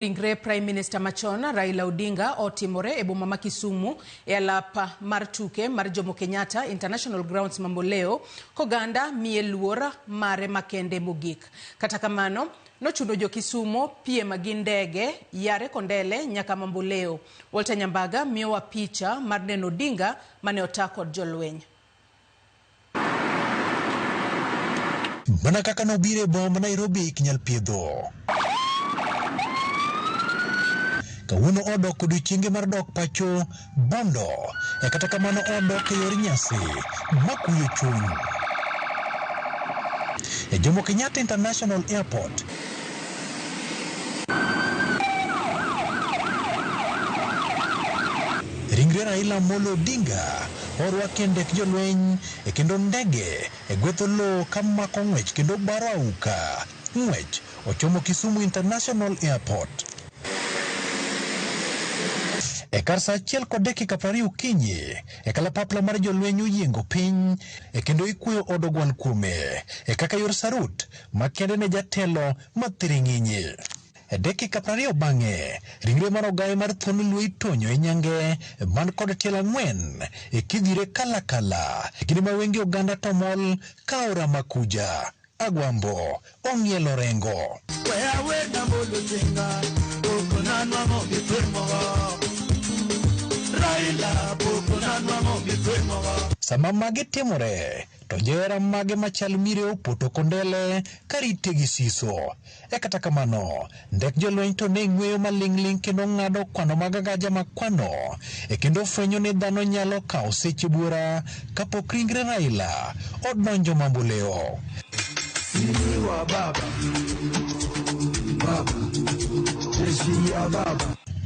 Ringre Prime Minister machon Raila Odinga otimore e boma ma Kisumu e alap mar tuke mar Jomo Kenyatta International Grounds Mamboleo koganda miye luor mare makende mogik. Kata kamano, nochuno jo Kisumo piem gi ndege yare Kondele nyaka Mamboleo. Walter Nyambaga miyowa picha mar neno Odinga mane ota kod jolweny. Mana kaka nobiro e boma ma Nairobi ok nyal piedho. Kawuono odok odiochienge mar dok pacho Bondo, e kata kamano odok e yor nyasi makuyo chuny. E Jomo Kenyatta International Airport, ringre Raila Amolo Odinga orwaki e ndek jolweny e kendo ndege e gwetho lowo kamako ng'wech kendo baro auka. Ng'wech ochomo Kisumu International Airport. E kar saa 1:20 okinyi, e kalapapla mar jolweny oyiengo piny e kendo ikweyo od ogwal kuome e kaka yor sarut makende ne jatelo mathiring'inyi. E dakika 20 bang'e, ringre mar ogaye mar thuon luo itonyo e nyange man kod tielo 4 e kidhire kalakala e kinde ma wenge oganda to mol ka aora makuja. Agwambo ong'ielo rengo. Sama magi timore, to johera mage machal mire opoto kondele karite gi siso. E kata kamano, ndek jolweny to ne ng'weyo maling'ling' kendo ng'ado kwano mag agaja makwano e kendo fwenyo ni dhano nyalo kawo seche buora kapok ringre Raila odonjo Mamboleo.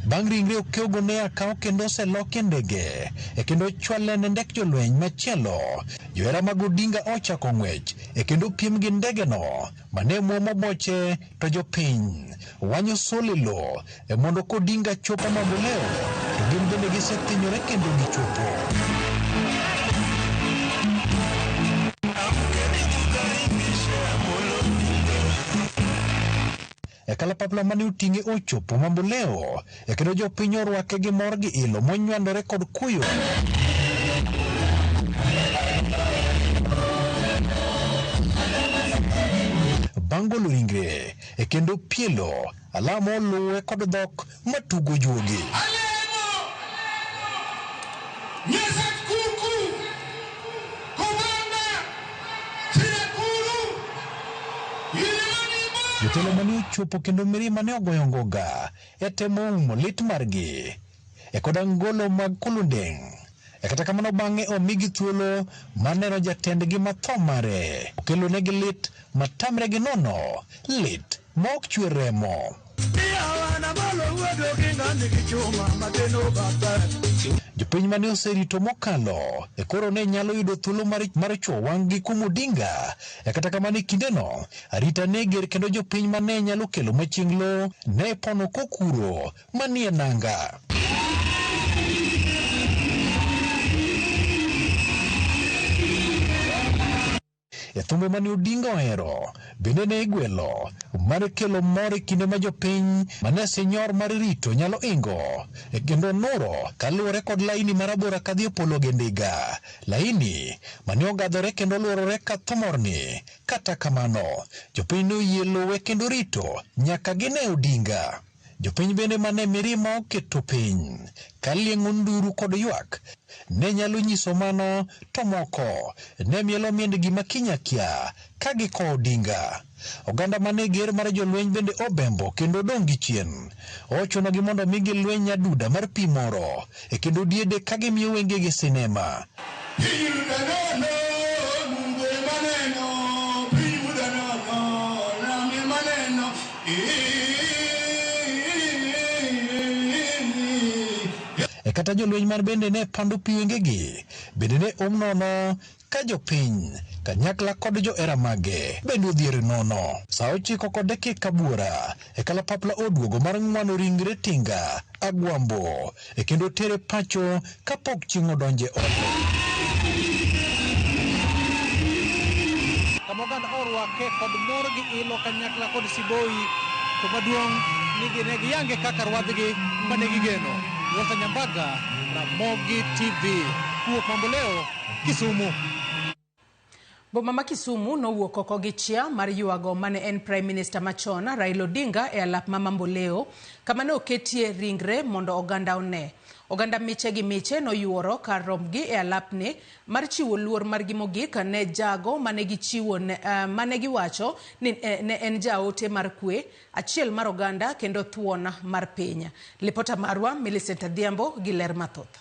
Bang' ringre okewgo ne akaw kendo oseloki e ndege e kendo ochwale ne ndek jolweny machielo. Johera mag Odinga ochako ng'wech e kendo piem gi ndegeno mane muomo boche to jopiny wanyo solilo e mondo kodinga chopo Mamboleo to gin bende gisethinyore kendo gichopo. E kalapapla mane oting'e ochopo Mamboleo e kendo jopiny orwake gi mor gi ilo monywandore kod kuyo. Bang' golo ringre e kendo pielo alama oluwe kod dhok matugo juogi. Jotelo mane ochopo kendo mirima ne ogoyo ngoga e temo umo lit margi e koda ngolo mag Kulundeng'. E kata kamano bang'e omigi thuolo mar neno jatendgi ma tho mare okelonegi lit matamre gi nono, lit ma ok chwer remo. Jopiny mane oserito mokalo e koro ne nyalo yudo thuolo mar chwo wang'gi kuom Odinga. E kata kamano e kindeno arita ne ger kendo jopiny mane nyalo kelo machieng' lo ne pono kokuro manie nanga. E thumbe mane Odinga ohero bende ne igwelo mar kelo mor e kinde ma jopiny mane sinyor mar rito nyalo ingo e kendo nuro kaluwore kod laini marabora kadhi e polo gi ndiga. Laini mane ogadhore kendo luorore ka thomorni. Kata kamano, jopiny noyie luwe kendo rito nyaka gine Odinga. Jopiny bende mane mirima oketo piny ka lieng'o nduru kod ywak ne nyalo nyiso mano to moko ne mielo miendgi makinyakia ka gikowo Odinga. Oganda mane ger mar jolweny bende obembo kendo odong' gi chien. Ochunogi mondo migi lweny nyaduda mar pi moro e kendo diede ka gimiyo wengegi sinema. E kata jolweny mar bende ne pando pi wengegi bende ne om nono ka jopiny kanyakla kod johera mage bende odhier nono. Saa 9:09 e kalapapla oduogo mar ng'wano ringre Tinga Agwambo e kendo tere pacho kapok chieng' odonje ode. Kama oganda orwake kod mor gi ilo kanyakla kod siboi to maduong' ni ne giyange kaka rwadhgi mane gigeno. Walter Nyambaga, Ramogi TV, kuwuok Mamboleo, Kisumu. Boma ma Kisumu nowuok oko gi chia mar ywago mane en Prime Minister machon Raila Odinga e alap ma Mamboleo kama ne oketie ringre mondo oganda one. Oganda miche gi miche noyuoro kar rombgi e alapni mar chiwo luor margi mogik ne jago mane gichiwo mane giwacho ni ne en jaote mar kwe, achiel mar oganda kendo thuon mar piny. Lipota marwa Millicent Adhiambo gi ler mathoth.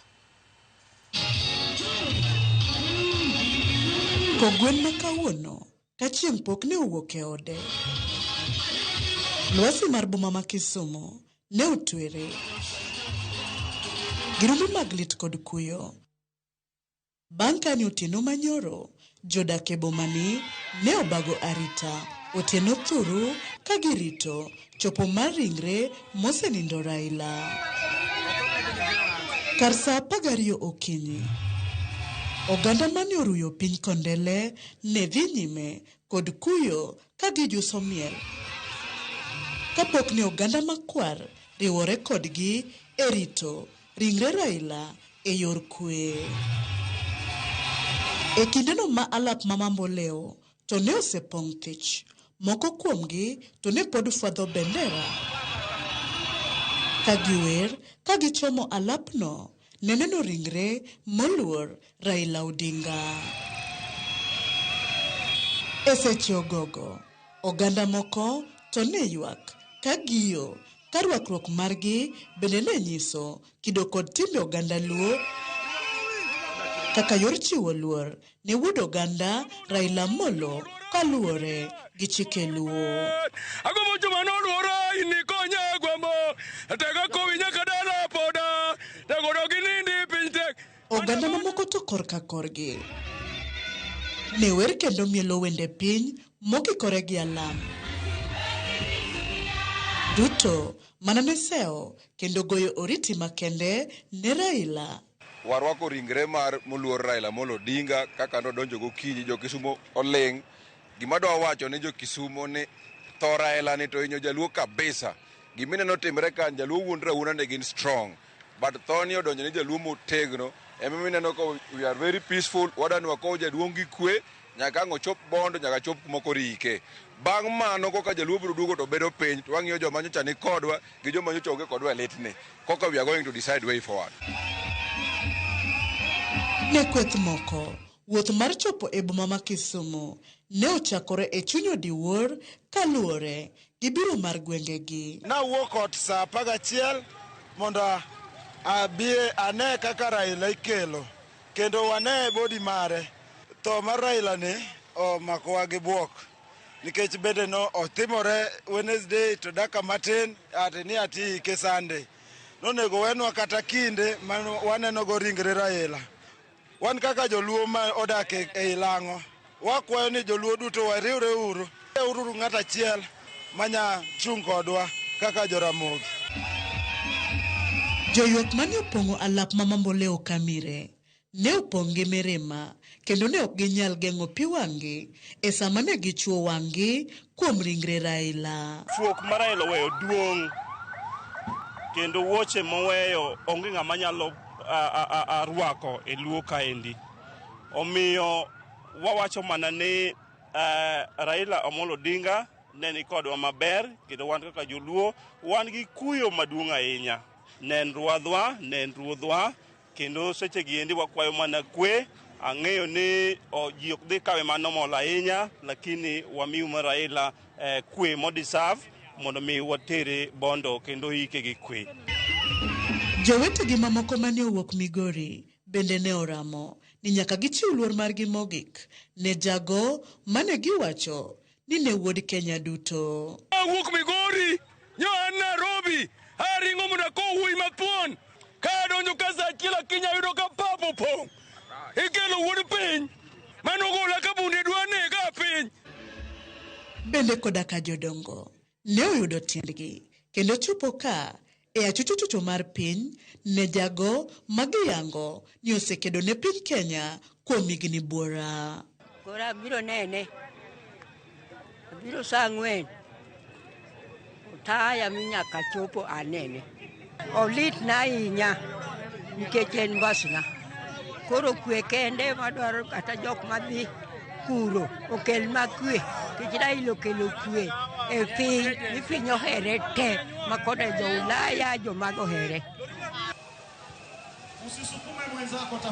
Kogwen ma kawuono ka chieng' pok ne owuok e ode. Lwasi mar boma ma Kisumu ne otwere gi rumbi mag lit kod kuyo. Bang' kane otieno manyoro, jodak e bomani ne obago arita otieno thuru ka girito chopo mar ringre mosenindo Raila. Kar saa 12 okinyi, oganda mane oruyo piny Kondele ne dhi nyime kod kuyo ka gijuso miel kapok ne oganda makwar riwore kodgi e rito ringre Raila e yor kwe. E kindeno ma alap ma Mamboleo to ne osepong' thich, moko kuomgi to ne pod fwadho bendera ka giwer ka gichomo alapno ne neno ringre moluor Raila Odinga. E seche ogogo, oganda moko to ne ywak ka giyo ka rwakruok margi bende ne nyiso kido kod timbe oganda Luo kaka yor chiwo luor ne wuod oganda Raila Amolo kaluwore gi chike Luo. Agombo joma noluora in ikonya agwambo tega kowi nyaka dala poda tego dog inindi piny tek. Oganda mamoko to korka korgi ne wer kendo mielo wende piny mokikore gi alam. Duto mana ne sewo kendo goyo oriti makende ne Raila. Warwako ringre mar moluor Raila Amolo Odinga kaka nodonjo gokinyi, jo Kisumo oling'. Gima adwa wacho ni jo Kisumo ni tho Raila ni to hinyo jaluo kabisa. Gimineno timre ka jaluo wuondre awuonda ni gin strong. But tho ni odonjo ni jaluo motegno. Ema mineno ka we are very peaceful. Wadwa ni wakow jaduong' gi kwe nyaka ang' ochop Bondo nyaka chop kuma koro ike. Bang' mano koka jaluo biro duogo to bedo piny to wang'iyo joma nyocha ni kodwa gi joma nyocha onge kodwa e litni. Koka we are going to decide way forward. Ne kweth moko, wuoth mar chopo e boma ma Kisumu ne ochakore e chuny odiwuor kaluwore gi biro mar gwengegi. Nawuok ot saa 11 mondo abi ane kaka Raila ikelo kendo wane body mare. Tho mar Raila ni omakowa gi bwok nikech bende no otimore Wednesday to dakika matin ati ni ati ike Sunday. Nonego wenwa kata kinde ma waneno go ringre Raila. Wan kaka joluo ma odak e Lang'o, wakwayo ni joluo duto wariwre uru. Uru ng'at achiel manya chung' kodwa kaka joramogi. Joywak mane opong'o alap ma Mamboleo Kamire ne opong' gi mirima kendo ne ok ginyal geng'o pi wang'gi e sama ne gichuo wang'gi kuom ringre Raila. Fuok ma Raila oweyo duong' kendo wuoche moweyo onge ng'ama nyalo rwako e Luo kaendi. Omiyo wawacho mana ni Raila Amolo Odinga ne ni kodwa maber kendo wan kaka joluo wan gi kuyo maduong' ahinya. Ne en rwadhwa, ne en ruodhwa kendo seche gi endi wakwayo mana kwe. Ang'eyo ni ji ok dhi kawe mano mol ahinya, lakini wamiu mar Raila kwe mo deserve mondo mi watere Bondo kendo ike gi kwe. Jowetegi mamoko mane owuok Migori bende ne oramo ni nyaka gichiw luor margi mogik ne jago mane giwacho ni ne wuod Kenya duto. Awuok Migori, nyo an Nairobi, aringo mondo akow wuoyi mathuon. Ka adonjo ka saa achiel akinyi ayudo ka pap opong'. Ikelo wuod piny manogola ka bunde dwa nega piny. Bende koda ka jodongo ne oyudo tiendgi kendo chopo ka e achuchuchuchu mar piny ne jago magiyango ni osekedo ne piny Kenya kuom higni buora. Koro abiro nene. Abiro saa 4. Taya mi nyaka chopo anene. Olitna ahinya nikech en mbasna. Koro kwe kende madwaro kata jok madhi kuro okel ma kwe, nikech Raila okelo kwe e piny, mi piny ohere te ma koda jo Ulaya jomago ohere.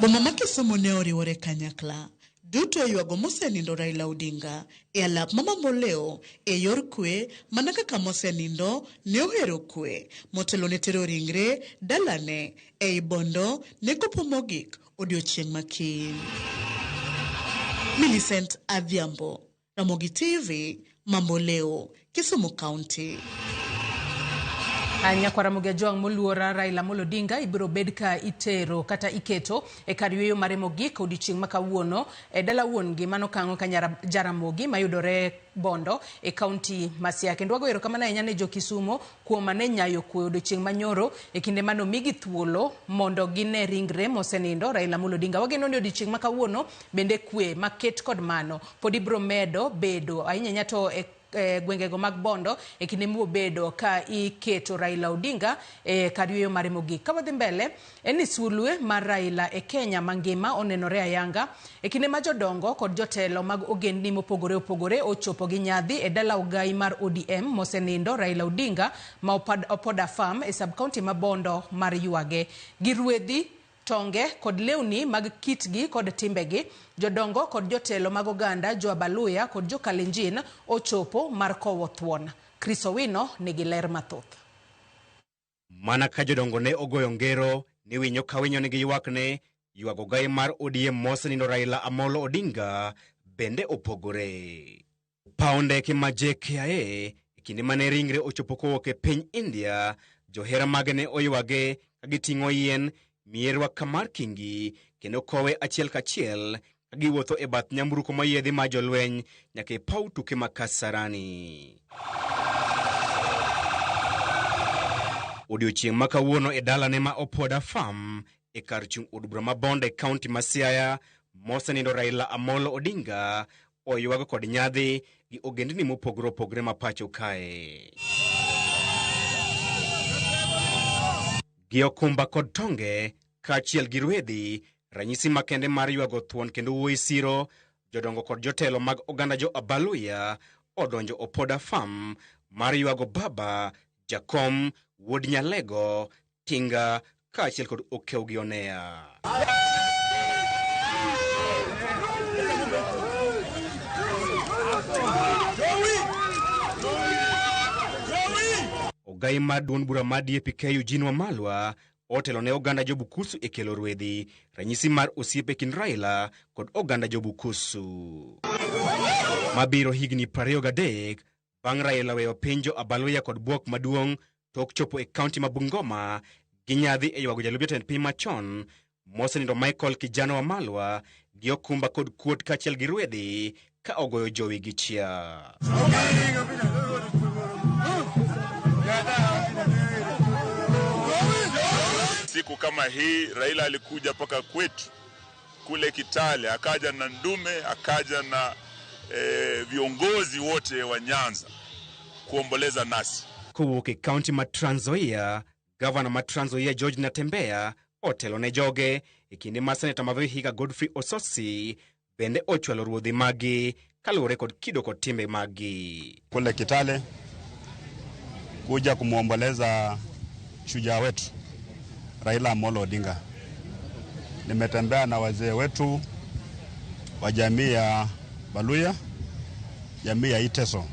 Boma ma Kisumu ne oriwore kanyakla duto e ywago mosenindo Raila Odinga e alap ma Mamboleo e yor kwe mana kaka mosenindo ne ohero kwe motelo ne tero ringre dalane ei Bondo ne kopo mogik odiochieng' ma kiny. Millicent Adhiambo, Ramogi TV, Mamboleo, Kisumu County. Nyakwar Ramogi Ajwang' moluora Raila Amolo Odinga ibiro bed ka itero kata iketo e kar yueyo mare mogik odiochieng' ma kawuono e dala wuon gi mano kang'o ka Jaramogi mayudore Bondo e kaunti ma Siaya. Kendo wago erokamano ahinya ne jo Kisumo kuom mane nyayo kwe odiochieng' manyoro e kinde mane omigi thuolo mondo gine ringre mosenindo Raila Amolo Odinga. Wageno ni odiochieng' ma kawuono bende kwe maket kod mano pod ibiro medo bedo ahinya ahinya to e gwengego mag Bondo e kinde mwobedo ka iketo Raila Odinga e kar yueyo mare mogik. Ka wadhi mbele, en ni sulwe mar Raila e Kenya mangima onenore ayanga e kinde ma jodongo kod jotelo mag ogendni mopogore opogore ochopo gi nyadhi e dala ogai mar ODM mosenindo Raila Odinga ma Opoda Farm e sub-county ma Bondo mar ywage. Gi ruedhi, tonge kod lewni mag kitgi kod timbegi, jodongo kod jotelo mag oganda jo Abaluya kod jo Kalenjin ochopo mar kowo thuon. Chris Owino nigi ler mathoth. Mana ka jodongo ne ogoyo ngero ni winyo ka winyo nigi ywakne, ywago ogai mar ODM mosenindo Raila Amolo Odinga bende opogore. Paw ndeke ma JKIA e kinde mane ringre ochopo kowuok e piny India, johera mage ne oywage ka giting'o yien, mierwa kamar kingi kendo kowe achiel kachiel ka giwuotho e bath nyamburko mayiedhi ma jolweny nyaka e paw tuke ma Kasarani. Odiochieng' ma kawuono e dalane ma Opoda Farm e kar chung' od bura ma Bondo e kaunti ma Siaya, mosenindo Raila Amolo Odinga oywago kod nyadhi gi ogendni mopogore opogore ma pacho kae. Gi okumba kod tonge kaachiel gi rwedhi, ranyisi makende mar ywago thuon kendo wuoyi siro, jodongo kod jotelo mag oganda jo Abaluya odonjo Opoda Farm mar ywago baba, Jakom, wuod Nyalego, Tinga kaachiel kod Okew gi Oneya. Ogai mar duond bura mar DAP-K Eugene Wamalwa otelo ne oganda jo Bukusu e kelo rwedhi, ranyisi mar osiep e kind Raila kod oganda jo Bukusu. Mabiro higni 23 bang' Raila weyo piny jo Abaluya kod bwok maduong' tok chopo e kaunti ma Bungoma gi nyadhi e ywago jalup jatend piny machon mosenindo Michael Kijana Wamalwa gi okumba kod kuot kaachiel gi rwedhi ka ogoyo jowi gi chia. Siku kama hii Raila alikuja mpaka kwetu kule Kitale, akaja na ndume, akaja na viongozi wote wa Nyanza kuomboleza nasi. Kowuok e kaunti ma Trans Nzoia, gavana ma Trans Nzoia George Natembeya otelo ne joge e kinde ma seneta ma Vihiga Godfrey Osotsi bende ochwalo ruodhi magi kaluwore kod kido kod timbe magi. Kule Kitale kuja kumuomboleza shujaa wetu Raila Amolo Odinga. Nimetembea na wazee wetu wa jamii ya Baluya, jamii ya Iteso.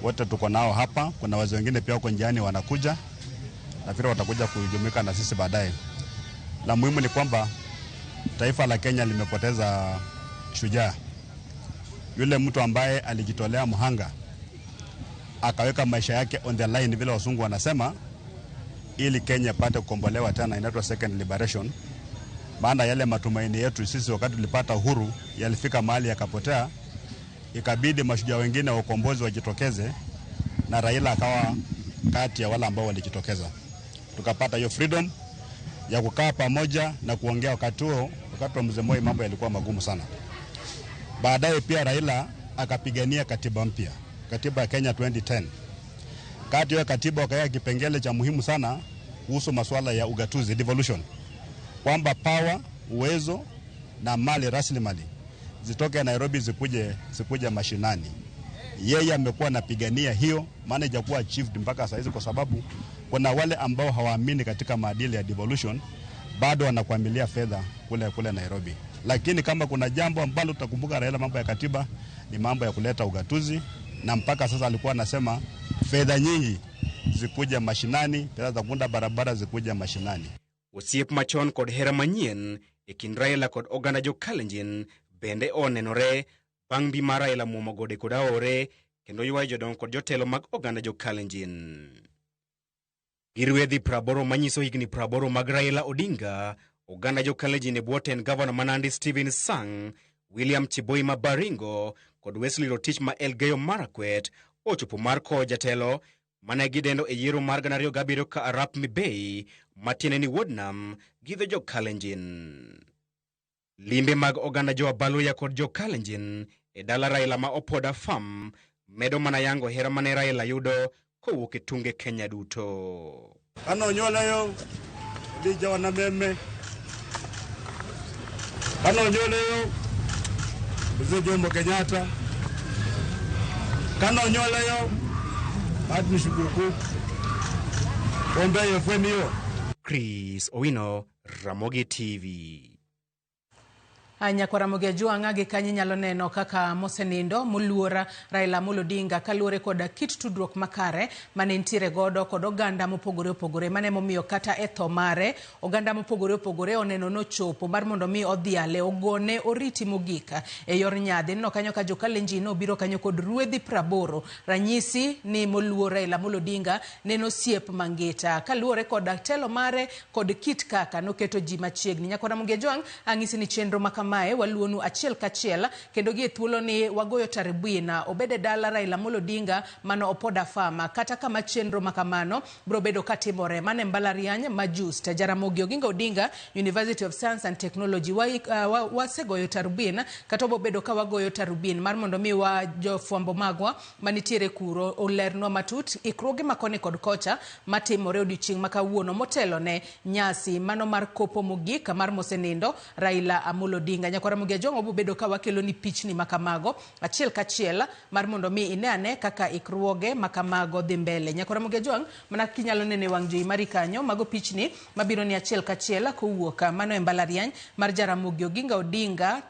Wote tuko nao hapa. Kuna wazee wengine pia wako njiani wanakuja. Nafikiri watakuja kujumuika na sisi baadaye. La muhimu ni kwamba taifa la Kenya limepoteza shujaa. Yule mtu ambaye alijitolea mhanga, akaweka maisha yake on the line vile wasungu wanasema, ili Kenya ipate kukombolewa tena, inaitwa second liberation. Maana yale matumaini yetu sisi wakati tulipata uhuru yalifika mahali yakapotea, ikabidi mashujaa wengine wa ukombozi wajitokeze, na Raila akawa kati ya wale ambao walijitokeza. Tukapata hiyo freedom ya kukaa pamoja na kuongea. Wakati huo, wakati wa Mzee Moi, mambo yalikuwa magumu sana. Baadaye pia Raila akapigania katiba mpya, katiba ya Kenya 2010. Kati ya katiba wakaweka kipengele cha muhimu sana kuhusu masuala ya ugatuzi, devolution, kwamba power, uwezo na mali, rasilimali zitoke Nairobi zikuje mashinani. Yeye amekuwa anapigania hiyo, maana haijakuwa achieved mpaka saa hizi, kwa sababu kuna wale ambao hawaamini katika maadili ya devolution, bado wanakwamilia fedha kule kule Nairobi. Lakini kama kuna jambo ambalo tutakumbuka Raila, mambo ya katiba ni mambo ya kuleta ugatuzi, na mpaka sasa alikuwa anasema fedha nyingi zikuja mashinani, fedha za kuunda barabara zikuja mashinani. Osiep machon kod hera manyien e kind Raila kod oganda jo Kalenjin bende onenore bang' mbi mar Raila muomo gode kod aore kendo ywayo jodongo kod jotelo mag oganda jo Kalenjin. Gi rwedhi 80 manyiso higni 80 mag Raila Odinga, oganda jo Kalenjin e bwo tend gavana ma Nandi Stephen Sang, William Chiboi ma Baringo kod Wesley Rotich ma Elgeyo Marakwet ochopo mar kowo jatelo mane gidendo e yiero mar 2007 ka Arap Mibei matiende ni wuod nam gi dho jo Kalenjin. Limbe mag oganda jo Abaluya kod jo Kalenjin e dala Raila ma Opoda Farm medo mana yango hera mane Raila yudo kowuok e tunge Kenya duto. Kano onyuola Elijah Wanameme. Kano onyuola Mzee Jomo Kenyatta. Kano onyuola Martin Shikuku. Ombe FM hiyo. Chris Owino, Ramogi TV. Nyakwar Ramogi Ajwang'a gi kanyo inyalo neno kaka mosenindo moluor Raila Amolo Odinga kaluwore kod kit tudruok makare mane nitiere godo kod oganda mopogore opogore. Mano emomiyo kata e tho mare oganda mopogore opogore oneno nochopo mar mondo mi odhiale ogone oriti mogik e yor nyadhi. Ineno kanyo ka jo Kalenjin obiro kanyo kod ruedhi 80, ranyisi ni moluor Raila Amolo Odinga neno osiep mangita kaluwore kod telo mare kod kit kaka noketo ji machiegni. Nyakwar Ramogi Ajwang' ang'isi ni chenro makama mae waluonu achiel kachiel kendo gi e thuolo ni wagoyo taribwina obede dala Raila Amolo Odinga mano Opoda Farm kata kama chenro makamano bro bedo katimore mane mbalariany ma Just Jaramogi Oginga Odinga University of Science and Technology wasegoyo tarubin kata obobedo ka wagoyo tarubin mar mondo mi wa jofwambo magwa manitiere kuro olernwa matut ikruoge makoni kod kocha matimore odiochieng' ma kawuono motelo ne nyasi mano mar kopo mogik mar mosenindo Raila Amolo Odinga. Nyakwar Ramogi Ajwang' obobedo ka wakelo ni pichni makamago achiel kachiel mar mondo mi ine ane kaka ikruoge makamago dhi mbele. Nyakwar Ramogi Ajwang' mana kinyalo neno e wang' jowi mari kanyo mago pichni mabiro ni achiel kachiel kowuok mano e mbalariany mar Jaramogi Oginga Odinga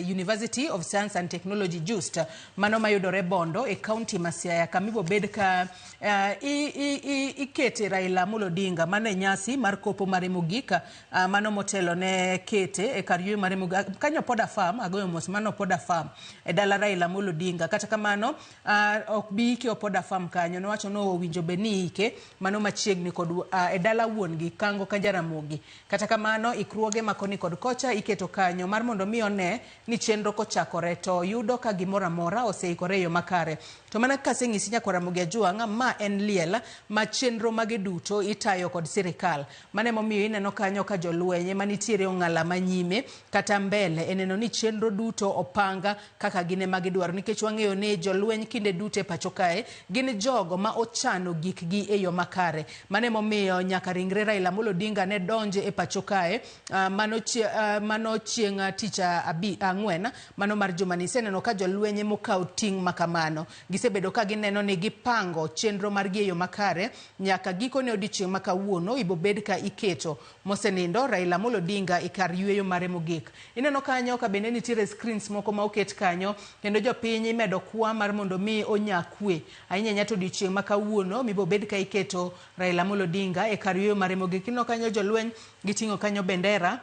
University of Science and Technology Just mano mayudore Bondo e county ma Siaya kama ibobed ka ikete Raila Amolo Odinga mano e nyasi mar kopo mare mogik mano motelo ne kete e kar yueyo mare mogik kanyo Opoda Farm agoyo mos mano Opoda Farm e dala Raila Amolo Odinga. Kata kamano ok bi ike Opoda Farm kanyo nowacho no owinjo bed ni ike mano machiegni kod e dala wuon gi Kango ka Jaramogi. Kata kamano ikruoge makoni kod kocha iketo kanyo mar mondo mi one ni chenro kochakore to yudo ka gimoro amora oseikore e yo makare. To mana kaka aseng'isi Nyakwar Ramogi Ajwang' ma en liel ma chenro mage duto itayo kod sirikal. Mano emomiyo ineno kanyo ka jolweny manitiere ong'ala manyime kata mbele e neno ni chenro duto opanga kaka gin ema gidwaro, nikech wang'eyo ni jolweny kinde duto e pacho kae gin jogo ma ochano gikgi e yo makare. Mano emomiyo nyaka ringre Raila Amolo Odinga ne donje e pacho kae mano chieng' tich ang'wen mano mar jumani. Iseneno ka jolweny mokawo ting' makamano gisebedo ka gineno ni gipango chenro margi e yo makare nyaka gikone odiochieng' ma kawuono ibobed ka iketo mosenindo Raila Amolo Odinga e kar yueyo mare mogik. Ineno kanyo ka bende nitiere screens moko ma oket kanyo kendo jopiny imedo kwa mar mondo mi onya kwe ahinya ahinya to odiochieng' ma kawuono mibobed ka iketo Raila Amolo Odinga e kar yueyo mare mogik. Ineno kanyo jolweny giting'o kanyo bendera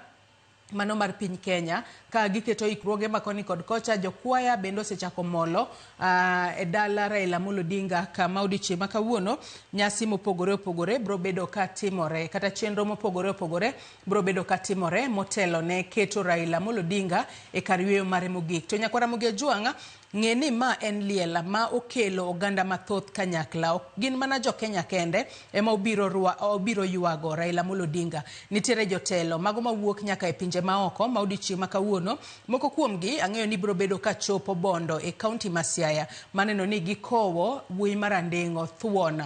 mano mar piny Kenya ka giketo ikruoge makoni kod kocha. Jokwaya bende osechako molo e dala Raila Amolo Odinga kama odiochieng' ma kawuono nyasi mopogore opogore bro bedo ka timore kata chenro mopogore opogore bro bedo ka timore motelo ne keto Raila Amolo Odinga e kar yueyo mare mogik. To Nyakwar Ramogi Ajwang' ng'e ni ma en liel ma okelo oganda mathoth kanyakla. Ok gin mana jo Kenya kende ema obiro ywago Raila Amolo Odinga. Nitiere jotelo mago mawuok nyaka e pinje maoko ma odiochieng' ma kawuono moko kuomgi ang'eyo ni biro bedo ka chopo Bondo e county ma Siaya maneno ni gikowo wuoyi mar Andeng'o thuon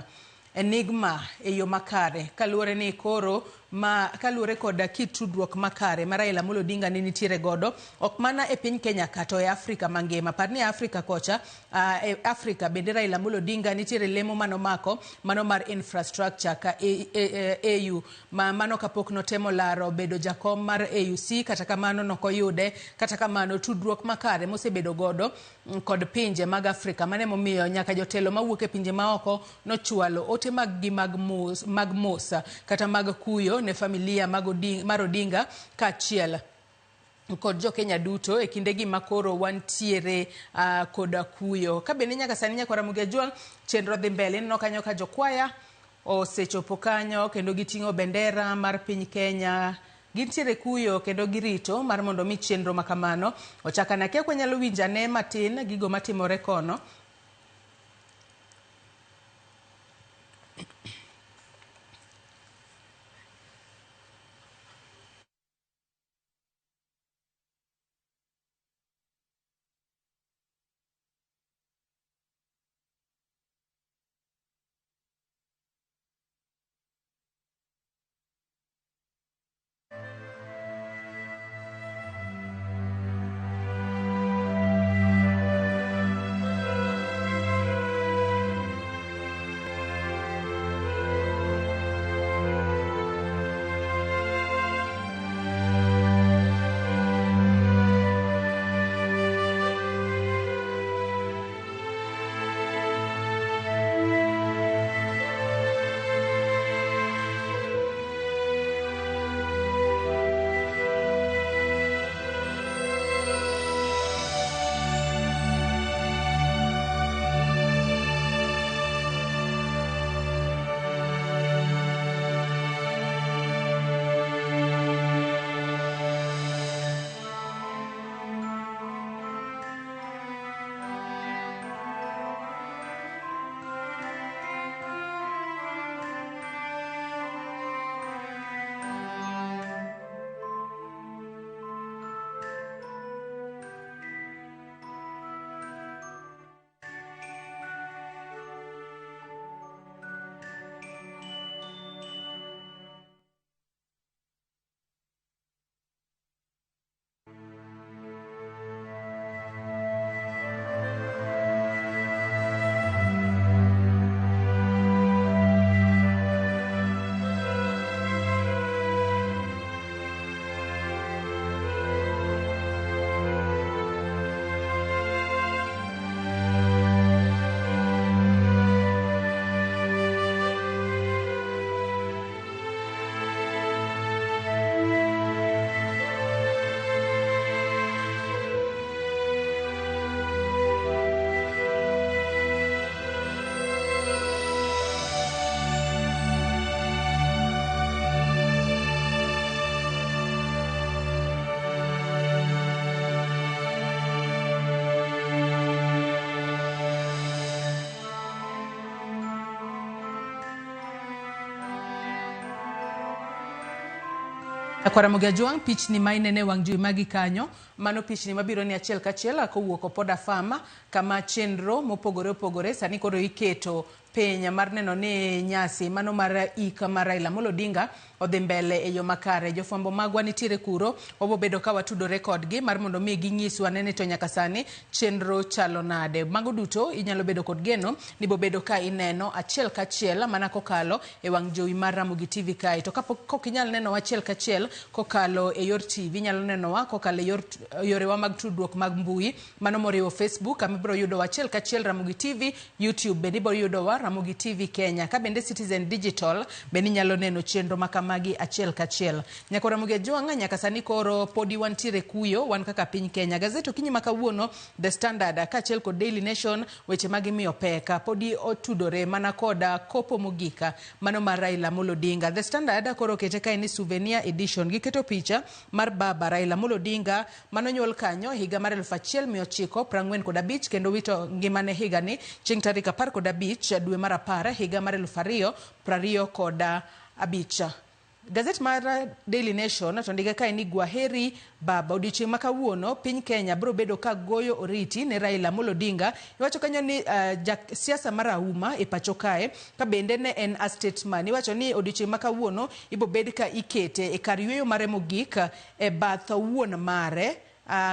enigma e yo makare kaluwore ni koro ma kaluwore kod kit tudruok makare ma Raila Amolo Odinga ne nitiere godo ok mana e piny Kenya kata e Afrika mangima. Par ni Afrika kocha e Afrika bende Raila Amolo Odinga nitiere lemo manomako mano mar infrastructure ka AU ma mano kapok notemo laro bedo jakom mar AUC, kata kamano nokoyude. Kata kamano tudruok makare mosebedo godo kod pinje mag Afrika mane momiyo nyaka jotelo mawuok e pinje maoko nochwalo ote mag gi mag mos kata mag kuyo ne familia mar Odinga kaachiel kod jo Kenya duto e kindegi ma koro wantiere koda kuyo. Ka bende nyaka sani nyakwar Ramogi Ajwang' chenro dhi mbele, ineno kanyo ka jokwaya osechopo kanyo kendo giting'o bendera mar piny Kenya. Gintiere kuyo kendo girito mar mondo mi chenro makamano ochakane. Akia kwanyalo winjo ane matin gigo matimore kono. Nyakwar Ramogi Ajwang', pichni ma inene wang' jowi magi kanyo, mano pichni mabiro ni achiel kachiel kowuok Opoda Farm, kama chenro mopogore opogore sani koro iketo piny mar neno ni nyasi mano mar ik mar Raila Amolo Odinga odhi mbele e yo makare. Jofwambo magwa nitiere kuro, wabobedo ka watudore kodgi mar mondo mi ginyiswa nene to nyaka sani chenro chalo nade. Mago duto inyalo bedo kod geno ni bobedo ka ineno achiel kachiel mana kokalo e wang' jowi mar Ramogi TV kae. To kapok inyal neno achiel kachiel kokalo e yor TV, inyalo nenowa kokalo e yorewa mag tudruok mag mbui, mano moriwo Facebook kama ibiro yudowa achiel kachiel Ramogi TV, YouTube bende ibiro yudowa Ramogi TV Kenya, ka bende Citizen Digital bende inyalo neno chenro makamagi achiel kachiel. Nyakwar Ramogi Ajwang', nyaka sani koro podi wantiere kuyo wan kaka piny Kenya. Gazet okinyi ma kawuono The Standard kaachiel kod Daily Nation weche mag imiyo pek podi otudore mana koda kopo mogik mano mar Raila Amolo Odinga. The Standard koro okete kae ni souvenir edition, giketo picha mar baba Raila Amolo Odinga manonyuol kanyo higa mar 1945 kendo wito ngimane higani chieng' tarik 15 dwe mar 10 higa mar 2025. Gazet mar Daily Nation to ndike kae ni Gwaheri baba. Odiochieng' ma kawuono piny Kenya biro bedo ka goyo oriti ne Raila Amolo Odinga. Iwacho kanyo ni ja siasa marahuma e pacho kae ka bende ne en a statesman. Iwacho ni odiochieng' ma kawuono ibo bed ka ikete e kar yueyo mare mogik e bath wuon mare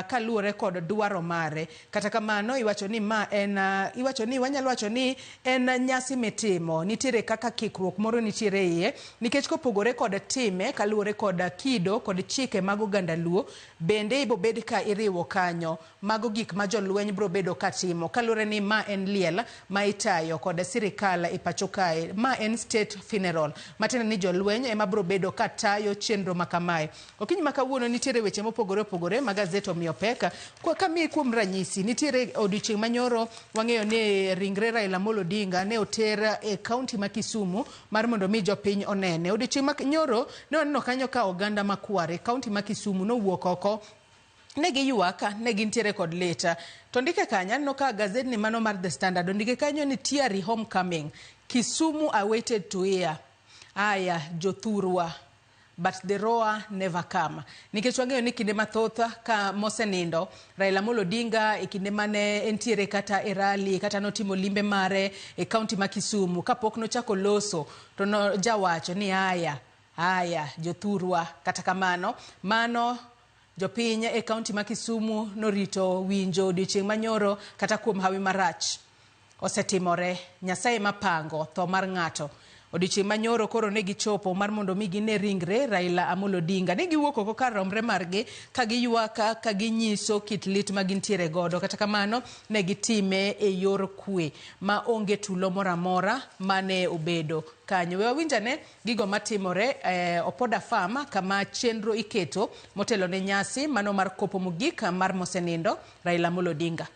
kaluwore kod dwaro mare. Kata kamano iwacho ni ma en iwacho ni wanyalo wacho ni en nyasi mitimo. Nitiere kaka kikruok moro nitiere iye nikech kopogore kod time kaluwore kod kido kod chike mag oganda Luo, bende ibo bed ka iriwo kanyo mago gik ma jolweny biro bedo ka timo kaluwore ni ma en liel ma itayo kod sirikal e pacho kae. Ma en state funeral matiende ni jolweny ema biro bedo ka tayo chenro ma kamae. Okinyi ma kawuono nitiere weche mopogore opogore ma gazet omiyo pek. Kamiyi kuom ranyisi, nitiere odiochieng' manyoro wang'eyo ni ringre Raila Amolo Odinga ne oter e kaunti ma Kisumu mar mondo mi jopiny onene. Odiochieng' manyoro ne waneno kanyo ka oganda makwar e kaunti ma Kisumu nowuok oko, ne giywak, ne gintiere kod lit. To ndike kanyo, aneno ka gazetni mano mar The Standard ondike kanyo ni Teary homecoming, Kisumu awaited to hear. Aya, jothurwa, but the roar never come. Nikech wang'eyo ni kinde mathoth ka mosenindo Raila Amolo Odinga e kinde mane entiere kata e rally kata notimo limbe mare e kaunti ma Kisumu kapok nochako loso to nojawacho ni aya, aya jothurwa. Kata kamano mano jopiny e kaunti ma Kisumu norito winjo odiochieng' manyoro kata kuom hawi marach osetimore. Nyasaye mapango tho mar ng'ato. Odiochieng' manyoro koro ne gichopo mar mondo mi gine ringre Raila Amolo Odinga. Ne giwuok oko kar romre margi ka giywak ka ginyiso kit lit ma gintiere godo. Kata kamano ne gitime e yor kwe ma onge tulo moro amora mane obedo kanyo. We wawinj ane gigo matimore Opoda Farm kama chenro iketo motelo ne nyasi mano mar kopo mogik mar mosenindo Raila Amolo Odinga.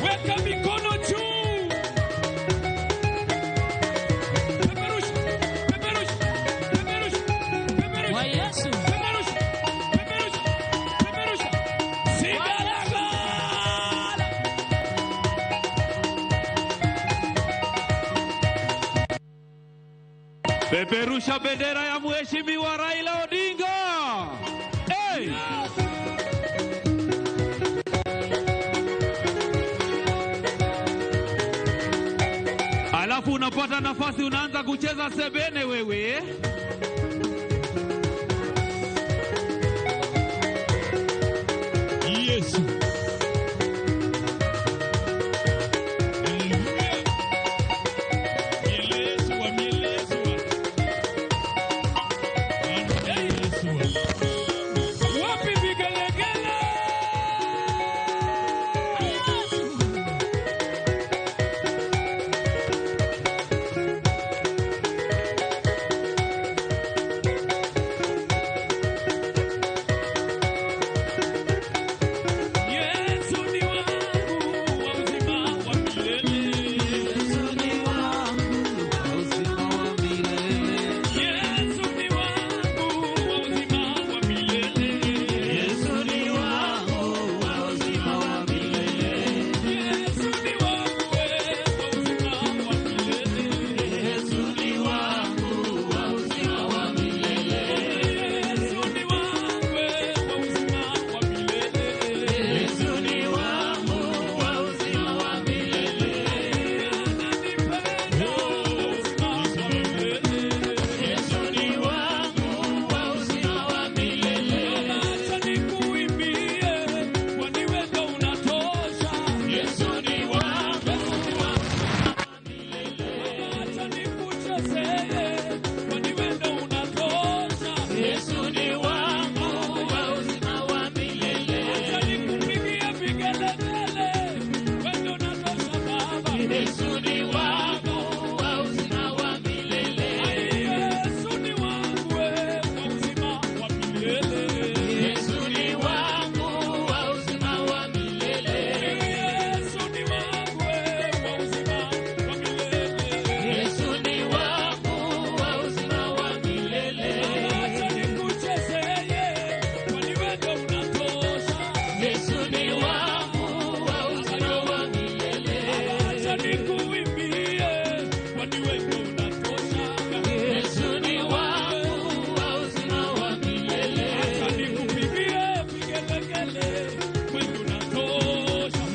Weka mikono juu. Peperusha, peperusha, peperusha, peperusha. Wa Yesu. Peperusha, peperusha, peperusha. Sigalagala. Peperusha bendera ya Mheshimiwa Raila Odinga. Hey! Alafu unapata nafasi unaanza kucheza sebene wewe. Yesu. Wapi vigelegele?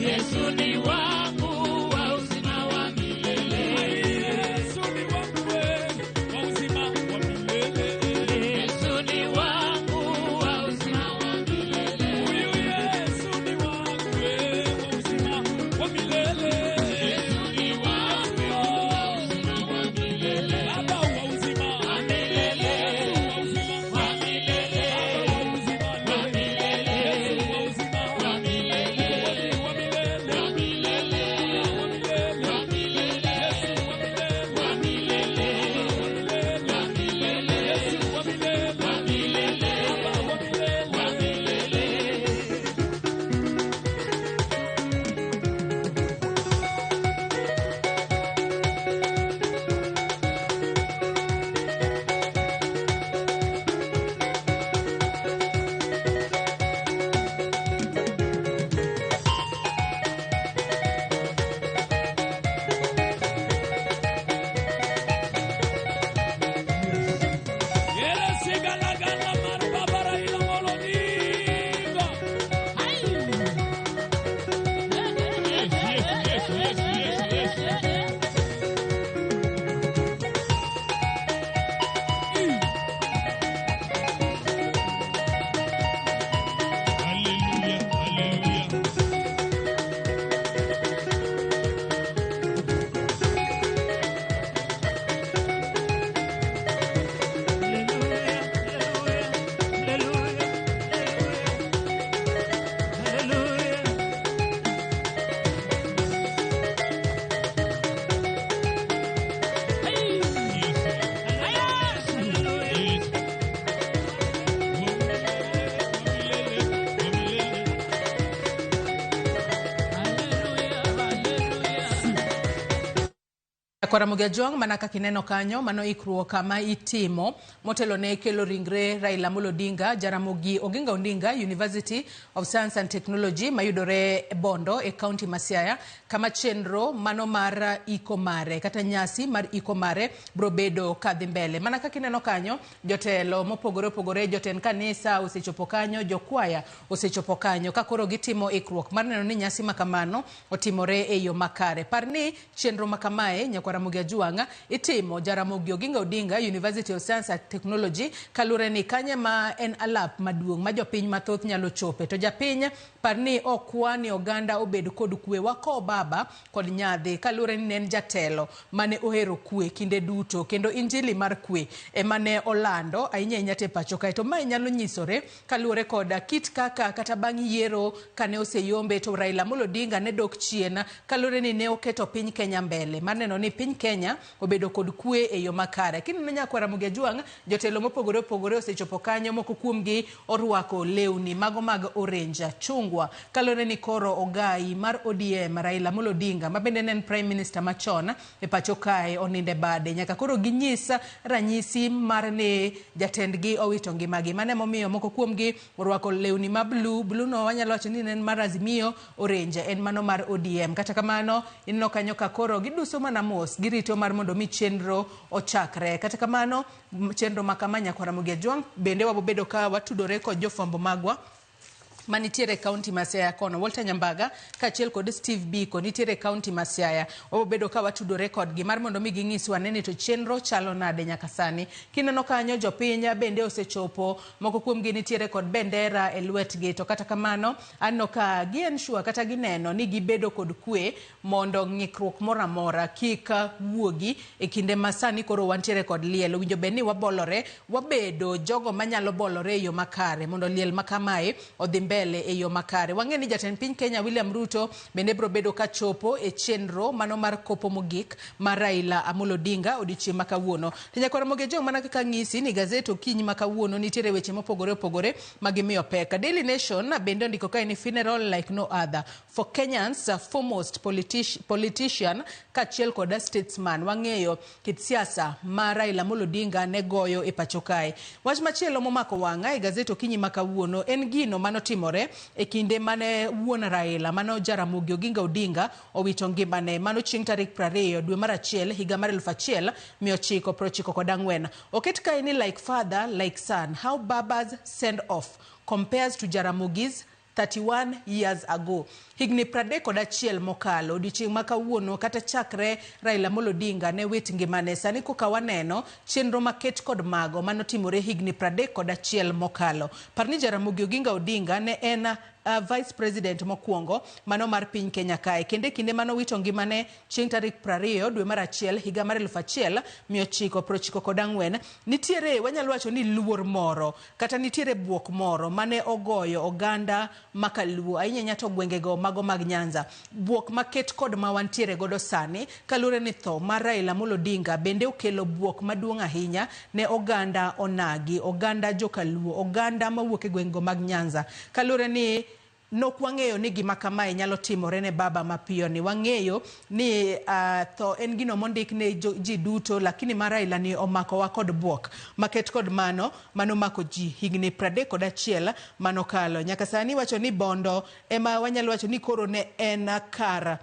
Yesu ni wangu wa uzima wa milele. Yesu ni wangu wa uzima wa milele. Yesu ni wangu wa uzima wa milele. Huyu Yesu ni wangu wa uzima wa milele. Yesu ni wangu wa uzima wa milele. Baba wa uzima wa milele. Wa milele. Wa milele. Wa milele. Wa milele. Wa milele. Wa milele. Wa milele. Wa milele. Wa milele. Wa milele. Wa milele. Yere sigalagala mar Baba Raila Amolo Odinga. Yes, yes, yes, yes, yes. Hallelujah, hallelujah. Kwa Ramogi Ajwang' mana kaka ineno kanyo, mano ikruok kama itimo motelo ne kelo ringre Raila Amolo Odinga, Jaramogi Oginga Odinga University of Science and Technology mayudore Bondo e kaunti ma Siaya, kama chenro mano mar iko mare kata nyasi mar iko mare bro bedo kadhi mbele. Mana kaka ineno kanyo, jotelo mopogore opogore, jotend kanisa osechopo kanyo, jokwaya osechopo kanyo ka koro gitimo ikruok mar neno ni nyasi makamano otimore e yo makare. Par ni chenro makamae nyakwa Ramogi Ajwang' itimo Jaramogi Oginga Odinga University of Science and Technology kaluwore ni kanye ma en alap maduong' ma jopiny mathoth nyalo chope. To japiny par ni okwa ni oganda obed kod kwe, wako baba kod nyadhi kaluwore ni ne en jatelo mane ohero kwe kinde duto kendo injili mar kwe ema ne olando ahinya ahinya te pacho kae. To mae nyalo nyisore kaluwore kod kit kaka kata bang' yiero kane oseyombe to Raila Amolo Odinga ne dok chien kaluwore ni ne oketo piny Kenya mbele mar neno ni piny Kenya obedo kod kwe e yo makare. Kineno nyakwa Ramogi Ajwang', jotelo mopogore opogore osechopo kanyo, moko kuomgi orwako lewni mago mag orange, chungwa, kaluwore ni koro ogai mar ODM Raila Amolo Odinga ma bende ne en Prime Minister machon e pacho kae oninde bade. Nyaka koro ginyis ranyisi mar ni jatendgi owito ngimagi. Mano emomiyo moko kuomgi orwako lewni ma blue, blue no wanyalo wacho ni en mar Azimio, orange en mano mar ODM. Kata kamano ineno kanyo ka koro giduso mana mos, girito mar mondo mi chenro ochakre. Kata kamano chenro ma kama nyakwa Ramogi Ajwang' bende wabobedo ka watudore kod jofwambo magwa manitiere e kaunti ma Siaya kono. Walter Nyambaga kaachiel kod Steve Biko nitiere e kaunti ma Siaya. Wabobedo ka watudore kodgi mar mondo mi ginyiswa ane ni to chenro chalo nade nyaka sani. Kineno kanyo jopiny bende osechopo, moko kuomgi nitiere kod bendera e lwetgi, to kata kamano aneno ka gi ensure kata gineno ni gibedo kod kwe mondo ng'ikruok moro amora kik wuogi e kinde ma sani koro wantiere kod liel. Owinjo bed ni wabolore, wabedo jogo manyalo bolore e yo makare mondo liel ma kamae odhi mbele e yo makare. Wang'e ni jatend piny Kenya William Ruto bende biro bedo ka chopo e chenro mano mar kopo mogik mar Raila Amolo Odinga odiochieng' ma kawuono. To nyakwa Ramogi Ajwang' mana kaka ng'isi ni gazet okinyi ma kawuono nitiere weche mopogore opogore ma gimiyo pek. Daily Nation bende ondiko kae ni funeral like no other for Kenyans foremost politician kaachiel kod statesman. Wang'eyo kit siasa ma Raila Amolo Odinga ne goyo e pacho kae. Wach machielo momako wang'a e gazet okinyi ma kawuono en gino manotimore e kinde mane wuon Raila mano Jaramogi Oginga Odinga owito ngimane mano chieng' tarik 20 dwe mar achiel higa mar 1994. Oket kae ni like father like son, how Baba's send off compares to Jaramogi's 31 years ago. Higni 31 mokalo, odiochieng' ma kawuono kata chakre Raila Amolo Odinga ne wit ngimane, sani koka waneno chenro maket kod mago manotimore higni 31 mokalo. Par ni Jaramogi Oginga Odinga ne en Vice President mokwongo mano mar piny Kenya kae, kendo e kinde mane owito ngimane chieng' tarik 20 dwe mar achiel higa mar 1994, nitiere wanyalo wacho ni luor moro kata nitiere buok moro mane ogoyo oganda makaluo ahinya ahinya to gwengego mago mag Nyanza. Buok maket kod ma wantiere godo sani kaluwore ni tho mar Raila Amolo Odinga bende okelo buok maduong' ahinya ne oganda onagi, oganda jokaluo, oganda mawuok e gwengego mag Nyanza kaluwore ni nok wang'eyo ni gima kamae nyalo timore ne baba mapiyo ni. Wang'eyo ni tho en gino mondik ne ji duto, lakini mar Raila ni omakowa kod buok maket kod mano mano mako ji higni 31 manokalo. Nyaka sani wacho ni Bondo ema wanyalo wacho ni koro ne en kar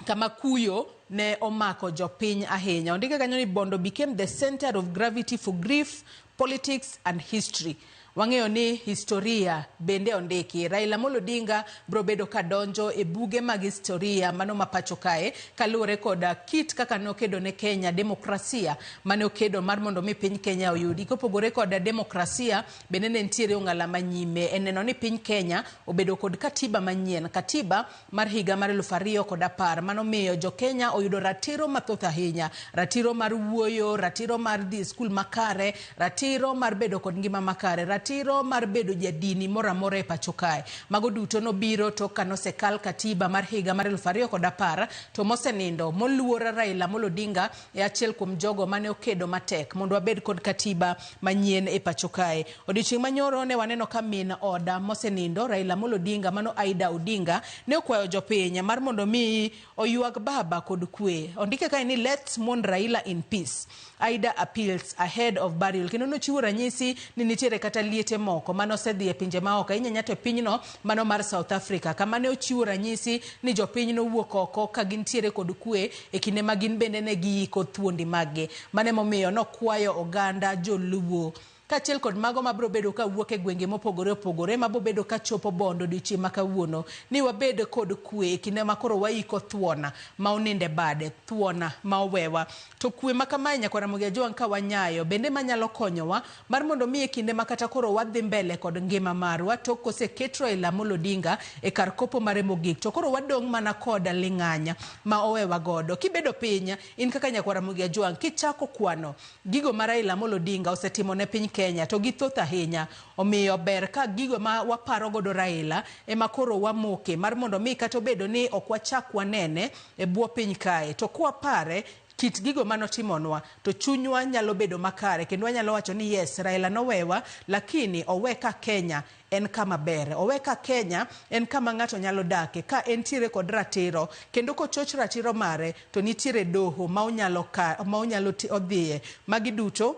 kama kuyo ne omako jopiny ahinya. Ondike kanyo ni Bondo became the center of gravity for grief, politics and history. Wang'eyo ni historia bende ondiki. Raila Amolo Odinga biro bedo ka donjo e buge mag historia mano ma pacho kae kaluwore kod kit kaka nokedo ne Kenya demokrasia mane okedo mar mondo mi piny Kenya oyudi. Kopogore kod demokrasia, bende ne nitiere ong'ala manyime e neno ni piny Kenya obedo kod katiba manyien, katiba mar higa mar 2010 manomiyo jo Kenya oyudo ratiro mathoth ahinya, ratiro mar wuoyo, ratiro mar dhi e skul makare, ratiro mar bedo kod ngima makare, ratiro mar bedo jadini moro amora e pacho kae. Mago duto nobiro tok kanosekal katiba mar higa mar 2010 to mosenindo moluor Raila Amolo Odinga e achiel kuom jogo mane okedo matek mondo wabed kod katiba manyien e pacho kae. Odiochieng' manyoro ne waneno ka min oda mosenindo Raila Amolo Odinga mano Aida Odinga ne okwayo jopiny mar mondo mi oywag baba kod kwe. Ondike kae ni let's mourn Raila in peace. Aida appeals ahead of burial. Kendo nochiwo ranyisi ni nitiere kata liete moko mane osedhi e pinje maoko ahinya ahinya to e pinyno mano mar South Africa kama ne ochiwo ranyisi ni jopiny nowuok oko ka gintiere kod kwe e kinde ma gin bende ne giiko thuondi maggi. Mano emomiyo nokwayo oganda joluo kaachiel kod mago mabiro bedo ka wuok e gwenge mopogore opogore mabiro bedo ka chopo Bondo odiochieng' ma kawuono ni wabed kod kwe e kinde ma koro waiko thuona ma oninde bade, thuona ma owewa. To kwe ma kamae nyakwar Ramogi Ajwang' ka wanyayo bende manyalo konyowa mar mondo mi e kinde ma kata koro wadhi mbele kod ngima marwa tok koseket Raila Amolo Odinga e kar kopo mare mogik to koro wadong' mana kod ling'anya ma owewa godo. Kibedo piny in kaka nyakwar Ramogi Ajwang' kichako kwano gigo ma Raila Amolo Odinga osetimo ne piny Kenya to githoth ahinya, omiyo ber ka gigo ma waparo godo Raila ema koro wamoke mar mondo mi kata obedo ni ok wachak wanene e bwo piny kae to kwapare kit gigo manotimonwa to chunywa nyalo bedo makare kendo wanyalo wacho ni yes, Raila nowewa lakini owe ka Kenya en kama ber, owe ka Kenya en kama ng'ato nyalo dake ka entiere kod ratiro kendo kochoch ratiro mare to nitiere doho ma onyalo odhiye. Magi duto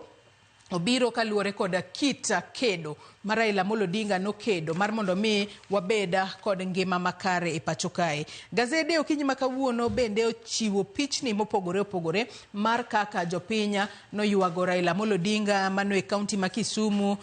obiro kaluwore kod kit kedo ma Raila Amolo Odinga nokedo mar mondo mi wabed kod ngima makare e pacho kae. Gazede okinyi ma kawuono bende ochiwo pichni mopogore opogore mar kaka jopiny noywago Raila Amolo Odinga mano e kaunti ma Kisumu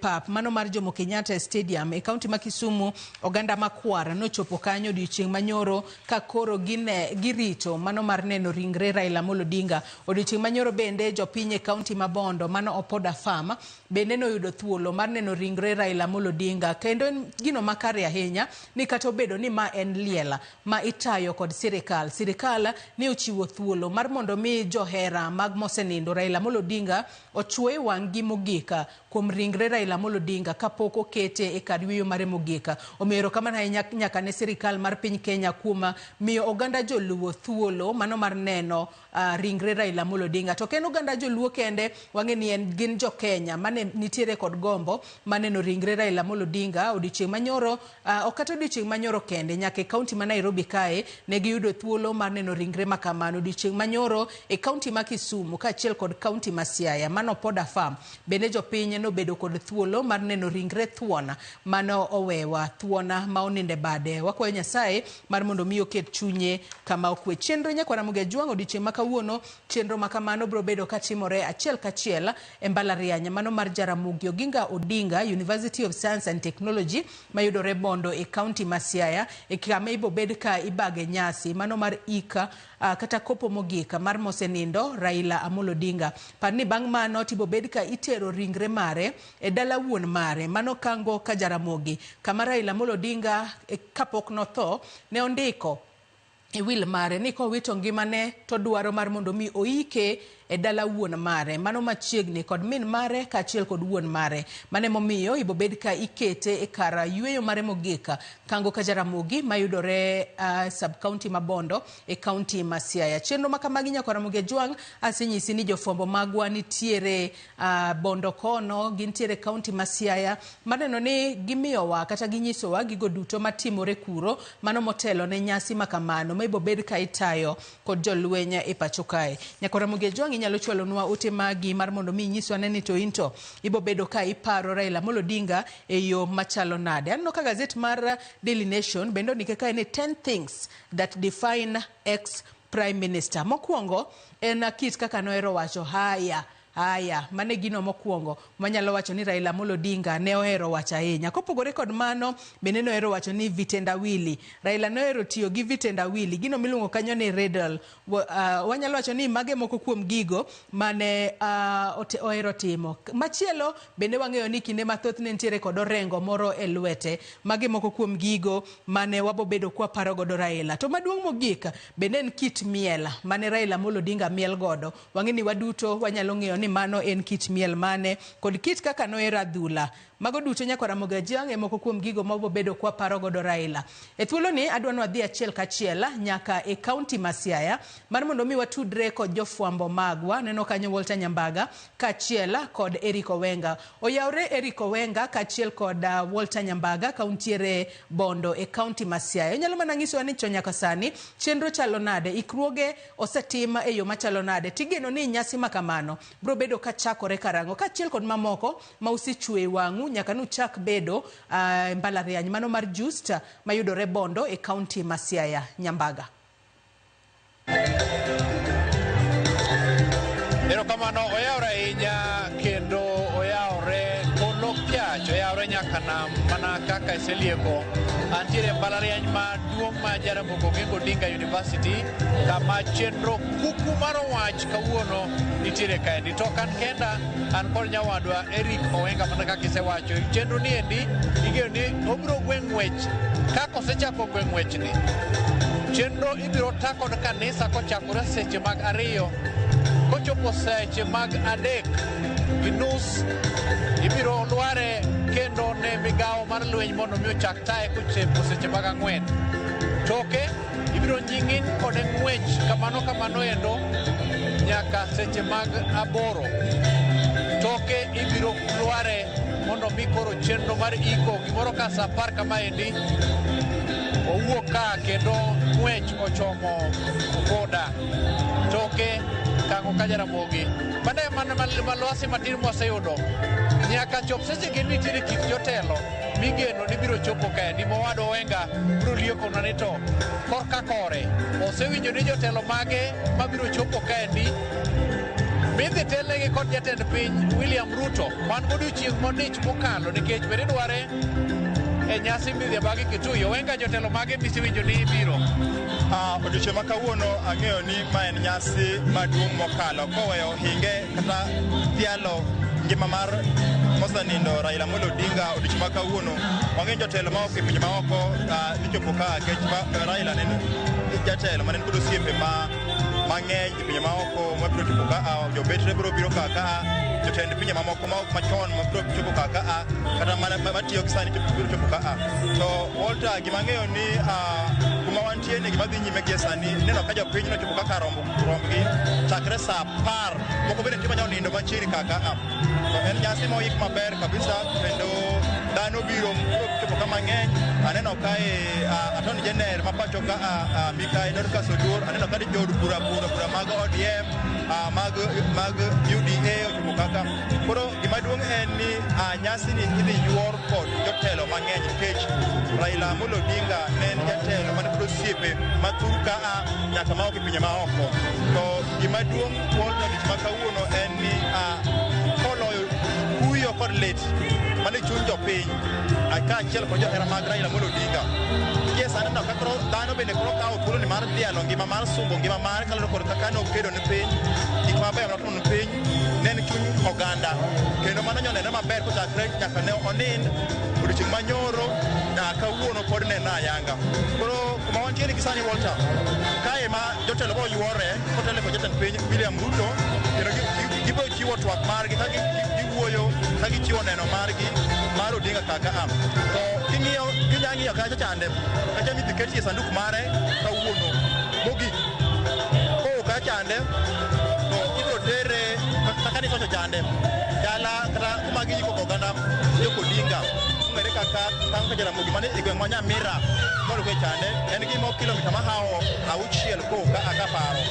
pap mano mar Jomo Kenyatta Stadium e kaunti ma Kisumu. Oganda makwar nochopo kanyo odiochieng' manyoro ka koro girito mano mar neno ringre Raila Amolo Odinga. Odiochieng' manyoro bende jopiny e kaunti ma Bondo mano Opoda Farm bende noyudo thuolo mar neno ringre Raila Amolo Odinga, kendo en gino makare ahinya ni kata obedo ni ma en liel ma itayo kod sirikal, sirikal ne ochiwo thuolo mar mondo mi johera mag mosenindo Raila Amolo Odinga ochwe wang'gi mogik kuom ringre Raila Amolo Odinga kapok okete e kar yueyo mare mogik. Omiyo erokamano ahinya nyaka ne sirikal mar piny Kenya kuom miyo oganda joluo thuolo mano mar neno ringre Raila Amolo Odinga. To ok en oganda joluo kende, wang'e ni en gin jo Kenya mane nitiere kod gombo maneno ringre Raila Amolo Odinga odiochieng' manyoro, ok kata odiochieng' manyoro kende, nyaka e kaunti ma Nairobi kae ne giyudo thuolo mar neno ringre makamano odiochieng' manyoro e kaunti ma Kisumu kaachiel kod kaunti ma Siaya mano Opoda Farm. Bende jopiny nobedo kod thuolo mar neno ringre thuona mano owewa, thuona ma oninde bade. Wakwayo Nyasaye mar mondo mi oket chunye kama okwe. Chenro nyakwar Ramogi Ajwang' odiochieng' ma kawuono, chenro makamano biro bedo katimore achiel kachiel e mbalariany mano mar Jaramogi Oginga Oginga Odinga University of Science and Technology mayudore Bondo e kaunti ma Siaya e kama ibobed ka ibage nyasi mano mar ika kata kopo mogik mar mosenindo Raila Amolo Odinga. Par ni bang' mano tibobed ka itero ringre mare e dala wuon mare mano Kango ka Jaramogi kama Raila Amolo Odinga kapok notho ne ondiko e wil mare ni kowito ngimane to dwaro mar mondo mi oike e dala wuon mare mano machiegni kod min mare kaachiel kod wuon mare. Mane momiyo ibobed ka ikete e kar yueyo mare mogik Kango ka Jaramogi mayudore sub county ma Bondo e county ma Siaya. Chenro ma kamagi nyaka Ramogi Ajwang' asenyisi ni jofwambo magwa nitiere Bondo kono, gintiere county ma Siaya, maneno ni gimiyowa kata ginyisowa gigo duto matimore kuro mano motelo ne nyasi makamano ma ibobed ka itayo kod jolweny e pacho kae. Nyaka Ramogi Ajwang' inyalo chwalonwa ote magi mar mondo mi inyiswa ne ni to into ibobedo ka iparo Raila Amolo Odinga e yo machalo nade. Aneno ka gazet mar Daily Nation bende ondike kae ni 10 things that define ex prime minister. Mokwongo en kit kaka nohero wacho haya haya, mane gino mokwongo manyalo wacho ni Raila Amolo Odinga ne ohero wacho ahinya. Kopogore kod mano bende nohero wacho ni vitendawili. Raila nohero tiyo gi vitendawili, gino miluongo kanyo ni riddle. Wanyalo wacho ni mage moko kuom gigo mane ohero timo. Machielo bende wang'eyo ni kinde mathoth ne nitiere kod orengo moro e lwete. Mage moko kuom gigo mane wabobedo kwaparo godo Raila. To maduong' mogik bende en kit miel mane Raila Amolo Odinga miel godo. Wang'e ni waduto wanyalo ng'eyo ni mano en kit miel mane kod kit kaka nohero adhula. Mago duto nyaka Ramogi Ajwang' e moko kuom gigo mawabobedo kwaparo godo Raila. E thuoloni adwa ni wadhi achiel kachiel nyaka e kaunti ma Siaya mar mondo mi watudre kod jofwambo magwa. Neno kanyo Walter Nyambaga kaachiel kod Eric Owenga. Oyawre Eric Owenga kaachiel kod Walter Nyambaga kauntiere Bondo e kaunti ma Siaya. Inyalo mana nyisowa ni to nyaka sani chenro chalo nade, ikruoge osetim e yo machalo nade, tigeno ni nyasi makamano biro bedo kachakore karang'o, kaachiel kod mamoko ma usechwe wang'u nyaka nuchak bedo mbalariany mano mar Just mayudore Bondo e kaunti ma Siaya. Nyambaga. Erokamano, oyawre ahinya kendo oyawre kolok piach, oyawre nyaka nam mana kaka iselieko. Antiere mbalariany maduong' ma Jaramogi Oginga Odinga University kama chenro kuku mar wach kawuono nitiere kaendi. To ok an kenda, an kod nyawadwa Eric Owenga mana kaka isewacho. Chenro ni endi igeno ni obiro gwe ng'wech kaka osechako gwe ng'wechni. Chenro ibiro ta kod kanisa kochakore seche mag 2 kochopo seche mag 3:30 ibiro lware kendo ne migawo mar lweny mondo mi ochak taye kochopo seche mag 4. Toke ibiro nying'in kode ng'wech kamano kamano endo nyaka seche mag 8. Toke ibiro lware mondo mi koro chenro mar iko gimoro ka sa 10 kamaendi owuok ka kendo ng'wech ochomo boda. Toke Kango ka Jaramogi. Mano e mana malwasi matin mwaseyudo. Nyaka chop seche gi nitiere kit jotelo migeno ni biro chopo kaendi. Mowadwa Owenga biro liekonwa ni to korka kore osewinjo ni jotelo mage mabiro chopo kaendi midhi telnegi kod jatend piny William Ruto man godiochieng' modich mokalo nikech bende dware e nyasi midhi abagi Kitui. Owenga, jotelo mage misewinjo ni ibiro? Odiochieng' ma kawuono ang'eyo ni ma en nyasi maduong' mokalo koweyo hinge kata thialo ngima mar mosenindo Raila Amolo Odinga. Odiochieng' ma kawuono wang'eyo jotelo mawuok e pinje maoko dhi chopo ka nikech Raila ne en jatelo mane kod osiepe mang'eny e pinje maoko mabiro chopo ka, jobetre biro biro ka, jotend pinje mamoko machon mabiro chopo ka, kata mana matiyo gi sani biro chopo ka. To Walter, gima ang'eyo ni kuma wantie ni gima dhi nyime gie sani, ineno ka jopiny nochopo kaka rombgi chakre sa 10, moko bende nitie manyalo nindo machiegni ka. To en nyasi moik maber kabisa kendo dhano biro chopo ka mang'eny. Aneno kae Attorney General ma pacho ka Mikai Dorcas Oduor, aneno ka jood bura mag ODM mag UDA ochopo kaka. Koro gima duong' en ni nyasi ni idhi yuor kod jotelo mang'eny nikech Raila Amolo Odinga ne en jatelo mane kod osiepe mathur ka nyaka maok e pinje maoko. To gima duong' Walter odiochieng' ma kawuono en ni koloyo kuyo kod lit mane chuny jopiny kaachiel kod johera mag Raila Amolo Odinga. Gie sani no kaka dhano bende koro kawo thuoloni mar dhialo ngima mar sumbo ngima mare kaluwore kod kaka nokedo ne piny, gik mabeyo manotimo ne piny, ne en chuny oganda. Kendo mano nyo nenre maber kochakre nyaka ne onind odiochieng' manyoro nyaka kawuono pod neno ayanga. Koro kuma wantiere gi sani Walter, kae ma jotelo biro yuore kotelo kod jatend piny William Ruto kendo gibiro chiwo twak margi ka giwuoyo ka gichiwo neno margi mar Odinga kaka a. To king'iyo kinya ng'iyo kacha chande kacha midhi ketie sanduk mare kawuono mogik. Kowuok kacha chande to ibiro tere kaka nisocho chande dala kata kuma giyiko oganda Jok Odinga ong'ere kaka Tang' ka Jaramogi mane e gweng' ma Nyamira moluwe chande en gima kilomita mahawo 6 kowuok ka kaparo.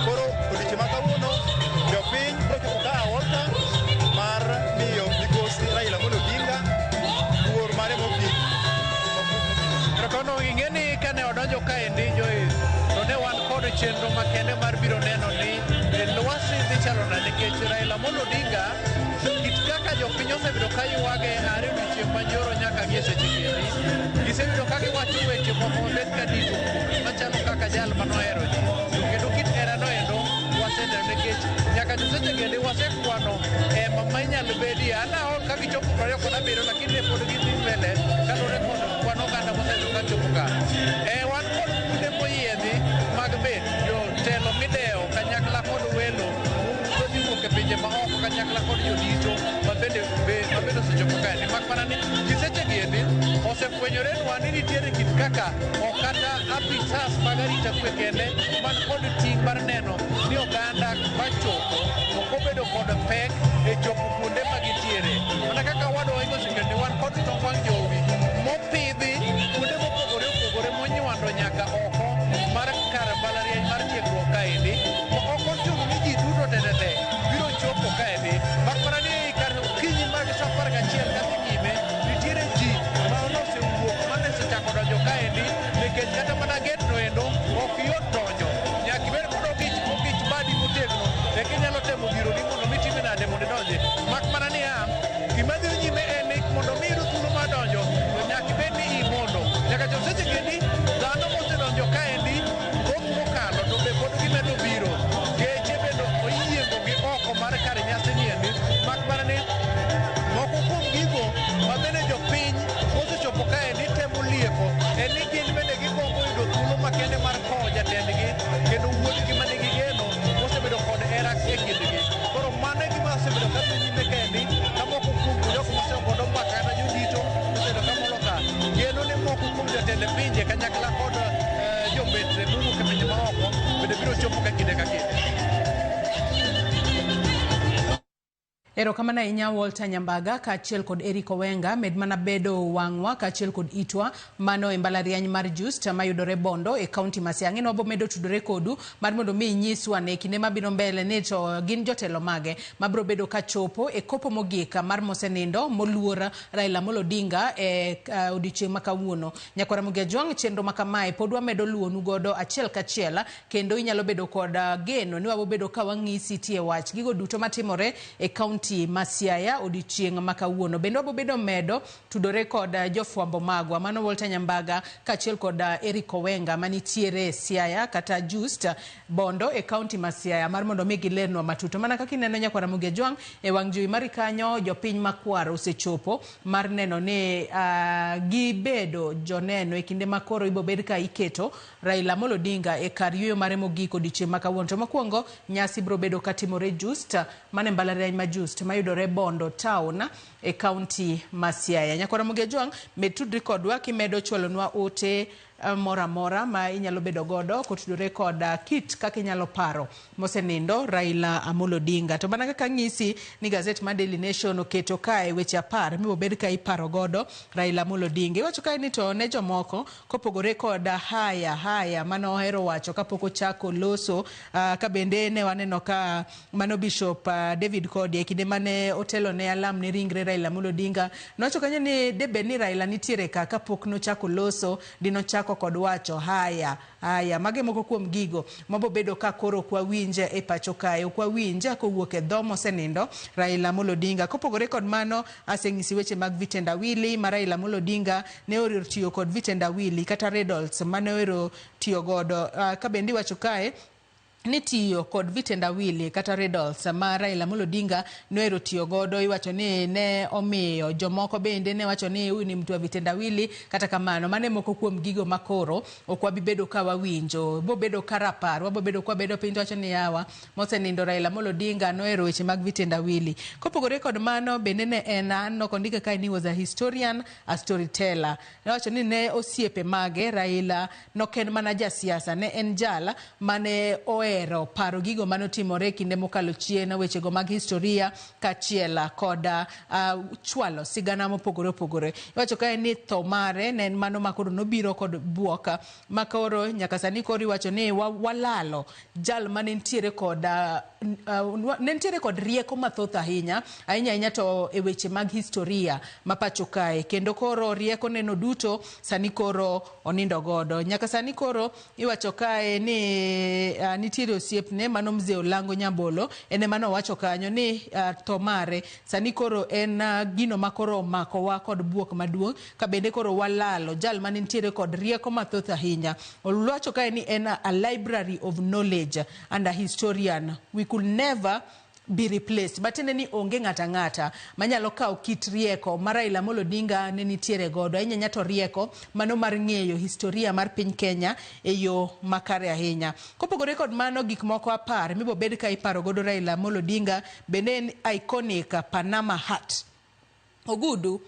Koro odiochieng' ma kawuono jopiny biro chopo ka Walter mar miyo migosi Raila Amolo Odinga luor mare mogik. Erokamano ing'e ni kane odonjo kaendi Joyce, to ne wan kod chenro makende mar biro neno ni lwasi dhi chalo nade nikech Raila Amolo Odinga kit kaka jopiny osebedo ka ywage are odiochieng' manyoro nyaka gi e seche gi endi, gisebedo ka giwacho weche moko mabet ka dito machalo kaka jal manohero ji. To kendo kit herano endo waseneno nikech nyaka to seche gi endi wasekwano hema ma inyalo bedie. An aol ka gichopo 27 lakini ne pod gidhi mbele kaluwore kod kwan oganda mosebedo ka chopo ka. Wan kod kuonde moyiedhi mag bet jotelo midewo kanyakla kod welo modhi wuok e pinje maoko kanyakla kod jodito mabende osechopo kaendi. Mak mana ni gi seche gi endi osefwenyorenwa ni nitiere kit kaka ok kata apisas mag arita kwe kende man kod ting' mar neno ni oganda machopo ok obedo kod pek e chopo kuonde ma gintiere. Mana kaka wadwa Oingo oseketo ni wan kod tong wang' jowi mopidhi kuonde mopogore opogore monywando nyaka oko mar kar mbalariany mar tiegruok kaendi. Ok ochuno ni ji duto tetete biro chopo kaendi. Mak mana ni kar okinyi mag sa 11 kadhi nyime nitiere ji ma nosewuok mane osechako donjo kaendi nikech kata mana get no endo ok yot donjo. Nyaka ibed kod ogich badi motegno eka inyalo temo dhironi mondo mi itime nade mondo idonji. Mak mana niya, gima dhi nyime en ni mondo mi iyud thuolo mar donjo to nyaka ibed ni imondo. Nyaka chop seche gi endi dhano mosedonjo kaendi thoth mokalo to be pod gimedo biro. Geche bende oyiengo gi oko mar kar nyasi ni endi. Mak mana ni moko kuom gigo ma bende jopiny mosechopo kaendi temo lieko en ni gin bende gigombo yudo thuolo makende mar kowo jatendgi kendo wuodgi manigi geno mosebedo kod hera e kindgi. Koro mano e gima osebedo ka dhi nyime kaendi ka moko kuom jok mosegodo mbaka kata jodito osebedo ka molo ka geno ni moko kuom jotend pinje kanyakla kod jombetre mowuok e pinje maoko bende biro chopo ka kinde ka kinde. Erokamano ahinya Walter Nyambaga kaachiel kod Eric Owenga med mana bedo wang'wa kaachiel kod itwa mano e mbalariany mar Just mayudore Bondo e kaunti ma Siaya. Ang'e ni wabo medo tudore kodu mar mondo mi inyiswa ne kinde mabiro mbele ni to gin jotelo mage mabiro bedo kachopo e kopo mogik mar mosenindo moluor Raila Amolo Odinga e odiochieng' ma kawuono. Nyakwara Ramogi Ajwang' chenro ma kamae pod wamedo luwonu godo achiel kachiel kendo inyalo bedo kod geno ni wabo bedo ka wang'isi tie wach gigo duto matimore e kaunti ma Siaya odiochieng' ma kawuono. Bende wabo bedo medo tudore kod jofwambo magwa mano Walter Nyambaga kaachiel kod Eric Owenga manitiere Siaya kata Just Bondo e kaunti ma Siaya mar mondo mi gilernwa matut. Mana kaka ineno nyakwara Ramogi Ajwang' e wang' jowi mari kanyo jopiny makwar osechopo mar neno ni gibedo joneno e kinde ma koro ibo bed ka iketo Raila Amolo Odinga e kar yueyo mare mogik odiochieng' ma kawuono. To mokwongo nyasi biro bedo katimore Just mane mbalariany ma Just mayudore Bondo town e kaunti ma Siaya. Nyakwara Ramogi Ajwang' med tudri kodwa kimedo chwalonwa ote moro amora ma inyalo bedo godo kotudore kod kit kaka inyalo paro mosenindo Raila Amolo Odinga. To mana kaka ng'isi ni gazet mar Daily Nation oketo kae weche 10 mibobed ka iparo godo Raila Amolo Odinga. Iwacho kae ni to ne jomoko kopogore kod haya mane ohero wacho kapok ochako loso ka bende ne waneno ka mano Bishop David Kodi e kinde mane otelo ne alam ne ringre Raila Amolo Odinga nowacho kanyo ni debed ni Raila nitiere ka kapok nochako loso dinochako ochako kod wacho haya haya. Mage moko kuom gigo mabobedo ka koro ok wawinj e pacho kae, ok wawinj kowuok e dho mosenindo Raila Amolo Odinga. Kopogore kod mano, aseng'isi weche mag vitendawili ma Raila Amolo Odinga ne ohero tiyo kod vitendawili kata riddles mane ohero tiyo godo. Ka bende iwacho kae ni tiyo kod vitendawili kata riddles ma Raila Amolo Odinga nohero tiyo godo, iwacho ni ne omiyo jomoko bende ne wacho ni huyu ni mtu wa vitendawili. Kata kamano, mano e moko kuom gigo makoro ok wabi bedo ka wawinjo, bobedo ka rapar, wabobedo ka wabedo piny to wacho ni yawa mosenindo Raila Amolo Odinga nohero weche mag vitendawili. Kopogore kod mano, bende ne en aneno kondike kae ni was a historian, a storyteller. Nowacho ni ne osiepe mage Raila nok en mana jasiasa, ne en jal mane ohero paro gigo manotimore kinde mokalo chien, wechego mag historia kaachiel kod chwalo sigana mopogore opogore. Iwacho kae ni tho mare ne en mano makoro nobiro kod buok makoro nyaka sani koro iwacho ni walalo jal mane nitiere kod ne nitiere kod rieko mathoth ahinya ahinya ahinya to e weche mag historia ma pacho kae, kendo koro rieko neno duto sani koro onindo godo. Nyaka sani koro iwacho kae ni nitiere osiepne mano Mzee Olango Nyambolo, en ema nowacho kanyo ni tho mare sani koro en gino makoro omakowa kod buok maduong', ka bende koro walalo jal mane nitiere kod rieko mathoth ahinya. Owacho kae ni en a library of knowledge and a historian. We could never be replaced. Matiende ni onge ng'ata ng'ata manyalo kawo kit rieko ma Raila Amolo Odinga ne nitiere godo, ahinya ahinya to rieko mano mar ng'eyo historia mar piny Kenya e yo makare ahinya. Kopogore kod mano, gik moko 10 mibobed ka iparo godo Raila Amolo Odinga bende en iconic Panama hat. Ogudu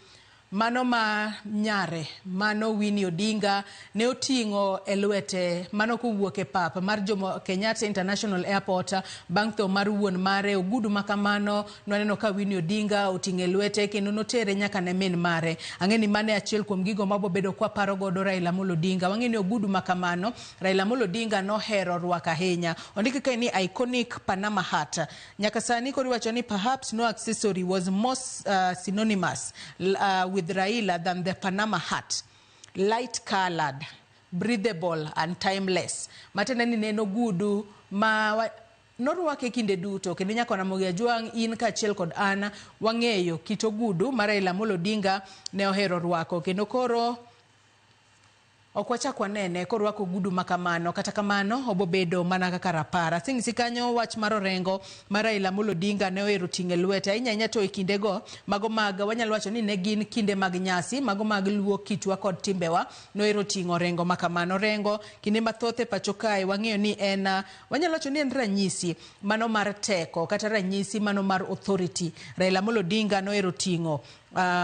mano ma nyare mano Winnie Odinga ne oting'o e lwete mano kowuok e pap mar Jomo Kenyatta International Airport bang' tho mar wuon mare. Ogudu ma kamano nwaneno ka Winnie Odinga oting'o e lwete kendo notere nyaka ne min mare. Ang'e ni mano e achiel kuom gigo mabobedo kwaparo godo Raila Amolo Odinga. Wang'e ni ogudu ma kamano Raila Amolo Odinga nohero rwako ahinya. Ondiki kae ni iconic Panama hat. Nyaka sani koro iwacho ni perhaps no accessory was more synonymous with Raila than the Panama hat. Light colored, breathable and timeless. Matiende ni ne en ogudu ma norwake kinde duto, kendo nyaka Ramogi Ajwang' in kaachiel kod an wang'eyo kit ogudu ma Raila Amolo Odinga ne ohero rwako, kendo koro ok wachak wanene korwako ogudu ma kamano. Kata kamano obobedo mana kaka rapar. Aseng'isi kanyo wach mar orengo ma Raila Amolo Odinga ne ohero ting'o e lwete ahinya ahinya to e kindego mago mag wanyalo wacho ni ne gin kinde mag nyasi, mago mag luo kitwa kod timbewa, nohero ting'o orengo ma kamano. Orengo kinde mathoth e pacho kae wang'eyo ni en wanyalo wacho ni en ranyisi mano mar teko kata ranyisi mano mar authority. Raila Amolo Odinga nohero ting'o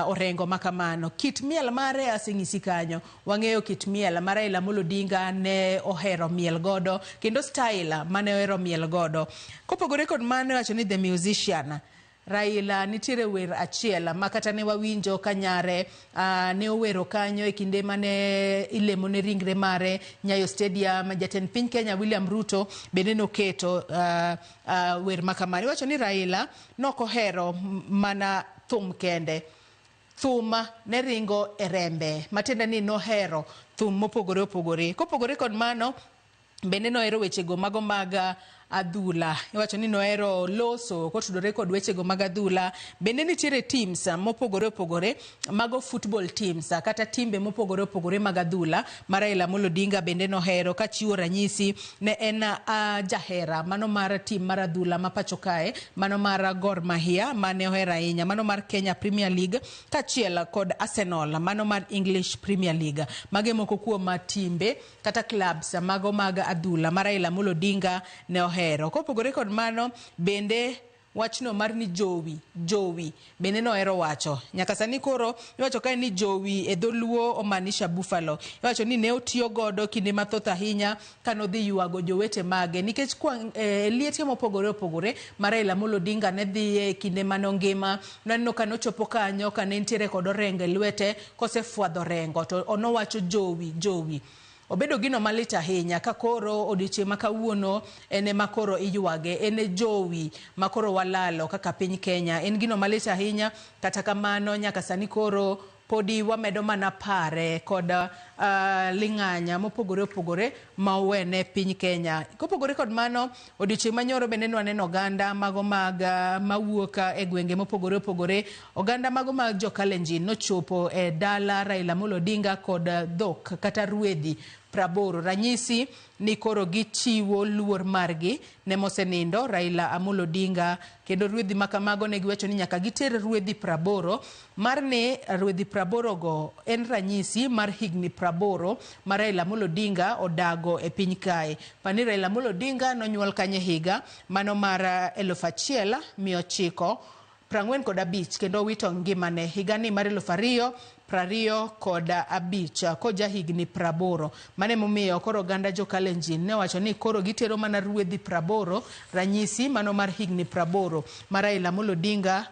orengo ma kamano. Kit miel mare aseng'isi kanyo, wang'eyo kit miel ma Raila Amolo Odinga ne ohero miel godo kendo style mane ohero miel godo. Kopogore kod mano, iwacho ni the musician Raila nitiere wer achiel ma kata ne wawinjo ka nyare ne owero kanyo e kinde mane ilemo ne ringre mare Nyayo Stadium. Jatend piny Kenya William Ruto bende noketo wer ma kamano. Iwacho ni Raila nokohero mana thum kende, thum ne ringo e rembe, matiende ni nohero thum mopogore opogore. Kopogore kod mano, bende nohero wechego mago mag adhula. Iwacho ni nohero loso kotudore kod wechego mag adhula. Bende nitiere teams mopogore opogore, mago football teams kata timbe mopogore opogore mag adhula ma Raila Amolo Odinga bende nohero. Kachiwo ranyisi, ne en jahera mano mar team mar adhula ma pacho kae, mano mar Gor Mahia mane ohero ahinya, mano mar Kenya Premier League kaachiel kod Arsenal mano mar English Premier League. Mage moko kuom timbe kata clubs mago mag adhula ma Raila Amolo Odinga ne ohero. Kopogore kod mano, bende wachno mar ni jowi, jowi bende nohero wacho. Nyaka sani koro iwacho kae ni jowi e dholuo omaanisha buffalo. Iwacho ni ne otiyo godo kinde mathoth ahinya kanodhi ywago jowete mage, nikech kwa liete mopogore opogore ma Raila Amolo Odinga ne dhiye e kinde mane ongima. Naneno ka nochopo kanyo ka ne nitiere kod orengo e lwete, kosefwadho orengo to nowacho jowi, jowi. Obedo gino malit ahinya ka koro odiochieng' ma kawuono en ema koro iywage, en e jowi ma koro walalo kaka piny Kenya. En gino malit ahinya, kata kamano nyaka sani koro podi wamedo mana pare kod ling'anya mopogore opogore ma owene piny Kenya. Kopogore kod mano, odiochieng' manyoro bende nwaneno oganda mago mag mawuok e gwenge mopogore opogore. Oganda mago mag jo Kalenjin nochopo e dala Raila Amolo Odinga kod dhok kata ruedhi 80. Ranyisi ni koro gichiwo luor margi ne mosenindo Raila Amolo Odinga, kendo ruedhi makamago ne giwacho ni nyaka giter ruedhi 80 mar ni ruedhi 80 go en ranyisi mar higni 80 ma Raila Amolo Odinga odago e piny kae. Pani Raila Amolo Odinga nonyuol kanye higa mano mar 1945 kendo owito ngimane higani mar 2025 koja higni 80. Mane momiyo koro oganda jo Kalenjin ne owacho ni koro gitero mana ruedhi 80 ranyisi mano mar higni 80 ma Raila Amolo Odinga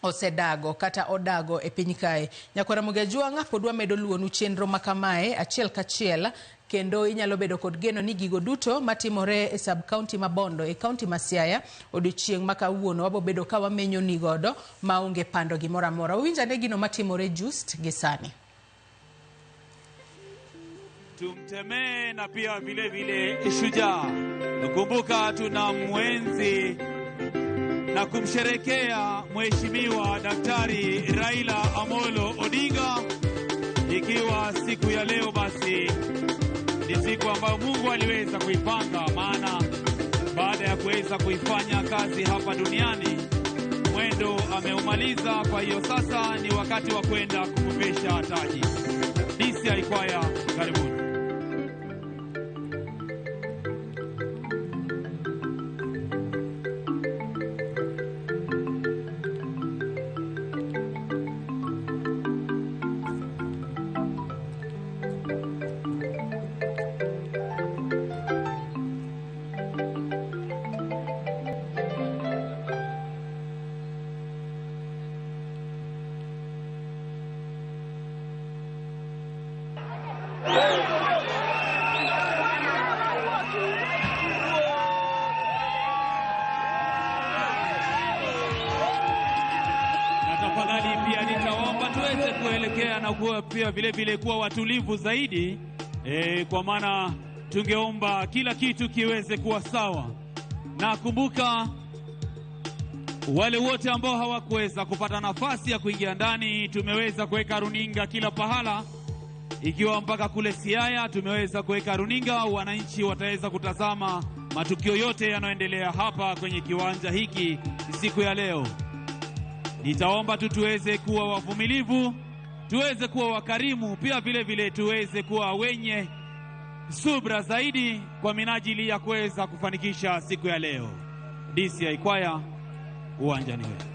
osedago kata odago e piny kae. Nyakwara Ramogi Ajwang' pod wamedo luwonu chenro makamae achiel kachiel, kendo inyalo bedo kod geno ni gigo duto matimore e sub county ma Bondo e county ma Siaya odiochieng' ma kawuono wabobedo ka wamenyo ni godo maonge pando gimoro amora. Uwinj ane gino matimore just gi sani. Tumtemee na pia vile vile shujaa. Kumbuka tuna mwenzi na kumsherekea Mheshimiwa Daktari Raila Amolo Odinga, ikiwa siku ya leo basi ni siku ambayo Mungu aliweza kuipanga, maana baada ya kuweza kuifanya kazi hapa duniani mwendo ameumaliza. Kwa hiyo sasa ni wakati wa kwenda kumvesha taji. DCI Kwaya, karibuni. Tafadhali pia nitaomba tuweze kuelekea na kuwa pia vile vile kuwa watulivu zaidi, kwa maana tungeomba kila kitu kiweze kuwa sawa. Na kumbuka wale wote ambao hawakuweza kupata nafasi ya kuingia ndani, tumeweza kuweka runinga kila pahala, ikiwa mpaka kule Siaya tumeweza kuweka runinga. Wananchi wataweza kutazama matukio yote yanayoendelea hapa kwenye kiwanja hiki siku ya leo. Nitaomba tu tuweze kuwa wavumilivu, tuweze kuwa wakarimu, pia vile vile tuweze kuwa wenye subra zaidi kwa minajili ya kuweza kufanikisha siku ya leo. DCI Kwaya, uwanjani wetu.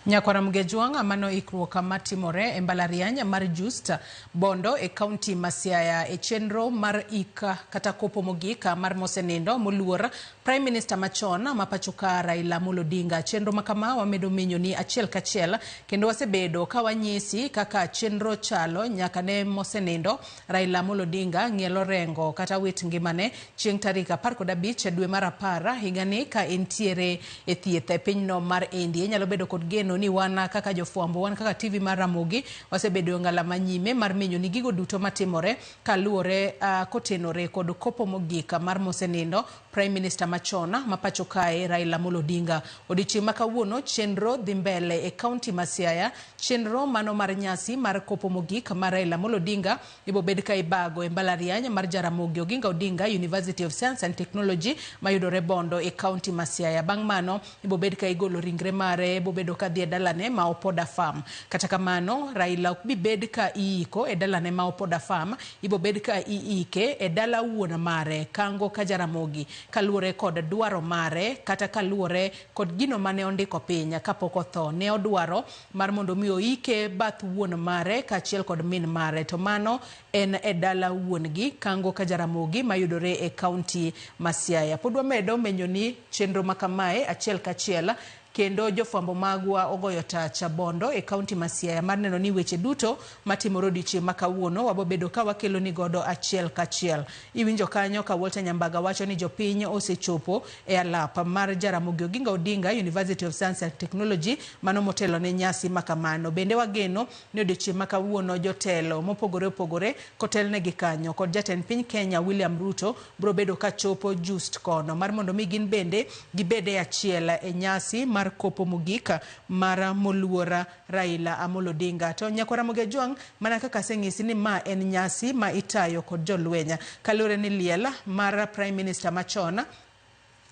Nyakwara Mgejwang' mano ikruok matimore e mbalariany mar Just Bondo e kaunti ma Siaya e chenro mar ik kata kopo mogik mar mosenindo moluor Prime Minister machon ma pachoka Raila Amolo Odinga. Chenro ma kama wamedo menyo ni achiel kachiel kendo wasebedo ka wanyisi kaka chenro chalo nyaka ne mosenindo Raila Amolo Odinga ng'ielo rengo kata wit ngimane chieng' tarik 15 dwe mar 10 higani ka entiere e thieth e pinyno mar India. Inyalo bedo kod geno ni wan kaka jofwambo, wan kaka TV mar Ramogi wasebedo e ngala manyime mar menyo ni gigo duto matimore kaluwore kotenore kod kopo mogik mar mosenindo Prime Minister machon ma pacho kae Raila Amolo Odinga. Odiochieng' ma kawuono chenro dhi mbele e kaunti ma Siaya. Chenro mano mar nyasi mar kopo mogik mar Raila Amolo Odinga ibobed ka ibago e mbalariany mar Jaramogi Oginga Odinga University of Science and Technology mayudore Bondo e kaunti ma Siaya. Bang' mano ibobed ka igolo ringre mare, ibobedo ka dhi e dalane ma Opoda Farm. Kata kamano Raila ok bi bed ka iiko e dalane ma Opoda Farm, ibobed ka iike e dala wuon mare Kango ka Jaramogi kaluwore kod dwaro mare kata kaluwore kod gino mane ondiko piny kapok otho. Ne odwaro mar mondo mi oike bath wuon mare kaachiel kod min mare, to mano en e dala wuon-gi Kango ka Jaramogi mayudore e kaunti ma Siaya. Pod wamedo menyo ni chenro ma kamae achiel kachiel kendo jofwambo magwa ogoyo tach Bondo e kaunti ma Siaya mar neno ni weche duto matimore odiochieng' ma kawuono wabobedo ka wakelo ni godo achiel kachiel. Iwinjo kanyo ka Walter Nyambaga wacho ni jopiny osechopo e alap mar Jaramogi Oginga Odinga University of Science and Technology mano motelo ne nyasi ma kamano. Bende wageno ni odiochieng' ma kawuono jotelo mopogore opogore kotelnegi kanyo kod jatend piny Kenya William Ruto biro bedo ka chopo just kono mar mondo mi gin bende gibed e achiel e nyasi mar kopo mogik mar moluor Raila Amolo Odinga. To nyakwara Ramogi Ajwang', mana kaka aseng'isi ni ma en nyasi ma itayo kod jolweny kaluwore ni liel mar Prime Minister machon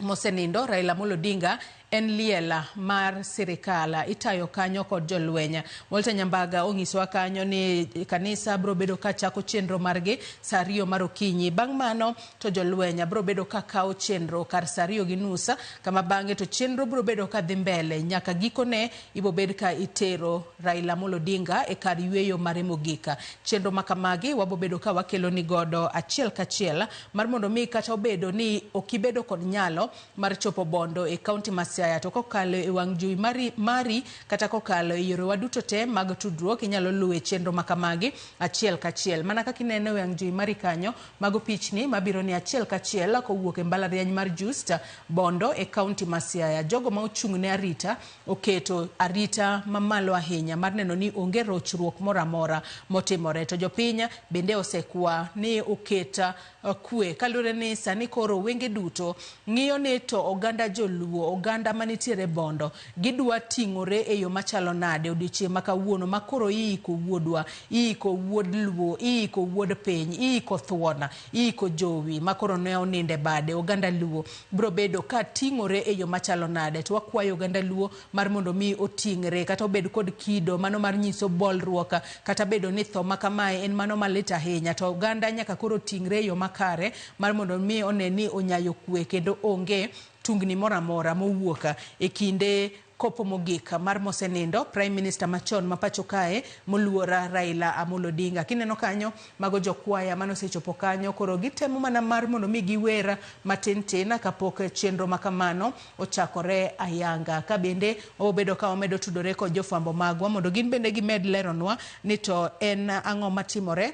mosenindo Raila Amolo Odinga en liel mar sirikal itayo kanyo kod jolweny. Walter Nyambaga onyisowa kanyo ni kanisa biro bedo ka chako chenro margi saa 2 mar okinyi. Bang' mano to jolweny biro bedo ka kawo chenro kar saa 2:30 kama bang'e to chenro biro bedo ka dhi mbele nyaka gikone ibobed ka itero Raila Amolo Odinga e kar yweyo mare mogik. Chenro ma kamagi wabobedo ka wakelo ni godo achiel kachiel mar mondo mi kata obedo ni ok ibedo kod nyalo mar chopo Bondo e kaunti ma Siaya to kokalo e wang' jowi mari kata kokalo e yorewa duto te mag tudruok inyalo luwe chenro ma kamagi achiel kachiel. Mana kaka ineno e wang' jowi mari kanyo, mago pichni mabiro ni achiel kachiel kowuok e mbalariany mar Just Bondo e kaunti ma Siaya. Jogo ma ochung' ne arita oketo arita mamalo ahinya mar neno ni onge rochruok moro amora motimore. To jopiny bende osekwa ni oket kwe kaluwore ni sani koro wenge duto ng'iyo ni to oganda joluo, oganda manitiere Bondo gidwa ting'ore e yo machalo nade odiochieng' ma kawuono ma koro iiko wuodwa, iiko wuod Luo, iiko wuod piny, iiko thuona, iiko jowi ma koro ne oninde bade. Oganda Luo biro bedo ka ting'ore e yo machalo nade? To wakwayo oganda Luo mar mondo mi oting're kata obed kod kido mano mar nyiso bolruok kata bedo ni tho ma kamae en mano malit ahinya, to oganda nyaka koro ting're e yo makare mar mondo mi one ni onyayo kwe kendo onge tungni moro amora mowuok e kinde kopo mogik mar mosenindo Prime Minister machon ma pacho kae moluor Raila Amolo Odinga. Kineno kanyo mago jokwaya mane osechopo kanyo koro gitemo mana mar mondo mi giwer matin tin kapok chenro ma kamano ochakore ayanga. Ka bende obedo ka wamedo tudore kod jofwambo magwa mondo gin bende gimed leronwa ni to en ang'o matimore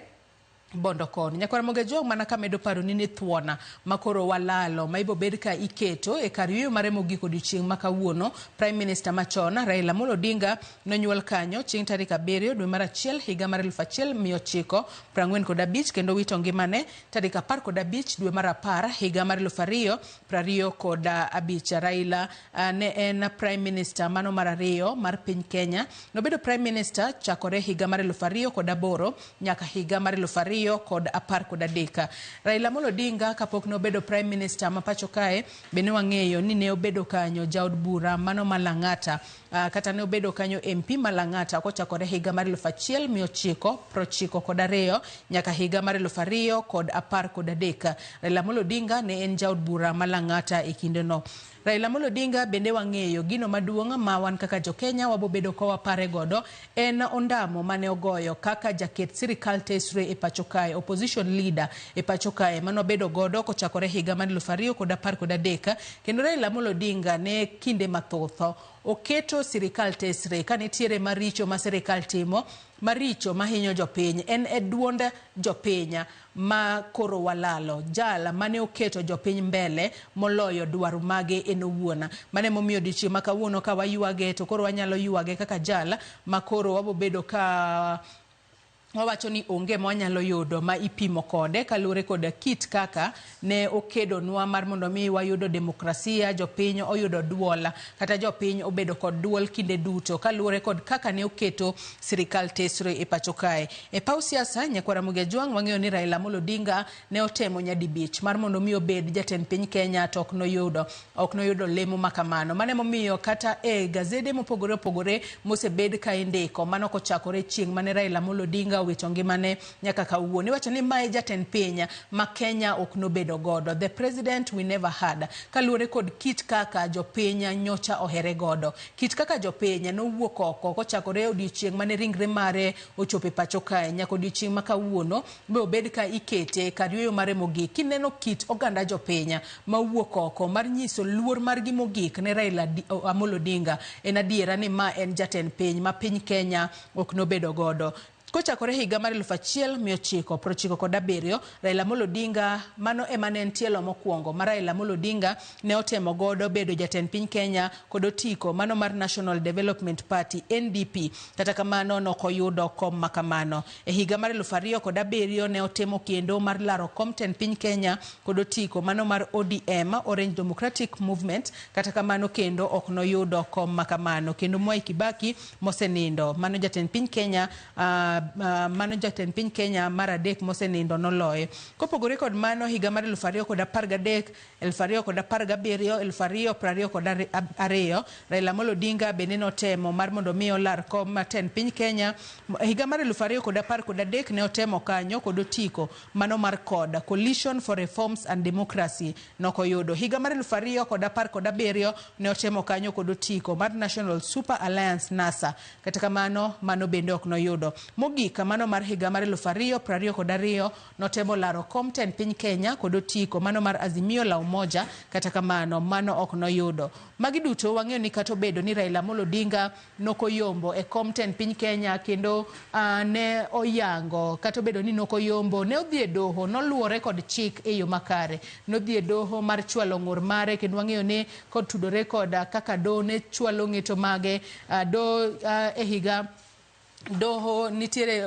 Bondo koni. Nyakwara Ramogi Ajwang' mana kamedo paro ni thuona makoro walalo ma ibobed ka iketo e kar yueyo mare mogik odiochieng' ma kawuono. Prime Minister machon Raila Amolo Odinga nonyuol kanyo chieng' tarik 7 dwe mar 1 higa mar 1945 kendo wito ngimane tarik 15 dwe mar 10 higa mar 2025. Raila ne en Prime Minister mano mar 2 mar piny Kenya. Nobedo Prime Minister chakore higa mar 2008 nyaka higa mar 2013. Raila Amolo Odinga kapok nobedo Prime Minister ma pacho kae bende wang'eyo ni ne obedo kanyo jaod bura mano ma Lang'ata, kata ne obedo kanyo MP ma Lang'ata kochakore higa mar 1992 nyaka higa mar 2013. Raila Amolo Odinga ne en jaod bura ma Lang'ata e kindeno. Raila Amolo Odinga bende wang'eyo gino maduong' ma wan kaka jo-Kenya wabobedo ka wapare godo en ondamo mane ogoyo kaka jaket sirikal tesre e pacho kae, opposition leader e pacho kae mane obedo godo kochakore higa mar 2013, kendo Raila Amolo Odinga ne kinde mathoth oketo sirikal tesre ka nitiere maricho ma sirikal timo, maricho mahinyo jopiny. En e duond jopiny ma koro walalo, jal mane oketo jopiny mbele moloyo dwaro mage en owuon. Mano emomiyo odiochieng' ma kawuono ka waywage to koro wanyalo ywage kaka jal ma koro wabobedo ka wawacho ni onge mwanyalo yudo ma ipimo kode kaluwore kod kit kaka ne okedonwa mar mondo mi wayudo demokrasia, jopiny oyudo duol kata jopiny obedo kod duol kinde duto kaluwore kod kaka ne oketo sirikal tesre e pacho kae. E paw siasa, nyakwar Ramogi Ajwang', wang'eyo ni Raila Amolo Odinga ne otemo nyadibich mar mondo mi obed jatend piny Kenya to ok noyudo lemo makamano. Mano emomiyo kata e gazede mopogore opogore mosebed ka indiko mano kochakore chieng' mane Raila Amolo Odinga owito ngimane nyaka kawuono. Iwacho ni mae jatend piny ma Kenya ok nobedo godo, the president we never had, kaluwore kod kit kaka jopiny nyocha ohere godo, kit kaka jopiny nowuok oko kochakore odiochieng' mane ringre mare ochopo e pacho kae nyaka odiochieng' ma kawuono be obed ka ikete kar yweyo mare mogik. Kineno kit oganda jopiny mawuok oko mar nyiso luor margi mogik ne Raila Amolo Odinga, en adiera ni ma en jatend piny ma piny Kenya ok nobedo godo. Kochakore higa mar 1997, Raila Amolo Odinga mano ema ne en tielo mokwongo ma Raila Amolo Odinga ne otemo godo bedo jatend piny Kenya kod otiko mano mar National Development Party NDP. Kata kamano nokoyudo kom makamano. E higa mar 2007 ne otemo kendo mar laro kom tend piny Kenya kod otiko mano mar ODM, Orange Democratic Movement. Kata kamano kendo ok noyudo kom makamano. Kendo Mwai Kibaki mosenindo mano jatend piny Kenya mano jatend piny Kenya mar adek mosenindo noloye. Kopogore kod mano, higa mar 2013, 2017, 2022 Raila Amolo Odinga bende notemo mar mondo mi olar kom mar tend piny Kenya. Higa mar 2013 ne otemo kanyo kod otiko mano mar CORD, Coalition for Reforms and Democracy, nokoyudo. Higa mar 2017 ne otemo kanyo kod otiko mar National Super Alliance NASA. Kata kamano mano bende ok noyudo. Mogik mano mar higa mar 2022 notemo laro kom tend piny Kenya kod otiko mano mar Azimio la Umoja. Kata kamano mano ok noyudo. Magi duto wang'eyo ni kata obedo ni Raila Amolo Odinga nokoyombo e kom tend piny Kenya kendo ne oyango, kata obedo ni nokoyombo, ne odhi e doho, noluwore kod chik e yo makare. Nodhi e doho mar chwalo ng'ur mare, kendo wang'eyo ni kod tudore kod kaka doho ne chwalo ng'eto mage. Doho e higa doho nitiere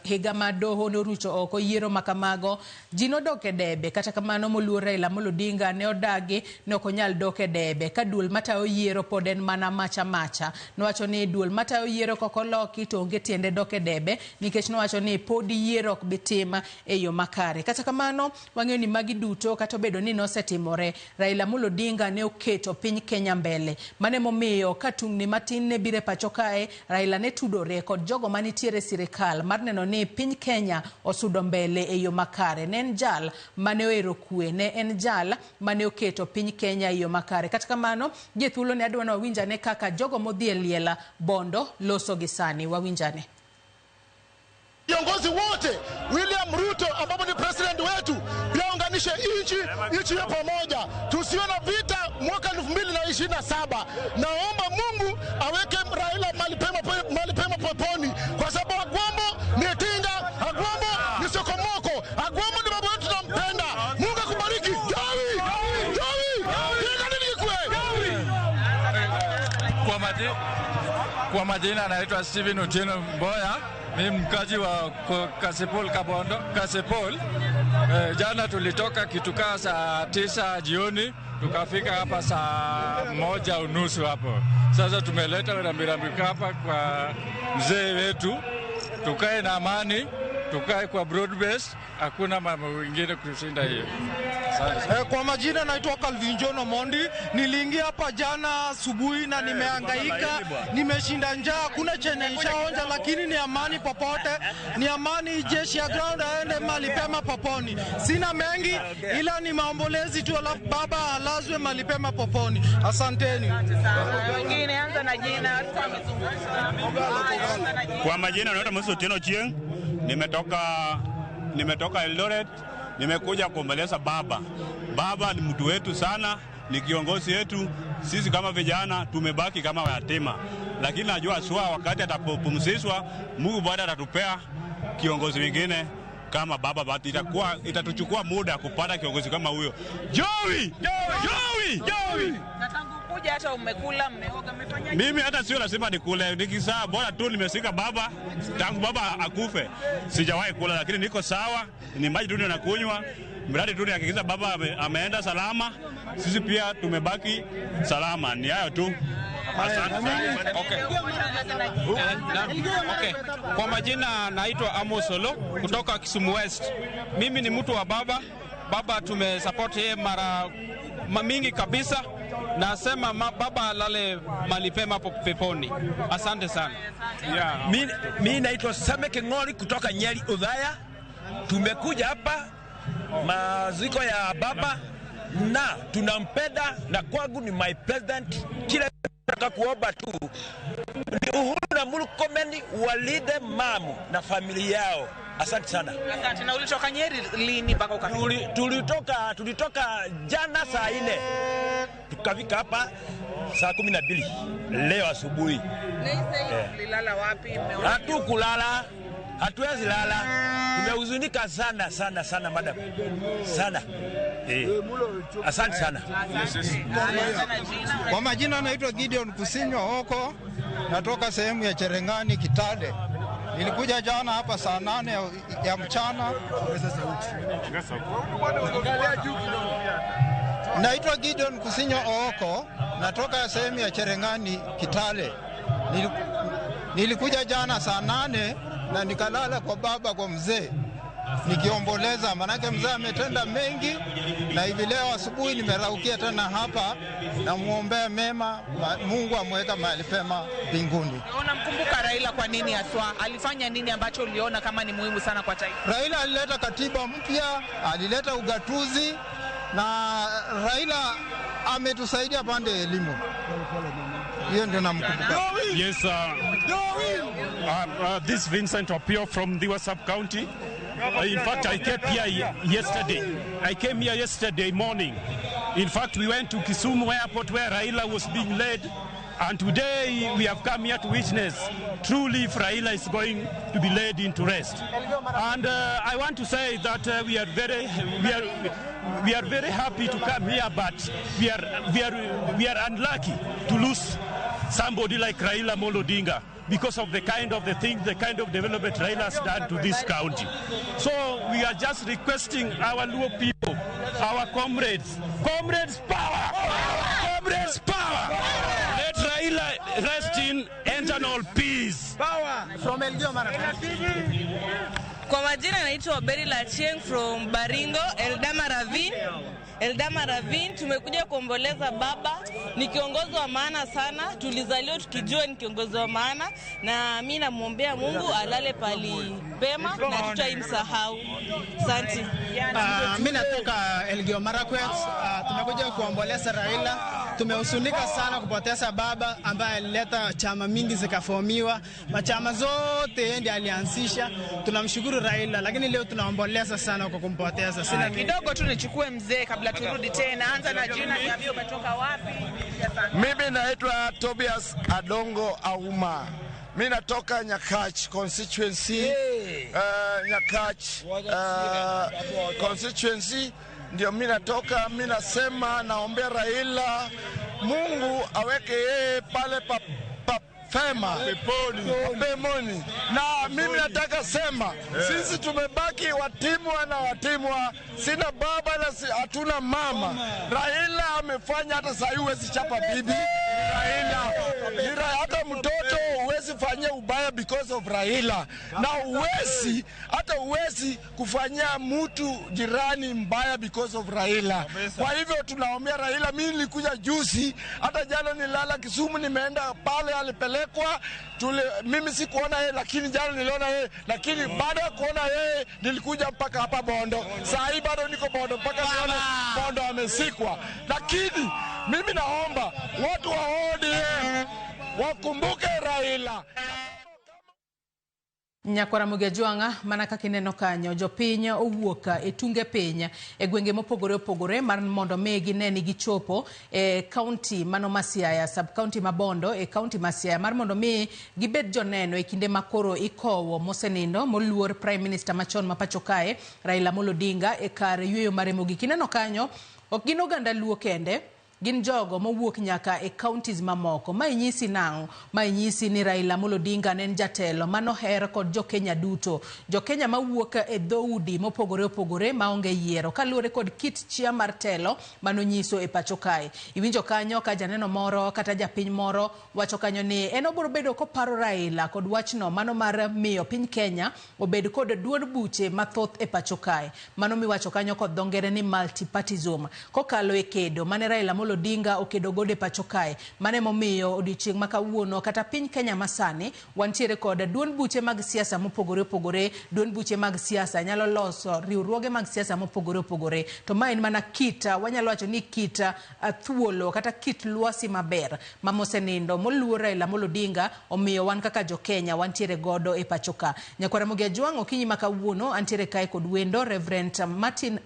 higa ma doho norucho oko yiero makamago, ji nodok e debe. Kata kamano moluor Raila Amolo Odinga ne odagi, ne ok onyal dok e debe ka duol matayo yiero pod en mana macha macha. Nowacho ni duol matayo yiero kok oloki to onge tiende dok e debe, nikech nowacho ni pod yiero ok bi tim e yo makare. Kata kamano wang'eyo ni magi duto kata obedo ni nosetimore, Raila Amolo Odinga ne oketo piny Kenya mbele. Mano emomiyo ka tungni matin ne biro e pacho kae, Raila ne tudo kod jogo manitiere sirikal mar neno ni piny Kenya osudo mbele e yo makare. Ne en jal mane ohero kwe, ne en jal mane oketo piny Kenya e yo makare. Kata kamano, gi thuolo ne adwa ni wawinjane kaka jogo modhi e liela Bondo loso gi sani. Wawinjane. Viongozi wote, William Ruto ambapo ni president wetu, pia unganishe nchi iwe pamoja, tusiwe na vita mwaka 2027. Naomba Mungu aweke Raila mahali pema peponi, kwa sababu Agwambo ni Tinga, Agwambo ni Sokomoko, Agwambo ni baba wetu, tunampenda. Mungu akubariki. Jowi, Jowi, Tinga nini kwe? Kwa majina anaitwa Steven Otieno Mboya. Mimi mkazi wa Kasipul Kabondo, Kasipul. Jana tulitoka kitukaa saa 9 jioni, tukafika hapa saa 1:30 hapo. Sasa tumeleta rambirambi hapa kwa mzee wetu, tukae na amani, Tukae kwa broad base, hakuna mambo mengine kushinda hiyo. Kwa majina naitwa Calvin John Omondi. Niliingia hapa jana asubuhi na nimehangaika, nimeshinda njaa, kuna chenye nishaonja, lakini ni amani popote, ni amani. Jeshi ya ground aende mahali pema poponi. Sina mengi ila ni maombolezi tu, alafu baba alazwe mahali pema poponi. Asanteni. Wengine anza na jina. Kwa majina naitwa Moses Otieno Chieng. Nimetoka Eldoret. Nimekuja kuomboleza baba. Baba ni mtu wetu sana, ni kiongozi wetu. Sisi kama vijana tumebaki kama yatima, lakini najua swa wakati atapopumzishwa Mungu bado atatupea kiongozi mwingine kama baba. But itatuchukua muda kupata kiongozi kama huyo. Joey! Joey! Joey! Na tangu kuja hata umekula, mmeoga, mmefanya Mimi hata sio lazima nikule, nikisaa bora tu nimesika baba. Tangu baba akufe sijawahi kula, lakini niko sawa, ni maji tu nakunywa. Mradi tu nihakikisha baba ameenda salama, sisi pia tumebaki salama. Ni hayo tu. Asante sana. Okay. Okay. Kwa majina naitwa Amos Olo kutoka Kisumu West. Mimi ni mtu wa baba. Baba tumesupport yeye mara mingi kabisa. Nasema baba alale mahali pema peponi. Asante sana. Yeah. Mi naitwa Sameke Ngori kutoka Nyeri Udhaya. Tumekuja hapa maziko ya baba na tunampenda, na kwangu ni my president. Kila nataka kuomba tu ni Uhuru na Murkomen walinde mamu na familia yao. Asante sana. Asante. Na ulitoka Nyeri lini mpaka ukafika? Tulitoka jana saa 4. Tukafika hapa saa 12 leo asubuhi. Mlilala wapi? Hatukulala. Hatuwezi lala. Tumehuzunika sana sana sana madam. Sana. Asante sana. Kwa majina naitwa Gideon Kusinyo Oko, natoka sehemu ya Cherengani Kitale. Nilikuja jana hapa saa 8 ya mchana. Naitwa Gideon Kusinyo Ooko, natoka sehemu ya Cherengani Kitale. Nilikuja jana saa 8 na nikalala kwa baba, kwa mzee, nikiomboleza, manake mzee ametenda mengi, na hivi leo asubuhi nimeraukia tena hapa na muombea mema, Mungu amweka mahali pema mbinguni. Unamkumbuka Raila kwa nini haswa? Alifanya nini ambacho uliona kama ni muhimu sana kwa taifa? Raila alileta katiba mpya, alileta ugatuzi, na Raila ametusaidia pande ya elimu. Hiyo ndio namkumbuka. Yes, this Vincent Opio from Dhiwa Sub-County. In fact, I came here yesterday. I came here yesterday morning. In fact, we went to Kisumu Airport where Raila was being led. And today we have come here to witness truly if Raila is going to be led into rest. And I want to say that we are very happy to come here, but we are unlucky to lose somebody like Raila Amolo Odinga because of the kind of the thing, the kind of development Raila has done to this county. So we are just requesting our Luo people, our comrades, comrades power, comrades power. Let Raila rest in eternal peace. Power from Elgeyo Marakwet. Kwa majina naitwa Berry Lachieng from Baringo, Eldama Ravine. Eldama Ravine, tumekuja kuomboleza baba. Ni kiongozi wa maana sana, tulizaliwa tukijua ni kiongozi wa maana, na mimi namuombea Mungu alale pali pema na tutaimsahau. Asante. Mimi natoka Elgeyo Marakwet. Tumekuja kuomboleza Raila. Tumehuzunika sana kupoteza baba ambaye alileta chama mingi zikafomiwa, machama zote yeye ndiye alianzisha. Tunamshukuru Raila, lakini leo tunaomboleza sana kwa kumpoteza. Sina kidogo tu nichukue mzee kabla turudi tena. Anza na jina, niambie umetoka wapi. Mimi naitwa Tobias Adongo Auma. Mimi natoka Nyakach constituency. Nyakach constituency ndio mimi natoka. Mimi nasema naombea Raila, Mungu aweke yeye pale pa fema peponi. Na mimi nataka sema sisi tumebaki watimwa na watimwa, sina baba na hatuna mama. Raila amefanya hata sasa huwezi chapa bibi. Raila Hata mtoto huwezi fanyia ubaya because of Raila, na huwezi hata huwezi kufanyia mtu jirani mbaya because of Raila. Kwa hivyo tunaomea Raila. Mimi nilikuja juzi, hata jana nilala Kisumu, nimeenda pale alipelekwa tule, mimi sikuona yeye, lakini jana niliona yeye, lakini baada ya kuona yeye nilikuja mpaka hapa Bondo. Saa hii bado niko Bondo mpaka nione Bondo amesikwa, lakini mimi naomba watu wa ODM wakumbuke Raila. Nyakwara Mugejwang'a mana kaka ineno kanyo jopiny owuok e tunge piny e gwenge mopogore opogore mar mondo mi gine ni gichopo e kaunti mano ma Siaya, sub kaunti ma Bondo e kaunti ma Siaya mar mondo mi gibed joneno e kinde ma koro ikowo mosenindo moluor Prime Minister machon ma pacho kae Raila Amolo Odinga e kar yueyo mare mogik. Ineno kanyo ok gin oganda Luo kende, gin jogo mowuok nyaka e counties mamoko. Ma inyisi nang'o? Ma inyisi ni Raila Amolo Odinga ne en jatelo manoher kod jokenya duto, jokenya mawuok e dhoudi mopogore opogore maonge yiero kaluwore kod kit chia mar telo manonyiso e pacho kae. Iwinjo kanyo ka janeno moro kata japiny moro wacho kanyo ni en obiro bedo koparo Raila kod wachno mano mar miyo piny Kenya obed kod duond buche mathoth e pacho kae. Mano miwacho kanyo kod dho ngere ni multipartyism kokalo e kedo mane Raila Amolo Odinga okedo godo e pacho kae. Mano emomiyo odiochieng' ma kawuono kata piny Kenya masani wantiere kod duond buche mag siasa mopogore opogore. Duond buche mag siasa nyalo loso riwruoge mag siasa mopogore opogore, to ma en mana kit wanyalo wacho ni kit thuolo kata kit lwasi maber ma mosenindo moluor Raila Amolo Odinga omiyo wan kaka jokenya wantiere godo e pacho ka. Nyakwara Ramogi Ajwang', okinyi ma kawuono antiere kae kod wendo Reverend Martin,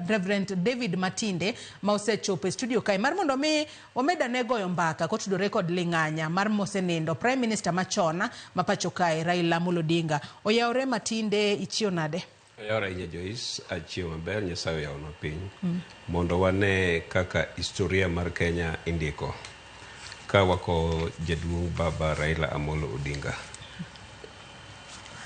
Reverend David Matinde ma osechopo e studio kae mar mondo mi wamed ane goyo mbaka kotudore kod ling'anya mar mosenindo Prime Minister machon ma pacho kae Raila Amolo Odinga. Oyawore Matinde, ichiew nade? Oyawore ahinya Joyce, achiew maber, Nyasaye oyawonwa piny mondo wane kaka historia mar Kenya indiko ka wako jaduong' baba Raila Amolo Odinga.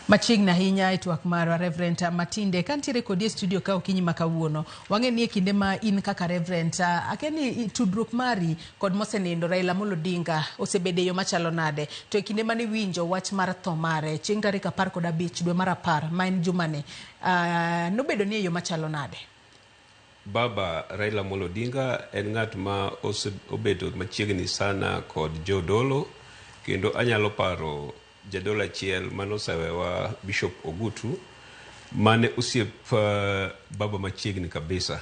Machiegni ahinya e twak marwa Reverend Matinde, kantiere kodi e studio ka okinyi ma kawuono, wang'e ni e kinde ma in kaka Reverend, akia ni tudruok mari kod mosenindo Raila Amolo Odinga osebedo e yo machalo nade, to e kinde mane iwinjo wach mar tho mare chieng' tarik 15 dwe mar 10 ma en jumani, nobedo ni e yo machalo nade? Baba Raila Amolo Odinga en ng'at ma obedo machiegni sana kod jodolo, kendo anyalo paro jadolo achiel manosewewa Bishop Ogutu mane osiep baba machiegni kabisa,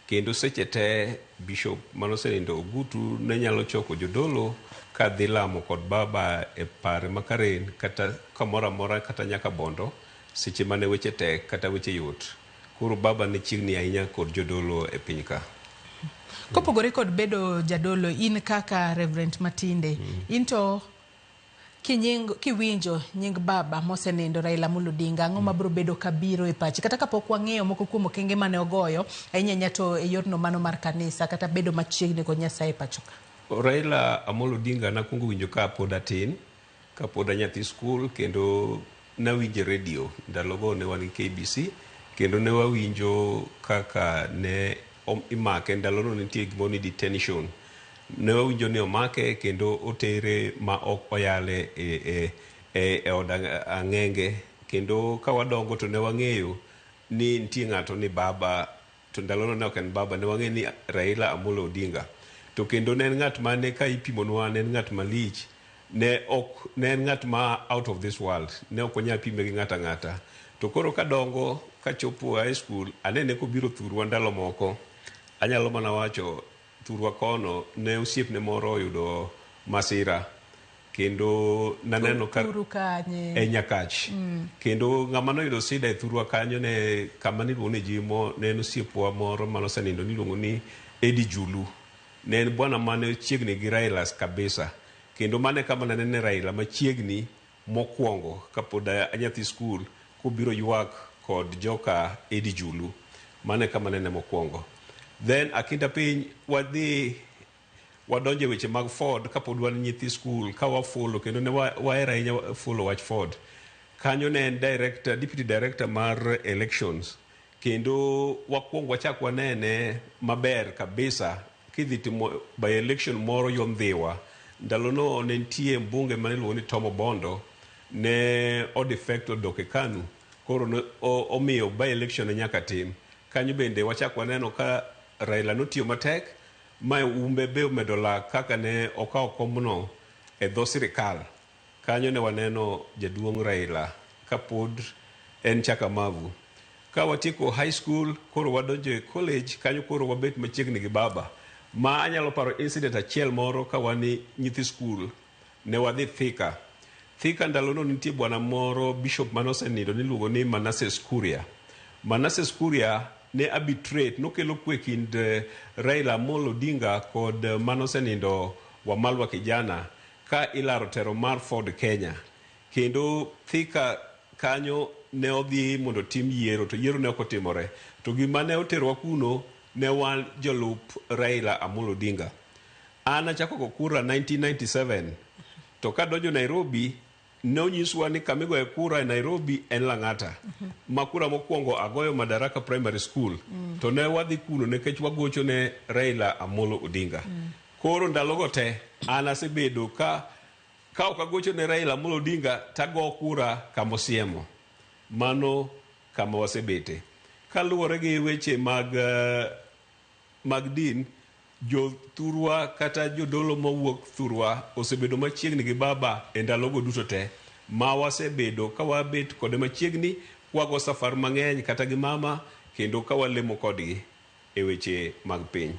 kendo seche te Bishop manosenindo Ogutu ne nyalo choko jodolo kadhi lamo kod baba e pare ma Karen kata kamoro amora kata nyaka Bondo seche mane weche tek kata weche yot. Koro baba ne chiegni ahinya kod jodolo e piny ka. Kopogore kod bedo jadolo, in kaka Reverend Matinde, in to kiwinjo nying baba mosenindo Raila Amolo Odinga, ang'o mabiro bedo kabiro e pachi kata kapok wang'eyo moko kuom okenge mane ogoyo ahinya ahinya to e yorno mano mar kanisa kata bedo machiegni kod Nyasaye e pacho ka? Raila Amolo Odinga nakwongo winjo ka pod atin, kapod anyathi skul, kendo nawinjo e redio. Ndalogo ne wan gi KBC, kendo ne wawinjo kaka ne imake. Ndalono nitie gimoro ni detention. Ne wawinjo ni omake kendo otere ma ok oyale e od ang'enge. Kendo ka wadongo to ne wang'eyo ni nitie ng'ato ni baba, to ndalono ne ok en baba, ne wang'eyo ni Raila Amolo Odinga. To kendo ne en ng'at mane ka ipimonwa ne en ng'at malich, ne ok ne en ng'at ma out of this world, ne ok wanyal pime gi ng'ato ang'ata. To koro kadongo kachopo high school, anene kobiro thurwa ndalo moko, anyalo mana wacho thurwa kono ne osiepne moro oyudo masira, kendo naneno ka Thuru kanye? e Nyakach. Kendo ng'ama noyudo sida e thurwa kanyo ne kama niluongo ni Jimo, ne en osiepwa moro manosenindo niluongo ni Eddie Julu. Ne en bwana mane chiegni gi Raila kabisa, kendo mano e kama nanene Raila machiegni mokwongo kapod anyathi skul kobiro ywak kod joka Eddie Julu. Mano e kama nene mokwongo. Then akinda piny wadhi wadonjo e weche mag Ford kapod wan nyithi skul ka wafulo, kendo ne wahero ahinya fulo wach Ford. Kanyo ne en director, deputy director mar elections, kendo wakwongo wachak wanene maber kabisa kidhi timo by election moro yo Ndhiwa. Ndalono ne nitie mbunge mane iluongo ni Tom Obondo ne odefect odok e KANU. Koro ne omiyo by election ne nyaka tim. Kanyo bende wachak waneno ka Raila notiyo matek ma umbe be omedo lak kaka ne okawo komno e dho sirikal. Kanyo ne waneno jaduong' Raila kapod en chakamavu. Ka watieko high school koro wadonjo e college, kanyo koro wabet machiegni gi baba. Ma anyalo paro incident achiel moro ka wan nyithi skul ne wadhi Thika. Thika ndalono nitie bwana moro bishop mane osenindo niluongo ni Manasseh Kuria. Manasseh Kuria ne arbitrate nokelo kwe kind Raila Amolo Odinga kod mane osenindo Wamalwa Kijana ka ilaro tero mar Ford Kenya. Kendo Thika kanyo ne odhi mondo tim yiero to yiero ne ok otimore. To gima ne oterowa kuno ne wan jolup Raila Amolo Odinga. An achako go kura 1997 to kadonjo Nairobi ne onyiswa ni kama igoye kura e Nairobi en Lang'ata. Ma kura mokwongo agoyo Madaraka Primary School. To ne wadhi kuno nikech wagocho ne Raila Amolo Odinga. Koro ndalogo te an asebedo ka ok agocho ne Raila Amolo Odinga tago kura kamosiemo. Mano kama wasebete. Kaluwore gi weche mag din, jothurwa kata jodolo mowuok thurwa osebedo machiegni gi baba e ndalogo duto te. Ma wasebedo ka wabet kode machiegni, wago safar mang'eny kata gi mama, kendo ka walemo kodgi e weche mag piny.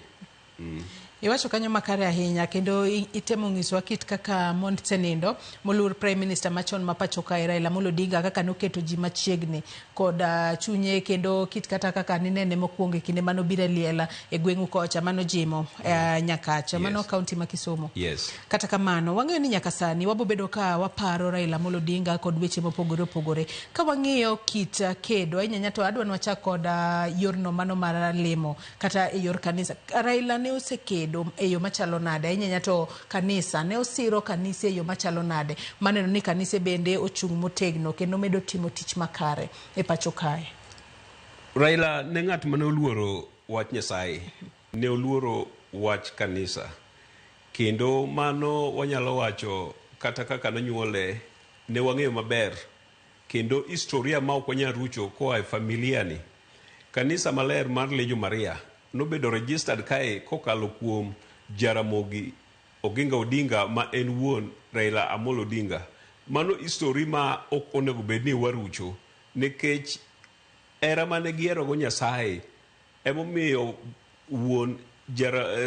Iwacho kanyo makare ahinya kendo itemo nyisowa kit kaka mond Senindo moluor Prime Minister machon ma pacho kae Raila Amolo Odinga kaka noketo ji machiegni kod chunye kendo kit kata kaka ninene mokwongo e kinde manobiro e liela e gweng'u kocha mano jimo Nyakacha mano kaunti ma Kisumu. Yes. Kata kamano wang'eyo ni nyaka sani wabobedo ka waparo Raila Amolo Odinga kod weche mopogore opogore. Ka wang'iyo kit kedo ahinya to adwa ni wachak kod yorno mano mar lemo kata e yor kanisa. Raila ne osekedo e yo machalo nade ahinya to kanisa ne osiro kanise e yo machalo nade maneno ni kanise bende ochung' motegno kendo medo timo tich makare e pacho kae. Raila ne ng'at mane oluoro wach Nyasaye, ne oluoro wach kanisa, kendo mano wanyalo wacho kata kaka nonyuole ne wang'eyo maber, kendo historia ma ok wanyal rucho koa e familia ni. Kanisa maler mar Legion Maria nobedo registered kae kokalo kuom Jaramogi Oginga Odinga ma en wuon Raila Amolo Odinga. Mano histori ma ok onego bed ni warucho nikech hera mane giherogo Nyasaye emomiyo wuon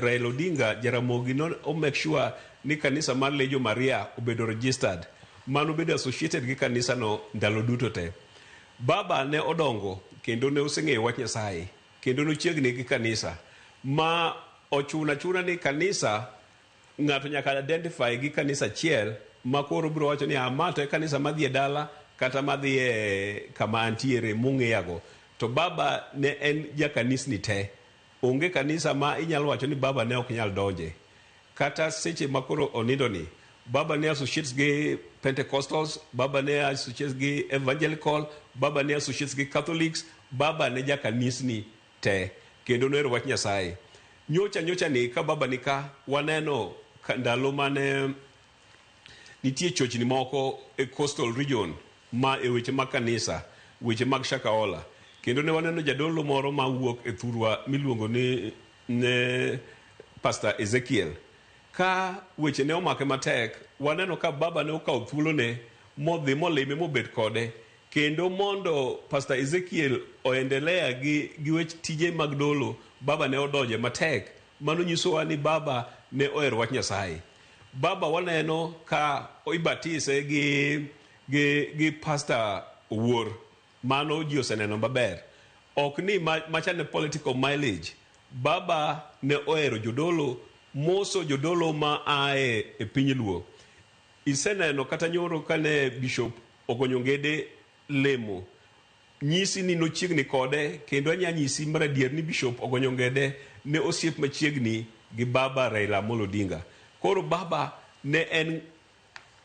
Raila Odinga Jaramogi no o make sure ni kanisa mar Legion Maria obedo registered. Mano bedo associated gi kanisa no ndalo duto te. Baba ne odongo kendo ne oseng'eyo wach Nyasaye kendo nochiegni gi kanisa ma ochuna chuna ni kanisa ng'ato nyaka identify gi kanisa achiel ma koro biro wacho ni ma to e kanisa madhi e dala kata madhi e kama antiere mong'eyago. To baba ne en jakanisni te. Onge kanisa ma inyalo wacho ni baba ne ok nyal donje. Kata seche ma koro onindo ni, baba ne associates gi Pentecostals, baba ne associates gi Evangelical, baba ne associates gi Catholics, baba ne jakanisni te kendo nohero wach Nyasaye. Nyocha ni ka baba ni ka waneno ndalo mane nitie chochni moko e coastal region ma e weche mag kanisa, weche mag Shakahola. Kendo ne waneno jadolo moro ma wuok e thurwa miluongo ni ne Pastor Ezekiel. Ka weche ne omake matek, waneno ka baba ne okawo thuolone modhi molime mobet kode. Kendo mondo Pastor Ezekiel oendelea gi wech tije mag dolo, baba ne odonje matek. Mano nyisowa ni baba ne ohero wach Nyasaye. Baba waneno ka ibatise gi Pastor Owuor. Mano ji oseneno maber. Ok ni machane political mileage. Baba ne ohero jodolo, moso jodolo ma ae e piny Luo. Iseneno kata nyoro kane Bishop Ogonyo Ngede lemo, nyisi ni nochiegni kode, kendo anya nyisi mar adier ni Bishop Ogonyo Ngede ne osiep machiegni gi baba Raila Amolo Odinga. Koro baba ne en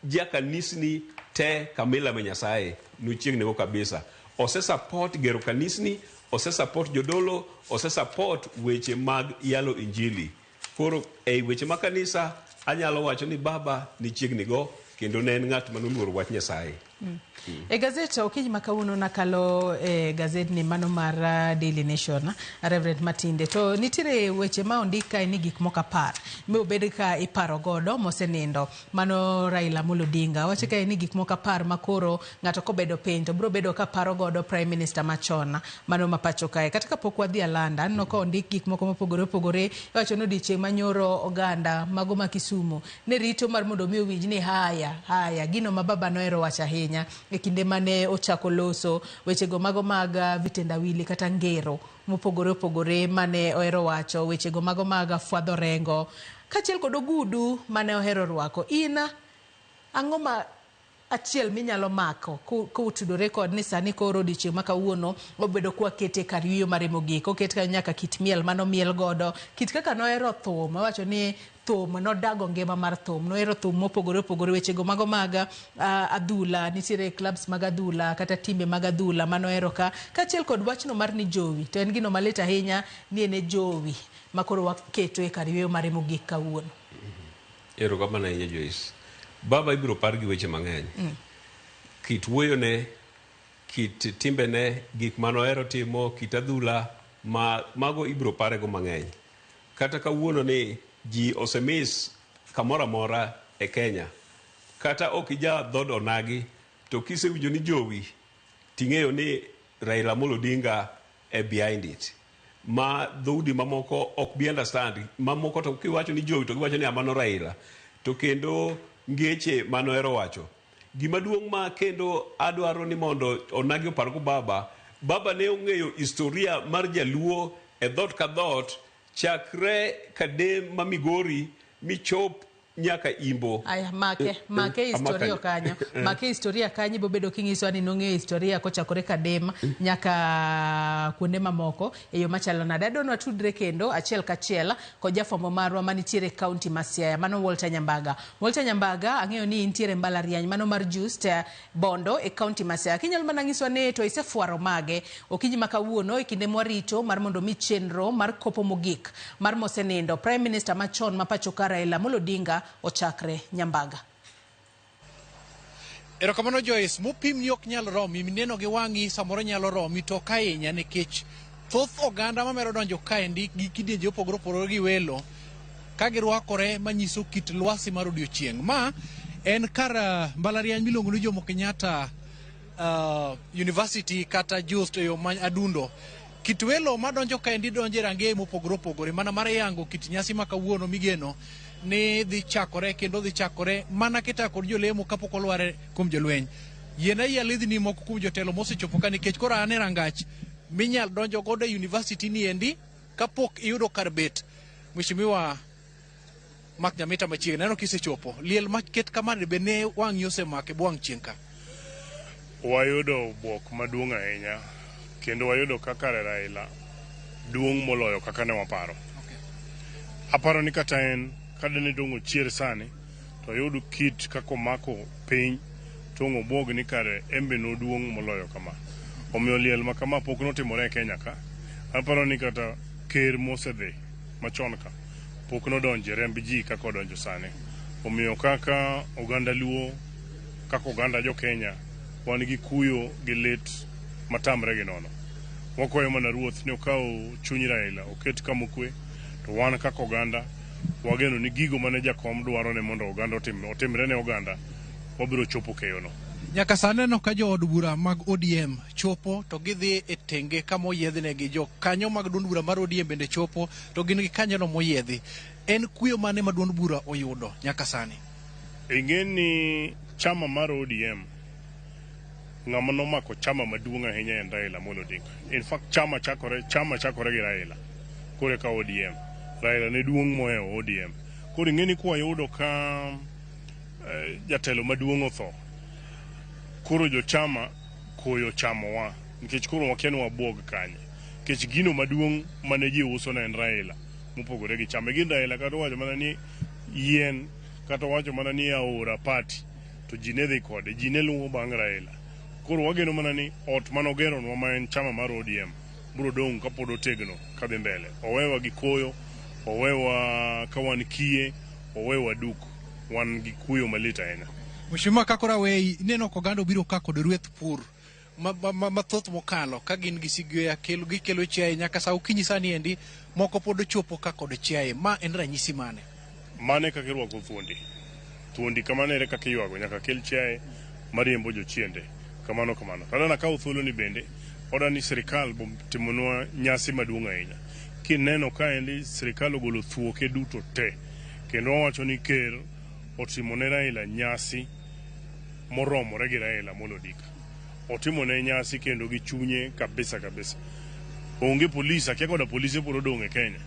jakanisni te kamila me Nyasaye, nochiegni go kabisa. Ose support gero kanisni, ose support jodolo, ose support weche mag yalo injili. Koro ei weche mag kanisa Anyalo wacho ni baba ni chiegni go, kendo ne en ng'at manoluoro wach Nyasaye. E gazet okinyi ma kawuono nakalo e gazetni mano mar Daily Nation, Reverend Matinde, to nitiere weche ma ondik kae ni gik moko 10 mi obed ka iparo godo mosenindo mano Raila Amolo Odinga. Wacho kae ni gik moko 10 ma koro ng'ato kobedo piny to biro bedo ka paro godo Prime Minister machon mano ma pacho kae. Kata kapok wadhi alanda, aneno ka ondik gik moko mopogore opogore. Iwacho ni odiochieng' manyoro oganda mago ma Kisumu ne rito mar mondo mi owinj ni haya haya gino ma baba nohero wacho ahinya e kinde mane ochako loso wechego mago mag vitendawili kata ngero mopogore opogore mane ohero wacho, wechego mago mag fwadho rengo kaachiel kod ogudu mane ohero rwako. In ang'o ma achiel minyalo mako kotudore kod ni sani koro odiochieng' ma kawuono obedo kwakete kar yueyo mare mogik, oket kanyo nyaka kit miel manomiel godo, kit kaka nohero thum, owacho ni thum nodago ngima mar thum, nohero thum mopogore opogore, wechego mago mag adhula, nitiere clubs mag adhula kata timbe mag adhula manohero ka, kaachiel kod wachno mar ni jowi, to en gino malit ahinya ni en e jowi ma koro waketo e kar yueyo mare mogik kawuono. Erokamano ahinya, Joyce. Baba ibiro par gi weche mang'eny. Kit wuoyone, kit timbene, gik manohero timo, kit adhula, ma mago ibiro parego mang'eny. Kata kawuono ni ji osemiss kamoro amora e Kenya. Kata ok ija dhood onagi, to kisewinjo ni jowi, ting'eyo ni Raila Amolo Odinga e behind it. Ma dhoudi mamoko ok bi understand. Mamoko to kiwacho ni jowi to giwacho ni mano Raila. To kendo ngeche manohero wacho. Gima duong' ma kendo adwaro ni mondo onagi opar go baba, baba ne ong'eyo historia mar jaluo e dhoot ka dhoot chakre Kadem ma Migori michop nyaka Imbo. Aya, make, make historia kanyo. Make historia kanyo ibo bedo kinyisowa ni nong'eyo historia kochakore Kadem nyaka kuonde mamoko e yo machalo nade. Adwa ni watudre kendo achiel kachiel kod jafwambo marwa manitiere e kaunti ma Siaya, mano Walter Nyambaga. Walter Nyambaga, ang'eyo ni intiere mbalariany mano mar Just Bondo e kaunti ma Siaya. Kinyalo mana nyiswa ni to isefwaro mage okinyi ma kawuono e kinde mwarito mar mondo mi chenro mar kopo mogik mar mosenindo Prime Minister machon ma pacho ka Raila Amolo Odinga ochakre. Nyambaga. Erokamano Joyce, mopimni ok nyal romi, mineno gi wang'i samoro nyalo romi to ok ahinya, nikech thoth oganda mamero donjo kaendi gi kidienje mopogore opogore gi welo ka girwakore manyiso kit lwasi mar odiochieng'. Ma en kar mbalariany miluongo ni Jomo Kenyatta University kata Just e yo ma adundo. Kit welo madonjo kaendi donjo e rangeye mopogore opogore mana mar yango kit nyasi ma kawuono migeno ni dhi chakore kendo dhi chakore mana kitayo kod jolemo kapok olware kuom jolweny. Yiena yie alidhni moko kuom jotelo mosechopo ka, nikech koro an e rangach minyal donjo godo e university ni endi kapok iyudo kar bet. Mheshimiwa Mark Nyamita machiegni, aneno kisechopo. Liel maket kamano be ne wang'i osemako e bwo wang' chieng' ka? Wayudo bwok maduong' ahinya kendo wayudo kaka Raila duong' moloyo kaka ne waparo. Aparo ni kata en kadene dong' ochier sani to oyud kit kaka omako piny to ang' obwog ni kare en be noduong' moloyo kama. Omiyo liel ma kama pok notimore e Kenya ka. Aparo ni kata ker mosedhi machon ka pok nodonjo e remb ji kaka odonjo sani. Omiyo kaka oganda Luo, kaka oganda jo Kenya, wan gi kuyo gi lit matamre gi nono. Wakwayo mana Ruoth ni okaw chuny Raila oket kama okwe, to wan kaka oganda wageno ni gigo mane jakom dwaro ni mondo oganda otim, otimre ne oganda, wabiro chopo keyono. Nyaka sani aneno ka jood bura mag ODM chopo to gidhi e tenge kama oyiedhnegi. Jokanyo mag duond bura mar ODM bende chopo to gin gi kanyono moyiedhi. En kuyo mane ma duond bura oyudo nyaka sani? Ing'e ni chama mar ODM, ng'ama nomako chama maduong' ahinya en Raila Amolo Odinga. In fact, chama chakore gi Raila, koro eka ODM. Raila ne duong' mohewo ODM. Koro ing'e ni kwayudo ka jatelo maduong' otho, koro jochama koyo chamowa nikech koro wakia ni wabuog kanye. Nikech gino maduong' mane ji uso ne en Raila mopogore gi chama. Gin Raila kata owacho mana ni yien, kata owacho mana ni aora party, to ji ne dhi kode, ji ne luwo bang' Raila. Koro wageno mana ni ot manogeronwa ma en chama mar ODM biro dong' kapod otegno kadhi mbele. Owewa gi koyo, owewa ka wan kiye, Owewa duk, wan gi kuyo malit ahinya. Mheshimiwa ka koro aweyi, ineno ka oganda obiro ka kod rweth pur mathoth mokalo ka gin gi sigweya kelo gikelo chiaye nyaka sa okinyi sani endi moko pod ochopo ka kod chiaye. Ma en ranyisi mane? Mano e kaka irwako thuondi. Thuondi kamano ere kaka iywago, nyaka kel chiaye mariembo jochiende. Kamano kamano. To adwa nakaw thuolo ni bende, oda ni sirikal timonwa nyasi maduong' ahinya. Kineno kaendi sirikal ogolo thuoke duto te. Kendo wawacho ni ker otimo ne Raila nyasi moromore gi Raila Amolo Odinga. Otimo ne nyasi kendo gi chunye kabisa kabisa. Onge polis, akia koda polise pod odong' e Kenya.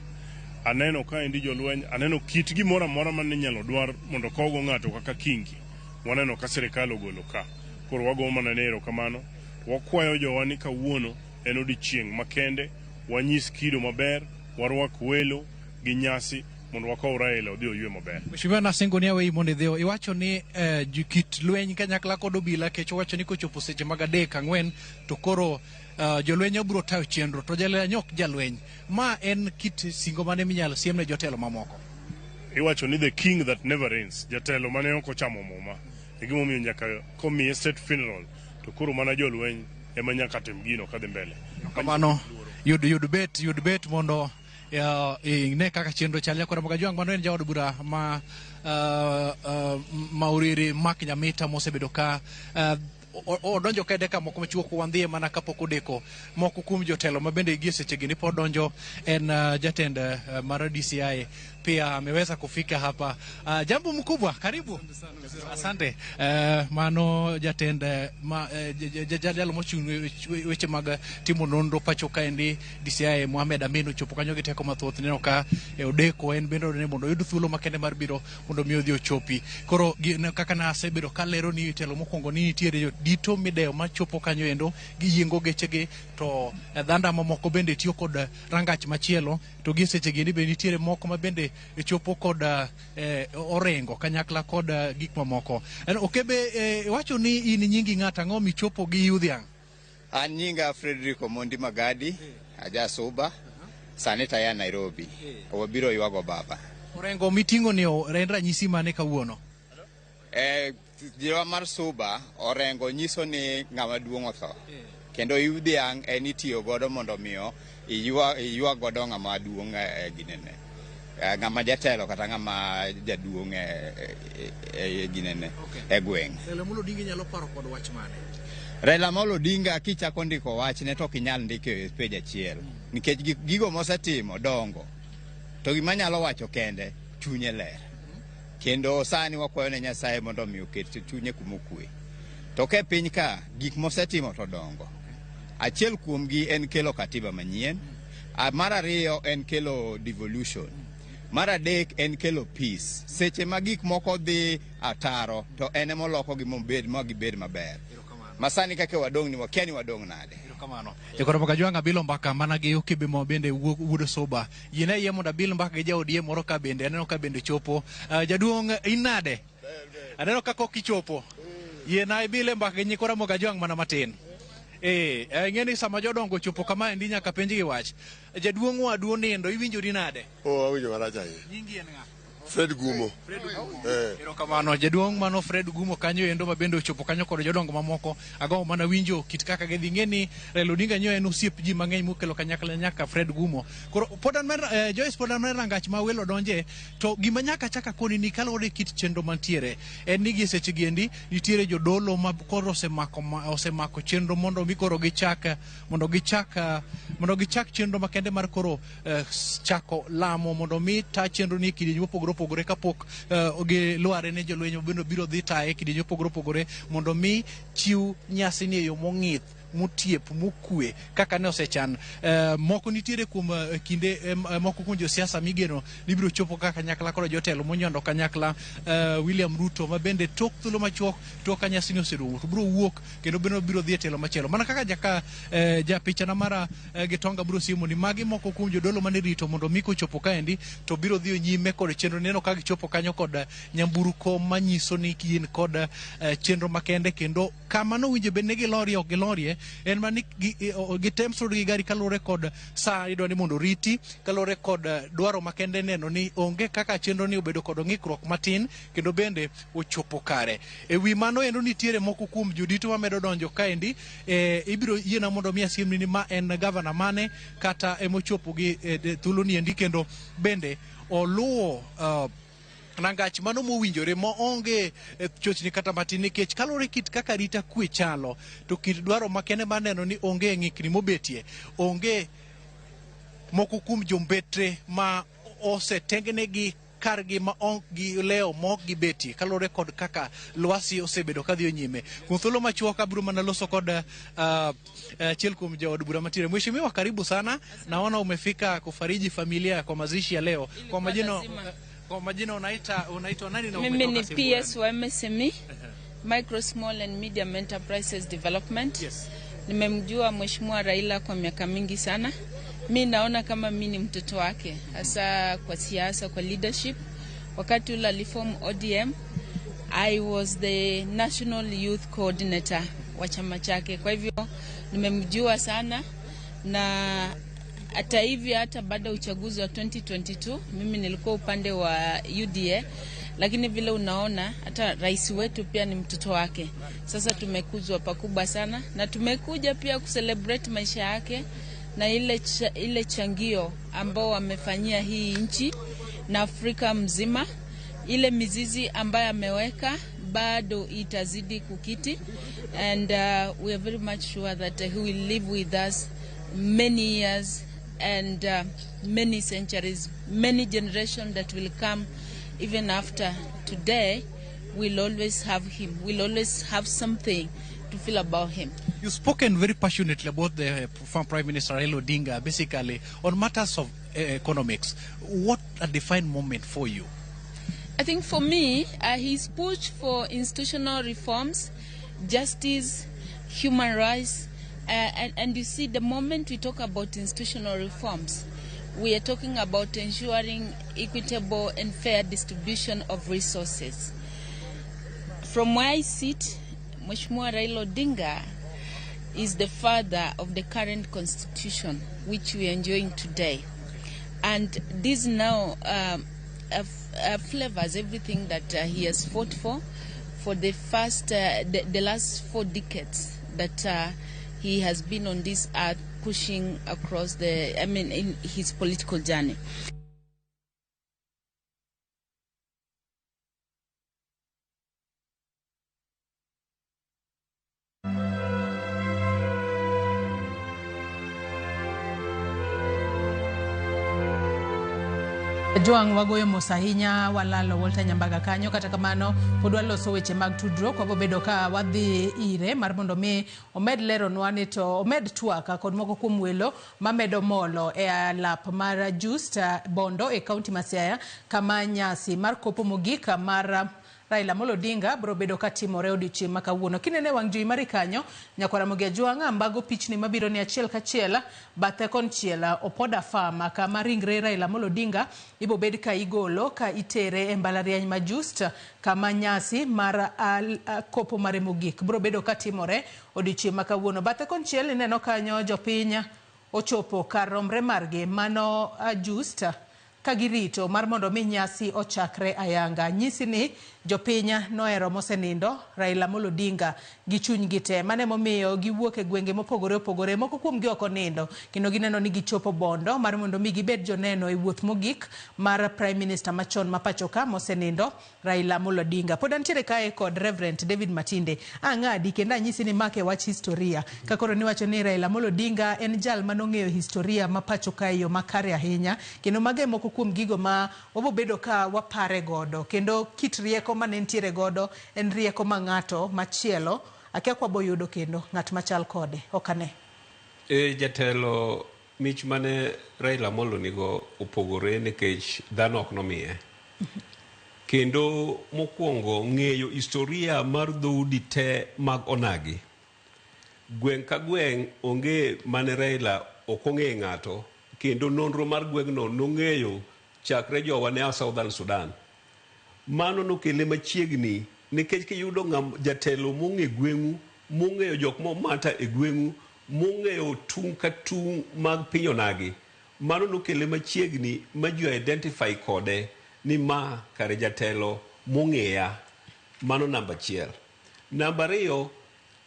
Aneno kaendi jolweny, aneno kit gimoro amora mane inyalo dwar mondo kowgo ng'ato kaka kingi. Waneno ka sirikal ogolo ka. Koro wago mana ne erokamano. Wakwayo jowa ni kawuono en odiochieng' makende, wanyis kido maber, warwak welo gi nyasi mondo wakow Raila odhi oywe maber. Mheshimiwa nasingo ni aweyi mondo idhiyo. Iwacho ni kit lweny kanyakla kod obila kech owacho ni kochopo seche mag 3 4 to koro jolweny obiro tayo chenro to jalweny ok jalweny. Ma en kit singo mane minyalo siem ne jotelo mamoko? Iwacho ni the king that never reigns, jatelo mane ok ochamo muma. E gimomiyo nyaka komiye state funeral to koro mana jolweny ema nyaka tim gino kadhi mbele. Kamano yud bet mondo ine kaka chenro chal. Nyakwara Mogajwang', mano en jaod bura ma Mauriri Mark Nyamita mosebedo ka odonjo ka dakika moko machuok wandhiye mana kapok odeko. Moko kuom jotelo ma bende gie sechegi ni pod donjo en jatend mar DCI pia ameweza kufika hapa. Jambo mkubwa, karibu. Asante. Mano jatend jalo mochung' weche mag timo nonro pacho kaendi DCI Mohamed Amin ochopo kanyo gi teko mathoth. Neno ka odeko en bende odene mondo oyud thuolo makende mar biro mondo mi odhi ochopi. Koro kaka nasebedo kalero ni telo mokwongo ni nitiere jodito midewo machopo kanyo endo giyiengo gechegi to dhanda mamoko bende tiyo kod rangach machielo to gie sechegi ni bende nitiere moko ma bende chopo kod orengo kanyakla kod gik mamoko. Okebe iwacho ni in nyingi ng'at ang'o michopo gi yudhiang'? An nyinga Frederick Omondi Magadi, aja Suba, sani to aya Nairobi. Wabiro ywago baba. Orengo miting'o ni en ranyisi mane kawuono? Jiwa mar Suba, orengo nyiso ni ng'ama duong' otho. Kendo yudhiang' en itiyo godo mondo miyo iywa godo ng'ama duong' ginene. Ng'ama jatelo kata ng'ama jaduong' ginene e gweng'. Raila Amolo Odinga nyalo paro kod wach mane? Raila Amolo Odinga kichako ndiko wachne to ok inyal ndiko e page achiel. Nikech gigo mosetimo dongo. To gima anyalo wacho kende, chunye ler. Kendo sani wakwayo ne Nyasaye mondo mi oket chunye kuma okwe. To ka e piny ka, gik mosetimo to dongo. Achiel kuomgi en kelo katiba manyien. Mar ariyo en kelo devolution. Mar adek en kelo peace. Seche ma gik moko dhi ataro, to en ema olokogi ma gibed maber. Masani kaka wadong' ni wakia ni wadong' nade. Kamano. Jokoro Mogajwang' abilo mbaka mana gi Okebe ma bende wuod Suba. Yiena yie mondo abil mbaka gi jaod moro ka bende aneno ka bende chopo. Jaduong' in nade? Aneno ka kok ichopo. Yiena ibile mbaka gi nyikwa Mogajwang' mana matin. Ing'e ni sama jodongo ochopo kama endi nyaka penjgi wach. Jaduong' wadu onindo, iwinjori nade? Oh, awinjo marach ahinya. Nyingi en ng'a? Fred Gumo. Fred Gumo. Erokamano. Jaduong' mano Fred Gumo kanyo endo ma bende ochopo kanyo kod jodongo mamoko. Agombo mana winjo kit kaka gidhi. Ing'e ni Raila Odinga nyo en osiep ji mang'eny mokelo kanyakla nyaka Fred Gumo. Koro pod an mar Joyce pod an mar rangach ma welo donje to gima nyaka chaka koni ni kaluwore gi kit chenro mantiere en ni gie seche gi endi nitiere jodolo ma koro osemako chenro mondo mi koro gichak mondo gichak chenro makende mar koro chako lamo mondo mi ta chenro ni kidienje mopogore opogore kapok gilware ne jolweny mabende biro dhi taye kidienje mopogore opogore mondo mi chiw nyasi ni e yo mong'ith motiep mokwe kaka ne osechan. Moko nitiere kuom kinde moko kuom josiasa migeno ni biro chopo kaka kanyakla kod jotelo monyondo kanyakla William Ruto ma bende tok thuolo machuok tok ka nyasi ni oserumo to biro wuok kendo bende biro dhi e telo machielo. Mana kaka jaka japichana mara Gitonga biro siemo ni magi moko kuom jodolo mane rito mondo mi kochopo kaendi to biro dhi nyime kod chenro neno ka gichopo kanyo kod nyamburko manyiso ni gin kod chenro makende kendo kama nowinjo bed ni gilorie ok gilorie. En mana ni gitem sudo gi gari kaluwore kod saa idwa ni mondo oriti, kaluwore kod dwaro makende neno ni onge kaka chenro ni obedo kod ng'ikruok matin kendo bende ochopo kare. E wi mano endo nitiere moko kuom jodito mamedo donjo kaendi. Ibiro yiena mondo mi asiemni ni ma en gavana mane kata emochopo gi thuolo ni endi, kendo bende oluwo rangach mano mowinjore maonge chochni kata matin, nikech kaluwore kit kaka arita kwe chalo to kit dwaro makende mar neno ni onge ng'ikni mobetie, onge moko kuom jombetre ma osetengnegi kargi ma ok gilewo ma ok gibetie kaluwore kod kaka lwasi osebedo kadhi nyime. Kuom thuolo machuok abiro mana loso kod achiel kuom jood bura mantiere. Mheshimiwa, karibu sana. Naona umefika kufariji familia kwa mazishi ya leo. Kwa majina unaitwa nani na Mimi ni umetoka sehemu PS wa MSME, Micro, Small and Medium Enterprises Development. Yes. Nimemjua Mheshimiwa Raila kwa miaka mingi sana. Mi naona kama mi ni mtoto wake, hasa kwa siasa, kwa leadership. Wakati ule aliform ODM, I was the national youth coordinator wa chama chake. Kwa hivyo nimemjua sana, na hata hivyo hata baada ya uchaguzi wa 2022 mimi nilikuwa upande wa UDA, lakini vile unaona hata rais wetu pia ni mtoto wake. Sasa tumekuzwa pakubwa sana na tumekuja pia kucelebrate maisha yake na ile changio ambao wamefanyia hii nchi na Afrika mzima. Ile mizizi ambayo ameweka bado itazidi kukiti, and we are very much sure that he will live with us many years and many centuries, many generations that will come even after today will always have him, will always have something to feel about him. You've spoken very passionately about the former Prime Minister Raila Odinga, basically on matters of economics. What a defined moment for you? I think for me, his push for institutional reforms, justice, human rights, and you see, the moment we talk about institutional reforms, we are talking about ensuring equitable and fair distribution of resources. From where I sit, Mheshimiwa Raila Odinga is the father of the current constitution, which we are enjoying today. And this now flavors everything that he has fought for the last 4 decades that he has been on this earth pushing across the, I mean, in his political journey. Joang wagoyo mos ahinya walalo Walter Nyambaga kanyo. Kata kamano pod waloso weche mag tudruok, wabobedo ka wadhi ire mar mondo mi omed leronwa ni to omed twak kod moko kuom welo mamedo molo e alap mar Just Bondo e kaunti ma Siaya, kama nyasi mar kopo mogik mar Raila Amolo Odinga biro bedo katimore odiochieng' ma kawuono. Kinene wang' jowi mari kanyo, nyakwar Ramogi Ajwang' mbago pichni mabiro ni achiel kachiel bathe konchiel Opoda Farm, kama ringre Raila Amolo Odinga ibo bed ka igolo ka itere e mbalariany ma Just, kama nyasi mar kopo mare mogik biro bedo katimore odiochieng' ma kawuono. Bathe konchiel ineno kanyo jopiny ochopo kar romre margi mano Just ka girito mar mondo mi nyasi ochakre ayanga. Nyisi ni jopiny nohero mosenindo Raila Amolo Odinga gi chunygi te. Mano emomiyo giwuok e gwenge mopogore opogore, moko kuomgi ok onindo kendo gineno ni gichopo Bondo mar mondo mi gibed joneno e wuoth mogik mar Prime Minister machon ma pacho ka mosenindo Raila Amolo Odinga. Pod antiere kae kod Reverend David Matinde. Ang'adi kendo anyisi ni make wach historia. Ka koro niwacho ni Raila Amolo Odinga en jal manong'eyo historia ma pacho ka e yo makare ahinya, kendo mago e moko kuom gigo ma wabobedo ka wapare godo, kendo kit rieko mane nitiere godo en rieko ma ng'ato machielo akia kwa boyudo kendo ng'at machal kode ok ane. E jatelo, mich mane Raila Amolo nigo opogore nikech dhano ok nomiye. Kendo mokwongo ng'eyo historia mar dhoudi te mag onagi. Gweng' ka gweng' onge mane Raila ok ong'e ng'ato, kendo nonro mar gweng'no nong'eyo chakre jowa ne a Southern Sudan. Mano nokele machiegni nikech kiyudo ng'am jatelo mong'e gweng'u mong'eyo jok momata e gweng'u, mong'eyo tung' ka tung' mag piny onagi. Mano nokele machiegni ma ji identify kode ni ma kare jatelo mong'eya. Mano namba achiel. Namba ariyo,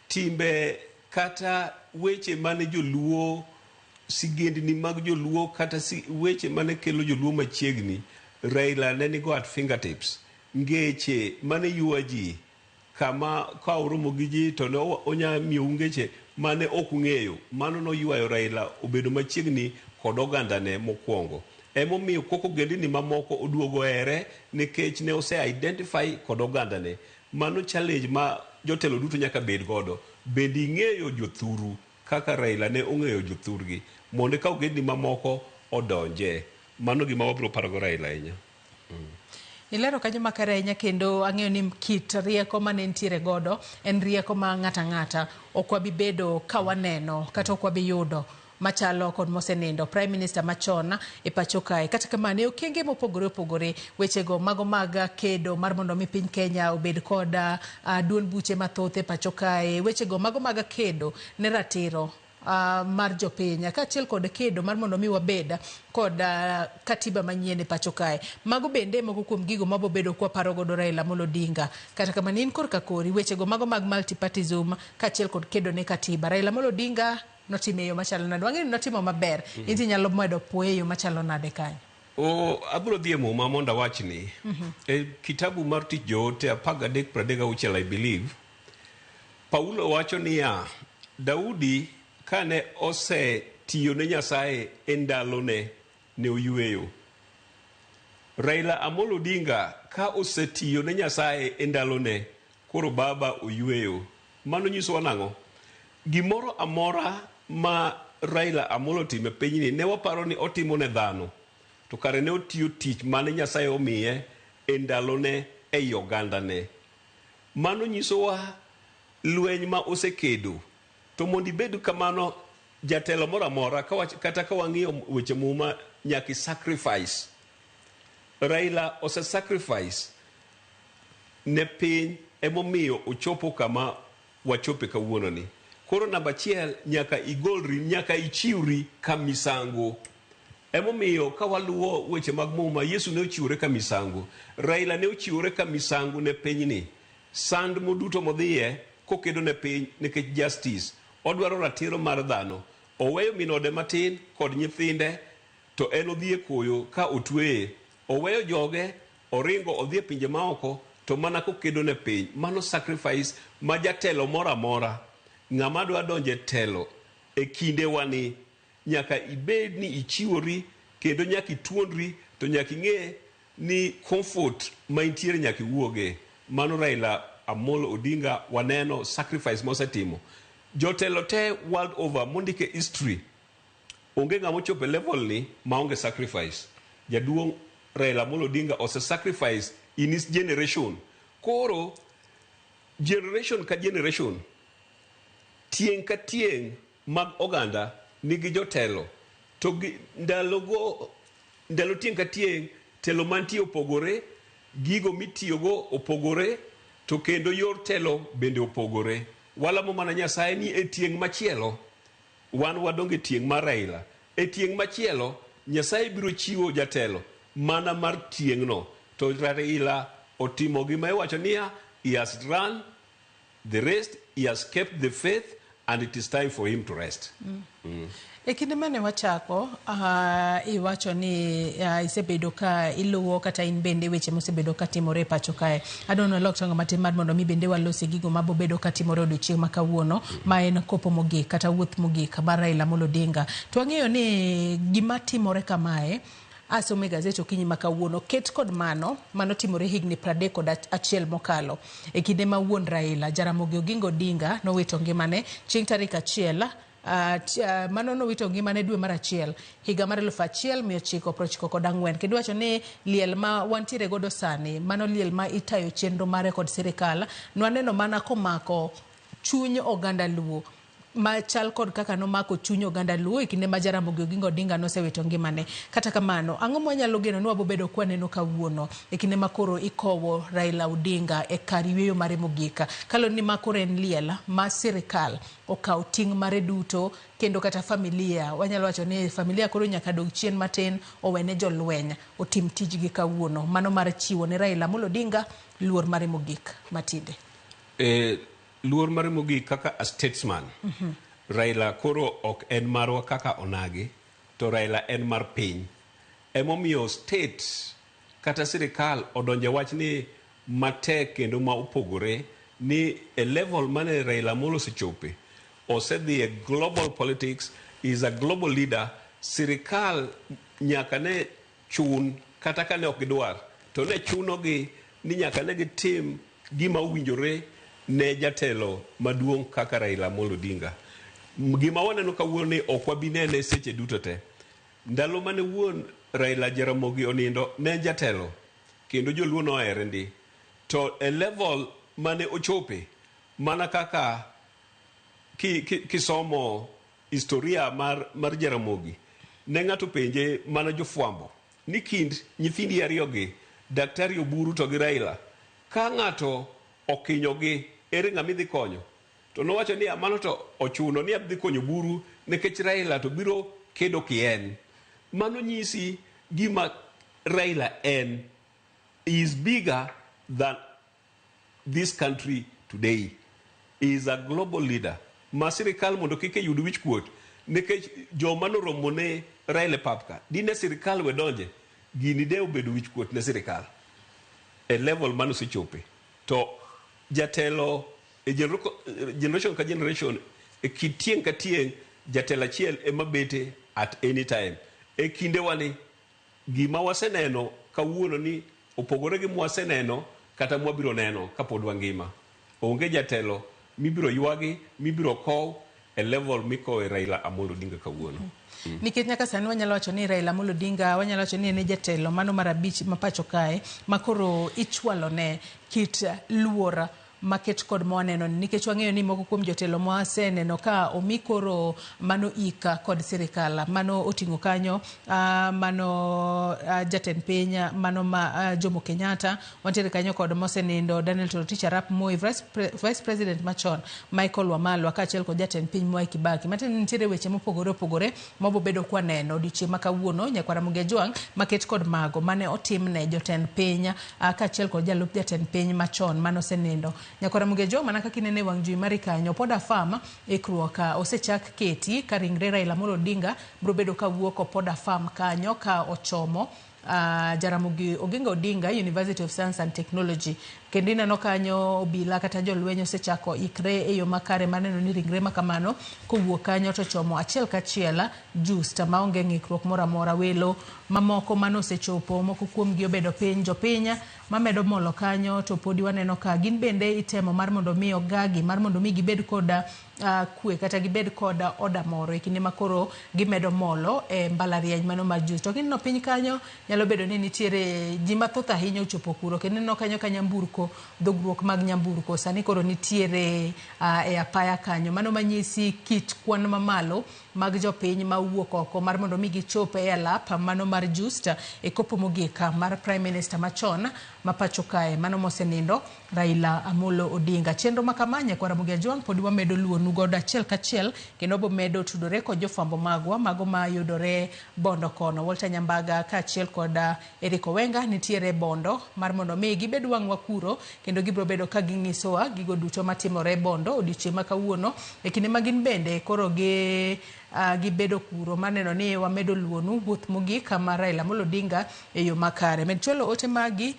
timbe kata weche mane joluo, sigendni mag joluo kata weche mane kelo joluo machiegni, Raila ne nigo at fingertips. Ngeche mane ywa ji kama ka oromo gi ji to ne onya miyou ngeche mane ok ung'eyo. Mano noywayo Raila obedo machiegni kod ogandane mokwongo. Emomiyo kok ogendini mamoko oduogo here nikech ne ose identify kod ogandane. Mano challenge ma jotelo duto nyaka bed godo. Bende ing'eyo jothuru kaka Raila ne ong'eyo jothurgi mondo eka ogendni mamoko odonje. Mano gima wabiro parogo Raila ahinya. Ilero kanyo makare ahinya kendo ang'eyo ni kit rieko mane nitiere godo en rieko ma ng'ata ng'ata ok wabi bedo ka waneno kata ok wabi yudo machalo kod mosenindo Prime Minister machon e pacho kae. Kata kamano e okenge mopogore opogore wechego mago mag kedo mar mondo mi piny Kenya obed kod duond buche mathoth e pacho kae, wechego mago mag kedo ne ratiro mar jopiny kaachiel kod kedo mar mondo mi wabed kod katiba manyien e pacho kae. Mago bende moko kuom gigo mabobedo kwaparo godo Raila Amolo Odinga. Kata kamano in korka kori wechego mago mag multipartyism kaachiel kod kedo ne katiba. Raila Amolo Odinga notimo e yo machalo nade? Wang'eyo ni notimo maber. In inyalo medo puoye e yo machalo nade kanyo? Abiro dhi e muma mondo awachni. E kitabu mar tich joote 13:36 I believe, Paulo wacho niya, Daudi kane osetiyo ne Nyasaye e ndalone ne oyweyo. Raila Amolo Odinga ka osetiyo ne Nyasaye e ndalone, koro baba oyweyo. Mano nyisowa nang'o? Gimoro amora ma Raila Amolo otimo e pinyni ne waparo ni otimo ne dhano. To kare ne otiyo tich mane Nyasaye omiye e ndalone ei ogandane. Mano nyisowa lweny ma osekedo. To mondo ibed kamano jatelo moro amora kata ka wang'iyo weche muma nyaka i sacrifice. Raila ose sacrifice ne piny emomiyo ochopo kama wachope kawuono ni. Koro namba achiel nyaka igolri, nyaka ichiwri ka misango. Emomiyo ka waluwo weche mag muma, Yesu ne ochiwore ka misango. Raila ne ochiwore ka misango ne pinyni. Sand moduto modhiye kokedo ne piny nikech justice. Odwaro ratiro mar dhano. Oweyo min ode matin kod nyithinde to en odhi e koyo ka otweye. Oweyo joge, oringo odhi e pinje maoko to mana kokedo ne piny. Mano sacrifice ma jatelo moro amora ng'ama dwa donjo e telo e kindewani nyaka ibed ni ichiwori kendo nyaka ituonri to nyaka ing'e ni comfort ma intiere nyaka iwuoge. Mano Raila Amolo Odinga waneno sacrifice mosetimo. Jotelo te world over mondike history onge ng'ama ochopo e level ni maonge sacrifice. Jaduong' Raila Amolo Odinga ose sacrifice in his generation. Koro generation ka generation, tieng' ka tieng' mag oganda nigi jotelo to gi ndalogo ndalo tieng' ka tieng' telo mantie opogore, gigo mitiyogo opogore to kendo yor telo bende opogore. Walamo mana Nyasaye ni e tieng' machielo wan wadong' e tieng' mar Raila. E tieng' machielo Nyasaye biro chiwo jatelo mana mar tieng'no. To Raila otimo gima iwacho niya, he has run the race, he has kept the faith and it is time for him to rest. E kinde mane wachako, iwacho ni isebedo ka iluwo kata in bende weche mosebedo ka timore e pacho kae. Adwa ni walok tonga matin mar mondo mi bende walosi gigo mabobedo ka timore odiochieng' ma kawuono ma en kopo mogik kata wuoth mogik mar Raila Amolo Odinga. To wang'eyo ni gima timore kamae asomo e gazet okinyi ma kawuono ket kod mano manotimore higni 31 mokalo e kinde ma wuon Raila Jaramogi Oginga Odinga nowito ngimane chieng' tarik 1 mano nowito ngimane dwe mar 1 higa mar 1994 kendo iwacho ni liel ma wantiere godo sani mano liel ma itayo chenro mare kod sirikal nwaneno mana komako chuny oganda Luo. machal kod kaka nomako chuny oganda Luo e kinde ma Jaramogi Oginga Odinga nosewito ngimane. Kata kamano, ang'o mwanyalo geno ni wabobedo kwaneno kawuono e kinde ma koro ikowo Raila Odinga e kar yueyo mare mogik? Kaluwore ni ma koro en liel ma sirikal okawo ting' mare duto kendo kata familia, wanyalo wacho ni familia koro nyaka dog chien matin owene jolweny otim tijgi kawuono. Mano mar chiwo ne Raila Amolo Odinga luor mare mogik matinde. Luor mare mogik kaka a statesman. Raila koro ok en marwa kaka onagi, to Raila en mar piny. Emomiyo state kata sirikal odonje wach ni matek kendo ma opogore ni e level mane Raila Amolo osechope, osedhi e global politics, is a global leader. Sirikal nyaka ne chun kata ka ne ok gidwar, to ne chunogi ni nyaka ne gitim gima owinjore ne jatelo maduong' kaka Raila Amolo Odinga. Gima waneno kawuono ni ok wabi nene seche duto te. Ndalo mane wuon Raila Jaramogi onindo ne en jatelo kendo joluo nohere ndi. To e level mane ochope, mana kaka kisomo historia mar Jaramogi, ne ng'ato penje mana jofwambo ni kind nyithindi ariyogi, Daktari Oburu to gi Raila, ka ng'ato okinyogi, ere ng'ama idhi konyo? To nowacho ni mano to ochuno ni adhi konyo Oburu nikech Raila to biro kedo kien. Mano nyisi gima Raila en. He is bigger than this country today. He is a global leader. Ma sirikal mondo kik eyud wich kuot nikech joma noromo ne Raila e pap ka, dine sirikal we donje, gini de obedo wich kuot ne sirikal e level mane osechope. To jatelo e generation ka generation, e kit tieng' ka tieng', jatelo achiel ema bete at any time. E kindewani, gima waseneno kawuono ni opogore gi mwaseneno kata mwabiro neno kapod wangima. Onge jatelo mibiro ywagi, mibiro kow e level mikowe Raila Amolo Odinga kawuono. Nikech nyaka sani wanyalo wacho ni Raila Amolo Odinga, wanyalo wacho ni en e jatelo mano mar abich ma pacho kae, ma koro ichwalo ne kit luor maket kod mwaneno ni, nikech wang'eyo ni moko kuom jotelo mwaseneno ka omi koro mano ika kod sirikal, mano oting'o kanyo mano jatend piny mano ma Jomo Kenyatta, wantiere kanyo kod mosenindo Daniel Toroitich arap Moi, vice president machon Michael Wamalwa kaachiel kod jatend piny Mwai Kibaki. Matiende ni nitiere weche mopogore opogore mabobedo kwaneno odiochieng' ma kawuono nyakwar Ramogi Ajwang' maket kod mago mane otimne jotend piny kaachiel kod jalup jatend piny machon mane osenindo. Nyakwar Ramogi Ajwang' mana kaka inene e wang' jowi mari kanyo, Opoda Farm ikruok osechak keti ka ringre Raila Amolo Odinga biro bedo kawuok Opoda Farm kanyo ka ochomo Jaramogi Oginga Odinga University of Science and Technology. Kendo ineno kanyo obila kata jolweny osechako ikre e yo makare mar neno ni ringre makamano kowuok kanyo to chomo achiel kachiel Just maonge ng'ikruok moro amora. Welo mamoko mane osechopo, moko kuomgi obedo piny, jopiny mamedo molo kanyo to podi waneno ka gin bende itemo mar mondo mi ogagi mar mondo mi gibed kod kwe kata gibed kod oda moro e kinde ma koro gimedo molo e mbalariany mano mar Just. To kineno piny kanyo nyalo bedo ni nitiere ji mathoth ahinya ochopo kuro, kendo ineno kanyo ka nyamburko, dhogruok mag nyamburko sani koro nitiere e apaya kanyo. Mano manyisi kit kwan mamalo mag jopiny mawuok oko mar mondo mi gichop e alap mano mar Just e kopo mogik mar Prime Minister machon ma pacho kae mano mosenindo Raila Amolo Odinga. Chenro ma kama nyakwar Ramogi Ajwang' pod wamedo luwonu godo achiel kachiel kendo wabomedo tudore kod jofwambo magwa mago mayudore Bondo kono. Walter Nyambaga kaachiel kod Eric Owenga nitiere Bondo mar mondo mi gibed wang'wa kuro kendo gibiro bedo ka ging'isowa gigo duto matimore Bondo odiochieng' ma kawuono e kinde ma gin bende koro gibedo kuro maneno ni wamedo luwonu wuoth mogik mar Raila Amolo Odinga e yo makare. Med chwalo ote magi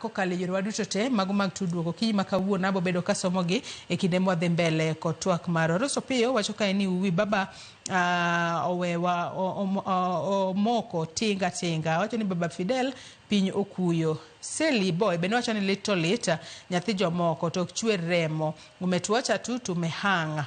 kokalo e yorewa duto te mago mag tudruok okinyi ma kawuono abobedo kasomogi e kinde mwadhi mbele kod twak marwa. Rose Opiyo wacho kae ni uwi baba owewa omoko tinga tinga. Wacho ni baba Fidel piny okuyo. Seli Boy bende wacho ni lit to lit nyathi jomoko to ok chwer remo. Umetuacha tu tumehang'.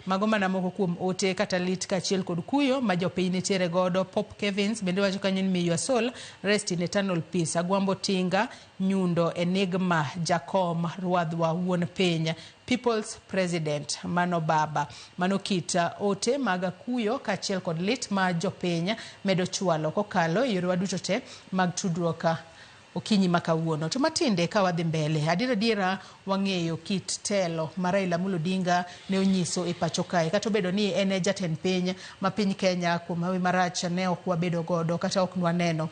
Mago mana moko kuom ote kata lit kaachiel kod kuyo ma jopiny nitiere godo. Pop Kevins bende wacho kanyo ni may your soul rest in eternal peace. Agwambo Tinga, Nyundo, Enigma, Jakom, Rwadhwa, wuon piny. People's President mano baba. Mano kit ote mag kuyo kaachiel kod lit ma jopiny medo chwalo kokalo e yorewa duto te mag tudruok okinyi ma kawuono. To matinde ka wadhi mbele, adier adiera wang'eyo kit telo ma Raila Amolo Odinga ne onyiso e pacho kae. Kata obedo ni en e jatend piny ma piny Kenya kuom hawi marach ne ok wabedo godo kata ok nwaneno.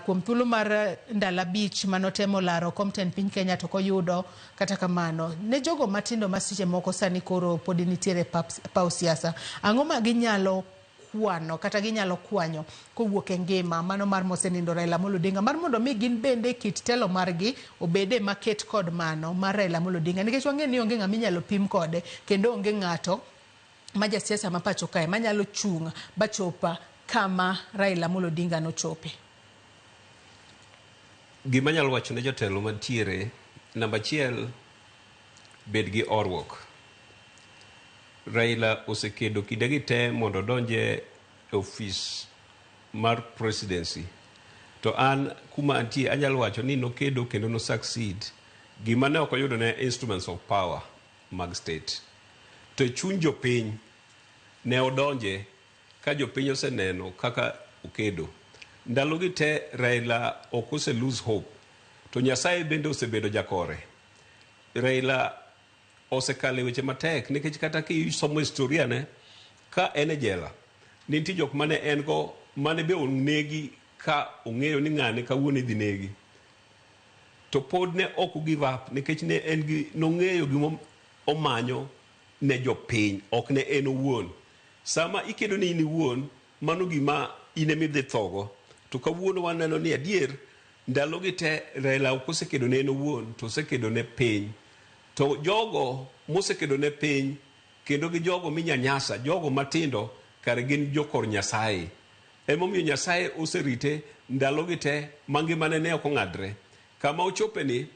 Kuom thuolo mar ndalo 5 manotemo laro kom tend piny Kenya to ok oyudo. Kata kamano, ne jogo matindo ma seche moko sani koro pod nitiere paw siasa, ang'o ma ginyalo kwano kata ginyalo kwanyo kowuok e ngima mano mar mosenindo Raila Amolo Odinga mar mondo mi gin bende kit telo margi obede maket kod mano mar Raila Amolo Odinga, nikech wang'eyo ni onge ng'ama inyalo pim kode kendo onge ng'ato ma jasiasa ma pacho kae manyalo chung' bachopa kama Raila Amolo Odinga nochope. Gima anyalo wacho ne jotelo mantiere, namba achiel, bed gi horuok. Raila osekedo kindegi te mondo odonje e ofis mar presidency. To an kuma antie anyalo wacho ni nokedo kendo no succeed. Gima ne ok oyudo ne instruments of power mag state. To e chuny jopiny ne odonje ka jopiny oseneno kaka okedo. Ndalogi te Raila ok ose lose hope. To Nyasaye bende osebedo jakore. Raila osekalo e weche matek nikech kata kisomo historia ne ka en e jela nitie jok mane en go mane be onegi ka ong'eyo ni ng'ane kawuono idhi negi. To pod ne ok give up nikech ne en gi nong'eyo gima omanyo ne jopiny ok ne en owuon. Sama ikedo ni in iwuon mano gima in ema idhi thogo. To kawuono waneno ni adier ndalogi te Raila ok osekedo ne en owuon to osekedo ne piny. To jogo mosekedo ne piny kendo gi jogo minyanyasa, jogo matindo kare gin jokor Nyasaye. Emomiyo Nyasaye oserite ndalogi te mangimane ne ok ong'adre. Kama ochope ni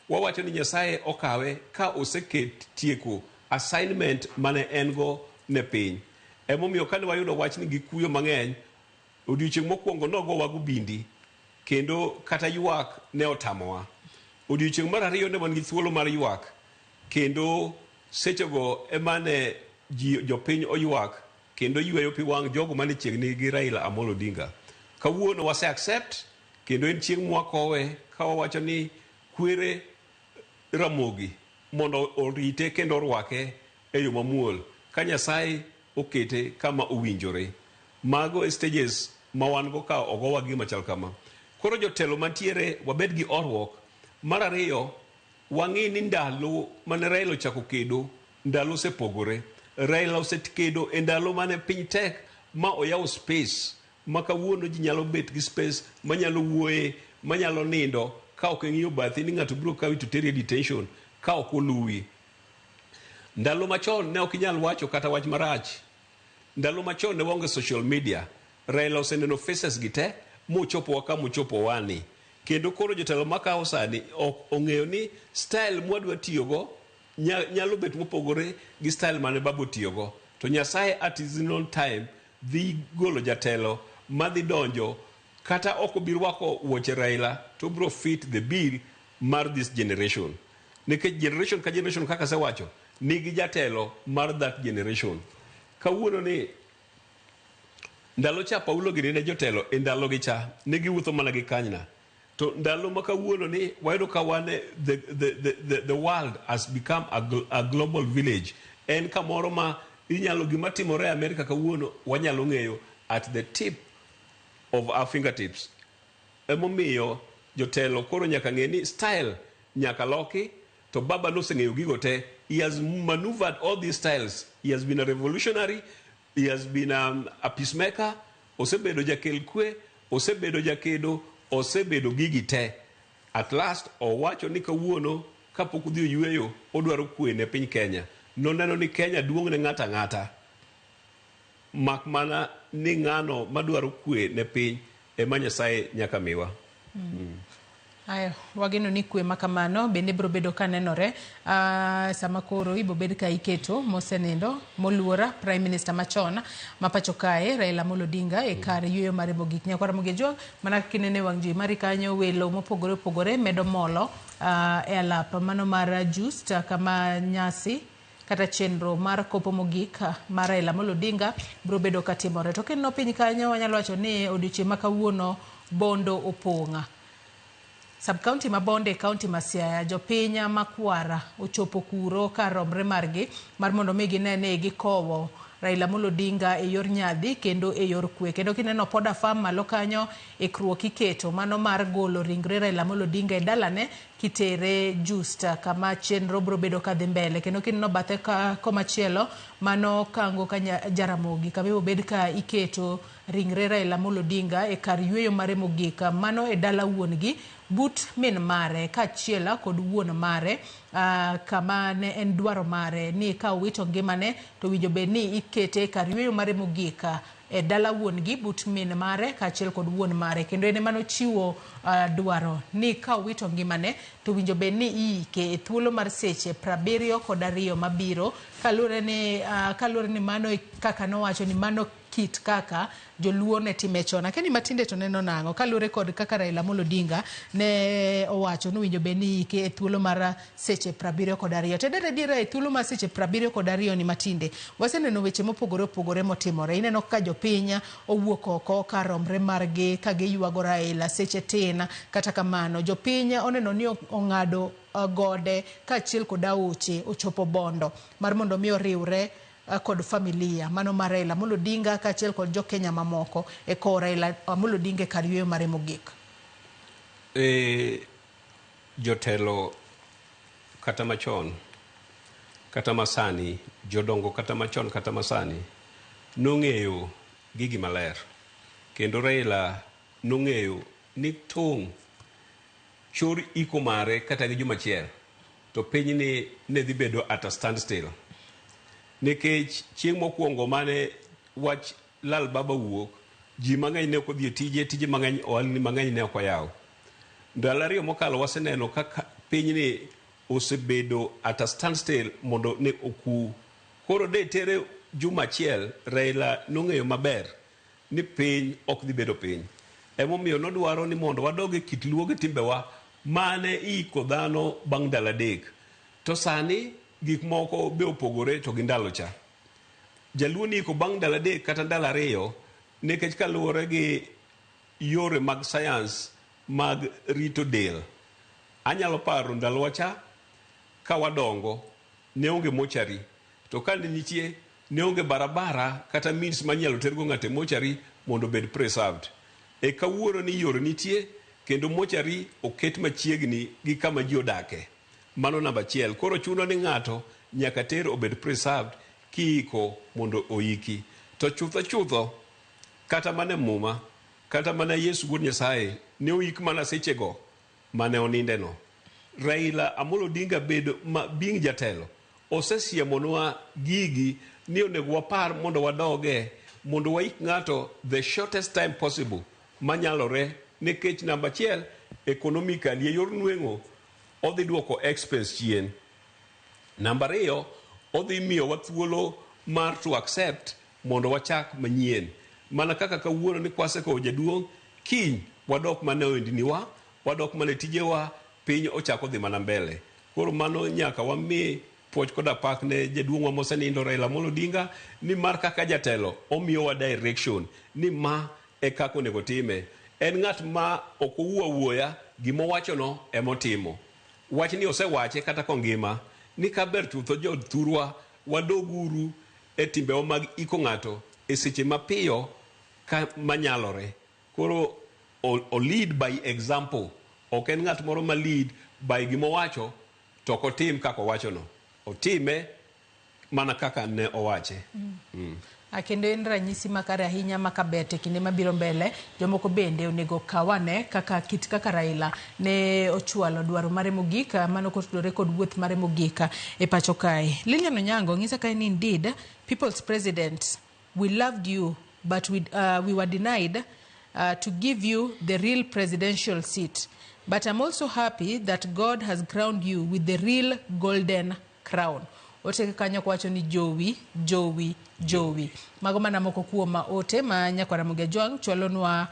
wawacho ni Nyasaye okawe ka oseket tieko assignment mane en go ne piny. Emomiyo kane wayudo wachni gi kuyo mang'eny, odiochieng' mokwongo nogowa gobindi kendo kata ywak ne otamowa. Odiochieng' mar ariyo ne wan gi thuolo mar ywak kendo sechego emane ji jopiny oywak kendo yweyo pi wang' jogo mane chiegni gi Raila Amolo Odinga. Kawuono wase accept kendo en chieng' mwakowe ka wawacho ni kwere Ramogi mondo orite kendo orwake e yo mamuol ka Nyasaye okete kama owinjore. Mago e stages ma wan go ka ogowa gima chal kama. Koro jotelo mantiere wabed gi horuok. Mar ariyo, wang'i ni ndalo mane Raila ochako kedo, ndalo osepogore. Raila osekedo e ndalo mane piny tek ma oyawo space ma kawuono ji nyalo bet gi space manyalo wuoye, manyalo nindo ka ok ing'iyo bathi ni ng'ato biro kawi to teri e detention ka ok oluwi. Ndalo machon ne ok inyal wacho kata wach marach. Ndalo machon ne waonge social media. Raila oseneno faces gi te mochopowa kama ochopowa ni. Kendo koro jotelo makawo sani ok ong'eyo ni style mwadwa tiyogo nyalo bet mopogore gi style mane baba otiyogo. To Nyasaye at his own time dhi golo jatelo madhi donjo kata ok obi rwako wuoche Raila to obiro fit the bill mar this generation. Nikech generation ka generation kaka asewacho nigi jatelo mar that generation. Kawuono ni ndalo cha Paulo gini ne jotelo e ndalo gi cha ne giwuotho mana gi kanyna. To ndalo ma kawuono ni wayudo ka wan the world has become a global village. En kamoro ma inyalo gima timore e Amerika kawuono wanyalo ng'eyo at the tip of our fingertips. Emomiyo jotelo koro nyaka ng'e ni style nyaka loki to baba noseng'eyo gigo te. He has maneuvered all these styles. He has been a revolutionary. He has been a peacemaker. Osebedo jakel kwe, osebedo jakedo, osebedo gigi te. At last owacho ni kawuono kapok odhi oyweyo odwaro kwe ne piny Kenya. Noneno ni Kenya duong' ne ng'ato ang'ata. Mak mana ni ng'ano madwaro kwe ne piny ema Nyasaye nyaka miwa. Ayo, wageno ni kwe makamano bende biro bedo ka nenore sama koro ibo bed ka iketo mosenindo moluora Prime Minister machon ma pacho kae Raila Amolo Odinga e kar yueyo mare mogik. Nyakwara Mogejo, mana kaka inene wang' jowi mari kanyo welo mopogore opogore medo molo e alap mano mar Just kama nyasi kata chenro mar kopo mogik mar Raila Amolo Odinga biro bedo ka timore. To kineno piny kanyo wanyalo wacho ni odiochieng' ma kawuono Bondo opong'. Sub-county ma Bondo e county ma Siaya, jopiny makwara ochopo kuro kar romre margi mar mondo mi gine ni gikowo Raila Amolo Odinga e yor nyadhi kendo e yor kwe. Kendo kineno Poda Farm malo kanyo ikruok iketo mano mar golo ringre Raila Amolo Odinga e dalane kitere Just kama chenro biro bedo kadhi mbele. Kendo kineno bathe komachielo mano Kango ka Jaramogi kama ibiro bed ka iketo ringre Raila Amolo Odinga e kar yueyo mare mogik mano e dala wuon gi but min mare kaachiel kod wuon mare kama ne en dwaro mare ni ka owito ngimane to winjo bed ni ikete e kar yueyo mare mogik e dala wuon gi but min mare kaachiel kod wuon mare. Kendo en ema nochiwo dwaro ni ka owito ngimane to winjo bed ni iike e thuolo mar seche 72 mabiro kaluwore ni mano kaka nowacho ni mano kit kaka joluo ne time chon. Akeni matinde to neno nang'o kaluwore kod kaka Raila Amolo Odinga ne owacho ni winjo bed ni iike e thuolo mar seche 72. To adier e thuolo mar seche 72 ni matinde waseneno weche mopogore opogore motimore. Ineno ka jopiny owuok oko ka romre margi ka giywago Raila seche tin. Kata kamano jopiny oneno ni ong'ado gode kaachiel kod aoche ochopo Bondo mar mondo mi oriwre kod familia mano mar Raila Amolo Odinga kaachiel kod jokenya mamoko e kowo Raila Amolo Odinga e kar yueyo mare mogik. Jotelo kata machon kata masani, jodongo kata machon kata masani nong'eyo gigi maler, kendo Raila nong'eyo ni tong' chor iko mare kata gi juma achiel to piny ni ne dhi bedo at a standstill. Nikech chieng' mokwongo mane wach lal baba wuok, ji mang'eny ne ok odhi e tije, tije mang'eny, ohalni mang'eny ne ok oyaw. Ndalo ariyo mokalo waseneno kaka pinyni osebedo at a standstill mondo ne oku. Koro de tere juma achiel, Raila nong'eyo maber ni piny ok dhi bedo piny. Emomiyo nodwaro ni mondo wadog e kit luo gi timbewa mane iiko dhano bang' ndalo adek. To sani gik moko be opogore to gi ndalo cha. Jaluo ni iko bang' ndalo adek kata ndalo ariyo nikech kaluwore gi yore mag science mag rito del. Anyalo paro ndalowa cha ka wadongo ne onge mochari, to ka ne nitie ne onge barabara kata means manyalo tergo ng'ato e mochari mondo obed preserved. E kawuono ni yore nitie kendo mochari oket machiegni gi kama ji odake. Mano namba achiel. Koro chuno ni ng'ato nyaka ter obed preserved kiiko mondo oiki. To chutho chutho kata mana e Muma, kata mana Yesu wuod Nyasaye ne oik mana sechego mane onindeno. Raila Amolo Odinga bedo ma being jatelo osesiemonwa gigi ni onego wapar mondo wadoge mondo waik ng'ato the shortest time possible manyalore, nikech namba achiel economically e yor nweng'o odhi duoko expense chien. Namba ariyo odhi miyowa thuolo mar to accept mondo wachak manyien. Mana kaka kawuono ni kwasekowo jaduong', kiny wadok mana e ohendniwa, wadok mana e tijewa, piny ochako dhi mana mbele. Koro mano nyaka wami puoch koda pak ne jaduong'wa mosenindo Raila Amolo Odinga, ni mar kaka jatelo omiyowa direction ni ma e kaka onego time. En ng'at ma ok owuo awuoya, gimowachono emotimo. Wachni osewache kata kongima ni kaber chutho jothurwa wadoguru e timbewa mag iko ng'ato e seche mapiyo ka manyalore. Koro o lead by example. Ok en ng'at moro ma lead by gimowacho to ok otim kaka owachono. Otime mana kaka ne owache. Kendo en ranyisi makare ahinya ma kabet e kinde mabiro mbele, jomoko bende onego kawane kaka kit kaka Raila ne ochwalo dwaro mare mogik, mano kotudore kod wuoth mare mogik e pacho kae. Lilian Onyango ng'isa kae ni indeed, people's president, we loved you but we were denied to give you the real presidential seat. But I'm also happy that God has crowned you with the real golden crown. Ote kanyo kowacho ni jowi, jowi, jowi. Mago mana moko kuom ote ma nyakwar Ramogi Ajwang' chwalonwa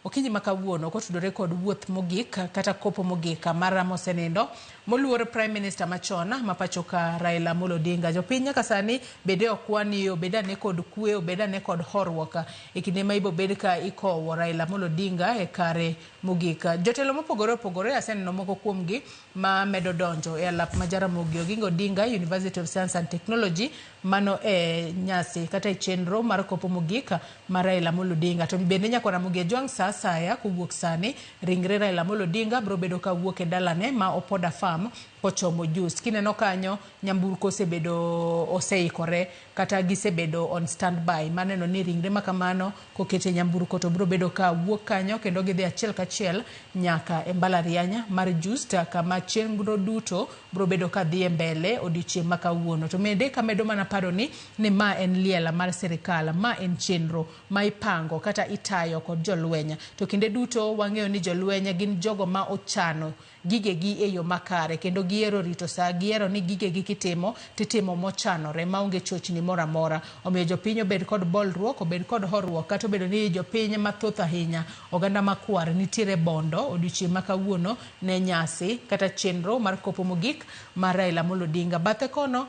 okinyi ma kawuono kotudore kod wuoth mogik kata kopo mogik mar mosenindo moluor Prime Minister machon ma pacho ka Raila Amolo Odinga. Jopiny nyaka sani bende okwa ni obed ane kod kwe, obed ane kod horuok e kinde ma ibobed ka ikowo Raila Amolo Odinga e kare mogik. Jotelo mopogore opogore aseneno moko kuomgi ma medo donjo e alap ma Jaramogi Oginga Odinga University of Science and Technology mano e nyasi kata e chenro mar kopo mogik mar Raila Amolo Odinga. To bende nyakwar Ramogi Ajwang' sa asaya kowuok sani ringre Raila Amolo Odinga biro bedo ka wuok e dalane ma Opoda Farm kochomo Jus. Kineno kanyo nyamburko osebedo oseikore kata gisebedo on standby maneno ni ringre ma kamano koket e nyamburko to biro bedo ka wuok kanyo kendo gidhi achiel kachiel nyaka e mbalariany mar Just kama chenro duto biro bedo ka dhi e mbele odiochieng' ma kawuono. To bende kamedo mana paro ni ma en liel mar sirikal, ma en chenro ma ipango kata itayo kod jolweny. To kinde duto wang'eyo ni jolweny gin jogo ma ochano gigegi e yo makare kendo gihero rito sa, gihero ni gigegi kitimo titimo mochanore maonge chochni moro amora. Omiyo jopiny obed kod bolruok, obed kod horuok, kata obedo ni jopiny mathoth ahinya, oganda makwar nitiere bondo odiochieng' ma kawuono ne nyasi kata chenro mar kopo mogik mar Raila Amolo Odinga. Bathe kono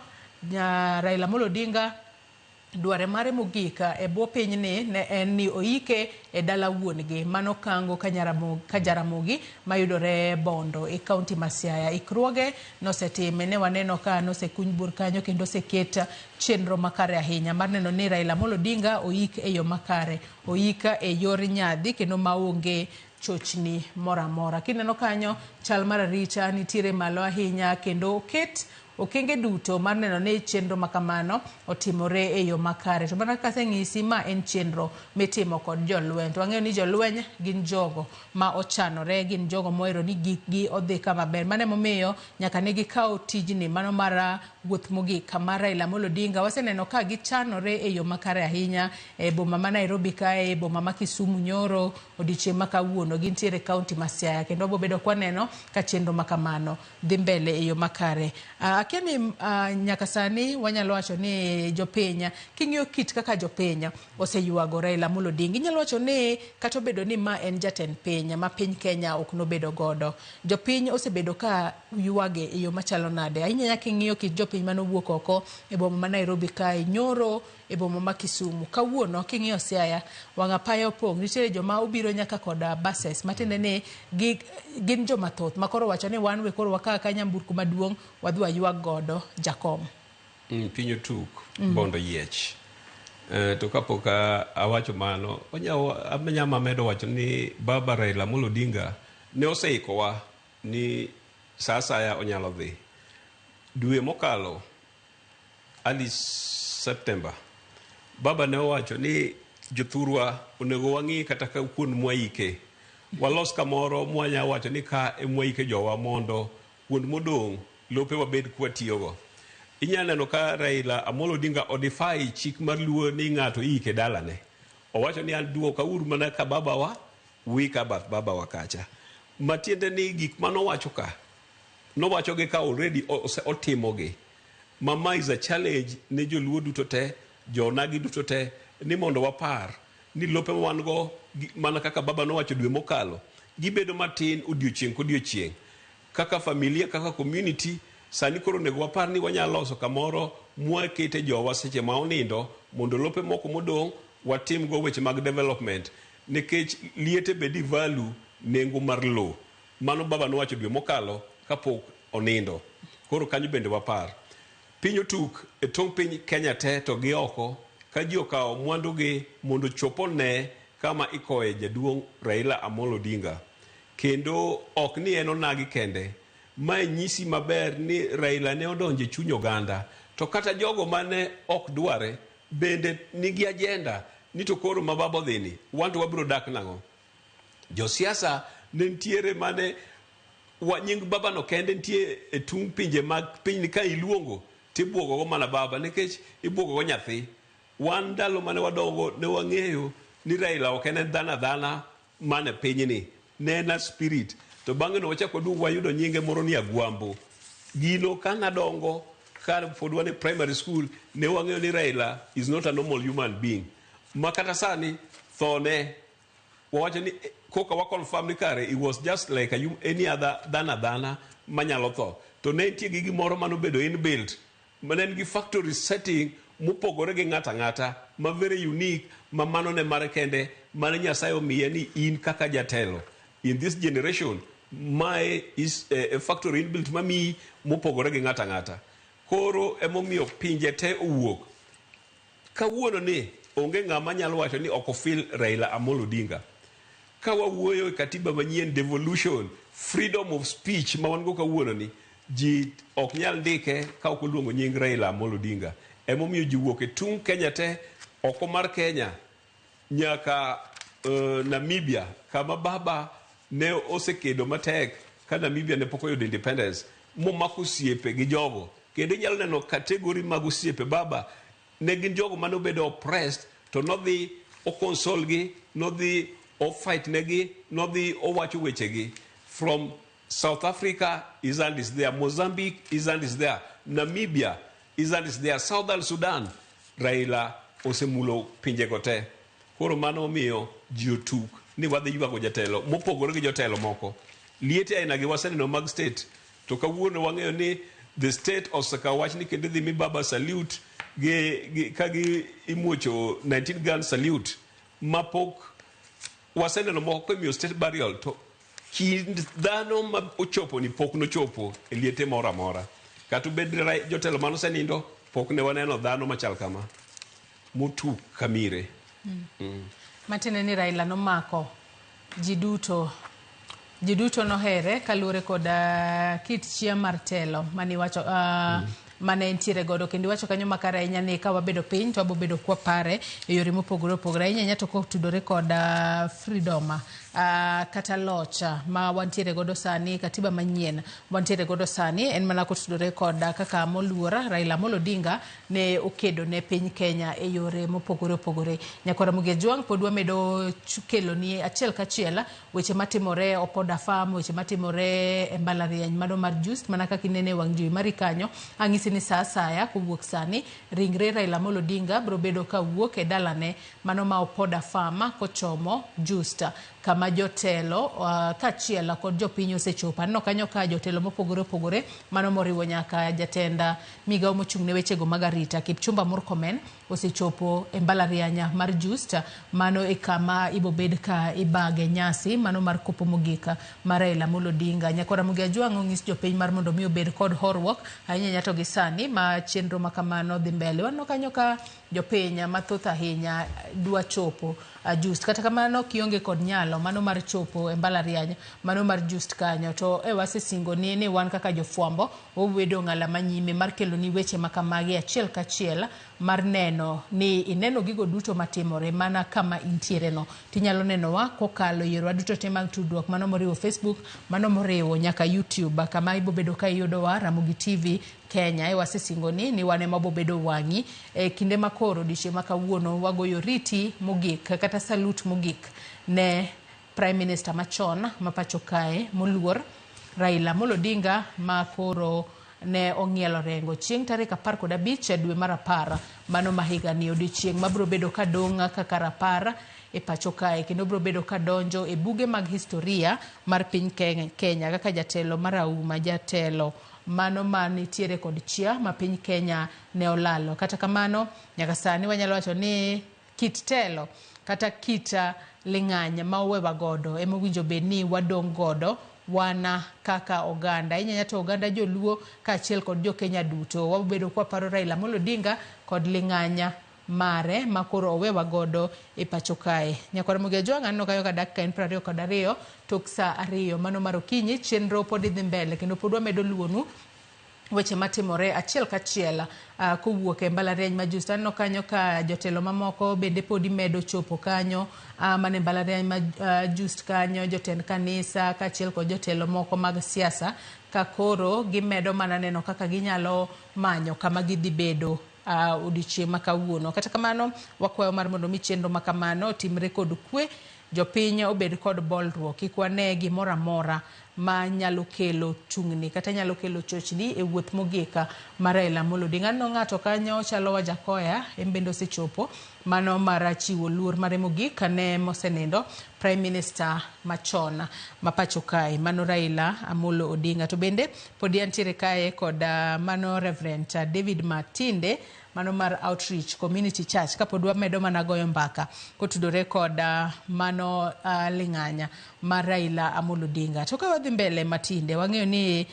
Raila Amolo Odinga dware mare mogik e bwo pinyni ne en ni oike e dala wuon-gi mano Kango Kajaramogi mayudore Bondo e kaunti ma Siaya. Ikruoge nosetime, ne waneno ka nosekuny bur kanyo kendo oseket chenro makare ahinya mar neno ni Raila Amolo Odinga oik e yo makare, oik e yor nyadhi kendo maonge chochni moro amora. Kineno kanyo chal mar arita nitiere malo ahinya kendo oket okenge duto mar neno ni chenro makamano otimore e yo makare. To mana kaka aseng'isi, ma en chenro mitimo kod jolweny. To wang'eyo ni jolweny gin jogo ma ochanore, gin jogo mohero ni gikgi odhi kama ber. Mano emomiyo nyaka ne gikaw tijni mano mar wuoth mogik mar Raila Amolo Odinga. Waseneno ka gichanore e yo makare ahinya e boma ma Nairobi kae, e boma ma Kisumu nyoro, odiochieng' ma kawuono gintiere e kaunti ma Siaya kendo wabobedo kwaneno ka chenro makamano dhi mbele e yo makare. Akia ni nyaka sani wanyalo wacho ni jopiny, king'iyo kit kaka jopiny oseywago Raila Amolo Odinga, inyalo wacho ni kata obedo ni ma en jatend piny ma piny Kenya ok nobedo godo, jopiny osebedo ka ywage e yo machalo nade? Ahinya king'iyo kit jopiny manowuok oko e boma ma Nairobi kae, nyoro e boma ma Kisumu, kawuono king'iyo Siaya, wang' apaya opong', nitiere joma obiro nyaka kod buses, matiende ni gin joma thoth ma koro wacho ni wan we koro wakaw ka nyamburko maduong' wadhi waywag godo jakom. Piny otuk, Bondo yiech. To kapok awacho mano, anyalo medo wacho ni baba Raila Amolo Odinga ne oseikowa ni sa asaya onyalo dhi. Dwe mokalo, early September, baba ne owacho ni jothurwa onego wang'i kata ka kuond mwaike. Walos kamoro mwanya wacho ni ka emwaike jowa mondo kuond modong' lope wabed kwatiyogo. Inyalo neno ka Raila Amolo Odinga odefy chik mar luo ni ng'ato iike dalane. Owacho ni an duoka uru mana ka babawa, uika bath babawa kacha. Matiende ni gik manowacho ka, nowacho gi ka already otimogi. Mama is a challenge ne joluo duto te, jonagi duto te, ni mondo wapar ni lope ma wan go mana kaka baba nowacho dwe mokalo, gibedo matin odiochieng' kodiochieng'. Kaka familia, kaka community, sani koro onego wapar ni wanyalo loso kamoro mwakete jowa seche ma onindo mondo lope moko modong' watimgo weche mag development nikech liete be devalue nengo mar lowo. Mano baba nowacho dwe mokalo kapok onindo. Koro kanyo bende wapar. Piny otuk e tong' piny Kenya te to gi oko ka ji okawo mwandugi mondo ochop one kama ikowe jaduong' Raila Amolo Odinga. Kendo ok ni en onagi kende. Mae nyisi maber ni Raila ne odonjo e chuny oganda. To kata jogo mane ok dware bende nigi agenda ni to koro ma baba odhi ni, wan to wabiro dak nang'o? Josiasa ne nitiere mane nying babano kende nitie e tung' pinje mag piny ka iluongo tibuogo go mana baba nikech ibuogo go nyathi. Wan ndalo mane wadongo ne wang'eyo ni Raila ok en dhano adhana mane pinyni, ne en a spirit. To To bang'e no wachako waduogo wayudo nyinge moro ni Agwambo. Gino ka nadongo, ka pod wan e primary school, ne wang'eyo ni Raila is not a normal human being. Ma kata sani, thone, wawacho ni koka wa confirm ni kare it was just like any other dhana dhana manyalo tho. To ne nitie gi gimoro manobedo inbuilt, mane en gi factory setting mopogore gi ng'ato ang'ata, ma very unique, ma mano ne mare kende, mane Nyasaye omiye ni in kaka jatelo in this generation, mae is a factory inbuilt mamiyi mopogore gi ng'ato ang'ata. Koro emomiyo pinje te owuok. Kawuono ni onge ng'ama nyalo wacho ni ok ofil Raila Amolo Odinga. Ka wawuoyo e katiba manyien, devolution, freedom of speech ma wan go kawuono ni, ji ok nyal ndike ka ok oluongo nying Raila Amolo Odinga. Emomiyo ji wuok e tung' Kenya te, oko mar Kenya, nyaka Namibia, kama baba ne osekedo matek ka Namibia ne pok oyudo independence, momako osiepe gi jogo. Kendo inyalo neno category mag osiepe baba, ne gin jogo mane obedo oppressed, to nodhi oconsole gi, nodhi ofight negi, nodhi owacho wechegi. From South Africa, his hand is there. Mozambique, his hand is there. Namibia, his hand is there. Southern Sudan, Raila osemulo pinjego te. Koro mano omiyo ji otuk ni wadhi ywago jatelo mopogore gi jotelo moko. Liete aina gi waseneno mag state, to kawuono wang'eyo ni the state osekawo wach ni kendo idhi mi baba salute gi ka gi imuocho 19 gun salute mapok waseneno moko imiyo state burial, to kind dhano ma ochopo ni pok nochopo e liete moro amora. Kata obed jotelo manosenindo, pok ne waneno dhano machal kama motuk kamire. Matiende ni Raila nomako ji duto, ji duto nohere kaluwore kod kit chia mar telo mane iwacho mane entiere godo. Kendo iwacho kanyo makare ahinya ni ka wabedo piny to wabobedo kwapare e yore mopogore opogore ahinya ahinya, to kotudore kod freedom kata loch ma wantiere godo sani, katiba manyien wantiere godo sani, en mana kotudore kod kaka moluor Raila Amolo Odinga ne okedo ne piny Kenya e yore mopogore opogore. Nyakwara Ramogi Ajwang', pod wamedo keloni achiel kachiel weche matimore Opoda Farm, weche matimore e mbalariany mano mar Just, mana kaka inene e wang' jowi mari kanyo. Ang'isi ni sa asaya kowuok sani, ringre Raila Amolo Odinga biro bedo ka wuok e dalane mano ma Opoda Farm kochomo Just, kama jotelo kaachiel kod jopiny osechopo. Aneno kanyo ka jotelo mopogore opogore, mano moriwo nyaka jatend migawo mochung' ne wechego mag arita Kipchumba Murkomen osechopo e mbalariany mar Just. Mano e kama ibobed ka ibage nyasi mano mar kopo mogik mar Raila Amolo Odinga. Nyakwara Ramogi Ajwang' onyis jopiny mar mondo mi obed kod horuok ahinya ahinya to gi sani ma chenro ma kamano dhi mbele. Waneno kanyo ka jopiny mathoth ahinya dwa chopo Just. Kata kamano kionge kod nyalo mano mar chopo e mbalariany mano mar Just kanyo, to e wasesingo ni wan kaka jofwambo wabedo ng'ala manyime mar kelo ni weche makamagi achiel kachiel, mar neno ni ineno gigo duto matimore mana kama intiere no. Tinyalo nenowa kokalo yorwa duto te mag tudruok, mano moriwo Facebook, mano moriwo nyaka YouTube, kama ibobedo ka iyudowa Ramogi TV Kenya. E wasesingo ni wan ema wabobedo wang'i e kinde makoro odiochieng' ma kawuono wagoyo riti mogik kata salute mogik ne Prime Minister machon ma pacho kae moluor Raila Amolo Odinga, ma koro ne ong'ielo rengo chieng' tarik 15 dwe mar 10 mano ma higani, odiochieng' mabiro bedo kadong' kaka rapar e pacho kae, kendo biro bedo kadonjo e buge mag historia mar piny Kenya kaka jatelo marahuma, jatelo mano manitiere kod chia ma piny Kenya ne olalo. Kata kamano nyaka sani wanyalo wacho ni kit telo kata kit ling'any ma owewa godo ema owinjo bed ni wadong' godo wana kaka oganda. Inyanya to oganda joluo kaachiel kod jo Kenya duto wabedo kwaparo Raila Amolo Odinga kod ling'anya mare ma koro owewa godo e pacho kae. Nyakwar Ramogi Ajwang', aneno kanyo ka dakika en 22 tok saa 2 mano mar okinyi. Chenro pod idhi mbele kendo pod wamedo luonu weche matimore achiel kachiel kowuok e mbalariany ma Just. Aneno kanyo ka jotelo mamoko bende pod imedo chopo kanyo mane mbalariany ma Just kanyo, jotend kanisa kaachiel kod jotelo moko mag siasa, ka koro gimedo mana neno kaka ginyalo manyo kama gidhi bedo odiochieng' ma kawuono. Kata kamano wakwayo mar mondo mi chenro ma kamano otimre kod kwe, jopiny obed kod bolruok, kik wane gimoro amora ma nyalo kelo tungni kata nyalo kelo chochni e wuoth mogik mar Raila Amolo Odinga. Aneno ng'ato kanyo chalo Wajakoya, en bende osechopo mano mar chiwo luor mare mogik ne mosenindo Prime Minister machon ma pacho kae mano Raila Amolo Odinga. To bende podi antiere kae kod mano Reverend David Matinde mano mar Outreach Community Church kapod wamedo mana goyo mbaka kotudore kod mano ling'anya mar Raila Amolo Odinga. To ka wadhi mbele Matinde, wang'eyo ni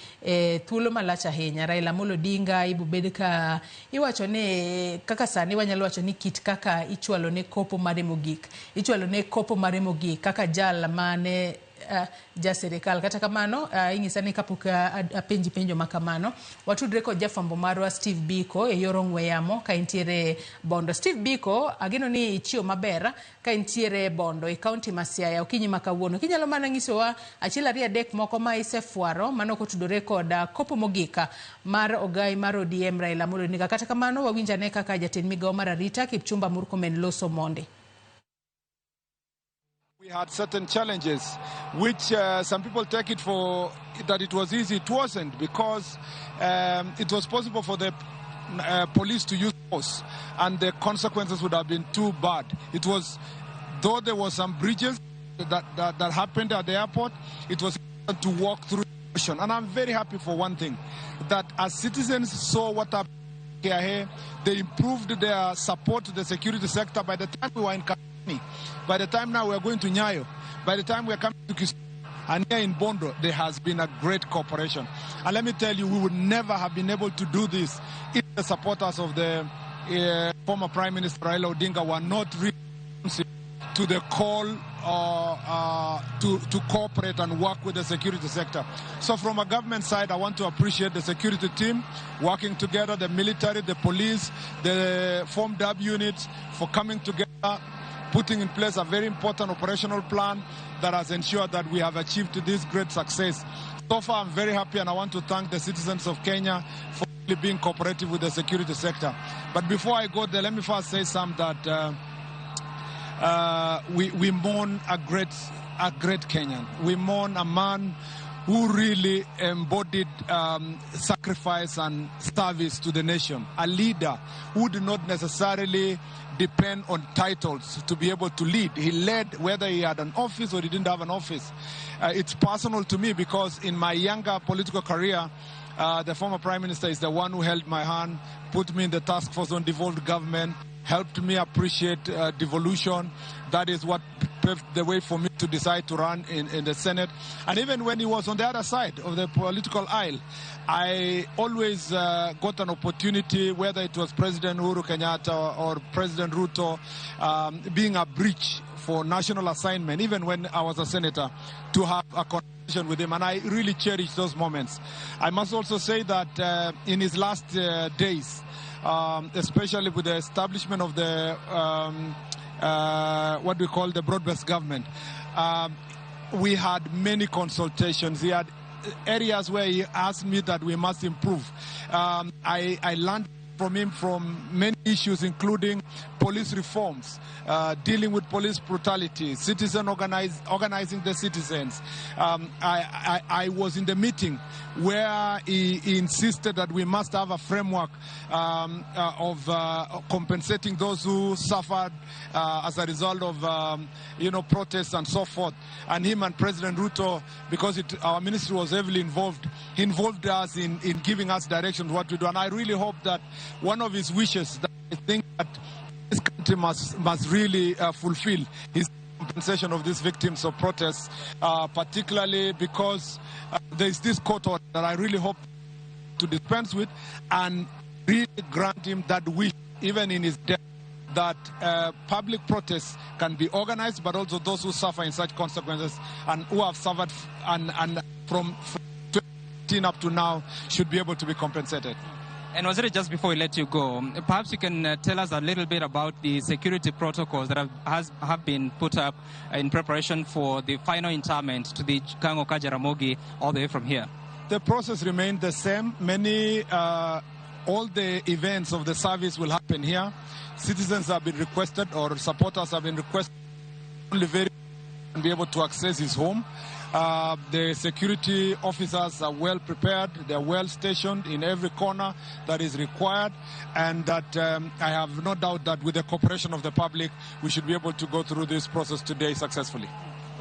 thuolo malach ahinya Raila Amolo Odinga ibobed ka iwacho ni kaka sani wanyalo wacho ni kit kaka ichwalo ne kopo mare mogik, ichwalo ne kopo mare mogik kaka jal mane ja sirikal. Kata kamano inyisa ni kapok apenji penjo ma kamano, watudre kod jafwambo marwa Steve Biko e yor ong'we yamo ka intiere Bondo. Steve Biko, ageno ni ichiew maber ka intiere Bondo e kaunti ma Siaya okinyi ma kawuono. Kinyalo mana nyisowa achiel ariyo adek moko ma isefwaro mano kotudore kod kopo mogik mar ogai mar ODM Raila Amolo Odinga. Kata kamano wawinj ane kaka jatend migawo mar arita Kipchumba Murkomen loso monde. We had certain challenges, which some people take it for that it was easy. It wasn't, because it was possible for the police to use force, and the consequences would have been too bad. It was, though there were some breaches that happened at the airport, it was to walk through. And I'm very happy for one thing, that as citizens saw what happened here, they improved their support to the security sector. By the time we were in Kasarani, by the time now we are going to Nyayo, by the time we are coming to Kisumu, and here in Bondo, there has been a great cooperation. And let me tell you, we would never have been able to do this if the supporters of the former Prime Minister Raila Odinga were not responsive to the call to cooperate and work with the security sector. So from a government side, I want to appreciate the security team working together, the military, the police, the formed up units for coming together, putting in place a very important operational plan that has ensured that we have achieved this great success. So far, I'm very happy, and I want to thank the citizens of Kenya for really being cooperative with the security sector. But before I go there, let me first say something that we mourn a great Kenyan. We mourn a man who really embodied sacrifice and service to the nation, a leader who did not necessarily depend on titles to be able to lead. He led whether he had an office or he didn't have an office. It's personal to me because in my younger political career, the former Prime Minister is the one who held my hand, put me in the task force on devolved government, helped me appreciate devolution. That is what paved the way for me to decide to run in the Senate. And even when he was on the other side of the political aisle, I always got an opportunity, whether it was President Uhuru Kenyatta or President Ruto, being a bridge for national assignment, even when I was a senator, to have a conversation with him. And I really cherish those moments. I must also say that in his last days, especially with the establishment of the what we call the broad-based government, we had many consultations. He had areas where he asked me that we must improve. I learned from him from many issues, including police reforms, dealing with police brutality, citizen organizing the citizens. I was in the meeting where he insisted that we must have a framework of compensating those who suffered as a result of protests and so forth. And him and President Ruto, because our ministry was heavily involved, he involved us in giving us directions what to do. And I really hope that one of his wishes that I think that this country must really fulfill is compensation of these victims of protests, particularly because there is this court order that I really hope to dispense with and really grant him that wish, even in his death, that public protests can be organized, but also those who suffer in such consequences and who have suffered and from 2015 up to now should be able to be compensated. And Waziri, just before we let you go, perhaps you can tell us a little bit about the security protocols that have been put up in preparation for the final interment to the Kango ka Jaramogi all the way from here. The process remained the same. All the events of the service will happen here. Citizens have been requested, or supporters have been requested, only very Be able to access his home. The security officers are well prepared, they are well stationed in every corner that is required, and that I have no doubt that with the cooperation of the public, we should be able to go through this process today successfully.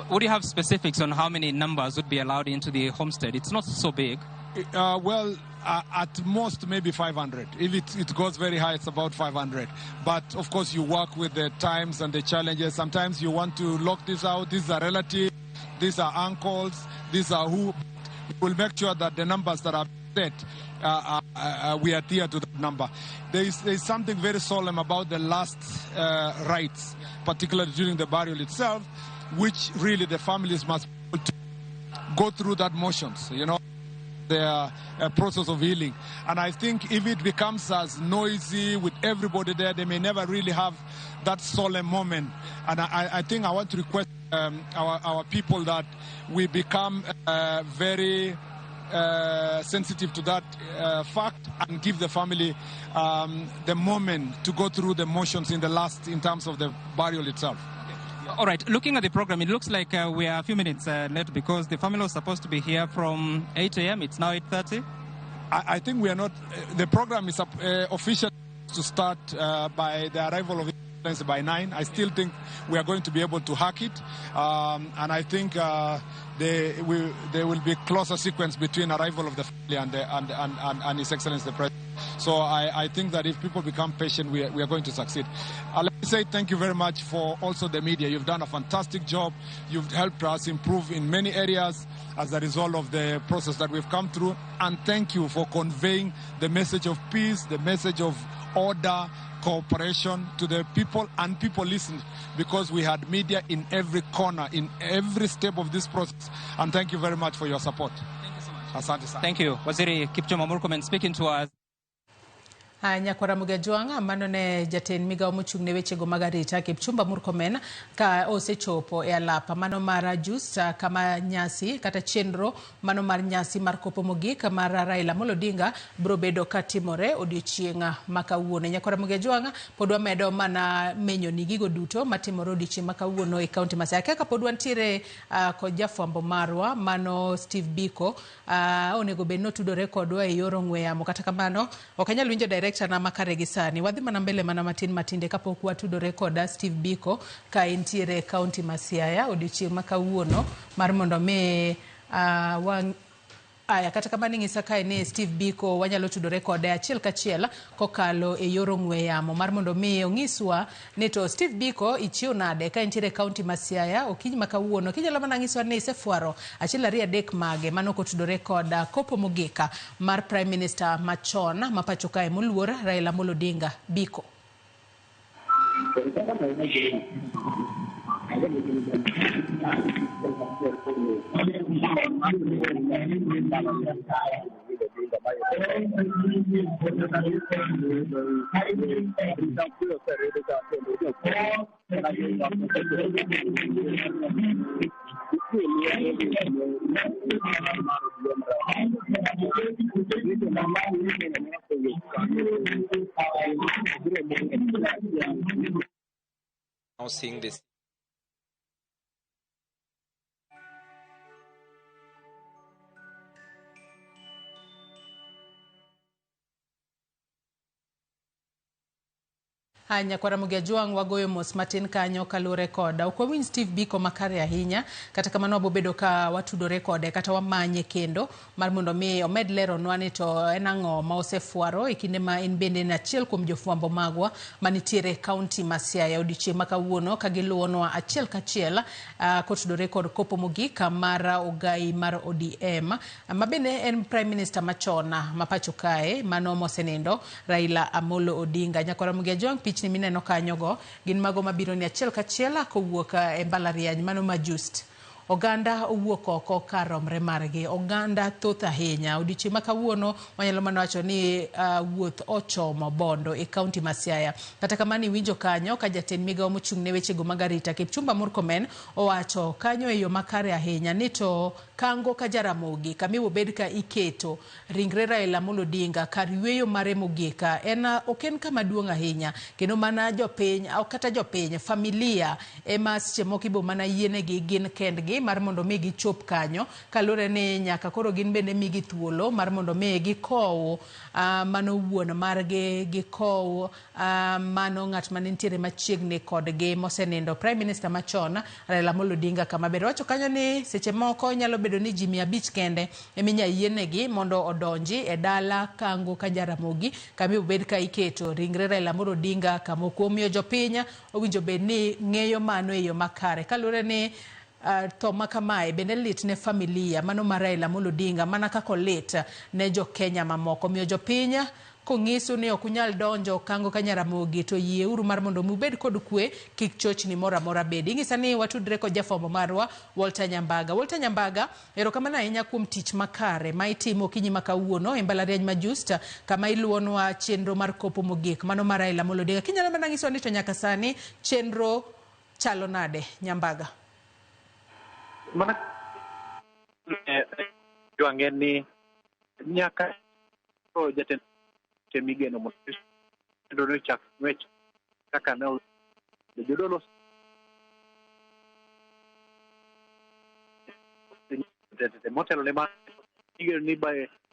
Would you have specifics on how many numbers would be allowed into the homestead? It's not so big. Well, at most maybe 500. If it goes very high, it's about 500. But of course, you work with the times and the challenges. Sometimes you want to lock this out. These are relatives, these are uncles, these are who. We'll make sure that the numbers that are set, we adhere to that number. There is something very solemn about the last rites, particularly during the burial itself, which really the families must go through that motions, you know, their process of healing. And I think if it becomes as noisy with everybody there, they may never really have that solemn moment. And I think I want to request our people that we become very sensitive to that fact and give the family the moment to go through the motions in the last, in terms of the burial itself. All right, looking at the program, it looks like we are a few minutes late because the family was supposed to be here from 8 a.m. It's now 8:30. I think we are not. The program is official to start by the arrival of by 9. I still think we are going to be able to hack it. And I think there will be closer sequence between arrival of the family and His Excellency the President. So I think that if people become patient, we are going to succeed. Let me say thank you very much for also the media. You've done a fantastic job. You've helped us improve in many areas as a result of the process that we've come through. And thank you for conveying the message of peace, the message of order, cooperation to the people, and people listened because we had media in every corner, in every step of this process. And thank you very much for your support. Thank you so much. Asante sana. Thank you. Waziri Kipchumba Murkomen speaking to us. Nyakwara Mugajwang' mano ne jatend migawo mochung' ne wechego mag arita Kipchumba Murkomen ka osechopo e alap mano mar Just kama nyasi kata chenro mano mar nyasi mar kopo mogik mar Raila Amolo Odinga biro bedo katimore odiochieng' ma kawuono. Nyakwara Mugajwang' pod wamedo mana menyo ni gigo duto matimore odiochieng' ma kawuono e kaunti ma Siaya. Kaka pod wantiere kod jafwambo marwa mano Steve Biko onego bed notudore kodwa e yor ong'we yamo, kata kamano ok anyal winjo direct na makare gi sani. Wadhi mana mbele mana matin matinde kapok watudore koda Steve Biko ka entiere kaunti ma Siaya odiochieng' ma kawuono mar mondo mi aya kata kamano ing'isa kae ni Steve Biko wanyalo tudore kode achiel kachiel kokalo e yor ong'we yamo mar mondo mi ong'iswa ni to Steve Biko ichiew nade ka entiere kaunti ma Siaya okinyi ma kawuono. Kinyalo mana ng'iswa ni isefwaro achiel ariyo adek mage mano kotudore kod kopo mogik mar Prime Minister machon ma pacho kae moluor Raila Amolo Odinga. Biko. Now seeing this. Nyakwara Mugajwang' wagoyo mos matin kanyo kaluwore koda ok wawinj Steve Biko makare ahinya, kata kamano wabobedo ka watudore kode kata wamanye kendo mar mondo mi omed leronwa ni to en ang'o ma osefwaro e kinde ma en bende en achiel kuom jofwambo magwa manitiere e kaunti ma Siaya odiochieng' ma kawuono ka giluwonwa achiel kachiel kotudore kod kopo mogik mar ogai mar ODM ma bende en Prime Minister machon ma pacho kae mano mosenindo Raila Amolo Odinga. Nyakwara Mugajwang' pichni mineno kanyogo gin mago mabiro ni achiel kachiel kowuok e mbalariany mano ma Just. Oganda owuok oko kar romre margi. Oganda thoth ahinya. Odiochieng' ma kawuono wanyalo mana wacho ni wuoth ochomo Bondo e kaunti ma Siaya. Kata kamano iwinjo kanyo ka jatend migawo mochung' ne wechego mag arita Kipchumba Murkomen owacho kanyo e yo makare ahinya ni to Kango ka Jaramogi kama ibobed ka iketo ringre Raila Amolo Odinga kar yueyo mare mogik en ok en kama duong' ahinya kendo mana jopiny ok kata jopiny familia ema seche moko ibo mana yienegi gin kendgi mar mondo mi gichop kanyo kaluwore ni nyaka koro gin bende migi thuolo mar mondo mi gikow mano wuon margi gikow mano ng'at mane nitiere machiegni kodgi mosenindo Prime Minister machon Raila Amolo Odinga kama ber. Owacho kanyo ni seche moko nyalo bedo ni ji 500 kende eminya yienegi mondo odonji e dala Kango ka Jaramogi kama ibobed ka iketo ringre Raila Amolo Odinga kama omiyo jopiny owinjo bed ni ng'eyo mano e yo makare kaluwore ni tho ma kamae bende lit ne familia mano mar Raila Amolo Odinga mana kaka olit ne jo Kenya mamoko. Omiyo jopiny kong'isu ni ok unyal donjo Kango ka Jaramogi to yieuru mar mondo ubed kod kwe kik chochni moro amora bedi. Ing'isa ni watudre kod jafwambo marwa Walter Nyambaga. Walter Nyambaga, erokamano ahinya kuom tich makare ma itimo okinyi ma kawuono e mbalariany ma Justa kama iluwonwa chenro mar kopo mogik mano mar Raila Amolo Odinga. Kinyalo mana nyisowa ni to nyaka sani chenro chalo nade Nyambaga? Mana jwang'e ni nyaka jatend migeno mondo nochak ng'wech kaka ne jodolo motelo ne igeno ni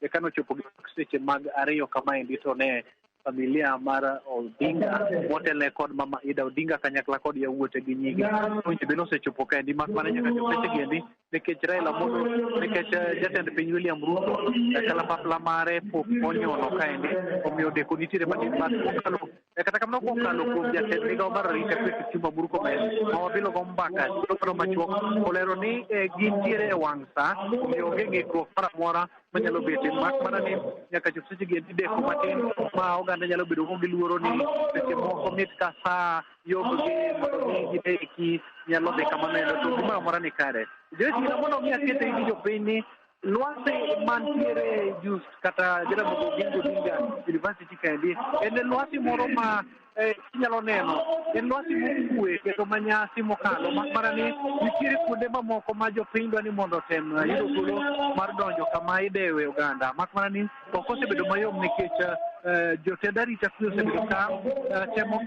eka nochopo seche mag 2 kamaendi to ne familia mar Odinga motelne kod mama Ida Odinga kanyakla kod yawuote gi nyige owinjo bed ni osechopo kaendi mak mana nyaka chop seche gi endi nikech Raila Amolo nikech jatend piny William Ruto kalapapla mare pok onyono kaendi omiyo deko nitiere matin kokalo kata kamano kokalo kuom jatend migawo mar arita kwe Kipchumba Murkomen ma wabilo go mbaka thuolo machuok olero ni gintiere e wang' sa omiyo onge ng'ikruok moro amora manyalo betie mak mana ni nyaka chop seche gi endi deko matin ma oganda nyalo bedo ko giluoro ni seche moko mit ka saa yomgi mondo mi gideki nyalo dhi kamano endo to gimoro amora ni kare. Joyce mondo mi akete gi jopiny ni lwasi mantiere just kata Jaramogi Oginga Odinga University kaendi en lwasi moro ma inyalo neno en lwasi mokwe kendo manyasi mokalo mak mana ni nitiere kuonde mamoko ma jopiny dwa ni mondo otem yudo thuolo mar donjo kama idewe oganda mak mana ni ok osebedo mayom nikech jotend arita kwe osebedo ka temo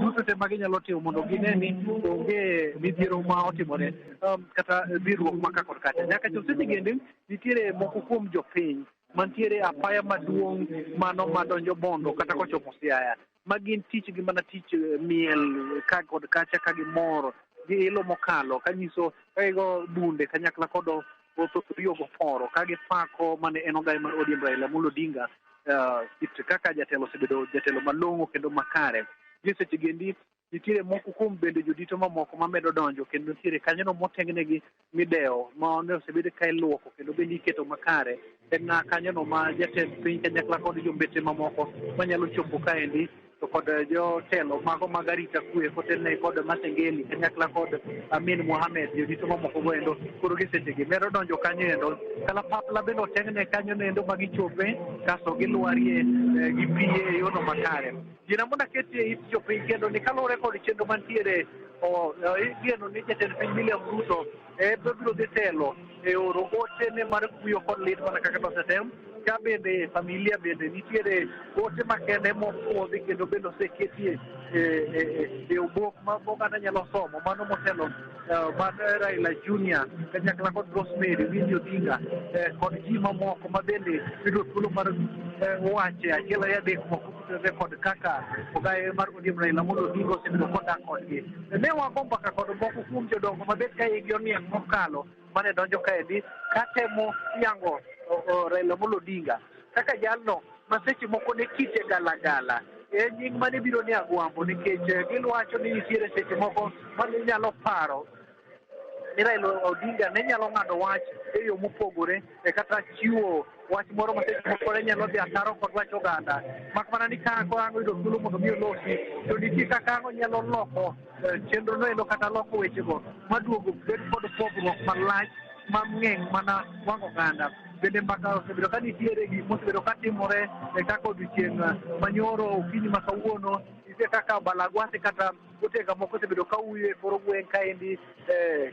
duto te ma ginyalo timo mondo gine ni onge midhiero ma otimore kata dhiruok ma ka kod kacha. Nyaka chop seche gi endi nitiere moko kuom jopiny mantiere apaya maduong' mano madonjo Bondo kata kochopo Siaya ma gin tich gi mana tich miel ka kod kacha ka gimor gi ilo mokalo kanyiso ka gigo bunde kanyakla kod otho go poro ka gipako mane en ogai mar ODM Raila Amolo Odinga kit kaka jatelo osebedo jatelo malong'o kendo makare. Gi seche gi endi nitiere moko kuom bende jodito mamoko mamedo donjo kendo nitiere kanyono motengnegi midewo ma ne osebed ka iluoko kendo bende iketo makare en kanyono ma jatend piny kanyakla kod jombete mamoko manyalo chopo kaendi to kod jotelo mago mag arita kwe kotelne kod Masengeli kanyakla kod Amin Mohamed jodito mamoko go endo koro gi seche gi medo donjo kanyo endo kalapapla bende otengne kanyo endo ma gichope kasto gilwarie gi piye e yono makare. Gina mondo aketie it jopiny kendo ni kaluwore kod chenro mantiere igeno ni jatend piny William Ruto biro dhi telo e oro ote ne mar kuyo kod lit mana kaka nosetem ka bende familia bende nitiere ote makende mopuodhi kendo bende oseketie e obok ma oganda nyalo somo mano motelo mar Raila Junior kanyakla kod Rosemary Winnie Odinga kod ji mamoko ma bende yudo thuolo mar wache achiel ariyo adek moko motudore kod kaka ogaye mar ODM Raila Amolo Odinga osebedo kodak kodgi. Ne wago mbaka kod moko kuom jodongo mabet ka higi oniang' mokalo mane donjo kaendi katemo yango Raila Amolo Odinga kaka jalno ma seche moko ne kite galagala e nying mane biro ni Agwambo nikech giwacho ni nitiere seche moko mane nyalo paro ni Raila Odinga ne nyalo ng'ado wach e yo mopogore e kata chiwo wach moro ma seche moko ne nyalo dhi ataro kod wach oganda. Mak mana ni ka ang' oyudo thuolo mondo mi olosi, to nitie kaka ang' onyalo loko chenro no endo kata loko wechego maduogo bed kod pogruok malach mang'eny mana wang' oganda. Bende mbaka osebedo ka nitiere gik mosebedo ka timore e kaka odiochieng' manyoro okinyi ma kawuono nitie kaka balagwasi kata otega moko osebedo ka huyo e kor gweng' kaendi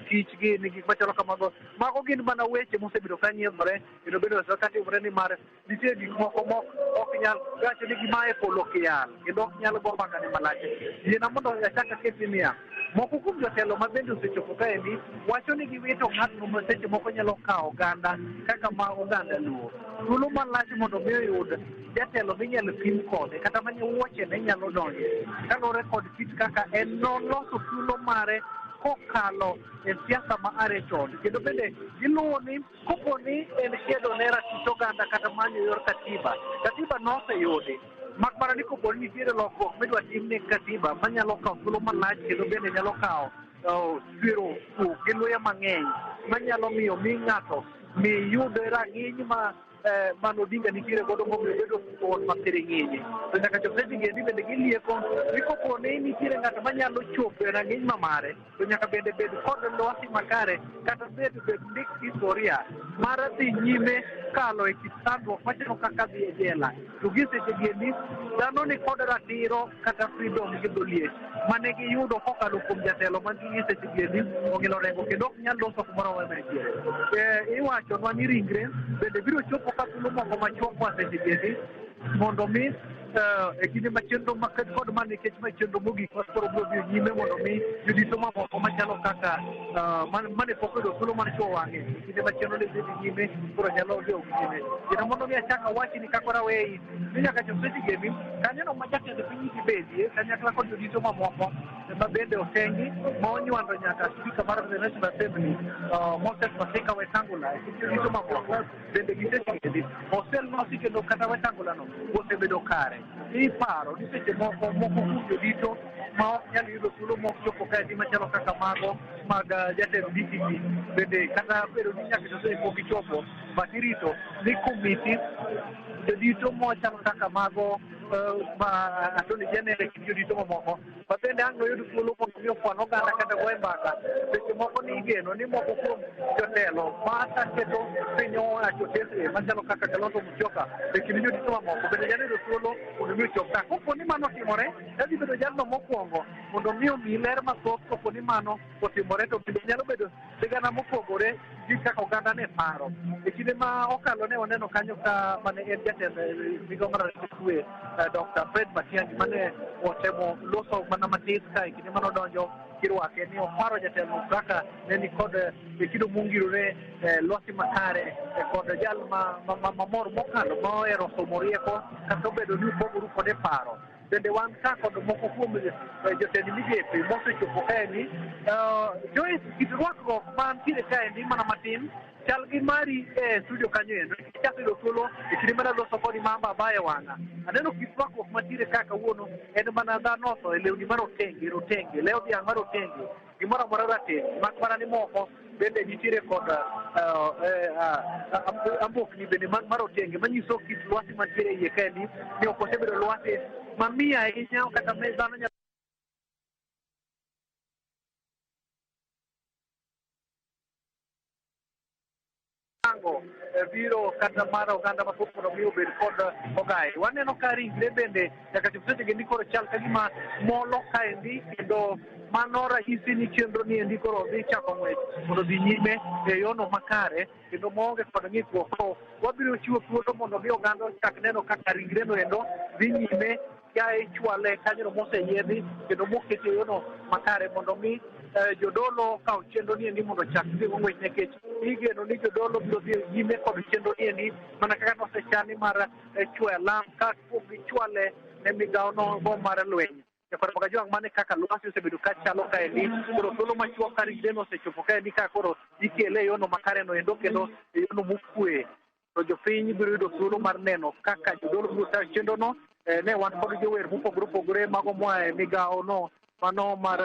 kich gini gik machalo kamago. Mago gin mana weche mosebedo ka nyiedhore kendo bende osebedo ka timore nimar nitie gik moko mok ok nyal wacho ni gima e polo kiyal kendo ok nyal go mbaka ne malach. Yiena mondo achak aketi niya, moko kuom jotelo ma bende osechopo kaendi wacho ni giwito ng'atno ma seche moko nyalo kawo oganda kaka ma oganda luwo. Thuolo malach mondo mi oyud jatelo minyalo pim kode kata manye wuochene nyalo donjo kaluwore kod kit kaka en noloso thuolo mare kokalo e siasa ma are chon. Kendo bende giluwo ni kopo ni en kedo ne ratich oganda kata manyo yor katiba, katiba noseyudi. Mak mana ni kopo ni nitiere lokruok midwa tim ne katiba manyalo kawo thuolo malach kendo bende nyalo kawo chwero gi luya mang'eny manyalo miyo mi ng'ato mi yud rang'iny ma mano Odinga nitiere godo momiyo bedo thuon mapiring'inyi. To nyaka chop seche gi endi bende gilieko ni kopo ni nitiere ng'ato manyalo chopo e rang'iny mamare to nyaka bende bed kod lwasi makare kata bed ndik historia mar dhi nyime kalo e kit sandruok machalo kaka dhi e jela. To gi seche gi endi dhano ni kod ratiro kata freedom gi dholiech mane giyudo kokalo kuom jatelo man gi seche gi endi Ong'elo Orengo kendo ok nyal loso kumoro amora mantiere. Iwachonwa ni ringre bende biro chopo ka thuolo moko machuok koa seche gi endi mondo mi e kinde ma chenro kod ma nikech ma chenro mogik ma koro biro dhi nyime mondo mi jodito mamoko machalo kaka mane pok oyudo thuolo mar chuo wang'e e kinde ma chenro ne dhi nyime koro nyalo dhi nyime. Kendo mondo mi achak awachi ni kaka raweyi ni nyaka chop seche gi endi kanyono ma jatend piny dhi bedie kanyakla kod jodito mamoko ma bende otengi ma onywando nyaka spika mar the National Assembly Moses Masika Wetangula e kind jodito mamoko bende gi seche gi endi oselosi kendo kata Wetangula no osebedo kare. Iparo ni seche moko moko kuom jodito ma ok nyal yudo thuolo mok chopo kaendi machalo kaka mago mag jatend DCP bende kata bedo ni nyaka to pok gichopo but irito ni komiti jodito machalo kaka mago ma Attorney General e kind jodito mamoko ma bende ang' noyud thuolo mondo mi okwan oganda kata goye mbaka. Seche moko ni igeno ni moko kuom jotelo ma keto piny owacho tesre machalo kaka Kalonzo Musyoka e kind jodito mamoko bende nyalo yudo thuolo mondo mi ochop ka. Kopo ni mano otimore, tadhi bedo jalno mokwongo mondo mi omi ler mathoth. Kopo ni mano otimore to bende nyalo bedo sigana mopogore gi kaka oganda ne paro. E kinde ma okalo ne waneno kanyo ka mane en jatend migawo mar arita kwe Dr. Fred Matiang'i mane otemo loso mana matis ka e kinde mane odonjo kirwake ni oparo jatelo kaka ne ni kod kido mongirore lwasi makare kod jal mamor mokalo ma ohero somo rieko kata obedo ni upogoru kode paro. Bende wan ka kod moko kuom jotend migepe mosechopo kaendi. Joyce, kit rwakruok mantiere kaendi mana matin chal gi mari e studio kanyo endo. Chako yudo thuolo e kinde mane aloso kodi mamba abayo e wang'a. Aneno kit rwakruok mantiere ka kawuono en mana dhano otho e lewni marotenge rotenge, lew dhiang' marotenge, gimoro amora rateng', mak mana ni moko bende nitiere kod ambokni bende marotenge manyiso kit lwasi mantiere iye kaendi ni ok osebedo lwasi mamiyo ahinya kata dhano nyalo biro kata mar oganda mathoth mondo mi obed kod ogai. Waneno ka ringre bende nyaka chop seche gi koro chal ka gima molo kaendi kendo mano ranyisi ni chenro ni endi koro dhi chako ng'wech mondo dhi nyime e yono makare kendo maonge kod ng'ikruok. Koro wabiro chiwo thuolo mondo mi oganda ochak neno kaka ringre no endo dhi nyime ka ichwale kanyono moseyiedhi kendo moketi e yono makare mondo mi jodolo okaw chenro ni endi mondo ochak dhi go ng'wech nikech igeno ni jodolo biro dhi nyime kod chenro ni endi mana kaka nosechani mar chwoyo alam ka pok gichwale ne migawo nogo mar lweny. Kajwang' mane kaka lwasi osebedo ka chalo kaendi koro thuolo machuok ka ringre no osechopo kaendi ka koro ikele e yono makare no endo kendo e yono mokwe to jopiny biro yudo thuolo mar neno kaka jodolo biro tayo chenro no. Ne wan kod jower mopogore opogore mago moa e migawo no Mano mar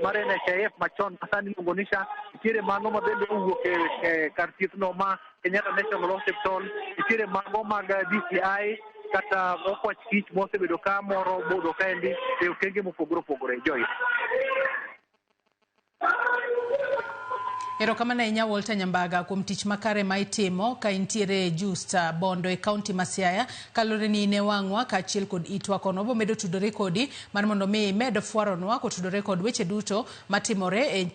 mar NHIF machon masani iluongo ni SHA, nitiere mago ma bende owuok e kar thieth no ma Kenyatta National Hospital, nitiere mago mag DCI kata okwach kich mosebedo ka moro budho kaendi e okenge mopogore opogore. Joyce. Erokamano ahinya Walter Nyambaga kuom tich makare ma itimo ka intiere Justa Bondo e kaunti ma Siaya. Kaluwore ni in e wang'wa kaachiel kod itwa kono, wabiro medo tudore kodi mar mondo mi imed fwaronwa kotudore kod weche duto matimore e,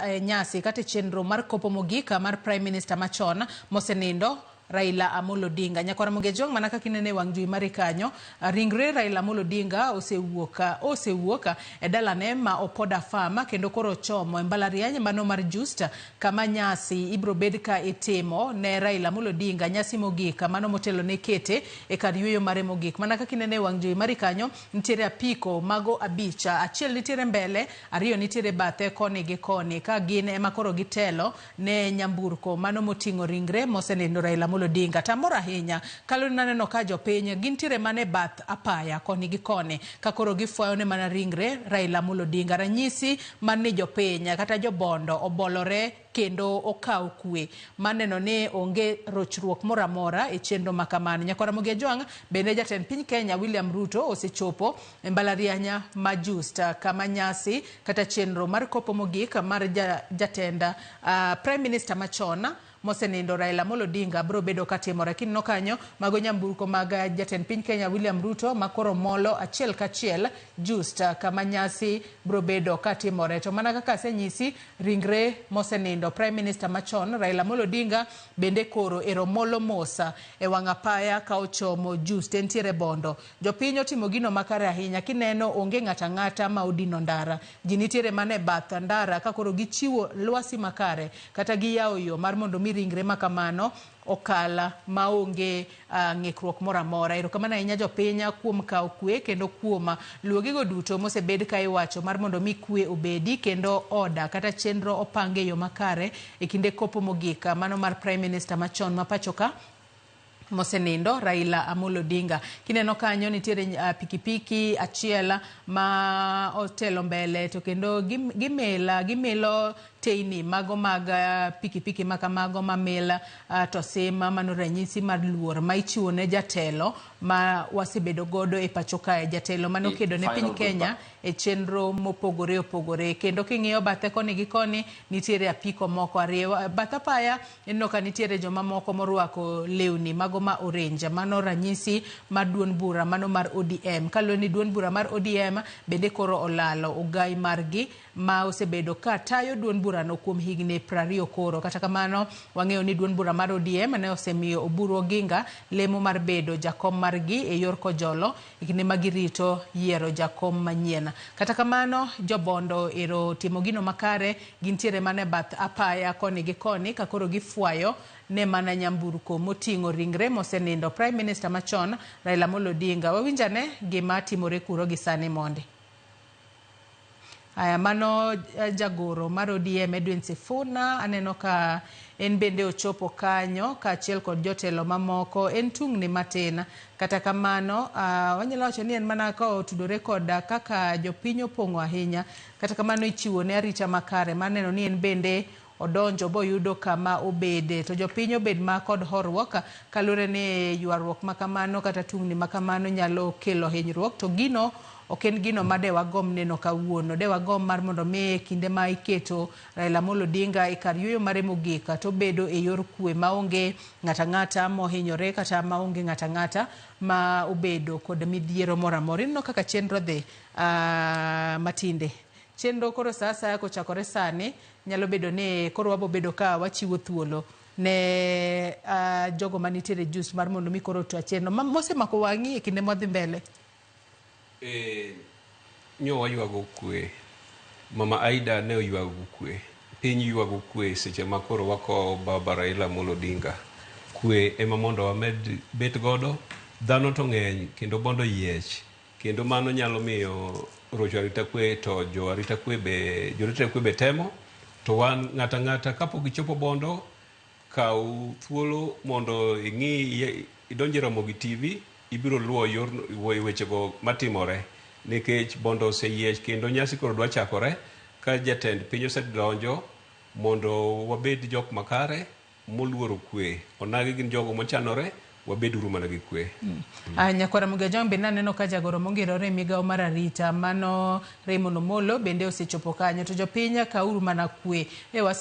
e nyasi kata e chenro mar kopo mogik mar Prime Minister machon mosenindo Raila Amolo Odinga. Nyakwar Ramogi Ajwang' mana kaka inene e wang' jowi mari kanyo, ringre Raila Amolo Odinga osewuok osewuok e dalane ma Opoda Farm kendo koro ochomo e mbalariany mano mar Justa kama nyasi ibro bed ka itimo ne Raila Amolo Odinga nyasi mogik mano motelo ne kete e kar yueyo mare mogik. Mana kaka inene e wang' jowi mari kanyo, nitiere apiko mago abich, achiel nitiere mbele, ariyo nitiere bathe koni gi koni ka gin ema koro gitelo ne nyamburko mano moting'o ringre mosenindo Raila Amolo Odinga. To amor ahinya kaluwore ni aneno ka jopiny gintiere mana e bath apaya koni gi koni ka koro gifwayo ne mana ringre Raila Amolo Odinga. Ranyisi mar ni jopiny kata jobondo obolore kendo okawo kwe mar neno ni onge rochruok moro amora e chenro ma kamano. Nyakwar Ramogi Ajwang' bende jatend piny Kenya William Ruto osechopo e mbalariany ma Justa kama nyasi kata chenro mar kopo mogik mar jatend Prime Minister machon mosenindo Raila Amolo Odinga biro bedo katimore. Kineno kanyo mago nyamburko mag jatend piny Kenya William Ruto ma koro molo achiel kachiel just kama nyasi biro bedo katimore. To mana kaka asenyisi, ringre mosenindo Prime Minister machon Raila Amolo Odinga bende koro ero molo mos e wang' apaya ka ochomo just entiere Bondo. Jopiny otimo gino makare ahinya kineno onge ng'ato ang'ata ma odino ndara. Ji nitiere mana e bath ndara ka koro gichiwo lwasi makare kata giyawo yo mar mondo mi ringre ma kamano okal maonge ng'ikruok moro amora. Erokamano ahinya jopiny kuom kawo kwe kendo kuom luwo gigo duto mosebed ka iwacho mar mondo mi kwe obedi kendo oda kata chenro opang e yo makare e kinde kopo mogik mano mar Prime Minister machon ma pachoka mosenindo Raila Amolo Odinga. Kineno kanyo nitiere pikipiki achiel ma otelo mbele to kendo gimila gimilo teyni mago mag pikipiki ma kamago mamil to sima mano ranyisi mar luor ma ichiwo ne jatelo ma wasebedo godo e pacho kae, jatelo mane okedo ne piny Kenya e chenro mopogore opogore. Kendo king'iyo bathe koni gi koni nitiere apiko moko ariyo. Bath apaya ineno ka nitiere joma moko morwako lewni mago ma orange. Mano ranyisi mar duond bura mano mar ODM. Kaluwore ni duond bura mar ODM bende koro olalo ogai margi ma osebedo ka tayo duond burano kuom higni 20 koro. Kata kamano wang'eyo ni duond bura mar ODM ne osemiyo Oburu Oginga lemo mar bedo jakom margi e yor kojolo e kinde ma girito yiero jakom manyien. Kata kamano jobondo ero timo gino makare, gintiere mana e bath apaya koni gi koni ka koro gifwayo ne mana nyamburko moting'o ringre mosenindo Prime Minister machon Raila Amolo Odinga. Wawinj ane gima timore kuro gi sani mondi. Aya, mano jagoro mar ODM Edwin Sifuna, aneno ka en bende ochopo kanyo kaachiel kod jotelo mamoko. En tungni matin, kata kamano wanyalo wacho ni en mana ka otudore kod kaka jopiny opong'o ahinya. Kata kamano ichiwo ne arita makare mar neno ni en bende odonjo boyudo kama obede. To jopiny obed ma kod horuok kaluwore ni ywaruok ma kamano kata tungni ma kamano nyalo kelo hinyruok. To gino ok en gino ma de wagomb neno kawuono. De wagomb mar mondo mi e kinde ma iketo Raila Amolo Odinga e kar yueyo mare mogik to obedo e yor kwe maonge ng'ato ang'ata mohinyore kata maonge ng'ato ang'ata ma obedo kod midhiero moro amora. Ineno kaka chenro dhi matinde. Chenro koro sa asaya kochakore sani nyalo bedo ni koro wabo bedo ka wachiwo thuolo ne jogo manitiere jus mar mondo mi koro otwa chenro mosemako wang'i e kinde mwadhi mbele. Nyo waywago kwe. Mama Aida ne oywago kwe. Piny ywago kwe seche ma koro wakowo baba Raila Amolo Odinga. Kwe ema mondo wamed bet godo. Dhano to ng'eny kendo bondo yiech. Kendo mano nyalo miyo rocho arita kwe to jo arita kwe be, jorita kwe be temo. To wan ng'ata ng'ata kapok ichopo bondo, kaw thuolo mondo ing'i idonj e Ramogi TV, ibiro luwo yor wechego matimore. Nikech bondo oseyiech kendo nyasi koro dwa chakore ka jatend piny osedonjo mondo wabed jok makare moluoro kwe. Onagi gin jogo mochanore, wabed uru mana gi kwe. Nyakwara Ramogi Ajwang' bende aneno ka jagoro mongirore e migawo mar arita mano Raymond Omolo bende osechopo kanyo to jopiny kauru mana kwe.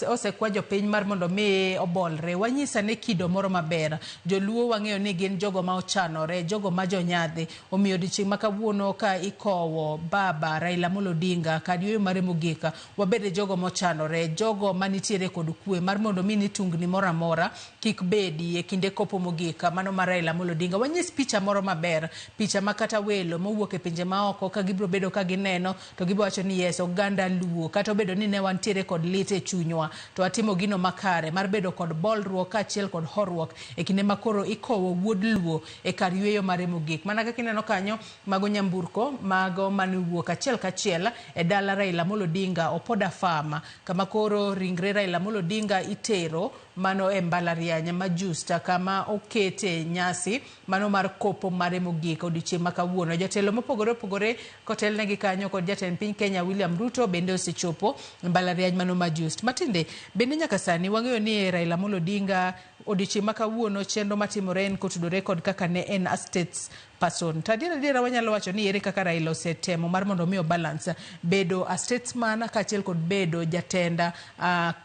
Osekwa jopiny mar mondo mi obolre. Wanyis ane kido moro maber. Joluo wang'eyo ni gin jogo ma ochanore, jogo ma jonyadhi. Omiyo odiochieng' ma kawuono ka ikowo baba Raila Amolo Odinga kar yueyo mare mogik, wabed jogo mochanore, jogo manitiere kod kwe mar mondo mi ni tungni moro amora kik bedi e kinde kopo mogik mano mar Raila Amolo Odinga. Wanyis picha moro maber, picha ma kata welo mowuok e pinje maoko ka gibiro bedo ka gineno to gibiro wacho ni yes, oganda Luo, kata obedo ni ne wantiere kod lit e chunywa, to watimo gino makare mar bedo kod bolruok kaachiel kod horuok e kinde ma koro ikowo wuod Luo e kar yueyo mare mogik. Mana kaka ineno kanyo, mago nyamburko, mago mane owuok achiel kachiel e dala Raila Amolo Odinga, Opoda Farm, kama koro ringre Raila Amolo Odinga itero mano e mbalariany ma Justa, kama okete nyasi mano mar kopo mare mogik odiochieng' ma kawuono. Jotelo mopogore opogore kotelnegi kanyo kod jatend piny Kenya William Ruto bende osechopo e mbalariany mano ma Just. Matinde bende nyaka sani wang'eyo ni Raila Amolo Odinga odiochieng' ma kawuono chenro matimore en kotudore kod kaka ne en a states person. To adier adiera wanyalo wacho ni ere kaka Raila osetemo mar mondo mi obalance bedo a statesman kaachiel kod bedo jatend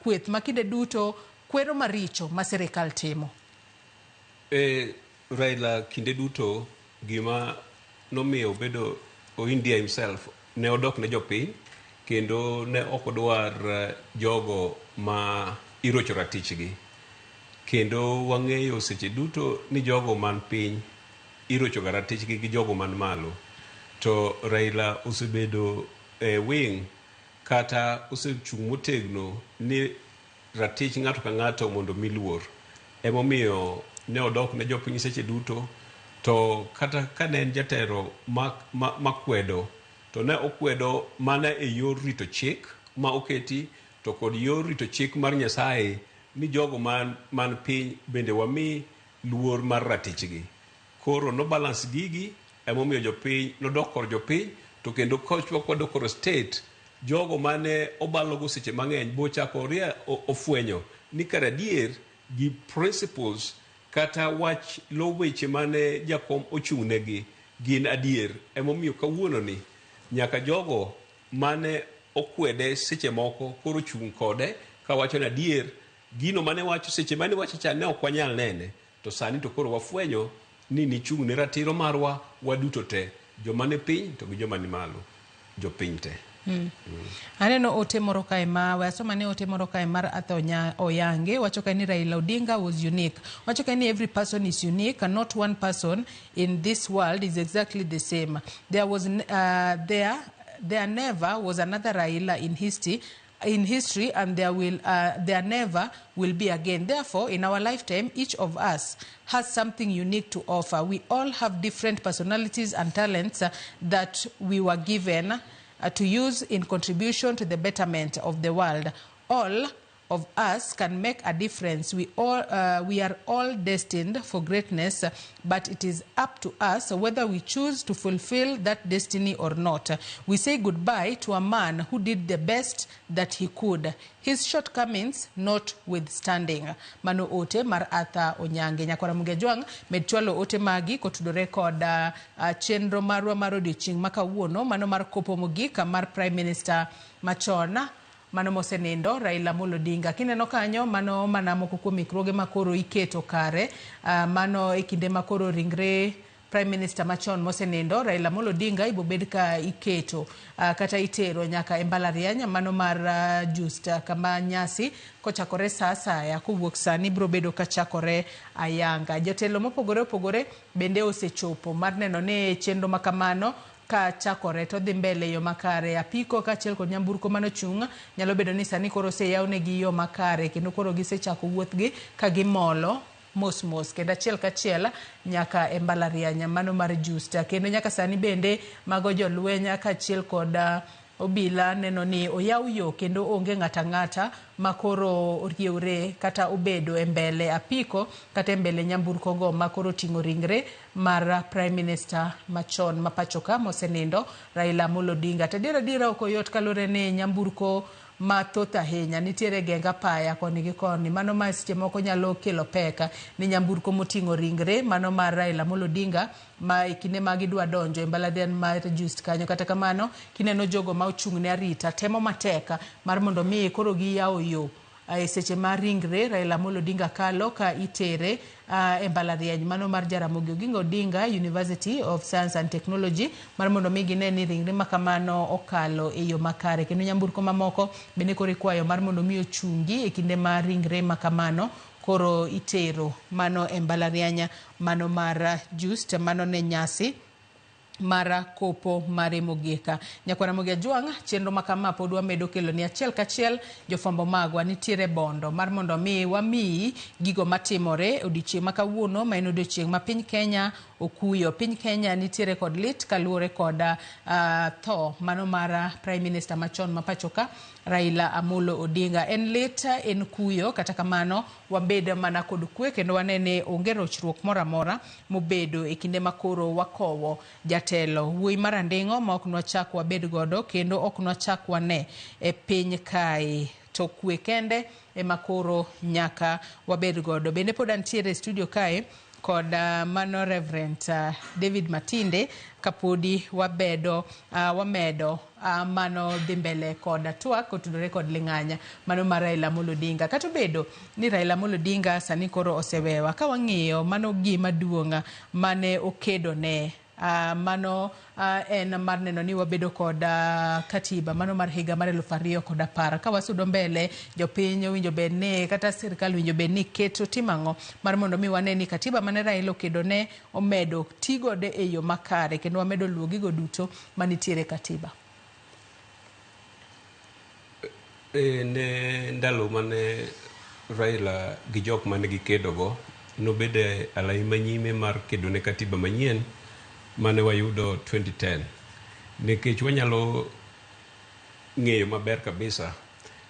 kweth ma kinde duto kwero maricho ma sirikal timo. Raila kinde duto gima nomiyo obedo India himself ne odok ne jopiny kendo ne ok odwar jogo ma irocho ratichgi. Kendo wang'eyo seche duto ni jogo man piny irocho ga ratichgi gi jogo man malo. To Raila osebedo e wing kata osechung' motegno ni ratich ng'ato ka ng'ato mondo mi luor. Emomiyo ne odok ne jopiny seche duto, to kata ka ne en jatelo makwedo, to ne okwedo mana e yor rito chik ma oketi, to kod yor rito chik mar Nyasaye ni jogo man piny bende wami luor mar ratichgi. Koro no balance gigi, emomiyo jopiny nodok kor jopiny, to kendo kochwa kod kor state, jogo mane obalogo seche mang'eny bochako ofwenyo ni kar adier gi principles kata wach lo weche mane jakom ochung' negi gin adier. Emomiyo kawuono ni nyaka jogo mane okwede seche moko koro chung' kode kawacho ni adier gino mane wacho seche mane wacho cha ne ok wanyal nene, to sani to koro wafwenyo ni nichung' ne ratiro marwa waduto te, joma ni piny to gi joma ni malo, jopiny te. Aneno ote moro kae ma we asoma ne ote moro kae mar Arthur Oyange wacho kae ni Raila Odinga was unique. Wacho kae ni every person is unique and not one person in this world is exactly the same. There was there never was another Raila in history and there never will be again. Therefore, in our lifetime, each of us has something unique to offer. We all have different personalities and talents that we were given to use in contribution to the betterment of the world. All of us can make a difference. We are all destined for greatness, but it is up to us whether we choose to fulfill that destiny or not. We say goodbye to a man who did the best that he could, his shortcomings notwithstanding. Mano ote mar Arthur Onyange. Nyakwara Ramogi Ajwang' med chwalo ote magi kotudore kod chenro marwa mar odiochieng' ma kawuono, mano mar kopo mogik mar Prime Minister machon mano mosenindo Raila Amolo Odinga. Kineno kanyo mano mana moko kuom ikruoge makoro iketo kare, mano e kinde makoro ringre Prime Minister machon mosenindo Raila Amolo Odinga ibobed ka iketo kata itero nyaka e mbalariany mano mar Justa, kama nyasi kochakore saa asaya kowuok sani biro bedo kachakore ayanga. Jotelo mopogore opogore bende osechopo mar neno ni chenro makamano ka chakore to dhi mbele yo makare. Apiko kaachiel kod nyamburko manochung' nyalo bedo ni sani koro oseyawnegi yo makare kendo koro gisechako wuothgi ka gimolo mos mos kendo achiel kachiel nyaka e mbalariany mano mar Justa. Kendo nyaka sani bende mago jolweny kaachiel kod Obila neno ni oyaw yo kendo onge ng'ato ang'ata ma koro oriewre kata obedo e mbele apiko kata e mbele nyamburko go ma koro oting'o ringre mar Prime Minister machon ma pachoka mosenindo Raila Amolo Odinga. To adier adiera ok oyot kaluwore ni nyamburko mathoth ahinya nitiere e geng apaya koni gi koni. Mano ma seche moko nyalo kelo pek ni nyamburko moting'o ringre mano mar Raila Amolo Odinga ma e kinde ma gidwa donjo e mbalariany mar Just kanyo. Kata kamano, kineno jogo ma ochung' ne arita temo matek mar mondo mi koro giyawo yo e seche ma ringre Raila Amolo Odinga kalo ka itere e mbalariany mano mar Jaramogi Oginga Odinga University of Science and Technology mar mondo mi gine ni ringre ma kamano okalo e yo makare. Kendo nyamburko mamoko bende koro ikwayo mar mondo mi ochungi e kinde ma ringre ma kamano koro itero mano e mbalariany mano mar Just mano ne nyasi mar kopo mare mogik. Nyakwar Ramogi Ajwang', chenro ma kama pod wamedo kelo ni achiel kachiel jofwambo magwa nitiere bondo mar mondo mi wamiyi gigo matimore odiochieng' ma kawuono ma en odiochieng' ma piny Kenya okuyo. Piny Kenya nitiere kod lit kaluwore kod tho mano mar Prime Minister machon ma pachoka Raila Amolo Odinga. En lit, en kuyo, kata kamano wabed mana kod kwe kendo wane ni onge rochruok moro amora mobedo e kinde ma koro wakowo jatelo wuoyi mar anding'o ma ok nwachak wabed godo kendo ok nwachak wane e piny kae. To kwe kende ema koro nyaka wabed godo. Bende pod antiere e studio kae kod mano Reverend David Matinde kapodi wabedo wamedo mano dhi mbele kod twak kotudore kod ling'anya mano mar Raila Amolo Odinga. Kata obedo ni Raila Amolo Odinga sani koro osewewa, ka wang'iyo mano gima duong' mane okedo ne mano en mar neno ni wabedo kod katiba mano mar higa mar 2010. Ka wasudo mbele, jopiny owinjo bed ni kata sirikal owinjo bed ni keto timo ang'o mar mondo mi wane ni katiba mane Raila okedo ne omedo ti gode e yo makare kendo wamedo luwo gigo duto manitiere e katiba. Ne ndalo mane Raila gi jok mane gikedogo nobedo e alai manyime mar kedo ne katiba manyien mane wayudo 2010, nikech wanyalo ng'eyo maber kabisa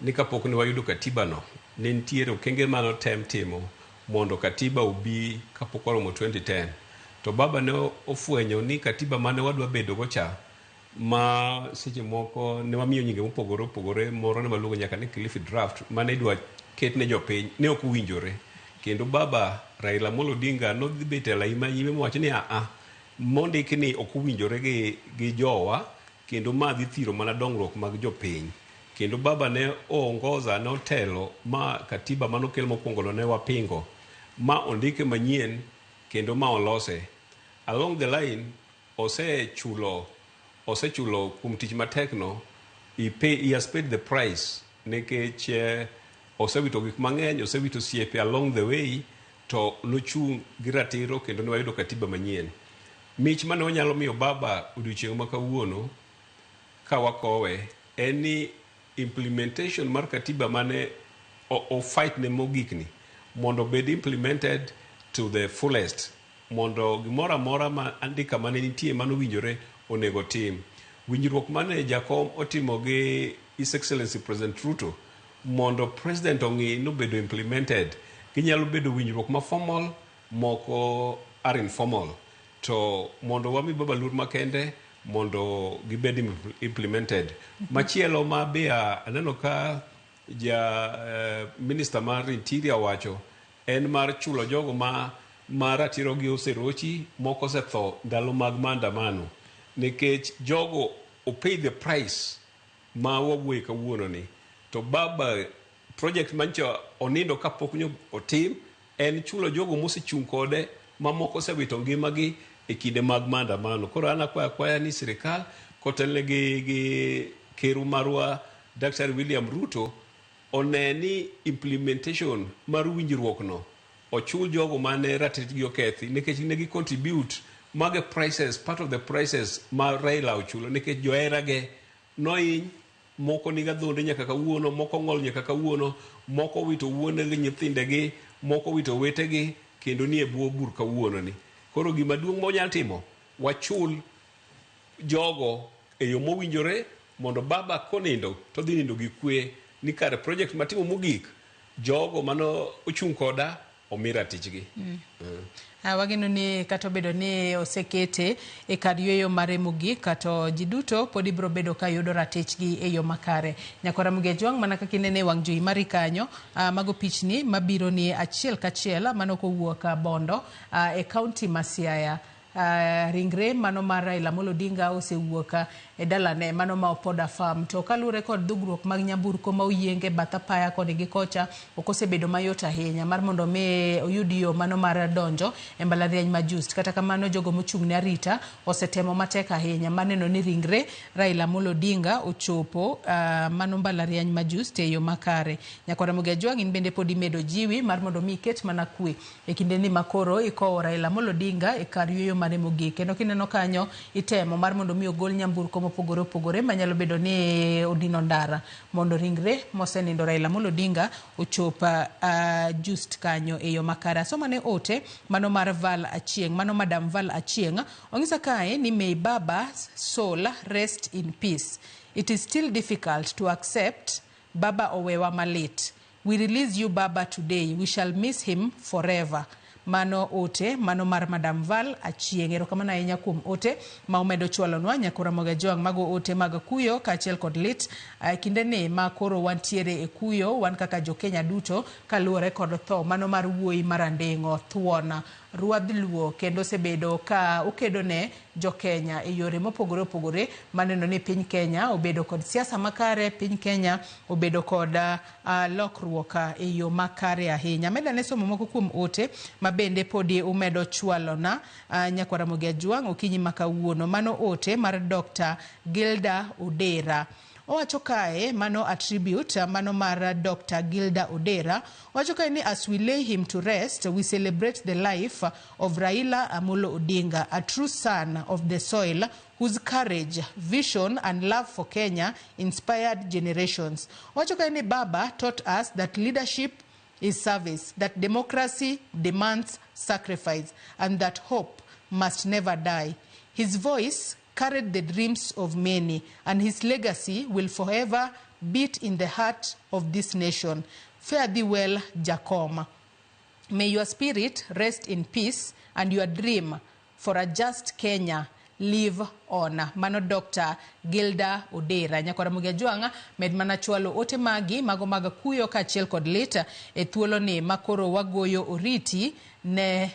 ni kapok ne wayudo katiba no, ne nitiere okenge mane otem timo mondo katiba obi kapok oromo 2010. To baba ne ofwenyo ni katiba mane wadwa bedo go cha, ma seche moko ne wamiyo nyinge mopogore opogore, moro ne waluongo nyaka ni Kilifi draft, mane idwa ket ne jopiny, ne ok owinjore. Kendo baba Raila Amolo Odinga nodhi bet e alai manyime mowacho ni aa, mondik ni ok owinjore gi jowa, kendo ma dhi thiro mana dongruok mag jopiny. Kendo baba ne oongoza, ne otelo ma katiba manokel mokwongo no ne wapingo, ma ondike manyien kendo ma olose. Along the line, osechulo kuom tich matek no, he has paid the price, nikech osewito gik mang'eny, osewito osiepe along the way, to nochung' gi ratiro kendo ne wayudo katiba manyien. Mich mane wanyalo miyo baba odiochieng' ma kawuono ka wakowe en ni implementation mar katiba mane o fight ne mogik ni mondo obed implemented to the fullest, mondo gimoro amora ma andika mane nitie manowinjore onego tim. Winjruok mane Jakom otimo gi His Excellency President Ruto mondo President ong'i nobedo implemented. Ginyalo bedo winjruok ma formal, moko are informal. To mondo wami baba luor makende mondo gibed implemented. Machielo ma be aneno ka ja minister mar Interior wacho en mar chulo jogo ma ratiro gi oserochi, moko osetho ndalo mag maandamano, nikech jogo o pay the price ma wawuoye kawuono ni. To baba project mancho onindo kapok nyo otim en chulo jogo mosechung' kode mamoko osewito ngimagi e kinde mag maandamano. Koro an akwayo akwaya ni sirikal kotelne gi ker marwa Dr. William Ruto one ni implementation mar winjruok no ochul jogo mane ratitgi okethi, nikech ne gi contribute mage prices, part of the prices ma Raila ochulo, nikech joherage nohiny, moko nigi adhonde nyaka kawuono, moko ng'ol nyaka kawuono, moko wito wuonegi, nyithindegi, moko wito owetegi, kendo nie bwo bur kawuono ni. Koro gima duong' ma wanyalo timo, wachul jogo e yo mowinjore Mondo baba konindo to odhi nindo gi kwe ni kare project matimo mogik jogo mano ochung' koda omi ratichgi. Wageno ni kata obedo ni osekete e kar yueyo mare mogik to ji duto pod ibiro bedo ka yudo ratichgi e yo makare. Nyakwar Ramogi Ajwang' mana kaka inene e wang' jowi mari kanyo, mago pichni mabiro ni achiel kachiel mano kowuok Bondo e kaunti ma Siaya. Ringre mano mar Raila Amolo Odinga osewuok e dalane mano ma Opoda Farm. To kaluwore kod dhugruok mag nyamburko ma oyienge bath apaya koni gi kocha, ok osebedo mayot ahinya mar mondo mi oyud yo mano mar donjo e mbalariany ma Just. Kata kamano jogo mochung' ne arita osetemo matek ahinya mar neno ni ringre Raila Amolo Odinga ochopo mano mbalariany ma Just e yo makare. Nyakwar Ramogi Ajwang' in bende pod imedo jiwi mar mondo mi iket mana kwe e kindeni ma koro ikowo Raila Amolo Odinga e kar yueyo mare mogik. Kendo kineno kanyo itemo mar mondo mi ogol nyamburko mopogore opogore manyalo bedo ni odino ndara mondo ringre mosenindo Raila Amolo Odinga ochop Just kanyo e yo makare. Asomane ote mano mar Val Achieng', mano Madam Val Achieng' onyisa kae ni may Baba's soul rest in peace. It is still difficult to accept Baba owewa malit. We release you Baba today. We shall miss him forever. Mano ote, mano mar Madam Val Achieng'. Erokamano ahinya kuom ote ma umedo chwalonwa Nyakora Ramogi Ajwang'. Mago ote mag kuyo kaachiel kod lit kindeni ma koro wantiere e kuyo wan kaka jo Kenya duto kaluwore kod tho mano mar wuoyi marandeng'o thuon ruadh Luo kendo osebedo ka okedo ne jo Kenya e yore mopogore opogore maneno ni piny Kenya obedo kod siasa makare, piny Kenya obedo kod lokruok e yo makare ahinya. Medane somo moko kuom ote ma bende podi umedo chwalona Nyakwar Ramogi Ajwang' okinyi ma kawuono. Mano ote mar Dr. Gilda Odera. Owacho kae mano attribute mano mar Dr. Gilda Odera. Owacho kae ni as we lay him to rest, we celebrate the life of Raila Amolo Odinga, a true son of the soil whose courage, vision and love for Kenya inspired generations. Owacho kae ni Baba taught us that leadership is service, that democracy demands sacrifice, and that hope must never die. His voice carried the dreams of many, and his legacy will forever beat in the heart of this nation. Fare thee well, Jakom. May your spirit rest in peace and your dream for a just Kenya live on. Mano Dr. Gilda Odera. Nyakwar Ramogi Ajwang' med mana chwalo ote magi mago mag kuyo kaachiel kod lit e thuoloni makoro wagoyo oriti ne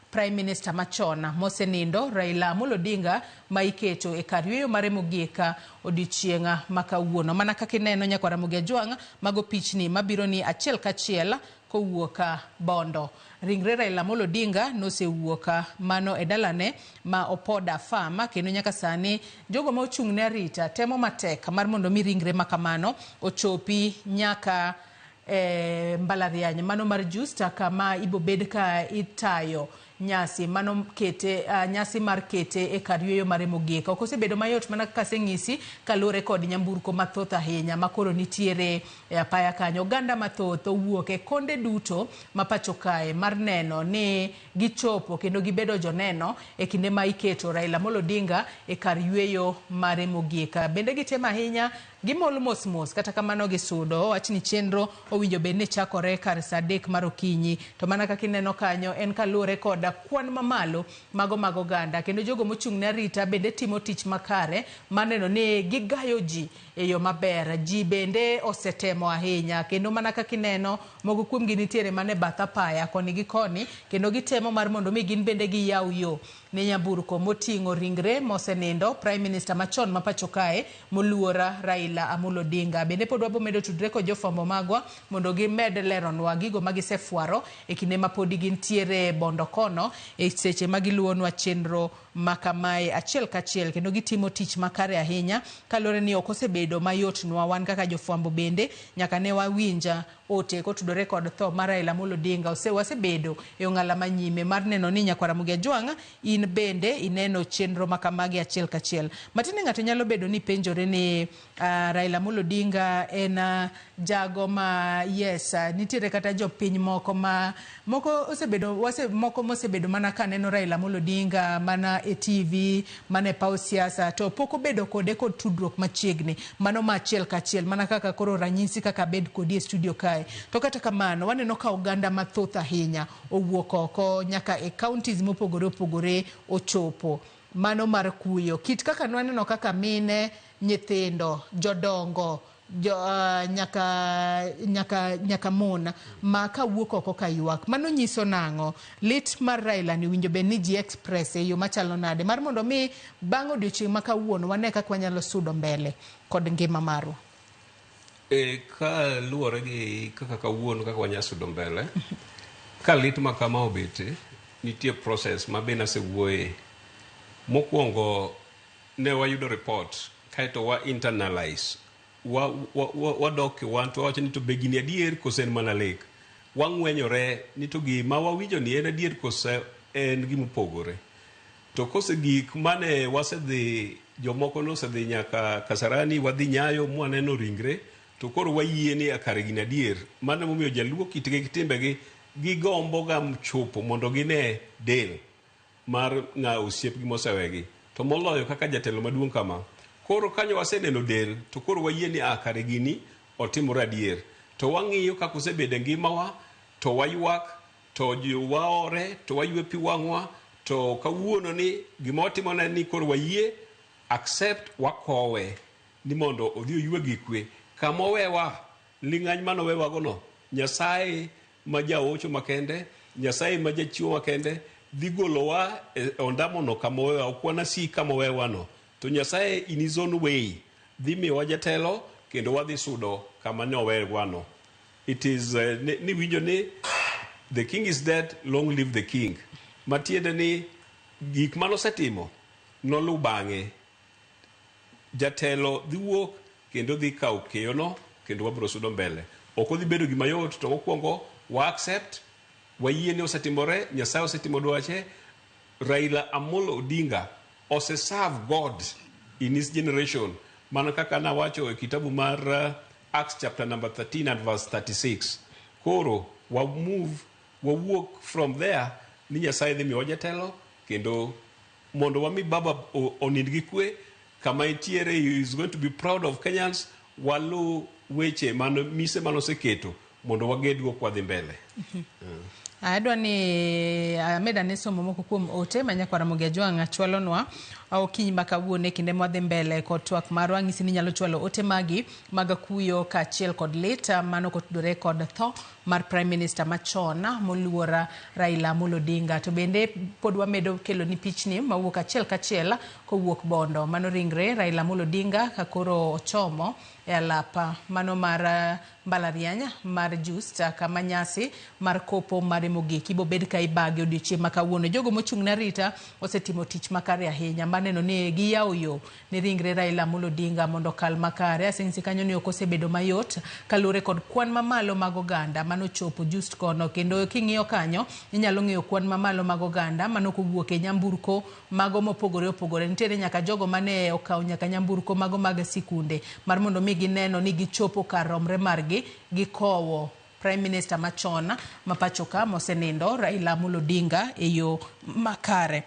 Prime Minister machon mosenindo Raila Amolo Odinga ma iketo e kar yueyo mare mogik odiochieng' ma kawuono. Mana kaka ineno Nyakwar Ramogi Ajwang' mago pichni mabiro ni achiel kachiel kowuok Bondo. Ringre Raila Amolo Odinga nosewuok mano e dalane ma Opoda Farm kendo nyaka sani jogo ma ochung' ne arita temo matek mar mondo mi ringre ma kamano ochopi nyaka e mbalariany mano mar Justa kama ibobed ka itayo nyasi mano kete nyasi mar kete e kar yueyo mare mogik. Ok osebedo mayot mana kaka aseng'isi kaluwore kod nyamburko mathoth ahinya makoro nitiere e apaya kanyo. Oganda mathoth owuok e konde duto ma pacho kae mar neno ni gichopo kendo gibedo joneno e kinde ma iketo Raila Amolo Odinga e kar yueyo mare mogik. Bende gitemo ahinya gimol mos mos kata kamano gisudo. Owach ni chenro owinjo bed ni chakore kar saa 3 mar okinyi to mana kaka ineno kanyo en kaluwore kod kwan mamalo mago mag oganda kendo jogo mochung' ne arita bende timo tich makare mar neno ni gigayo ji e yo maber. Ji bende osetemo ahinya kendo mana kaka ineno moko kuomgi nitiere mana e bath apaya koni gi koni kendo gitemo mar mondo mi gin bende giyaw yo ne nyamburko moting'o ringre mosenindo Prime Minister machon ma pacho kae moluor Raila Amolo Odinga. Bende pod wabomedo tudre kod jofwambo magwa mondo gimed leronwa gigo ma gisefwaro e kinde ma podi gintiere Bondo kono e seche ma giluwonwa chenro ma kamae achiel kachiel kendo gitimo tich makare ahinya kaluwore ni ok osebedo mayotnwa wan kaka jofwambo bende nyaka ne wawinja ote kotudore kod tho mar Raila Amolo Odinga. Wasebedo e ong'ala manyime mar neno ni Nyakwar Ramogi Ajwang' in In bende ineno chenro ma kamagi achiel kachiel. Matiende ng'ato nyalo bedo ni penjore ni Raila Amolo Odinga en jago ma yes, nitiere kata jopiny moko ma moko osebedo wase, moko mosebedo mana ka neno Raila Amolo Odinga mana e TV, mana e paw siasa, to pok obedo kode kod tudruok machiegni, mano ma achiel kachiel, mana kaka koro ranyisi kaka abed kodi e studio kae. To kata kamano waneno ka oganda mathoth ahinya owuok oko nyaka e counties mopogore opogore ochopo mano mar kuyo. Kit kaka nwaneno kaka mine, nyithindo, jodongo, nyaka mon ma kawuok oko ka ywak, mano nyiso nang'o? Lit mar Raila ni winjo bed ni ji express e yo machalo nade mar mondo mi bang' odiochieng' ma kawuono wane kaka wanyalo sudo mbele kod ngima marwa? Ka luwore gi kaka kawuono kaka wanyalo sudo mbele, ka lit ma kama obete, nitie process ma be nasewuoye. Mokwongo ne wayudo report, kaeto wa internalize, wadok wan to wawacho ni to be gini adier kose en mana lek. Wang'wenyore ni to gima wawinjo ni en adier kose en gimopogore. To kose gik mane wasedhi, jomoko nosedhi nyaka Kasarani, wadhi Nyayo mwaneno ringre, to koro wayie ni kare gini adier. Mano emomiyo jaluo kitgi gi timbegi gigombo ga chopo mondo gine del mar ng'a osiepgi mosewegi, to moloyo kaka jatelo maduong' kama. Koro kanyo waseneno del, to koro wayie ni kare gini otimore adier. To wang'iyo kaka osebedo e ngimawa, to waywak, to waore, to waywe pi wang'wa, to kawuono ni gima watimo ne ni koro wayie accept, wakowe ni mondo odhi oywe gi kwe. Kama owewa, ling'any manowewagono, Nyasaye ma jaocho makende, Nyasaye ma jachiwo makende, dhi golowa e ondamono kama owewa, ok wanasik kama owewano. To Nyasaye in his own way dhi miyowa jatelo kendo wadhi sudo kama ne owewano. It is ni winjo ni the king is dead, long live the king. Matiende ni gik manosetimo noluw bang'e. Jatelo dhi wuok kendo dhi kawo keyono kendo wabiro sudo mbele. Ok odhi bedo gima yot, to mokwongo wa accept, wayie ni osetimore, Nyasaye osetimo dwache. Raila Amolo Odinga ose serve God in his generation. Mana kaka nawacho e kitabu mar Acts chapter number 13 and verse 36. Koro wa move, wawuok from there ni Nyasaye dhi miyowa jatelo kendo mondo wami baba onind gi kwe kama entiere. He is going to be proud of Kenyans. Walu weche mano mise manoseketo mondo wagedgo kwadhi mbele. Adwa ni amed ane somo moko kuom ote ma nyakwar Ramogi Ajwang' chwalonwa okinyi ma kawuono e kinde mwadhi mbele kod twak marwa. Ang'isi ni inyalo chwalo ote magi mag kuyo kaachiel kod lit mano kotudore kod tho mar Prime Minister machon moluor Raila Amolo Odinga. To bende pod wamedo kelo ni pichni mawuok achiel kachiel kowuok Bondo. Mano ringre Raila Amolo Odinga ka koro ochomo e alap mano mar mbalariany mar Just kama nyasi mar kopo mare mogik ibobed ka ibage odiochieng' ma kawuono. Jogo mochung' ne arita osetimo tich makare ahinya maneno ni giyawo yo ne ringre Raila Amolo Odinga mondo okal makare. Aseng'isi kanyo ni ok osebedo mayot kaluwore kod kwan mamalo mag oganda manochopo Just kono, kendo king'iyo kanyo inyalo ng'eyo kwan mamalo mag oganda mano kowuok e nyamburko mago mopogore opogore. Nitiere nyaka jogo mane okawo nyaka nyamburko mago mag sikunde mar mondo mi gineno ni gichopo kar romre margi gikowo Prime Minister machon ma pacho ka mosenindo Raila Amolo Odinga e yo makare.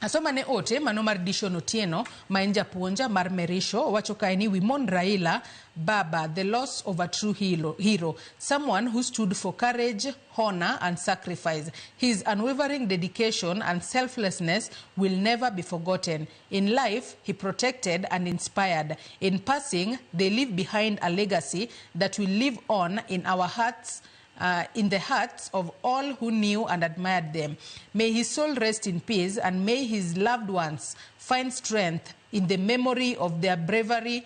Asoma ne ote mano mar Dishon Otieno ma en japuonja mar Merisho. Owacho kae ni we mourn Raila Baba, the loss of a true hero, someone who stood for courage, honor and sacrifice. His unwavering dedication and selflessness will never be forgotten. In life, he protected and inspired. In passing, they leave behind a legacy that will live on in our hearts, in the hearts of all who knew and admired them. May his soul rest in peace, and may his loved ones find strength in the memory of their bravery,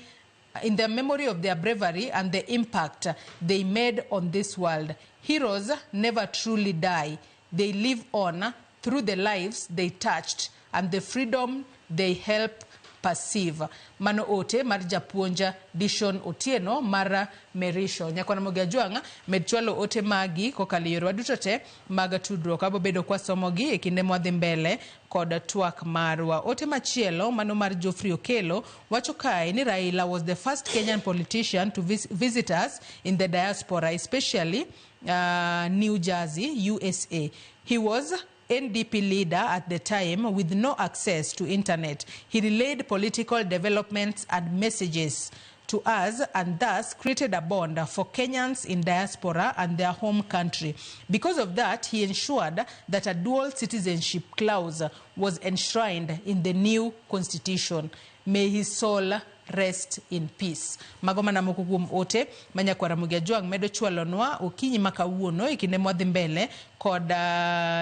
in the memory of their bravery and the impact they made on this world. Heroes never truly die. They live on through the lives they touched and the freedom they help perceive. Mano ote mar japuonj Dishon Otieno mar Merisho. Nyakwana Mogi Ajwang' med chwalo ote magi kokalo e yorewa duto te mag tudruok. Wabo bedo kwasomogi e kinde mwadhi mbele kod twak marwa. Ote machielo mano mar Geoffrey Okelo wacho kae ni Raila was the first Kenyan politician to visit us in the diaspora, especially New Jersey, USA. He was NDP leader at the time with no access to internet. He relayed political developments and messages to us and thus created a bond for Kenyans in diaspora and their home country. Because of that, he ensured that a dual citizenship clause was enshrined in the new constitution. May his soul rest in peace. Mago mana moko kuom ote ma nyakwar Ramogi Ajwang' medo chwalonwa okinyi ma kawuono e kinde mwadhi mbele kod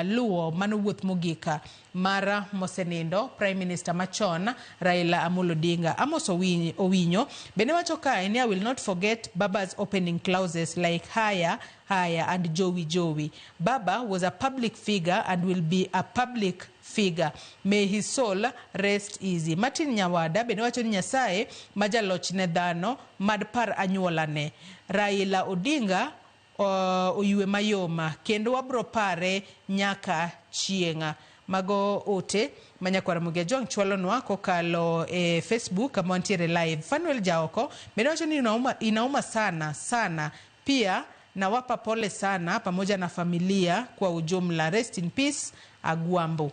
luwo mano wuoth mogik mar mosenindo Prime Minister machon Raila Amolo Odinga. Amos Owinyo bende wacho kae ni I will not forget Baba's opening clauses like haya haya and Jowi Jowi. Baba was a public figure and will be a public figure. May his soul rest easy. Martin Nyawada bende wacho ni Nyasaye ma jaloch ne dhano mad par anyuolane. Raila Odinga oywe mayoma kendo wabro pare nyaka chieng'a. Mago ote ma nyakwar Ramogi Ajwang' chwalonwa kokalo e Facebook kama wantiere live. Fanuel Jaoko bende wacho ni inauma sana sana, pia nawapa pole sana pamoja na familia kwa ujumla. Rest in peace Agwambo.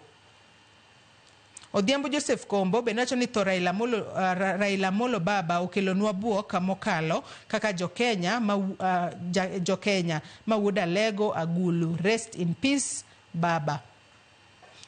Odhiambo Joseph Kombo bende wacho ni tho Raila Amolo Baba okelonwa buok mokalo kaka jokenya ma wuod Alego Agulu. Rest in peace Baba.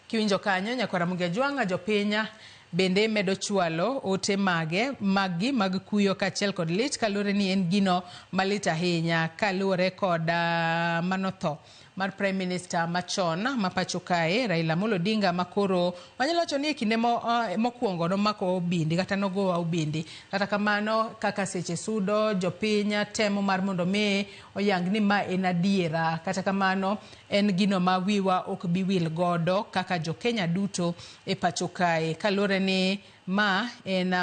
Kiwinjo kanyo nyakwar Ramogi Ajwang' jopinya bende medo chwalo ote mage magi mag kuyo kaachiel kod lit kaluwore ni en gino malit ahinya kaluwore kod mano tho mar Prime Minister machon ma pacho kae Raila Amolo Odinga makoro wanyalo wacho ni e kinde mokwongo nomako obindi kata nogowa obindi. Kata kamano kaka seche sudo jopiny temo mar mondo mi oyang ni ma en adiera. Kata kamano en gino ma wiwa ok bi wil godo kaka jokenya duto e pacho kae kaluwore ni ma en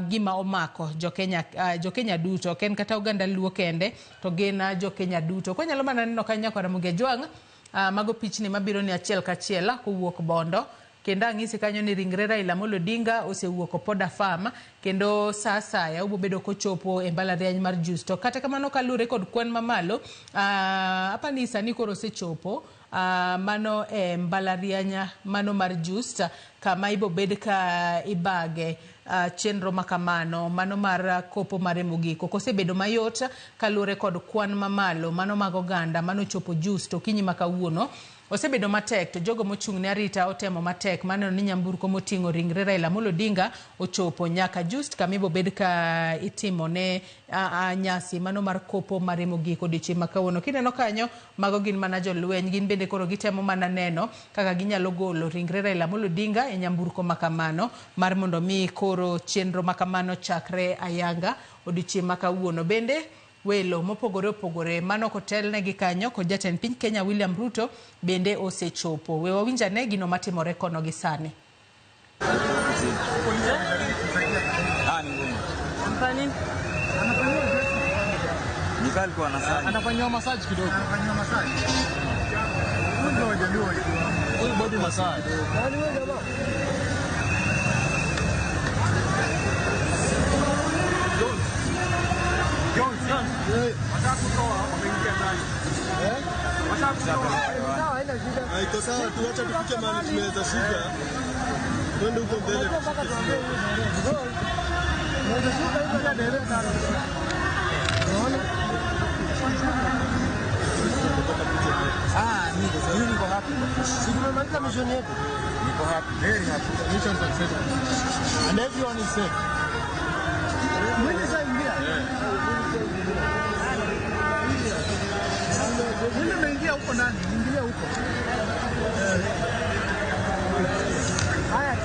gima omako jokenya duto, ok en kata oganda Luo kende to gin jokenya duto. Kwanyalo mana neno ka nyakwar Ramogi Ajwang' mago pichni mabiro ni achiel kachiel kowuok Bondo kendo ang'isi kanyo ni ringre Raila Amolo Odinga osewuok Opoda Farm kendo sa asaya obobedo kochopo e mbalariany mar Justo. Kata kamano kaluwore kod kwan mamalo apani sani koro osechopo mano e mbalariany mano mar Just kama ibobed ka ibage chenro makamano mano mar kopo mare mogik. Ok osebedo mayot kaluwore kod kwan mamalo mano mag oganda mano chopo Just okinyi ma kawuono. Osebedo matek to jogo mochung' ne arita otemo matek maneno ni nyamburko moting'o ringre Raila Amolo Odinga ochopo nyaka Just kama ibobed ka itimo ne nyasi mano mar kopo mare mogik odiochieng' ma kawuono. Kineno kanyo mago gin mana jolweny, gin bende koro gitemo mana neno kaka ginyalo golo ringre Raila Amolo Odinga e nyamburko makamano mar mondo mi koro chenro makamano chakre ayanga odiochieng' ma kawuono. Bende welo mopogore opogore mano kotelnegi kanyo kod jatend piny Kenya William Ruto bende osechopo. We wawinj ane gino matimore kono gi sani. Anafanyiwa massage kidogo. Anafanyiwa massage. Full body massage. Iko sawa tu, acha tufike mahali tunaweza shika. Twende huko mbele tushike. Niko happy. Si tumemaliza mission yetu. Niko happy, very happy. Mission successful. And everyone is safe. Mwili shaingia. Mwili umeingia huko ndani, ingilia huko. Haya.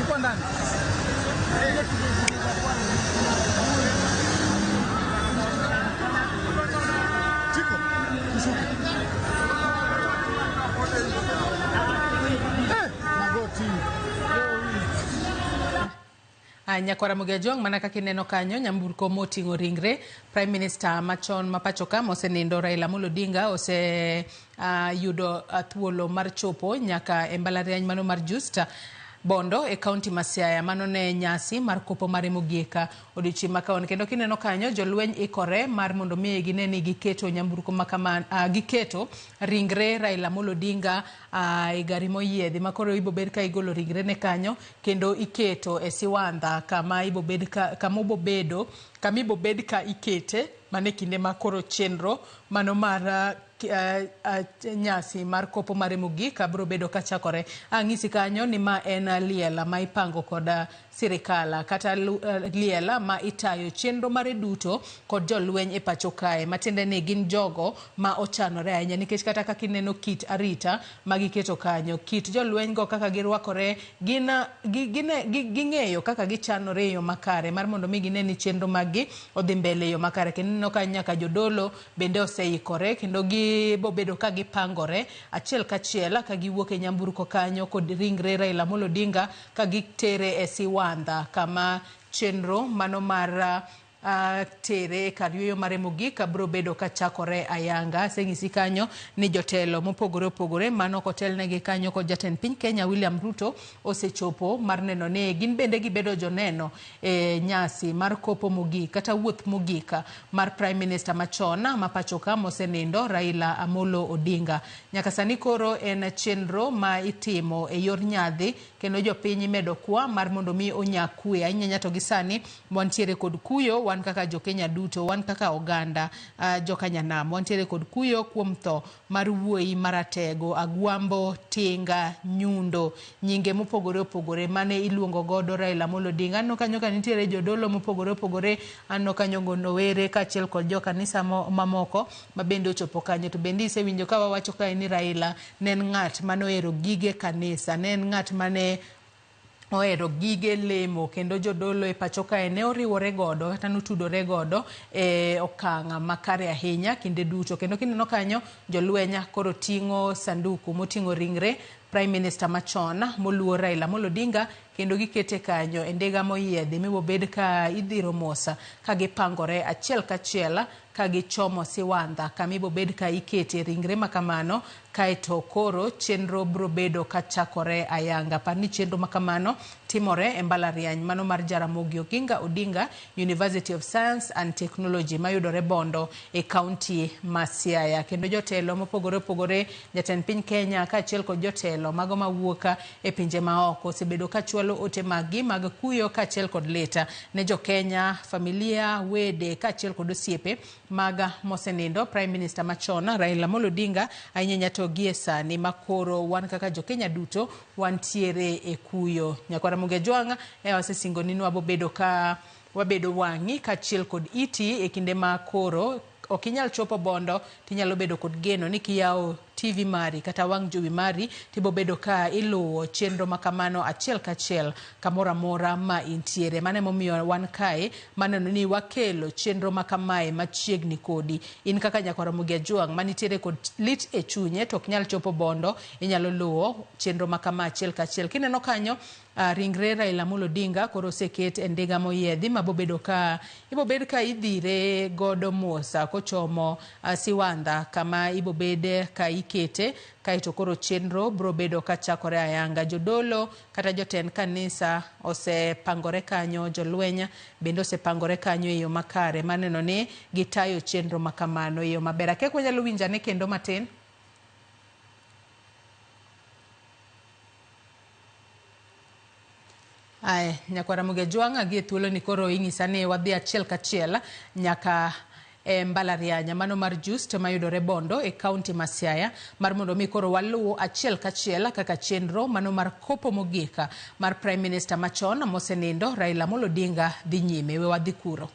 Uko ndani. Tiko, tushuke. Magoti. Nyakwara Ramogi Ajwang', mana kaka ineno kanyo, nyamburko moting'o ringre Prime Minister machon ma pacho ka mosenindo Raila Amolo Odinga ose yudo thuolo mar chopo nyaka e mbalariany mano mar Justa Bondo e kaunti ma Siaya. Mano ne nyasi mar kopo mare mogik odiochieng' ma kawuono. Kendo kineno kanyo jolweny ikore mar mondo mi gine ni giketo nyamburko ma kama, giketo ringre Raila Amolo Odinga e gari moyiedhi ma koro ibobed ka igolo ringre ne kanyo kendo iketo e siwandha kama ibobed ka, kama obobedo, kama ibobed ka ikete mane kinde ma koro chenro mano mar nyasi mar kopo mare mogik biro bedo kachakore. Ang'isi kanyo ni ma en liel ma ipango kod sirikal kata liel ma itayo chenro mare duto kod jolweny e pacho kae, matiende ni gin jogo ma ochanore ahinya nikech kata kaka ineno kit arita ma giketo kanyo, kit jolweny go kaka girwakore, ging'eyo kaka gichanore e yo makare mar mondo mi gine ni chenro mag gi odhi mbele e yo makare. Kendo ineno ka nyaka jodolo bende oseikore kendo gibobedo ka gipangore achiel kachiel ka giwuok e nyamburko kanyo kod ringre Raila Amolo Odinga ka gitere e siwandha kama chenro mano mar tere e kar yueyo mare mogik biro bedo kachakore ayanga. Aseng'isi kanyo ni jotelo mopogore opogore mano kotelnegi kanyo kod jatend piny Kenya William Ruto osechopo mar neno ni gin bende gibedo joneno e nyasi mar kopo mogik kata wuoth mogik mar Prime Minister machon ma pacho ka mosenindo Raila Amolo Odinga. Nyaka sani koro en chenro ma itimo e yor nyadhi kendo jopiny imedo kwa mar mondo mi onya kwe ahinya to gi sani wantiere kod kuyo, wan kaka jo Kenya duto, wan kaka oganda jokanyanam wantiere kod kuyo kuom tho mar wuoyi maratego Agwambo Tinga Nyundo, nyinge mopogore opogore mane iluongo godo Raila Amolo Odinga. Aneno kanyo ka nitiere jodolo mopogore opogore, aneno kanyo gondowere kaachiel kod jokanisa mamoko ma bende ochopo kanyo. To bende isewinjo ka wawacho kae ni Raila ne en ng'at mane ohero gige kanisa, ne en ng'at mane ohero gige lemo kendo jodolo e pacho kae ne oriwore godo kata notudore godo e okang' makare ahinya kinde duto. Kendo kineno kanyo jolweny koro ting'o sanduku moting'o ringre Prime Minister machon moluor Raila Amolo Odinga kendo gikete kanyo e ndiga moyiedhi mibobed ka idhiro mos ka gipangore achiel kachiel ka gichomo siwandha kama ibobed ka ikete ringre makamano. Kaeto koro chenro biro bedo kachakore ayanga. Par ni chenro makamano timore e mbalariany mano mar Jaramogi Oginga Odinga University of Science and Technology mayudore Bondo e kaunti ma Siaya. Kendo jotelo mopogore opogore, jatend piny Kenya kaachiel kod jotelo mago mawuok e pinje maoko osebedo kachwalo ote maggi mag kuyo kaachiel kod lit ne jo Kenya, familia, wede kaachiel kod osiepe mag mosenindo Prime Minister machon Raila Amolo Odinga, ahinya to gie sani makoro wan kaka jo Kenya duto wantiere e kuyo. Nyakwara Ramogi Ajwang' e wasesingo ni wabobedo ka wabedo wang'i kaachiel kod iti e kinde ma koro ok inyal chopo Bondo, tinyalo bedo kod geno ni kiyawo TV mari kata wang' jowi mari tibobedo ka iluwo chenro makamano achiel kachiel kamoro amora ma intiere. Mano emomiyo wan kae maneno ni wakelo chenro makamae machiegni kodi. In kaka nyakwar Ramogi Ajwang' manitiere kod lit e chunye to ok nyal chopo Bondo, inyalo luwo chenro makama achiel kachiel. Kineno kanyo ringre Raila Amolo Odinga koro oseket e ndiga moyiedhi mabobedo ka ibobed ka idhire godo mos kochomo siwandha kama ibobed ka ikete. Kaeto koro chenro biro bedo kachakore ayanga. Jodolo kata jotend kanisa osepangore kanyo, jolweny bende osepangore kanyo e yo makare maneno ni gitayo chenro makamano e yo maber. Akia wanyalo winjane kendo matin. Ae, nyakwar Ramogi Ajwang' gie thuolo ni koro ing'isa ni wadhi achiel kachiel nyaka e mbalariany mano mar Just mayudore Bondo e kaunti ma Siaya mar mondo mi koro waluw achiel kachiel kaka chenro mano mar kopo mogik mar Prime Minister machon mosenindo Raila Amolo Odinga dhi nyime. We wadhi kuro.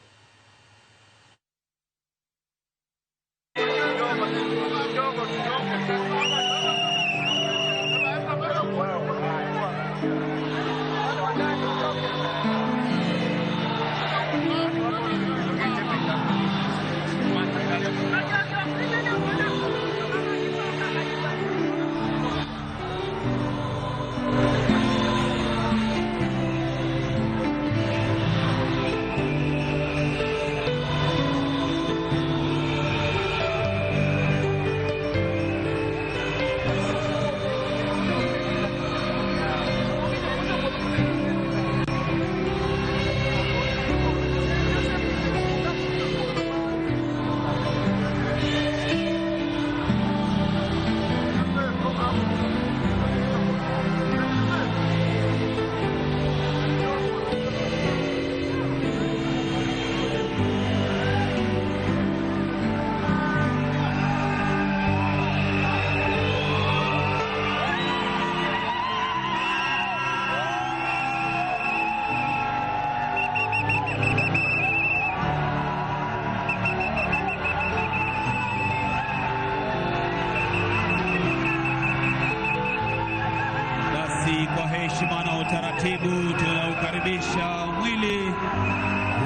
Taratibu tunaukaribisha mwili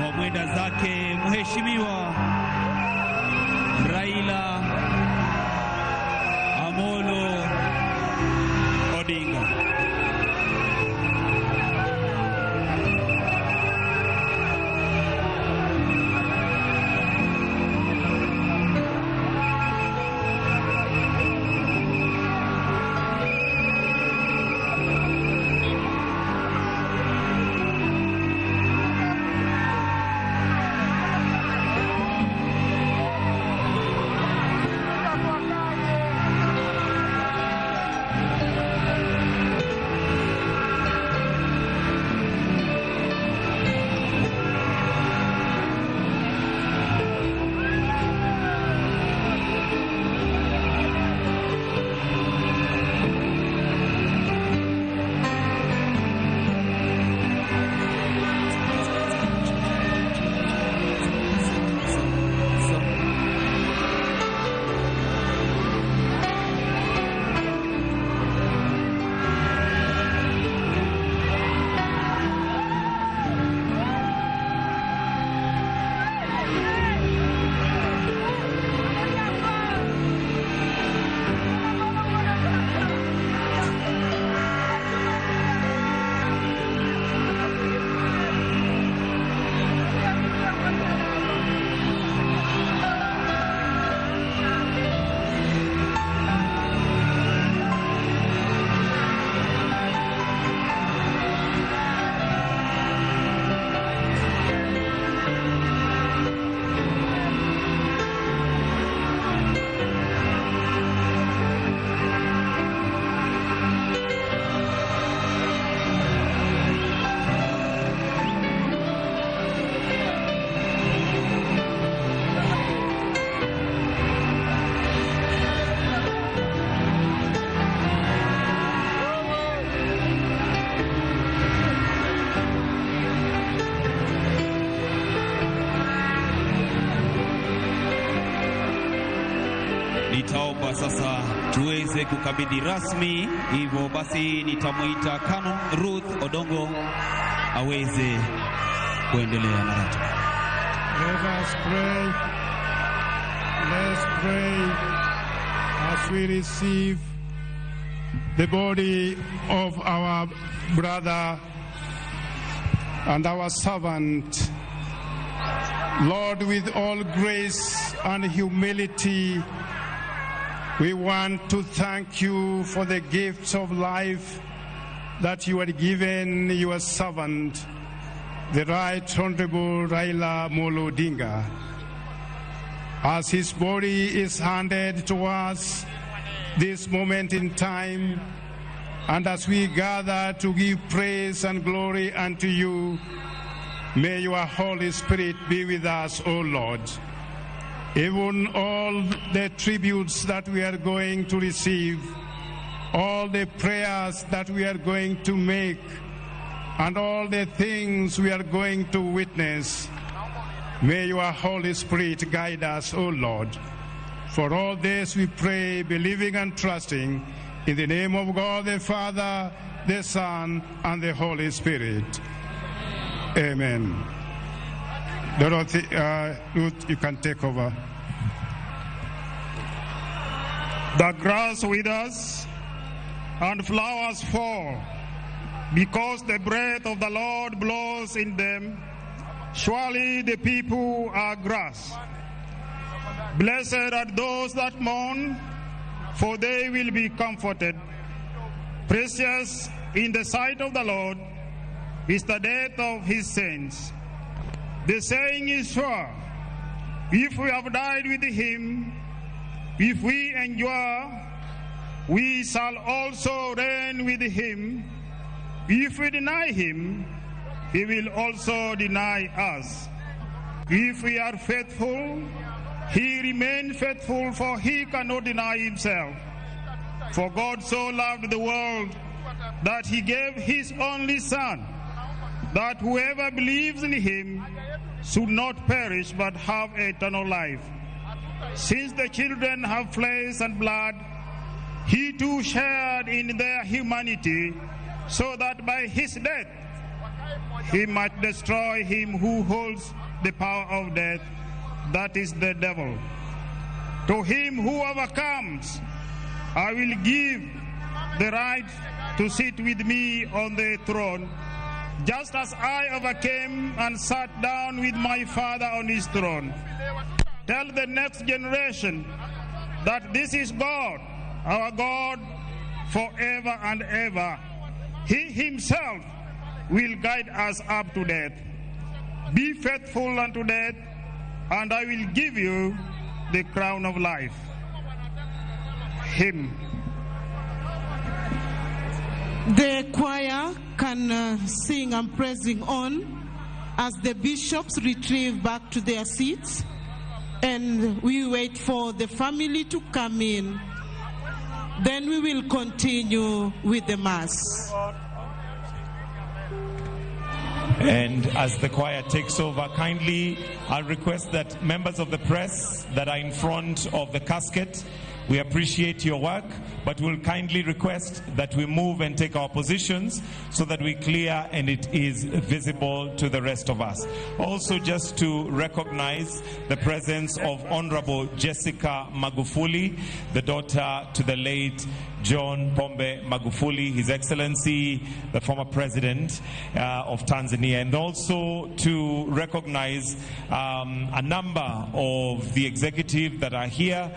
wa mwenda zake Mheshimiwa Raila Amolo Odinga. Nitaomba sasa tuweze kukabidhi rasmi, hivyo basi nitamuita Canon Ruth Odongo aweze kuendelea na ratiba. Let us pray. Let's pray as we receive the body of our brother and our servant. Lord, with all grace and humility, we want to thank you for the gifts of life that you had given your servant, the Right Honorable Raila Amolo Odinga. As his body is handed to us this moment in time, and as we gather to give praise and glory unto you, may your Holy Spirit be with us, O Lord. Even all the tributes that we are going to receive, all the prayers that we are going to make, and all the things we are going to witness, may your Holy Spirit guide us, O Lord. For all this we pray, believing and trusting, in the name of God the Father, the Son, and the Holy Spirit. Amen. Dorothy, Ruth, you can take over. The grass withers and flowers fall, because the breath of the Lord blows in them. Surely the people are grass. Blessed are those that mourn, for they will be comforted. Precious in the sight of the Lord is the death of his saints. The saying is sure: if we have died with him, if we endure, we shall also reign with him. If we deny him, he will also deny us. If we are faithful, he remains faithful, for he cannot deny himself. For God so loved the world that he gave his only Son, that whoever believes in him should not perish but have eternal life. Since the children have flesh and blood, he too shared in their humanity, so that by his death he might destroy him who holds the power of death, that is the devil. To him who overcomes, I will give the right to sit with me on the throne, just as I overcame and sat down with my Father on his throne. Tell the next generation that this is God, our God, forever and ever. He himself will guide us up to death. Be faithful unto death, and I will give you the crown of life. Him. The choir can sing and pressing on as the bishops retrieve back to their seats, and we wait for the family to come in. Then we will continue with the Mass. And as the choir takes over, kindly, I'll request that members of the press that are in front of the casket, we appreciate your work, but we'll kindly request that we move and take our positions so that we clear and it is visible to the rest of us. Also, just to recognize the presence of Honorable Jessica Magufuli, the daughter to the late John Pombe Magufuli, His Excellency, the former president of Tanzania, and also to recognize a number of the executive that are here.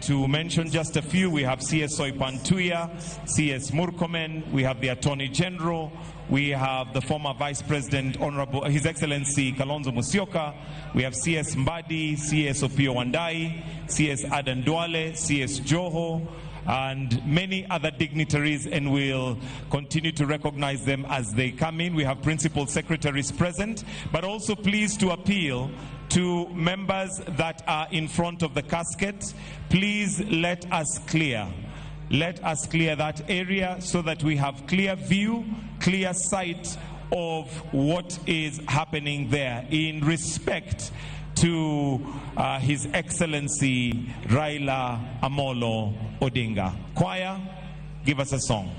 To mention just a few, we have CS Soipan Tuya, CS Murkomen, we have the Attorney General, we have the former Vice President, Honorable His Excellency Kalonzo Musyoka, we have CS Mbadi, CS Opiyo Wandayi, CS Adan Duale, CS Joho, and many other dignitaries, and we'll continue to recognize them as they come in. We have principal secretaries present, but also please to appeal to members that are in front of the casket, please let us clear. Let us clear that area so that we have clear view, clear sight of what is happening there in respect to His Excellency Raila Amolo Odinga. Choir, give us a song.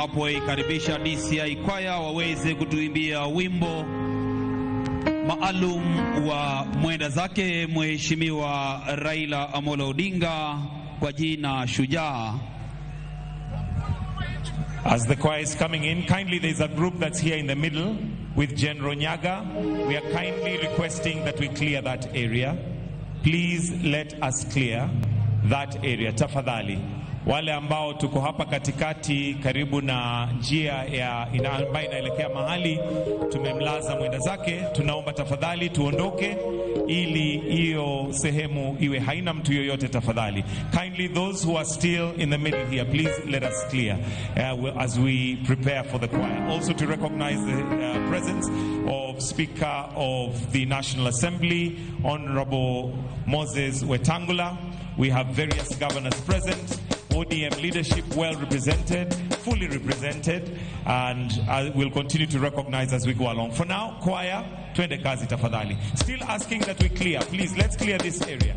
Tunapoikaribisha DCI kwaya waweze kutuimbia wimbo maalum wa mwenda zake Mheshimiwa Raila Amolo Odinga kwa jina Shujaa. As the choir is coming in, kindly there's a group that's here in the middle with General Nyaga. We are kindly requesting that we clear that area. Please let us clear that area, tafadhali. Wale ambao tuko hapa katikati karibu na njia ya ambayo inaelekea mahali tumemlaza mwenda zake, tunaomba tafadhali tuondoke ili hiyo sehemu iwe haina mtu yoyote tafadhali. Kindly those who are still in the middle here, please let us clear as we prepare for the choir. Also to recognize the presence of Speaker of the National Assembly, Honorable Moses Wetangula. We have various governors present, ODM leadership well represented, fully represented, and we'll continue to recognize as we go along. For now, choir, twende kazi tafadhali. Still asking that we clear. Please, let's clear this area.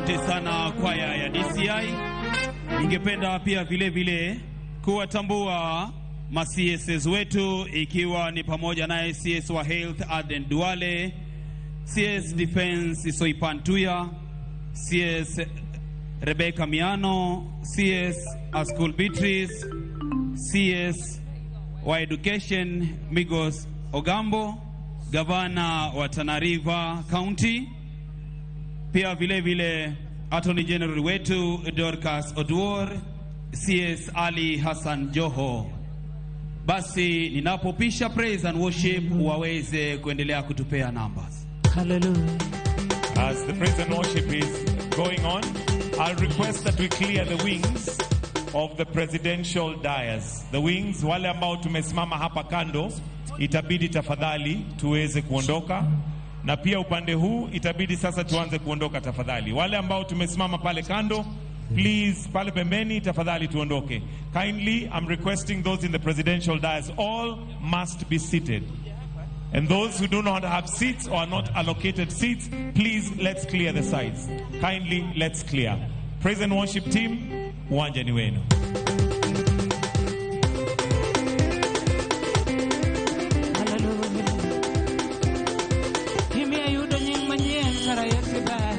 Asante sana kwaya ya DCI. Ningependa pia vile vile kuwatambua ma CSs wetu ikiwa ni pamoja naye CS wa Health Aden Duale, CS Defense Soipan Tuya, CS Rebecca Miano, CS Askul Beatrice, CS wa Education Migos Ogambo, gavana wa Tana River County, pia vile vile Attorney General wetu Dorcas Oduor, CS Ali Hassan Joho. Basi ninapopisha praise and worship waweze kuendelea kutupea numbers. Hallelujah. As the praise and worship is going on, I'll request that we clear the wings of the presidential dais. The wings, wale ambao tumesimama hapa kando, itabidi tafadhali tuweze kuondoka, na pia upande huu itabidi sasa tuanze kuondoka tafadhali. Wale ambao tumesimama pale kando, please, pale pembeni tafadhali tuondoke. Kindly, I'm requesting those in the presidential dais, all must be seated. And those who do not have seats or are not allocated seats, please, let's clear the sides. Kindly, let's clear. Praise and worship team, uwanja ni wenu. Imiya yudo nying manyien kara Yesu ber.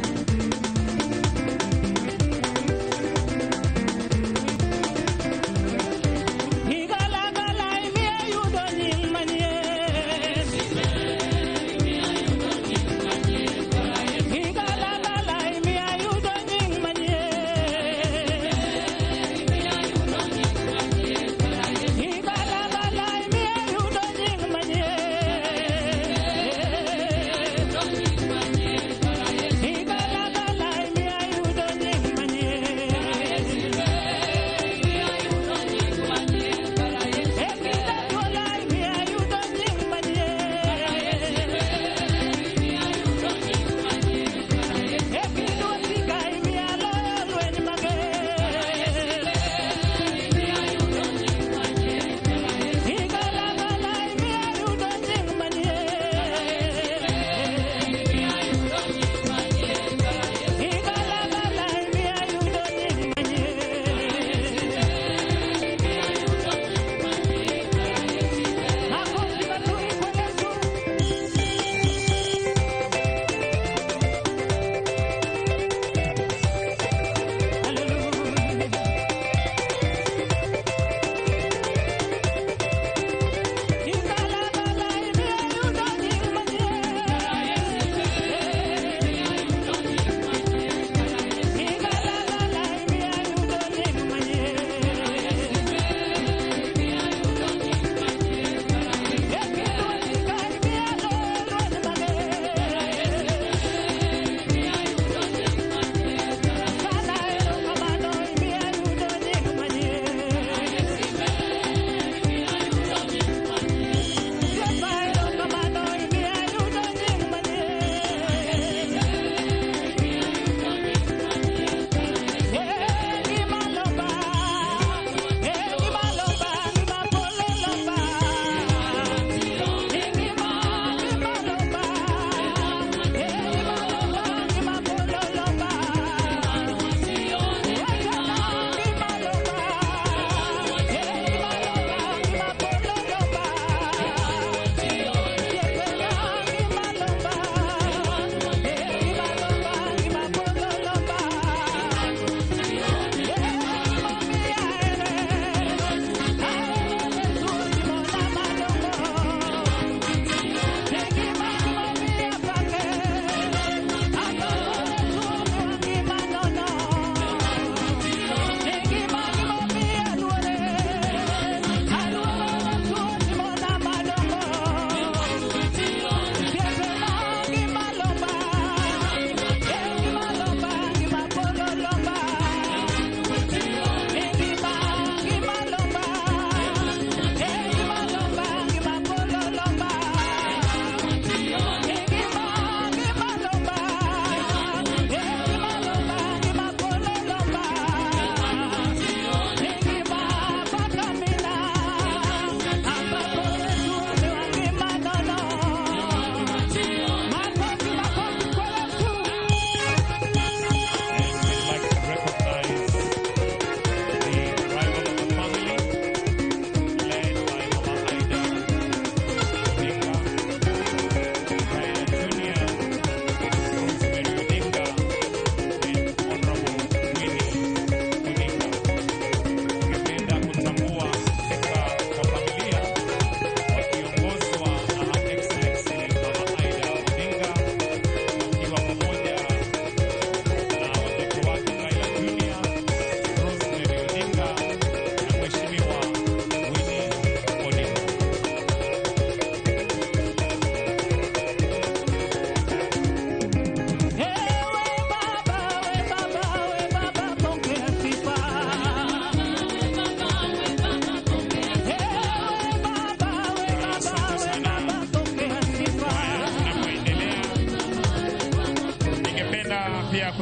Igalagala imiya yudo nying manyien. Igalagala imiya yudo nying manyien.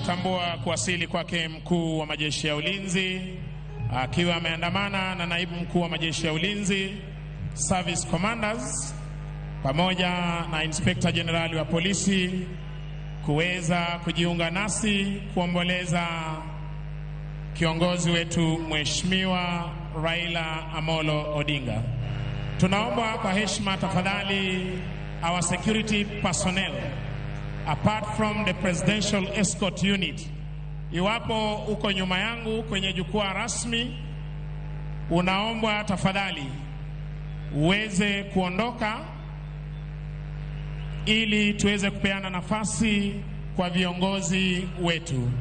kutambua kuwasili kwake mkuu wa majeshi ya ulinzi akiwa ameandamana na naibu mkuu wa majeshi ya ulinzi, service commanders, pamoja na inspector jenerali wa polisi kuweza kujiunga nasi kuomboleza kiongozi wetu Mheshimiwa Raila Amolo Odinga. Tunaomba kwa heshima tafadhali, our security personnel apart from the presidential escort unit, iwapo uko nyuma yangu kwenye jukwaa rasmi, unaombwa tafadhali uweze kuondoka ili tuweze kupeana nafasi kwa viongozi wetu.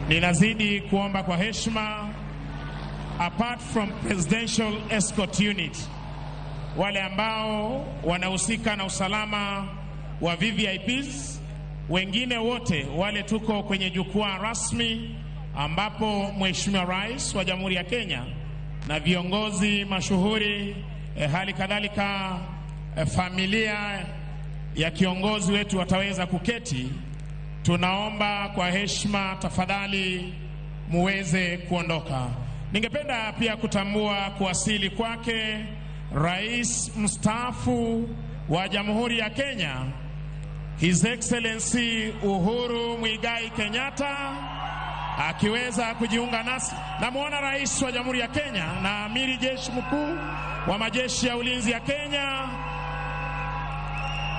Ninazidi kuomba kwa heshima, apart from presidential escort unit, wale ambao wanahusika na usalama wa VVIPs, wengine wote wale tuko kwenye jukwaa rasmi ambapo Mheshimiwa Rais wa Jamhuri ya Kenya na viongozi mashuhuri, hali kadhalika familia ya kiongozi wetu wataweza kuketi. Tunaomba kwa heshima tafadhali muweze kuondoka. Ningependa pia kutambua kuwasili kwake Rais mstaafu wa Jamhuri ya Kenya, His Excellency Uhuru Muigai Kenyatta, akiweza kujiunga nasi. Namuona Rais wa Jamhuri ya Kenya na Amiri Jeshi Mkuu wa Majeshi ya Ulinzi ya Kenya,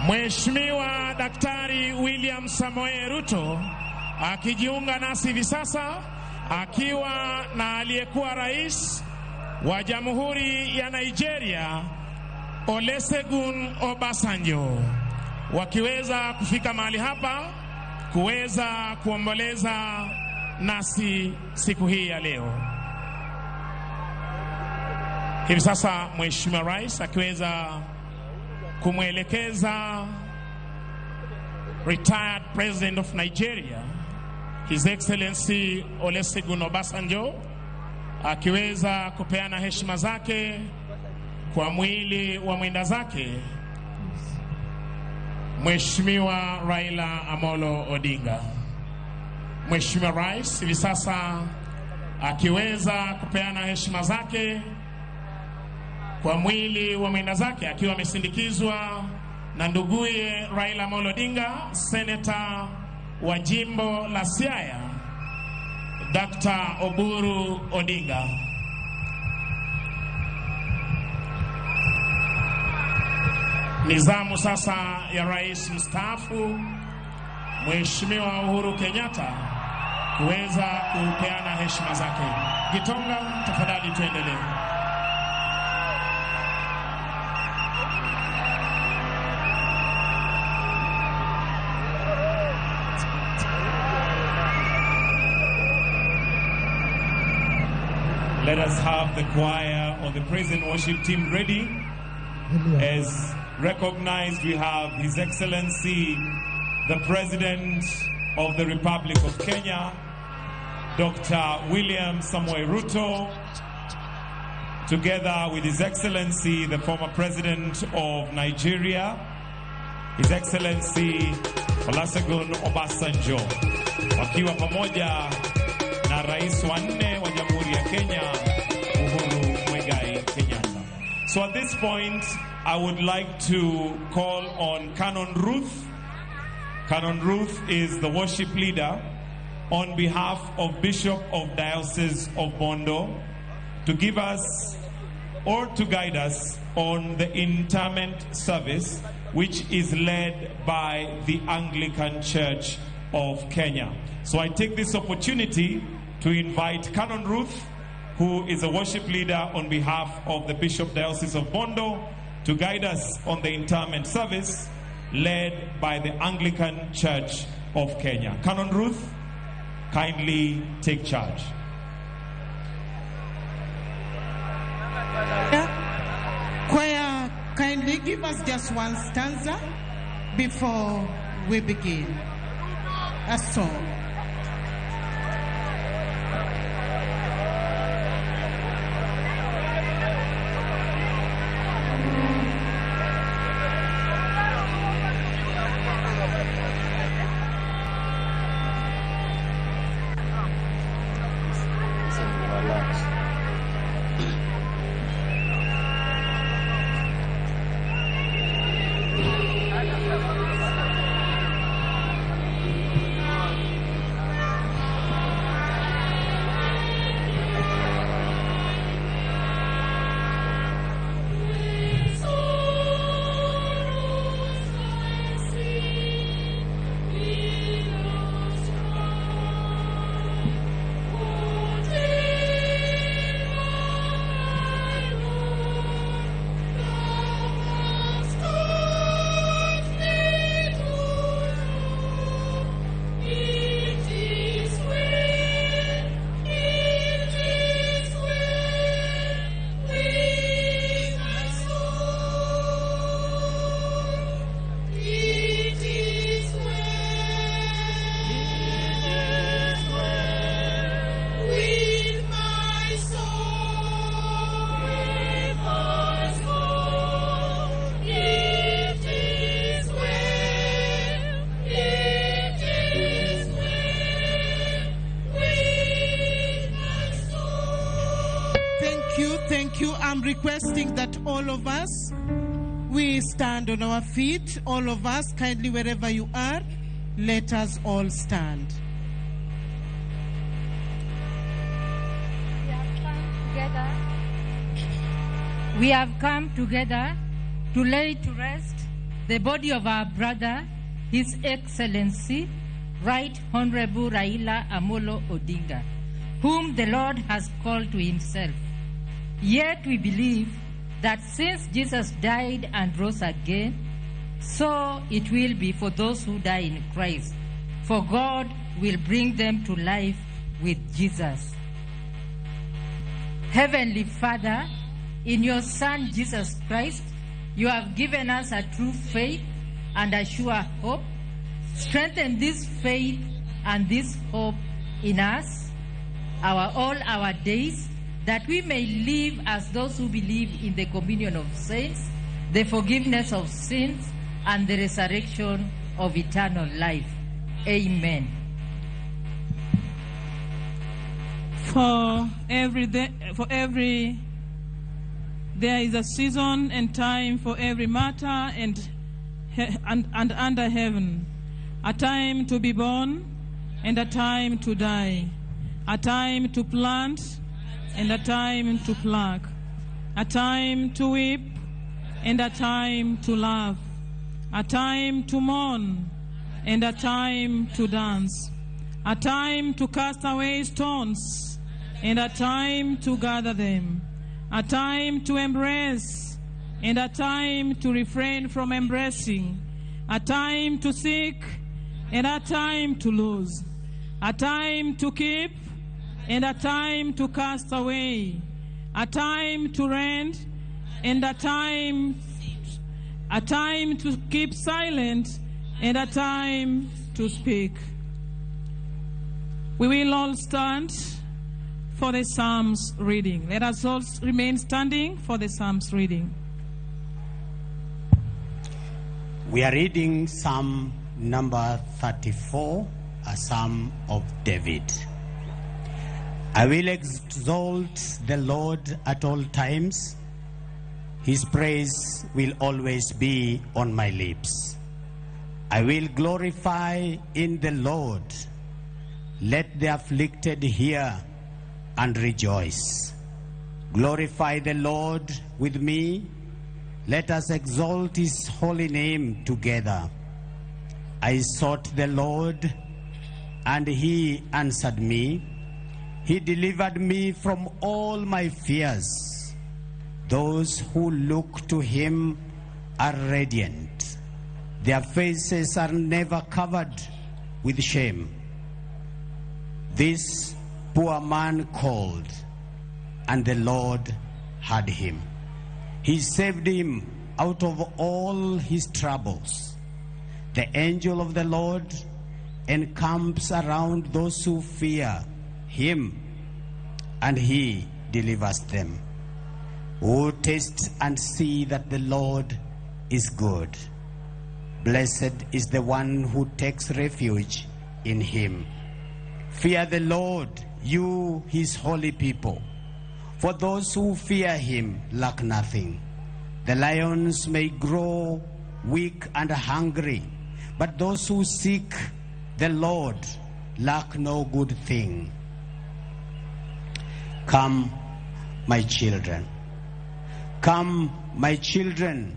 Mheshimiwa Daktari William Samoei Ruto, akijiunga nasi hivi sasa akiwa na aliyekuwa Rais wa Jamhuri ya Nigeria Olusegun Obasanjo, wakiweza kufika mahali hapa kuweza kuomboleza nasi siku hii ya leo. Hivi sasa Mheshimiwa Rais akiweza kumwelekeza retired President of Nigeria His Excellency Olusegun Obasanjo, akiweza kupeana heshima zake kwa mwili wa mwenda zake Mheshimiwa Raila Amolo Odinga. Mheshimiwa Rais hivi sasa akiweza kupeana heshima zake kwa mwili wa mwenda zake akiwa amesindikizwa na nduguye Raila Amolo Odinga, seneta wa jimbo la Siaya Dr. Oburu Odinga. Ni zamu sasa ya Rais mstaafu Mheshimiwa Uhuru Kenyatta kuweza kupeana heshima zake. Gitonga, tafadhali tuendelee. Let us have the choir or the praise and worship team ready. As recognized, we have His Excellency, the President of the Republic of Kenya, Dr. William Samoei Ruto, together with His Excellency, the former President of Nigeria, His Excellency Olusegun Obasanjo, wakiwa pamoja na Rais wa nne wa Jamhuri ya Kenya, Uhuru Muigai Kenyatta. So at this point, I would like to call on Canon Ruth. Canon Ruth is the worship leader on behalf of Bishop of Diocese of Bondo to give us or to guide us on the interment service, which is led by the Anglican Church of Kenya. So I take this opportunity to invite Canon Ruth, who is a worship leader on behalf of the Bishop Diocese of Bondo, to guide us on the interment service led by the Anglican Church of Kenya. Canon Ruth, kindly take charge. Choir, kindly give us just one stanza before we begin. A song. requesting that all of us, we stand on our feet. All of us, kindly wherever you are, let us all stand. We have come together to lay to rest the body of our brother, His Excellency, Right Honorable Raila Amolo Odinga, whom the Lord has called to himself. Yet we believe that since Jesus died and rose again, so it will be for those who die in Christ, for God will bring them to life with Jesus. Heavenly Father, in your Son Jesus Christ, you have given us a true faith and a sure hope. Strengthen this faith and this hope in us, all our days, that we may live as those who believe in the communion of saints, the forgiveness of sins, and the resurrection of eternal life. Amen. For every there is a season and time for every matter and under heaven, a time to be born and a time to die, a time to plant and a time to pluck, a time to weep and a time to laugh, a time to mourn and a time to dance, a time to cast away stones and a time to gather them, a time to embrace and a time to refrain from embracing, a time to seek and a time to lose, a time to keep and a time to cast away, a time to rend and a time to keep silent and a time to speak. We will all stand for the Psalms reading. Let us all remain standing for the Psalms reading. We are reading Psalm number 34, a Psalm of David. I will exalt the Lord at all times. His praise will always be on my lips. I will glorify in the Lord. Let the afflicted hear and rejoice. Glorify the Lord with me. Let us exalt his holy name together. I sought the Lord, and he answered me. He delivered me from all my fears. Those who look to him are radiant. Their faces are never covered with shame. This poor man called, and the Lord heard him. He saved him out of all his troubles. The angel of the Lord encamps around those who fear him, and he delivers them. Oh, taste and see that the Lord is good. Blessed is the one who takes refuge in him. Fear the Lord, you his holy people, for those who fear him lack nothing. The lions may grow weak and hungry, but those who seek the Lord lack no good thing. Come, my children. Come, my children,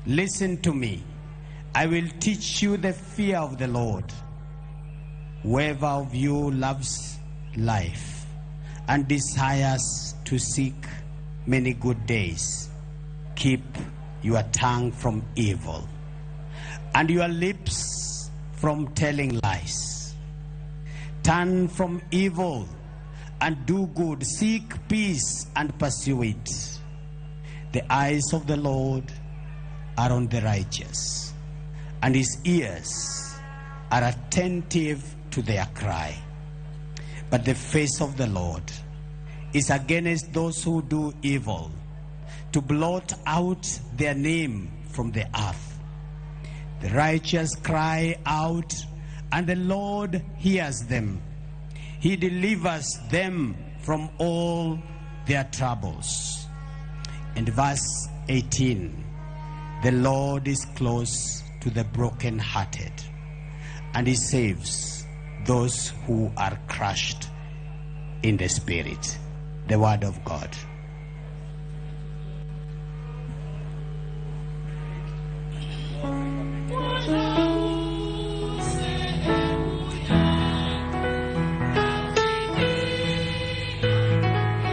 listen to me. I will teach you the fear of the Lord. Whoever of you loves life and desires to seek many good days, keep your tongue from evil and your lips from telling lies. Turn from evil and do good. Seek peace and pursue it. The eyes of the Lord are on the righteous, and his ears are attentive to their cry. But the face of the Lord is against those who do evil, to blot out their name from the earth. The righteous cry out, and the Lord hears them. He delivers them from all their troubles. And verse 18, the Lord is close to the brokenhearted, and he saves those who are crushed in the spirit. The word of God.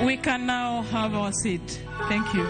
We can now have our seat. Thank you.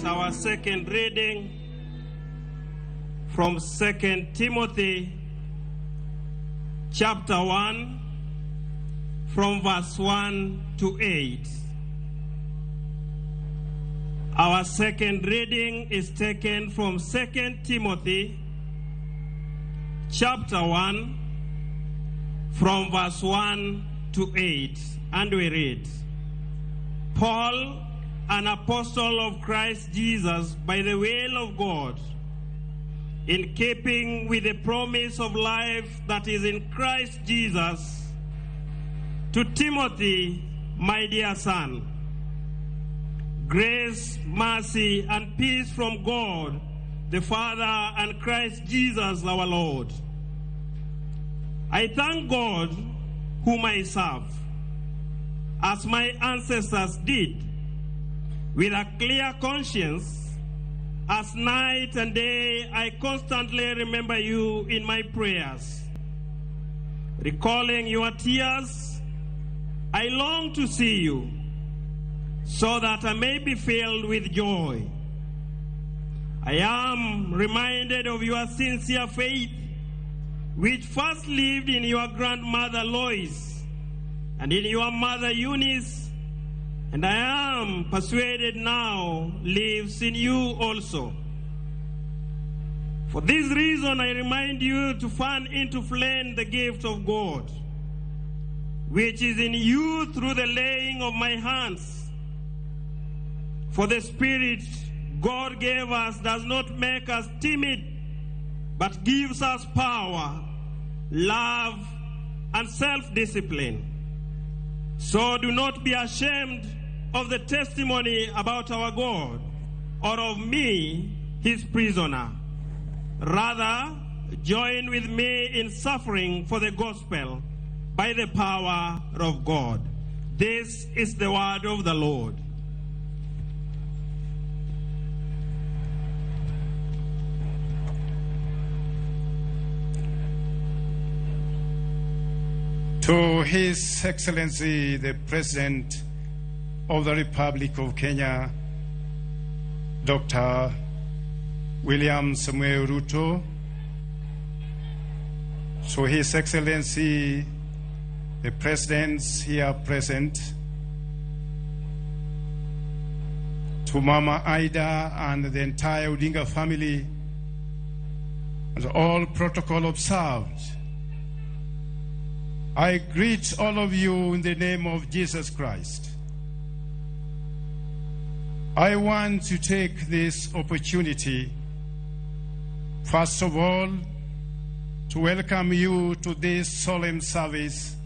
Our second reading from 2 Timothy chapter 1 from verse 1 to 8. Our second reading is taken from 2 Timothy chapter 1 from verse 1 to 8, and we read, Paul, an apostle of Christ Jesus by the will of God, in keeping with the promise of life that is in Christ Jesus, to Timothy, my dear son, grace, mercy, and peace from God, the Father, and Christ Jesus our Lord. I thank God, whom I serve, as my ancestors did, with a clear conscience, as night and day I constantly remember you in my prayers. Recalling your tears, I long to see you, so that I may be filled with joy. I am reminded of your sincere faith, which first lived in your grandmother Lois and in your mother Eunice, and I am persuaded now lives in you also. For this reason I remind you to fan into flame the gift of God, which is in you through the laying of my hands. For the Spirit God gave us does not make us timid, but gives us power, love, and self-discipline. So do not be ashamed of the testimony about our God, or of me, his prisoner. Rather, join with me in suffering for the gospel by the power of God. This is the word of the Lord. To His Excellency, the President of the Republic of Kenya, Dr. William Samuel Ruto, to His Excellency, the Presidents here present, to Mama Ida and the entire Odinga family, and all protocol observed, I greet all of you in the name of Jesus Christ. I want to take this opportunity, first of all, to welcome you to this solemn service,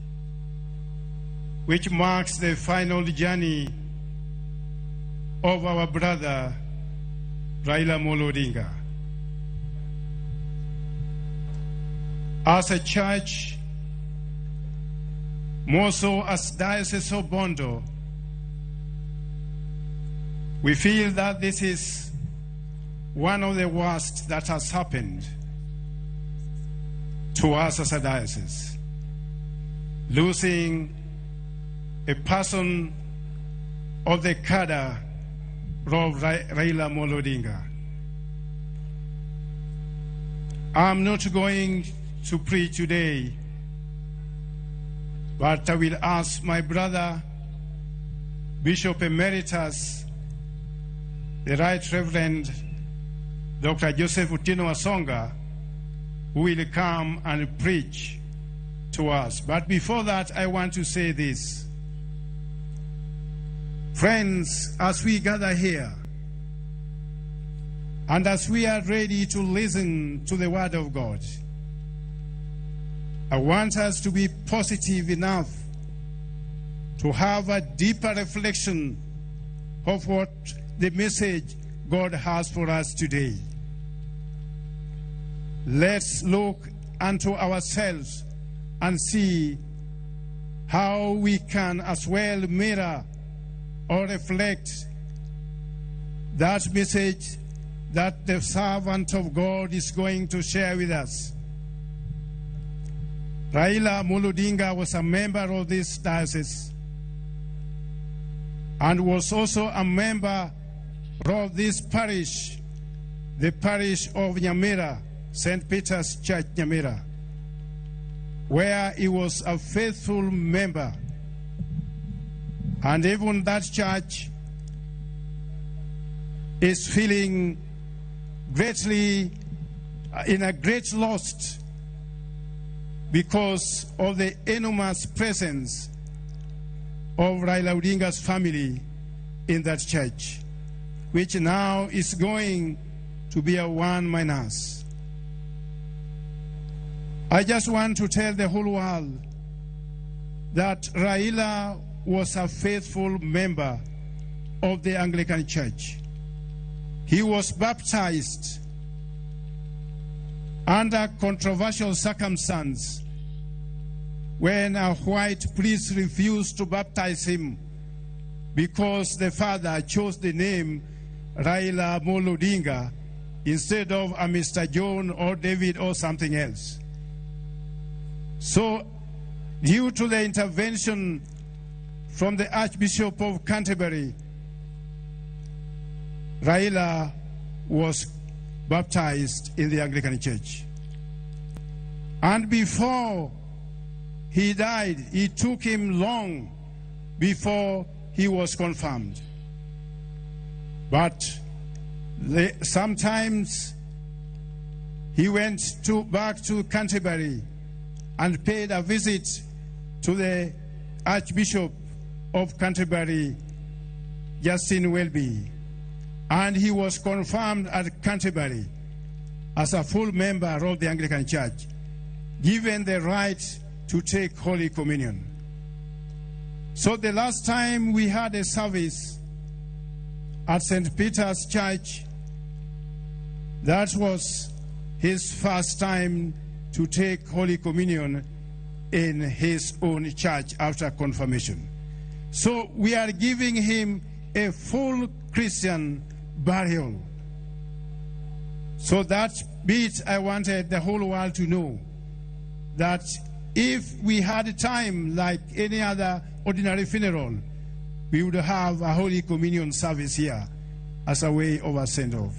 which marks the final journey of our brother, Raila Amolo Odinga. As a church, more so as Diocese of Bondo, we feel that this is one of the worst that has happened to us as a diocese. Losing a person of the cadre of Raila Amolo Odinga. I'm not going to preach today, but I will ask my brother, Bishop Emeritus, the Right Reverend Dr. Joseph Otieno Wasonga, who will come and preach to us. But before that, I want to say this. Friends, as we gather here, and as we are ready to listen to the Word of God, I want us to be positive enough to have a deeper reflection of what the message God has for us today. Let's look unto ourselves and see how we can as well mirror or reflect that message that the servant of God is going to share with us. Raila Amolo Odinga was a member of this diocese and was also a member of this parish, the parish of Nyamira, St. Peter's Church, Nyamira, where he was a faithful member. And even that church is feeling greatly in a great loss because of the enormous presence of Raila Odinga's family in that church, which now is going to be a one minus. I just want to tell the whole world that Raila was a faithful member of the Anglican Church. He was baptized under controversial circumstance when a white priest refused to baptize him because the father chose the name Raila Amolo Odinga instead of a Mr. John or David or something else. So, due to the intervention from the Archbishop of Canterbury, Raila was baptized in the Anglican Church. And before he died, it took him long before he was confirmed. But sometimes he went back to Canterbury and paid a visit to the Archbishop of Canterbury, Justin Welby. And he was confirmed at Canterbury as a full member of the Anglican Church, given the right to take Holy Communion. So the last time we had a service at St. Peter's Church That was his first time to take Holy Communion in his own church after confirmation. So we are giving him a full Christian burial. So that bit I wanted the whole world to know, that if we had time like any other ordinary funeral, we would have a Holy Communion service here as a way of a send-off.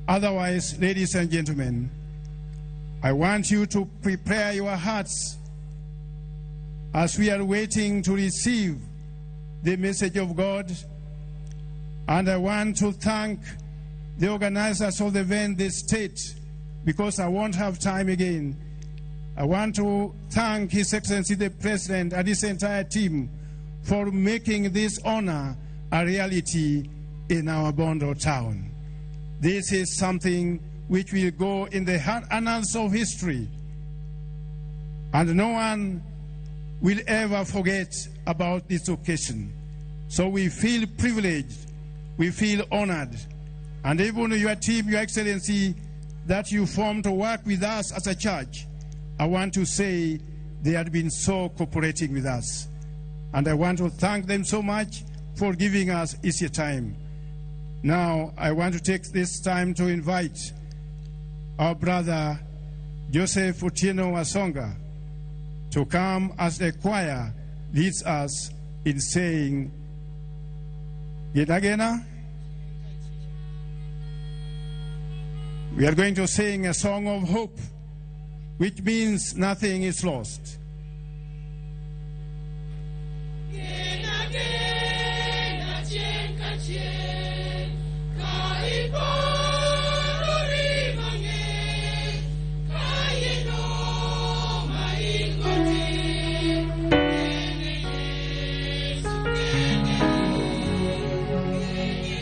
Otherwise, ladies and gentlemen, I want you to prepare your hearts as we are waiting to receive the message of God. And I want to thank the organizers of the event, the state, because I won't have time again. I want to thank His Excellency the President and his entire team for making this honor a reality in our Bondo town. This is something which will go in the annals of history, and no one will ever forget about this occasion. So we feel privileged, we feel honored, and even your team, Your Excellency, that you formed to work with us as a church, I want to say they have been so cooperating with us. And I want to thank them so much for giving us easier time. Now, I want to take this time to invite our brother Joseph Otieno Wasonga to come as the choir leads us in saying, Gena Gena. We are going to sing a song of hope, which means nothing is lost. Gena gena chien ka chien, ka iporori mang'eny, ka yeno ma in go tir, gene Yesu, gene gene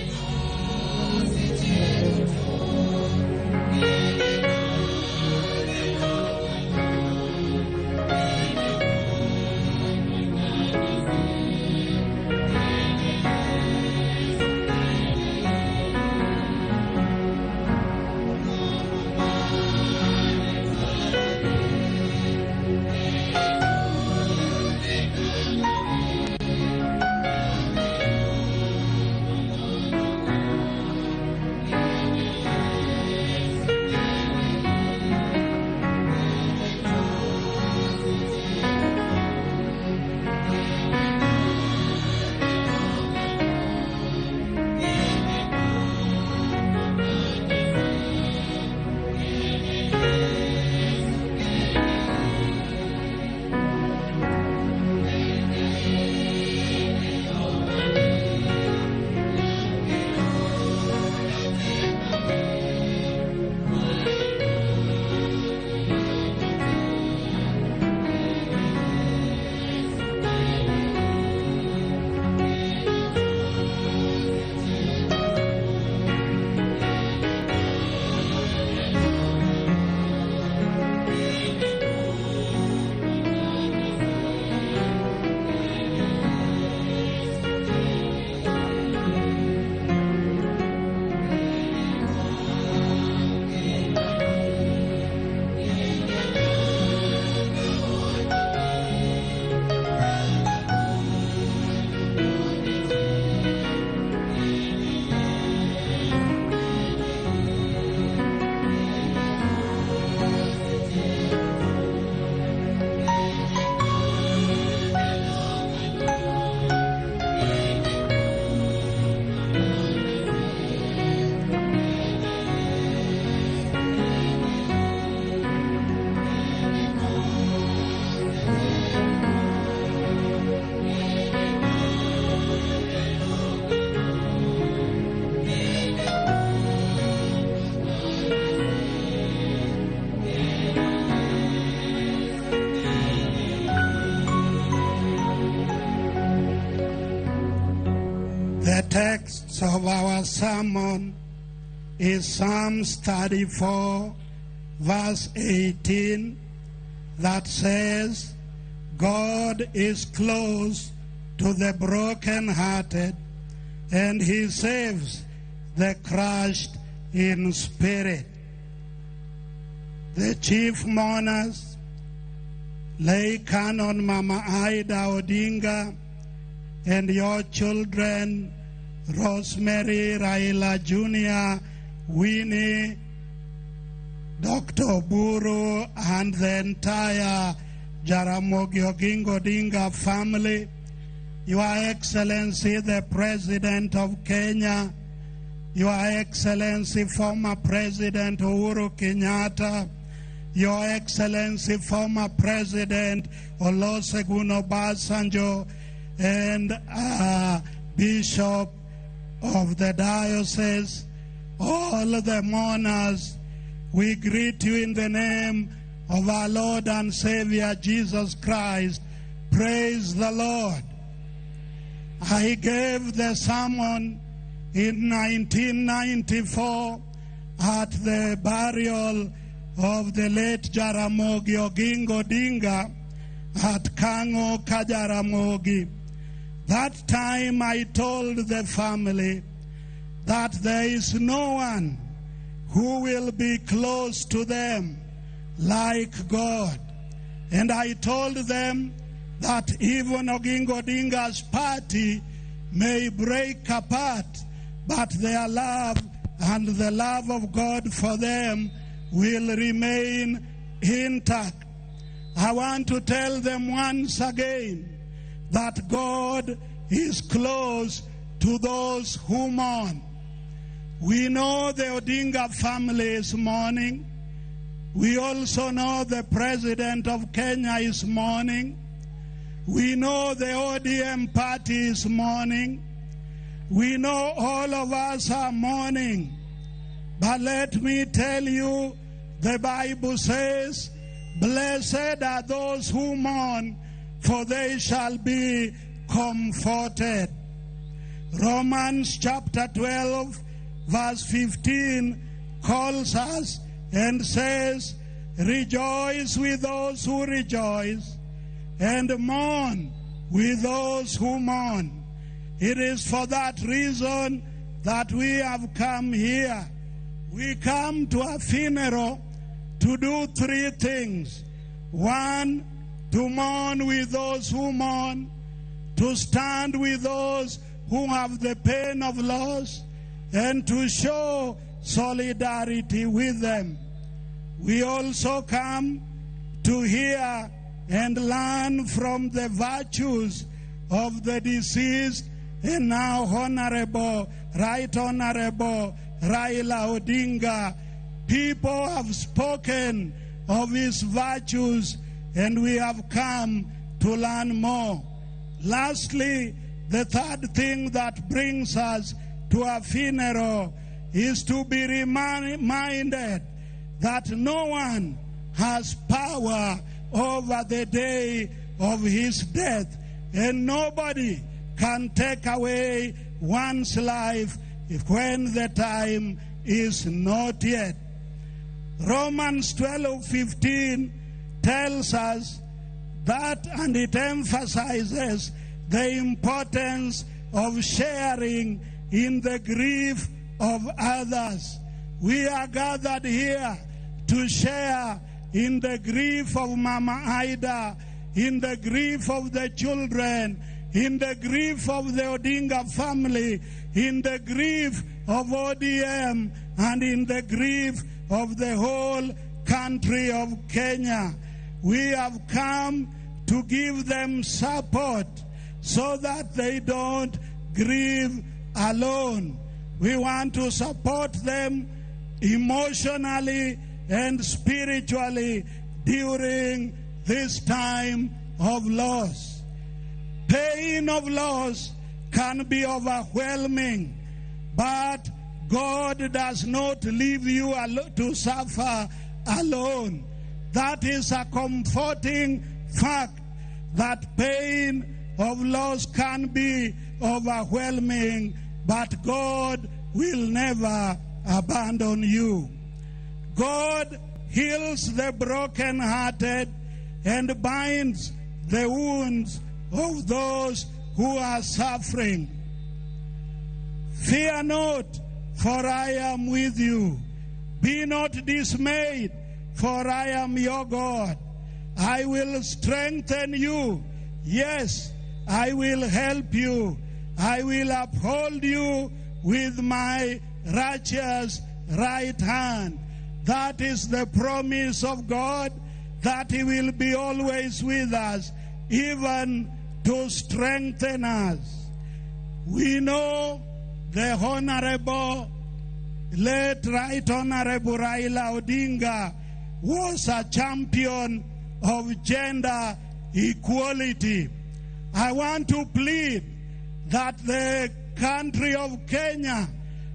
no seche duto, gene no rito The text of our sermon is Psalms 34, verse 18, that says, God is close to the brokenhearted, and he saves the crushed in spirit. The chief mourners, Lay Canon Mama Ida Odinga, and your children, Rosemary, Raila Jr., Winnie, Dr. Oburu, and the entire Jaramogi Oginga Odinga family, Your Excellency, the President of Kenya, Your Excellency, former President Uhuru Kenyatta, Your Excellency, former President Olusegun Obasanjo, and Bishop of the diocese, all the mourners, we greet you in the name of our Lord and Savior Jesus Christ. Praise the Lord. I gave the sermon in 1994 at the burial of the late Jaramogi Oginga Odinga at Kang'o Kajaramogi. That time I told the family that there is no one who will be close to them like God. And I told them that even Oginga Odinga's party may break apart, but their love and the love of God for them will remain intact. I want to tell them once again that God is close to those who mourn. We know the Odinga family is mourning. We also know the President of Kenya is mourning. We know the ODM party is mourning. We know all of us are mourning. But let me tell you, the Bible says, blessed are those who mourn, for they shall be comforted. Romans chapter 12, verse 15 calls us and says, rejoice with those who rejoice and mourn with those who mourn. It is for that reason that we have come here. We come to a funeral to do three things. One, to mourn with those who mourn, to stand with those who have the pain of loss, and to show solidarity with them. We also come to hear and learn from the virtues of the deceased and now Honorable, Right Honorable Raila Odinga. People have spoken of his virtues, and we have come to learn more. Lastly, the third thing that brings us to a funeral is to be reminded that no one has power over the day of his death, and nobody can take away one's life if when the time is not yet. Romans 12:15 tells us that, and it emphasizes the importance of sharing in the grief of others. We are gathered here to share in the grief of Mama Ida, in the grief of the children, in the grief of the Odinga family, in the grief of ODM, and in the grief of the whole country of Kenya. We have come to give them support so that they don't grieve alone. We want to support them emotionally and spiritually during this time of loss. Pain of loss can be overwhelming, but God does not leave you to suffer alone. That is a comforting fact, that pain of loss can be overwhelming, but God will never abandon you. God heals the brokenhearted and binds the wounds of those who are suffering. Fear not, for I am with you. Be not dismayed, for I am your God. I will strengthen you. Yes, I will help you. I will uphold you with my righteous right hand. That is the promise of God, that He will be always with us, even to strengthen us. We know the Honorable, late Right Honorable Raila Odinga was a champion of gender equality. I want to plead that the country of Kenya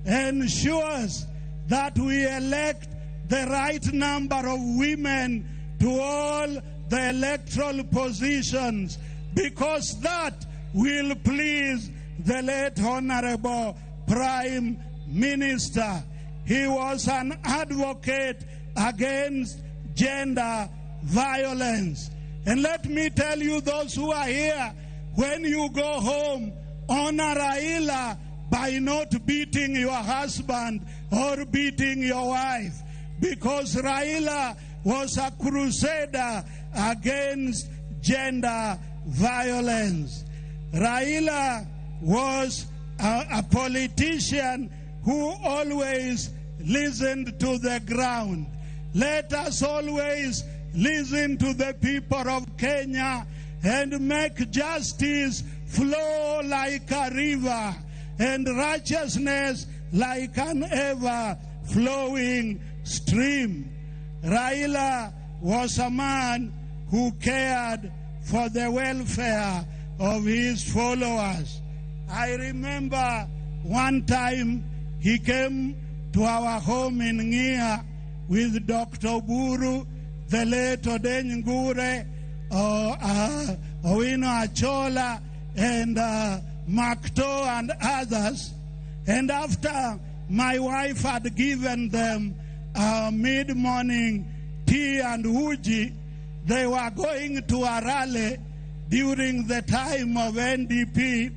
ensures that we elect the right number of women to all the electoral positions, because that will please the late Honorable Prime Minister. He was an advocate against gender violence. And let me tell you, those who are here, when you go home, honor Raila by not beating your husband or beating your wife, because Raila was a crusader against gender violence. Raila was a politician who always listened to the ground. Let us always listen to the people of Kenya and make justice flow like a river and righteousness like an ever-flowing stream. Raila was a man who cared for the welfare of his followers. I remember one time he came to our home in Ngia with Dr. Buru, the late Odeny Ngure, Owino Achola, and Makto and others. And after my wife had given them mid-morning tea and uji, they were going to a rally during the time of NDP.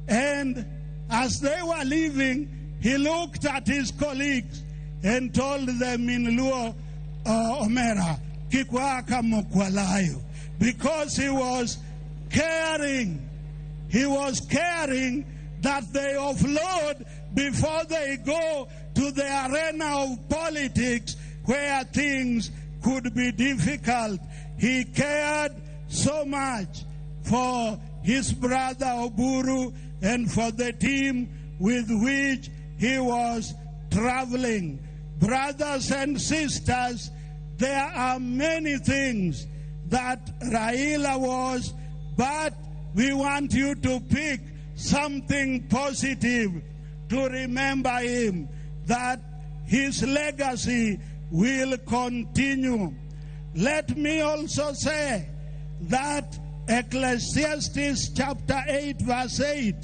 And as they were leaving, he looked at his colleagues and told them in Luo, Omera, Kikwaka Mokwalayo, because he was caring. He was caring that they offload before they go to the arena of politics where things could be difficult. He cared so much for his brother Oburu and for the team with which he was traveling. Brothers and sisters, there are many things that Raila was, but we want you to pick something positive to remember him, that his legacy will continue. Let me also say that Ecclesiastes chapter 8 verse 8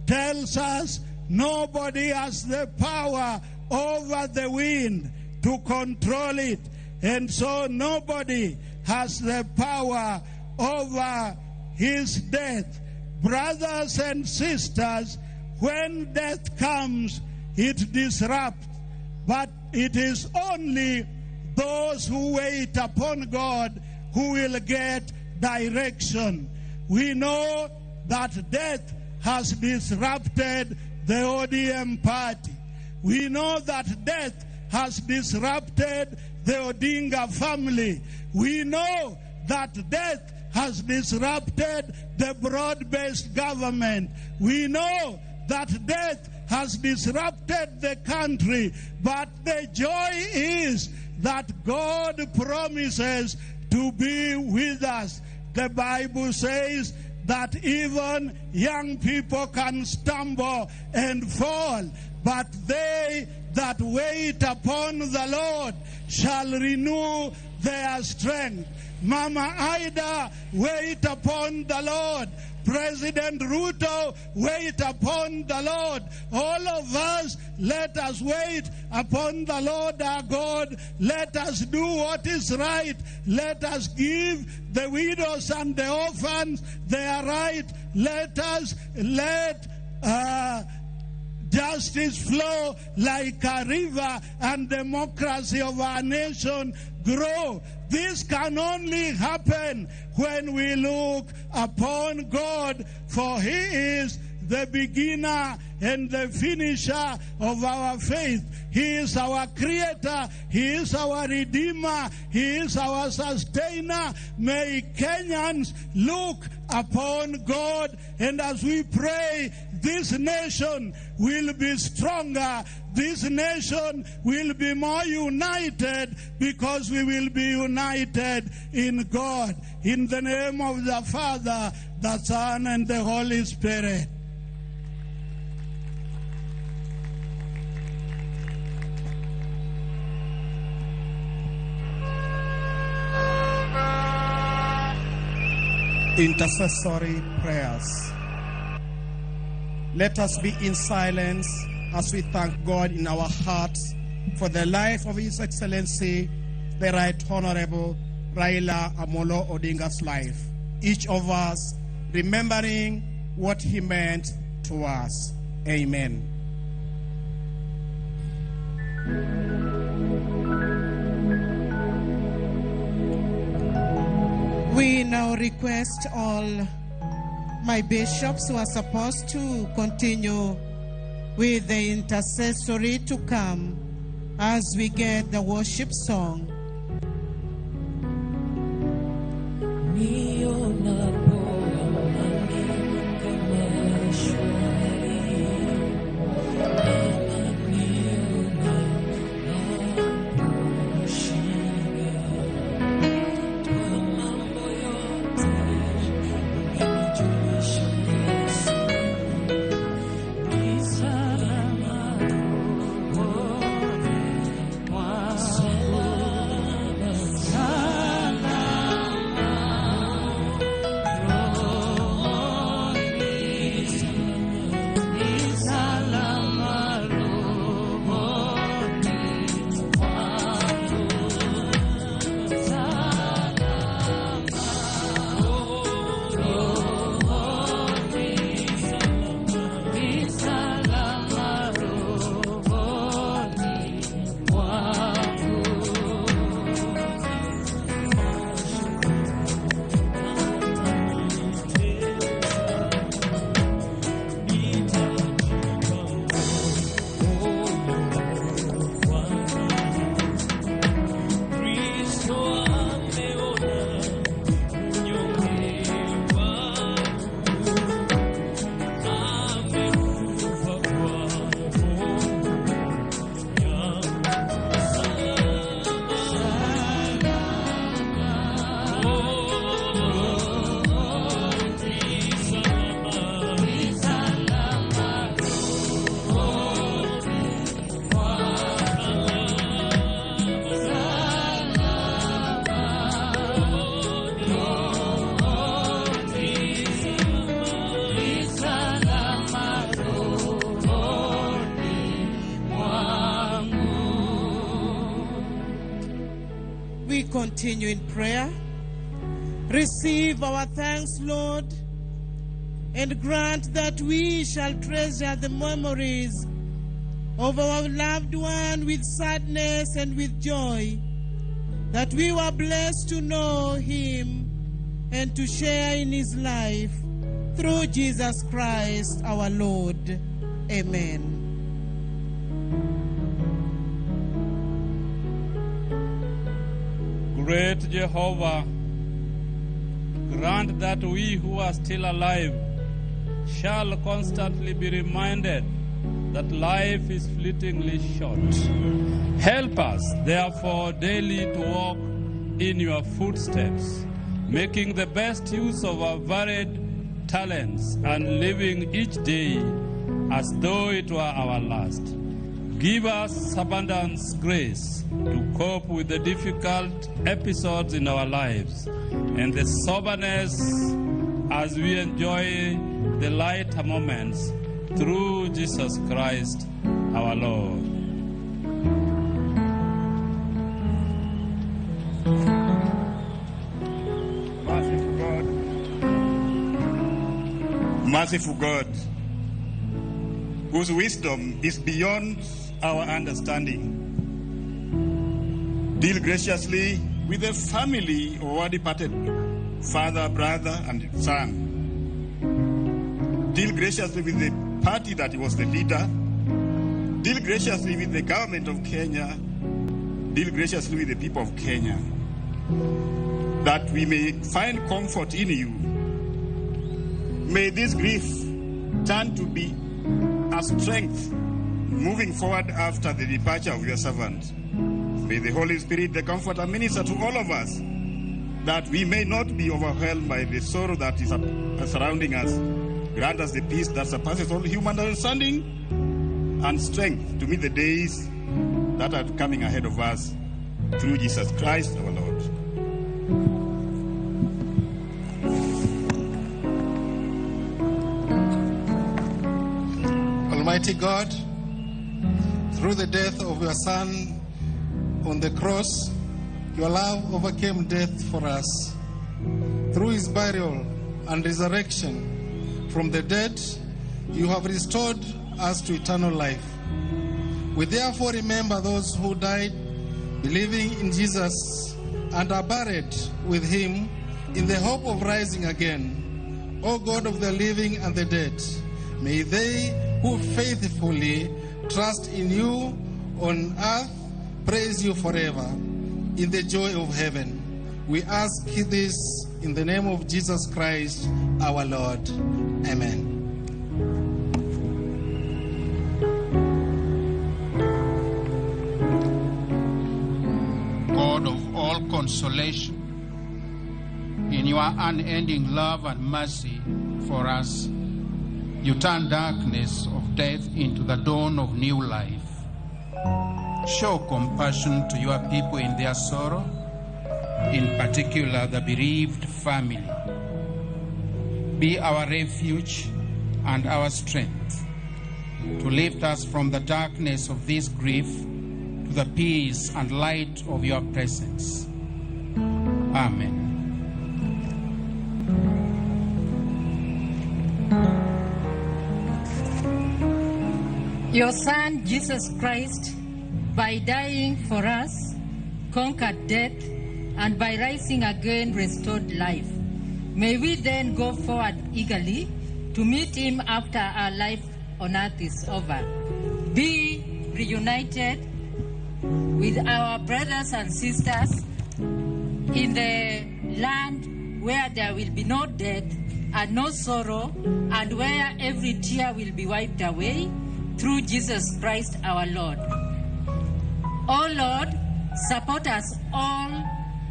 tells us nobody has the power over the wind to control it. And so nobody has the power over his death. Brothers and sisters, when death comes, it disrupts. But it is only those who wait upon God who will get direction. We know that death has disrupted the ODM party. We know that death has disrupted the Odinga family. We know that death has disrupted the broad-based government. We know that death has disrupted the country, but the joy is that God promises to be with us. The Bible says that even young people can stumble and fall, but they that wait upon the Lord shall renew their strength. Mama Ida, wait upon the Lord. President Ruto, wait upon the Lord. All of us, let us wait upon the Lord our God. Let us do what is right. Let us give the widows and the orphans their right. Let us let justice flow like a river and democracy of our nation grow. This can only happen when we look upon God, for He is the beginner and the finisher of our faith. He is our creator. He is our redeemer. He is our sustainer. May Kenyans look upon God, and as we pray, this nation will be stronger. This nation will be more united, because we will be united in God. In the name of the Father, the Son, and the Holy Spirit. Intercessory prayers. Let us be in silence as we thank God in our hearts for the life of His Excellency, the Right Honorable Raila Amolo Odinga's life. Each of us remembering what he meant to us. Amen. We now request all my bishops who are supposed to continue with the intercessory to come as we get the worship song. We continue in prayer. Receive our thanks, Lord, and grant that we shall treasure the memories of our loved one with sadness and with joy, that we were blessed to know him and to share in his life through Jesus Christ our Lord. Amen. Great Jehovah, grant that we who are still alive shall constantly be reminded that life is fleetingly short. Help us, therefore, daily to walk in your footsteps, making the best use of our varied talents and living each day as though it were our last. Give us abundant grace to cope with the difficult episodes in our lives and the soberness as we enjoy the lighter moments through Jesus Christ our Lord. Merciful God, merciful God, whose wisdom is beyond our understanding. Deal graciously with the family of our departed father, brother, and son. Deal graciously with the party that he was the leader. Deal graciously with the government of Kenya. Deal graciously with the people of Kenya, that we may find comfort in you. May this grief turn to be a strength moving forward after the departure of your servant. May the Holy Spirit, the Comforter, minister to all of us, that we may not be overwhelmed by the sorrow that is surrounding us. Grant us the peace that surpasses all human understanding and strength to meet the days that are coming ahead of us, through Jesus Christ our Lord. Almighty God, through the death of your Son on the cross, your love overcame death for us. Through his burial and resurrection from the dead, you have restored us to eternal life. We therefore remember those who died believing in Jesus and are buried with him in the hope of rising again. O God of the living and the dead, may they who faithfully trust in you on earth praise you forever in the joy of heaven. We ask this in the name of Jesus Christ, our Lord. Amen. God of all consolation, in your unending love and mercy for us, you turn darkness of death into the dawn of new life. Show compassion to your people in their sorrow, in particular the bereaved family. Be our refuge and our strength, to lift us from the darkness of this grief to the peace and light of your presence. Amen. Your Son, Jesus Christ, by dying for us, conquered death, and by rising again restored life. May we then go forward eagerly to meet him after our life on earth is over. Be reunited with our brothers and sisters in the land where there will be no death and no sorrow, and where every tear will be wiped away, through Jesus Christ our Lord. O Lord, support us all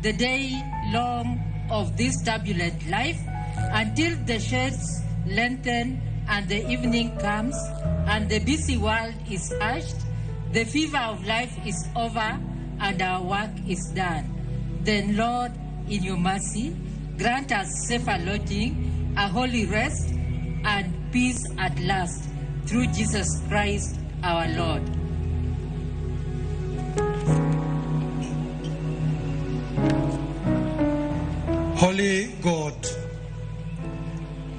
the day long of this turbulent life, until the shades lengthen and the evening comes, and the busy world is hushed, the fever of life is over, and our work is done. Then, Lord, in your mercy, grant us safer lodging, a holy rest, and peace at last, through Jesus Christ our Lord. Holy God,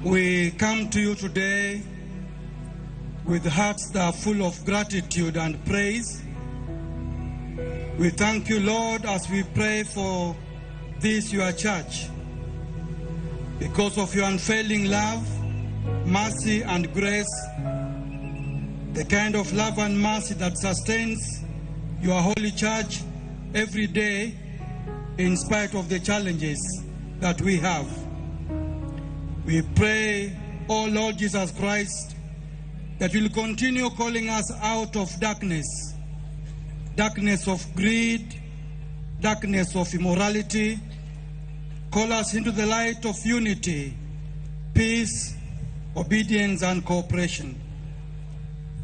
we come to you today with hearts that are full of gratitude and praise. We thank you, Lord, as we pray for this, your church, because of your unfailing love, mercy, and grace, the kind of love and mercy that sustains your holy church every day in spite of the challenges that we have. We pray, O Lord Jesus Christ, that you'll continue calling us out of darkness, darkness of greed, darkness of immorality. Call us into the light of unity, peace, obedience, and cooperation.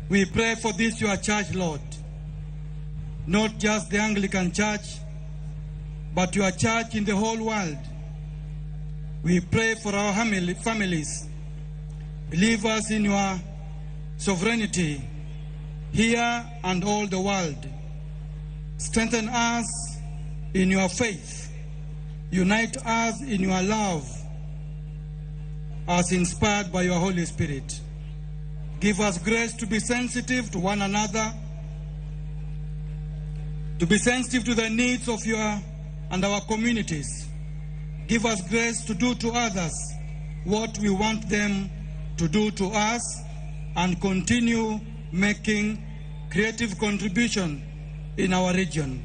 We pray for this, your church, Lord, not just the Anglican Church, but your church in the whole world. We pray for our families, believers in your sovereignty here and all the world. Strengthen us in your faith. Unite us in your love as inspired by your Holy Spirit. Give us grace to be sensitive to one another, to be sensitive to the needs of your and our communities. Give us grace to do to others what we want them to do to us and continue making creative contribution in our region.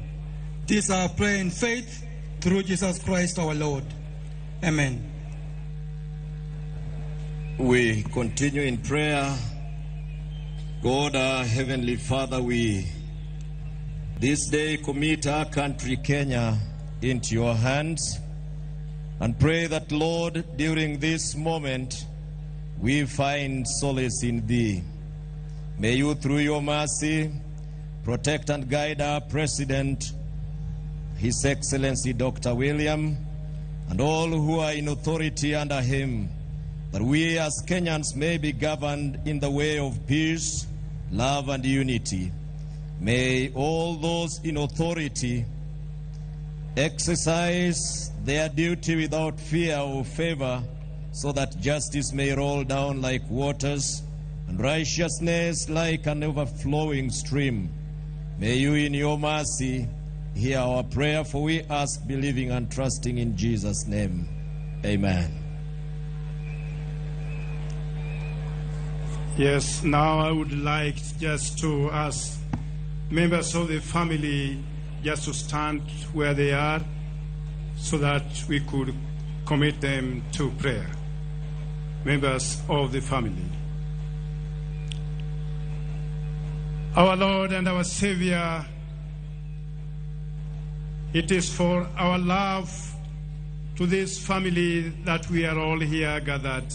This our prayer in faith through Jesus Christ our Lord. Amen. We continue in prayer. God, our Heavenly Father, we this day commit our country, Kenya, into your hands and pray that, Lord, during this moment, we find solace in Thee. May you, through your mercy, protect and guide our President, His Excellency Dr. William, and all who are in authority under him, that we as Kenyans may be governed in the way of peace, love, and unity. May all those in authority exercise their duty without fear or favor, so that justice may roll down like waters and righteousness like an overflowing stream. May you, in your mercy, hear our prayer, for we ask, believing and trusting in Jesus' name. Amen. Yes, now I would like just to ask members of the family just to stand where they are so that we could commit them to prayer. Members of the family. Our Lord and our Savior, it is for our love to this family that we are all here gathered,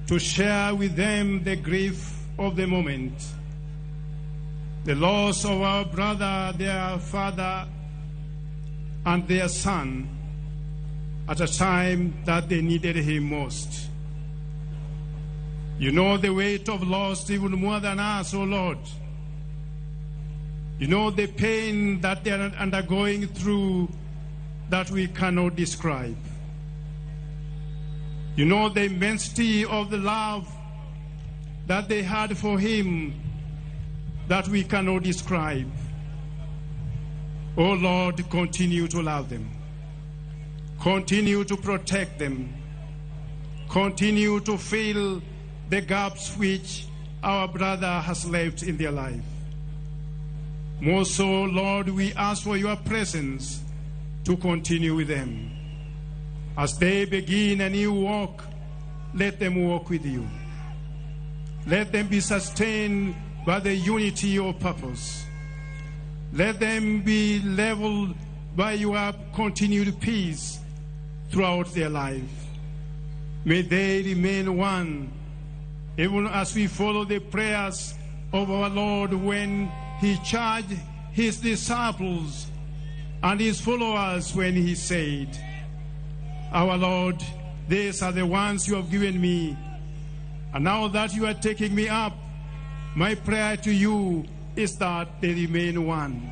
to share with them the grief of the moment, the loss of our brother, their father, and their son at a time that they needed him most. You know the weight of loss even more than us, O Lord. You know the pain that they are undergoing through that we cannot describe. You know the immensity of the love that they had for him that we cannot describe. O Lord, continue to love them. Continue to protect them. Continue to fill the gaps which our brother has left in their life. More so, Lord, we ask for your presence to continue with them. As they begin a new walk, let them walk with you. Let them be sustained by the unity of purpose. Let them be leveled by your continued peace throughout their life. May they remain one, even as we follow the prayers of our Lord when he charged his disciples and his followers when he said, Our Lord, these are the ones you have given me, and now that you are taking me up, my prayer to you is that they remain one.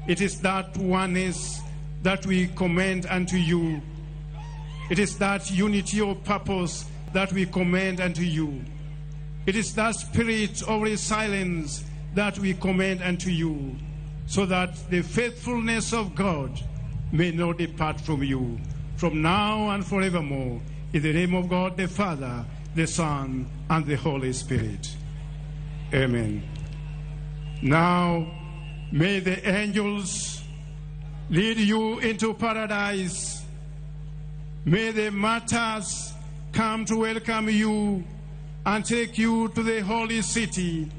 It is that oneness that we commend unto you. It is that unity of purpose that we commend unto you. It is that spirit of resilience that we commend unto you, so that the faithfulness of God may not depart from you, from now and forevermore. In the name of God, the Father, the Son, and the Holy Spirit. Amen. Now, may the angels lead you into paradise. May the martyrs come to welcome you and take you to the holy city,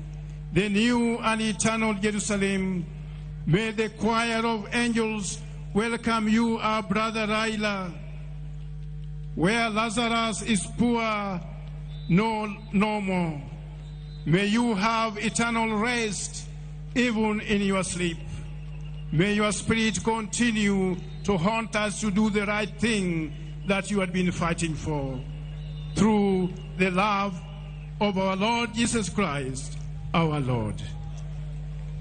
the new and eternal Jerusalem. May the choir of angels welcome you, our brother Raila. Where Lazarus is poor, no more. May you have eternal rest even in your sleep. May your spirit continue to haunt us to do the right thing that you had been fighting for. Through the love of our Lord Jesus Christ, our Lord.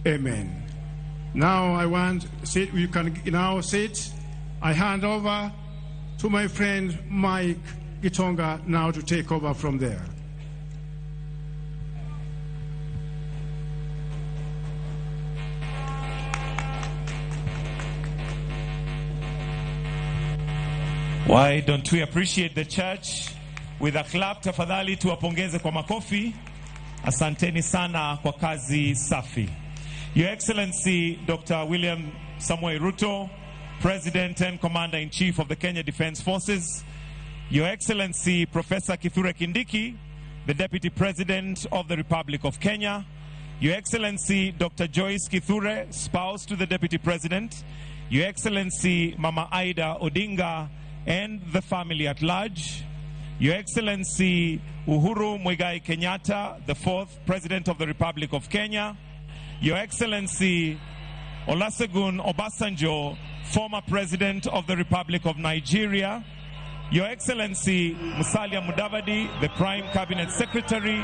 Amen. Now I want, sit, you can now sit. I hand over to my friend Mike Gitonga now to take over from there. Why don't we appreciate the church with a clap? Tafadhali tuwapongeze kwa makofi. Asanteni sana kwa kazi safi. Your Excellency Dr. William Samoei Ruto, President and Commander-in-Chief of the Kenya Defence Forces. Your Excellency Professor Kithure Kindiki, the Deputy President of the Republic of Kenya. Your Excellency Dr. Joyce Kithure, spouse to the Deputy President. Your Excellency Mama Ida Odinga and the family at large. Your Excellency Uhuru Muigai Kenyatta, the fourth President of the Republic of Kenya. Your Excellency Olusegun Obasanjo, former President of the Republic of Nigeria. Your Excellency Musalia Mudavadi, the Prime Cabinet Secretary.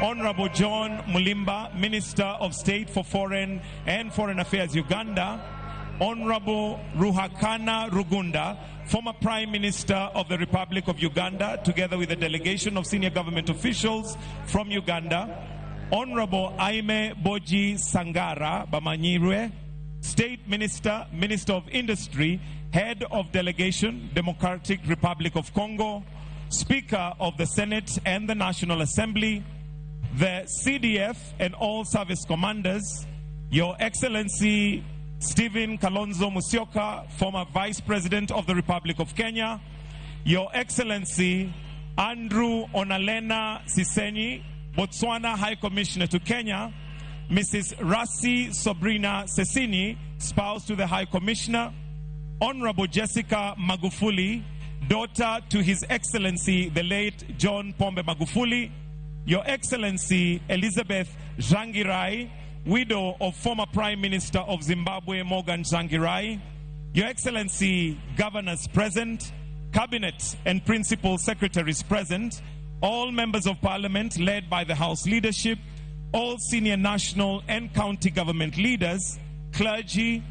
Honorable John Mulimba, Minister of State for Foreign and Foreign Affairs, Uganda. Honorable Ruhakana Rugunda, former Prime Minister of the Republic of Uganda, together with a delegation of senior government officials from Uganda. Honorable Aime Boji Sangara Bamanyirwe, State Minister, Minister of Industry, Head of Delegation, Democratic Republic of Congo, Speaker of the Senate and the National Assembly, the CDF and all service commanders, Your Excellency Stephen Kalonzo Musyoka, former Vice President of the Republic of Kenya, Your Excellency Andrew Onalena Sisenyi, Botswana High Commissioner to Kenya, Mrs. Rasi Sabrina Sesini, spouse to the High Commissioner, Honorable Jessica Magufuli, daughter to His Excellency the late John Pombe Magufuli, Your Excellency Elizabeth Tsvangirai, widow of former Prime Minister of Zimbabwe Morgan Tsvangirai, Your Excellency Governors present, Cabinet and Principal Secretaries present, all members of Parliament led by the House leadership, all senior national and county government leaders, clergy,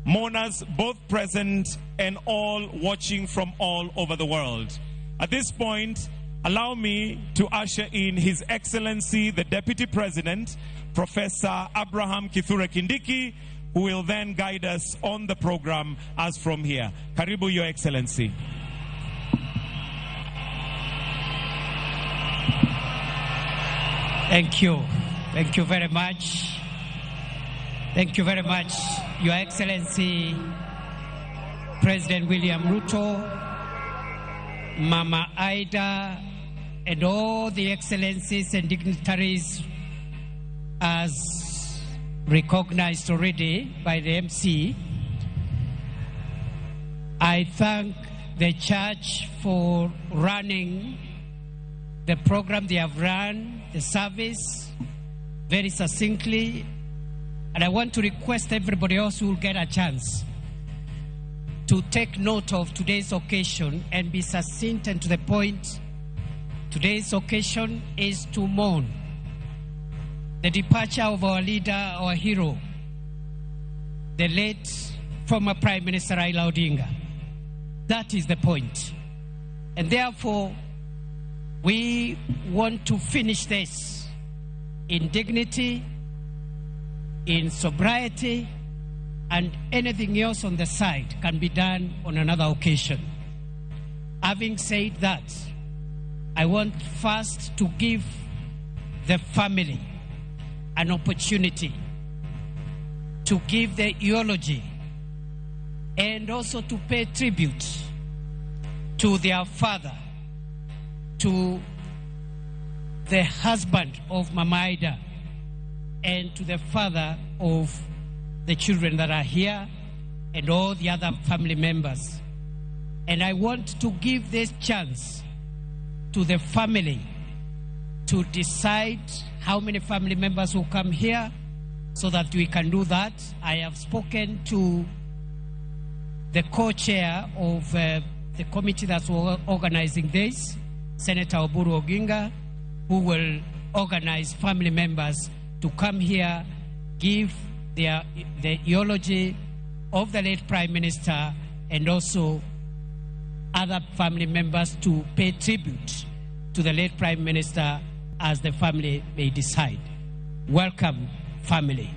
mourners both present and all watching from all over the world. At this point, allow me to usher in His Excellency the Deputy President, Professor Abraham Kithure Kindiki, who will then guide us on the program as from here. Karibu, Your Excellency. Thank you. Thank you very much. Thank you very much, Your Excellency, President William Ruto, Mama Ida, and all the excellencies and dignitaries as recognized already by the MC. I thank the church for running the program they have run, the service, very succinctly. And I want to request everybody else who will get a chance to take note of today's occasion and be succinct and to the point. Today's occasion is to mourn the departure of our leader, our hero, the late former Prime Minister Raila Odinga. That is the point. And therefore, we want to finish this in dignity, in sobriety, and anything else on the side can be done on another occasion. Having said that, I want first to give the family an opportunity to give the eulogy and also to pay tribute to their father, to the husband of Mama Ida, and to the father of the children that are here and all the other family members. And I want to give this chance to the family to decide how many family members will come here so that we can do that. I have spoken to the co-chair of the committee that's organizing this, Senator Oburu Oginga, who will organize family members to come here, give the eulogy of the late Prime Minister, and also other family members to pay tribute to the late Prime Minister as the family may decide. Welcome, family.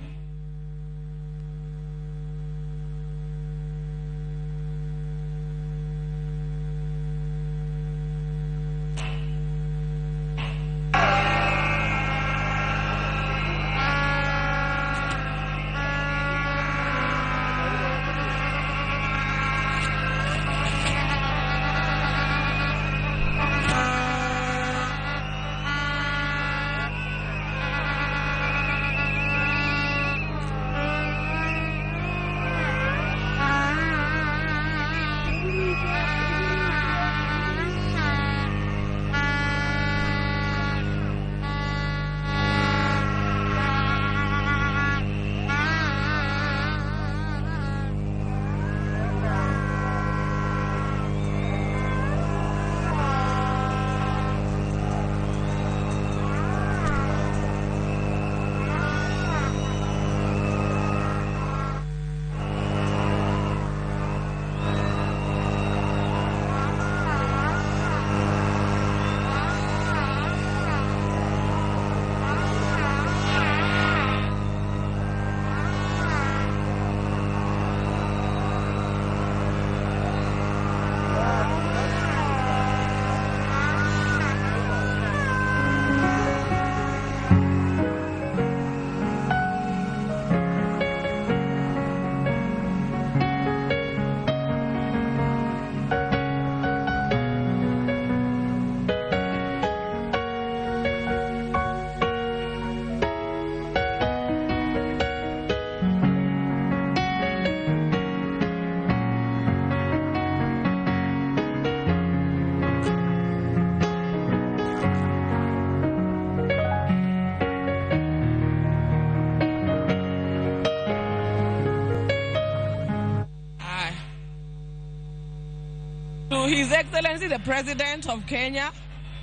To His Excellency the President of Kenya,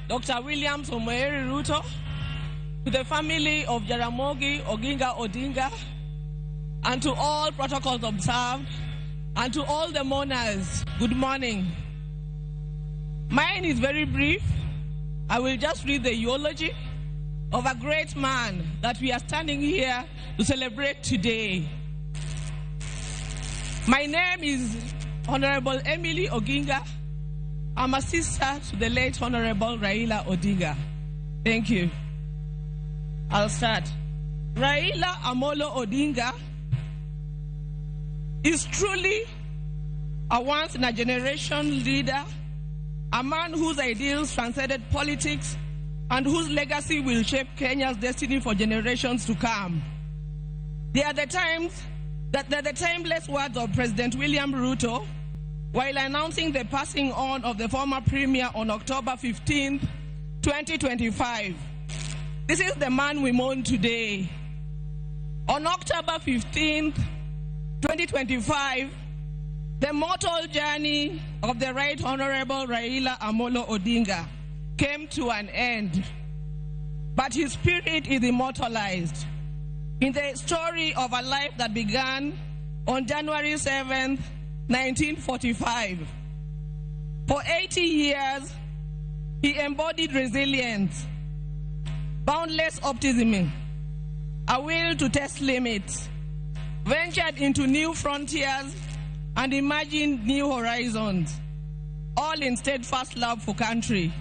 Dr. William Samoei Ruto, to the family of Jaramogi Oginga Odinga, and to all protocols observed, and to all the mourners, good morning. Mine is very brief. I will just read the eulogy of a great man that we are standing here to celebrate today. My name is Honorable Emily Oginga. I'm a sister to the late Honorable Raila Odinga. Thank you. I'll start. Raila Amolo Odinga is truly a once in a generation leader, a man whose ideals transcended politics and whose legacy will shape Kenya's destiny for generations to come. They are the times that the timeless words of President William Ruto while announcing the passing on of the former premier on October 15, 2025. This is the man we mourn today. On October 15, 2025, the mortal journey of the Right Honorable Raila Amolo Odinga came to an end, but his spirit is immortalized in the story of a life that began on January 7th, 1945. For 80 years, he embodied resilience, boundless optimism, a will to test limits, ventured into new frontiers, and imagined new horizons, all in steadfast love for country.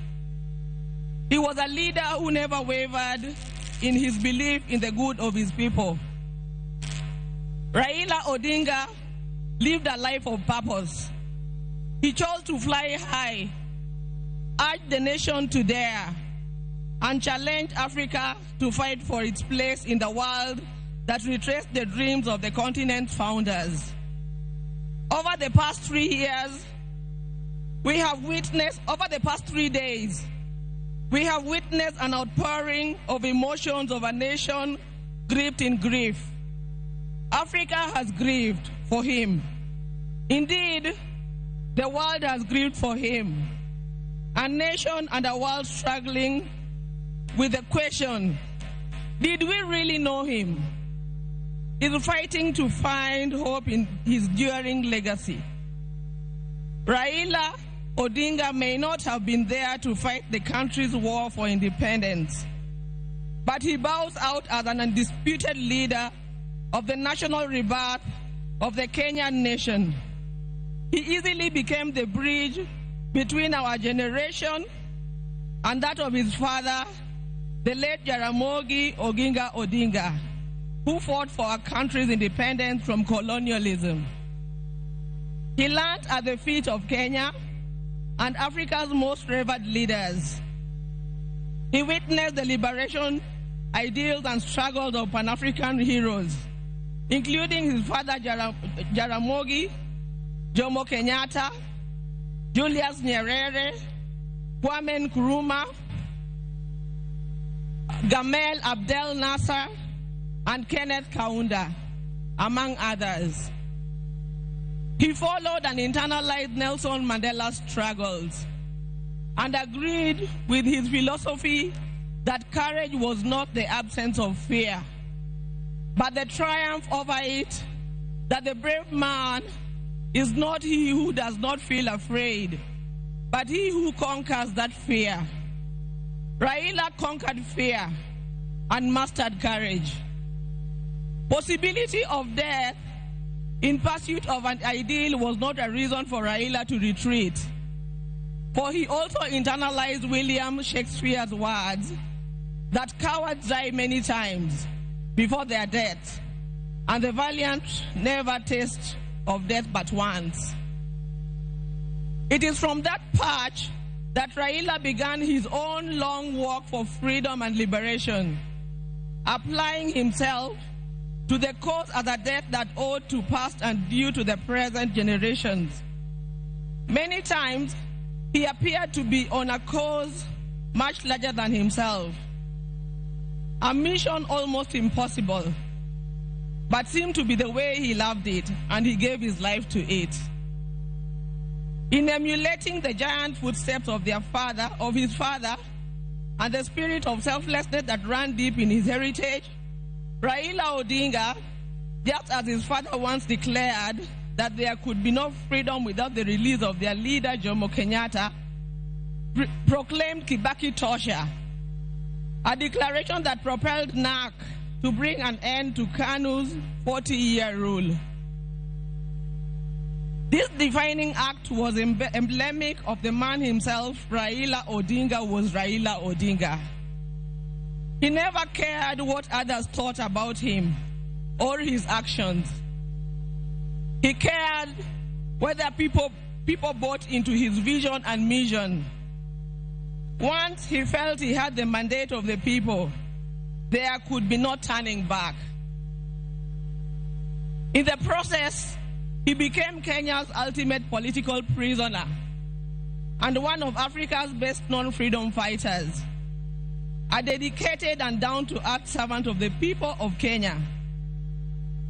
He was a leader who never wavered in his belief in the good of his people. Raila Odinga lived a life of purpose. He chose to fly high, urged the nation to dare, and challenged Africa to fight for its place in the world that retraced the dreams of the continent's founders. Over the past 3 years, we have witnessed, over the past 3 days, we have witnessed an outpouring of emotions of a nation gripped in grief. Africa has grieved for him. Indeed, the world has grieved for him. A nation and a world struggling with the question, did we really know him? Is fighting to find hope in his enduring legacy. Raila Odinga may not have been there to fight the country's war for independence, but he bows out as an undisputed leader of the national rebirth of the Kenyan nation. He easily became the bridge between our generation and that of his father, the late Jaramogi Oginga Odinga, who fought for our country's independence from colonialism. He learned at the feet of Kenya and Africa's most revered leaders. He witnessed the liberation ideals and struggles of Pan-African heroes, including his father Jaramogi, Jomo Kenyatta, Julius Nyerere, Kwame Nkrumah, Gamal Abdel Nasser, and Kenneth Kaunda, among others. He followed and internalized Nelson Mandela's struggles and agreed with his philosophy that courage was not the absence of fear, but the triumph over it, that the brave man is not he who does not feel afraid, but he who conquers that fear. Raila conquered fear and mastered courage. Possibility of death in pursuit of an ideal was not a reason for Raila to retreat, for he also internalized William Shakespeare's words that cowards die many times before their death, and the valiant never taste of death but once. It is from that patch that Raila began his own long walk for freedom and liberation, applying himself to the cause as a debt that owed to past and due to the present generations. Many times, he appeared to be on a cause much larger than himself, a mission almost impossible, but seemed to be the way he loved it, and he gave his life to it. In emulating the giant footsteps of his father, and the spirit of selflessness that ran deep in his heritage, Raila Odinga, just as his father once declared that there could be no freedom without the release of their leader, Jomo Kenyatta, proclaimed Kibaki Tosha, a declaration that propelled NAC to bring an end to KANU's 40-year rule. This defining act was emblematic of the man himself. Raila Odinga was Raila Odinga. He never cared what others thought about him or his actions. He cared whether people bought into his vision and mission. Once he felt he had the mandate of the people, there could be no turning back. In the process, he became Kenya's ultimate political prisoner and one of Africa's best-known freedom fighters, a dedicated and down-to-earth servant of the people of Kenya,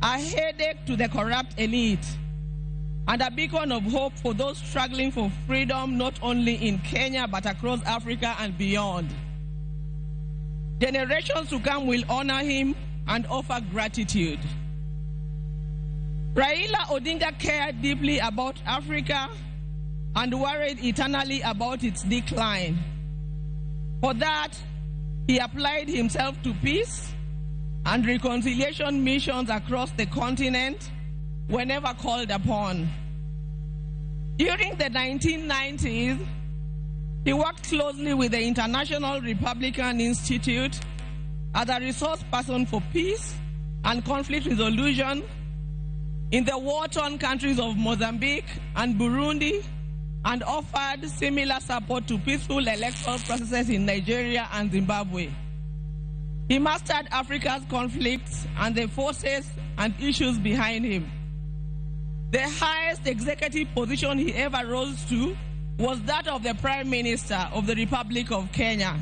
a headache to the corrupt elite, and a beacon of hope for those struggling for freedom not only in Kenya but across Africa and beyond. Generations to come will honor him and offer gratitude. Raila Odinga cared deeply about Africa and worried eternally about its decline. For that, he applied himself to peace and reconciliation missions across the continent whenever called upon. During the 1990s, he worked closely with the International Republican Institute as a resource person for peace and conflict resolution in the war-torn countries of Mozambique and Burundi, and offered similar support to peaceful electoral processes in Nigeria and Zimbabwe. He mastered Africa's conflicts and the forces and issues behind him. The highest executive position he ever rose to was that of the Prime Minister of the Republic of Kenya,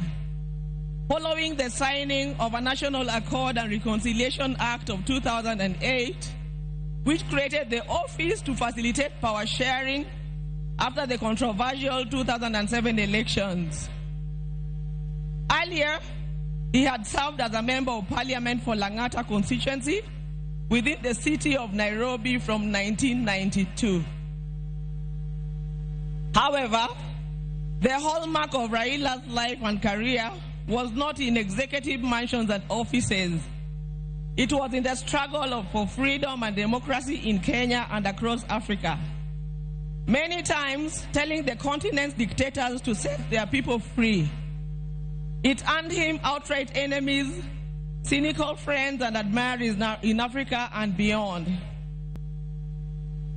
following the signing of a National Accord and Reconciliation Act of 2008, which created the office to facilitate power sharing after the controversial 2007 elections. Earlier, he had served as a member of parliament for Lang'ata constituency within the city of Nairobi from 1992. However, the hallmark of Raila's life and career was not in executive mansions and offices. It was in the struggle for freedom and democracy in Kenya and across Africa. Many times telling the continent's dictators to set their people free. It earned him outright enemies, cynical friends, and admirers in Africa and beyond.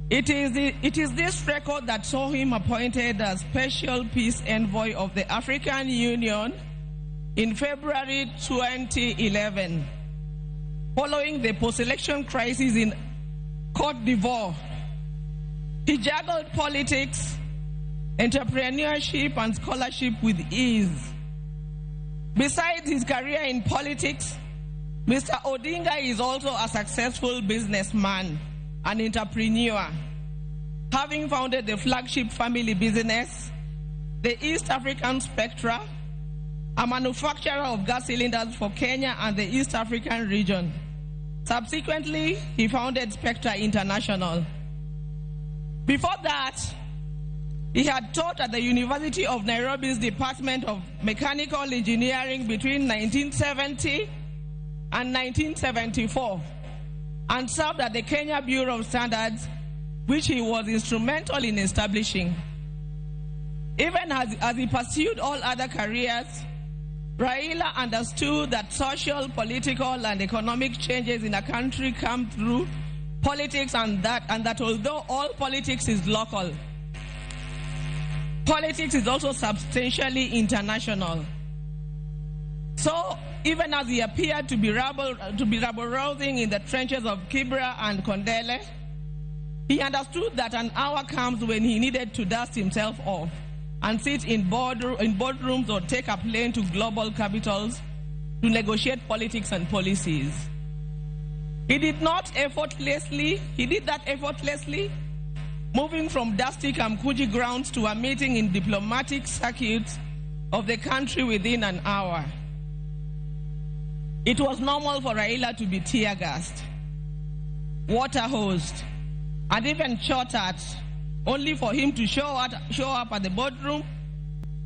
It is this record that saw him appointed as Special Peace Envoy of the African Union in February 2011, following the post-election crisis in Côte d'Ivoire. He juggled politics, entrepreneurship, and scholarship with ease. Besides his career in politics, Mr. Odinga is also a successful businessman and entrepreneur, having founded the flagship family business, the East African Spectra, a manufacturer of gas cylinders for Kenya and the East African region. Subsequently, he founded Spectra International. Before that, he had taught at the University of Nairobi's Department of Mechanical Engineering between 1970 and 1974, and served at the Kenya Bureau of Standards, which he was instrumental in establishing. Even as he pursued all other careers, Raila understood that social, political, and economic changes in a country come through politics, and that although all politics is local, politics is also substantially international. So even as he appeared to be rabble-rousing in the trenches of Kibra and Kondele, he understood that an hour comes when he needed to dust himself off and sit in boardrooms or take a plane to global capitals to negotiate politics and policies. He did that effortlessly, moving from dusty Kamkunji grounds to a meeting in diplomatic circuits of the country within an hour. It was normal for Raila to be tear gassed, water hosed, and even shot at, only for him to show up at the boardroom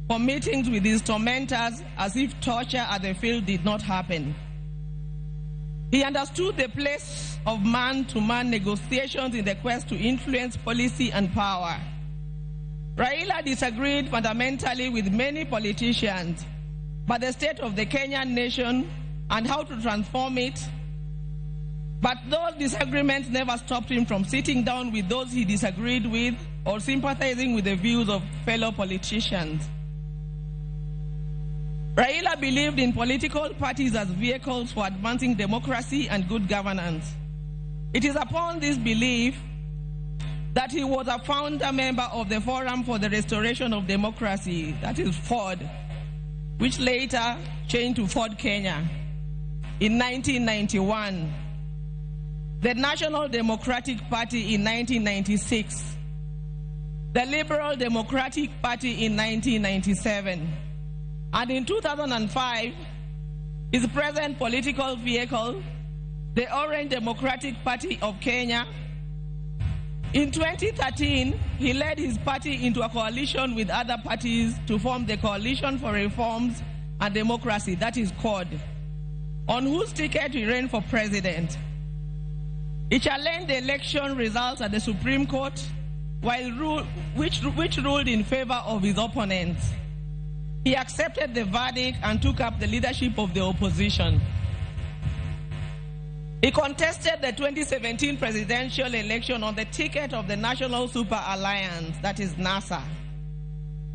for meetings with his tormentors as if torture at the field did not happen. He understood the place of man-to-man negotiations in the quest to influence policy and power. Raila disagreed fundamentally with many politicians, but the state of the Kenyan nation and how to transform it. But those disagreements never stopped him from sitting down with those he disagreed with or sympathizing with the views of fellow politicians. Raila believed in political parties as vehicles for advancing democracy and good governance. It is upon this belief that he was a founder member of the Forum for the Restoration of Democracy, that is FORD, which later changed to FORD Kenya in 1991, the National Democratic Party in 1996, the Liberal Democratic Party in 1997, and in 2005, his present political vehicle, the Orange Democratic Party of Kenya. In 2013, he led his party into a coalition with other parties to form the Coalition for Reforms and Democracy, that is CORD, on whose ticket he ran for president. He challenged the election results at the Supreme Court, which ruled in favor of his opponents. He accepted the verdict and took up the leadership of the opposition. He contested the 2017 presidential election on the ticket of the National Super Alliance, that is NASA,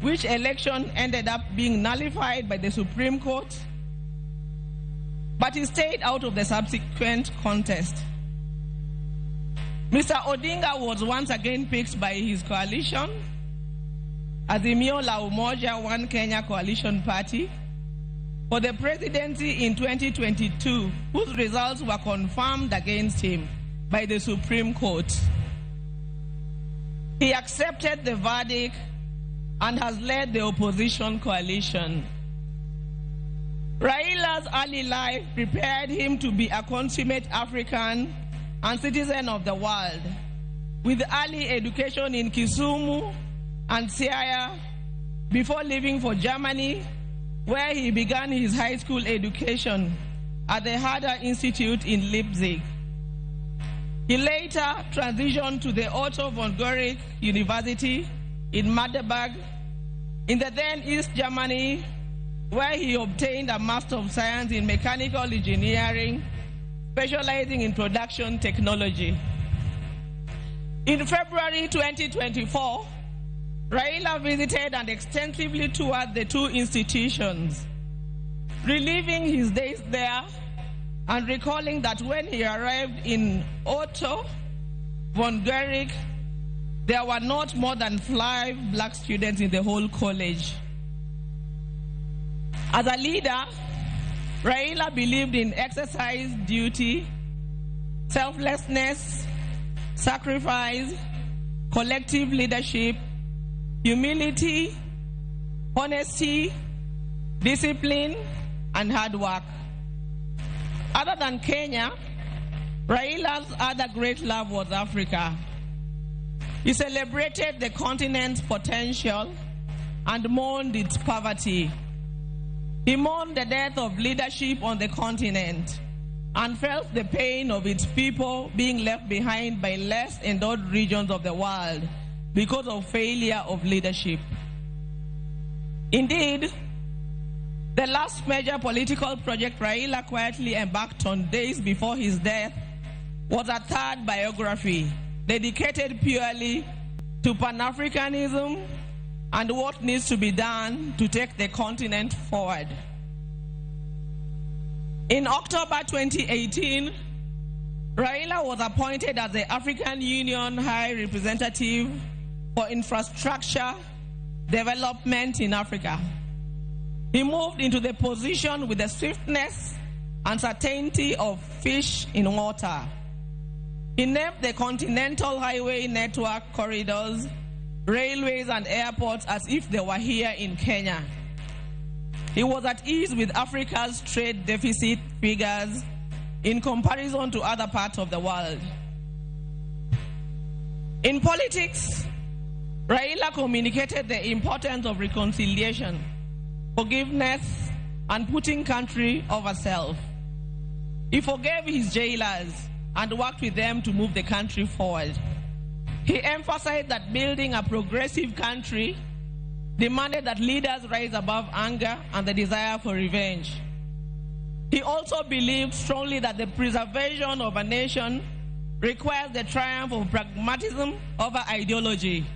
which election ended up being nullified by the Supreme Court, but he stayed out of the subsequent contest. Mr. Odinga was once again picked by his coalition, Azimio la Umoja One Kenya Coalition Party, for the presidency in 2022, whose results were confirmed against him by the Supreme Court. He accepted the verdict and has led the opposition coalition. Raila's early life prepared him to be a consummate African and citizen of the world, with early education in Kisumu and Siaya before leaving for Germany, where he began his high school education at the Herder Institute in Leipzig. He later transitioned to the Otto von Guericke University in Magdeburg, in the then East Germany, where he obtained a Master of Science in Mechanical Engineering, specializing in production technology. In February 2024, Raila visited and extensively toured the two institutions, reliving his days there and recalling that when he arrived in Otto von Guericke, there were not more than 5 black students in the whole college. As a leader, Raila believed in exercise duty, selflessness, sacrifice, collective leadership, humility, honesty, discipline, and hard work. Other than Kenya, Raila's other great love was Africa. He celebrated the continent's potential and mourned its poverty. He mourned the death of leadership on the continent and felt the pain of its people being left behind by less endowed regions of the world because of failure of leadership. Indeed, the last major political project Raila quietly embarked on days before his death was a third biography dedicated purely to Pan-Africanism and what needs to be done to take the continent forward. In October 2018, Raila was appointed as the African Union High Representative for Infrastructure Development in Africa. He moved into the position with the swiftness and certainty of fish in water. He named the Continental Highway Network corridors, railways and airports as if they were here in Kenya. He was at ease with Africa's trade deficit figures in comparison to other parts of the world. In politics, Raila communicated the importance of reconciliation, forgiveness, and putting country over self. He forgave his jailers and worked with them to move the country forward. He emphasized that building a progressive country demanded that leaders rise above anger and the desire for revenge. He also believed strongly that the preservation of a nation requires the triumph of pragmatism over ideology.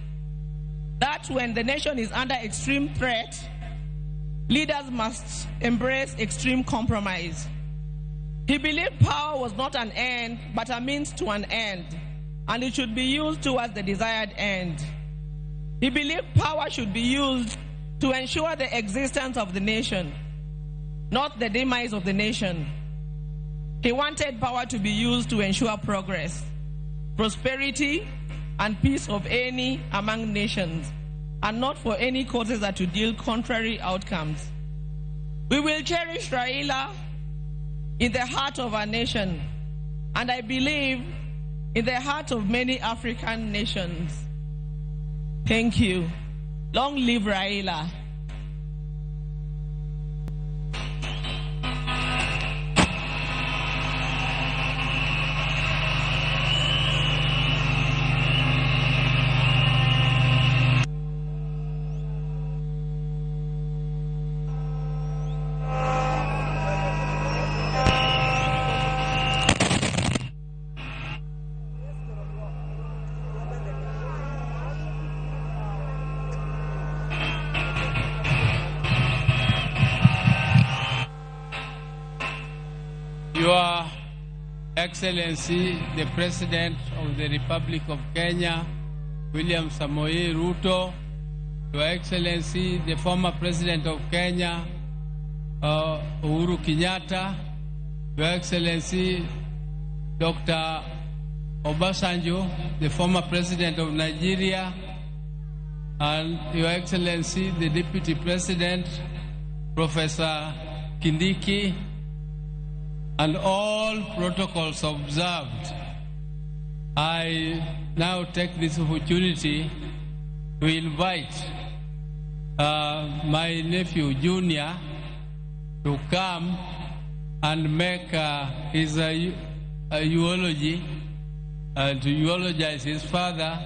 That when the nation is under extreme threat, leaders must embrace extreme compromise. He believed power was not an end, but a means to an end, and it should be used towards the desired end. He believed power should be used to ensure the existence of the nation, not the demise of the nation. He wanted power to be used to ensure progress, prosperity, and peace of any among nations, and not for any causes that would yield contrary outcomes. We will cherish Raila in the heart of our nation, and I believe in the heart of many African nations. Thank you. Long live Raila. Your Excellency, the President of the Republic of Kenya, William Samoei Ruto, Your Excellency, the former President of Kenya, Uhuru Kenyatta, Your Excellency, Dr. Obasanjo, the former President of Nigeria, and Your Excellency, the Deputy President, Professor Kindiki, and all protocols observed. I now take this opportunity to invite my nephew Junior to come and make his eulogy, to eulogize his father,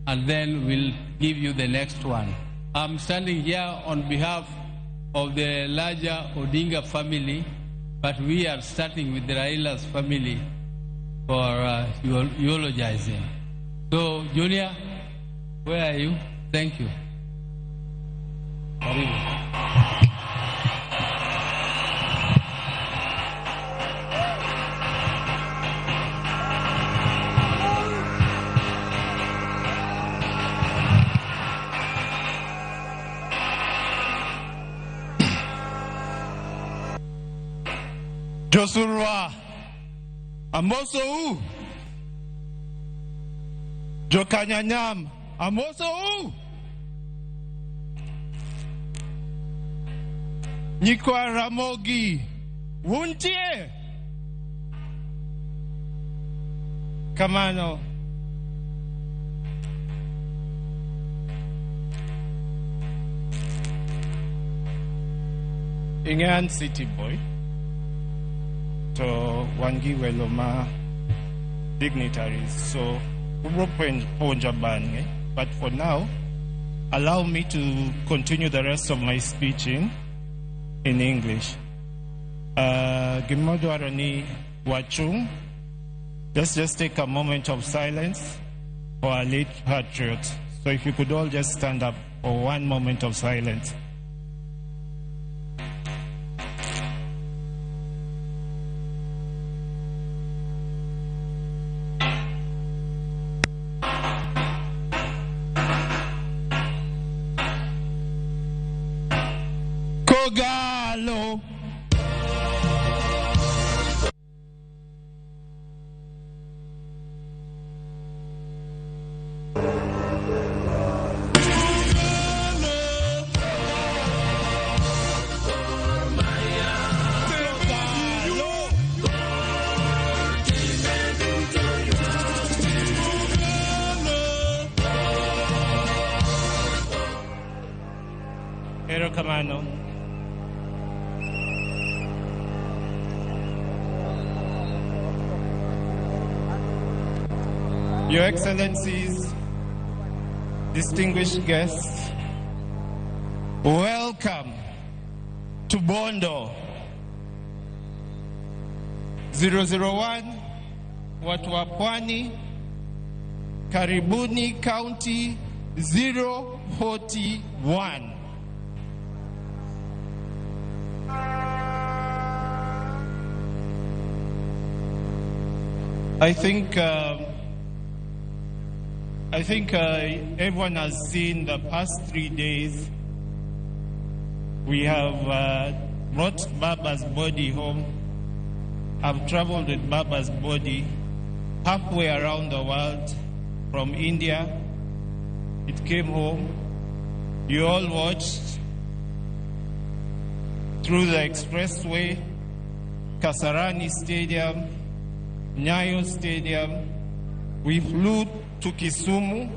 and then we'll give you the next one. I'm standing here on behalf of the larger Odinga family, but we are starting with Raila's family for eulogizing. So, Junior, where are you? Thank you. Karibu. Josurwa Amosou Jokanyanyam Amosou Nyikwa Ramogi Wuntie Kamano. Ingan City Boy to wangi welo ma dignitaries, so but for now, allow me to continue the rest of my speech in English. Gimodwarani Wachung, let's just take a moment of silence for our late patriots. So if you could all just stand up for one moment of silence. Kogalo. Erokamano. Your Excellencies, distinguished guests, welcome to Bondo 001, watu wa Pwani, karibuni County 041. I think everyone has seen the past 3 days. We have brought Baba's body home. I've traveled with Baba's body halfway around the world from India. It came home. You all watched through the expressway, Kasarani Stadium, Nyayo Stadium. We flew to Kisumu,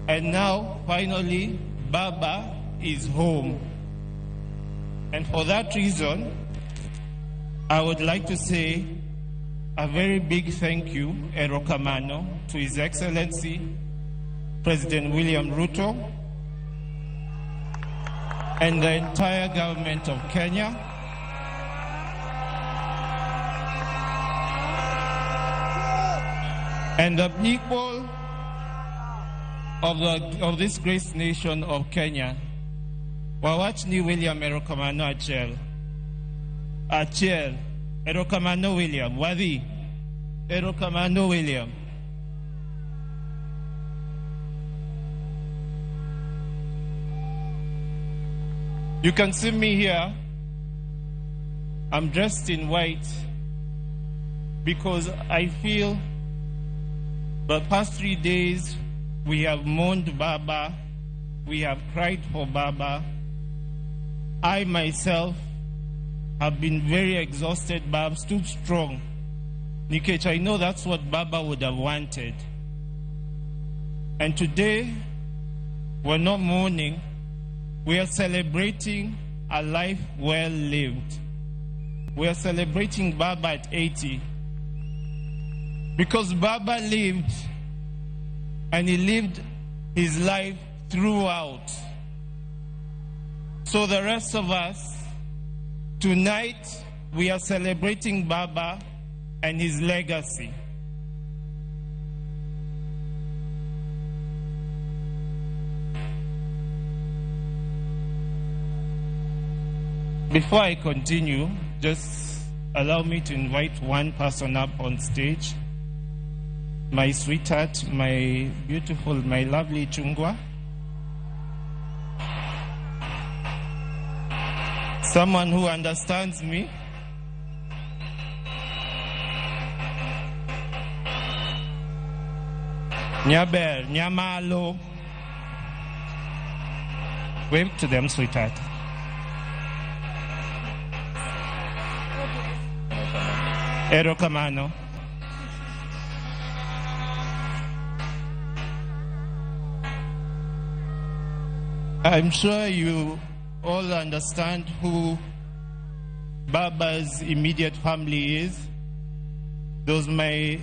and now finally Baba is home. And for that reason, I would like to say a very big thank you, Erokamano, to His Excellency President William Ruto and the entire government of Kenya. And the people of this great nation of Kenya. Wawachni William Erokamano achiel. Achiel. Erokamano William. Wadhi. Erokamano William. You can see me here. I'm dressed in white because I feel the past 3 days we have mourned Baba, we have cried for Baba. I myself have been very exhausted, but I've stood strong. Nikech, I know that's what Baba would have wanted. And today, we're not mourning, we are celebrating a life well lived. We are celebrating Baba at 80. Because Baba lived, and he lived his life throughout. So the rest of us, tonight, we are celebrating Baba and his legacy. Before I continue, just allow me to invite one person up on stage. My sweetheart, my beautiful, my lovely Chungwa. Someone who understands me. Nyaber, Nyamalo. Wave to them, sweetheart. Erokamano. I'm sure you all understand who Baba's immediate family is. Those my,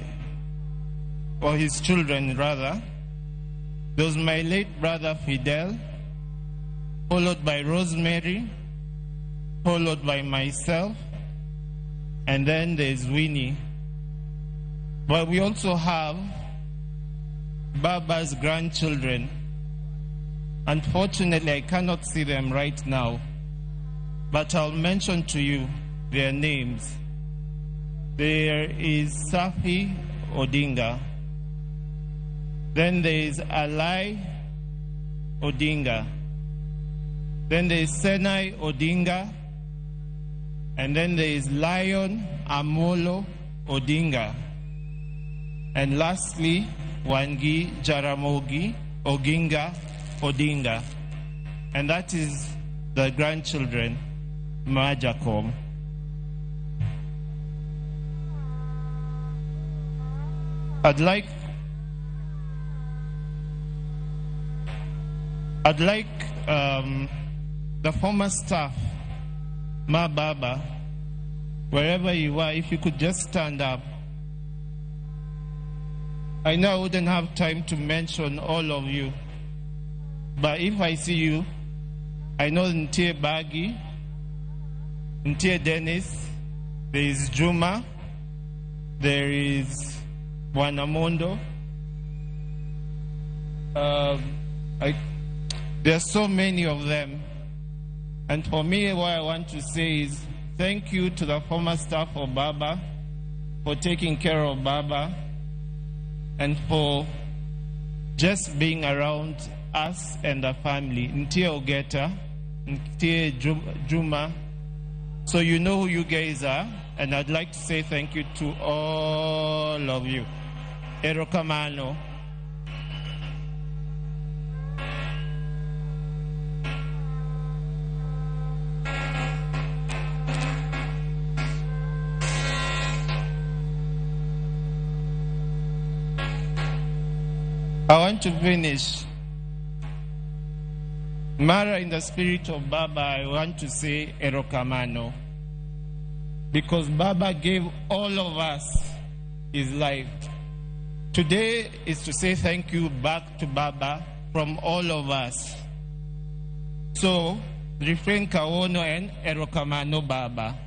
or his children rather. Those my late brother Fidel, followed by Rosemary, followed by myself, and then there's Winnie. But we also have Baba's grandchildren. Unfortunately, I cannot see them right now, but I'll mention to you their names. There is Safi Odinga. Then there is Alai Odinga. Then there is Senai Odinga. And then there is Lion Amolo Odinga. And lastly, Wangi Jaramogi Oginga Odinga. And that is the grandchildren, Majakom. I'd like the former staff, Ma Baba, wherever you are, if you could just stand up. I know I wouldn't have time to mention all of you, but if I see you, I know Ntie Bagi, Ntie Dennis, there is Juma, there is Wanamondo. There are so many of them. And for me, what I want to say is thank you to the former staff of Baba for taking care of Baba and for just being around us and the family. Ntie Ogeta, Ntie Juma. So you know who you guys are, and I'd like to say thank you to all of you. Erokamano. I want to finish. Mara, in the spirit of Baba, I want to say Erokamano. Because Baba gave all of us his life. Today is to say thank you back to Baba from all of us. So, refrain kawono and Erokamano Baba.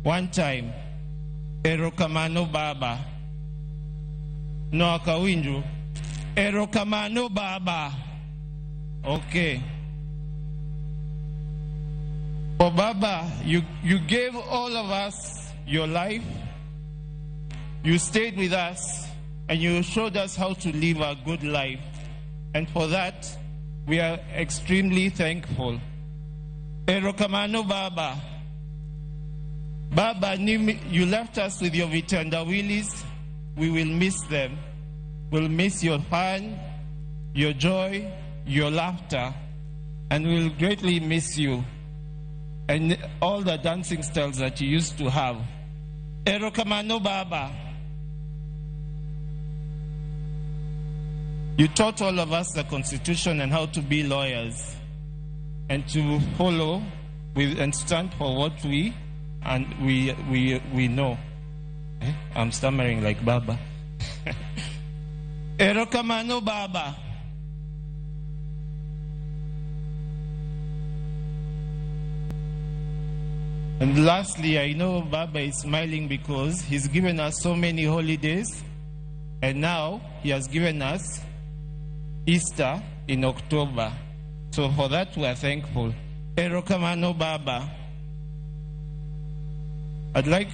One time, Erokamano Baba. No akawinju. Erokamano Baba. Okay. For Baba, you gave all of us your life. You stayed with us and you showed us how to live a good life. And for that, we are extremely thankful. Erokamano Baba. Baba, you left us with your vitendawilis. We will miss them. We'll miss your fun, your joy, your laughter, and we'll greatly miss you and all the dancing styles that you used to have. Erokamano Baba. You taught all of us the Constitution and how to be lawyers and to follow with and stand for what we know. I'm stammering like Baba. Erokamano Baba. And lastly, I know Baba is smiling because he's given us so many holidays, and now he has given us Easter in October. So for that, we are thankful. Erokamano Baba. I'd like,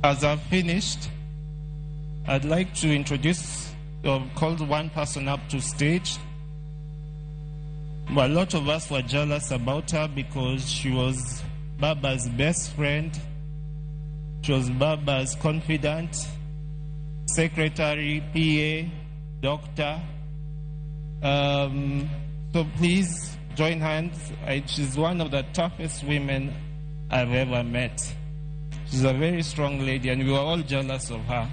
as I've finished, I'd like to introduce, or call one person up to stage. Well, a lot of us were jealous about her because she was Baba's best friend. She was Baba's confidant, secretary, PA, doctor. So please join hands. She's one of the toughest women I've ever met. She's a very strong lady, and we were all jealous of her.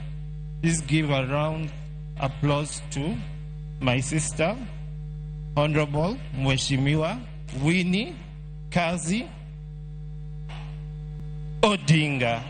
Please give a round applause to my sister, Honorable Mheshimiwa Winnie Kazi Odinga.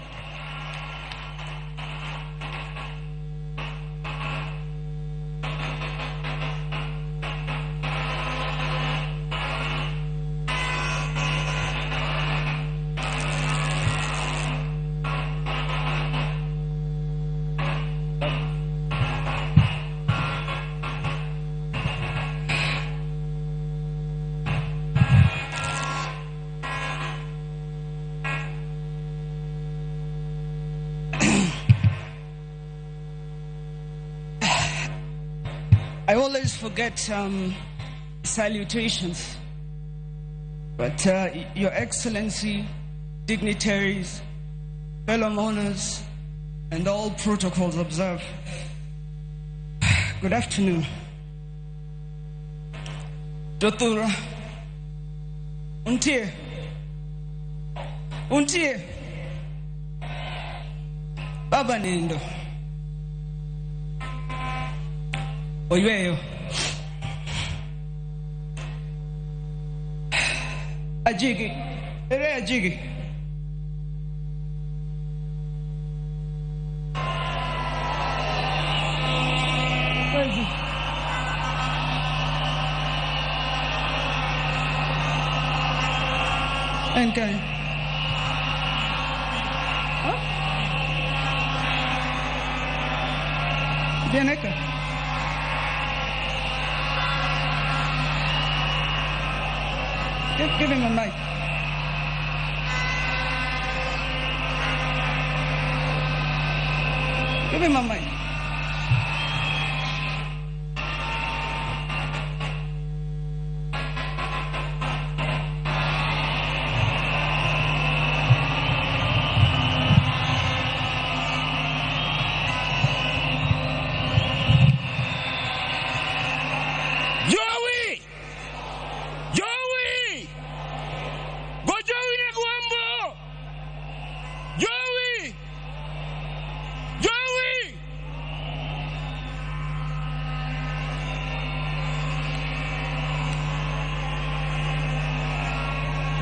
I always forget salutations, but Your Excellency, dignitaries, fellow mourners, and all protocols observed. Good afternoon. Dotura. Untie. Untie. Baba Nindo. Oyweyo. Ajigi. Ere Ajigi. Where is he? Okay. Huh? Bianeka. Give him a mic. Give him a mic. Joey! Joey! Go Joey Neguambo! Joey! Joey!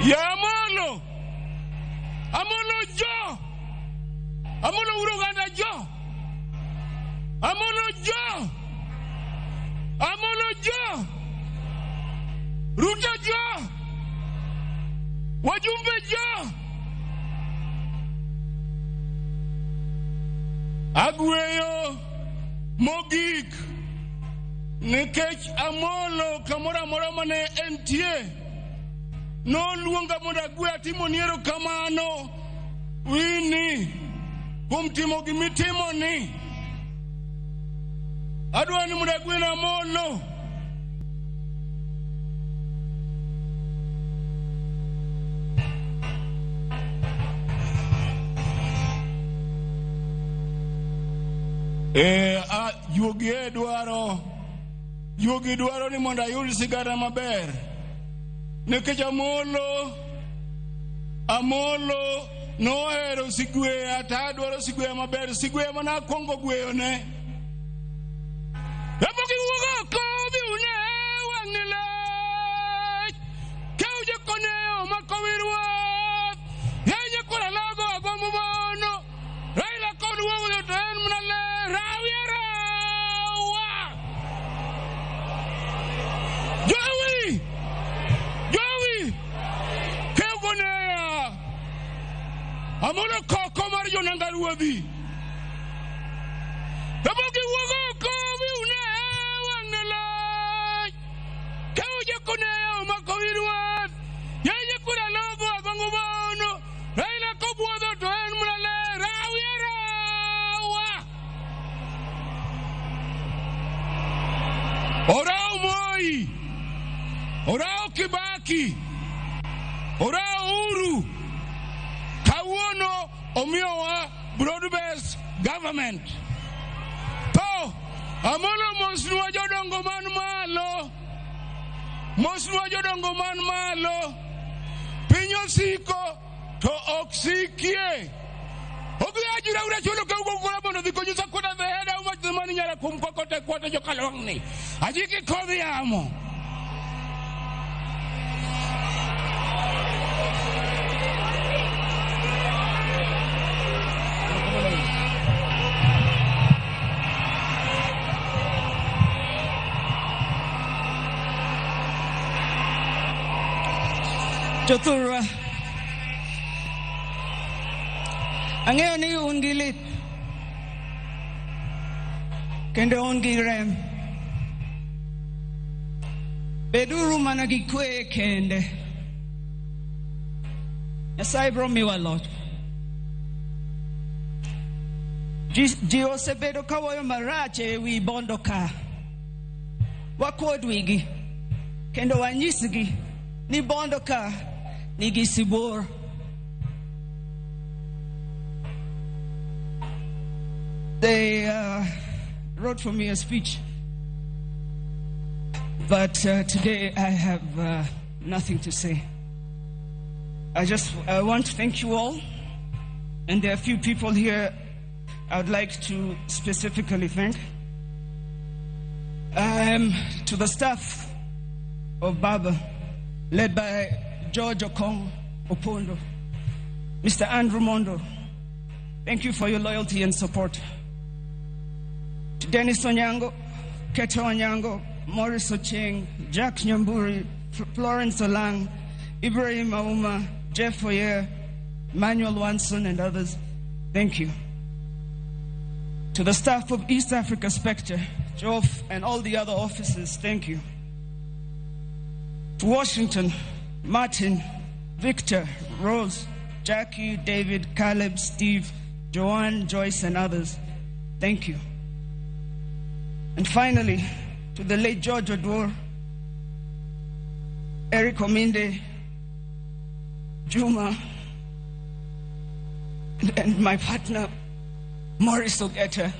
Ya Amolo! Amolo Jo! Amolo Uruganda Jo! Amolo Jo! Amolo Jo! Ruto Jo! Wajumbe Jo! Agweyo mogik nikech Amolo kamoro amora mane entie noluonga mondo agwe atimoni erokamano Winnie kuom timo gimitimoni. Adwa ni mondo agwena Amolo. Juogi dwaro ni mondo ayud sigana maber nikech Amolo nohero sigweya to adwaro sigweya maber, sigweya mane akwongo gweyone. Kapok iwuok oko dhi une wang'ni lach keujo koneo mako wi ruoth yenye kora logo agombo mono Raila kod wuoyo to en mana ler rawi rawa. Jowi! Jowi! Keugonea! Amolo koko mar jonanga ruodhi. Kapok iwuok oko dhi une wang'ni lach keujo koneo mako wi ruoth yenye kura logo agombo mono Raila kobuodho to en mana ler rawi rawa. Orao Moi, orao Kibaki, orao Uhuru. Kawuono omiyowa broad-based government. To Amolo mosnwa jodongo man malo, mosnwa jodongo man malo. Piny osiko to ok sikie. Obi ajira ura chulo ka ugo kula mondo dhi konyo sakuta the head how much the money nyara kum kokote kwate jokalwang'ni. Ajiki kodhi yamo. Jothurwa, ang'eyo ni un gi lit kendo un gi rem. Beduru mana gi kwe kende. Nyasaye biro miwa loch. Ji osebedo kawuoyo marach e wi Bondo ka. Wakuod wigi kendo wanyisgi ni Bondo ka nigi sibuor. They wrote for me a speech, but today I have nothing to say. I want to thank you all, and there are a few people here I would like to specifically thank. To the staff of Baba, led by George Okong Opondo, Mr. Andrew Mondo, thank you for your loyalty and support. To Dennis Onyango, Keto Onyango, Maurice Ocheng, Jack Nyamburi, Florence Olang, Ibrahim Auma, Jeff Oyer, Manuel Wanson, and others, thank you. To the staff of East Africa Spectre, Joff, and all the other officers, thank you. To Washington, Martin, Victor, Rose, Jackie, David, Caleb, Steve, Joanne, Joyce, and others, thank you. And finally, to the late George Oduor, Eric Ominde, Juma, and my partner, Maurice Ogetta.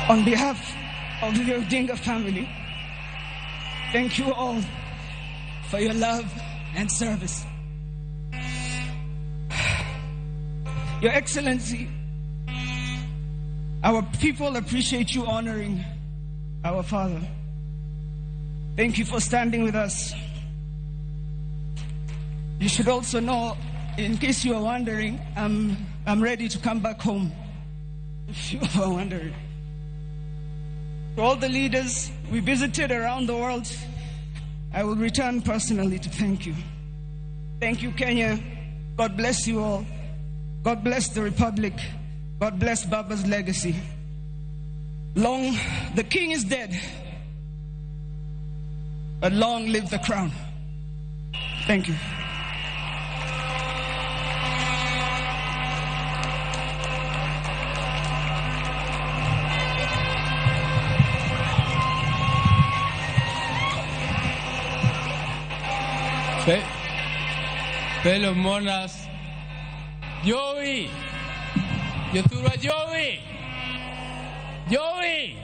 On behalf of the Odinga family, thank you all for your love and service. Your Excellency, our people appreciate you honoring our father. Thank you for standing with us. You should also know, in case you are wondering, I'm ready to come back home, if you are wondering. To all the leaders we visited around the world, I will return personally to thank you. Thank you, Kenya. God bless you all. God bless the Republic. God bless Baba's legacy. Long, the king is dead, but long live the crown. Thank you. Fellow mourners, Joey, Jothurwa Joey, Joey.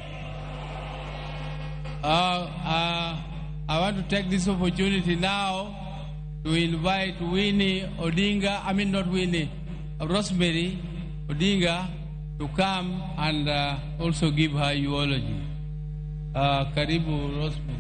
I want to take this opportunity now to invite Winnie Odinga, I mean not Winnie, Rosemary Odinga to come and also give her eulogy. Karibu, Rosemary.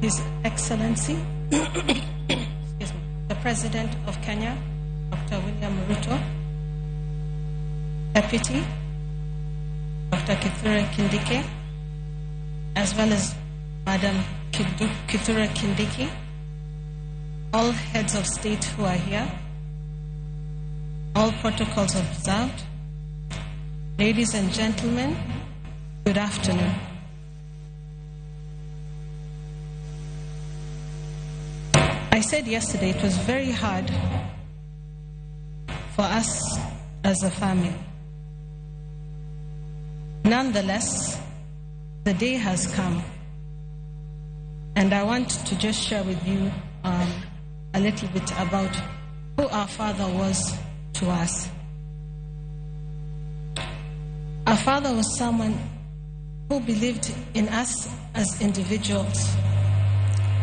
His Excellency, excuse me, the President of Kenya, Dr. William Ruto, Deputy, Dr. Kithure Kindiki, as well as Madam Kithure Kindiki, all heads of state who are here, all protocols observed, ladies and gentlemen, good afternoon. I said yesterday it was very hard for us as a family. Nonetheless, the day has come, and I want to just share with you a little bit about who our father was to us. Our father was someone who believed in us as individuals.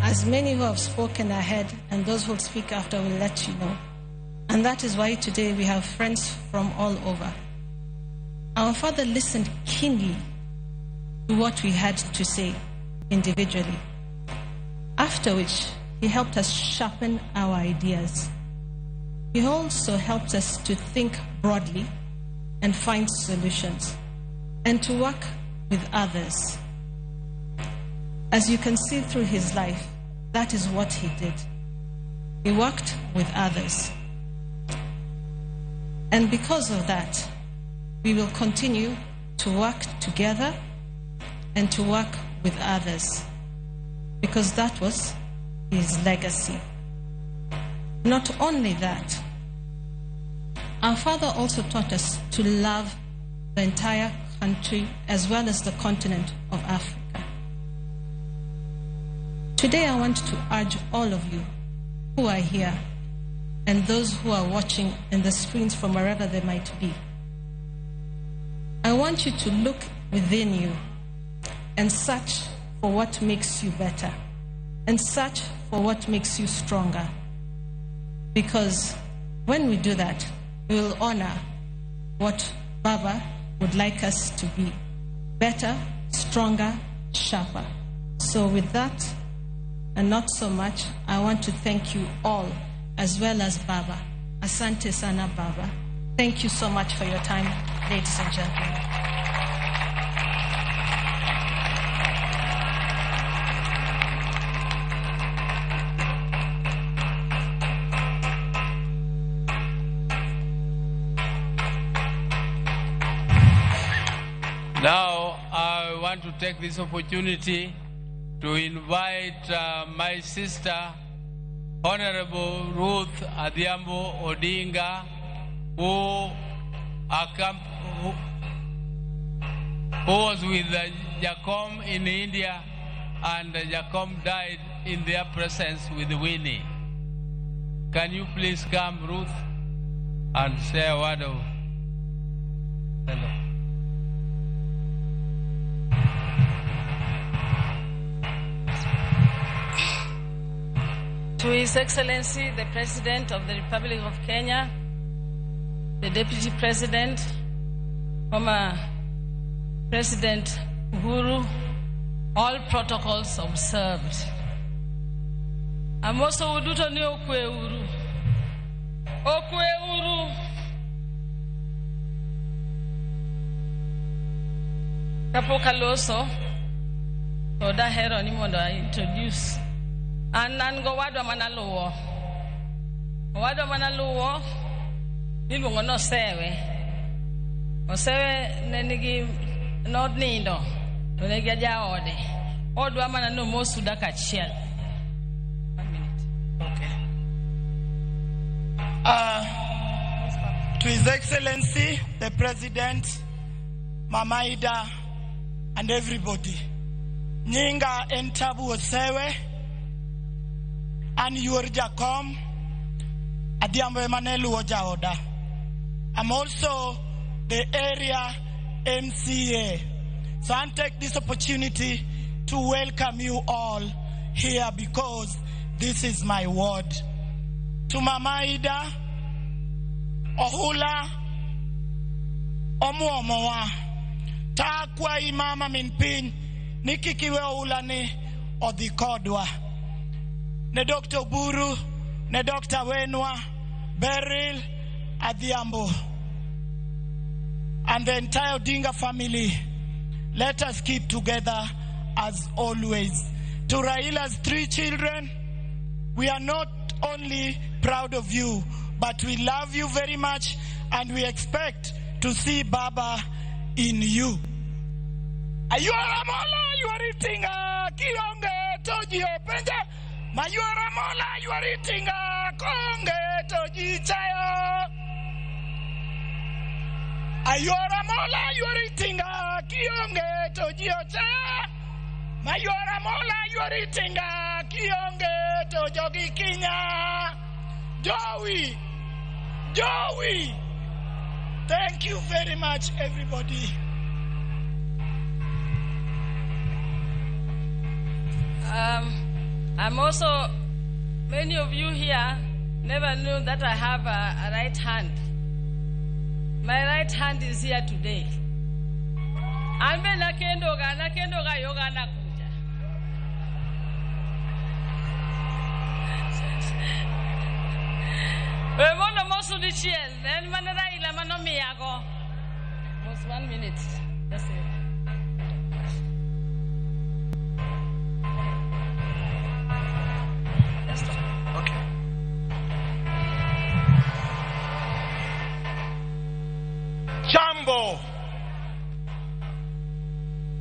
As many who have spoken ahead and those who will speak after will let you know. And that is why today we have friends from all over. Our father listened keenly to what we had to say individually, after which he helped us sharpen our ideas. He also helped us to think broadly and find solutions and to work with others. As you can see through his life, that is what he did. He worked with others. And because of that, we will continue to work together and to work with others, because that was his legacy. Not only that, our father also taught us to love the entire country as well as the continent of Africa. Today I want to urge all of you who are here and those who are watching in the screens from wherever they might be. I want you to look within you and search for what makes you better and search for what makes you stronger. Because when we do that, we will honor what Baba would like us to be: better, stronger, sharper. So with that, and not so much, I want to thank you all, as well as Baba. Asante sana, Baba. Thank you so much for your time, ladies and gentlemen. Now, I want to take this opportunity to invite my sister, Honorable Ruth Adhiambo Odinga, who was with Jakom in India, and Jakom died in their presence with Winnie. Can you please come, Ruth, and say a word of hello? To His Excellency, the President of the Republic of Kenya, the Deputy President, former President Uhuru, all protocols observed. Amoso uduto ni okwe uru. Okwe uru. Kapok aloso, to dahero ni mondo I introduce. An an go wadwa manaluwo. Owadwa manaluwo niluongo ni Osewe. Osewe ne nigi nonindo to ne gi jaode. Odwa mana nomosu dakika achiel. 1 minute. Okay. To His Excellency, the President, Mama Ida, and everybody. Nyinga en Tabu Osewe. And your Jakom Adhiambo ema luwo jaoda. I'm also the area MCA. So I take this opportunity to welcome you all here because this is my ward. To Mama Ida, Ohula, Omuomowa, Takwa imama min piny, ni kik iwe ohula ni odhi kodwa. Ne Dr. Buru, ne Dr. Wenwa, Beryl Adhiambo, and the entire Odinga family, let us keep together as always. To Raila's 3 children, we are not only proud of you, but we love you very much, and we expect to see Baba in you. Ayuora mola, yuori tinga, kionge toji openja. Mayuora mola, yuori tinga, konge toji chayo. Ayuora mola, yuori tinga, kionge toji ocha. Mayuora mola, yuori tinga, kionge tojogi kinya. Joey, Joey. Thank you very much, everybody. I'm also, many of you here never knew that I have a right hand. My right hand is here today. Ambe nakendoga, nakendoga yoga nakuja. We mondo mosu dichiel, en mane Raila mano miyago. Was 1 minute. That's it. Okay. Jambo.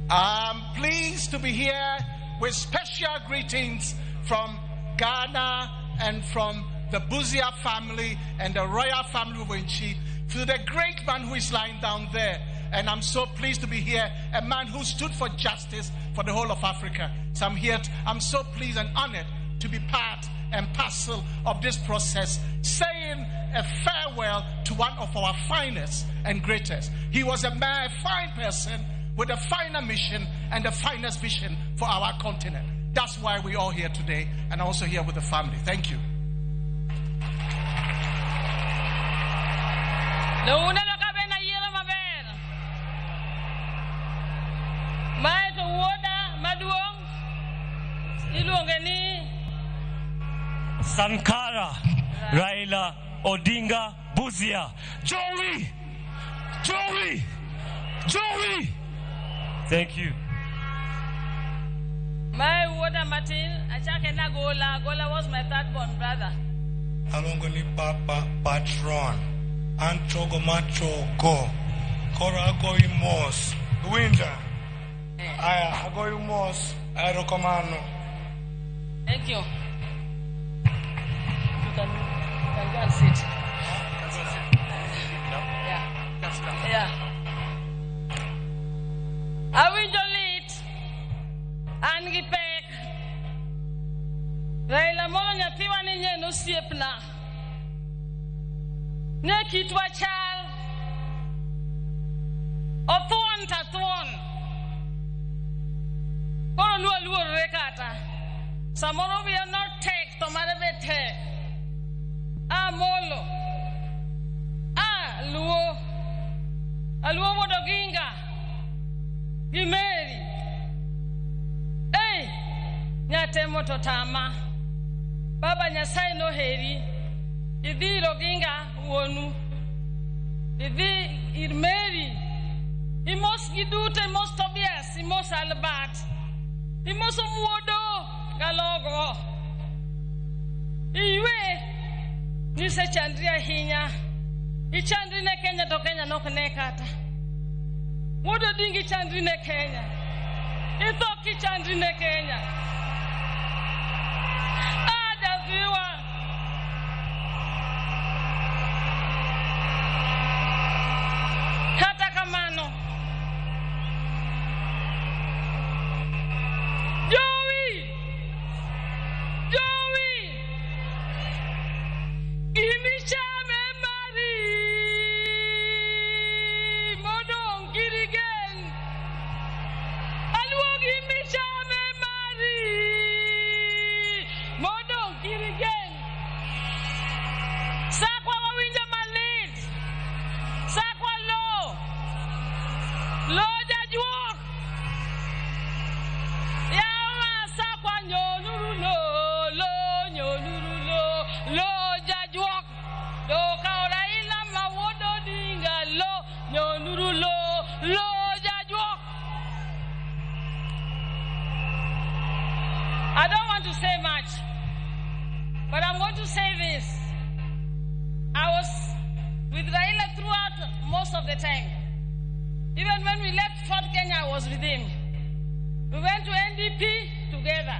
I'm pleased to be here with special greetings from Ghana and from the Busia family and the royal family of Wenchi to the great man who is lying down there. And I'm so pleased to be here, a man who stood for justice for the whole of Africa. So I'm here, I'm so pleased and honored to be part and parcel of this process, saying a farewell to one of our finest and greatest. He was a man, a fine person with a finer mission and the finest vision for our continent. That's why we're all here today and also here with the family. Thank you. Uneno ka be nayiero maber. Mae to wuoda maduong' iluonge ni Sankara Raila Odinga Busia. Joey! Joey! Joey! Thank you. Mae wuoda matin achake nagola. Gola was my third born brother. Aluongo ni Papa Patron. An chogo machogo. Koro agoyi mos. Winja. Aya, agoyi mos. Erokamano. Thank you. You can go and sit. Yeah. Awinjo lit. An gi pek. Raila Amolo nyathiwa ni nye en osiepna. Ne kitwa chal. Othuon ta thuon. Koro nwaluorre kata. Samoro wiya notek to mare be tek. Amolo. A Luo. Aluo wuod Oginga. Gi Mary. Ei, nyatemo to tama. Baba Nyasaye noheri. Idhi ir Oginga wuonu. Idhi ir Mary. Imos gi duto, imos Tobias, imos Albert. Imos Omuodo galogo. Iywe nisechandri ahinya. Ichandri ne Kenya to Kenya nok ne kata. Wuod Odinga ichandri ne Kenya. Itho kichandri ne Kenya. Ah, jathiwa. Kata kamano. Joey! Joey! Gimichame mari modong kirigen. Aluo gimichame mari modong kirigen. Sakwa wawinjo malit. Sakwa lo. Lo jajuok. Yawa sakwa nyonuru lo lo nyonuru lo lo jajuok. Do kawo Raila ma wuod Odinga lo nyonuru lo lo jajuok. I don't want to say much, but I'm going to say this. I was with Raila throughout most of the time. Even when we left Fort Kenya, I was with him. We went to NDP together.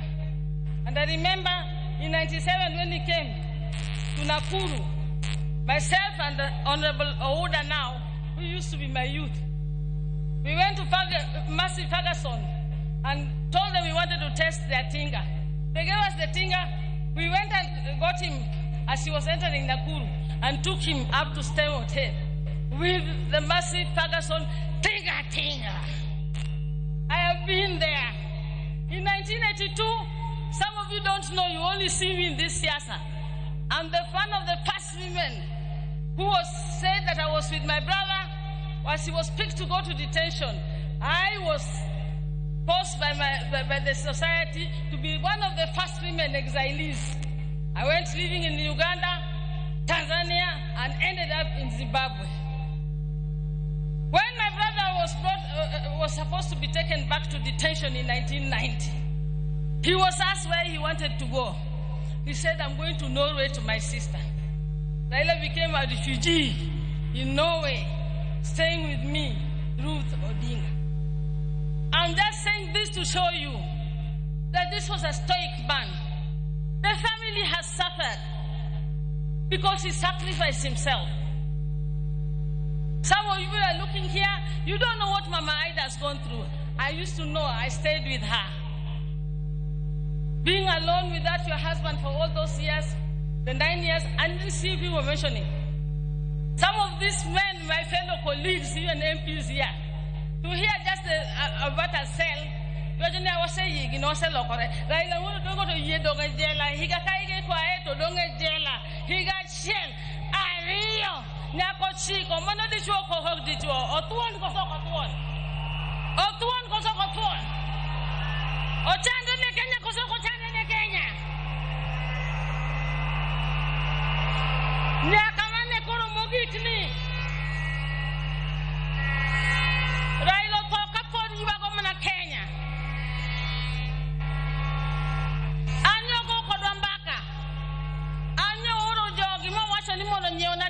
And I remember in 97 when he came to Nakuru, myself and the Honorable Ouda now, who used to be my youth, we went to Massey Ferguson and told them we wanted to test their tinga. They gave us the tinga. We went and got him as he was entering Nakuru and took him up to Stem Hotel with the Massey Ferguson tinga tinga. I have been there. In 1982, some of you don't know, you only see me in this siasa. I'm the one of the first women who was said that I was with my brother as he was picked to go to detention. I was forced by the society to be one of the first women exilees. I went living in Uganda, Tanzania, and ended up in Zimbabwe. When my brother was supposed to be taken back to detention in 1990, he was asked where he wanted to go. He said, I'm going to Norway to my sister. Raila became a refugee in Norway, staying with me, Ruth Odinga. I'm just saying this to show you that this was a stoic man. The family has suffered because he sacrificed himself. Some of you are looking here, you don't know what Mama Ida has gone through. I used to know, I stayed with her. Being alone without your husband for all those years, the 9 years, I didn't see people mentioning. Some of these men, my fellow colleagues, even MPs here, to hear just about a cell,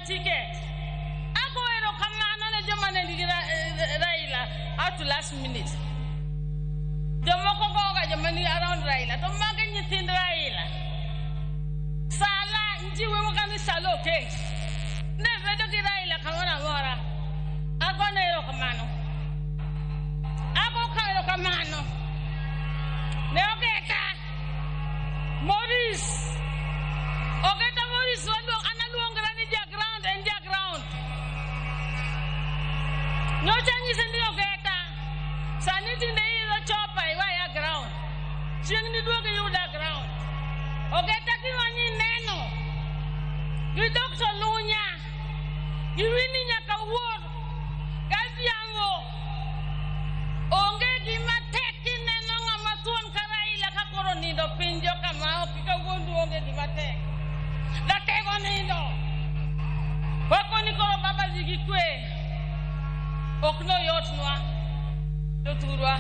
Ticket. Ago erokamano ne joma ne nigi Raila out to last minute. Jomoko goga joma ni around Raila to magi nyithind Raila. Sala njiwe mokani salo okay. Ne bedo gi Raila kamoro amora. Ago ne erokamano. Ago ka erokamano. Ne Ogeta Maurice. Ogeta Maurice waluong analuongra ni ja ground en ja ground. Nyocha nyise ni Ogeta. Sani tinde idho chopa iwaya ground. Chieng' ni duogo iyuda ground. Ogeta kiwanyi neno. Gi Dr. Lunya. Gi Winnie nyaka wuor. Gadhiambo. Onge gima tek kineno ng'ama thuon ka Raila ka koro nindo piny joka ma ok kawuondu onge gima tek. Ratego nindo. Wakoni koro baba dhi gi kwe. Ok noyotnwa. Jothurwa.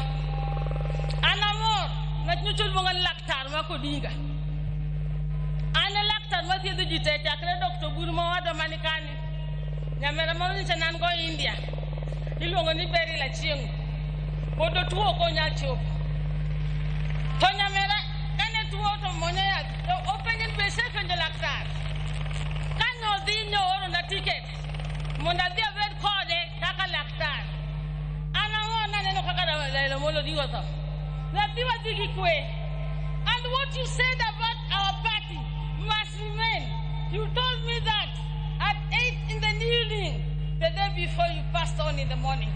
An amor ng'at nyocha oluonga ni laktar ma Odinga. An e laktar mathiedho ji te chakre Dr. Oburu mowadwa mani kani. Nyamera moro nyocha ne an go India. Iluongo ni Beryl Achieng'. Pod otuo ok onyal chopo. To nyamera kane tuo to monyo yath to openje ni be isepenjo laktar. Kane odhi noorona ticket mondo adhi abed kode kaka laktar. An amor naneno kaka Raila Amolo Odinga otho. Nyathiwa dhi gi kwe. And what you said about our party must remain. You told me that at 8 in the evening, the day before you passed on in the morning.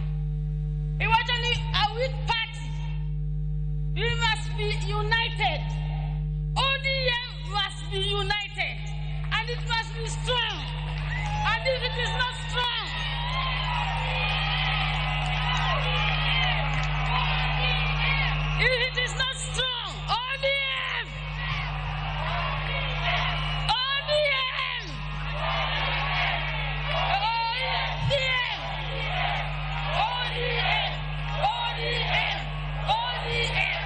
Iwacho ni a weak party. We must be united. ODM must be united. And it must be strong. And if it is not strong, if it is not strong, ODM! ODM! ODM! ODM! ODM! ODM!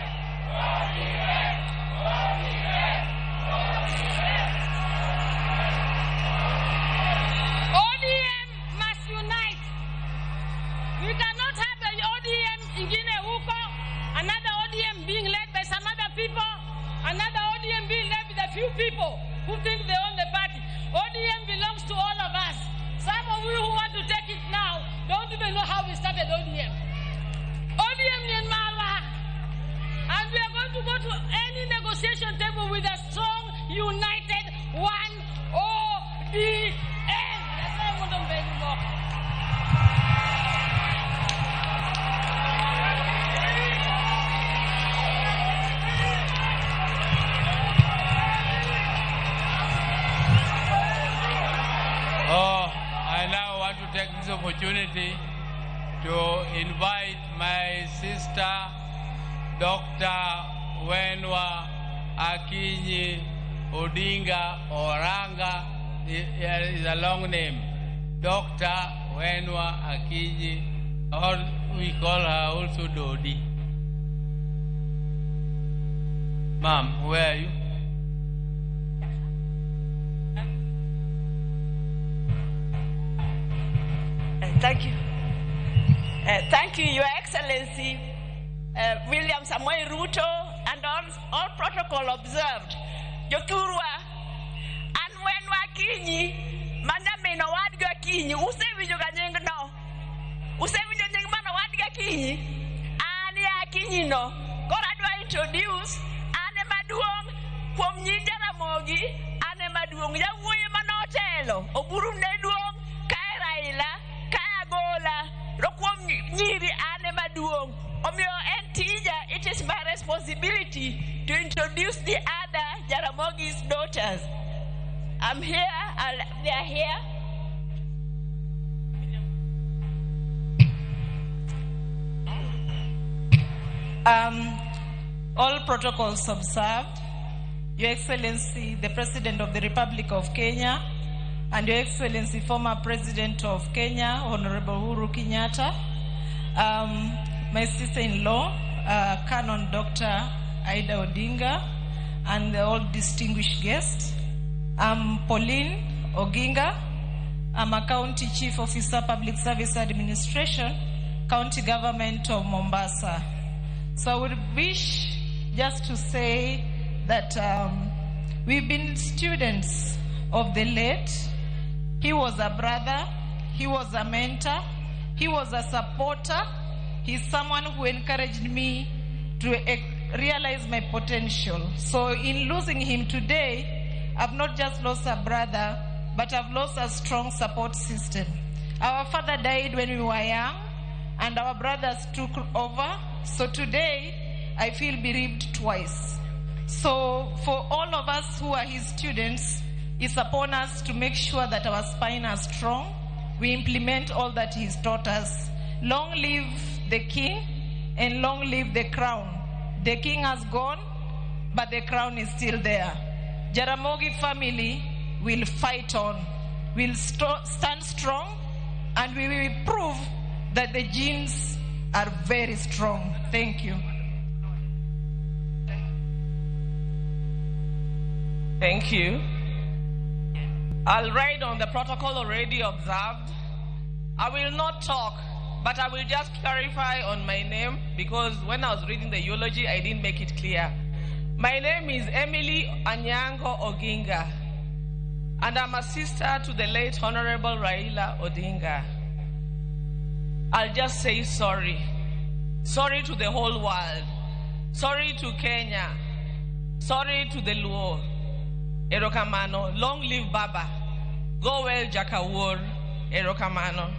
ODM must unite. We cannot have an ODM ingine huko, another ODM being led by some other people, another ODM being led with a few people who think they own the party. ODM belongs to all of us. Some of you who want to take it now don't even know how we started ODM. ODM ni marwa. And we are going to go to any negotiation table with a strong, united, one ODM. Nyasaye mondo obed moko. Oh, I now want to take this opportunity to invite my sister, Dr. Wenwa Akinyi Odinga Oranga. It is a long name. Dr. Wenwa Akinyi, or we call her also Dodi. Ma'am, where are you? Thank you. Thank you, Your Excellency, William Samoei Ruto, and all protocol observed. Jothurwa, an Wenwa Akinyi, mana min owadgi Akinyi, usewinjo ga nyingno. Usewinjo nying mano wadgi Akinyi? An e Akinyi no. Koro adwa introduce an ema duong' kuom nyi Jaramogi, an ema duong'. Jawuoyi manotelo, Oburu ne duong', kae Raila, kae Agola, to kuom nyiri an ema duong'. Omiyo en tija, it is my responsibility to introduce the other Jaramogi's daughters. I'm here, they are here. All protocols observed. Your Excellency, the President of the Republic of Kenya, and Your Excellency, former President of Kenya, Honorable Uhuru Kenyatta, my sister-in-law, Canon Dr. Ida Odinga, and all distinguished guests. I'm Pauline Oginga. I'm a County Chief Officer, Public Service Administration, County Government of Mombasa. So I would wish just to say that we've been students of the late. He was a brother, he was a mentor, he was a supporter. He's someone who encouraged me to realize my potential. So in losing him today, I've not just lost a brother, but I've lost a strong support system. Our father died when we were young, and our brothers took over. So today, I feel bereaved twice. So for all of us who are his students, it's upon us to make sure that our spine are strong. We implement all that he's taught us. Long live the king and long live the crown. The king has gone, but the crown is still there. Jaramogi family will fight on, will stand strong, and we will prove that the genes are very strong. Thank you. Thank you. I'll ride on the protocol already observed. I will not talk, but I will just clarify on my name, because when I was reading the eulogy, I didn't make it clear. My name is Emily Anyango Oginga, and I'm a sister to the late Honorable Raila Odinga. I'll just say sorry. Sorry to the whole world. Sorry to Kenya. Sorry to the Luo. Erokamano. Long live Baba. Go well, Jakawur. Erokamano.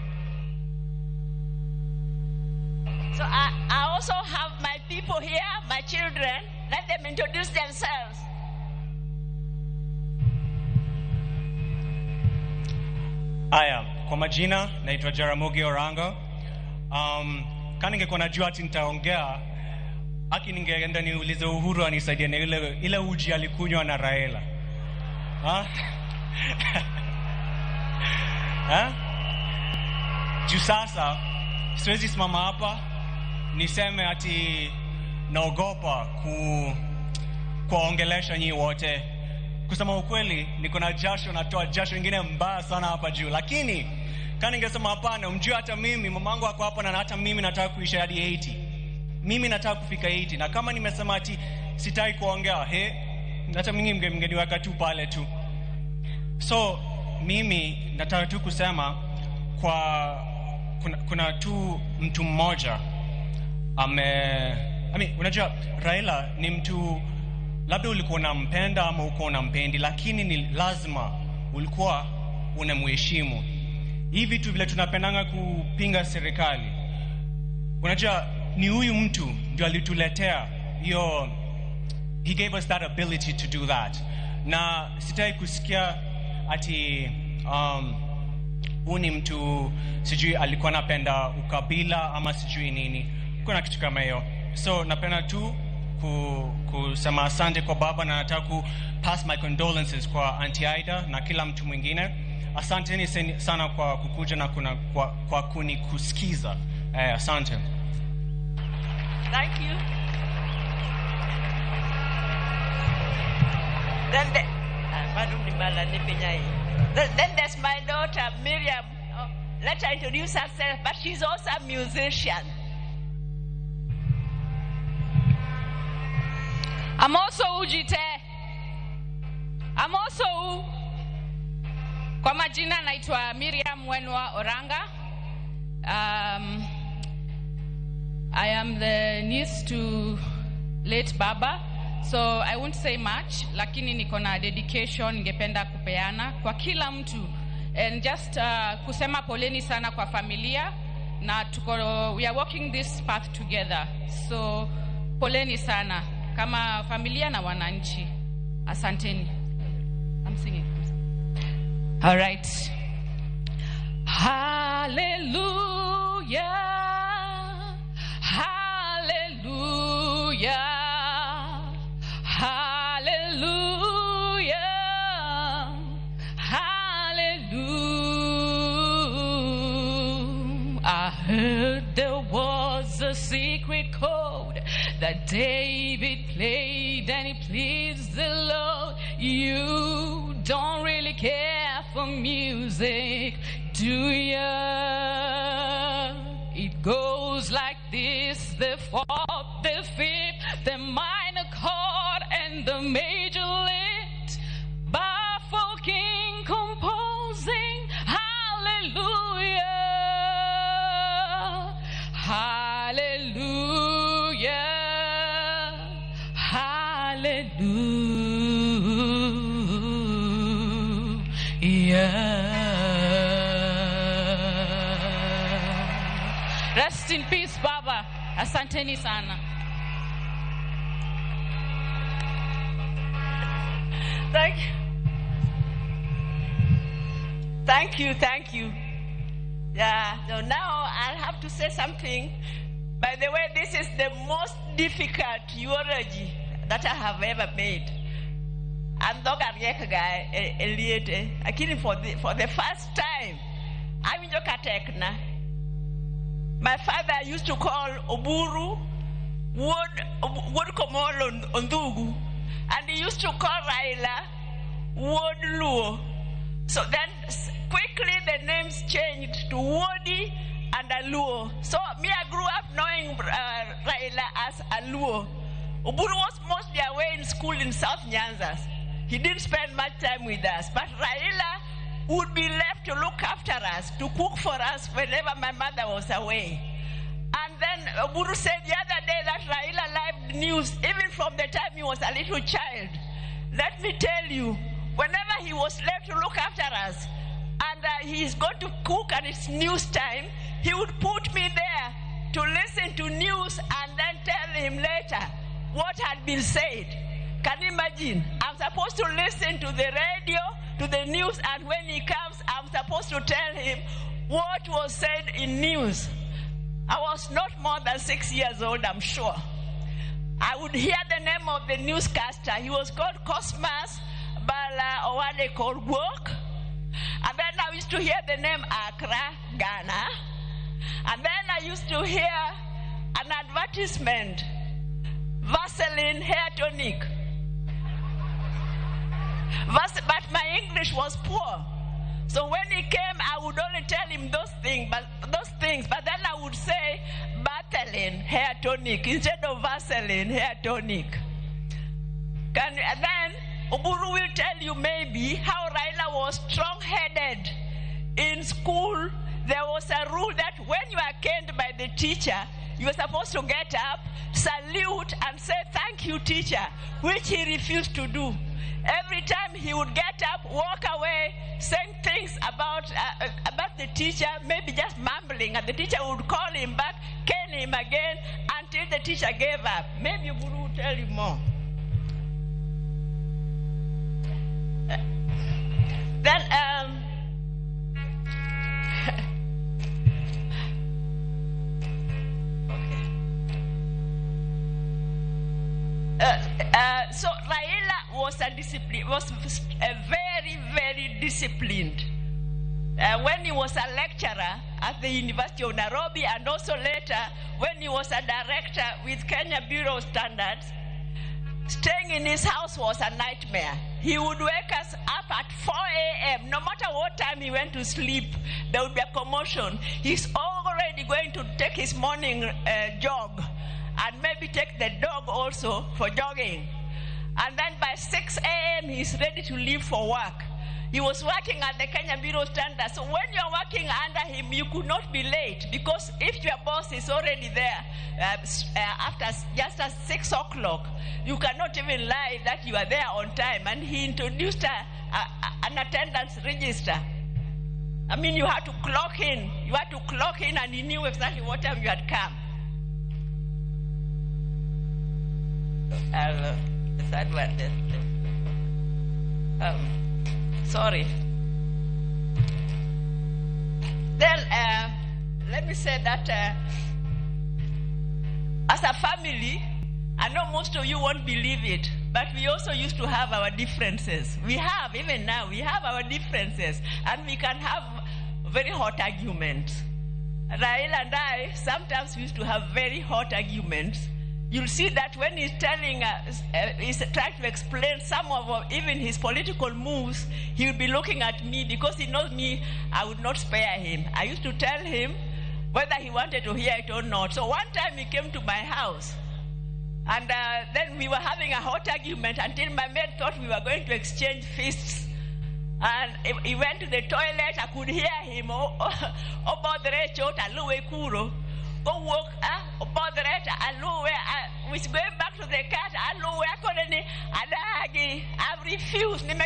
So I also have my people here, my children. Let them introduce themselves. Aya, kwa majina naitwa Jaramogi Orango. Kama ningekuwa najua ati nitaongea, aki ningeenda niulize Uhuru anisaidie na ile uji alikunywa na Raila. Ha? Ha? Juu sasa siwezi simama hapa niseme ati naogopa kuwaongelesha nyinyi wote. Kusema ukweli, niko na jasho, natoa jasho ingine mbaya sana hapa juu. Lakini kama ningesema hapana, mjue hata mimi mamangu ako hapa na hata mimi nataka kuishi hadi 80. Mimi nataka kufika 80. Na kama nimesema ati sitaki kuongea, hata mimi mngeniweka tu pale tu. So mimi nataka tu kusema kwa kuna tu mtu mmoja unajua Raila ni mtu labda ulikuwa unampenda ama uko unampendi, lakini ni lazima ulikuwa unamheshimu. Hivi vitu vile tunapendanga kupinga serikali, unajua ni huyu mtu ndio alituletea hiyo, he gave us that ability to do that. Na sitaki kusikia ati huyu ni mtu sijui alikuwa anapenda ukabila ama sijui nini, kuna kitu kama hiyo. So napenda tu kusema asante kwa baba, na nataka ku pass my condolences kwa Auntie Ida na kila mtu mwingine. Asanteni sana kwa kukuja na kwa kunikusikiza. Asante. Thank you. Then there's my daughter Miriam. Oh, let her introduce herself, but she's also a musician. I'm also Ujite. I'm also U. Kwa majina naitwa Miriam Wenwa Oranga. I am the niece to late Baba, so I won't say much, lakini niko na dedication ningependa kupeana kwa kila mtu and just kusema poleni sana kwa familia na tuko, we are walking this path together, so poleni sana kama familia na wananchi. Asanteni. I'm singing. All right. Hallelujah. Hallelujah. Hallelujah. Hallelujah. I heard there was a secret chord that David played and it pleased the Lord. You don't really care for music, do ya? It goes like this: the fourth, the fifth, the minor chord, and the major lift. Baffled king composing, hallelujah, hallelujah, hallelujah. Rest in peace, Baba. Asanteni sana. Thank you. Thank you, thank you. Yeah, so now I'll have to say something. By the way, this is the most difficult eulogy that I have ever made. Andhoga riekga eliete. Lakini for the first time, awinjo katekna. My father used to call Oburu Wuod Komolo Ondhugu, and he used to call Raila Wuod Luo. So then quickly the names changed to Wodi and Aluo. So me, I grew up knowing Raila as Aluo. Oburu was mostly away in school in South Nyanza. He didn't spend much time with us, but Raila would be left to look after us, to cook for us whenever my mother was away. And then Oburu said the other day that Raila liked news even from the time he was a little child. Let me tell you, whenever he was left to look after us, and he's going to cook and it's news time, he would put me there to listen to news and then tell him later what had been said. Can you imagine? I'm supposed to listen to the radio, to the news, and when he comes, I'm supposed to tell him what was said in news. I was not more than 6 years old, I'm sure. I would hear the name of the newscaster. He was called Cosmas Bala Owade Korgwok. And then I used to hear the name Accra, Ghana. And then I used to hear an advertisement, Vaseline hair tonic. But my English was poor. So when he came, I would only tell him those things, but then I would say Vaseline hair tonic instead of Vaseline hair tonic. And then Oburu will tell you maybe how Raila was strong-headed. In school, there was a rule that when you are caned by the teacher, you were supposed to get up, salute, and say, "Thank you, teacher," which he refused to do. Every time he would get up, walk away, saying things about the teacher, maybe just mumbling, and the teacher would call him back, cane him again, until the teacher gave up. Maybe Oburu will tell you more. Then, so Raila was a very, very disciplined. When he was a lecturer at the University of Nairobi, and also later when he was a director with Kenya Bureau of Standards, staying in his house was a nightmare. He would wake us up at 4 a.m. No matter what time he went to sleep, there would be a commotion. He's already going to take his morning jog, and maybe take the dog also for jogging. And then by 6 a.m., he's ready to leave for work. He was working at the Kenya Bureau of Standards. So when you're working under him, you could not be late, because if your boss is already there after just at 6 o'clock, you cannot even lie that you are there on time. And he introduced an attendance register. I mean, you had to clock in. You had to clock in, and he knew exactly what time you had come. The third one. Sorry. Then let me say that as a family, I know most of you won't believe it, but we also used to have our differences. We have, even now, we have our differences, and we can have very hot arguments. Raila and I sometimes used to have very hot arguments. You'll see that when he's telling, he's trying to explain some of even his political moves, he'll be looking at me, because he knows me, I would not spare him. I used to tell him whether he wanted to hear it or not. So one time he came to my house, and then we were having a hot argument until my maid thought we were going to exchange fists. And he went to the toilet. I could hear him. Go walk, was going back to the car. I've refused. And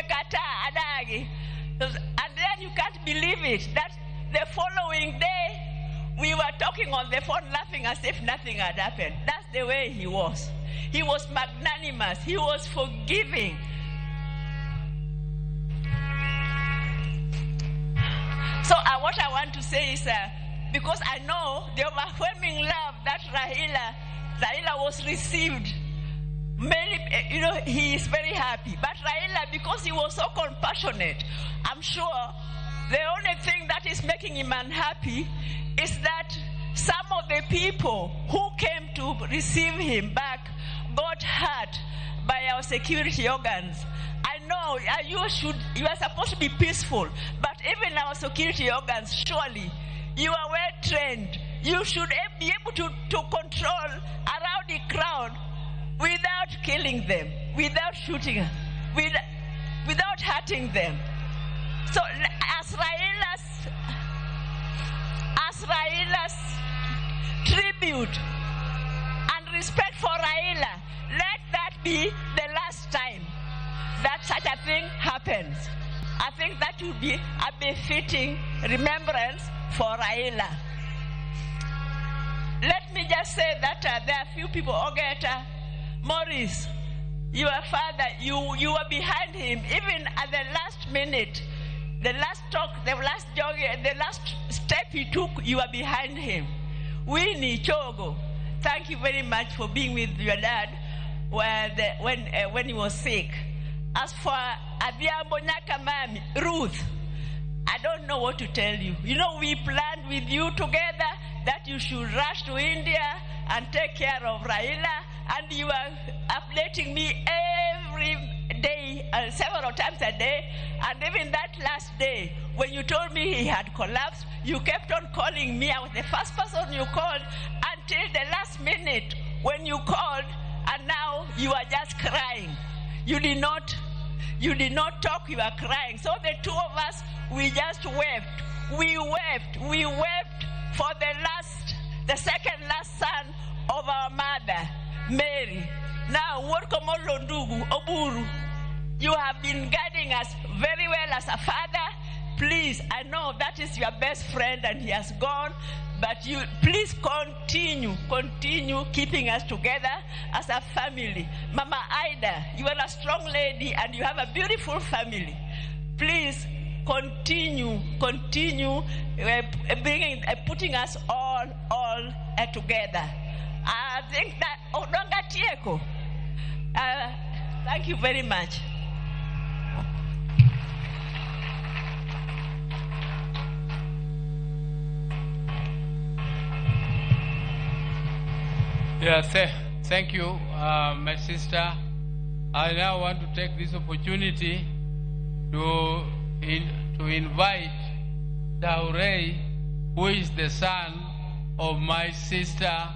then you can't believe it, that the following day, we were talking on the phone, laughing as if nothing had happened. That's the way he was. He was magnanimous. He was forgiving. So what I want to say is, because I know the overwhelming love that Raila was received, many, you know, he is very happy. But Raila, because he was so compassionate, I'm sure the only thing that is making him unhappy is that some of the people who came to receive him back got hurt by our security organs. I know you are supposed to be peaceful, but even our security organs, surely, you are well trained. You should be able to control a rowdy crowd without killing them, without shooting, without hurting them. So as Raila's tribute and respect for Raila, let that be the last time that such a thing happens. I think that would be a befitting remembrance for Raila. Let me just say that there are few people. Ogeta, Maurice, your father, you were behind him even at the last minute. The last talk, the last jog, the last step he took, you were behind him. Winnie Chogo, thank you very much for being with your dad when he was sick. As for Adhiambo Nyakamami, Ruth, I don't know what to tell you. You know, we planned with you together that you should rush to India and take care of Raila, and you are updating me every day, several times a day, and even that last day, when you told me he had collapsed, you kept on calling me. I was the first person you called until the last minute when you called, and now you are just crying. You did not talk, you were crying. So the two of us, we just wept. We wept. We wept for the second last son of our mother, Mary. Now, Workomolo Ndugu, Oburu, you have been guiding us very well as a father. Please, I know that is your best friend and he has gone, but you please continue keeping us together as a family. Mama Ida, you are a strong lady and you have a beautiful family. Please continue bringing, putting us all together. I think that Odonga Tieko. Thank you very much. Yeah, thank you, my sister. I now want to take this opportunity to invite Taurei, who is the son of my sister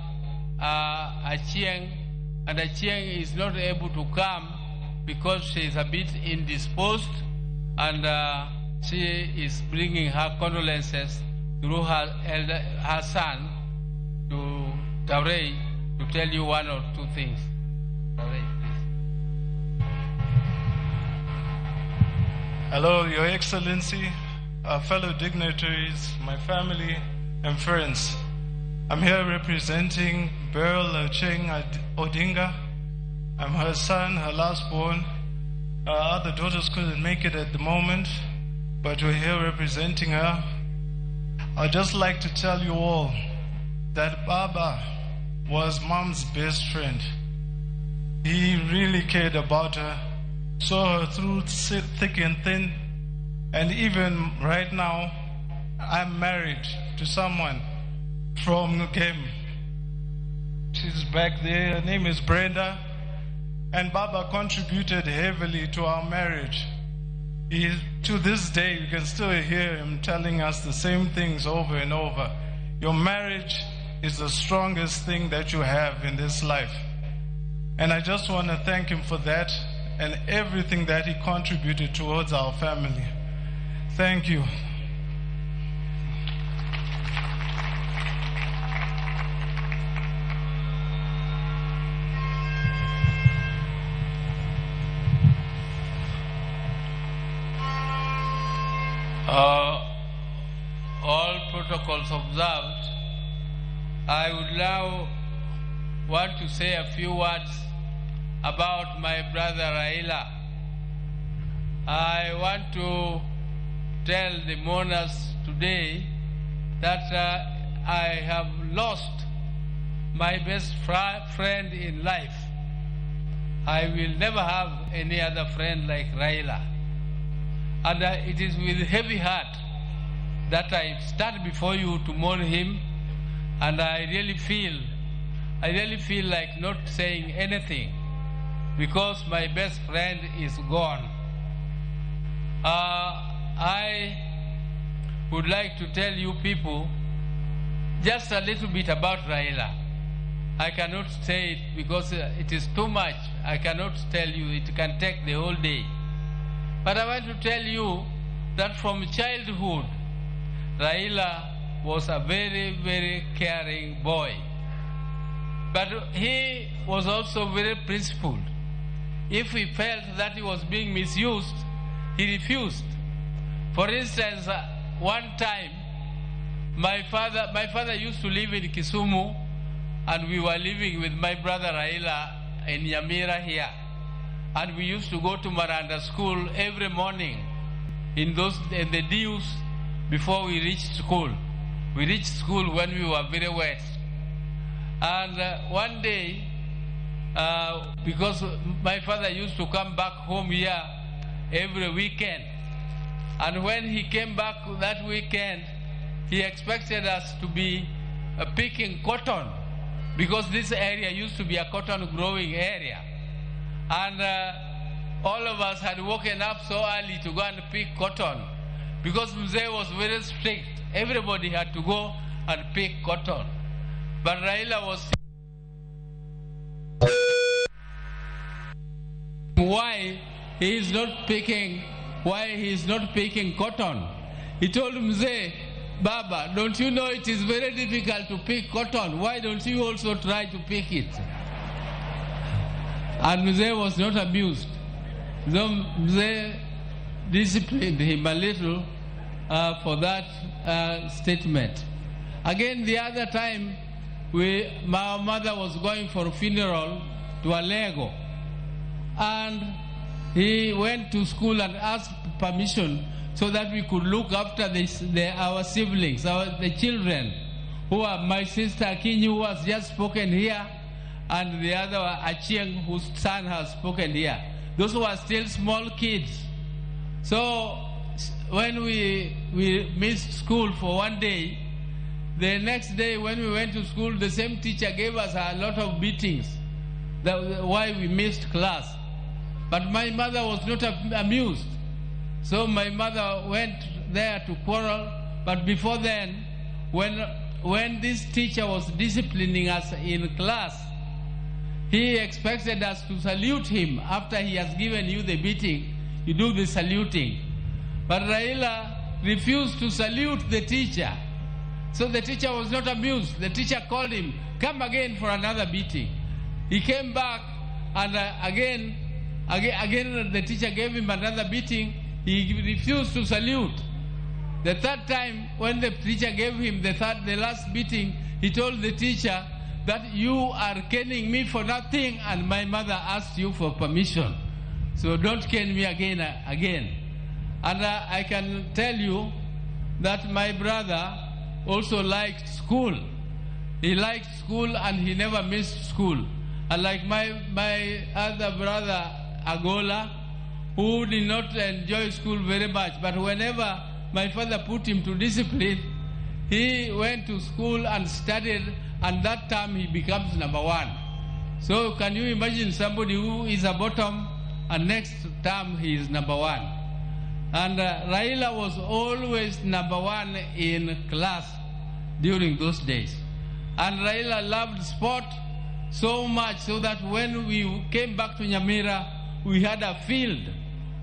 Achieng, and Achieng is not able to come because she is a bit indisposed, and she is bringing her condolences through her son to Taurei to tell you one or two things. Taurei, please. Hello, Your Excellency, fellow dignitaries, my family and friends. I'm here representing Beryl Achieng Odinga. I'm her son, her last born. Her other daughters couldn't make it at the moment, but we're here representing her. I'd just like to tell you all that Baba was Mom's best friend. He really cared about her, saw her through thick and thin, and even right now, I'm married to someone from Gem. She's back there. Her name is Brenda. And Baba contributed heavily to our marriage. To this day, you can still hear him telling us the same things over and over. Your marriage is the strongest thing that you have in this life. And I just want to thank him for that and everything that he contributed towards our family. Thank you. All protocols observed, I would now want to say a few words about my brother Raila. I want to tell the mourners today that I have lost my best friend in life. I will never have any other friend like Raila. And it is with heavy heart that I stand before you to mourn him, and I really feel like not saying anything because my best friend is gone. I would like to tell you people just a little bit about Raila. I cannot say it because it is too much. I cannot tell you. It can take the whole day. But I want to tell you that from childhood, Raila was a very, very caring boy. But he was also very principled. If he felt that he was being misused, he refused. For instance, one time, my father used to live in Kisumu, and we were living with my brother Raila in Nyamira here. And we used to go to Maranda School every morning in the dews before we reached school. We reached school when we were very wet. And one day, because my father used to come back home here every weekend, and when he came back that weekend, he expected us to be picking cotton, because this area used to be a cotton growing area. And all of us had woken up so early to go and pick cotton, because Mzee was very strict. Everybody had to go and pick cotton. But Raila was why he is not picking, cotton. He told Mzee, Baba, don't you know it is very difficult to pick cotton? Why don't you also try to pick it? And Mzee was not amused. So Mzee disciplined him a little for that statement. Again, the other time, my mother was going for a funeral to Alego. And he went to school and asked permission so that we could look after our siblings, the children, who are my sister Akinyi, who has just spoken here, and the other Achieng, whose son has spoken here. Those who are still small kids. So when we missed school for one day, the next day when we went to school, the same teacher gave us a lot of beatings. That why we missed class. But my mother was not amused. So my mother went there to quarrel. But before then, when this teacher was disciplining us in class, he expected us to salute him. After he has given you the beating, you do the saluting. But Raila refused to salute the teacher. So the teacher was not amused. The teacher called him, come again for another beating. He came back, and again the teacher gave him another beating. He refused to salute. The third time, when the teacher gave him the last beating, he told the teacher that you are caning me for nothing, and my mother asked you for permission. So don't cane me again. And I can tell you that my brother also liked school. He liked school and he never missed school. And like my other brother, Agola, who did not enjoy school very much, but whenever my father put him to discipline, he went to school and studied, and that time he becomes number one. So can you imagine somebody who is a bottom, and next term he is number one? And Raila was always number one in class during those days. And Raila loved sport so much so that when we came back to Nyamira, we had a field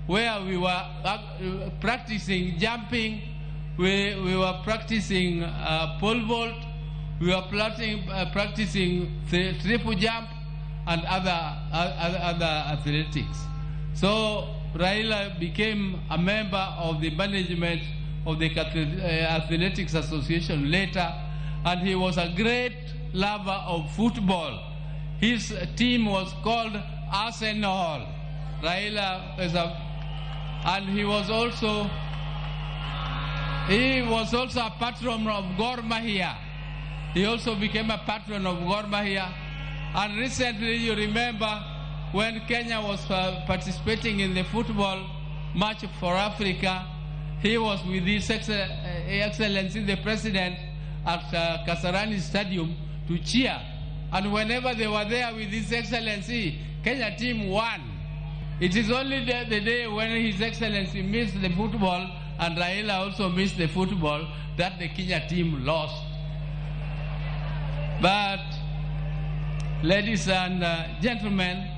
where we were practicing jumping, we were practicing pole vault, we were practicing triple jump and other athletics. So Raila became a member of the management of the Athletics Association later, and he was a great lover of football. His team was called Arsenal. Raila is and he was also a patron of Gor Mahia. He also became a patron of Gor Mahia. And recently, you remember, when Kenya was participating in the football match for Africa, he was with His Excellency the President at Kasarani Stadium to cheer. And whenever they were there with His Excellency, Kenya team won. It is only the day when His Excellency missed the football and Raila also missed the football that the Kenya team lost. But, ladies and gentlemen,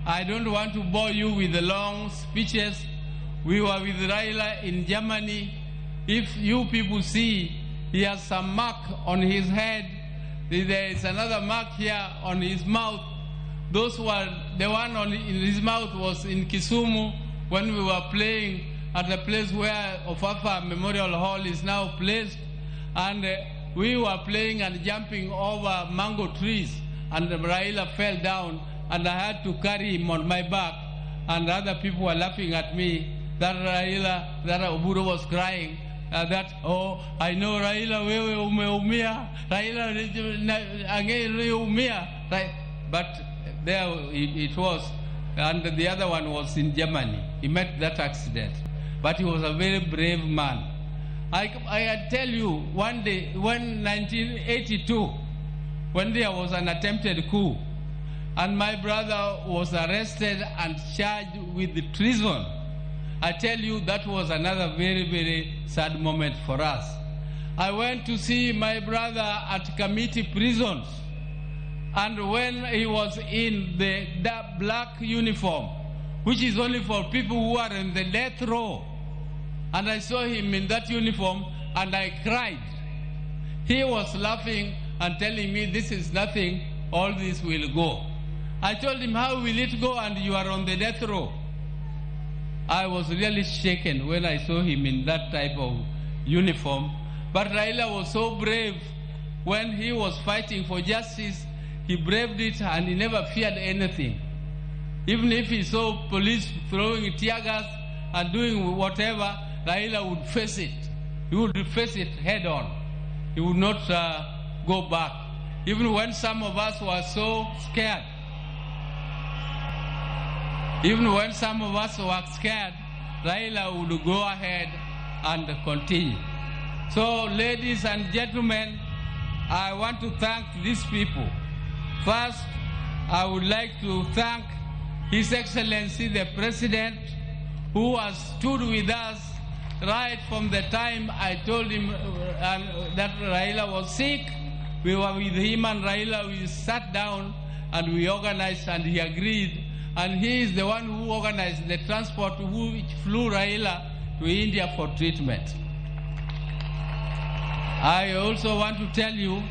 I don't want to bore you with the long speeches. We were with Raila in Germany. If you people see, he has some mark on his head. There is another mark here on his mouth. Those were, the one in his mouth was in Kisumu when we were playing at the place where Ofafa Memorial Hall is now placed. And we were playing and jumping over mango trees, and Raila fell down, and I had to carry him on my back, and other people were laughing at me that Raila, that Oburu was crying, that, oh, I know Raila, wewe umeumia, Raila angeumia. But there it was, and the other one was in Germany. He met that accident, but he was a very brave man. I tell you, one day, when 1982, when there was an attempted coup, and my brother was arrested and charged with treason, I tell you, that was another very, very sad moment for us. I went to see my brother at Kamiti prisons, and when he was in the black uniform, which is only for people who are in the death row, and I saw him in that uniform, and I cried. He was laughing and telling me, this is nothing, all this will go. I told him, how will it go and you are on the death row? I was really shaken when I saw him in that type of uniform. But Raila was so brave. When he was fighting for justice, he braved it and he never feared anything. Even if he saw police throwing tear gas and doing whatever, Raila would face it. He would face it head on. He would not go back. Even when some of us were so scared, even when some of us were scared, Raila would go ahead and continue. So, ladies and gentlemen, I want to thank these people. First, I would like to thank His Excellency the President, who has stood with us right from the time I told him that Raila was sick. We were with him and Raila, we sat down and we organized and he agreed. And he is the one who organized the transport which flew Raila to India for treatment. I also want to tell you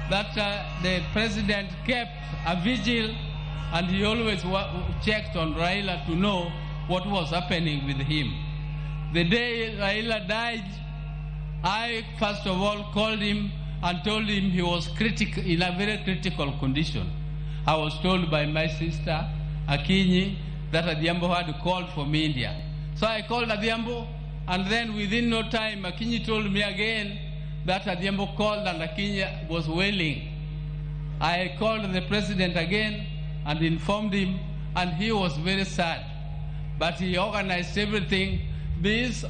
that the president kept a vigil, and he always checked on Raila to know what was happening with him. The day Raila died, I first of all called him and told him he was in a very critical condition. I was told by my sister, Akinyi, that Adhiambo had called from India. So I called Adhiambo, and then within no time, Akinyi told me again that Adhiambo called and Akinyi was wailing. I called the president again and informed him, and he was very sad. But he organized everything.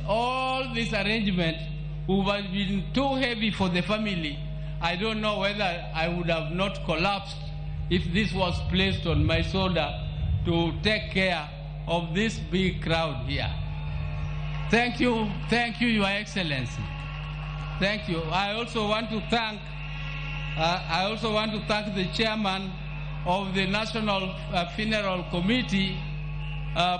All this arrangement would have been too heavy for the family. I don't know whether I would have not collapsed if this was placed on my shoulder to take care of this big crowd here. Thank you, Your Excellency. Thank you. I also want to thank the chairman of the National Funeral Committee,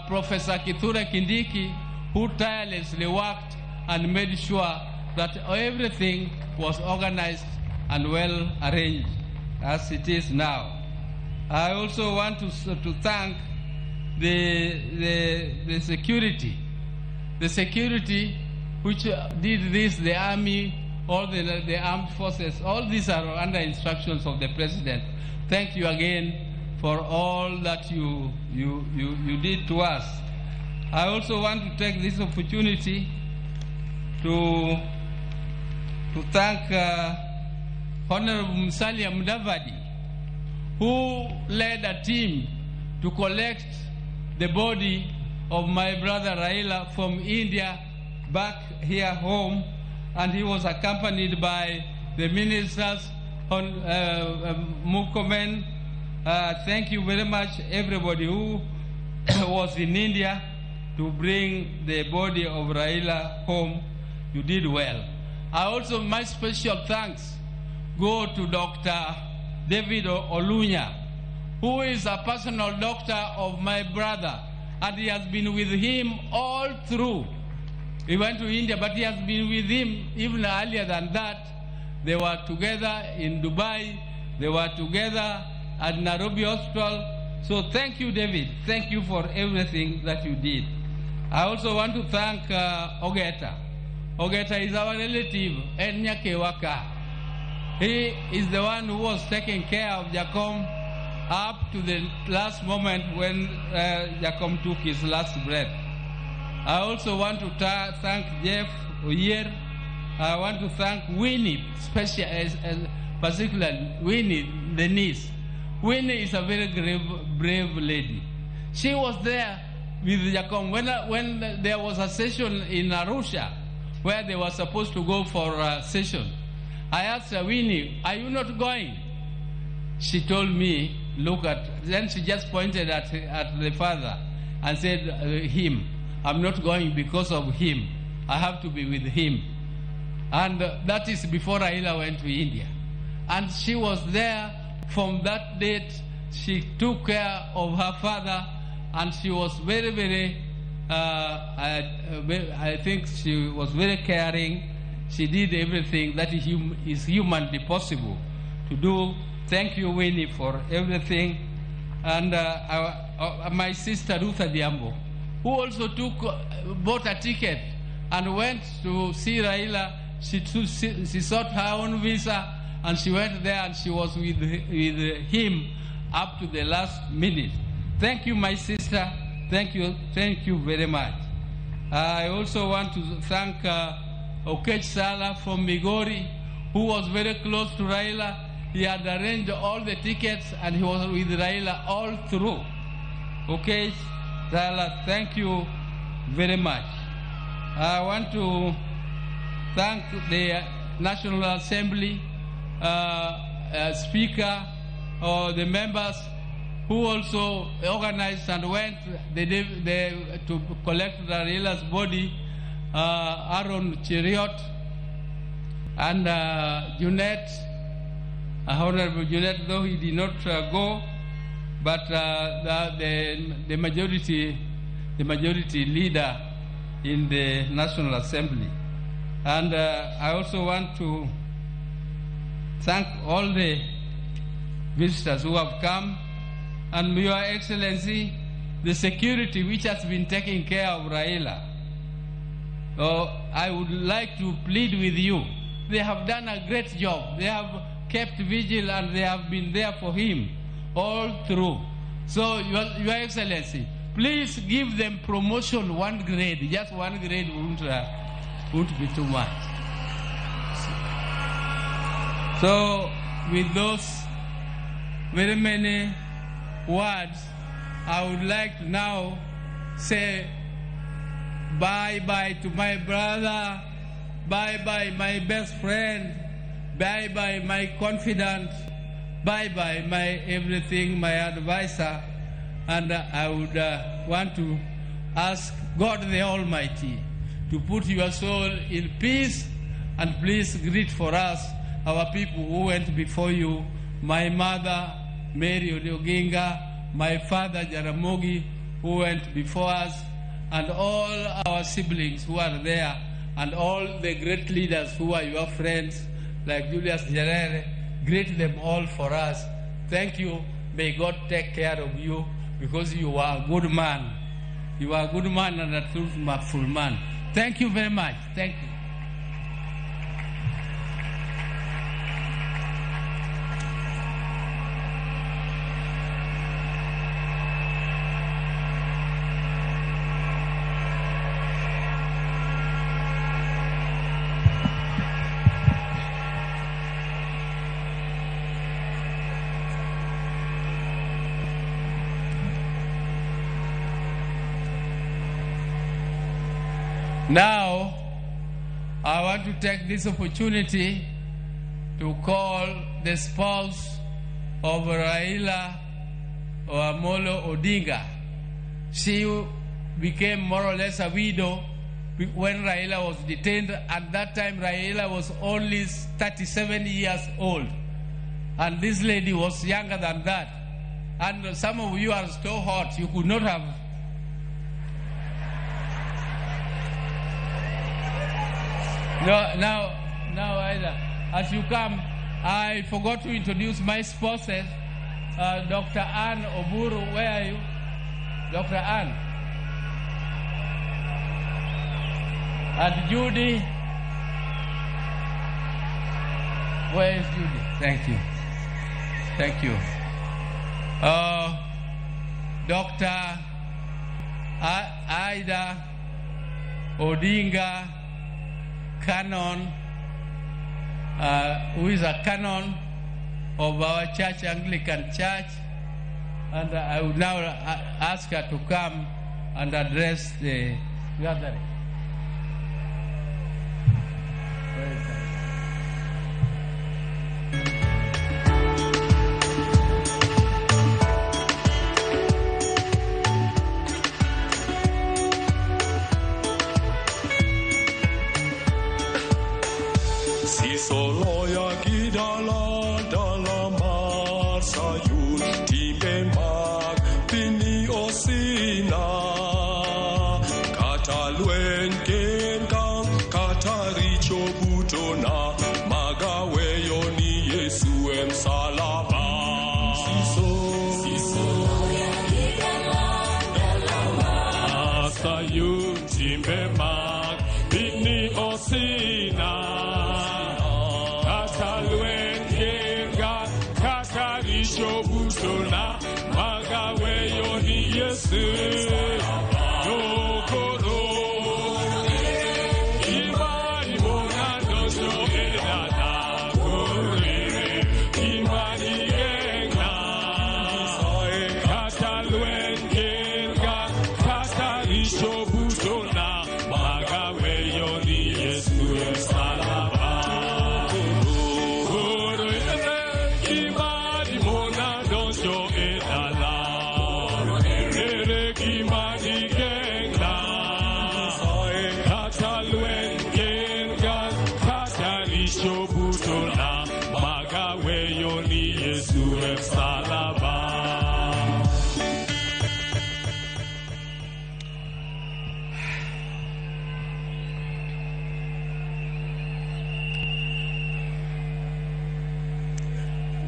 Professor Kithure Kindiki, who tirelessly worked and made sure that everything was organized and well arranged as it is now. I also want to thank the security. The security which did this, the army, all the armed forces, all these are under instructions of the president. Thank you again for all that you did to us. I also want to take this opportunity to thank Honorable Musalia Mudavadi, who led a team to collect the body of my brother Raila from India back here home, and he was accompanied by the ministers, Murkomen. Thank you very much, everybody who was in India to bring the body of Raila home. You did well. I also, my special thanks go to Dr. David Olunya, who is a personal doctor of my brother, and he has been with him all through. He went to India, but he has been with him even earlier than that. They were together in Dubai. They were together at Nairobi Hospital. So thank you, David. Thank you for everything that you did. I also want to thank Ogeta. Ogeta is our relative, Enya Kewaka. He is the one who was taking care of Jakom up to the last moment when Jakom took his last breath. I also want to thank Jeff Oyer. I want to thank Winnie, particularly Winnie, the niece. Winnie is a very brave lady. She was there with Jakom when there was a session in Arusha where they were supposed to go for a session. I asked her, Winnie, are you not going? She told me, look at, then she just pointed at the father and said, him. I'm not going because of him. I have to be with him. And that is before Raila went to India. And she was there from that date. She took care of her father, and she was very, very, I think she was very caring. She did everything that is humanly possible to do. Thank you, Winnie, for everything. And my sister, Ruth Adhiambo, who also bought a ticket and went to see Raila. She sought her own visa, and she went there, and she was with him up to the last minute. Thank you, my sister. Thank you very much. I also want to thank Okech Sala from Migori, who was very close to Raila. He had arranged all the tickets, and he was with Raila all through. Okech Sala, thank you very much. I want to thank the National Assembly Speaker, or the members who also organized and went to collect Raila's body, Aaron Cheriot and Junet, Honorable Junet, though he did not go, but the majority leader in the National Assembly. And I also want to thank all the visitors who have come, and Your Excellency, the security which has been taking care of Raila. I would like to plead with you. They have done a great job. They have kept vigil and they have been there for him all through. So, Your Excellency, please give them promotion 1 grade. Just 1 grade won't be too much. So, with those very many words, I would like to now say bye-bye to my brother, bye-bye my best friend, bye-bye my confidant, bye-bye my everything, my advisor. And I would want to ask God the Almighty to put your soul in peace, and please greet for us our people who went before you, my mother, Mary Oginga, my father, Jaramogi, who went before us, and all our siblings who are there, and all the great leaders who are your friends, like Julius Nyerere. Greet them all for us. Thank you. May God take care of you, because you are a good man. You are a good man and a truthful man. Thank you very much. Thank you. Now, I want to take this opportunity to call the spouse of Raila Amolo Odinga. She became more or less a widow when Raila was detained. At that time, Raila was only 37 years old. And this lady was younger than that. And some of you are so hot, you could not have. No, now, Ida, as you come, I forgot to introduce my spouses, Dr. Ann Oburu. Where are you? Dr. Ann. And Judy. Where is Judy? Thank you. Thank you. Dr. Ida Odinga Canon, who is a canon of our church, Anglican Church, and I would now ask her to come and address the gathering. Where is that? Soloya gidala dala mar sayun timbe mag pini osina kata lwe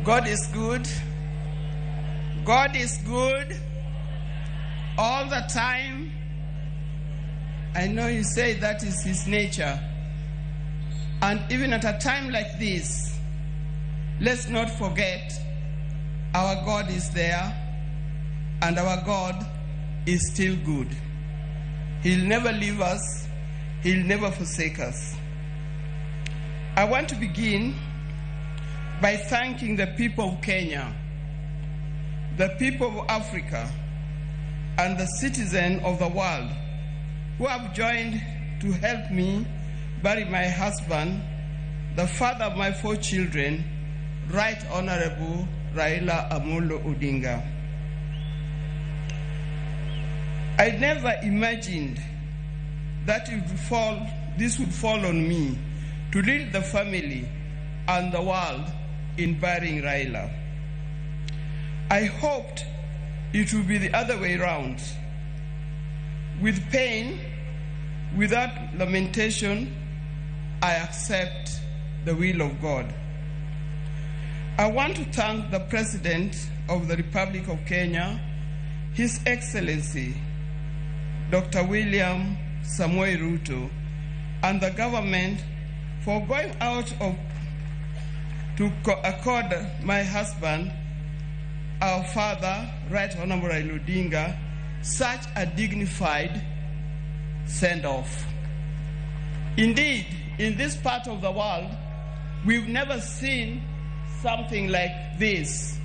God is good. God is good all the time. I know you say that is his nature. And even at a time like this, let's not forget our God is there and our God is still good. He'll never leave us. He'll never forsake us. I want to begin by thanking the people of Kenya, the people of Africa, and the citizens of the world who have joined to help me bury my husband, the father of my 4 children, Right Honorable Raila Amolo Odinga. I never imagined that this would fall on me to lead the family and the world in burying Raila. I hoped it would be the other way round. With pain, without lamentation, I accept the will of God. I want to thank the President of the Republic of Kenya, His Excellency, Dr. William Samoei Ruto, and the government for going out to accord my husband, our father, Right Honorable Raila Odinga, such a dignified send-off. Indeed, in this part of the world, we've never seen something like this.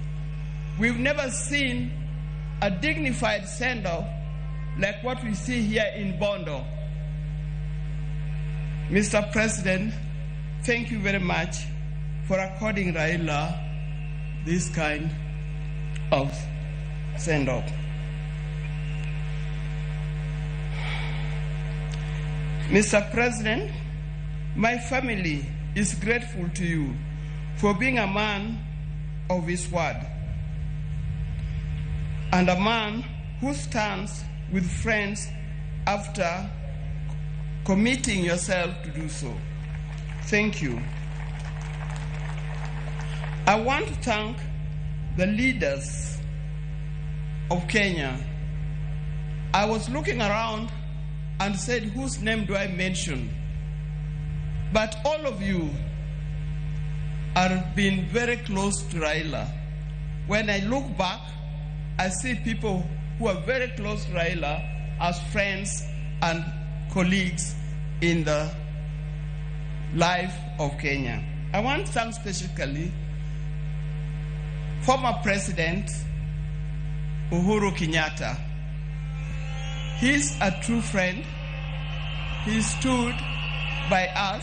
We've never seen a dignified send-off like what we see here in Bondo. Mr. President, thank you very much for according Raila this kind of send-off. Mr. President, my family is grateful to you for being a man of his word and a man who stands with friends after committing yourself to do so. Thank you. I want to thank the leaders of Kenya. I was looking around and said, whose name do I mention? But all of you have been very close to Raila. When I look back, I see people who are very close to Raila as friends and colleagues in the life of Kenya. I want to thank specifically former President Uhuru Kenyatta. He's a true friend. He stood by us.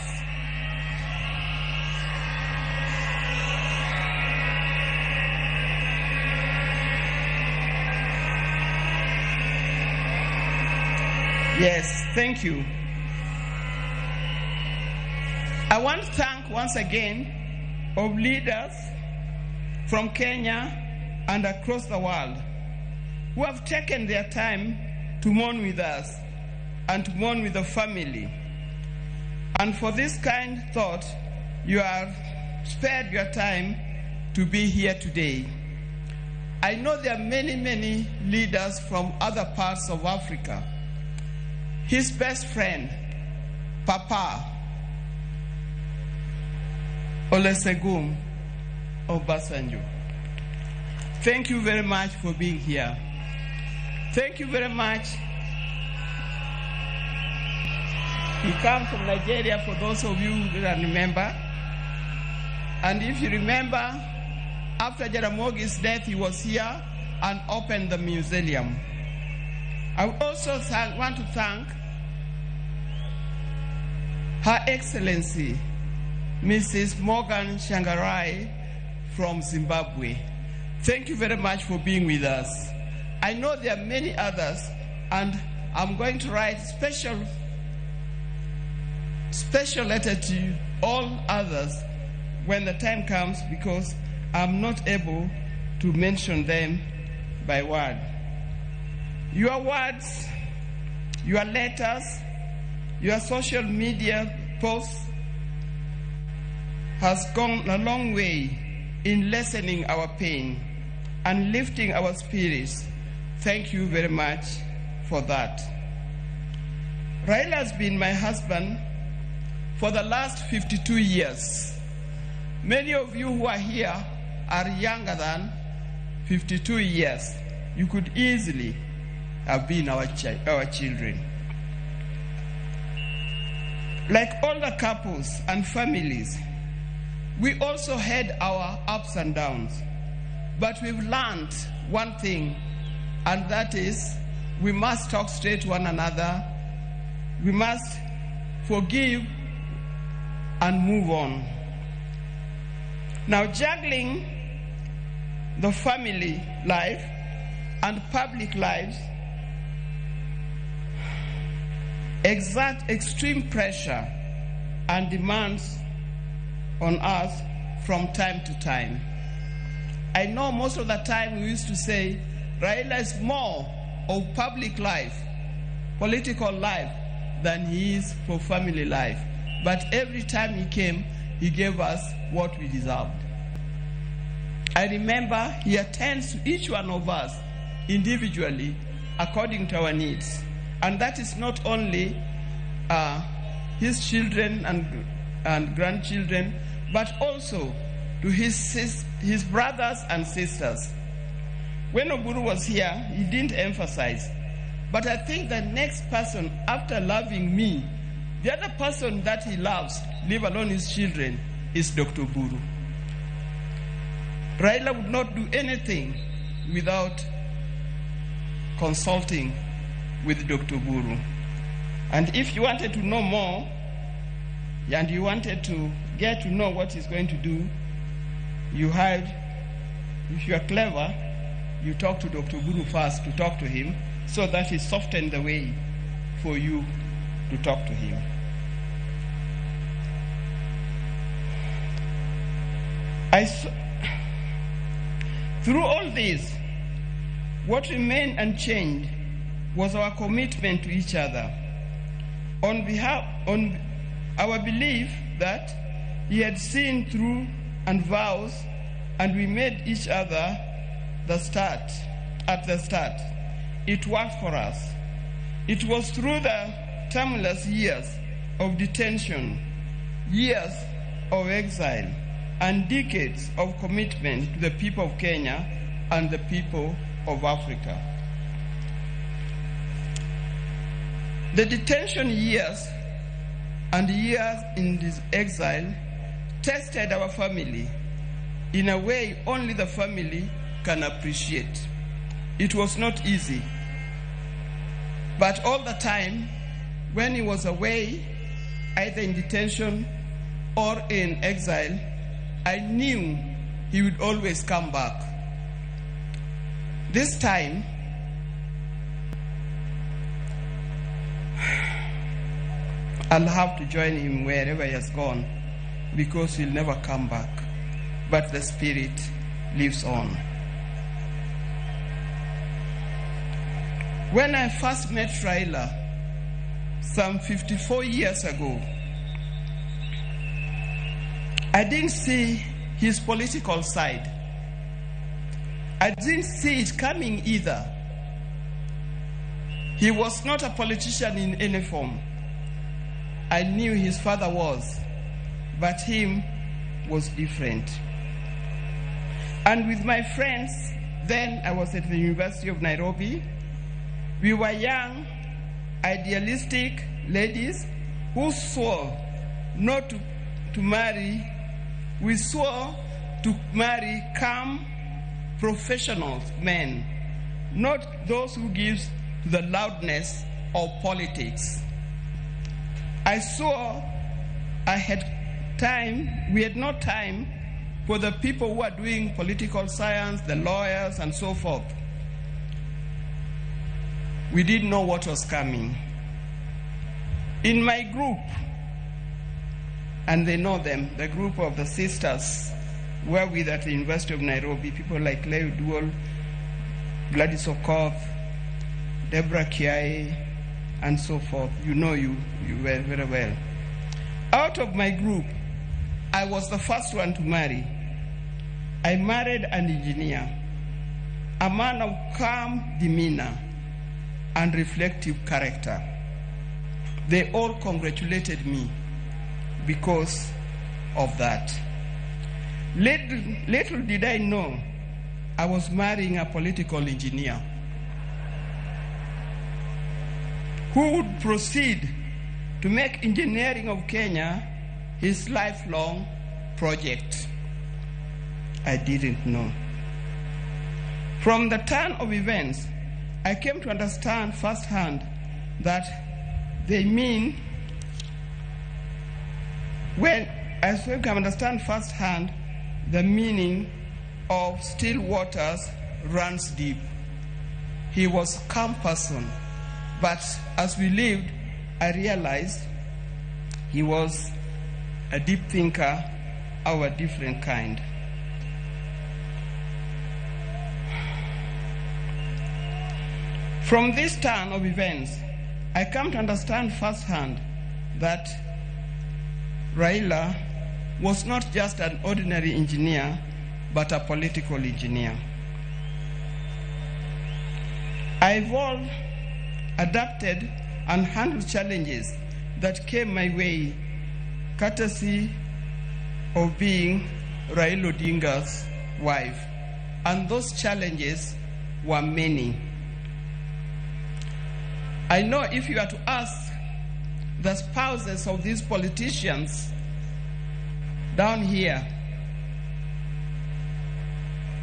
Yes, thank you. I want to thank once again of leaders from Kenya and across the world who have taken their time to mourn with us and to mourn with the family. And for this kind thought, you have spared your time to be here today. I know there are many, many leaders from other parts of Africa. His best friend, Papa Olusegun Obasanjo. Thank you very much for being here. Thank you very much. He comes from Nigeria, for those of you who can remember. And if you remember, after Jaramogi's death, he was here and opened the museum. I would also want to thank Her Excellency, Mrs. Morgan Tsvangirai from Zimbabwe. Thank you very much for being with us. I know there are many others, and I'm going to write special letter to all others when the time comes, because I'm not able to mention them by word. Your words, your letters, your social media posts has gone a long way in lessening our pain and lifting our spirits. Thank you very much for that. Raila has been my husband for the last 52 years. Many of you who are here are younger than 52 years. You could easily have been our children. Like all the couples and families, we also had our ups and downs. But we've learned one thing, and that is we must talk straight to one another. We must forgive and move on. Now, juggling the family life and public lives exert extreme pressure and demands on us from time to time. I know most of the time we used to say Raila is more of public life, political life, than he is for family life. But every time he came, he gave us what we deserved. I remember he attends to each one of us individually according to our needs. And that is not only his children and grandchildren, but also to his brothers and sisters. When Oburu was here, he didn't emphasize. But I think the next person after loving me, the other person that he loves, leave alone his children, is Dr. Oburu. Raila would not do anything without consulting with Dr. Oburu. And if you wanted to know more, and you wanted to get to know what he's going to do, you had, if you are clever, you talk to Dr. Oburu first to talk to him, so that he softened the way for you to talk to him. Through all this, what remained unchanged was our commitment to each other. On our belief that he had seen through and vows, and we made each other the start, at the start. It worked for us. It was through the tumultuous years of detention, years of exile, and decades of commitment to the people of Kenya and the people of Africa. The detention years and years in this exile tested our family in a way only the family can appreciate. It was not easy. But all the time, when he was away, either in detention or in exile, I knew he would always come back. This time, I'll have to join him wherever he has gone, because he'll never come back. But the spirit lives on. When I first met Raila, some 54 years ago, I didn't see his political side. I didn't see it coming either. He was not a politician in any form. I knew his father was, but him was different. And with my friends, then I was at the University of Nairobi, we were young, idealistic ladies who swore not to marry. We swore to marry calm, professional men, not those who give to the loudness of politics. I saw I had time, we had no time for the people who are doing political science, the lawyers, and so forth. We didn't know what was coming. In my group, and they know them, the group of the sisters were with at the University of Nairobi, people like Leo Duol, Gladys Okoth, Deborah Kiai, and so forth. You know you very, very well. Out of my group, I was the first one to marry. I married an engineer, a man of calm demeanor and reflective character. They all congratulated me because of that. Little did I know I was marrying a political engineer who would proceed to make engineering of Kenya his lifelong project. I didn't know. From the turn of events, I came to understand firsthand that they mean, when I came to understand firsthand the meaning of still waters runs deep. He was a calm person, but as we lived, I realized he was a deep thinker of a different kind. From this turn of events, I come to understand firsthand that Raila was not just an ordinary engineer, but a political engineer. I evolved, adapted, and handled challenges that came my way, courtesy of being Raila Odinga's wife. And those challenges were many. I know if you are to ask the spouses of these politicians down here,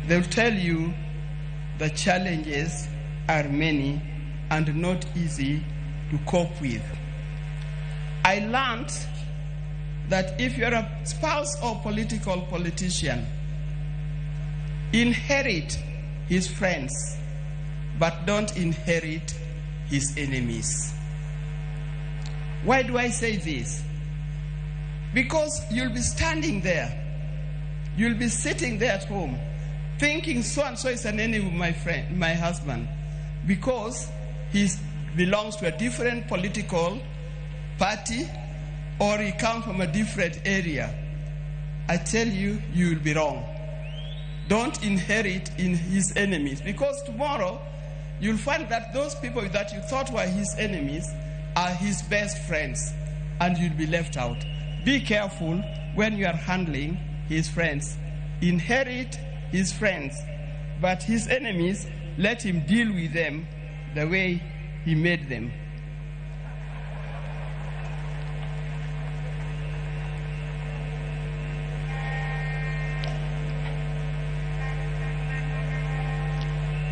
they'll tell you the challenges are many and not easy to cope with. I learned that if you're a spouse or political politician, inherit his friends, but don't inherit his enemies. Why do I say this? Because you'll be standing there, you'll be sitting there at home, thinking so and so is an enemy of my friend, my husband, because he belongs to a different political party or he comes from a different area. I tell you, you will be wrong. Don't inherit in his enemies, because tomorrow you'll find that those people that you thought were his enemies are his best friends, and you'll be left out. Be careful when you are handling his friends. Inherit his friends, but his enemies, let him deal with them the way he made them.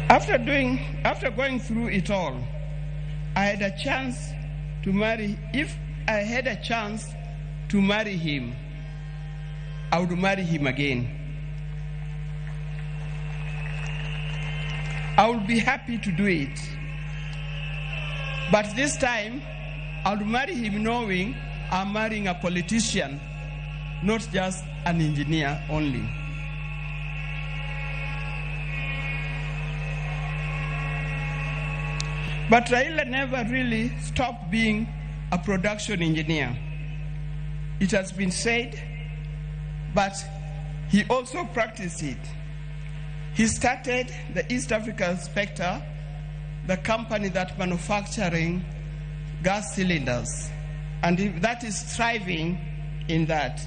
After going through it all, I had a chance to marry. If I had a chance to marry him, I would marry him again. I would be happy to do it. But this time, I would marry him knowing I'm marrying a politician, not just an engineer only. But Raila never really stopped being a production engineer. It has been said, but he also practiced it. He started the East Africa Spectre, the company that manufacturing gas cylinders, and that is thriving in that.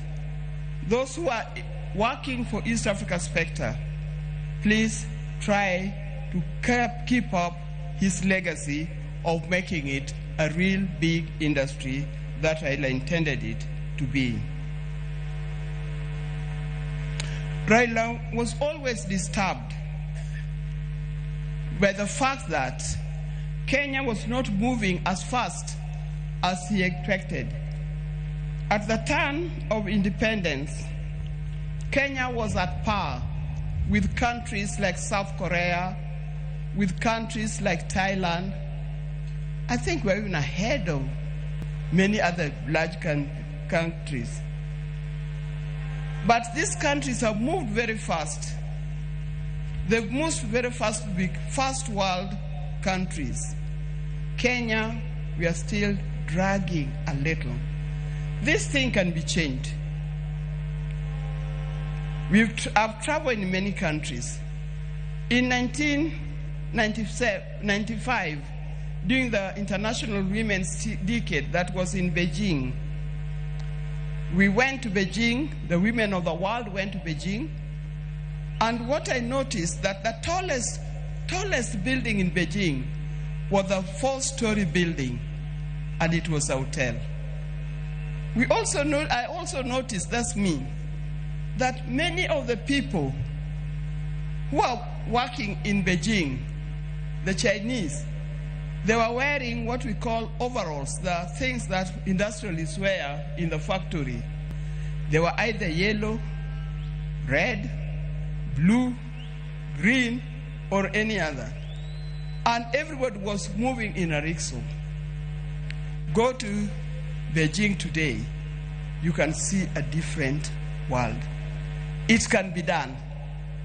Those who are working for East Africa Spectre, please try to keep up his legacy of making it a real big industry that Raila intended it to be. Raila was always disturbed by the fact that Kenya was not moving as fast as he expected. At the turn of independence, Kenya was at par with countries like South Korea, with countries like Thailand. I think we're even ahead of many other large countries. But these countries have moved very fast. They've moved very fast to be first world countries. Kenya, we are still dragging a little. This thing can be changed. I've traveled in many countries. In 1995, during the International Women's Decade that was in Beijing, we went to Beijing, the women of the world went to Beijing, and what I noticed that the tallest building in Beijing was a 4-story building, and it was a hotel. I also noticed, that's me, that many of the people who are working in Beijing, the Chinese, they were wearing what we call overalls, the things that industrialists wear in the factory. They were either yellow, red, blue, green, or any other. And everybody was moving in a rickshaw. Go to Beijing today, you can see a different world. It can be done.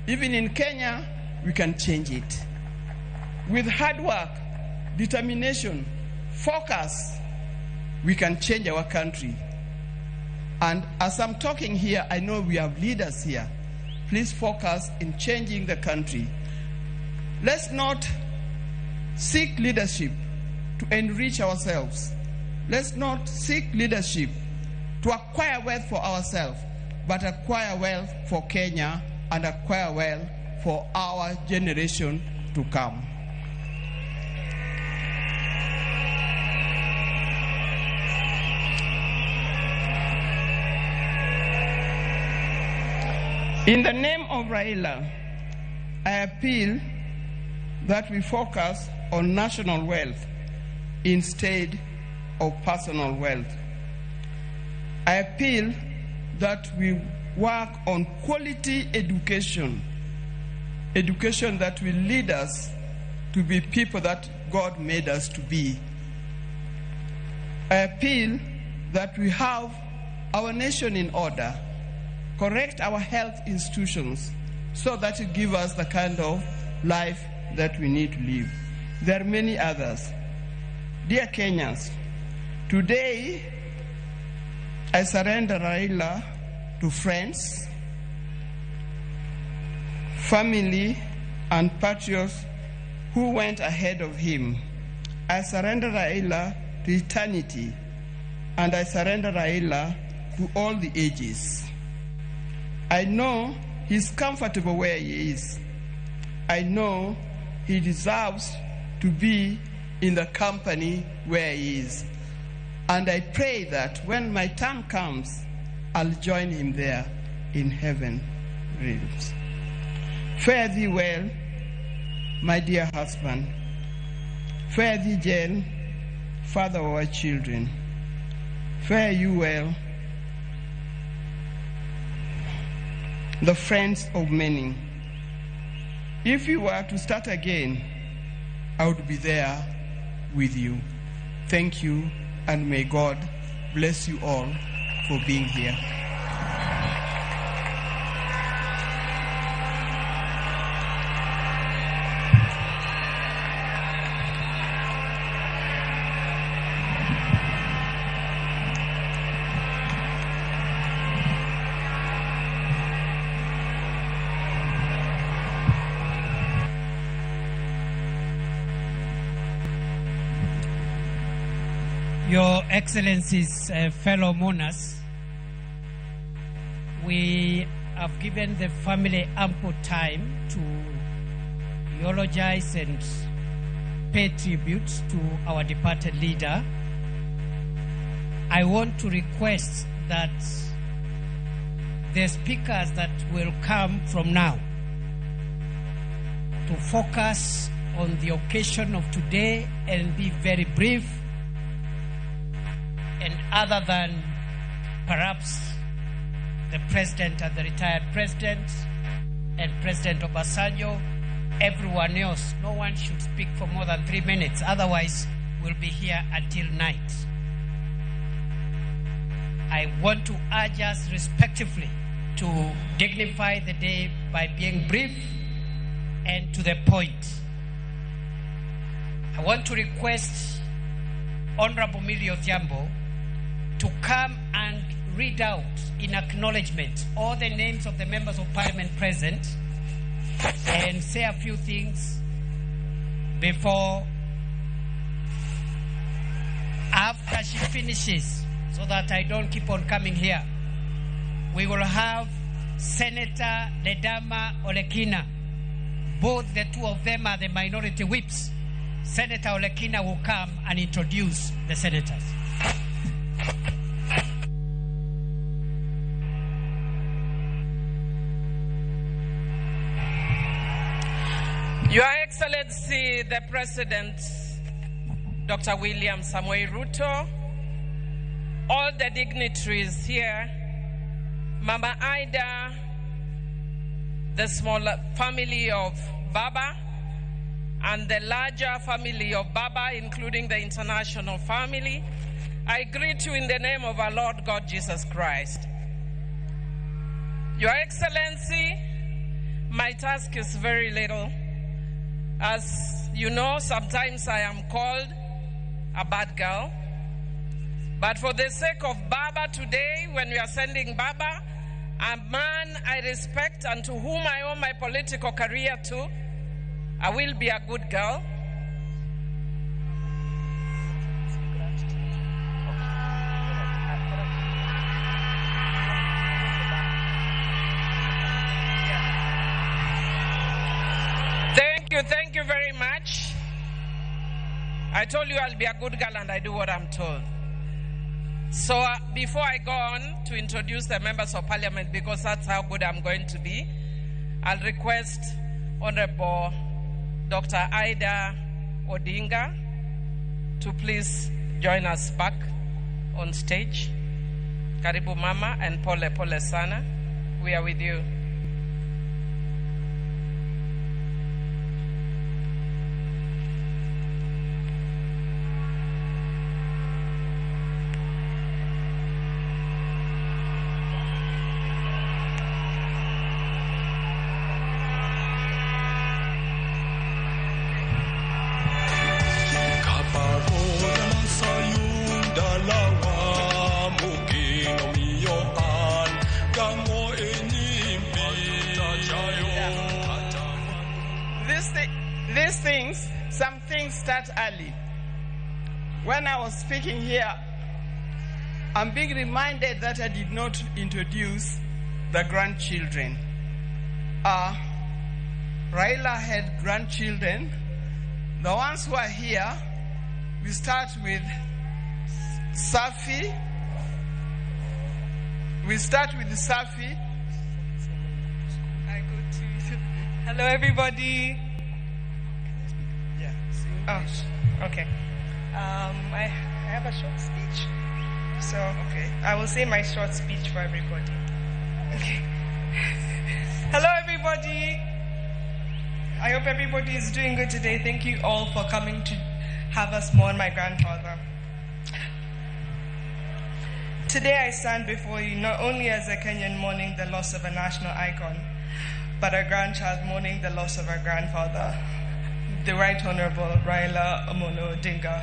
Even in Kenya, we can change it. With hard work, determination, focus, we can change our country. And as I'm talking here, I know we have leaders here. Please focus in changing the country. Let's not seek leadership to enrich ourselves. Let's not seek leadership to acquire wealth for ourselves, but acquire wealth for Kenya and acquire wealth for our generation to come. In the name of Raila, I appeal that we focus on national wealth instead of personal wealth. I appeal that we work on quality education, education that will lead us to be people that God made us to be. I appeal that we have our nation in order, correct our health institutions so that it gives us the kind of life that we need to live. There are many others. Dear Kenyans, today I surrender Raila to friends, family, and patriots who went ahead of him. I surrender Raila to eternity, and I surrender Raila to all the ages. I know he's comfortable where he is. I know he deserves to be in the company where he is. And I pray that when my time comes, I'll join him there in heaven realms. Fare thee well, my dear husband. Fare thee, Jane, father of our children. Fare you well, the friends of many. If you were to start again, I would be there with you. Thank you, and may God bless you all for being here. Your Excellencies, fellow mourners, we have given the family ample time to eulogize and pay tribute to our departed leader. I want to request that the speakers that will come from now to focus on the occasion of today and be very brief, and other than perhaps the president and the retired president and President Obasanjo, everyone else, no one should speak for more than 3 minutes. Otherwise, we'll be here until night. I want to urge us respectively to dignify the day by being brief and to the point. I want to request Honorable Millie Odhiambo to come and read out in acknowledgement all the names of the members of parliament present and say a few things before, after she finishes, so that I don't keep on coming here. We will have Senator Ledama Olekina. Both the two of them are the minority whips. Senator Olekina will come and introduce the senators. Your Excellency, the President, Dr. William Samoei Ruto, all the dignitaries here, Mama Ida, the small family of Baba, and the larger family of Baba, including the international family, I greet you in the name of our Lord God Jesus Christ. Your Excellency, my task is very little. As you know, sometimes I am called a bad girl. But for the sake of Baba today, when we are sending Baba, a man I respect and to whom I owe my political career to, I will be a good girl. Thank you very much. I told you I'll be a good girl and I do what I'm told. So before I go on to introduce the members of parliament, because that's how good I'm going to be, I'll request Honorable Dr. Ida Odinga to please join us back on stage. Karibu Mama and Pole Pole Sana. We are with you. Some things start early. When I was speaking here, I'm being reminded that I did not introduce the grandchildren. Raila had grandchildren. The ones who are here, we start with Safi. We start with Safi. I go to. Hello, everybody. Oh, okay. I have a short speech. So okay, I will say my short speech for everybody. Okay. Hello, everybody. I hope everybody is doing good today. Thank you all for coming to have us mourn my grandfather. Today I stand before you not only as a Kenyan mourning the loss of a national icon, but a grandchild mourning the loss of her grandfather, the Right Honorable Raila Amolo Odinga.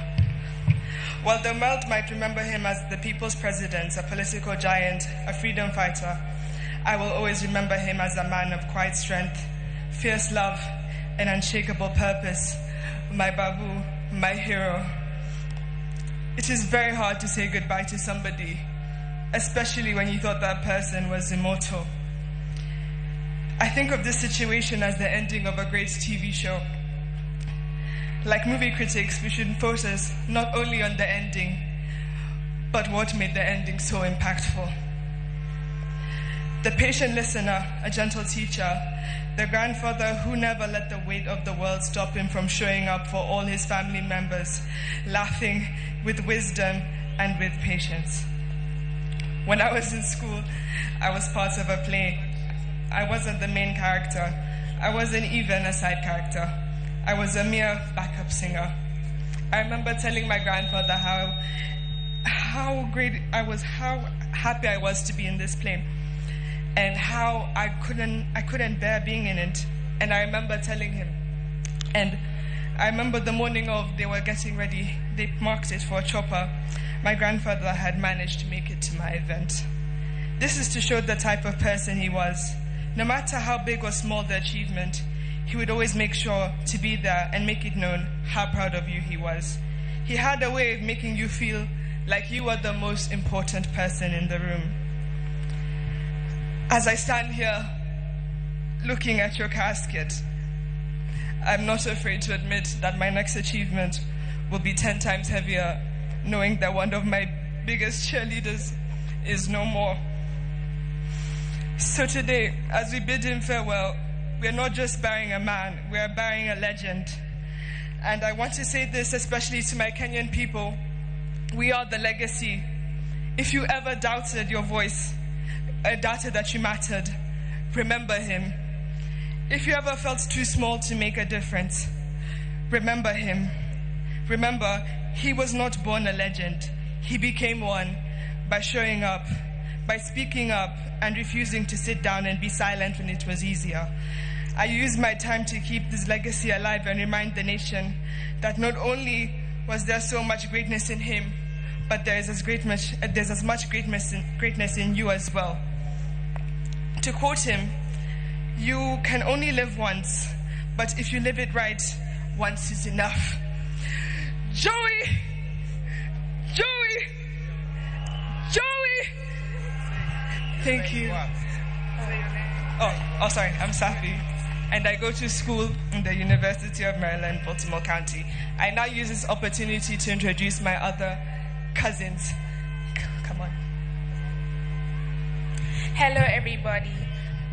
While the world might remember him as the people's president, a political giant, a freedom fighter, I will always remember him as a man of quiet strength, fierce love, and unshakable purpose. My Babu, my hero. It is very hard to say goodbye to somebody, especially when you thought that person was immortal. I think of this situation as the ending of a great TV show. Like movie critics, we should focus not only on the ending, but what made the ending so impactful. The patient listener, a gentle teacher, the grandfather who never let the weight of the world stop him from showing up for all his family members, laughing with wisdom and with patience. When I was in school, I was part of a play. I wasn't the main character. I wasn't even a side character. I was a mere backup singer. I remember telling my grandfather how great I was, how happy I was to be in this play, and how I couldn't bear being in it. And I remember telling him. And I remember the morning of, they were getting ready. They marked it for a chopper. My grandfather had managed to make it to my event. This is to show the type of person he was. No matter how big or small the achievement, he would always make sure to be there and make it known how proud of you he was. He had a way of making you feel like you were the most important person in the room. As I stand here looking at your casket, I'm not afraid to admit that my next achievement will be 10 times heavier, knowing that one of my biggest cheerleaders is no more. So today, as we bid him farewell, we are not just burying a man, we are burying a legend. And I want to say this especially to my Kenyan people. We are the legacy. If you ever doubted your voice, doubted that you mattered, remember him. If you ever felt too small to make a difference, remember him. Remember, he was not born a legend. He became one by showing up, by speaking up, and refusing to sit down and be silent when it was easier. I use my time to keep this legacy alive and remind the nation that not only was there so much greatness in him, but there is as much greatness in you as well. To quote him, "You can only live once, but if you live it right, once is enough." Joey! Joey! Joey! Thank you. Oh, sorry, I'm Safi. And I go to school in the University of Maryland, Baltimore County. I now use this opportunity to introduce my other cousins. Come on. Hello, everybody.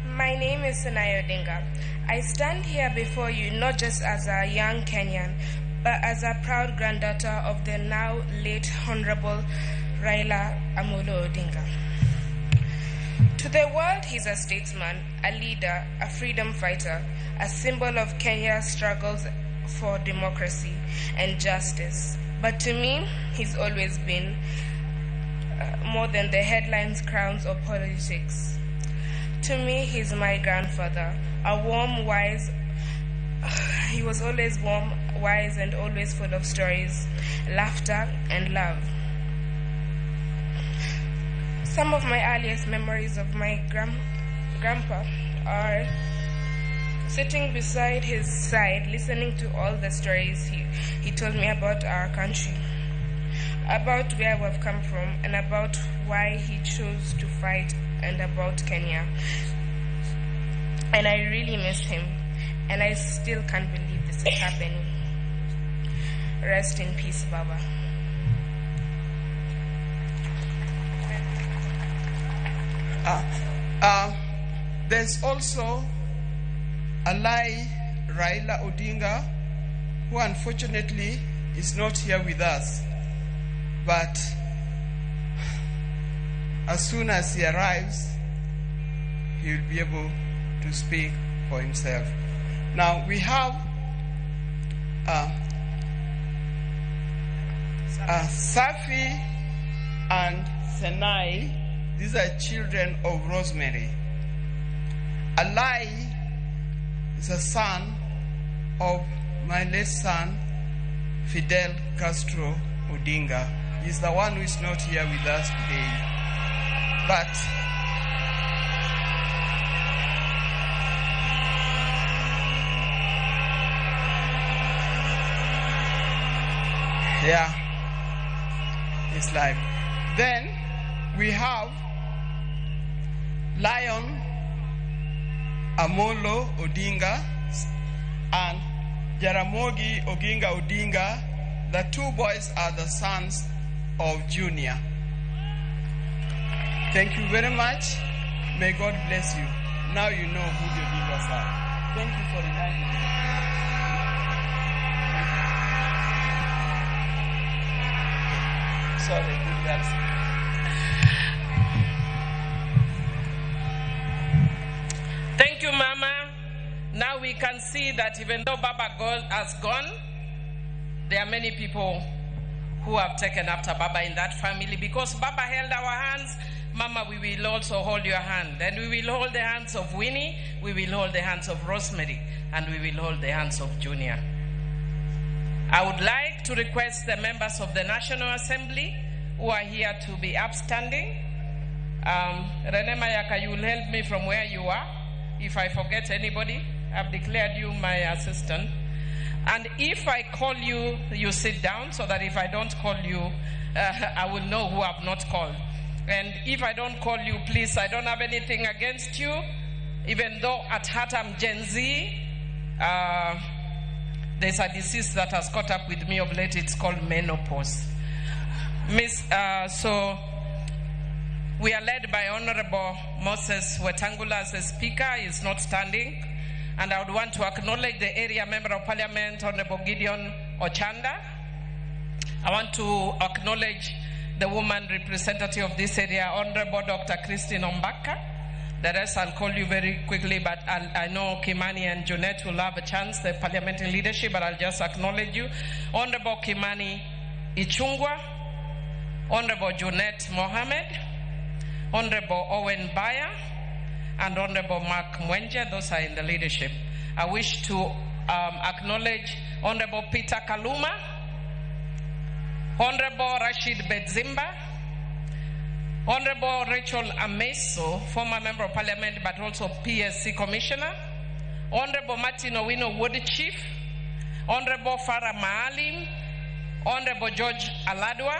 My name is Sanaya Odinga. I stand here before you not just as a young Kenyan, but as a proud granddaughter of the now late Honorable Raila Amolo Odinga. To the world, he's a statesman, a leader, a freedom fighter, a symbol of Kenya's struggles for democracy and justice. But to me, he's always been more than the headlines, crowns, or politics. To me, he's my grandfather, a warm, wise. He was always warm, wise, and always full of stories, laughter, and love. Some of my earliest memories of my grandpa are sitting beside his side, listening to all the stories he told me about our country, about where we've come from, and about why he chose to fight, and about Kenya. And I really miss him, and I still can't believe this is happening. Rest in peace, Baba. There's also Alai Raila Odinga, who unfortunately is not here with us. But as soon as he arrives, he will be able to speak for himself. Now we have Safi and Senai. These are children of Rosemary. Alai is a son of my late son, Fidel Castro Odinga. He's the one who is not here with us today. But yeah, it's life. Then we have Lion Amolo Odinga and Jaramogi Oginga Odinga. The two boys are the sons of Junior. Thank you very much. May God bless you. Now you know who the Odingas are. Thank you for reminding me. Sorry, good girls. Thank you, Mama. Now we can see that even though Baba has gone, there are many people who have taken after Baba in that family. Because Baba held our hands, Mama, we will also hold your hand. And we will hold the hands of Winnie, we will hold the hands of Rosemary, and we will hold the hands of Junior. I would like to request the members of the National Assembly who are here to be upstanding. Rene Mayaka, you will help me from where you are. If I forget anybody, I've declared you my assistant. And if I call you, you sit down so that if I don't call you, I will know who I've not called. And if I don't call you, please, I don't have anything against you. Even though at heart I'm Gen Z, there's a disease that has caught up with me of late. It's called menopause. So we are led by Honorable Moses Wetangula as a speaker. He is not standing. And I would want to acknowledge the area member of parliament, Honorable Gideon Ochanda. I want to acknowledge the woman representative of this area, Honorable Dr. Christine Ombaka. The rest I'll call you very quickly, but I know Kimani and Junet will have a chance, the parliamentary leadership, but I'll just acknowledge you. Honorable Kimani Ichung'wah, Honorable Junet Mohammed, Honorable Owen Baya, and Honorable Mark Mwenje. Those are in the leadership. I wish to acknowledge Honorable Peter Kaluma, Honorable Rashid Bedzimba, Honorable Rachel Ameso, former Member of Parliament, but also PSC Commissioner, Honorable Martin Owino Wood Chief, Honorable Farah Maalim, Honorable George Aladwa,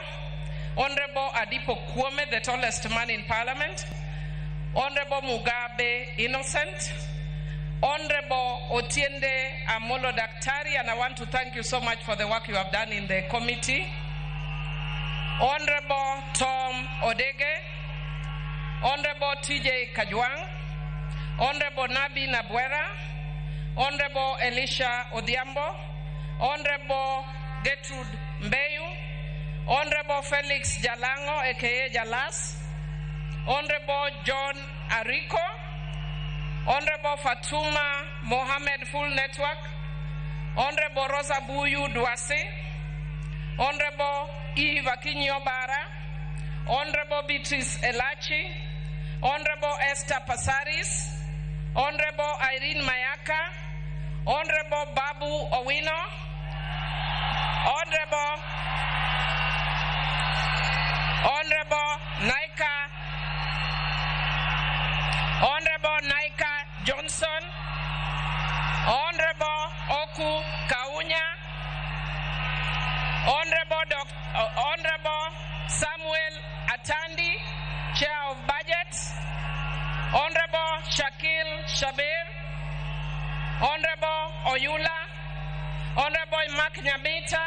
Honorable Adipo Kwame, the tallest man in Parliament, Honorable Mugabe Innocent, Honorable Otiende Amolo Daktari, and I want to thank you so much for the work you have done in the committee. Honorable Tom Odege, Honorable TJ Kajwang, Honorable Nabi Nabwera, Honorable Elisha Odhiambo, Honorable Gertrude Mbeyu, Honorable Felix Jalango, aka Jalas, Honorable John Ariko, Honorable Fatuma Mohammed Full Network, Honorable Rosa Buyu Duase, Honorable Eve Akinyi Obara, Honorable Beatrice Elachi, Honorable Esther Passaris, Honorable Irene Mayaka, Honorable Babu Owino, Honorable Naika, Honorable Naika Johnson, Honorable Oku Kaunya, Honorable Samuel Atandi, Chair of Budget, Honorable Shakil Shabir, Honorable Oyula, Honorable Mark Nyamita,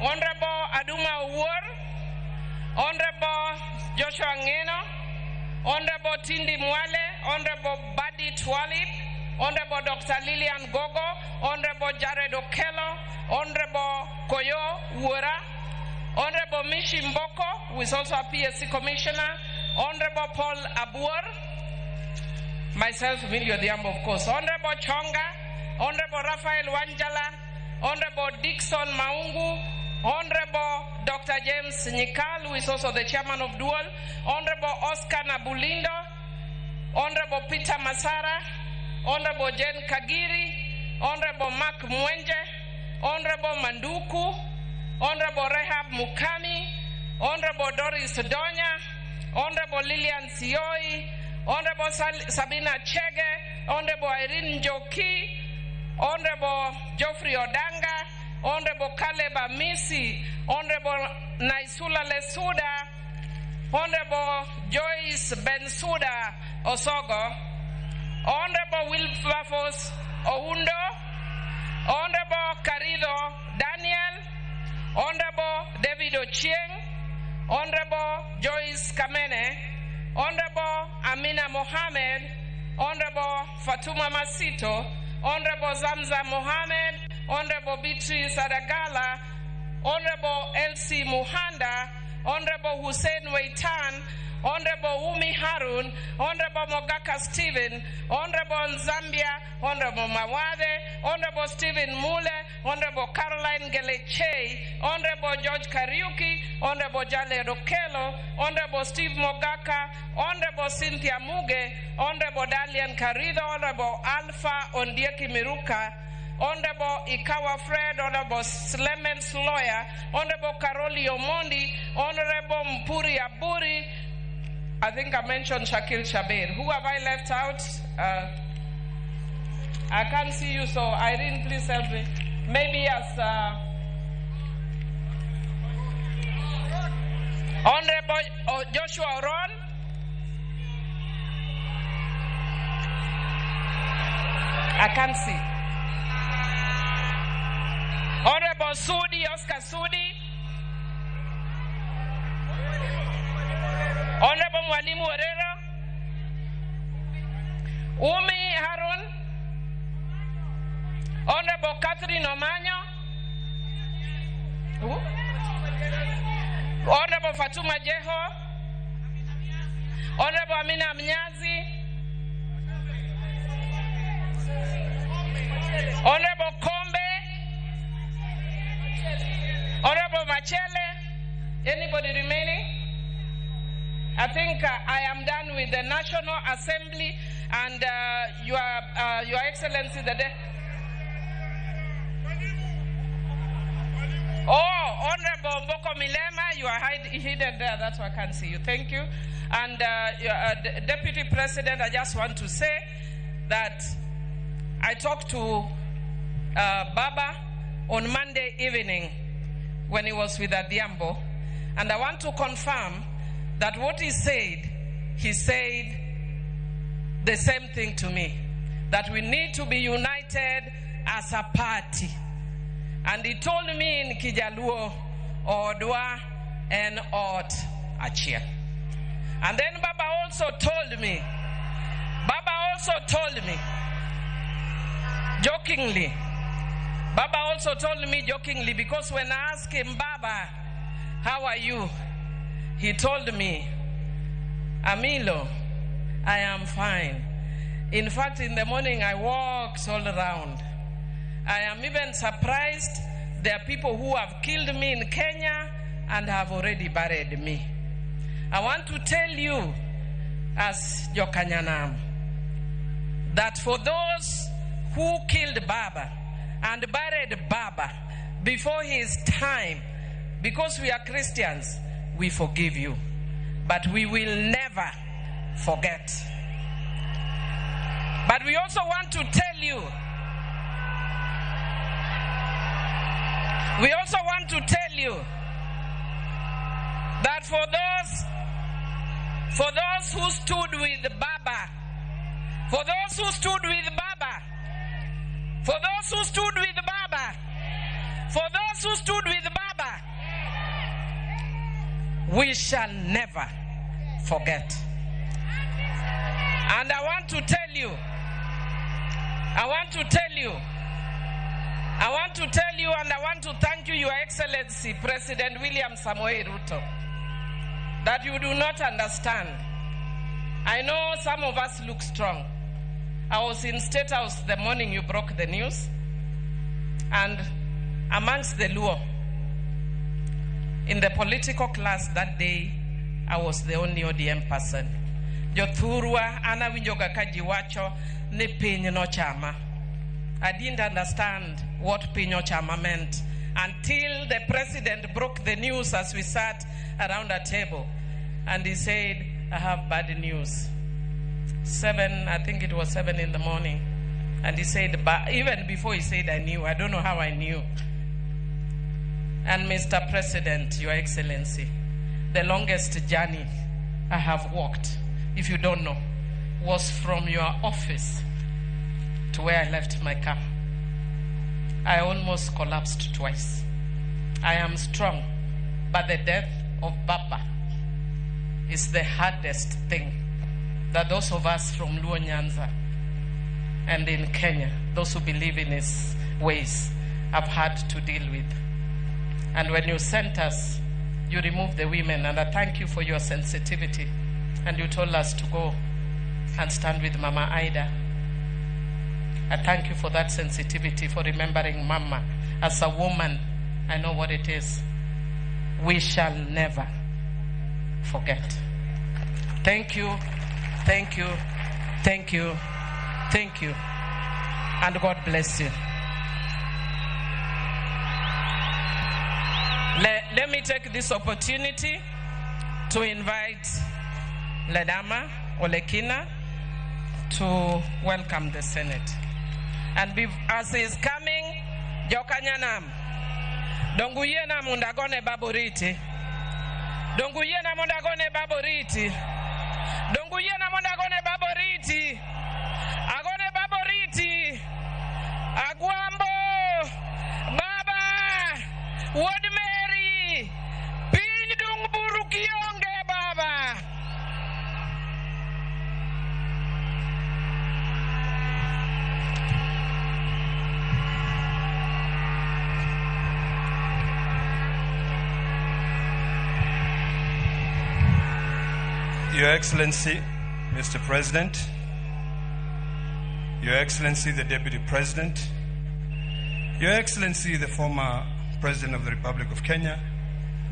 Honorable Aduma Owuor, Honorable Joshua Ngeno, Honorable Tindi Mwale, Honorable Badi Twalib, Honorable Dr. Lilian Gogo, Honorable Jared Okello, Honorable Koyo Wura, Honorable Mishi Mboko, who is also a PSC Commissioner, Honorable Paul Abuor, myself, Millie Odhiambo, of course, Honorable Chonga, Honorable Raphael Wanjala, Honorable Dixon Maungu, Honorable Dr. James Nyikal, who is also the chairman of Dual, Honorable Oscar Nabulindo, Honorable Peter Masara, Honorable Jane Kagiri, Honorable Mark Mwenje, Honorable Manduku, Honorable Rehab Mukami, Honorable Doris Donya, Honorable Lilian Sioi, Honorable Sabina Chege, Honorable Irene Njoki, Honorable Geoffrey Odanga, Honorable Caleb Amisi, Honorable Naisula Lesuda, Honorable Joyce Bensuda Osogo, Honorable Wilberforce Oundo, Honorable Carido Daniel, Honorable David Ochieng, Honorable Joyce Kamene, Honorable Amina Mohammed, Honorable Fatuma Masito, Honorable Zamza Mohammed, Honorable Beatrice Adagala, Honorable Elsie Muhanda, Honorable Hussein Weitan, Honorable Umi Harun, Honorable Mogaka Stephen, Honorable Nzambia, Honorable Mawade, Honorable Stephen Mule, Honorable Caroline Geleche, Honorable George Kariuki, Honorable Jale Rokelo, Honorable Steve Mogaka, Honorable Cynthia Muge, Honorable Dalian Karido, Honorable Alpha Ondieki Miruka, Honorable Ikawa Fred, Honorable Slemens Lawyer, Honorable Caroli Omondi, Honorable Mpuri Aburi, I think I mentioned Shakil Shabir. Who have I left out? I can't see you, so Irene, please help me. Maybe as Honorable Joshua Oron. I can't see. Honorable Sudi, Oscar Sudi. Honorable Mwalimu Herrera. Umi Harun. Honorable Catherine Omanyo. Who? Honorable Fatuma Jeho. Honorable Amina Mnyazi. Honorable Kombe. Honorable Machele. Anybody remaining? I think I am done with the National Assembly and Your Excellency the Oh, Honorable Mboko Milema, you are hidden there. That's why I can't see you. Thank you. And Deputy President, I just want to say that I talked to Baba on Monday evening when he was with Adhiambo, and I want to confirm that what he said the same thing to me, that we need to be united as a party. And he told me in Kijaluo, Odwa en Ot Achiel. And then Baba also told me, jokingly, Baba also told me jokingly, because when I asked him, Baba, how are you? He told me, Amilo, I am fine. In fact, in the morning I walked all around. I am even surprised there are people who have killed me in Kenya and have already buried me. I want to tell you, as Jokanyanam, that for those who killed Baba and buried Baba before his time, because we are Christians, we forgive you. But we will never forget. But we also want to tell you, we also want to tell you that for those who stood with Baba, for those who stood with Baba, for those who stood with Baba, for those who stood with Baba, we shall never forget. And I want to tell you, I want to tell you, I want to tell you, and I want to thank you, Your Excellency, President William Samoei Ruto, that you do not understand. I know some of us look strong. I was in State House the morning you broke the news, and amongst the Luo, in the political class that day, I was the only ODM person. Jothurwa, ana winjoga ka ji wacho ni piny nochama. I didn't understand what piny ochama meant until the president broke the news as we sat around a table. And he said, I have bad news. 7, I think it was 7 in the morning. And he said, but even before he said I knew, I don't know how I knew. And Mr. President, Your Excellency, the longest journey I have walked, if you don't know, was from your office to where I left my car. I almost collapsed twice. I am strong, but the death of Baba is the hardest thing that those of us from Luo Nyanza and in Kenya, those who believe in his ways, have had to deal with. And when you sent us, you removed the women, and I thank you for your sensitivity. And you told us to go and stand with Mama Ida. I thank you for that sensitivity, for remembering Mama. As a woman, I know what it is. We shall never forget. Thank you, thank you, thank you, thank you. And God bless you. Let me take this opportunity to invite Ledama Olekina to welcome the Senate. And as he is coming, Jokanyanam, donguyiena mondo agone baba oriti. Donguyiena mondo agone baba oriti. Donguyiena mondo agone baba oriti. Agone baba oriti. Agwambo. Baba. Wuod Mary. Piny dung buru kionge baba. Your Excellency, Mr. President, Your Excellency, the Deputy President, Your Excellency, the former President of the Republic of Kenya,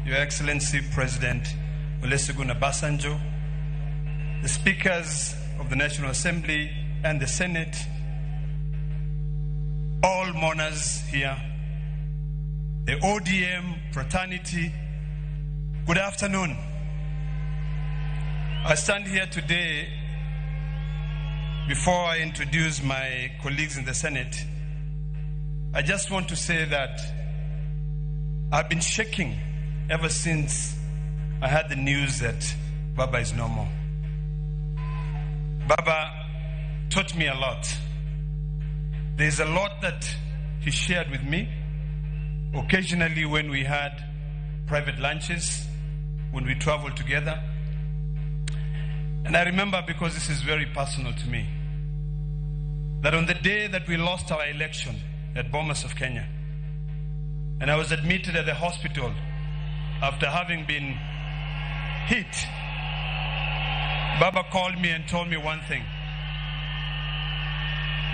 Your Excellency, President Olusegun Obasanjo, the Speakers of the National Assembly and the Senate, all mourners here, the ODM fraternity, good afternoon. I stand here today before I introduce my colleagues in the Senate. I just want to say that I've been shaking ever since I heard the news that Baba is no more. Baba taught me a lot. There's a lot that he shared with me. Occasionally when we had private lunches, when we traveled together. And I remember, because this is very personal to me, that on the day that we lost our election at Bomas of Kenya, and I was admitted at the hospital after having been hit, Baba called me and told me one thing.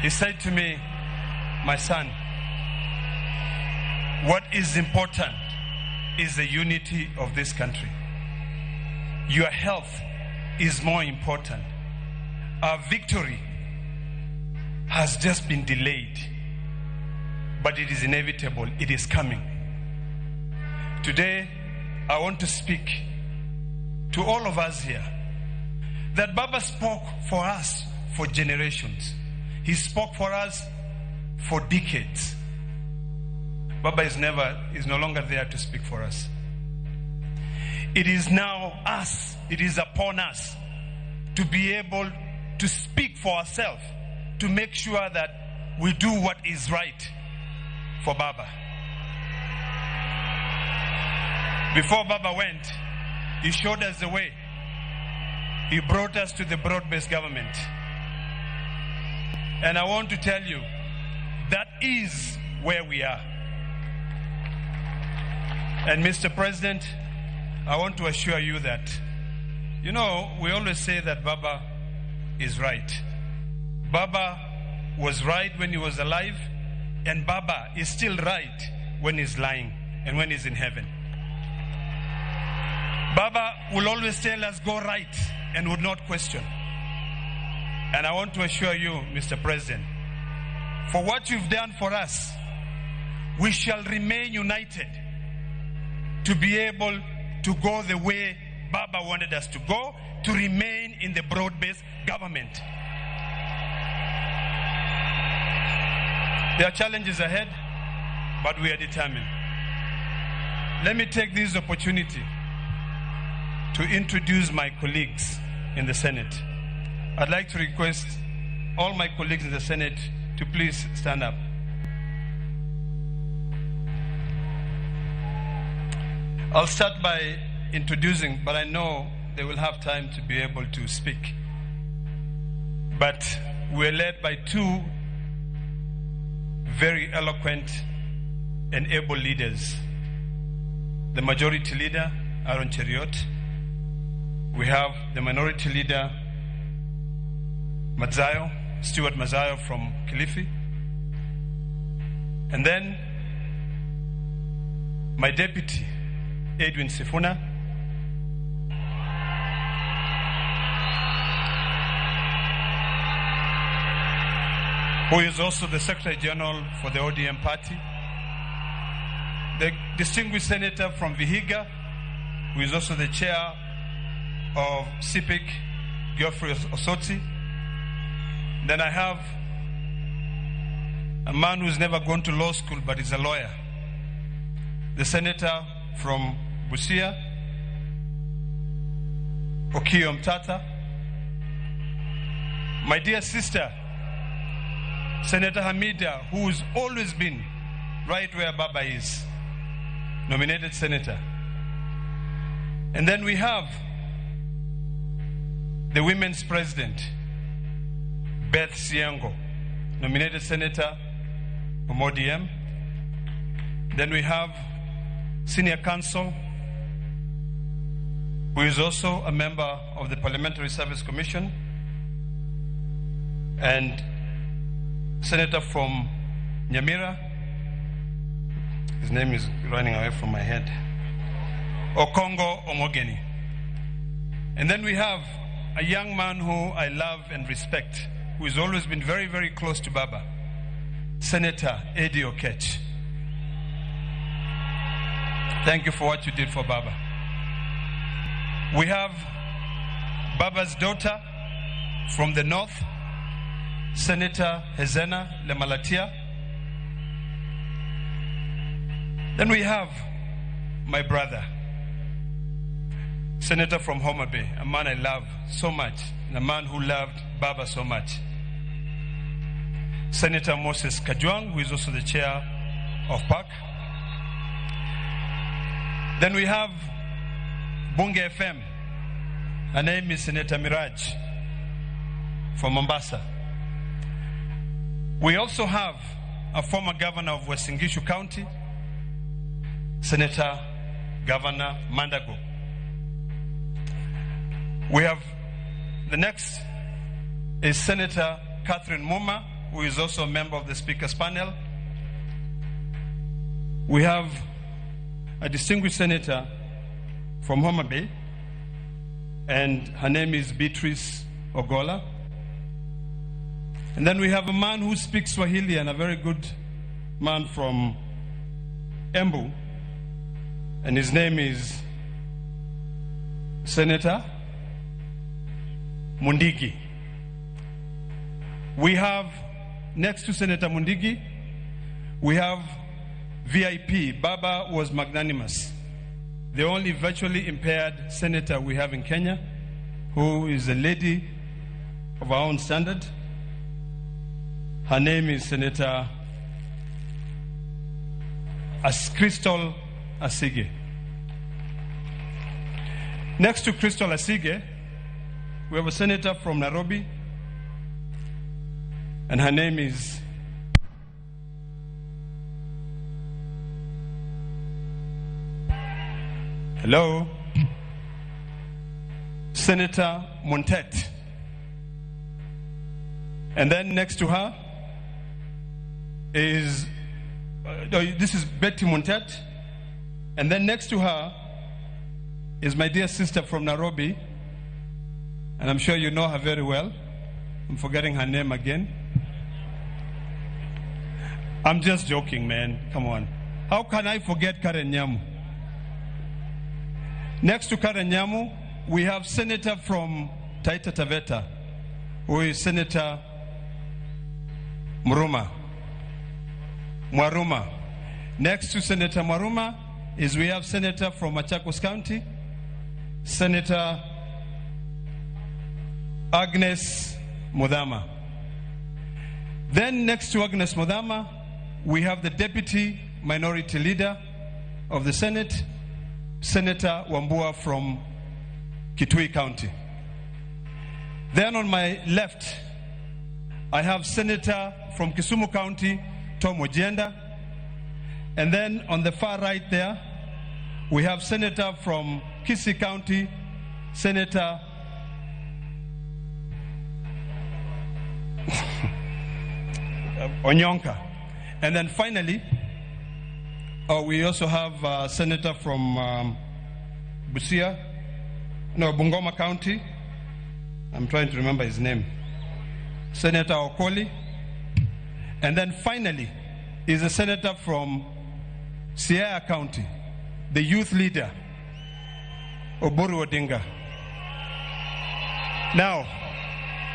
He said to me, "My son, what is important is the unity of this country. Your health is more important. Our victory has just been delayed, but it is inevitable. It is coming." Today, I want to speak to all of us here that Baba spoke for us for generations. He spoke for us for decades. Baba is no longer there to speak for us. It is now us, it is upon us to be able to speak for ourselves, to make sure that we do what is right for Baba. Before Baba went, he showed us the way. He brought us to the broad-based government. And I want to tell you, that is where we are. And Mr. President, I want to assure you that, you know, we always say that Baba is right. Baba was right when he was alive, and Baba is still right when he's lying and when he's in heaven. Baba will always tell us, go right, and would not question. And I want to assure you, Mr. President, for what you've done for us, we shall remain united to be able to go the way Baba wanted us to go, to remain in the broad-based government. There are challenges ahead, but we are determined. Let me take this opportunity to introduce my colleagues in the Senate. I'd like to request all my colleagues in the Senate to please stand up. I'll start by introducing, but I know they will have time to be able to speak. But we're led by two very eloquent and able leaders. The majority leader, Aaron Cheruiyot. We have the minority leader, Madzayo, Stewart Madzayo from Kilifi. And then my deputy, Edwin Sifuna. Who is also the Secretary General for the ODM party. The distinguished senator from Vihiga, who is also the chair of CPIC, Geoffrey Osotsi. Then I have a man who's never gone to law school but is a lawyer, the senator from Busia, Okiya Omtatah. My dear sister, Senator Hamida, who's always been right where Baba is, nominated senator. And then we have the women's president, Beth Syengo, nominated senator from ODM. Then we have senior counsel, who is also a member of the Parliamentary Service Commission, and senator from Nyamira. His name is running away from my head. Okongo Omogeni. And then we have a young man who I love and respect, who has always been very, very close to Baba, Senator Eddie Oketch. Thank you for what you did for Baba. We have Baba's daughter from the north, Senator Hezena Lemalatia. Then we have my brother, Senator from Homa Bay, a man I love so much, and a man who loved Baba so much. Senator Moses Kajwang, who is also the chair of PAC. Then we have Bunge FM. Her name is Senator Miraj from Mombasa. We also have a former governor of Uasin Gishu County, Senator Governor Mandago. We have the next is Senator Catherine Muma, who is also a member of the Speaker's panel. We have a distinguished senator from Homa Bay, and her name is Beatrice Ogola. And then we have a man who speaks Swahili and a very good man from Embu, and his name is Senator Mundigi. We have, next to Senator Mundigi, we have VIP. Baba was magnanimous, the only virtually impaired senator we have in Kenya, who is a lady of our own standard. Her name is Senator Crystal Asige. Next to Crystal Asige, we have a senator from Nairobi, and her name is Hello, Senator Montet. And then next to her is, this is Betty Montet. And then next to her is my dear sister from Nairobi, and I'm sure you know her very well. I'm forgetting her name again. I'm just joking, man. Come on. How can I forget Karen Nyamu? Next to Karen Nyamu, we have Senator from Taita Taveta, who is Senator Muruma. Mwaruma. Next to Senator Mwaruma is we have Senator from Machakos County, Senator Agnes Muthama. Then next to Agnes Muthama, we have the Deputy Minority Leader of the Senate, Senator Wambua from Kitui County. Then on my left, I have Senator from Kisumu County, Tom Ojienda. And then on the far right there, we have Senator from Kisii County, Senator Onyonka. And then finally, we also have a senator from Busia, no, Bungoma County. I'm trying to remember his name. Senator Okoli. And then finally is a senator from Siaya County, the youth leader, Oburu Odinga. Now,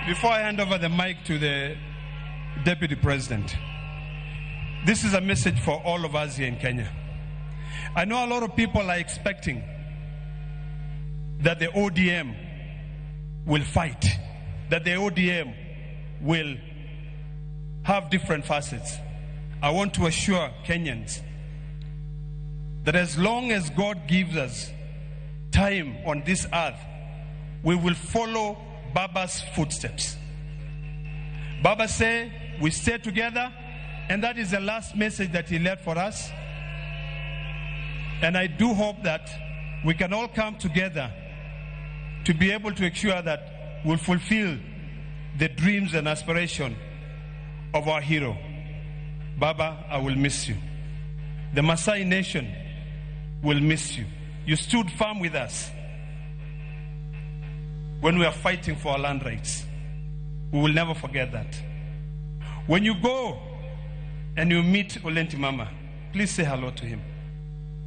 before I hand over the mic to the Deputy President, this is a message for all of us here in Kenya. I know a lot of people are expecting that the ODM will fight, that the ODM will have different facets. I want to assure Kenyans that as long as God gives us time on this earth, we will follow Baba's footsteps. Baba said, we stay together, and that is the last message that he left for us. And I do hope that we can all come together to be able to ensure that we'll fulfill the dreams and aspiration of our hero. Baba, I will miss you. The Maasai nation will miss you. You stood firm with us when we are fighting for our land rights. We will never forget that. When you go and you meet Olenti Mama, please say hello to him.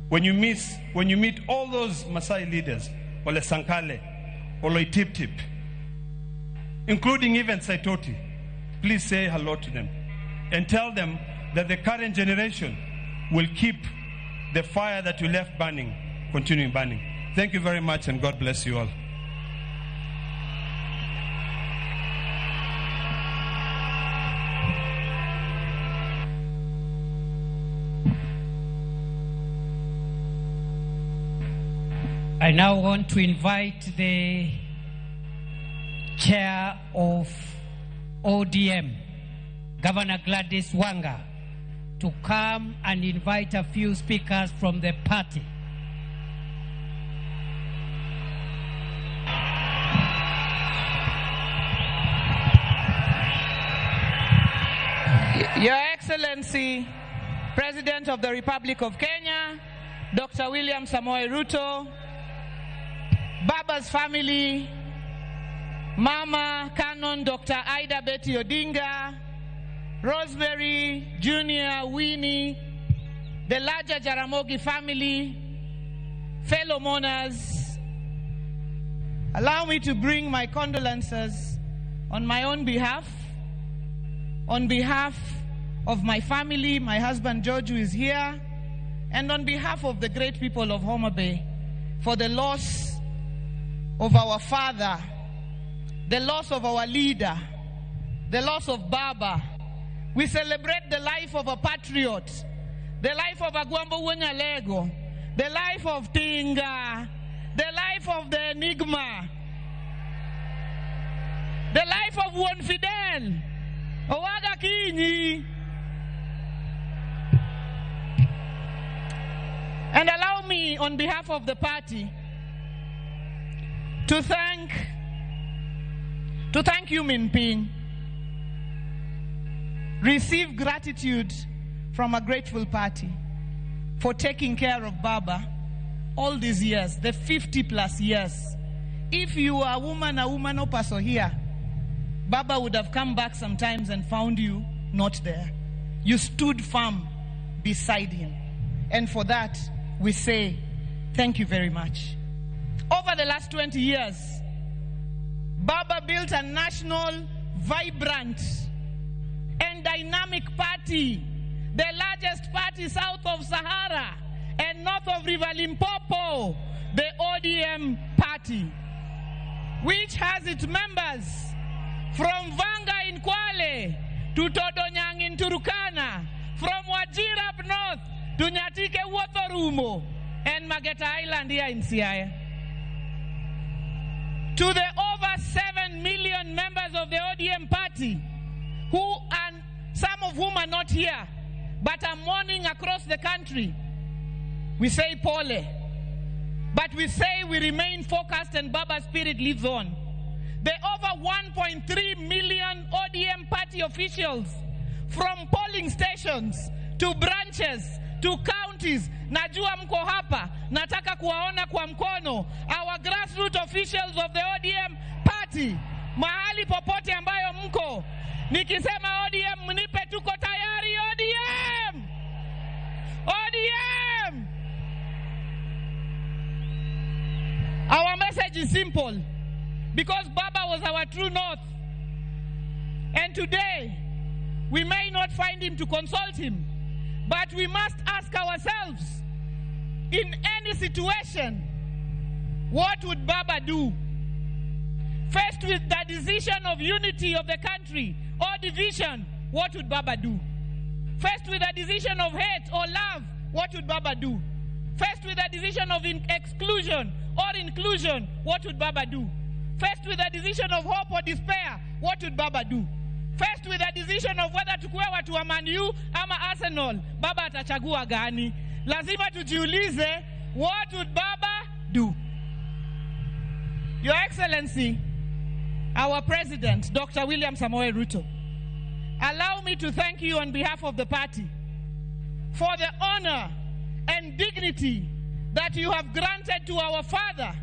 When you meet all those Maasai leaders, Ole Sankale, Oloitiptip, including even Saitoti, please say hello to them and tell them that the current generation will keep the fire that you left burning, continuing burning. Thank you very much, and God bless you all. I now want to invite the chair of ODM, Governor Gladys Wanga, to come and invite a few speakers from the party. Your Excellency, President of the Republic of Kenya, Dr. William Samoei Ruto, Baba's family, Mama Canon Dr. Ida Betty Odinga, Rosemary, Junior, Winnie, the larger Jaramogi family, fellow mourners, allow me to bring my condolences on my own behalf, on behalf of my family, my husband George, who is here, and on behalf of the great people of Homa Bay for the loss of our father, the loss of our leader, the loss of Baba. We celebrate the life of a patriot, the life of Agwambo Wuod Nyalego, the life of Tinga, the life of the Enigma, the life of Juan Fidel, Owaga Kinyi. And allow me, on behalf of the party, to thank you, Minping. Receive gratitude from a grateful party for taking care of Baba all these years, the 50 plus years. If you are a woman Opaso here, Baba would have come back sometimes and found you not there. You stood firm beside him. And for that, we say thank you very much. Over the last 20 years, Baba built a national, vibrant, and dynamic party, the largest party south of Sahara and north of River Limpopo, the ODM party, which has its members from Vanga in Kwale to Todonyang in Turkana, from Wajir up north to Nyatike Wothorumo and Mageta Island here in Siaya. To the over 7 million members of the ODM party, who and some of whom are not here, but are mourning across the country, we say pole. But we say we remain focused and Baba's spirit lives on. The over 1.3 million ODM party officials, from polling stations to branches to counties, najua mko hapa, nataka kuwaona kwa mkono, our grassroots officials of the ODM party, mahali popote ambayo mko, nikisema ODM mnipe tuko tayari. ODM! ODM! Our message is simple. Because Baba was our true north. And today, we may not find him to consult him, but we must ask ourselves, in any situation, what would Baba do? Faced with the decision of unity of the country or division, what would Baba do? Faced with the decision of hate or love, what would Baba do? Faced with the decision of exclusion or inclusion, what would Baba do? Faced with the decision of hope or despair, what would Baba do? Faced with the decision of whether tukue watu wa Man U ama Arsenal, Baba atachagua gani? Lazima tujiulize, what would Baba do? Your Excellency, our President, Dr. William Samoei Ruto, allow me to thank you on behalf of the party for the honor and dignity that you have granted to our father,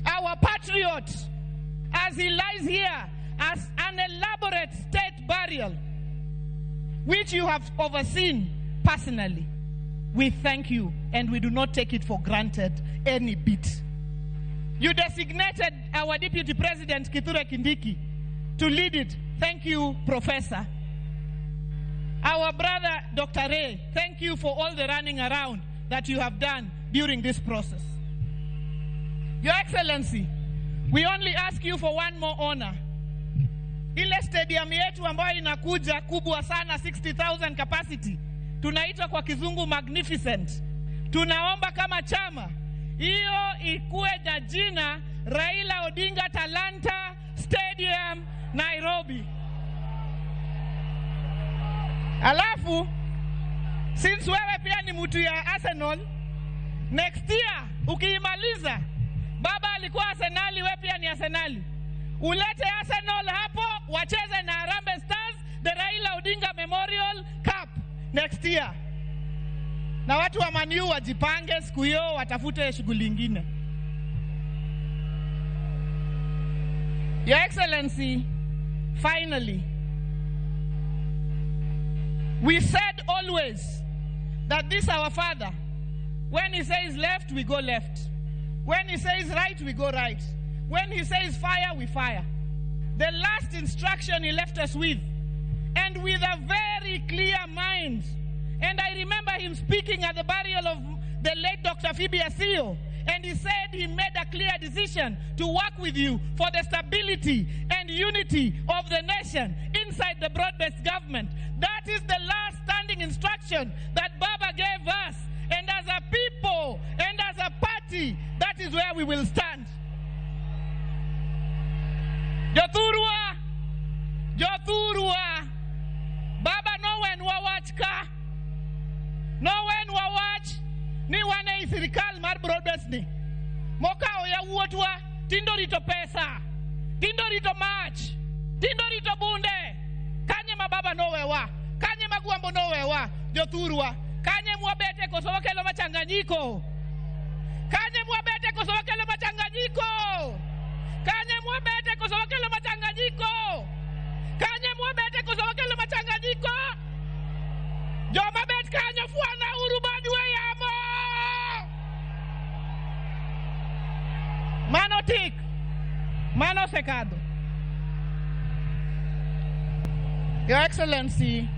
our patriot, as he lies here as an elaborate state burial, which you have overseen personally. We thank you, and we do not take it for granted any bit. You designated our Deputy President, Kithure Kindiki, to lead it. Thank you, Professor. Our brother, Dr. Ray, thank you for all the running around that you have done during this process. Your Excellency, we only ask you for one more honor. Ile stadium yetu ambayo inakuja kubwa sana, 60,000 capacity, tunaitwa kwa kizungu magnificent. Tunaomba kama chama hiyo ikuwe na jina Raila Odinga Talanta Stadium Nairobi. Alafu since wewe pia ni mtu ya Arsenal, next year ukiimaliza, baba alikuwa Arsenali, wewe pia ni Arsenali, ulete Arsenal hapo wacheze na Harambee Stars the Raila Odinga Memorial Cup next year. Na watu wa Man U wajipange siku hiyo, watafute shughuli ingine. Your Excellency, finally, we said always that this our father, when he says left, we go left. When he says right, we go right. When he says fire, we fire. The last instruction he left us with, and with a very clear mind. And I remember him speaking at the burial of the late Dr. Phoebe Asiyo, and he said he made a clear decision to work with you for the stability and unity of the nation inside the broad-based government. That is the last standing instruction that Baba gave us. And as a people and as a party, that is where we will stand. Jothurwa, Jothurwa, Baba nowenwa wach ka. Nowenwa wach ni wan ei sirikal mar broad-based ni. Mokawo yawuotwa tindo rito pesa, tindo rito mach, tindo rito bunde. Kanye ma baba nowewa, kanye ma Gwambo nowewa, jothurwa, kanye mwabete koso wakelo machanganyiko. Kanye mwabete koso wakelo machanganyiko. Kanye mwabete koso wakelo machanganyiko. Kanye mwabete koso wakelo machanganyiko. Joma bet kanyo fwana uru badwe yamo. Mano tik, mano sekado. Your Excellency,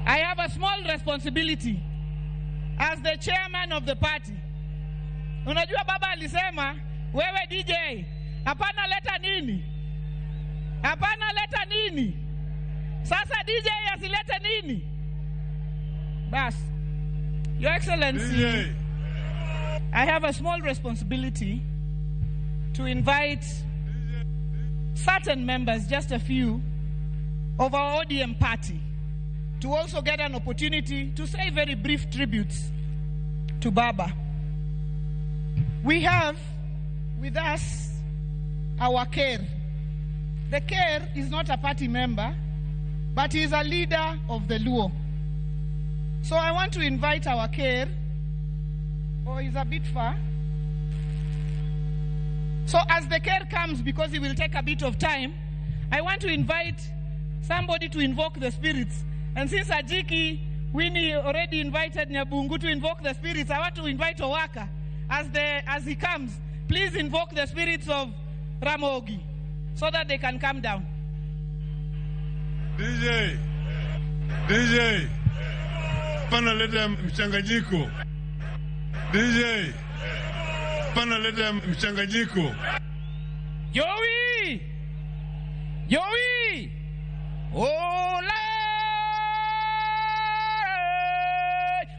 I have a small responsibility as the chairman of the party. Unajua baba alisema, wewe DJ, hapana leta nini? Hapana leta nini? Sasa DJ asilete nini? Bas. Your Excellency, DJ. I have a small responsibility to invite certain members, just a few, of our ODM party to also get an opportunity to say very brief tributes to Baba. We have with us our Ker. The Ker is not a party member, but he is a leader of the Luo. So I want to invite our Ker. Oh, he's a bit far. So as the Ker comes, because he will take a bit of time, I want to invite somebody to invoke the spirits. And since Ajiki Winnie already invited Nyabungu to invoke the spirits, I want to invite Owaka as he comes. Please invoke the spirits of Ramogi so that they can come down. DJ, DJ, pana leta mchanganyiko. DJ, pana leta mchanganyiko. Joey! Joey! Hola!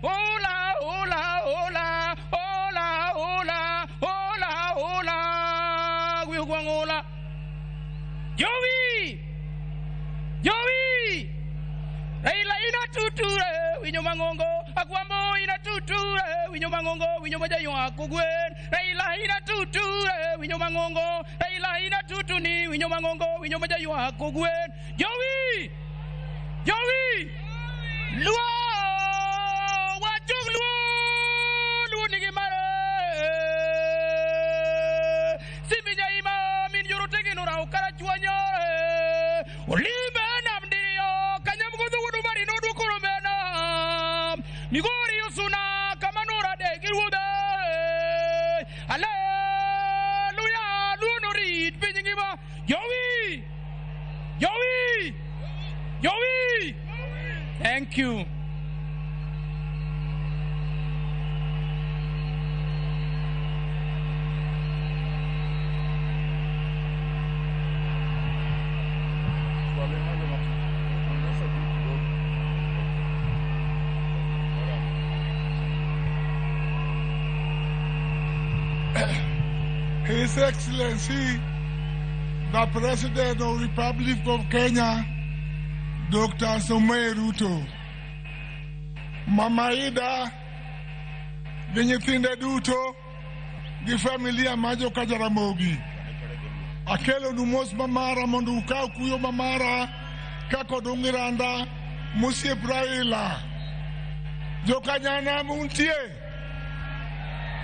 Hola, hola, hola, hola, hola, hola, hola, hola. Joey! Joey! Raila ina tuture, winyo mangongo, akwambo ina tuture, winyo mangongo, winyo majayo akugwen. Raila ina tuture, winyo mangongo, Raila ina tutuni, winyo mangongo, winyo majayo akugwen. Joey! Joey! Luo! Wachuk luo! Luo nigi mare! Simija ima min yorotegi nora okara chuanyo! Olimbe nam dirio, kanyam godo wudu mari no dukuru mena. Migori usuna kamanura de girude. Hallelujah, luo rit pinyingima. Joey! Joey! Joey! Thank you. His Excellency, the President of the Republic of Kenya, Dr. Samoei Ruto, Mama Ida, gi nyithinde duto, gi familia mar joka Jaramogi. Akelonu mos mamara mondo ukaw kuyo mamara kaka odong' Iranda mosiep Raila. Jokanyanam untie?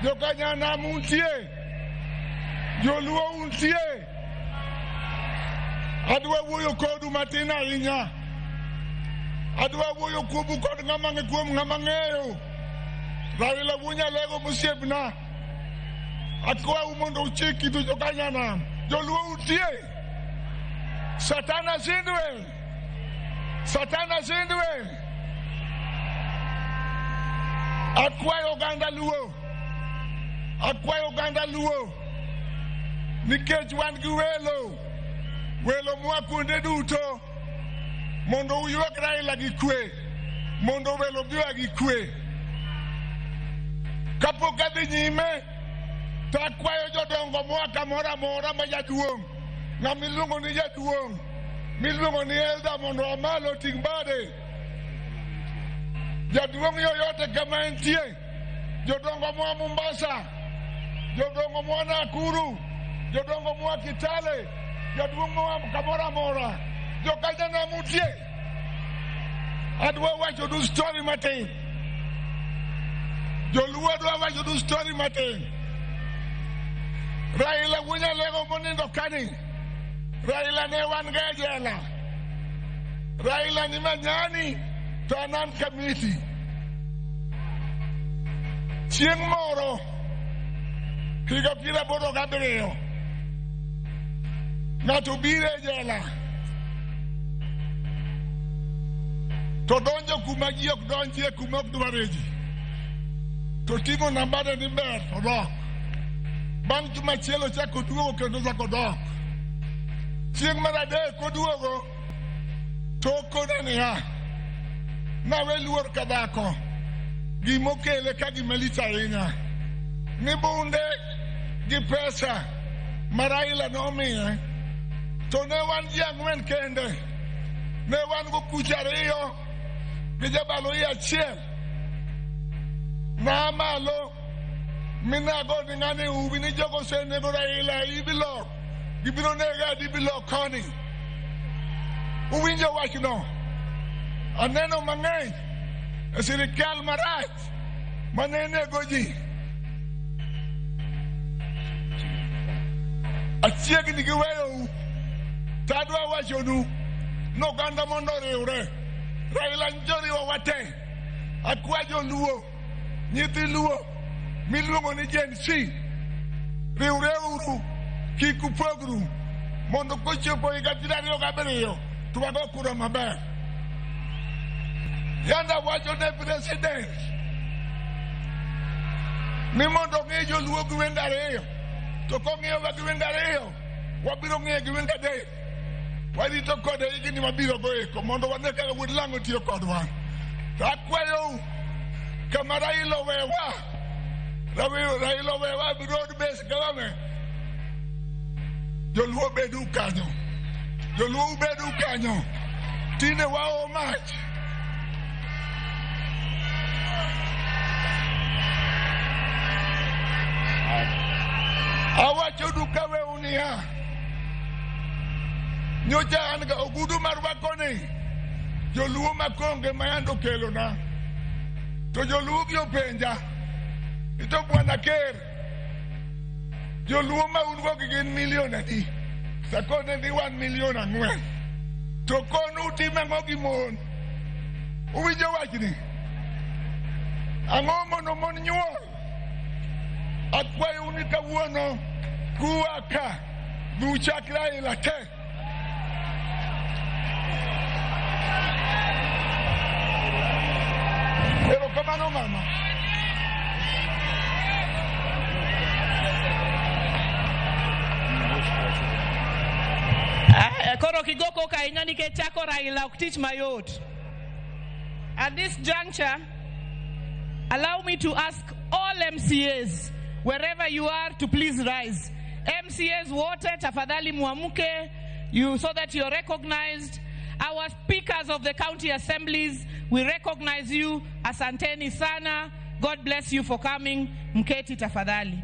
Jokanyanam untie? Joluo untie? Adwa wuoyo kodu matin ahinya. Adwa wuoyo kuomu kod ng'ama kuom ng'ama ng'eyo. Raila Wunyalego mosiepna. Akwau mondo uchik itu jokanyanam. Joluo untie? Satana shindwe. Satana shindwe. Akwayo oganda Luo. Akwayo oganda Luo. Nikech wan gi welo. Welo moa kuonde duto. Mondo uywak Raila gi kwe. Mondo welo bi oa gi kwe. Kapok adhi nyime, to akwayo jodongo moa kamoro amora ma jaduong'. Ng'ama iluongo ni jaduong', miluongo ni elder mondo oa malo oting' bade. Jaduong' yoyote kama entie, jodongo moa Mombasa, jodongo moa Nakuru, jodongo moa Kitale, jaduong' moa kamoro amora, jokanyanam utie. Adwa wachonu story matin. Joluo adwa wachonu story matin. Raila Wunyalego monindo kani. Raila ne wan ga e jela. Raila ni Manyani to an an Kamiti. Chieng' moro higa 87 ng'ato biro e jela to donjo kuma ji ok donjie, kuma ok dware ji, to ting'o nambane ni ber to dok. Bang' juma achiel ochako oduogo kendo ochako odok. Chieng' mar adek oduogo to okona niya, nawe luor ka dhako, gimokele ka gima lich ahinya, ni bunde gi pesa ma Raila nomiye, to ne wan ji ang'wen kende, ne wan gokuche ariyo gi jabalo iye achiel. Naa malo minago ni ng'ani uwi ni jogo osenego Raila ibilok, gibiro nega adibilok koni. Uwinjo wachno? Aneno mang'eny e sirikal marach mane nego ji. Achiegni gi weyou, to adwa wachonu ni oganda mondo oriwre. Raila njoriwo wate. Akwa joluo, nyithi Luo miluongo ni Gen Z, Riwreuru kik upogru mondo kochopo higa 27 to wago kura maber. Yanda wacho ne president ni mondo ng'i joluo gi wende ariyo, to kong'iyowa gi wende ariyo, wabiro ng'iye gi wende adek. Warito kode higni mabiro go eko mondo wane kaka wuod lang'o tiyo kodwa. To akwayou kama Raila owewa, Raila owewa broad based government. Joluo bedu kanyo, joluo bedu kanyo, tinde wao mach. Awacho duka weu niya, nyocha an ga ogudu marwakoni, joluo makonge mayando kelona, to joluo gi openja, ito bwana ker, joluo ma un go gi gin milion adi, sakone ni 1 million 4, to kono utimo ang'o gi mon, uwinjo wachni, ang'o mono mon nyuol? Akwayou ni kawuono kua ka dhi uchak Raila te. Erokamano mama. Koro kigoko ka ahinya nikech chako Raila ok tich mayot. At this juncture, allow me to ask all MCAs, wherever you are, to please rise. MCAs wote, tafadhali muamuke, you, so that you're recognized. Our speakers of the county assemblies, we recognize you. Asanteni sana. God bless you for coming. Mketi tafadhali.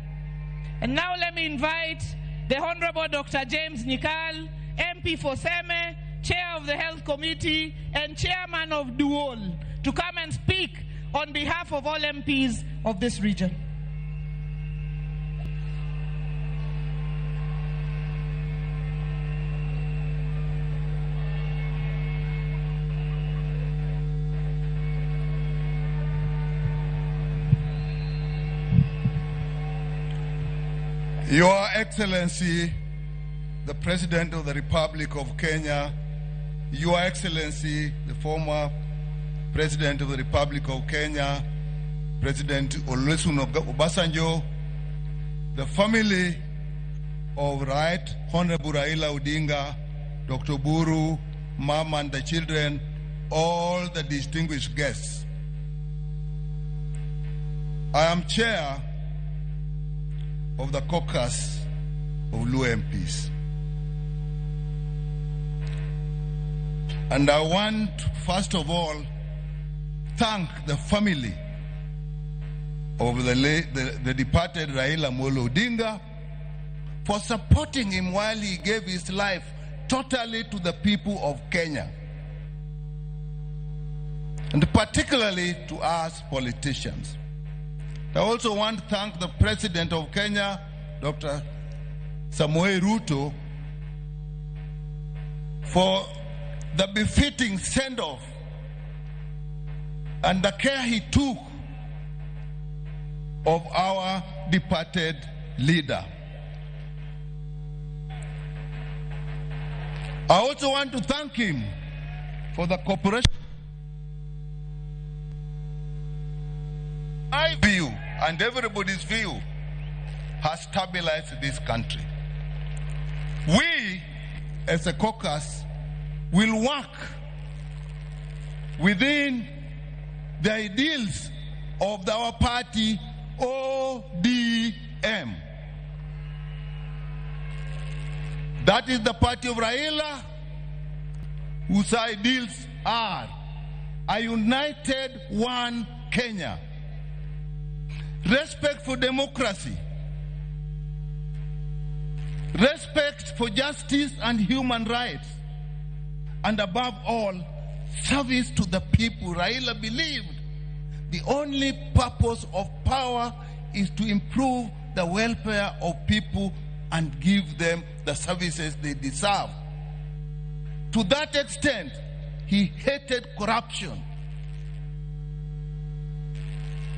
And now let me invite the Honorable Dr. James Nyikal, MP for Seme, Chair of the Health Committee, and Chairman of Duol, to come and speak on behalf of all MPs of this region. Your Excellency, the President of the Republic of Kenya, Your Excellency, the former President of the Republic of Kenya, President Olusegun Obasanjo, the family of Right Honorable Raila Odinga, Dr. Buru, Mama and the children, all the distinguished guests. I am chair of the caucus of Luo MPs. And I want, first of all, thank the family of the departed Raila Amolo Odinga for supporting him while he gave his life totally to the people of Kenya, and particularly to us politicians. I also want to thank the President of Kenya, Dr. Samoei Ruto, for the befitting send-off and the care he took of our departed leader. I also want to thank him for the cooperation. My view and everybody's view has stabilized this country. We, as a caucus, will work within the ideals of our party, ODM. That is the party of Raila, whose ideals are a united one Kenya, respect for democracy, respect for justice and human rights, and above all, service to the people. Raila believed the only purpose of power is to improve the welfare of people and give them the services they deserve. To that extent, he hated corruption.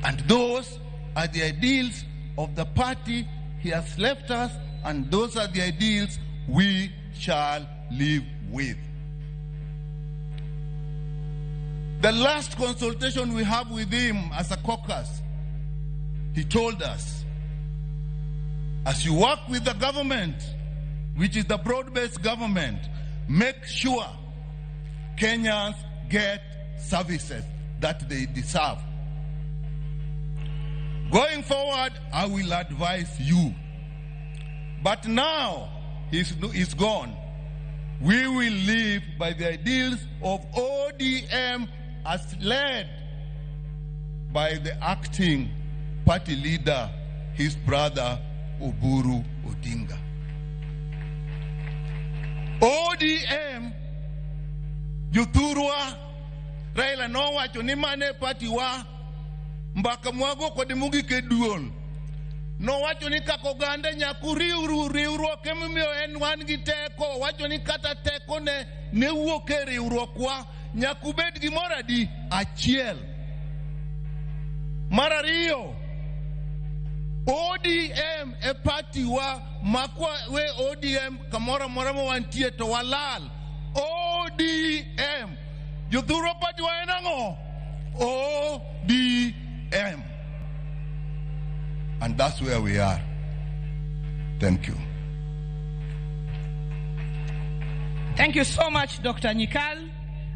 And those are the ideals of the party he has left us, and those are the ideals we shall live with. The last consultation we have with him as a caucus, he told us, as you work with the government, which is the broad-based government, make sure Kenyans get services that they deserve. Going forward, I will advise you. But now, he's gone. We will live by the ideals of ODM as led by the acting party leader, his brother, Oburu Odinga. ODM, jothurwa, Raila nowacho ni mane party wa, mbaka mwago kod mogik e duol. Nowacho ni kaka oganda nyaka uriwru, riwruok emomiyo en wan gi teko. Owacho ni kata teko ne wuok e riwruokwa, nyaka ubed gimoro adi? Achiel. Mar ariyo, ODM e party wa makwa we ODM kamoro amora ma wantie to walal. ODM. Jothurwa party wa en ang'o? ODM. And that's where we are. Thank you. Thank you so much, Dr. Nyikal.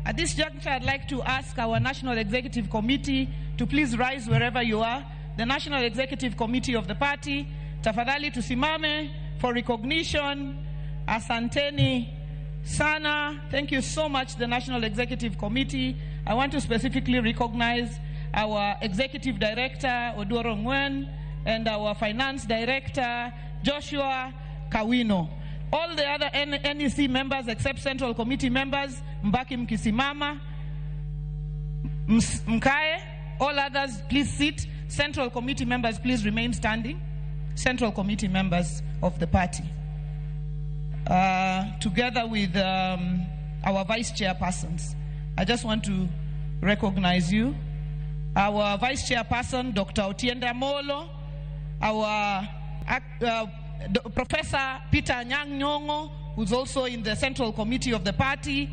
At this juncture, I'd like to ask our National Executive Committee to please rise wherever you are. The National Executive Committee of the party, tafadhali tusimame for recognition. Asanteni sana. Thank you so much, the National Executive Committee. I want to specifically recognize our Executive Director, Oduor Ong'wen, and our Finance Director, Joshua Kawino. All the other NEC members except Central Committee members, mbaki mkisimama, mkae. All others, please sit. Central Committee members, please remain standing. Central Committee members of the party. Together with our vice chairpersons. I just want to recognize you. Our vice chairperson, Dr. Otiende Amollo, our Professor Peter Anyang' Nyong'o, who's also in the Central Committee of the party,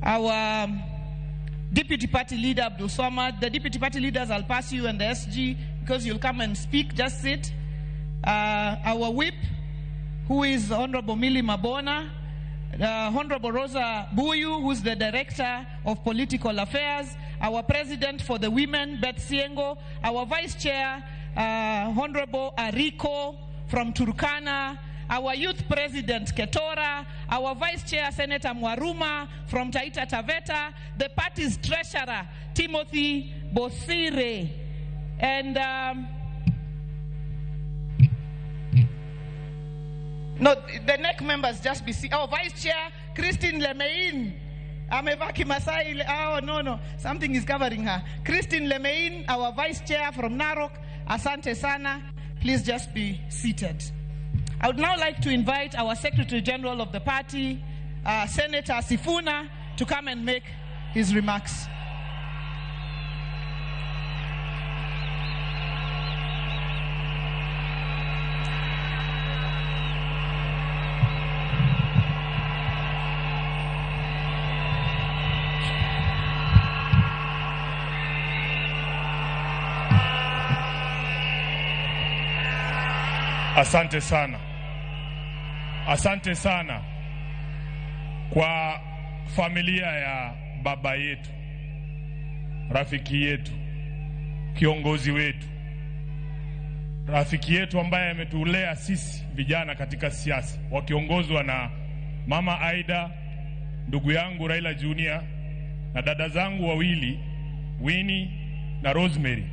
our Deputy Party Leader, Abdul Swamad. The Deputy Party Leaders, I'll pass you, and the SG, because you'll come and speak, just sit. Our whip, who is Honorable Millie Mabona, Honorable Rosa Buyu, who's the Director of Political Affairs, our President for the Women, Beth Siengo, our Vice Chair, Honorable Ariko from Turkana, our Youth President, Ketora, our Vice Chair, Senator Mwaruma from Taita Taveta, the party's Treasurer, Timothy Bosire, and no, the NEC members just be oh, Vice Chair, Christine Lemein. Amevaa Kimasai. Oh, no, something is covering her. Christine Lemein, our Vice Chair from Narok. Asante sana. Please just be seated. I would now like to invite our Secretary General of the party, Senator Sifuna, to come and make his remarks. Asante sana. Asante sana kwa familia ya baba yetu, rafiki yetu, kiongozi wetu, rafiki yetu ambaye ametulea sisi vijana katika siasa, wakiongozwa na Mama Aida, ndugu yangu Raila Junior, na dada zangu wawili Winnie na Rosemary.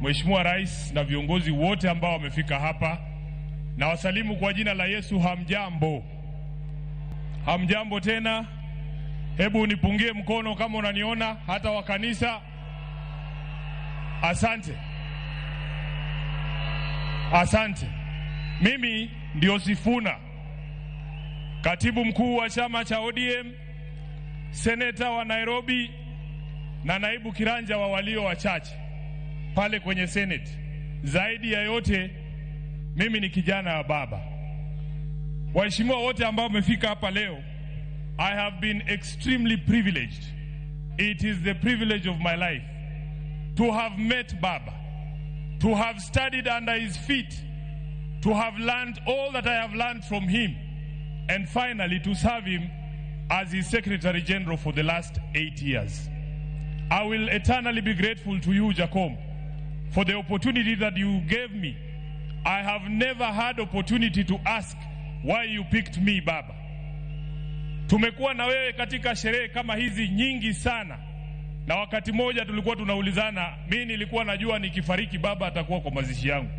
Mheshimiwa Rais na viongozi wote ambao wamefika hapa, na wasalimu kwa jina la Yesu. Hamjambo. Hamjambo tena. Hebu nipungie mkono kama unaniona, hata wa kanisa. Asante. Asante. Mimi ndio Sifuna, katibu mkuu wa chama cha ODM, seneta wa Nairobi na naibu kiranja wa walio wachache pale kwenye Senate. zaidi ya yote mimi ni kijana wa baba. Waheshimiwa wote ambao wamefika hapa leo, I have been extremely privileged. It is the privilege of my life to have met Baba, to have studied under his feet, to have learned all that I have learned from him, and finally to serve him as his Secretary General for the last 8 years. I will eternally be grateful to you, Jakom, for the opportunity that you gave me. I have never had opportunity to ask why you picked me, Baba. Tumekuwa na wewe katika sherehe kama hizi nyingi sana, na wakati moja tulikuwa tunaulizana, mimi nilikuwa najua nikifariki baba atakuwa kwa mazishi yangu.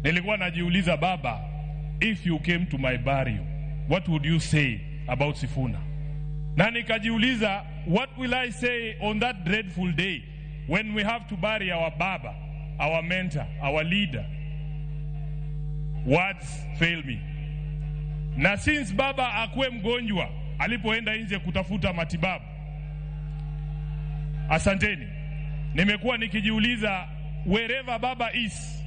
Nilikuwa najiuliza, baba, if you came to my burial, what would you say about Sifuna? Na nikajiuliza, what will I say on that dreadful day when we have to bury our baba, our mentor, our leader? Words fail me. Na since baba akuwe mgonjwa alipoenda nje kutafuta matibabu, asanteni, nimekuwa nikijiuliza, wherever baba is,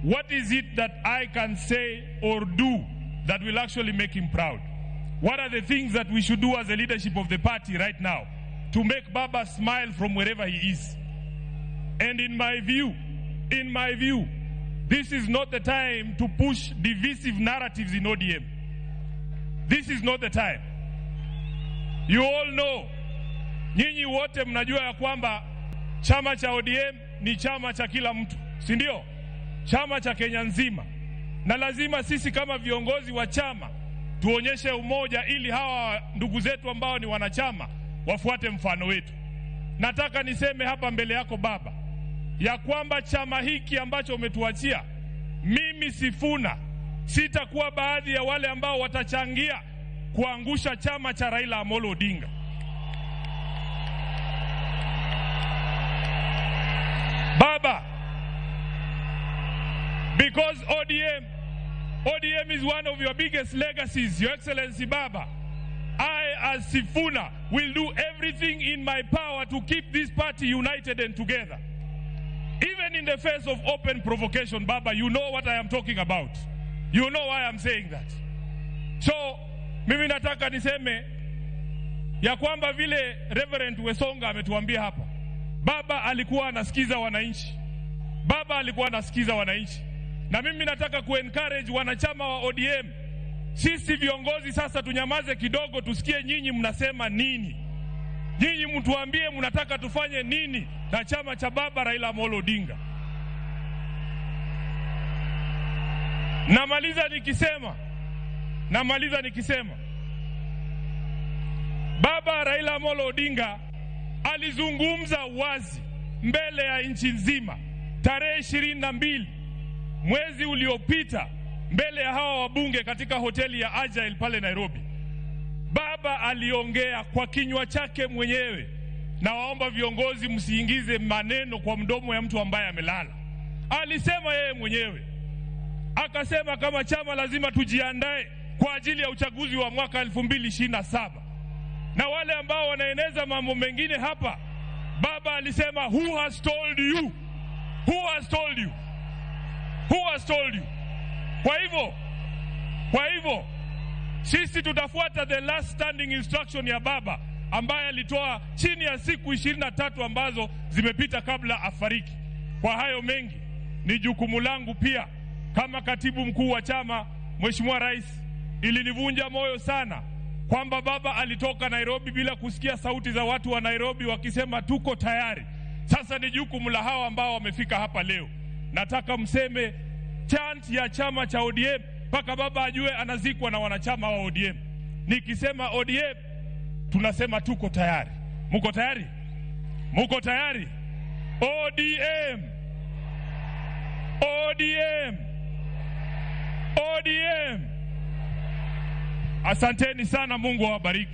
what is it that I can say or do that will actually make him proud? What are the things that we should do as a leadership of the party right now to make Baba smile from wherever he is? And in my view, this is not the time to push divisive narratives in ODM. This is not the time. You all know, nyinyi wote mnajua ya kwamba chama cha ODM ni chama cha kila mtu, si ndio? Chama cha Kenya nzima. Na lazima sisi kama viongozi wa chama tuonyeshe umoja ili hawa ndugu zetu ambao ni wanachama wafuate mfano wetu. Nataka niseme hapa mbele yako baba, ya kwamba chama hiki ambacho umetuachia, mimi Sifuna sitakuwa baadhi ya wale ambao watachangia kuangusha chama cha Raila Amolo Odinga. Baba, because ODM is one of your biggest legacies, Your Excellency Baba. I, as Sifuna, will do everything in my power to keep this party united and together. Even in the face of open provocation, Baba, you know what I am talking about. You know why I'm saying that. So, mimi nataka niseme ya kwamba vile Reverend Wesonga ametuambia hapa, Baba alikuwa anasikiza wananchi. Baba alikuwa anasikiza wananchi. Na mimi nataka ku-encourage wanachama wa ODM. Sisi viongozi sasa tunyamaze kidogo, tusikie nyinyi mnasema nini. Nyinyi mtuambie mnataka tufanye nini na chama cha Baba Raila Amolo Odinga. Namaliza nikisema Baba Raila Amolo Odinga alizungumza wazi mbele ya nchi nzima tarehe 22 mwezi uliopita mbele ya hawa wabunge katika hoteli ya Agile pale Nairobi. Baba aliongea kwa kinywa chake mwenyewe. Na waomba viongozi msiingize maneno kwa mdomo ya mtu ambaye amelala. Alisema yeye mwenyewe. Akasema kama chama lazima tujiandae kwa ajili ya uchaguzi wa mwaka 2027. Na wale ambao wanaeneza mambo mengine hapa, Baba alisema, who has told you? Who has told you? Who has told you? Kwa hivyo sisi tutafuata the last standing instruction ya Baba ambaye alitoa chini ya siku 23 ambazo zimepita kabla afariki. Kwa hayo mengi, ni jukumu langu pia kama katibu mkuu wa chama. Mheshimiwa Rais, ilinivunja moyo sana kwamba Baba alitoka Nairobi bila kusikia sauti za watu wa Nairobi wakisema tuko tayari. Sasa ni jukumu la hawa ambao wamefika hapa leo. Nataka mseme chant ya chama cha ODM mpaka Baba ajue anazikwa na wanachama wa ODM. Nikisema ODM tunasema tuko tayari. Muko tayari? Muko tayari? ODM! ODM! ODM! Asanteni sana, Mungu awabariki.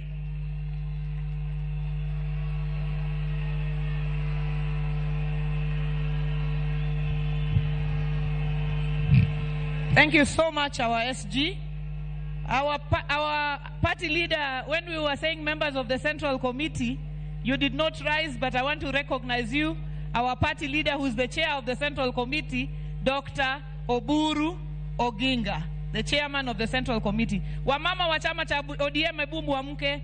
Thank you so much, our SG. Our party leader, when we were saying members of the Central Committee, you did not rise, but I want to recognize you. our party leader, who is the chair of the Central Committee, Dr. Oburu Oginga, the chairman of the Central Committee. Wamama wa chama cha ODM, hebu muamke,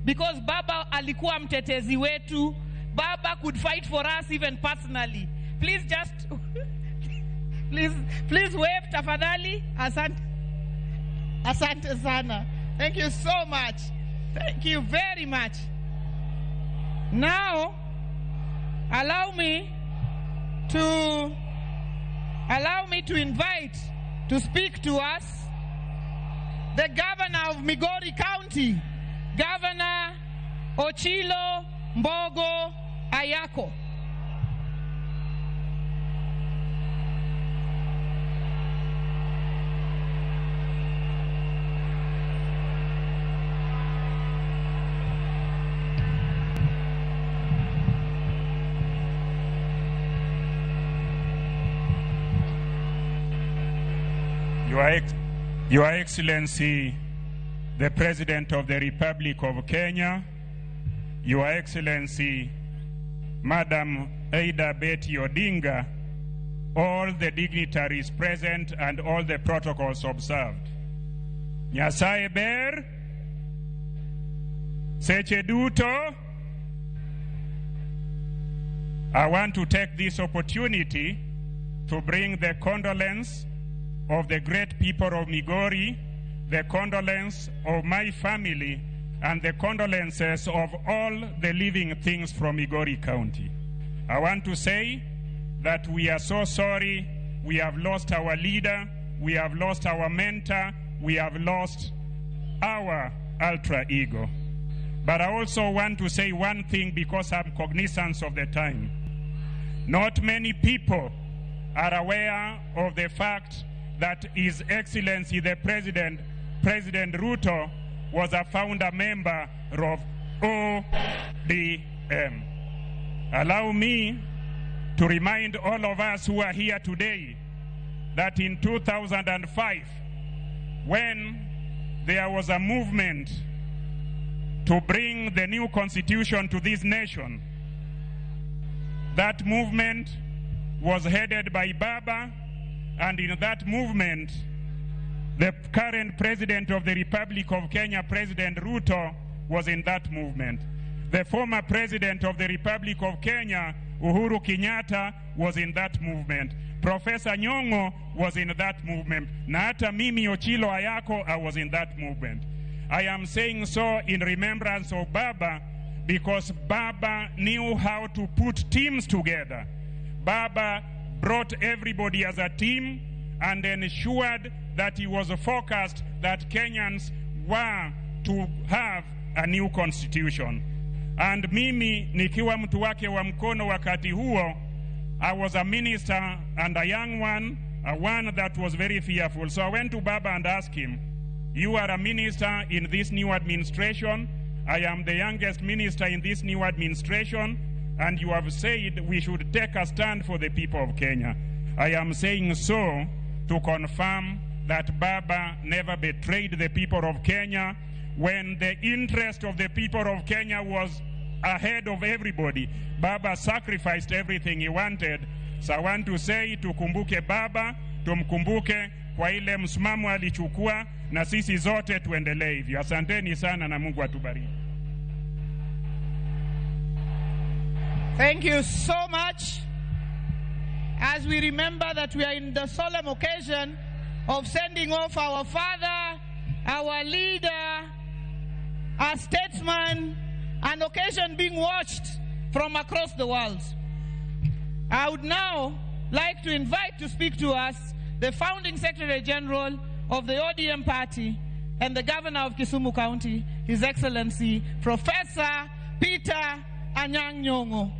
because Baba alikuwa mtetezi wetu. Baba could fight for us even personally. Please just, please, please wave tafadhali. Asante. Asante sana. Thank you so much. Thank you very much. Now, allow me to invite to speak to us the governor of Migori County, Governor Ochilo Mbogo Ayako. Your Excellency, the President of the Republic of Kenya, Your Excellency, Madam Ida Betty Odinga, all the dignitaries present and all the protocols observed. Nyasaye ber, seche duto. I want to take this opportunity to bring the condolence of the great people of Migori, the condolence of my family, and the condolences of all the living things from Migori County. I want to say that we are so sorry. We have lost our leader, we have lost our mentor, we have lost our alter ego. But I also want to say one thing because I'm cognizant of the time. Not many people are aware of the fact that His Excellency the President, President Ruto, was a founder member of ODM. Allow me to remind all of us who are here today that in 2005, when there was a movement to bring the new constitution to this nation, that movement was headed by Baba, and in that movement, the current president of the Republic of Kenya, President Ruto, was in that movement. The former president of the Republic of Kenya, Uhuru Kenyatta, was in that movement. Professor Nyong'o was in that movement. Na hata mimi Ochilo Ayako, I was in that movement. I am saying so in remembrance of Baba because Baba knew how to put teams together. Baba brought everybody as a team and ensured that he was focused that Kenyans were to have a new constitution. And mimi nikiwa mtu wake wa mkono wakati huo, I was a minister and a young one, a one that was very fearful. So I went to Baba and asked him, "You are a minister in this new administration. I am the youngest minister in this new administration, and you have said we should take a stand for the people of Kenya." I am saying so to confirm that Baba never betrayed the people of Kenya when the interest of the people of Kenya was ahead of everybody. Baba sacrificed everything he wanted. So I want to say tukumbuke Baba, tumkumbuke kwa ile msimamo alichukua, na sisi zote tuendelee hivyo. Asanteni sana na Mungu atubariki. Thank you so much. As we remember that we are in the solemn occasion of sending off our father, our leader, our statesman, an occasion being watched from across the world. I would now like to invite to speak to us the founding Secretary General of the ODM Party and the Governor of Kisumu County, His Excellency Professor Peter Anyang' Nyong'o.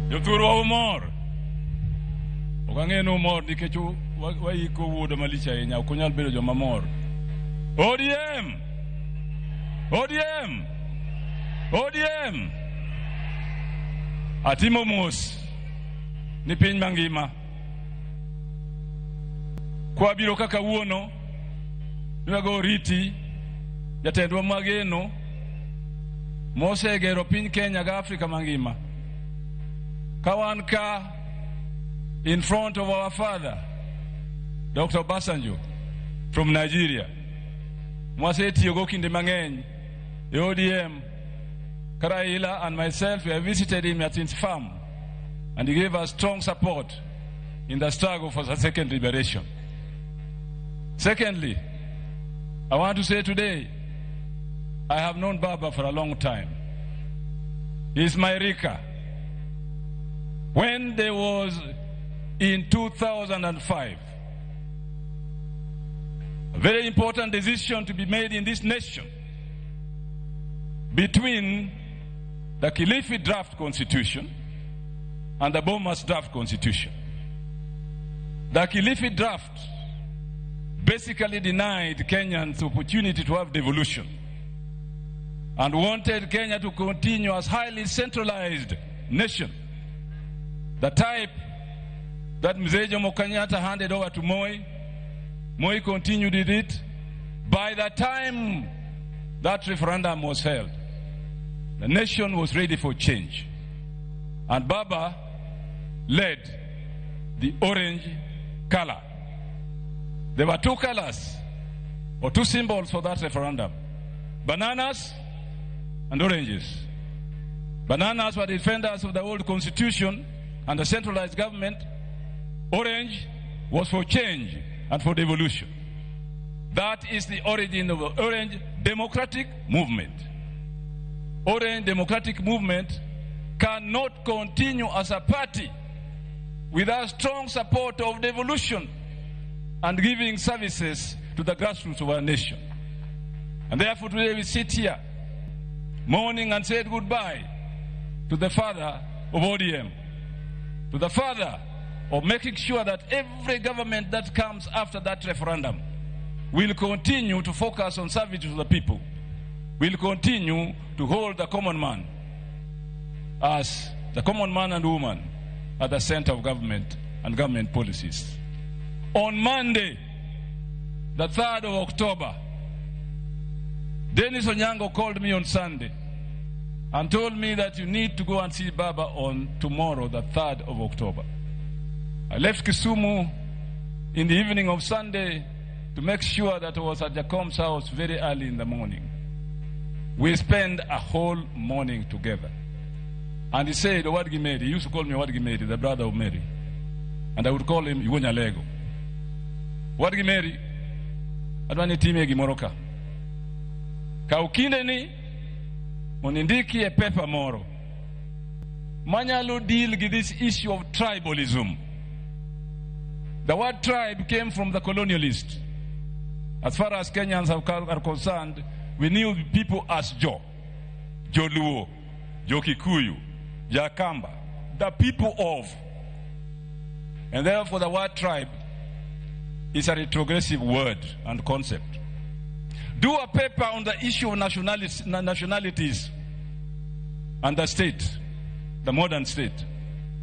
Jothurwa umor. Ok ang'e ni umor nikech waiko wuoda malich ahinya. Ok unyal bedo joma mor. ODM! ODM! ODM! Atimo mos ni piny mangima. Kwabiro kaka wuono, nwago oriti, jatendwa mageno, mosegero piny Kenya ga Afrika mangima. Ka wan ka in front of our father, Dr. Obasanjo from Nigeria. Mwasetiyogo kinde mang'eny e ODM. Karaila and myself, we have visited him at his farm, and he gave us strong support in the struggle for the second liberation. Secondly, I want to say today, I have known Baba for a long time. He is my Rika. When there was, in 2005, a very important decision to be made in this nation between the Kilifi draft constitution and the Bomas draft constitution. The Kilifi draft basically denied Kenyans the opportunity to have devolution and wanted Kenya to continue as highly centralized nation, the type that Mzee Jomo Kenyatta handed over to Moi. Moi continued with it. By the time that referendum was held, the nation was ready for change. And Baba led the orange color. There were two colors or two symbols for that referendum: bananas and oranges. Bananas were defenders of the old constitution and the centralized government. Orange was for change and for devolution. That is the origin of the Orange Democratic Movement. Orange Democratic Movement cannot continue as a party without strong support of devolution and giving services to the grassroots of our nation. And therefore today we sit here mourning and said goodbye to the father of ODM, to the father of making sure that every government that comes after that referendum will continue to focus on service to the people, will continue to hold the common man as the common man and woman at the center of government and government policies. On Monday, the 3rd of October, Dennis Onyango called me on Sunday and told me that you need to go and see Baba on tomorrow, the 3rd of October. I left Kisumu in the evening of Sunday to make sure that I was at Jacom's house very early in the morning. We spent a whole morning together. And he said, Owadgi Mary, he used to call me Owadgi Mary, the brother of Mary. And I would call him Iwonya Lego. Owadgi Mary, adwani time gimoro ka. Kaw kindeni mondo indiki e paper moro manyalo deal with this issue of tribalism. The word tribe came from the colonialists. As far as Kenyans are concerned, we knew people as Jo, Joluo, Jokikuyu, Jakamba, the people of. And therefore the word tribe is a retrogressive word and concept. Do a paper on the issue of nationalities and the state, the modern state,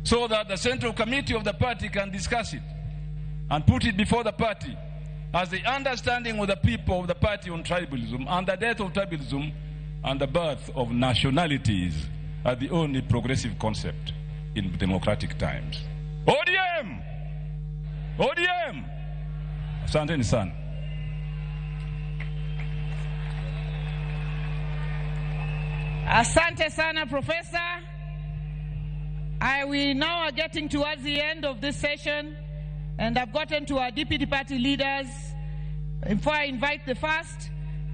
so that the Central Committee of the party can discuss it and put it before the party as the understanding of the people of the party on tribalism and the death of tribalism and the birth of nationalities are the only progressive concept in democratic times. ODM! ODM! Asanteni sana. Asante sana, Professor. We now are getting towards the end of this session, and I've gotten to our deputy party leaders. Before I invite the first,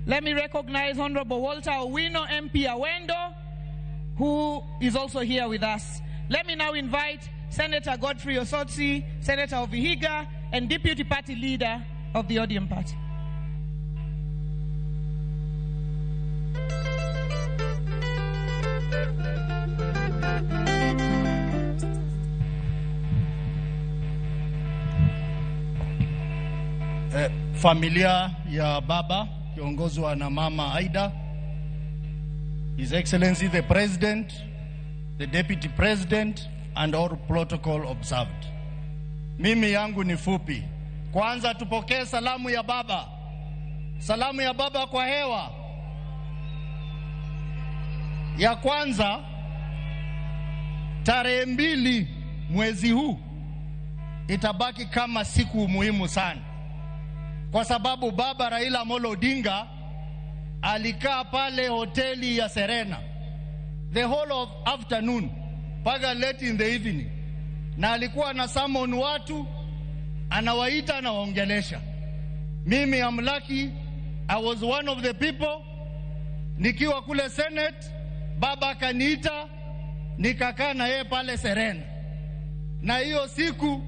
let me recognize Honorable Walter Owino, MP Awendo, who is also here with us. Let me now invite Senator Godfrey Osotsi, Senator of Vihiga, and Deputy Party Leader of the ODM Party. Familia ya baba kiongozwa na Mama Aida, His Excellency the President, the Deputy President, and all protocol observed. Mimi yangu ni fupi. Kwanza tupokee salamu ya baba. Salamu ya baba kwa hewa. Ya kwanza, tarehe 2 mwezi huu itabaki kama siku muhimu sana, kwa sababu baba Raila Amolo Odinga alikaa pale hoteli ya Serena the whole of afternoon mpaka late in the evening, na alikuwa na summon watu, anawaita anawaongelesha. Mimi am lucky, I was one of the people. Nikiwa kule Senate, baba akaniita, nikakaa na yeye pale Serena. Na hiyo siku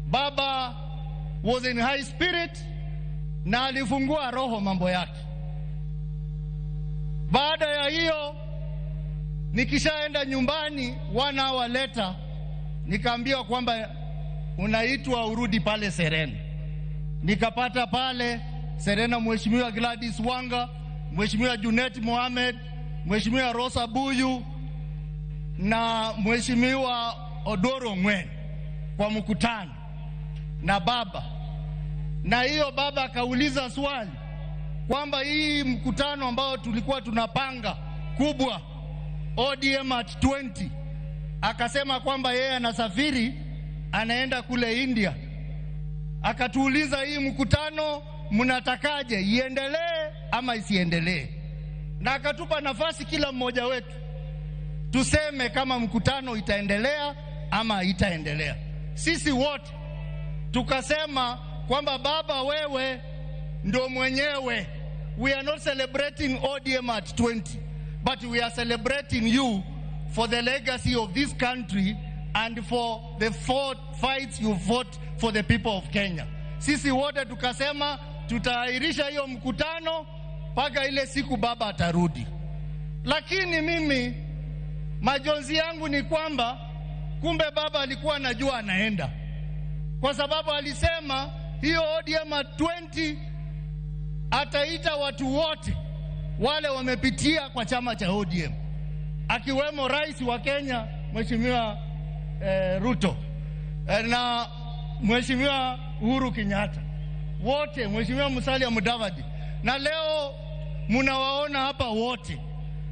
baba was in high spirit na alifungua roho mambo yake. Baada ya hiyo, nikishaenda nyumbani 1 hour later, nikaambiwa kwamba unaitwa urudi pale Serena. Nikapata pale Serena Mheshimiwa Gladys Wanga, Mheshimiwa Junet Mohamed, Mheshimiwa Rosa Buyu na Mheshimiwa Odoro Ngwen kwa mkutano na baba. Na hiyo baba akauliza swali kwamba hii mkutano ambao tulikuwa tunapanga kubwa ODM at 20, akasema kwamba yeye anasafiri anaenda kule India. Akatuuliza hii mkutano mnatakaje, iendelee ama isiendelee? Na akatupa nafasi kila mmoja wetu tuseme kama mkutano itaendelea ama haitaendelea. Sisi wote tukasema kwamba baba wewe ndio mwenyewe. We are not celebrating ODM at 20, but we are celebrating you for the legacy of this country and for the fights you fought for the people of Kenya. Sisi wote tukasema tutaahirisha hiyo mkutano mpaka ile siku baba atarudi. Lakini mimi majonzi yangu ni kwamba kumbe baba alikuwa anajua anaenda, kwa sababu alisema hiyo ODM at 20 ataita watu wote wale wamepitia kwa chama cha ODM, akiwemo rais wa Kenya Mheshimiwa Ruto na Mheshimiwa Uhuru Kenyatta, wote, Mheshimiwa Musalia Mudavadi, na leo mnawaona hapa wote.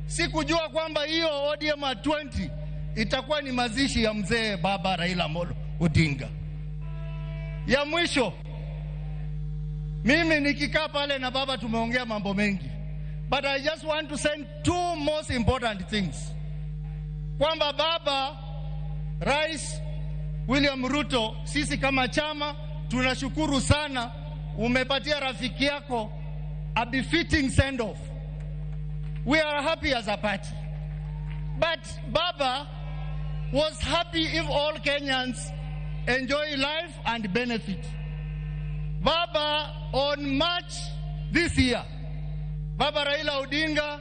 Sikujua kwamba hiyo ODM at 20 itakuwa ni mazishi ya mzee baba Raila Amolo Odinga. Ya mwisho, mimi nikikaa pale na baba tumeongea mambo mengi, but I just want to send two most important things. Kwamba baba Rais William Ruto, sisi kama chama tunashukuru sana, umepatia rafiki yako a befitting send off. We are happy as a party. But Baba was happy if all Kenyans enjoy life and benefit. Baba, on March this year, Baba Raila Odinga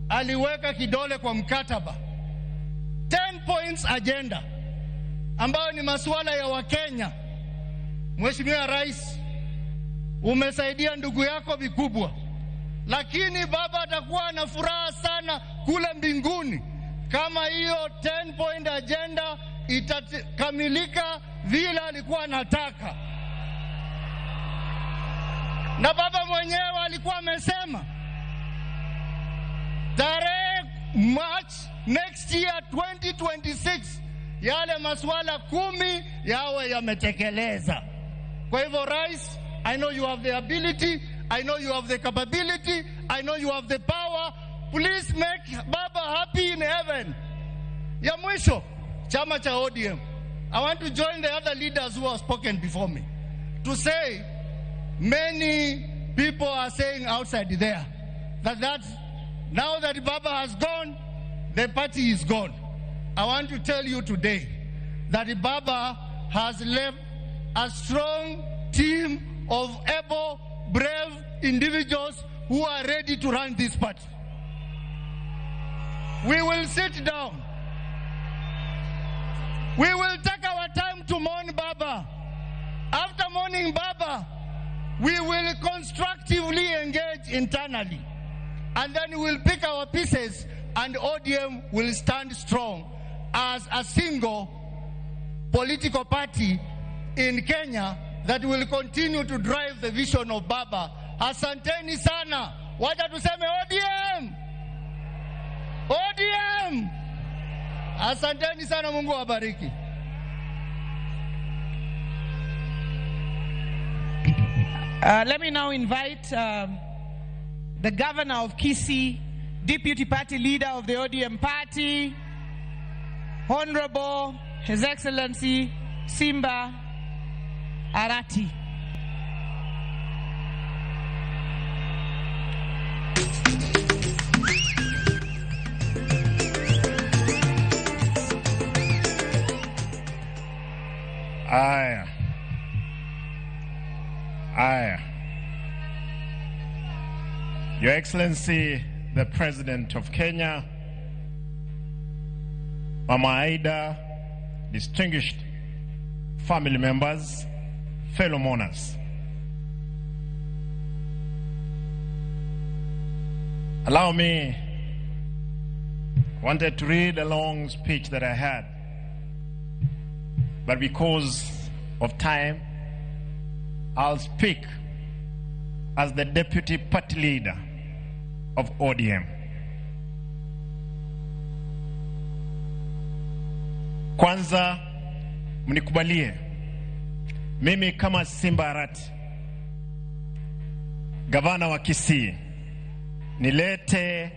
aliweka kidole kwa mkataba 10 points agenda ambayo ni masuala ya Wakenya. Mheshimiwa Rais, umesaidia ndugu yako vikubwa, lakini baba atakuwa na furaha sana kule mbinguni kama hiyo 10 point agenda itakamilika vile alikuwa anataka. Na baba mwenyewe alikuwa amesema tarehe March next year 2026 yale masuala 10 yawe yametekeleza. Kwa hivyo Rais, I know you have the ability, I know you have the capability, I know you have the power. Please make Baba happy in heaven. Ya mwisho, chama cha ODM. I want to join the other leaders who have spoken before me to say many people are saying outside there that now that Baba has gone, the party is gone. I want to tell you today that Baba has left a strong team of able, brave individuals who are ready to run this party. We will sit down. We will take our time to mourn Baba. After mourning Baba, we will constructively engage internally. And then we'll pick our pieces and ODM will stand strong as a single political party in Kenya that will continue to drive the vision of Baba. Asanteni sana. Wacha tuseme ODM. ODM. Asanteni sana, Mungu awabariki. Let me now invite the governor of Kisii, deputy party leader of the ODM party, Honorable His Excellency Simba Arati. Aya. Aya. Your Excellency, the President of Kenya, Mama Aida, distinguished family members, fellow mourners. Allow me, I wanted to read a long speech that I had, but because of time, I'll speak as the deputy party leader of ODM. Kwanza mnikubalie mimi kama Simba Arati, gavana wa Kisii, nilete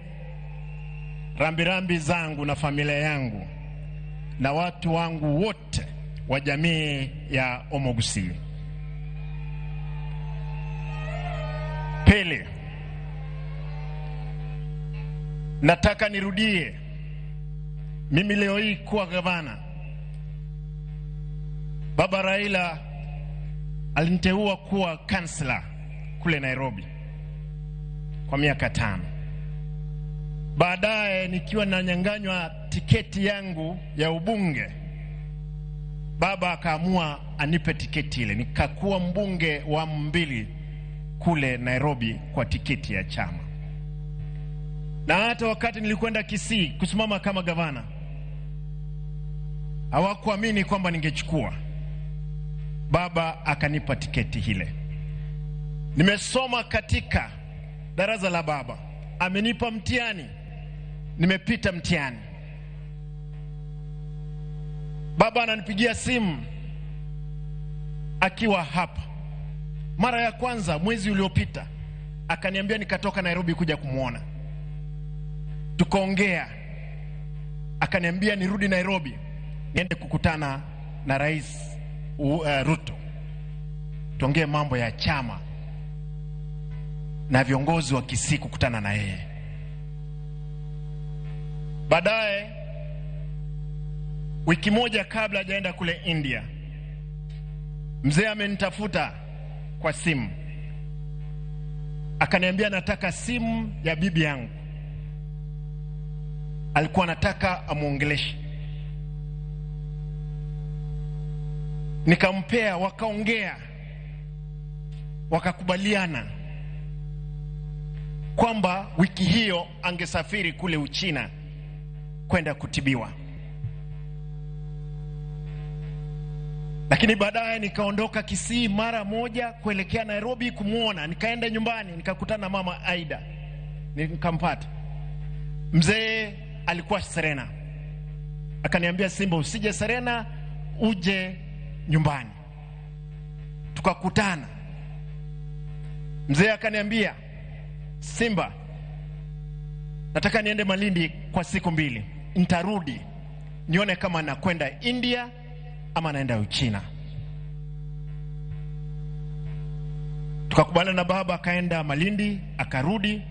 rambirambi zangu na familia yangu na watu wangu wote wa jamii ya Omogusii. Pili, nataka nirudie mimi leo hii kuwa gavana. Baba Raila aliniteua kuwa kansla kule Nairobi kwa miaka 5. Baadaye nikiwa nanyang'anywa tiketi yangu ya ubunge, baba akaamua anipe tiketi ile, nikakuwa mbunge wa 2 kule Nairobi kwa tiketi ya chama. Na hata wakati nilikwenda Kisii kusimama kama gavana, hawakuamini kwamba ningechukua. Baba akanipa tiketi ile. Nimesoma katika darasa la baba, amenipa mtihani, nimepita mtihani. Baba ananipigia simu akiwa hapa mara ya kwanza mwezi uliopita, akaniambia nikatoka Nairobi kuja kumuona. Tukaongea, akaniambia nirudi Nairobi niende kukutana na Rais Ruto, tuongee mambo ya chama na viongozi wa Kisii kukutana na yeye. Baadaye wiki moja kabla hajaenda kule India, mzee amenitafuta kwa simu, akaniambia nataka simu ya bibi yangu. Alikuwa anataka amuongeleshe. Nikampea, wakaongea, wakakubaliana kwamba wiki hiyo angesafiri kule Uchina kwenda kutibiwa. Lakini baadaye nikaondoka Kisii mara moja kuelekea Nairobi kumuona. Nikaenda nyumbani nikakutana na Mama Aida, nikampata. Mzee alikuwa Serena, akaniambia Simba, usije Serena, uje nyumbani. Tukakutana. Mzee akaniambia, Simba, nataka niende Malindi kwa siku 2, nitarudi nione kama nakwenda India ama naenda Uchina. Tukakubaliana na baba, akaenda Malindi, akarudi.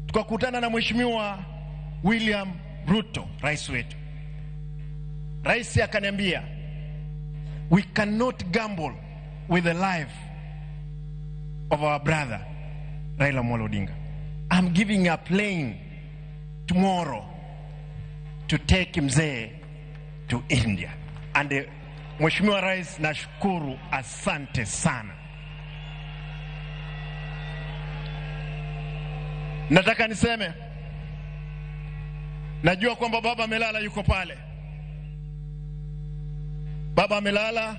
Tukakutana na Mheshimiwa William Ruto, rais wetu. Rais akaniambia, we cannot gamble with the life of our brother Raila Amolo Odinga. I'm giving a plane tomorrow to take mzee to India. And Mheshimiwa Rais, nashukuru, asante sana. Nataka niseme, najua kwamba baba amelala, yuko pale. Baba amelala,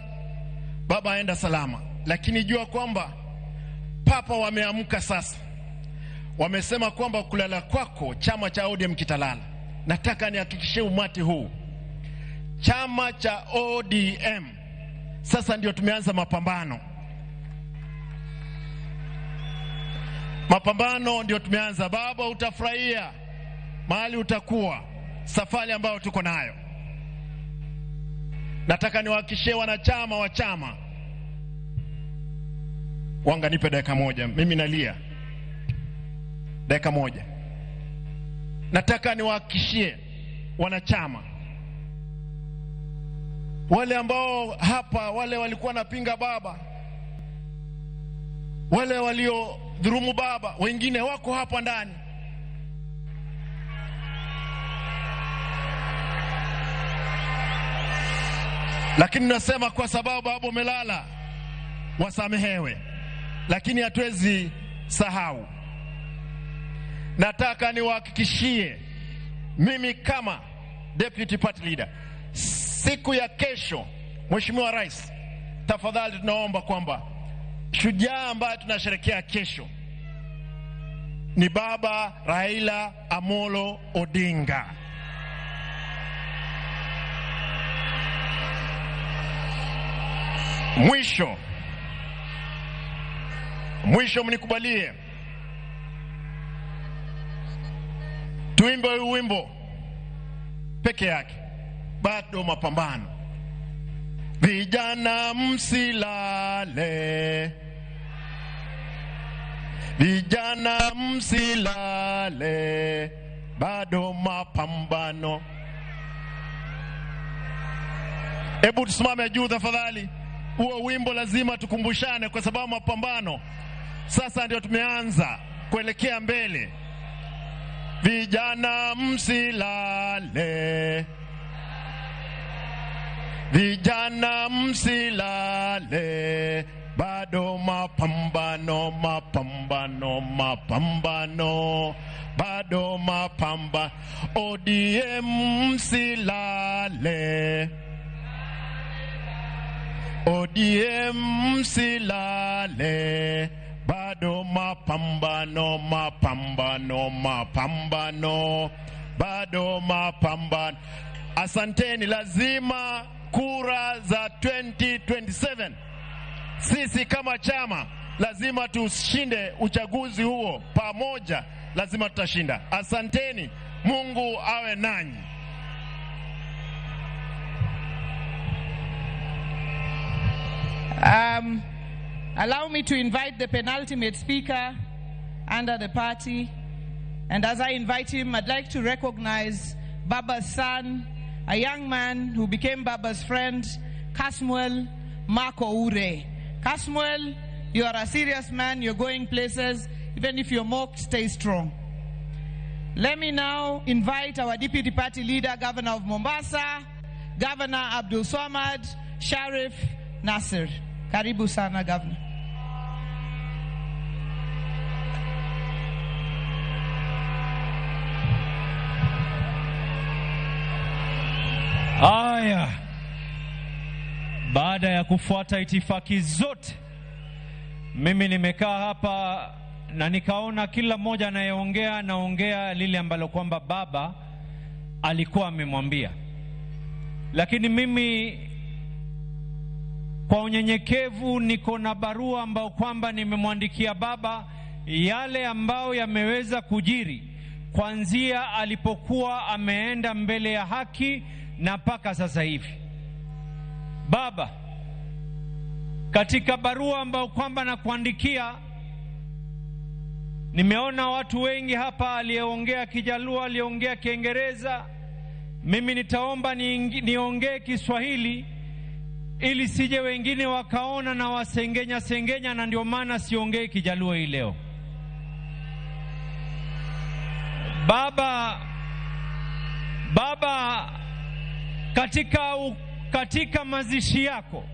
baba aenda salama, lakini jua kwamba papa wameamka sasa, wamesema kwamba kulala kwako chama cha ODM kitalala. Nataka nihakikishie umati huu, chama cha ODM sasa ndio tumeanza mapambano. Mapambano ndio tumeanza. Baba, utafurahia mahali utakuwa, safari ambayo tuko nayo. Nataka niwahakikishie wanachama wa chama wanga, nipe dakika moja, mimi nalia dakika moja. Nataka niwahakikishie wanachama wale ambao hapa, wale walikuwa napinga baba, wale walio dhurumu baba, wengine wako hapa ndani. Lakini nasema kwa sababu baba umelala, wasamehewe, lakini hatuwezi sahau. Nataka niwahakikishie mimi kama deputy party leader, siku ya kesho, Mheshimiwa Rais, tafadhali tunaomba kwamba shujaa ambaye tunasherehekea kesho ni Baba Raila Amolo Odinga. Mwisho mnikubalie tuimbe huu wimbo peke yake, bado mapambano. Vijana msilale, vijana msilale, bado mapambano. Hebu tusimame juu tafadhali. Huo wimbo lazima tukumbushane, kwa sababu mapambano sasa ndio tumeanza kuelekea mbele. Vijana msilale, vijana msilale, bado mapambano, mapambano, mapambano, bado mapambano. ODM msilale, ODM msilale, bado mapambano, mapambano, mapambano, bado mapambano. Asanteni. Lazima kura za 2027 sisi kama chama lazima tushinde uchaguzi huo pamoja, lazima tutashinda. Asanteni, Mungu awe nanyi. Allow me to invite the penultimate speaker under the party. And as I invite him, I'd like to recognize Baba's son, a young man who became Baba's friend, Kasmuel McOure. Kasmuel, you are a serious man. You're going places. Even if you're mocked, stay strong. Let me now invite our deputy party leader, Governor of Mombasa, Governor Abdulswamad Sharif Nasir. Karibu sana, Governor. Aya, baada ya kufuata itifaki zote, mimi nimekaa hapa na nikaona kila mmoja anayeongea anaongea lile ambalo kwamba baba alikuwa amemwambia. Lakini mimi kwa unyenyekevu niko na barua ambao kwamba nimemwandikia baba yale ambao yameweza kujiri kuanzia alipokuwa ameenda mbele ya haki na mpaka sasa hivi. Baba, katika barua ambao kwamba nakuandikia, nimeona watu wengi hapa, aliyeongea Kijaluo, aliyeongea Kiingereza. Mimi nitaomba niongee Kiswahili ili sije wengine wakaona na wasengenya sengenya, na ndio maana siongei Kijaluo hii leo. Baba, katika mazishi yako,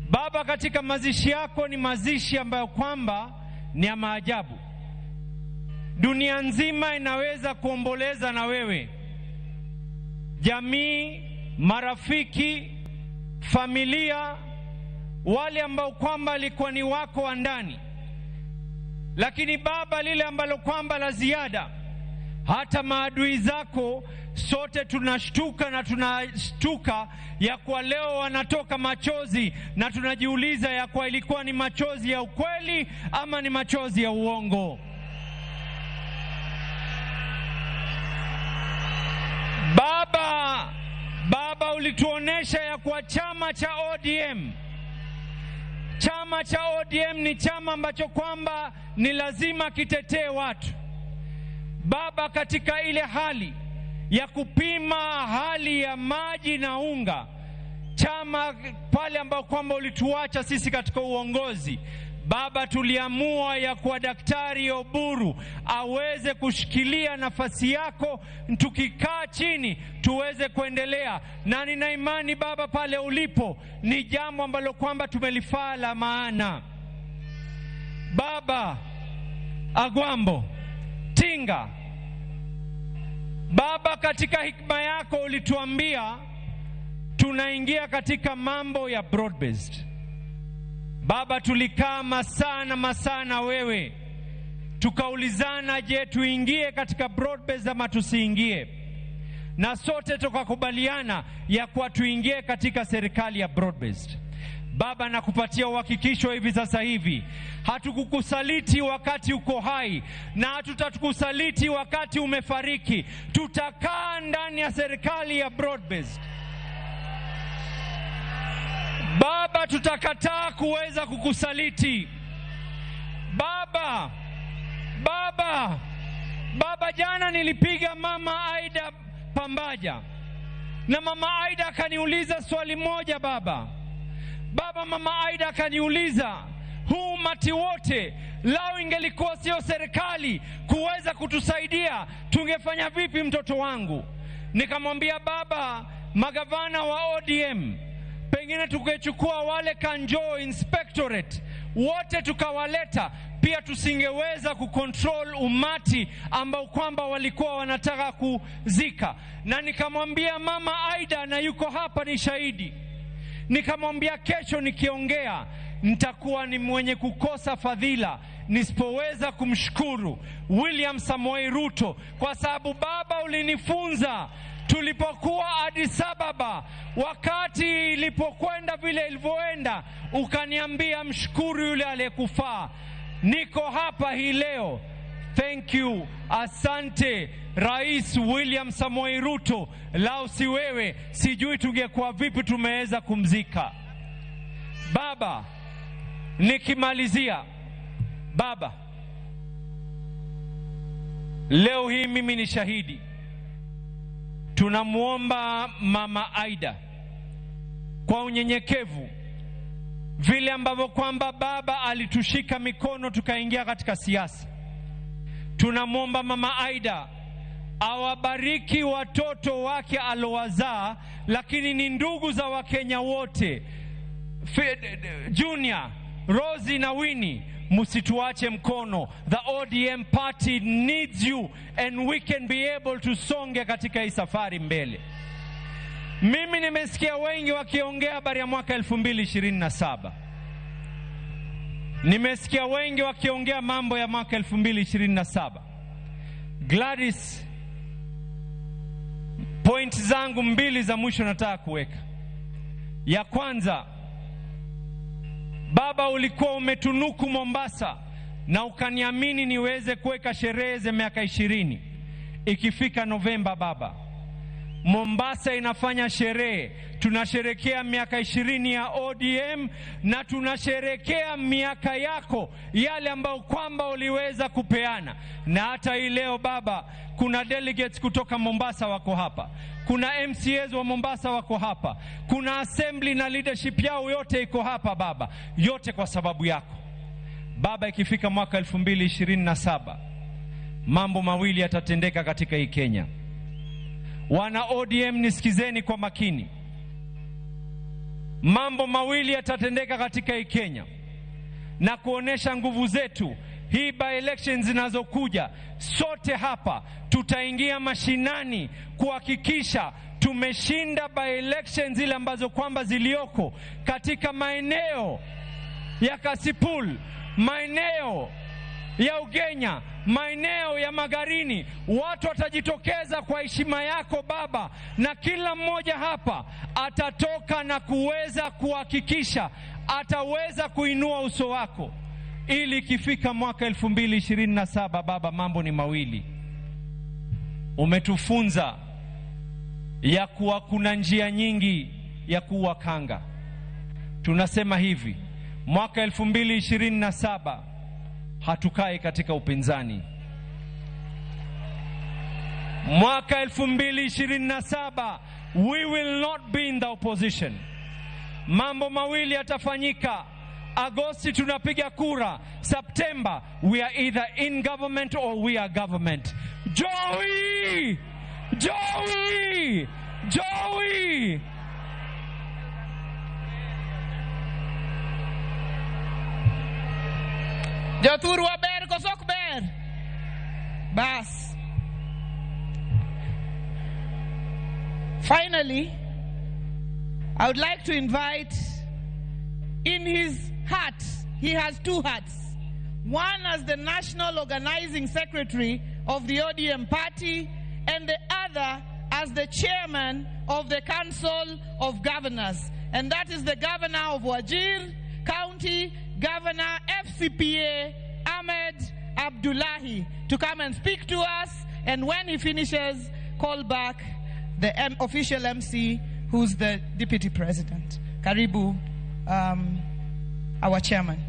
baba, katika mazishi yako ni mazishi ambayo kwamba ni ya maajabu. Dunia nzima inaweza kuomboleza na wewe, jamii, marafiki, familia, wale ambao kwamba alikuwa ni wako wa ndani. Lakini baba, lile ambalo kwamba la ziada, hata maadui zako sote tunashtuka na tunashtuka ya kwa leo wanatoka machozi, na tunajiuliza ya kwa ilikuwa ni machozi ya ukweli ama ni machozi ya uongo. Baba, ulituonesha ya kwa chama cha ODM, chama cha ODM ni chama ambacho kwamba ni lazima kitetee watu. Baba, katika ile hali ya kupima hali ya maji na unga, chama pale ambao kwamba ulituacha sisi katika uongozi, baba, tuliamua ya kuwa Daktari Oburu aweze kushikilia nafasi yako, tukikaa chini tuweze kuendelea. Na nina imani baba, pale ulipo ni jambo ambalo kwamba tumelifaa la maana. Baba Agwambo Tinga, baba, katika hikma yako ulituambia tunaingia katika mambo ya broad based. Baba, tulikaa masaa na masaa na wewe, tukaulizana, je, tuingie katika broad based ama tusiingie? Na sote tukakubaliana ya kuwa tuingie katika serikali ya broad based. Baba, nakupatia uhakikisho hivi sasa hivi, hatukukusaliti wakati uko hai na hatutakusaliti wakati umefariki. Tutakaa ndani ya serikali ya broad based. Baba, tutakataa kuweza kukusaliti. Baba, jana nilipiga Mama Aida Pambaja, na Mama Aida akaniuliza swali moja. Baba, Mama Aida akaniuliza, huu umati wote lao ingelikuwa sio serikali kuweza kutusaidia, tungefanya vipi mtoto wangu? Nikamwambia baba, magavana wa ODM pengine tukechukua wale Kanjo Inspectorate wote tukawaleta, pia tusingeweza kucontrol umati ambao kwamba walikuwa wanataka kuzika. Na nikamwambia Mama Aida, na yuko hapa ni shahidi, nikamwambia kesho nikiongea nitakuwa ni mwenye kukosa fadhila nisipoweza kumshukuru William Samoei Ruto, kwa sababu baba ulinifunza tulipokuwa Addis Ababa, wakati ilipokwenda vile ilivyoenda, ukaniambia mshukuru yule aliyekufaa. Niko hapa hii leo. Thank you, asante Rais William Samoei Ruto. Lao si wewe, sijui tungekuwa vipi tumeweza kumzika baba. Nikimalizia baba, leo hii mimi ni shahidi. Tunamuomba Mama Aida kwa unyenyekevu, vile ambavyo kwamba baba alitushika mikono tukaingia katika siasa, tunamuomba Mama Aida awabariki watoto wake alowazaa, lakini ni ndugu za Wakenya wote, Junior, Rosie na Winnie, msituache mkono. The ODM party needs you and we can be able to songe katika hii safari mbele. Mimi nimesikia wengi wakiongea habari ya mwaka 2027. Nimesikia wengi wakiongea mambo ya mwaka 2027. Gladys, point zangu mbili za mwisho nataka kuweka. Ya kwanza, baba, ulikuwa umetunuku Mombasa na ukaniamini niweze kuweka sherehe za miaka 20. Ikifika Novemba, baba, Mombasa inafanya sherehe. Tunasherekea miaka 20 ya ODM na tunasherekea miaka yako, yale ambayo kwamba uliweza kupeana. Na hata hii leo baba, kuna delegates kutoka Mombasa wako hapa, kuna MCAs wa Mombasa wako hapa, kuna assembly na leadership yao yote iko hapa baba, yote kwa sababu yako baba. Ikifika mwaka 2027 mambo mawili yatatendeka katika hii Kenya. Wana ODM, nisikizeni kwa makini. Mambo mawili yatatendeka katika hii Kenya na kuonesha nguvu zetu Hii by elections zinazokuja, sote hapa tutaingia mashinani kuhakikisha tumeshinda by elections zile ambazo kwamba zilioko katika maeneo ya Kasipul, maeneo ya Ugenya, maeneo ya Magarini. Watu watajitokeza kwa heshima yako baba, na kila mmoja hapa atatoka na kuweza kuhakikisha ataweza kuinua uso wako, ili ikifika mwaka 2027 baba, mambo ni mawili. Umetufunza ya kuwa kuna njia nyingi ya kuwa kanga. Tunasema hivi, mwaka 2027 hatukai katika upinzani. Mwaka 2027 we will not be in the opposition. Mambo mawili yatafanyika. Agosti tunapiga kura, September we are either in government or we are government. Joey! Joey! Joey! Jothurwa ber koso ok ber? Bas. Finally, I would like to invite, in his heart, he has two hearts. One as the National Organizing Secretary of the ODM Party, and the other as the Chairman of the Council of Governors. And that is the Governor of Wajir County, Governor FCPA Ahmed Abdullahi, to come and speak to us. And when he finishes, call back the official MC, who's the Deputy President. Karibu, our chairman.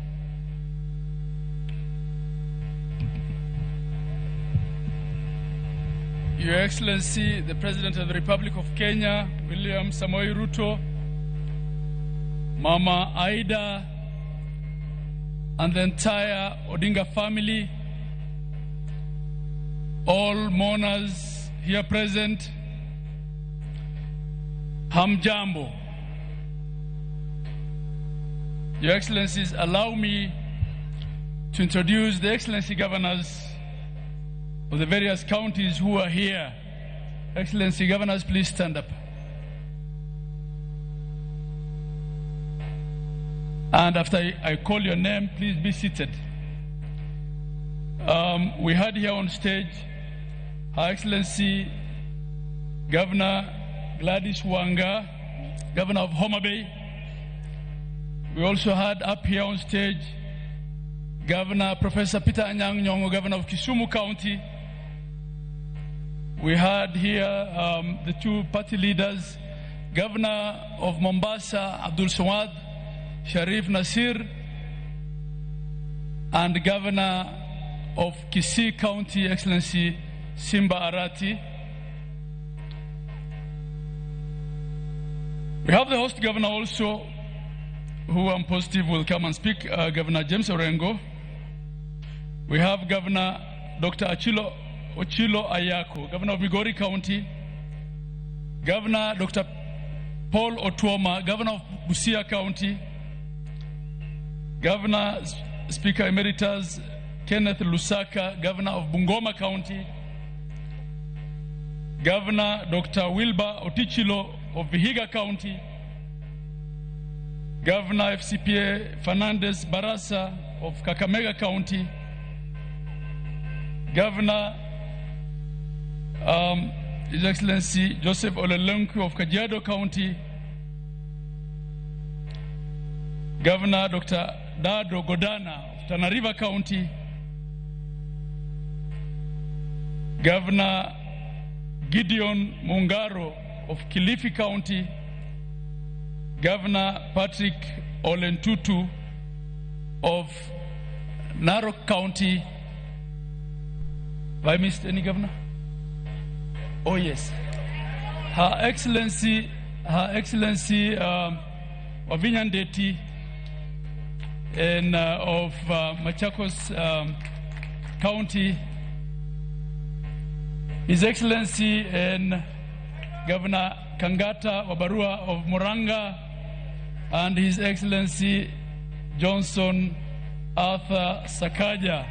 Your Excellency, the President of the Republic of Kenya, William Samoei Ruto, Mama Aida, and the entire Odinga family, all mourners here present, Hamjambo. Your Excellencies, allow me to introduce the Excellency Governors of the various counties who are here. Excellency Governors, please stand up. And after I call your name, please be seated. We had here on stage Her Excellency Governor Gladys Wanga, Governor of Homa Bay. We also had up here on stage Governor Professor Peter Anyang' Nyong'o, Governor of Kisumu County. We had here the two party leaders, Governor of Mombasa, Abdul Swad Sharif Nasir, and Governor of Kisii County, Excellency Simba Arati. We have the host governor also, who I'm positive will come and speak, Governor James Orengo. We have Governor Dr. Ochilo Ayako, Governor of Migori County. Governor Dr. Paul Otuoma, Governor of Busia County. Governor Speaker Emeritus Kenneth Lusaka, Governor of Bungoma County. Governor Dr. Wilbur Otichilo of Vihiga County. Governor FCPA Fernandez Barasa of Kakamega County. Governor His Excellency Joseph Ole Lenku of Kajiado County. Governor Dr. Dado Godana of Tana River County. Governor Gideon Mungaro of Kilifi County. Governor Patrick Olentutu of Narok County. Have I missed any governor? Oh yes. Her Excellency Wavinya Ndeti and of Machakos County. His Excellency and Governor Kangata Wabarua of Muranga, and His Excellency Johnson Arthur Sakaja,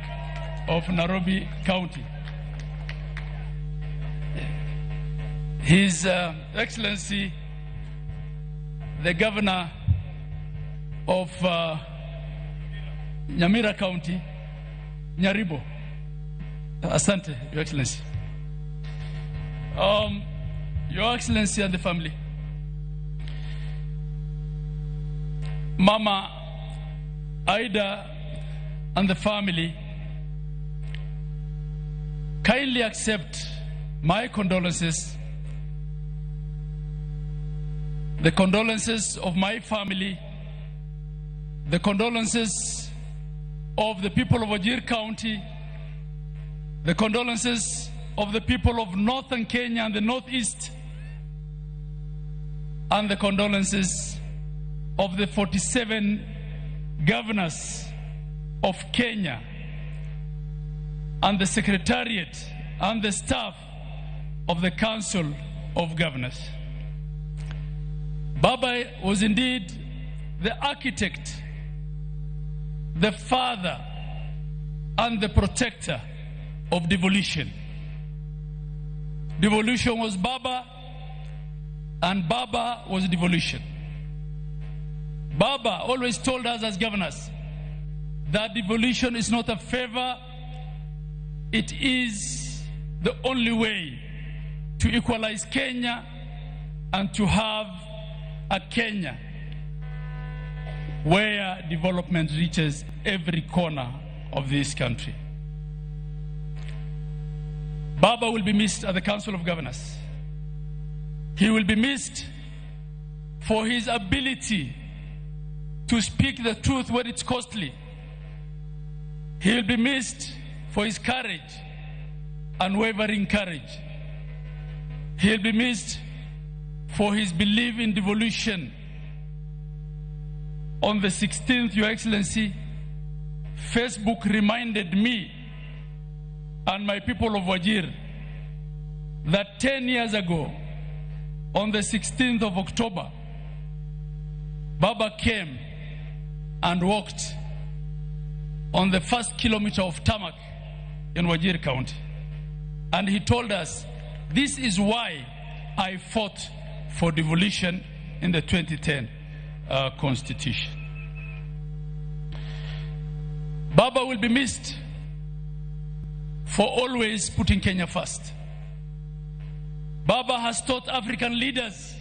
of Nairobi County. His Excellency, the Governor of Nyamira County, Nyaribo. Asante, Your Excellency. Your Excellency and the family. Mama Ida and the family, kindly accept my condolences, the condolences of my family, the condolences of the people of Wajir County, the condolences of the people of Northern Kenya and the Northeast, and the condolences of the 47 governors of Kenya and the secretariat and the staff of the Council of Governors. Baba was indeed the architect, the father, and the protector of devolution. Devolution was Baba, and Baba was devolution. Baba always told us as governors that devolution is not a favor, it is the only way to equalize Kenya and to have a Kenya where development reaches every corner of this country. Baba will be missed at the Council of Governors. He will be missed for his ability to speak the truth when it's costly. He will be missed for his courage, unwavering courage. He will be missed for his belief in devolution. On the 16th, Your Excellency, Facebook reminded me and my people of Wajir that 10 years ago, on the 16th of October, Baba came and walked on the first kilometer of tarmac in Wajir County. And he told us, this is why I fought for devolution in the 2010 Constitution. Baba will be missed for always putting Kenya first. Baba has taught African leaders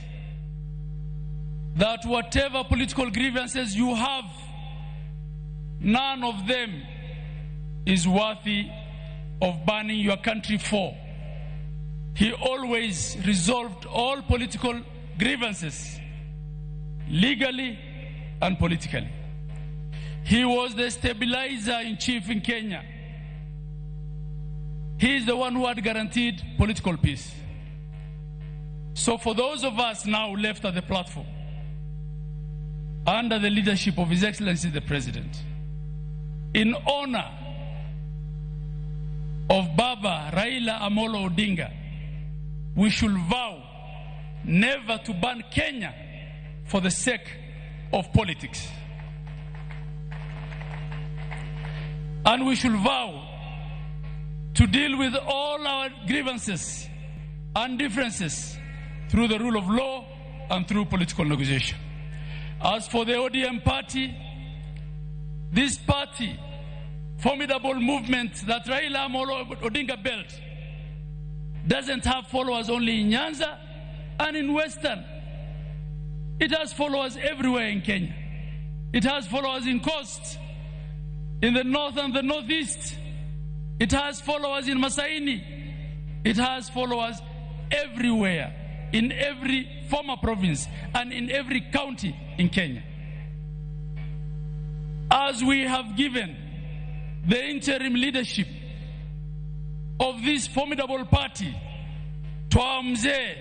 that whatever political grievances you have, none of them is worthy of burning your country for. He always resolved all political grievances, legally and politically. He was the stabilizer in chief in Kenya. He is the one who had guaranteed political peace. So for those of us now left at the platform, under the leadership of His Excellency the President, in honor of Baba Raila Amolo Odinga, we should vow never to ban Kenya for the sake of politics. And we should vow to deal with all our grievances and differences through the rule of law and through political negotiation. As for the ODM party, this party, formidable movement that Raila Amolo Odinga built, doesn't have followers only in Nyanza and in Western. It has followers everywhere in Kenya. It has followers in Coast, in the north and the northeast. It has followers in Masaini. It has followers everywhere, in every former province and in every county in Kenya. As we have given the interim leadership of this formidable party to our mzee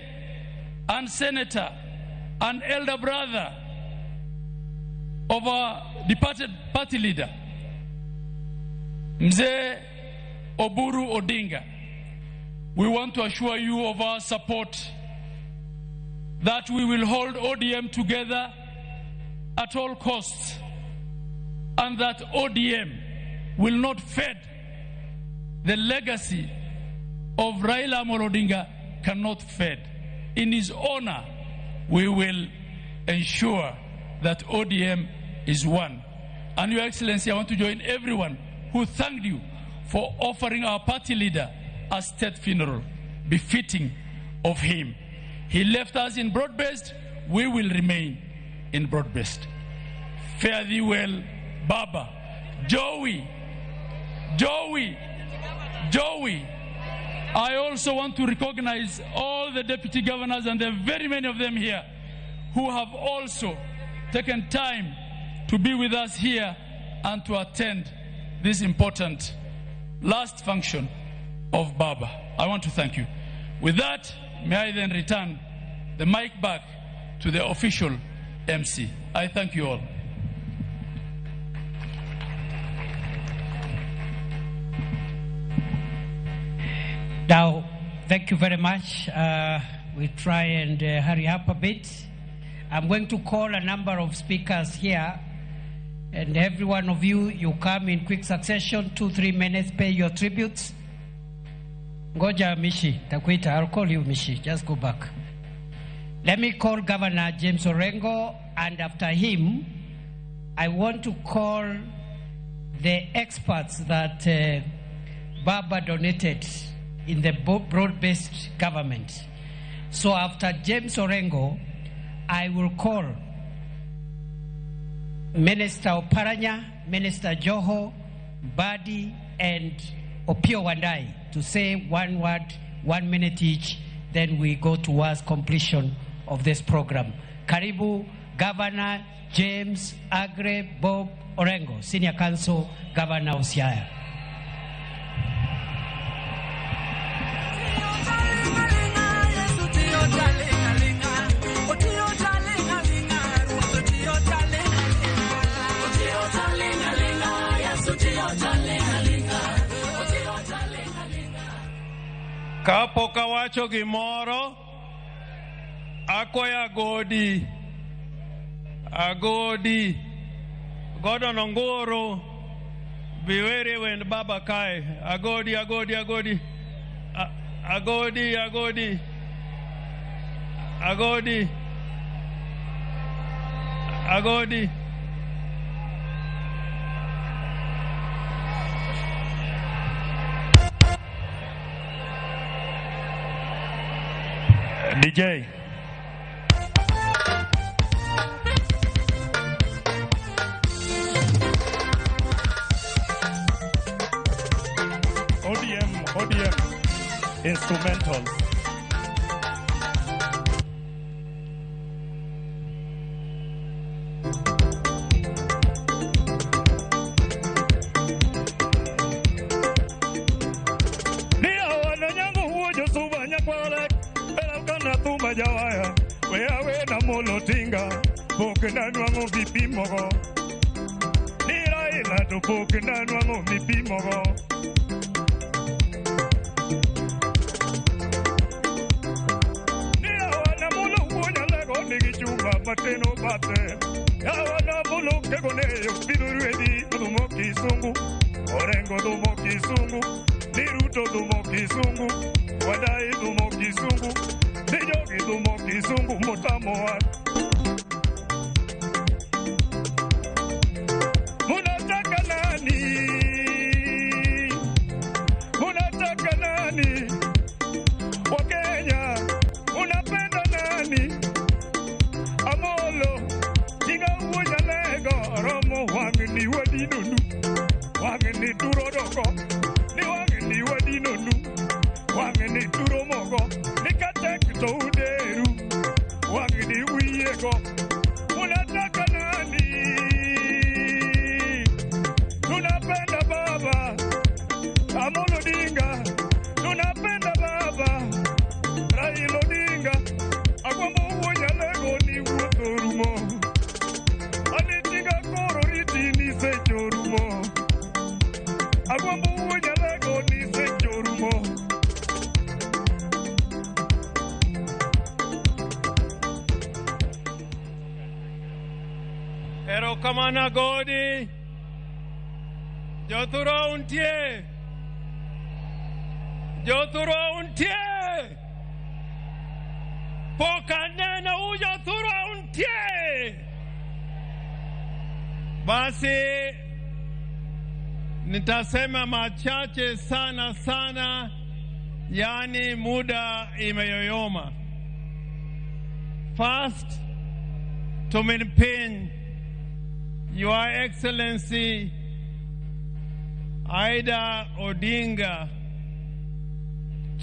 and senator and elder brother of our departed party leader, Mzee Oburu Odinga, we want to assure you of our support that we will hold ODM together at all costs, and that ODM will not fade The legacy of Raila Amolo Odinga cannot fade. In his honor, we will ensure that ODM is one. And Your Excellency, I want to join everyone who thanked you for offering our party leader a state funeral befitting of him. He left us in broad-based. We will remain in broad-based. Fare thee well, Baba. Joey, Joey, Joey. I also want to recognize all the deputy governors, and there are very many of them here, who have also taken time to be with us here and to attend this important last function of Baba. I want to thank you. With that, may I then return the mic back to the official MC. I thank you all. Now, thank you very much. We try and hurry up a bit. I'm going to call a number of speakers here, and every one of you, you come in quick succession, 2-3 minutes, pay your tributes. Ngoja Mishi, takuita, I'll call you Mishi, just go back. Let me call Governor James Orengo, and after him, I want to call the experts that Baba donated in the broad-based government. So after James Orengo, I will call Minister Oparanya, Minister Joho, Badi, and Opiyo Wandayi to say one word, 1 minute each, then we go towards completion of this program. Karibu, Governor James Aggrey Bob Orengo, Senior Counsel, Governor of Siaya. Kapok awacho gimoro, akwayo Agodi, Agodi, Gordon Ongoro, biwere wend baba kae, Agodi, Agodi, Agodi, Agodi, Agodi, Agodi, Agodi. DJ. ODM, ODM, instrumentals. Jawaya, we awe na molo tinga, pokena nwango vipimogo. Ni Raila to pokena nwango vipimogo. Ni awana mulo uonya lego nigi chumba mateno bate. Awana mulo kegone yopiduruedi dumo kisungu. Orengo dumo kisungu, ni Ruto dumo kisungu, Wandayi dumo kisungu. Nijogi dumo kisungu mutamoa. Munataka nani? Munataka nani? Wakenya, unapenda nani? Amolo, tinga uonya lego, romo wangeni wadinonu, wangeni turodoko, ni wangeni wadinonu, wangeni turomogo. Touderu wangini wiyego unataka nani? Tunapenda baba Amolo Odinga, tunapenda baba Raila Odinga. Agwambo wuonya lego ni wuotho rumo, anitinga koro riti ni secho rumo. Agwambo wuonya lego ni secho rumo. Jothurwa untie. Pok aneno u jothurwa untie. Basi nitasema machache sana sana, yani muda imeyoyoma. First, to maintain Your Excellency Ida Odinga,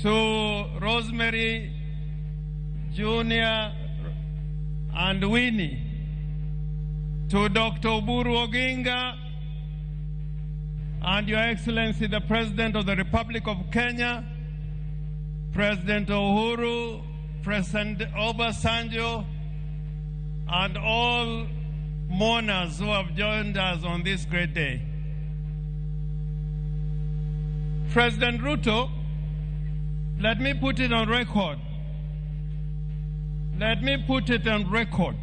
to Rosemary Jr. and Winnie, to Dr. Oburu Oginga, and Your Excellency the President of the Republic of Kenya, President Uhuru, President Obasanjo, and all mourners who have joined us on this great day. President Ruto, let me put it on record. Let me put it on record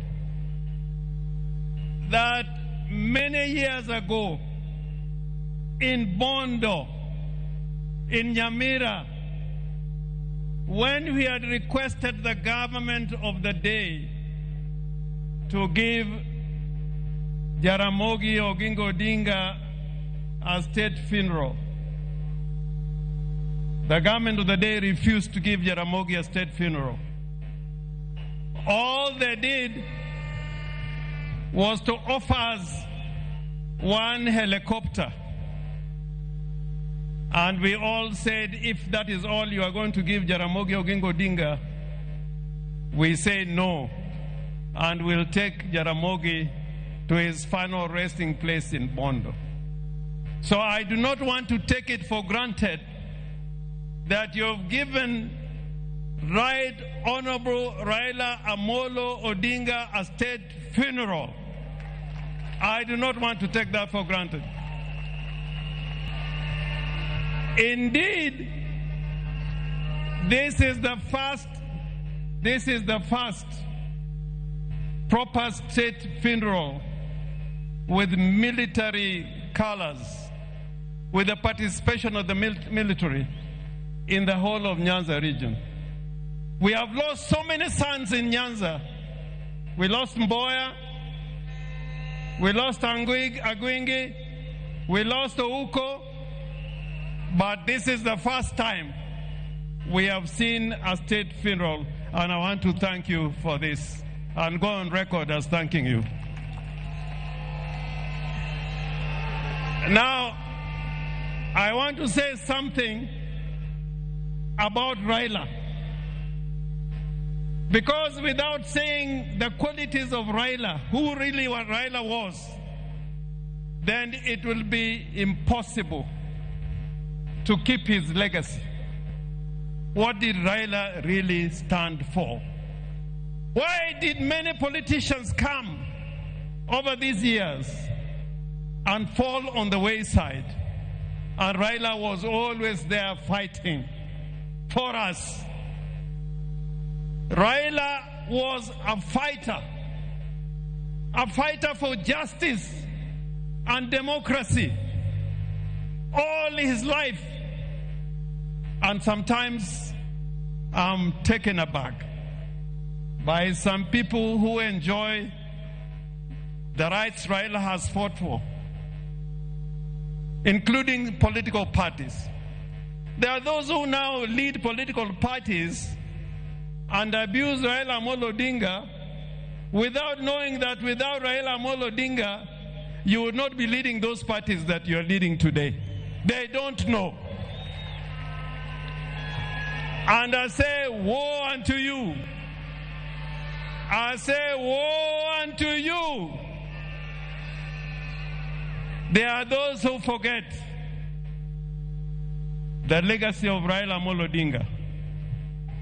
that many years ago in Bondo, in Nyamira, when we had requested the government of the day to give Jaramogi Oginga Odinga a state funeral, the government of the day refused to give Jaramogi a state funeral. All they did was to offer us one helicopter. And we all said, if that is all you are going to give Jaramogi Oginga Odinga, we say no. And we'll take Jaramogi to his final resting place in Bondo. So I do not want to take it for granted that you have given Right Honorable Raila Amolo Odinga a state funeral. I do not want to take that for granted. Indeed, this is the first proper state funeral with military colors, with the participation of the military in the whole of Nyanza region. We have lost so many sons in Nyanza. We lost Mboya, we lost Agwingi, we lost Ouko, but this is the first time we have seen a state funeral, and I want to thank you for this and go on record as thanking you. Now, I want to say something about Raila. Because without saying the qualities of Raila, who really what Raila was, then it will be impossible to keep his legacy. What did Raila really stand for? Why did many politicians come over these years and fall on the wayside? And Raila was always there fighting for us. Raila was a fighter for justice and democracy all his life. And sometimes I'm taken aback by some people who enjoy the rights Raila has fought for, including political parties. There are those who now lead political parties and abuse Raila Amolo Odinga without knowing that without Raila Amolo Odinga, you would not be leading those parties that you're leading today. They don't know. And I say, woe unto you. I say, woe unto you. There are those who forget the legacy of Raila Amolo Odinga.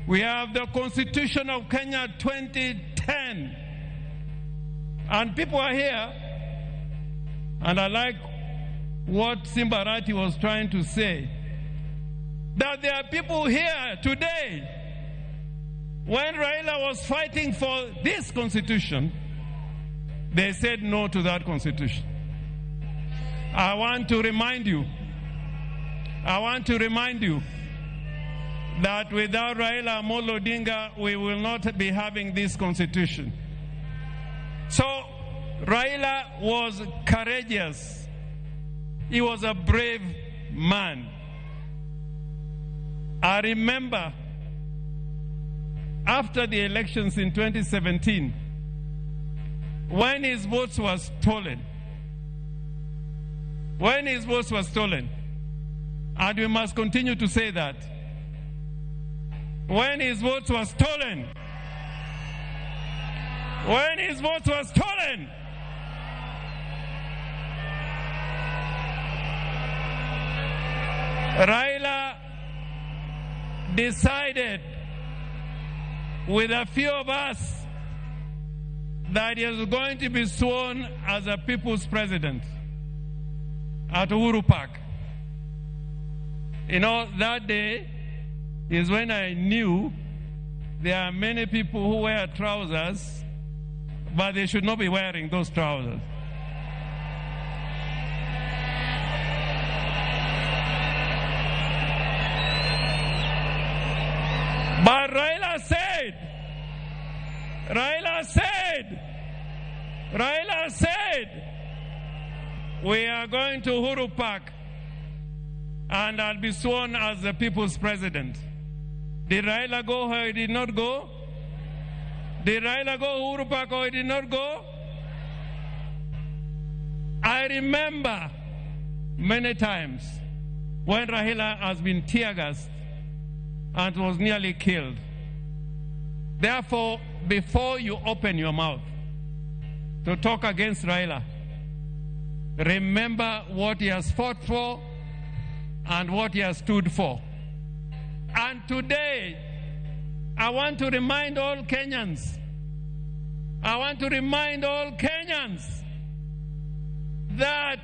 We have the Constitution of Kenya 2010. And people are here, and I like what Simba Arati was trying to say, that there are people here today, when Raila was fighting for this constitution, they said no to that constitution. I want to remind you, that without Raila Amolo Odinga, we will not be having this constitution. So Raila was courageous. He was a brave man. I remember after the elections in 2017, when his votes were stolen, when his votes were stolen, and we must continue to say that, when his votes were stolen, when his votes were stolen, Raila decided with a few of us that he was going to be sworn as a people's president at Uhuru Park. You know, that day is when I knew there are many people who wear trousers, but they should not be wearing those trousers. But Raila said, Raila said, Raila said, we are going to Uhuru Park and I'll be sworn as the people's president. Did Raila go or he did not go? Did Raila go Uhuru Park or he did not go? I remember many times when Raila has been tear gassed and was nearly killed. Therefore, before you open your mouth to talk against Raila, remember what he has fought for and what he has stood for. And today, I want to remind all Kenyans, I want to remind all Kenyans that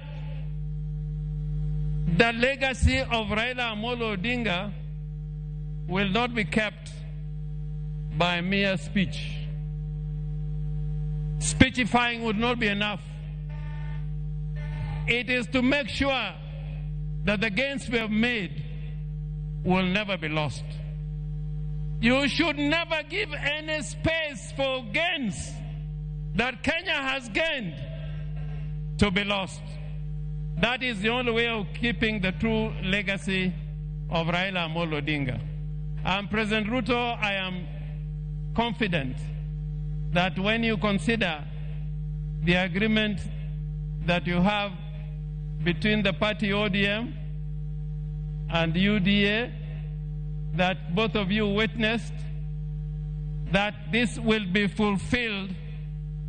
the legacy of Raila Amolo Odinga will not be kept by mere speech. Speechifying would not be enough. It is to make sure that the gains we have made will never be lost. You should never give any space for gains that Kenya has gained to be lost. That is the only way of keeping the true legacy of Raila Amolo Odinga. And President Ruto, I am confident that when you consider the agreement that you have between the party ODM and UDA, that both of you witnessed, that this will be fulfilled,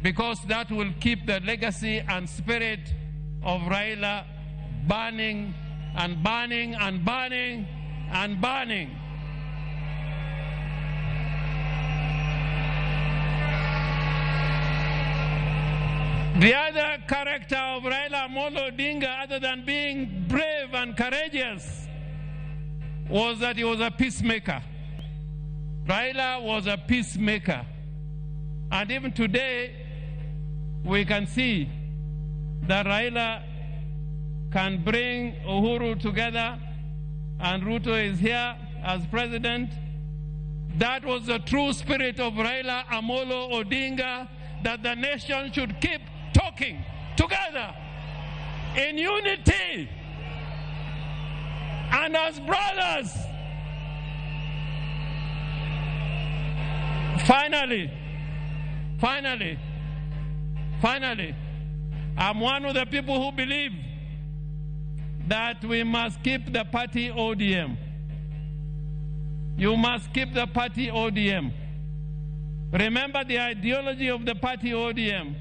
because that will keep the legacy and spirit of Raila burning and burning and burning and burning. The other character of Raila Amolo Odinga, other than being brave and courageous, was that he was a peacemaker. Raila was a peacemaker. And even today, we can see that Raila can bring Uhuru together, and Ruto is here as president. That was the true spirit of Raila Amolo Odinga, that the nation should keep talking together in unity and as brothers. Finally, finally, finally, I'm one of the people who believe that we must keep the party ODM. You must keep the party ODM. Remember the ideology of the party ODM.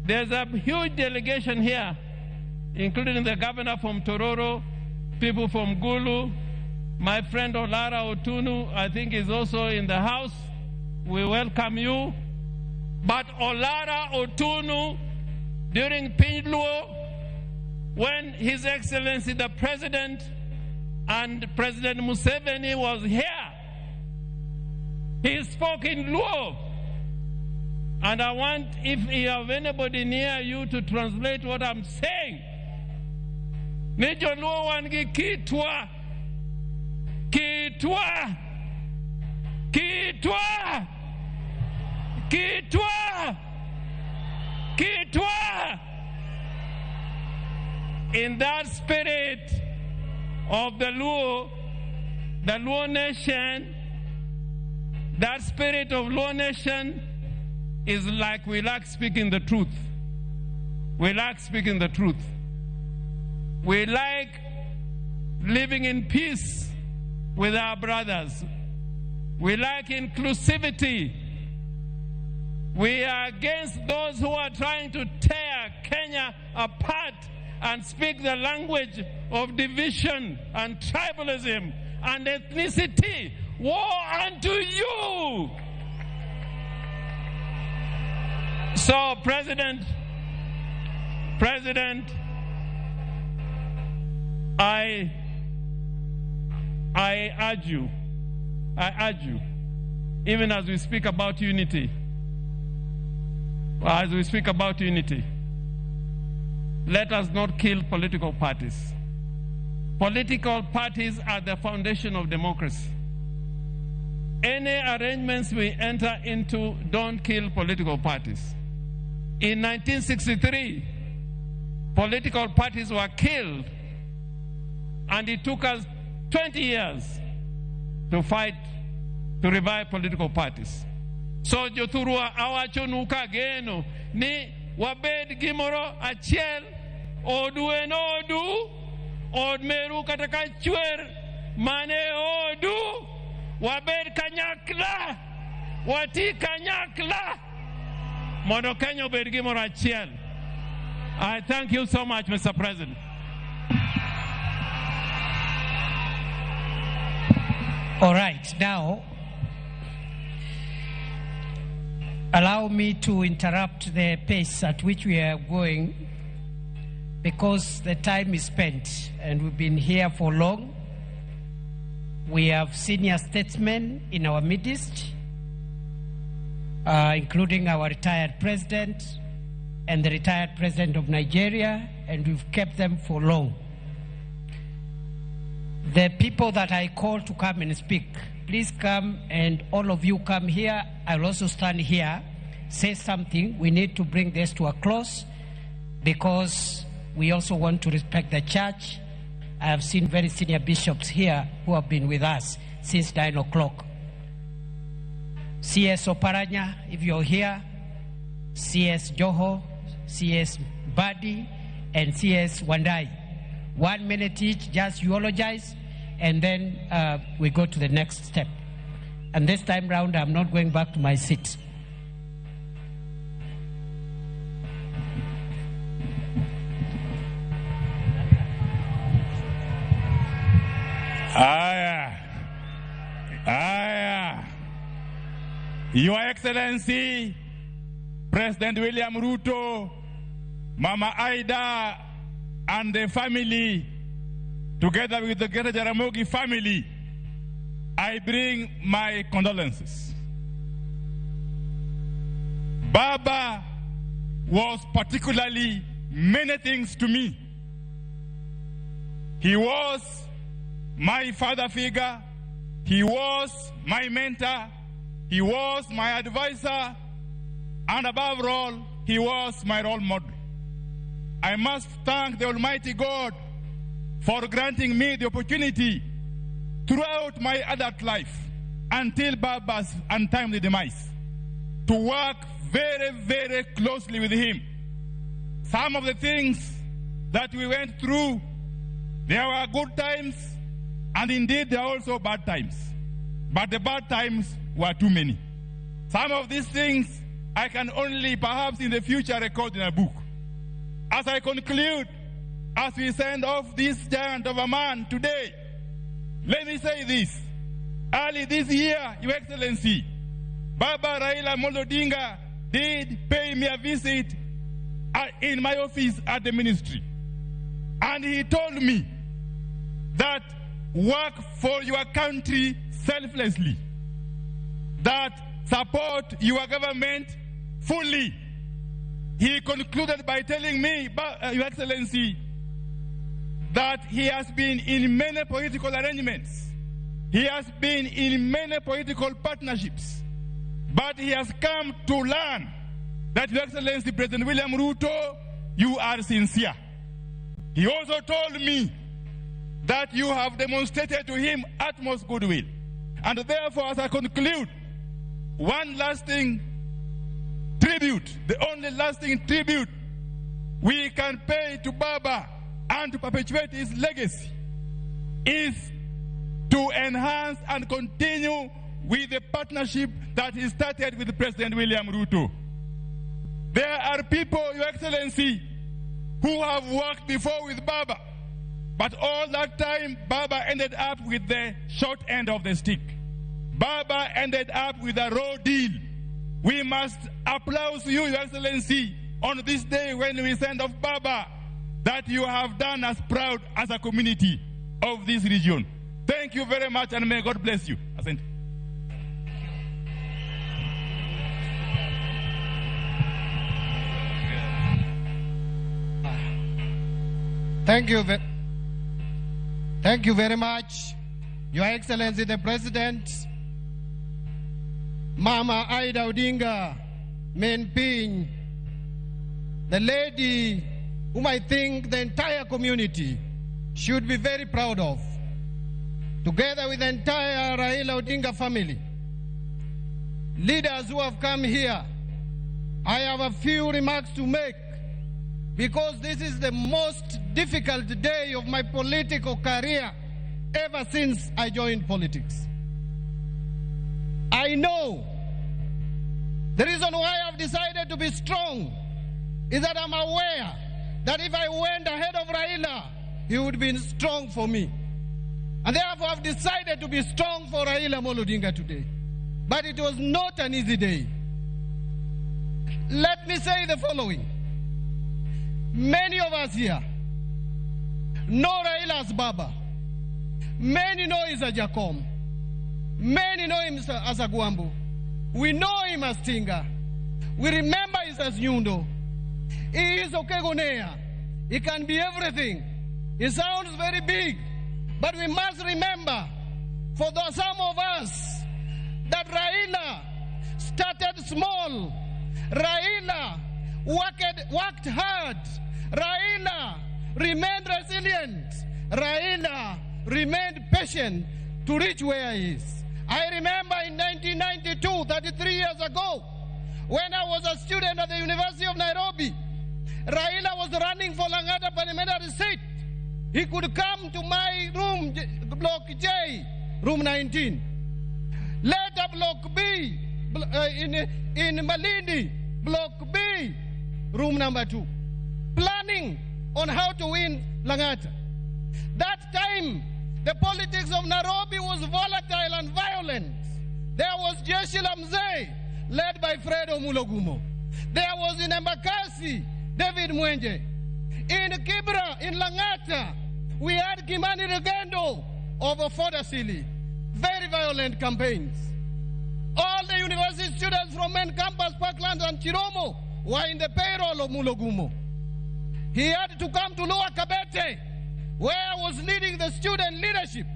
There's a huge delegation here, including the governor from Tororo, people from Gulu, my friend Olara Otunu, I think, is also in the house. We welcome you. But Olara Otunu, during Piny Luo, when His Excellency the President and President Museveni was here, he spoke in Luo. And I want, if you have anybody near you, to translate what I'm saying. Ni joluo wan gi kitwa. Kitwa. Kitwa! Kitwa! Kitwa! Kitwa! In that spirit of the Luo nation, that spirit of Luo nation is like we like speaking the truth. We like speaking the truth. We like living in peace with our brothers. We like inclusivity. We are against those who are trying to tear Kenya apart and speak the language of division and tribalism and ethnicity. Woe unto you! So, President, I urge you, even as we speak about unity, let us not kill political parties. Political parties are the foundation of democracy. Any arrangements we enter into don't kill political parties. In 1963, political parties were killed, and it took us 20 years to fight to revive political parties. So jothurwa awachonu kageno ni wabed gimoro achiel, odu en odu, od meru kata ka chwer mane odu, wabed kanyakla, wati kanyakla, mondo Kenya obed gimoro achiel. I thank you so much, Mr. President. All right, now, allow me to interrupt the pace at which we are going, because the time is spent and we've been here for long. We have senior statesmen in our midst, including our retired president and the retired president of Nigeria, and we've kept them for long. The people that I call to come and speak, please come, and all of you come here. I'll also stand here, say something. We need to bring this to a close because we also want to respect the church. I have seen very senior bishops here who have been with us since 9 o'clock. CS Oparanya, if you're here, CS Joho, CS Badi, and CS Wandai. 1 minute each, just eulogize, and then we go to the next step. And this time round, I'm not going back to my seat. Aya. Aya. Your Excellency, President William Ruto, Mama Ida, and the family, together with the Greater Jaramogi family, I bring my condolences. Baba was particularly many things to me. He was my father figure, he was my mentor, he was my advisor, and above all, he was my role model. I must thank the Almighty God for granting me the opportunity throughout my adult life until Baba's untimely demise to work very, very closely with him. Some of the things that we went through, there were good times, and indeed there are also bad times. But the bad times were too many. Some of these things I can only perhaps in the future record in a book. As I conclude, as we send off this giant of a man today, let me say this. Early this year, Your Excellency, Baba Raila Amolo Odinga did pay me a visit in my office at the ministry. And he told me that work for your country selflessly, that support your government fully. He concluded by telling me, Your Excellency, that he has been in many political arrangements, He has been in many political partnerships, but he has come to learn that, Your Excellency President William Ruto, you are sincere. He also told me that you have demonstrated to him utmost goodwill. And therefore, as I conclude, one lasting tribute, the only lasting tribute we can pay to Baba and to perpetuate his legacy is to enhance and continue with the partnership that he started with President William Ruto. There are people, Your Excellency, who have worked before with Baba, but all that time, Baba ended up with the short end of the stick. Baba ended up with a raw deal. We must applaud you, Your Excellency, on this day when we send off Baba, that you have done us proud as a community of this region. Thank you very much, and may God bless you. Asante. Thank you. Thank you very much, Your Excellency the President, Mama Ida Odinga, Min Piny, the lady whom I think the entire community should be very proud of, together with the entire Raila Odinga family. Leaders who have come here, I have a few remarks to make, because this is the most difficult day of my political career ever since I joined politics. I know the reason why I've decided to be strong is that I'm aware that if I went ahead of Raila, he would be strong for me. And therefore I've decided to be strong for Raila Amolo Odinga today. But it was not an easy day. Let me say the following. Many of us here know Raila as Baba. Many know him as Jakom. Many know him as Agwambo. We know him as Tinga. We remember him as Nyundo. He is Okegonea. He can be everything. He sounds very big, but we must remember, for some of us, that Raila started small. Raila worked hard. Raila remained resilient. Raila remained patient to reach where he is. I remember in 1992, 33 years ago, when I was a student at the University of Nairobi, Raila was running for Lang'ata parliamentary seat. He could come to my room, Block J, room 19. Later, Block B, in Malindi, Block B, room number 2. Planning on how to win Lang'ata. That time, the politics of Nairobi was volatile and violent. There was Jeshi la Mzee, led by Fred Omulogumo. There was in Embakasi, David Mwenje. In Kibra, in Lang'ata, we had Kimani Rugendo of Ofodasili. Very violent campaigns. All the university students from main campus, Parklands and Chiromo were in the payroll of Mulogumo. He had to come to Lower Kabete, where I was leading the student leadership,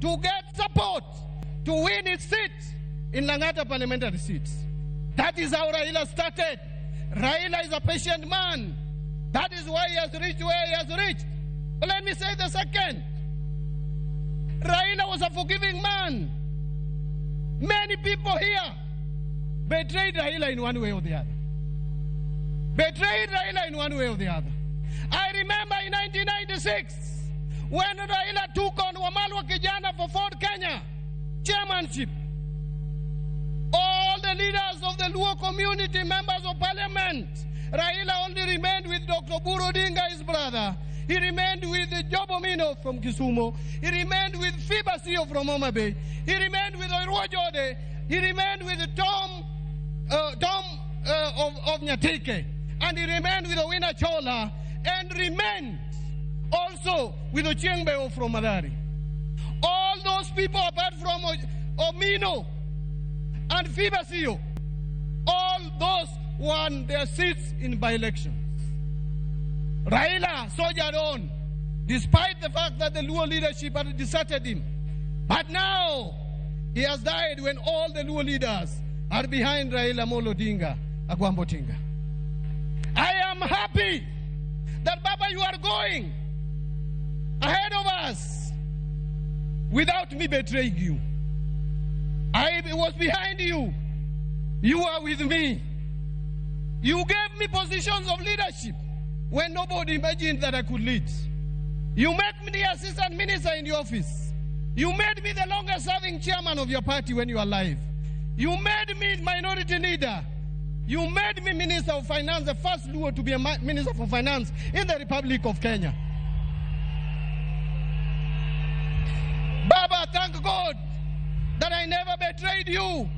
to get support to win his seat in Lang'ata parliamentary seats. That is how Raila started. Raila is a patient man. That is why he has reached where he has reached. But let me say the second. Raila was a forgiving man. Many people here betrayed Raila in one way or the other. Betrayed Raila in one way or the other. I remember in 1996, when Raila took on Wamalwa Kijana for Ford Kenya chairmanship, all the leaders of the Luo community, members of parliament, Raila only remained with Dr. Oburu Odinga, his brother. He remained with Job Omino from Kisumu. He remained with Phoebe Asiyo from Homa Bay. He remained with Orwa Jode. He remained with Tom of Nyatike. And he remained with Owina Chola. And remained also with Ochieng Beo from Mathari. All those people apart from Omino and Phoebe Asiyo, all those won their seats in by-elections. Raila soldiered on, despite the fact that the Luo leadership had deserted him, But now, he has died when all the Luo leaders are behind Raila Amolo Odinga, Agwambo Tinga. I am happy that, Baba, you are going ahead of us without me betraying you. I was behind you. You are with me. You gave me positions of leadership when nobody imagined that I could lead. You made me the assistant minister in the office. You made me the longest serving chairman of your party when you were alive. You made me minority leader. You made me minister of finance, the first Luo to be a minister for finance in the Republic of Kenya. Baba, thank God that I never betrayed you.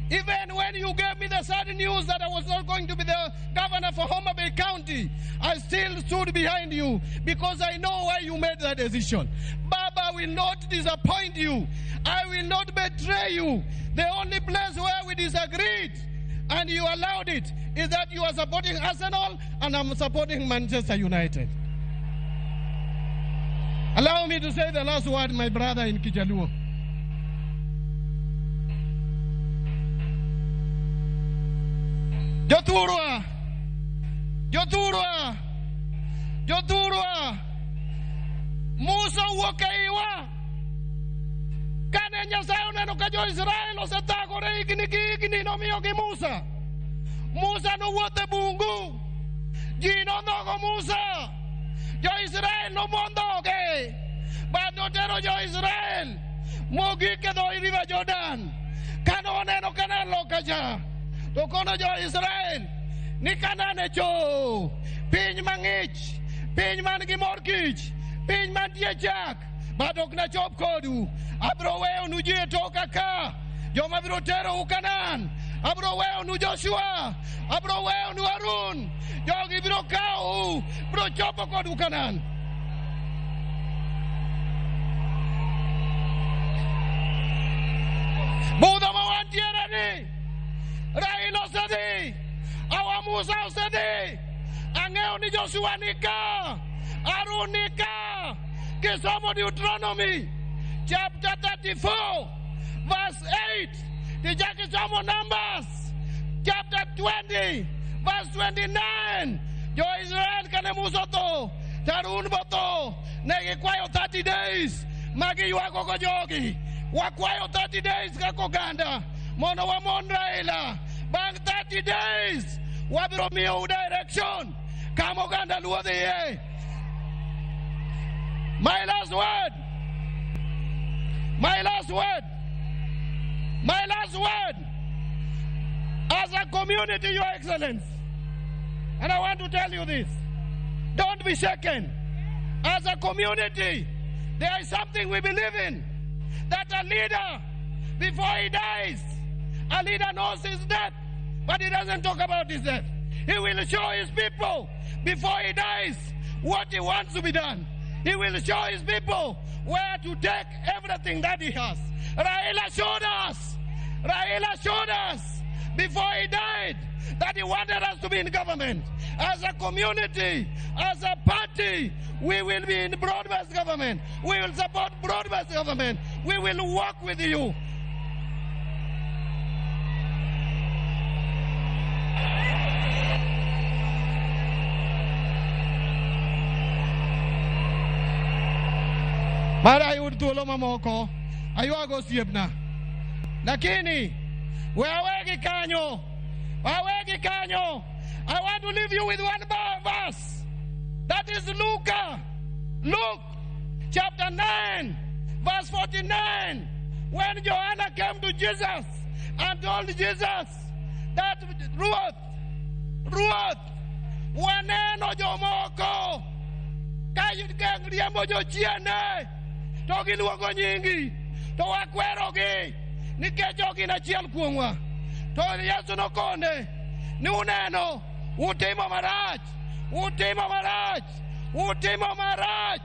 Even when you gave me the sad news that I was not going to be the governor for Homa Bay County, I still stood behind you because I know why you made that decision. Baba will not disappoint you. I will not betray you. The only place where we disagreed and you allowed it is that you are supporting Arsenal and I'm supporting Manchester United. Allow me to say the last word, my brother in Kijaluo. Jothurwa, Jothurwa, Jothurwa, Musa owuok e iwa. Kane Nyasaye oneno ka jo-Israel osethagore higni gi higni nomiyogi Musa. Musa nowuotho e bungu. Ji nondhogo Musa. Jo-Israel nomon dhoge. But notero jo-Israel mogik e dho River Jordan. Kane oneno Kanaan loka cha, to kono jo-Israel ni Kanaan e cho, piny mang'ich, piny man gi mor kich, piny mantie chak, but ok nachop kodu. Abro weyonu ji e toka ka, joma biro terou Kanaan. Abro weyonu Joshua, abro weyonu Harun. Jogi biro kawou, biro chopo kodu Kanaan. Budho ma wantiere ni, Raila osedhi, awa Musa osedhi. Ang'eyo ni Joshua ni ka, Harun ni ka. Kisomo Deuteronomy chapter 34 verse 8. Tichak isomo Numbers chapter 20 verse 29. Jo-Israel kane Musa otho, to Harun botho, ne gikwayo 30 days ma giywago go jogi. Wakwayo 30 days kaka oganda mondo wamon Raila. Bang' 30 days wabiro miyou direction kama oganda Luo dhiye. My last word. My last word. My last word. As a community, Your Excellency, and I want to tell you this, don't be shaken. As a community, there is something we believe in, that a leader, before he dies, a leader knows his death, but he doesn't talk about his death. He will show his people, before he dies, what he wants to be done. He will show his people where to take everything that he has. Raila showed us. Raila showed us before he died that he wanted us to be in government. As a community, as a party, we will be in broad-based government. We will support broad-based government. We will work with you. Mara ayud thuolo mamoko, aywago osiepna. Lakini, we awegi kanyo. Awegi kanyo. I want to leave you with one verse. That is Luke. Luke chapter 9, verse 49. When Joanna came to Jesus and told Jesus that Ruoth, Ruoth, waneno jomoko ka riembo jochiende to giluongo nyingi to wakwerogi nikech ok gin achiel kuomwa. To Yesu nokone ni uneno utimo marach, utimo marach, utimo marach.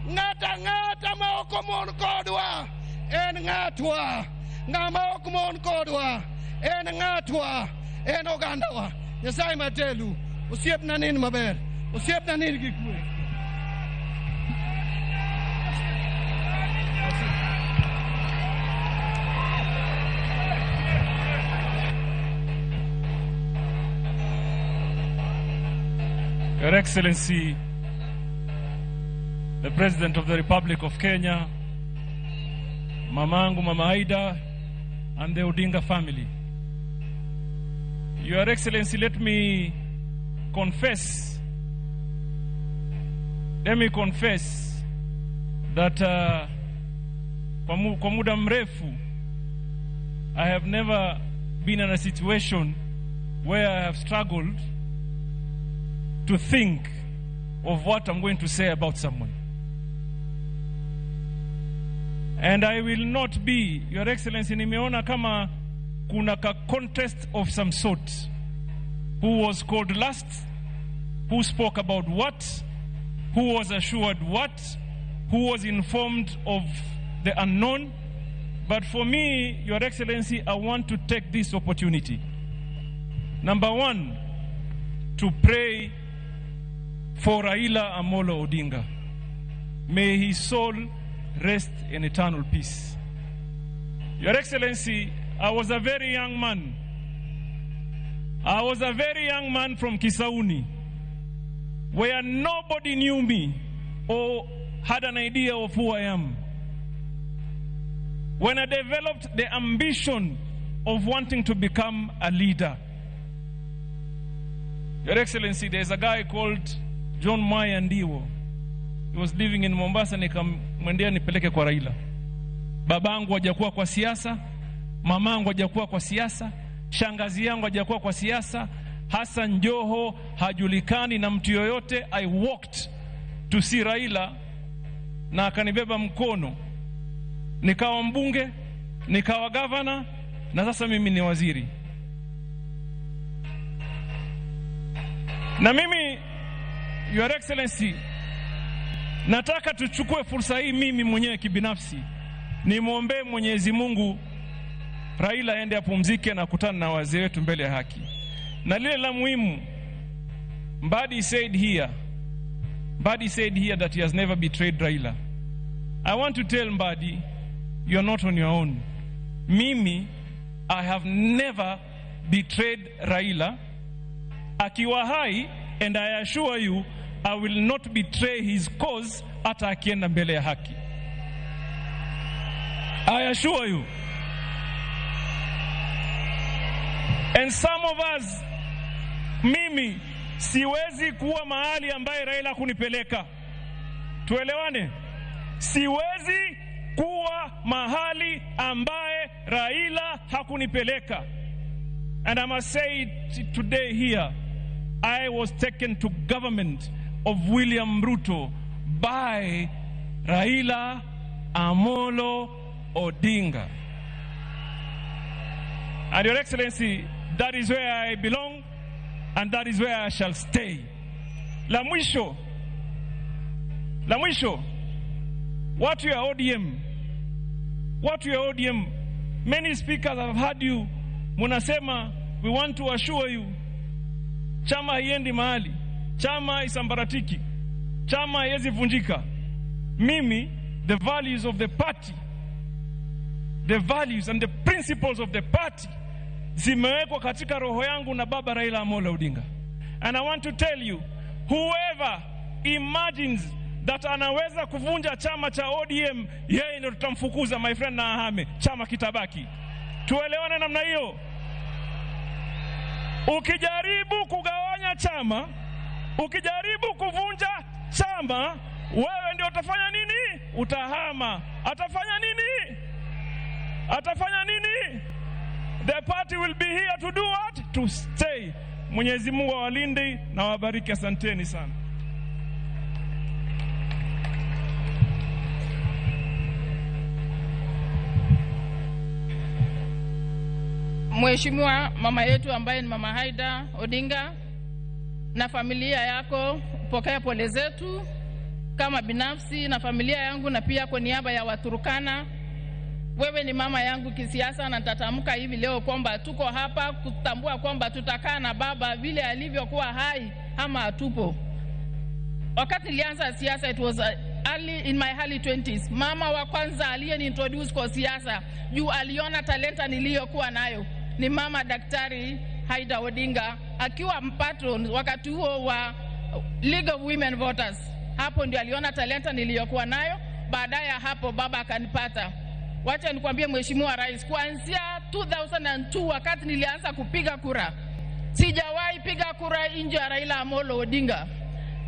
Ng'ato ang'ata ma ok omon kodwa en ng'atwa. Ng'ama ok mon kodwa en ng'atwa, en ogandawa. Nyasaye matelu, osiepna nind maber, osiepna nind gi kwe. Your Excellency, the President of the Republic of Kenya, Mamangu Mama Aida, and the Odinga family. Your Excellency, let me confess that kwa muda mrefu, I have never been in a situation where I have struggled to think of what I'm going to say about someone. And I will not be, Your Excellency, nimeona kama kuna ka contest of some sort. Who was called last? Who spoke about what? Who was assured what? Who was informed of the unknown? But for me, Your Excellency, I want to take this opportunity. Number one, to pray for Raila Amolo Odinga. May his soul rest in eternal peace. Your Excellency, I was a very young man. I was a very young man from Kisauni, where nobody knew me or had an idea of who I am. When I developed the ambition of wanting to become a leader. Your Excellency, there's a guy called John Maya Ndiwo. He was living in Mombasa, nikamwendea nipeleke kwa Raila. Babangu hajakuwa kwa siasa, mamangu hajakuwa kwa siasa, shangazi yangu hajakuwa kwa siasa, Hassan Joho hajulikani na mtu yoyote. I walked to see Raila na akanibeba mkono. Nikawa mbunge, nikawa governor, na sasa mimi ni waziri. Na mimi, Your Excellency, nataka tuchukue fursa hii mimi mwenyewe kibinafsi nimwombee Mwenyezi Mungu Raila aende apumzike na kutana na wazee wetu mbele ya haki. Na lile la muhimu, Mbadi said here that he has never betrayed Raila. I want to tell Mbadi, you're not on your own. Mimi, I have never betrayed Raila. Akiwa hai, and I assure you, I will not betray his cause hata akienda mbele ya haki. I assure you. And some of us, mimi, siwezi kuwa mahali ambaye Raila kunipeleka. Tuelewane? Siwezi kuwa mahali ambaye Raila hakunipeleka. And I must say it today here, I was taken to government of William Ruto by Raila Amolo Odinga. And Your Excellency, that is where I belong and that is where I shall stay. La mwisho, watu ya ODM, many speakers have heard you, munasema, we want to assure you, chama haiendi mahali, chama haisambaratiki, chama haiwezi vunjika. Mimi, the values of the party, the values and the principles of the party zimewekwa katika roho yangu na baba Raila Amolo Odinga. And I want to tell you, whoever imagines that anaweza kuvunja chama cha ODM, yeye ndio tutamfukuza, my friend, na ahame, chama kitabaki. Tuelewane namna hiyo. Ukijaribu kugawanya chama, ukijaribu kuvunja chama, wewe ndio utafanya nini? Utahama. Atafanya nini? Atafanya nini? The party will be here to do what? To stay. Mwenyezi Mungu awalinde na wabariki. Asanteni sana. Mheshimiwa mama yetu ambaye ni Mama Haida Odinga na familia yako, pokea pole zetu kama binafsi na familia yangu na pia kwa niaba ya Waturkana. Wewe ni mama yangu kisiasa na nitatamka hivi leo kwamba tuko hapa kutambua kwamba tutakaa na baba vile alivyokuwa hai ama hatupo. Wakati nilianza siasa, it was early in my early 20s. Mama wa kwanza aliyeniintroduce kwa siasa juu aliona talenta niliyokuwa nayo ni mama Daktari Haida Odinga, akiwa mpatron wakati huo wa League of Women Voters. Hapo ndio aliona talenta niliyokuwa nayo. Baadaye hapo baba akanipata. Wacha nikwambie Mheshimiwa Rais, kuanzia 2002 wakati nilianza kupiga kura, sijawahi piga kura nje ya Raila Amolo Odinga.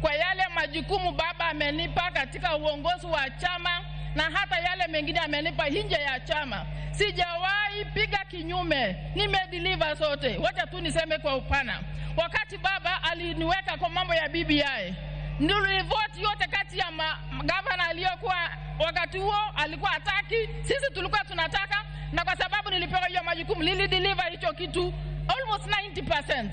Kwa yale majukumu baba amenipa katika uongozi wa chama na hata yale mengine amenipa nje ya chama, sijawahi piga kinyume, nimedeliver zote. Wacha tu niseme kwa upana, wakati baba aliniweka kwa mambo ya BBI, nilivote yote kati ya gavana aliyokuwa wakati huo alikuwa hataki, sisi tulikuwa tunataka, na kwa sababu nilipewa hiyo majukumu nilideliver hicho kitu almost 90%.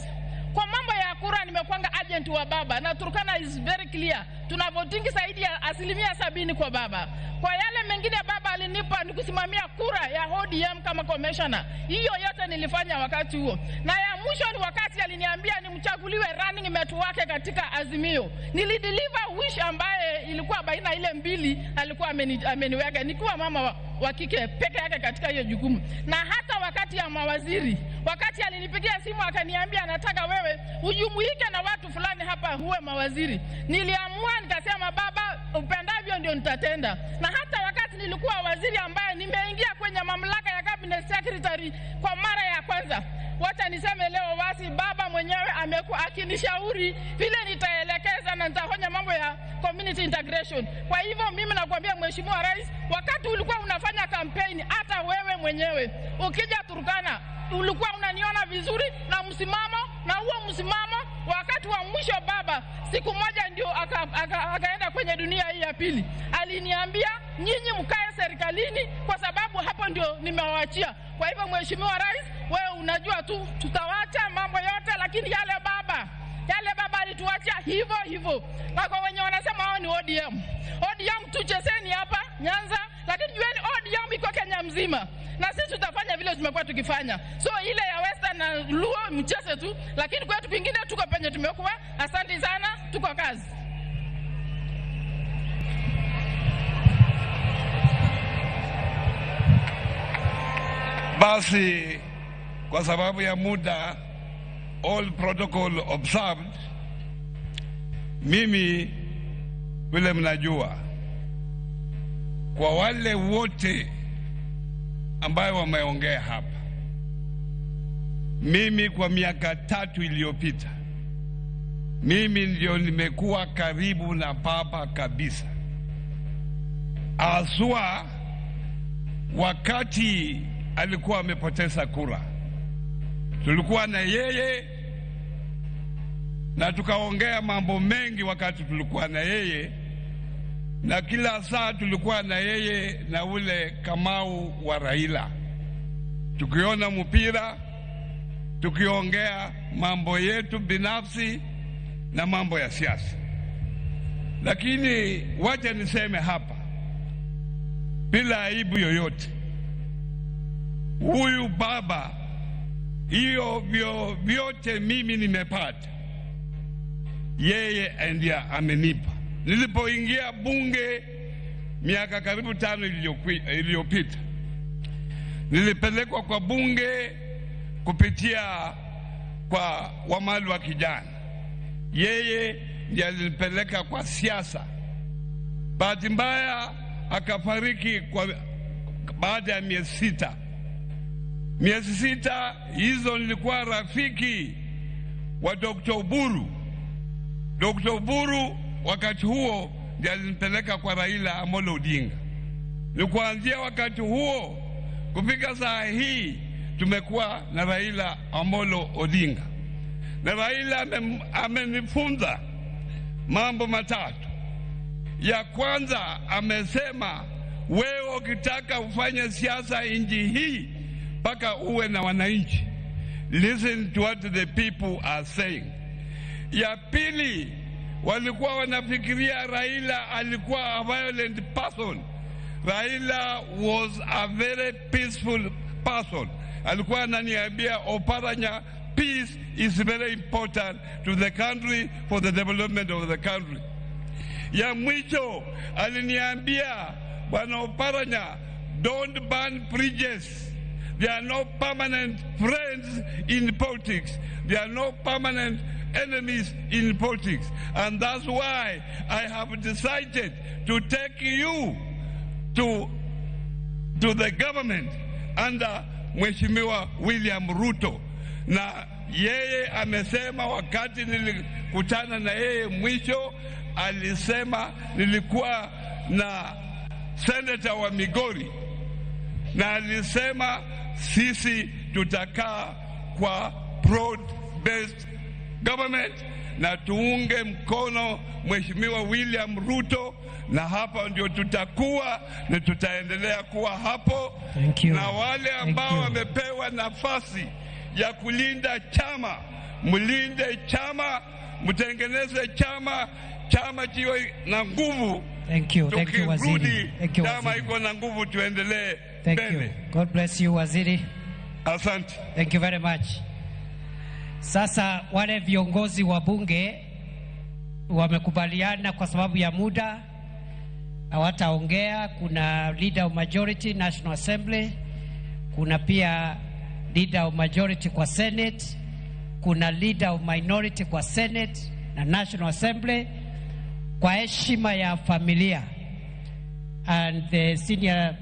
Kwa mambo ya kura nimekuanga agent wa baba, na Turkana is very clear, tuna votingi zaidi ya 70% kwa baba. Kwa yale mengine baba alinipa ni kusimamia kura ya ODM kama commissioner, hiyo yote nilifanya wakati huo. Na ya mwisho ni wakati aliniambia nimchaguliwe running mate wake katika Azimio, nilideliver wish ambaye ilikuwa baina ile mbili alikuwa ameniweka nikiwa mama wa kike peke yake katika hiyo jukumu. Na hata wakati ya mawaziri, wakati alinipigia simu akaniambia nataka wewe ujumuike na watu fulani hapa huwe mawaziri, niliamua nikasema baba, upendavyo ndio nitatenda. Na hata wakati nilikuwa waziri ambaye nimeingia kwenye mamlaka ya cabinet secretary kwa mara ya kwanza, wacha niseme leo basi baba mwenyewe amekuwa akinishauri vile nitaelekeza na nitafanya mambo ya community integration. Kwa hivyo mimi nakwambia Mheshimiwa Rais, wakati ulikuwa unafanya kampeni, hata wewe mwenyewe ukija Turkana ulikuwa unaniona vizuri na msimamo, na huo msimamo wakati wa mwisho baba siku moja ndio akaenda kwenye dunia hii ya pili, aliniambia nyinyi mkae serikalini kwa sababu hapo ndio nimewaachia. Kwa hivyo Mheshimiwa Rais, wewe unajua tu tutawacha mambo yote, lakini yale baba alituachia hivyo hivyo. Na kwa wenye wanasema hao ni ODM, ODM tuchezeni hapa Nyanza, lakini jueni ODM iko Kenya mzima, na sisi tutafanya vile tumekuwa tukifanya. So ile ya Western na Luo mcheze tu, lakini kwetu kwingine tuko penye tumekuwa. Asante sana, tuko kazi. Basi kwa sababu ya muda, all protocol observed, mimi vile mnajua, kwa wale wote ambayo wameongea hapa, mimi kwa miaka 3 iliyopita, mimi ndio nimekuwa karibu na baba kabisa, aswa wakati alikuwa amepoteza kura. Tulikuwa na yeye na tukaongea mambo mengi wakati tulikuwa na yeye, na kila saa tulikuwa na yeye na ule Kamau wa Raila, tukiona mpira, tukiongea mambo yetu binafsi na mambo ya siasa. Lakini wacha niseme hapa bila aibu yoyote, huyu baba, hiyo vyote mimi nimepata, yeye ndiye amenipa. Nilipoingia bunge miaka karibu 5 iliyopita, nilipelekwa kwa bunge kupitia kwa Wamalu wa kijana. Yeye ndiye alinipeleka kwa siasa. Bahati mbaya akafariki kwa baada ya miezi 6. Miezi 6 hizo nilikuwa rafiki wa Dr. Oburu. Dr. Oburu wakati huo ndiye alinipeleka kwa Raila Amolo Odinga. Ni kuanzia wakati huo kufika saa hii tumekuwa na Raila Amolo Odinga. Na Raila amenifunza mambo matatu. Ya kwanza amesema, wewe ukitaka ufanye siasa nchi hii mpaka uwe na wananchi. Listen to what the people are saying. Ya pili, walikuwa wanafikiria Raila alikuwa a violent person. Raila was a very peaceful person. Alikuwa ananiambia, Oparanya, peace is very important to the country for the development of the country. Ya mwisho aliniambia, Bwana Oparanya, don't burn bridges. There are no permanent friends in politics. There are no permanent enemies in politics. And that's why I have decided to take you to the government under Mheshimiwa William Ruto. Na yeye amesema wakati nilikutana na yeye mwisho, alisema nilikuwa na senator wa Migori, na alisema sisi tutakaa kwa broad based government na tuunge mkono Mheshimiwa William Ruto, na hapa ndio tutakuwa na tutaendelea kuwa hapo. Thank you. Na wale ambao wamepewa nafasi ya kulinda chama, mlinde chama, mtengeneze chama, chama kiwe na nguvu. Thank you. Thank you, Waziri. Thank you, chama Waziri. iko na nguvu, tuendelee Thank you. mbele. God bless you, Waziri. Asante. Thank you very much. Sasa wale viongozi wa bunge wamekubaliana kwa sababu ya muda hawataongea. Kuna leader of majority National Assembly, kuna pia leader of majority kwa Senate, kuna leader of minority kwa Senate na National Assembly. Kwa heshima ya familia and the senior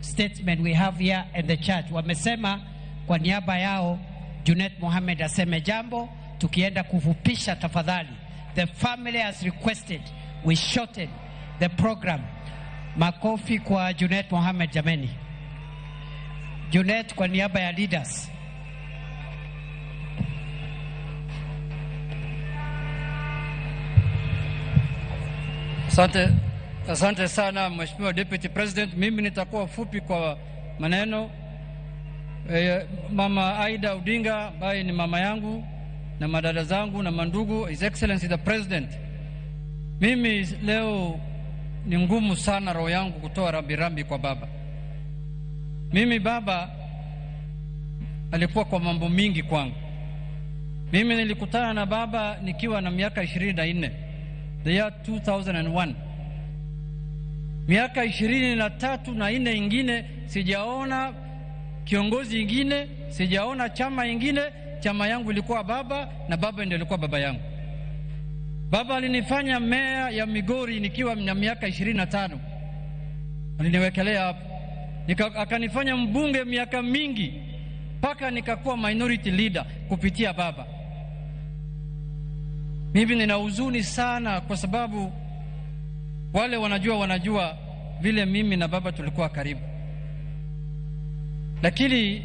statesmen we have here in the church, wamesema kwa niaba yao Junet Mohamed aseme jambo. Tukienda kufupisha tafadhali. The family has requested we shorten the program. Makofi kwa Junet Mohamed jameni. Junet kwa niaba ya leaders. Asante, asante sana Mheshimiwa Deputy President. Mimi nitakuwa fupi kwa maneno. Mama Aida Odinga ambaye ni mama yangu na madada zangu na mandugu, His Excellency the President, mimi leo ni ngumu sana roho yangu kutoa rambirambi kwa baba. Mimi baba alikuwa kwa mambo mingi kwangu. Mimi nilikutana na baba nikiwa na miaka 24, the year 2001. Miaka 23 na 4 ingine sijaona kiongozi ingine, sijaona chama ingine. Chama yangu ilikuwa baba na baba ndiye alikuwa baba yangu. Baba alinifanya meya ya Migori nikiwa na miaka 25. Aliniwekelea hapo. Akanifanya mbunge miaka mingi mpaka nikakuwa minority leader kupitia baba. Mimi nina huzuni sana kwa sababu wale wanajua vile mimi na baba tulikuwa karibu. Lakini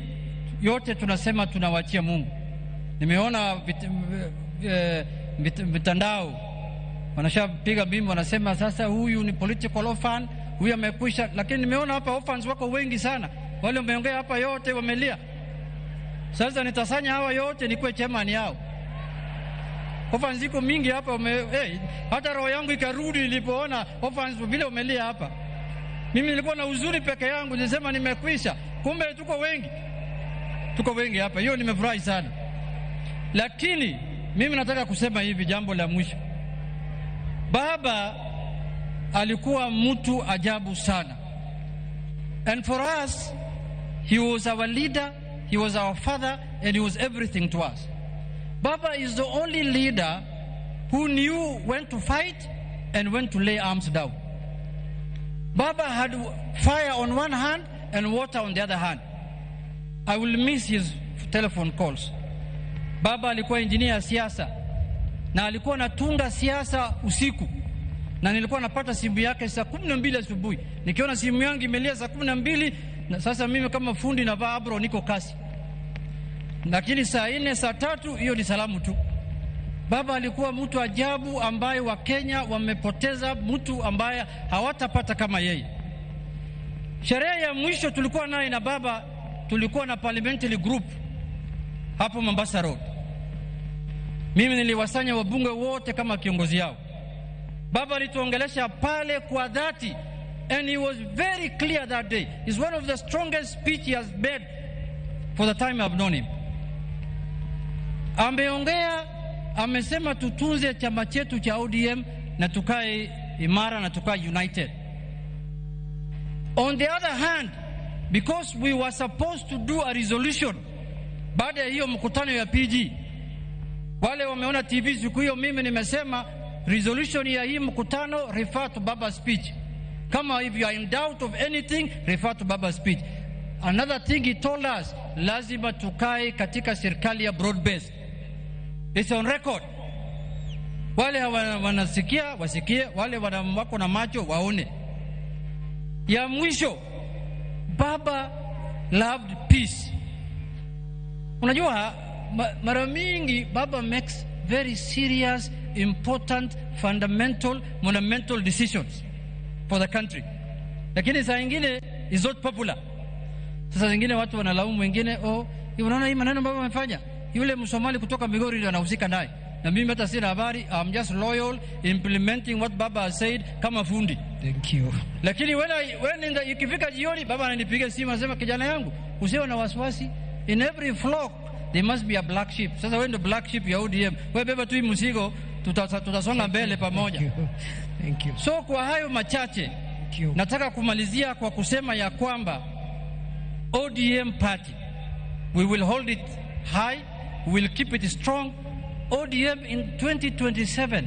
yote tunasema tunawachia Mungu. Nimeona mitandao wanashapiga mimi, wanasema sasa huyu ni political orphan, huyu amekwisha. Lakini nimeona hapa orphans wako wengi sana. Wale wameongea hapa yote wamelia. Sasa nitasanya hawa yote nikuwe chairman yao. Orphans ziko mingi hapa hata roho yangu ikarudi nilipoona orphans vile wamelia hapa. Mimi nilikuwa na huzuni peke yangu, nilisema nimekwisha. Kumbe tuko wengi. Tuko wengi hapa. Hiyo nimefurahi sana. Lakini mimi nataka kusema hivi jambo la mwisho. Baba alikuwa mtu ajabu sana. And for us, he was our leader, he was our father, and he was everything to us. Baba is the only leader who knew when to fight and when to lay arms down. Baba had fire on one hand and water on the other hand. I will miss his telephone calls. Baba alikuwa engineer ya siasa na alikuwa anatunga siasa usiku, na nilikuwa napata simu yake saa 12 asubuhi. Nikiona simu yangu imelia saa 12, na sasa mimi kama fundi navaa abro niko kasi. Lakini saa 4, saa 3 hiyo ni salamu tu. Baba alikuwa mtu ajabu ambaye wa Kenya wamepoteza mtu ambaye hawatapata kama yeye. Sherehe ya mwisho tulikuwa naye na baba, tulikuwa na parliamentary group hapo Mombasa Road. Mimi niliwasanya wabunge wote kama kiongozi yao. Baba alituongelesha pale kwa dhati, and he was very clear that day. It's one of the strongest speech he has made for the time I've known him. Ameongea, amesema tutunze chama chetu cha ODM na tukae imara na tukae united. On the other hand, because we were supposed to do a resolution baada ya hiyo mkutano ya PG, Wale wameona TV siku hiyo, mimi nimesema resolution ya hii mkutano, refer to Baba speech. Kama if you are in doubt of anything, refer to Baba speech. Another thing he told us, lazima tukae katika serikali ya broad base. It's on record. Wale wanasikia wasikie, wale wako na macho waone. Ya mwisho, Baba loved peace. Unajua mara mingi Baba makes very serious, important, fundamental, monumental decisions for the country, lakini saa ingine is not popular. Sasa zingine watu wanalaumu wengine, oh, unaona hii maneno baba amefanya, yule Msomali kutoka Migori ndio anahusika naye, na mimi hata sina habari. I'm just loyal implementing what Baba has said kama fundi. Thank you. Lakini when ikifika jioni baba ananipigia simu anasema, kijana yangu, usiwe na wasiwasi, in every flock there must be a black sheep. Sasa wewe ndio black sheep ya ODM, wewe beba tu hii mzigo, tutasonga mbele pamoja. Thank you. Thank you. So kwa hayo machache, nataka kumalizia kwa kusema ya kwamba ODM party, we will hold it high, we will keep it strong. ODM in 2027,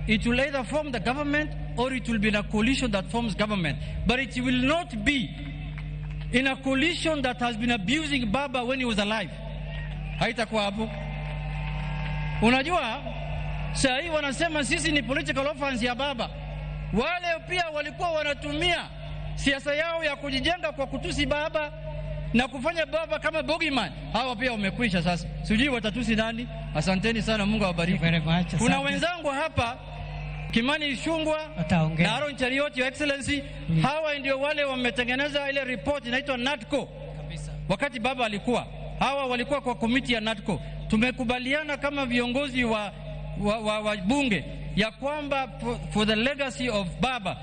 it will either form the government or it will be in a coalition that forms government. But it will not be in a coalition that has been abusing Baba when he was alive. Haitakuwa hapo. Unajua, saa hii wanasema sisi ni political orphans ya Baba. Wale pia walikuwa wanatumia siasa yao ya kujijenga kwa kutusi Baba na kufanya Baba kama bogeyman. Hawa pia wamekwisha sasa. Sijui watatusi nani. Asanteni sana, Mungu awabariki. Kuna wenzangu hapa, Kimani Ichung'wah na Aaron Cheruiyot, Your Excellency. Hawa ndio wale wametengeneza ile report inaitwa NADCO. Wakati Baba alikuwa, hawa walikuwa kwa komiti ya NADCO. Tumekubaliana kama viongozi wa bunge ya kwamba for the legacy of Baba,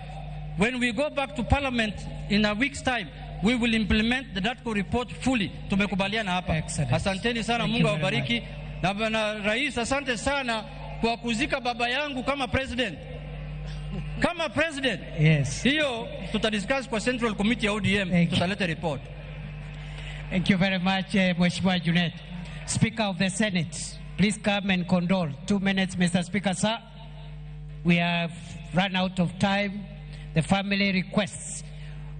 when we go back to parliament in a week's time, we will implement the NADCO report fully. Tumekubaliana hapa. Asanteni sana, Mungu awabariki. Na Rais, asante sana kwa kuzika baba yangu kama president. Kama president. Yes. Hiyo tutadiscuss kwa Central Committee ya ODM, tutaleta report. Thank you very much, Mheshimiwa Junet. Speaker of the Senate, please come and condole. 2 minutes, Mr. Speaker, sir. We have run out of time. The family requests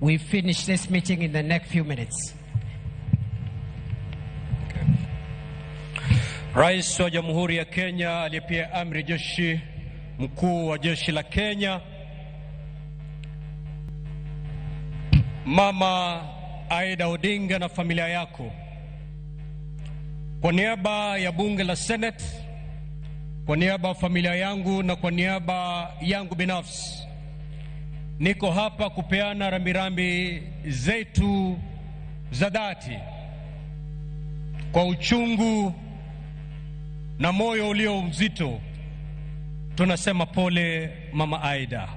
we finish this meeting in the next few minutes. Okay. Rais wa Jamhuri ya Kenya aliyepia amri jeshi mkuu wa jeshi la Kenya, Mama Aida Odinga na familia yako, kwa niaba ya bunge la Senate, kwa niaba ya familia yangu na kwa niaba yangu binafsi, niko hapa kupeana rambirambi zetu za dhati kwa uchungu na moyo ulio mzito. Tunasema pole Mama Aida.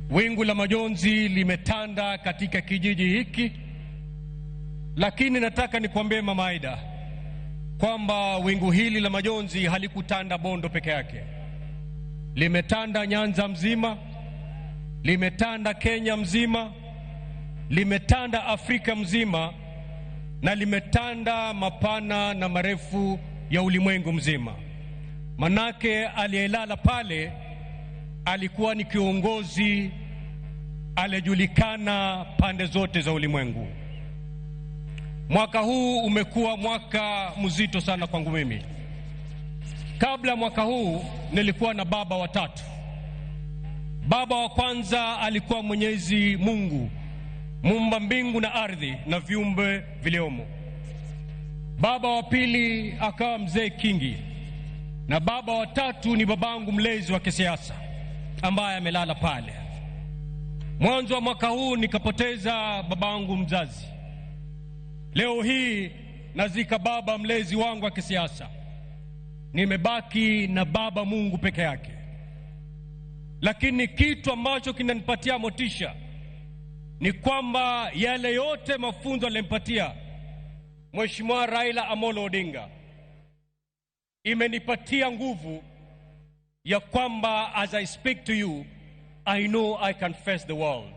Wingu la majonzi limetanda katika kijiji hiki, lakini nataka nikwambie Mama Aida kwamba wingu hili la majonzi halikutanda Bondo peke yake. Limetanda Nyanza mzima, limetanda Kenya mzima, limetanda Afrika mzima, na limetanda mapana na marefu ya ulimwengu mzima. Manake aliyelala pale alikuwa ni kiongozi aliyejulikana pande zote za ulimwengu. Mwaka huu umekuwa mwaka mzito sana kwangu mimi. Kabla mwaka huu nilikuwa na baba watatu. Baba wa kwanza alikuwa Mwenyezi Mungu, muumba mbingu na ardhi na viumbe viliomo. Baba wa pili akawa Mzee Kingi, na baba wa tatu ni babangu mlezi wa kisiasa ambaye amelala pale. Mwanzo wa mwaka huu nikapoteza babangu mzazi. Leo hii nazika baba mlezi wangu wa kisiasa. Nimebaki na baba Mungu peke yake. Lakini kitu ambacho kinanipatia motisha ni kwamba yale yote mafunzo alimpatia Mheshimiwa Raila Amolo Odinga imenipatia nguvu ya kwamba as I speak to you, I know I can face the world.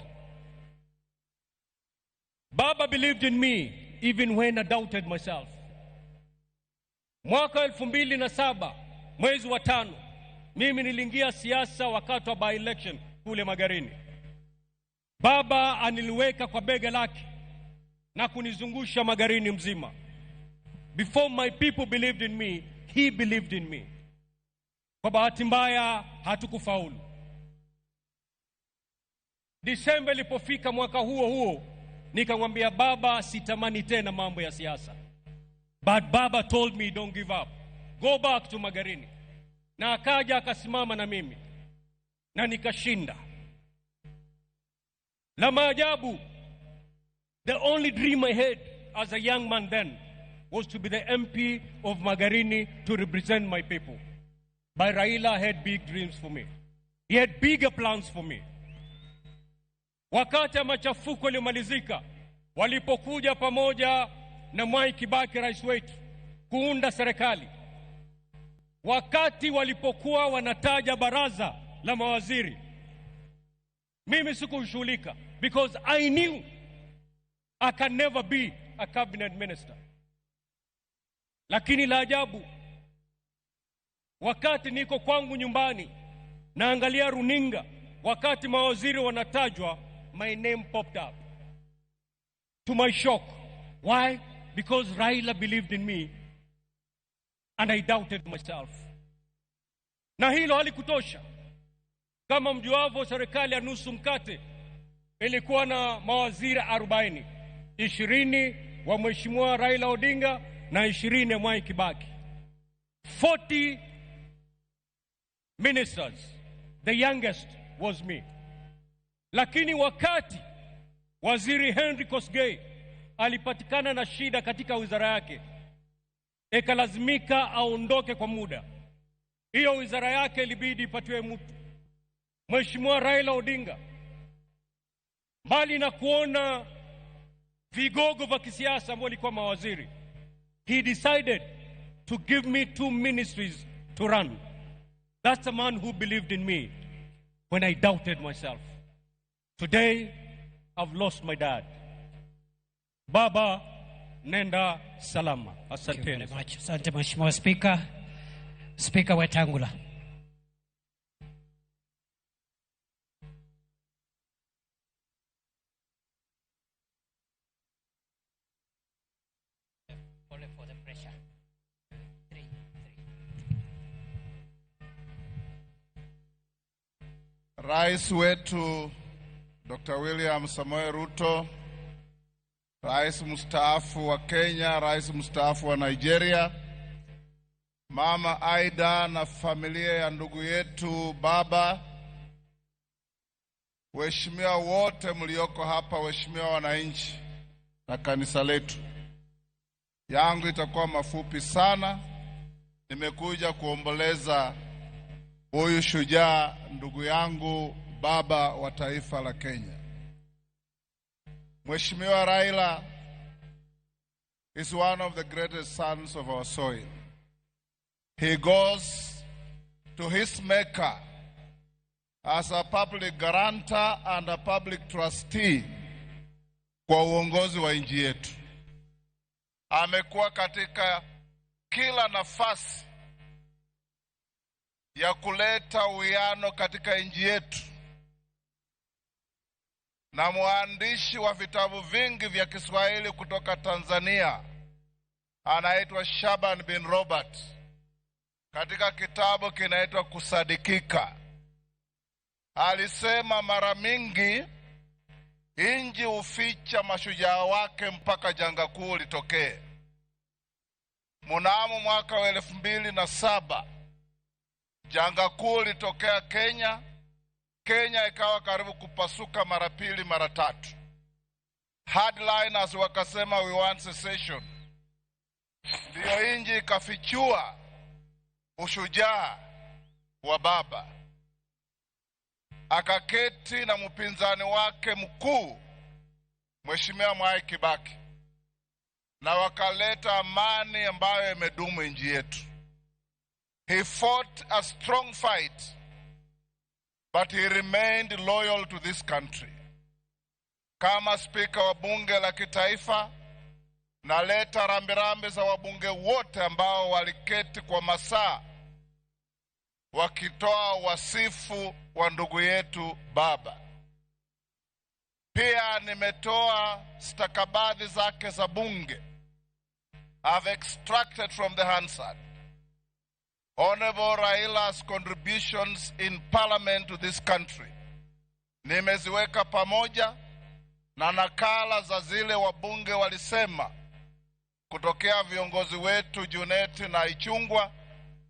Baba believed in me even when I doubted myself. Mwaka 2007 mwezi wa 5 mimi niliingia siasa wakati wa by election kule Magarini. Baba aniliweka kwa bega lake na kunizungusha Magarini mzima. Before my people believed in me, he believed in me. Kwa bahati mbaya hatukufaulu. Disemba ilipofika mwaka huo huo, nikamwambia baba, sitamani tena mambo ya siasa. But baba told me, don't give up. Go back to Magarini. Na akaja akasimama na mimi. Na nikashinda. La maajabu, the only dream I had as a young man then was to be the MP of Magarini to represent my people. But Raila had big dreams for me. He had bigger plans for me. Wakati ya machafuko yaliyomalizika, walipokuja pamoja na Mwai Kibaki rais wetu kuunda serikali, wakati walipokuwa wanataja baraza la mawaziri, mimi sikushughulika because I knew I can never be a cabinet minister. Lakini la ajabu, wakati niko kwangu nyumbani naangalia runinga, wakati mawaziri wanatajwa, my name popped up. To my shock. Why? Because Raila believed in me and I doubted myself. Na hilo halikutosha. Kama mjuavyo, serikali ya nusu mkate ilikuwa na mawaziri 40, 20 wa Mheshimiwa Raila Odinga na 20 ya Mwai Kibaki. 40 ministers. The youngest was me. Lakini wakati Waziri Henry Kosgei alipatikana na shida katika wizara yake, ikalazimika aondoke kwa muda. Hiyo wizara yake ilibidi ipatiwe mtu. Mheshimiwa Raila Odinga, mbali na kuona vigogo vya kisiasa ambao walikuwa mawaziri, he decided to give me 2 ministries to run. That's a man who believed in me when I doubted myself. Today, I've lost my dad. Baba, nenda salama. Asanteni. Asante Mheshimiwa Speaker. Speaker Wetangula. Pole for the pressure. 3, 3. Rais wetu Dr. William Samoei Ruto, Rais mstaafu wa Kenya, Rais mstaafu wa Nigeria, Mama Aida na familia ya ndugu yetu baba, waheshimiwa wote mlioko hapa, waheshimiwa wananchi na kanisa letu. Yangu itakuwa mafupi sana. Nimekuja kuomboleza huyu shujaa ndugu yangu, baba wa taifa la Kenya. Mheshimiwa Raila is one of the greatest sons of our soil. He goes to his maker as a public guarantor and a public trustee kwa uongozi wa nchi yetu. Amekuwa katika kila nafasi ya kuleta uwiano katika nchi yetu, na mwandishi wa vitabu vingi vya Kiswahili kutoka Tanzania anaitwa Shaban bin Robert, katika kitabu kinaitwa Kusadikika, alisema mara mingi inji huficha mashujaa wake mpaka janga kuu litokee. Mnamo mwaka wa 2007 janga kuu litokea Kenya. Kenya ikawa karibu kupasuka mara pili mara tatu. Hardliners wakasema we want secession. Ndiyo inji ikafichua ushujaa wa baba. Akaketi na mpinzani wake mkuu Mheshimiwa Mwai Kibaki, na wakaleta amani ambayo imedumu nchi yetu. He fought a strong fight, but he remained loyal to this country. Kama spika wa bunge la kitaifa Naleta rambirambi za wabunge wote ambao waliketi kwa masaa wakitoa wasifu wa ndugu yetu baba. Pia nimetoa stakabadhi zake za bunge. I've extracted from the Hansard Honorable Raila's contributions in parliament to this country. Nimeziweka pamoja na nakala za zile wabunge walisema kutokea viongozi wetu Junet na Ichung'wah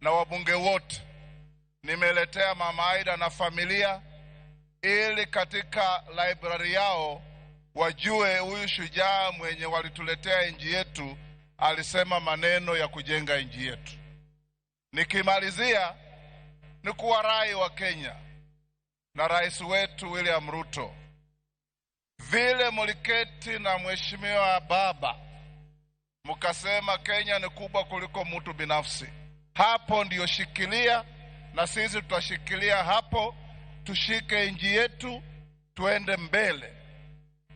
na wabunge wote. Nimeletea Mama Aida na familia ili katika library yao wajue huyu shujaa mwenye walituletea nchi yetu alisema maneno ya kujenga nchi yetu. Nikimalizia ni kuwarai wa Kenya na rais wetu William Ruto, vile muliketi na mheshimiwa baba mkasema Kenya ni kubwa kuliko mtu binafsi, hapo ndiyo shikilia, na sisi tutashikilia hapo. Tushike nchi yetu, tuende mbele,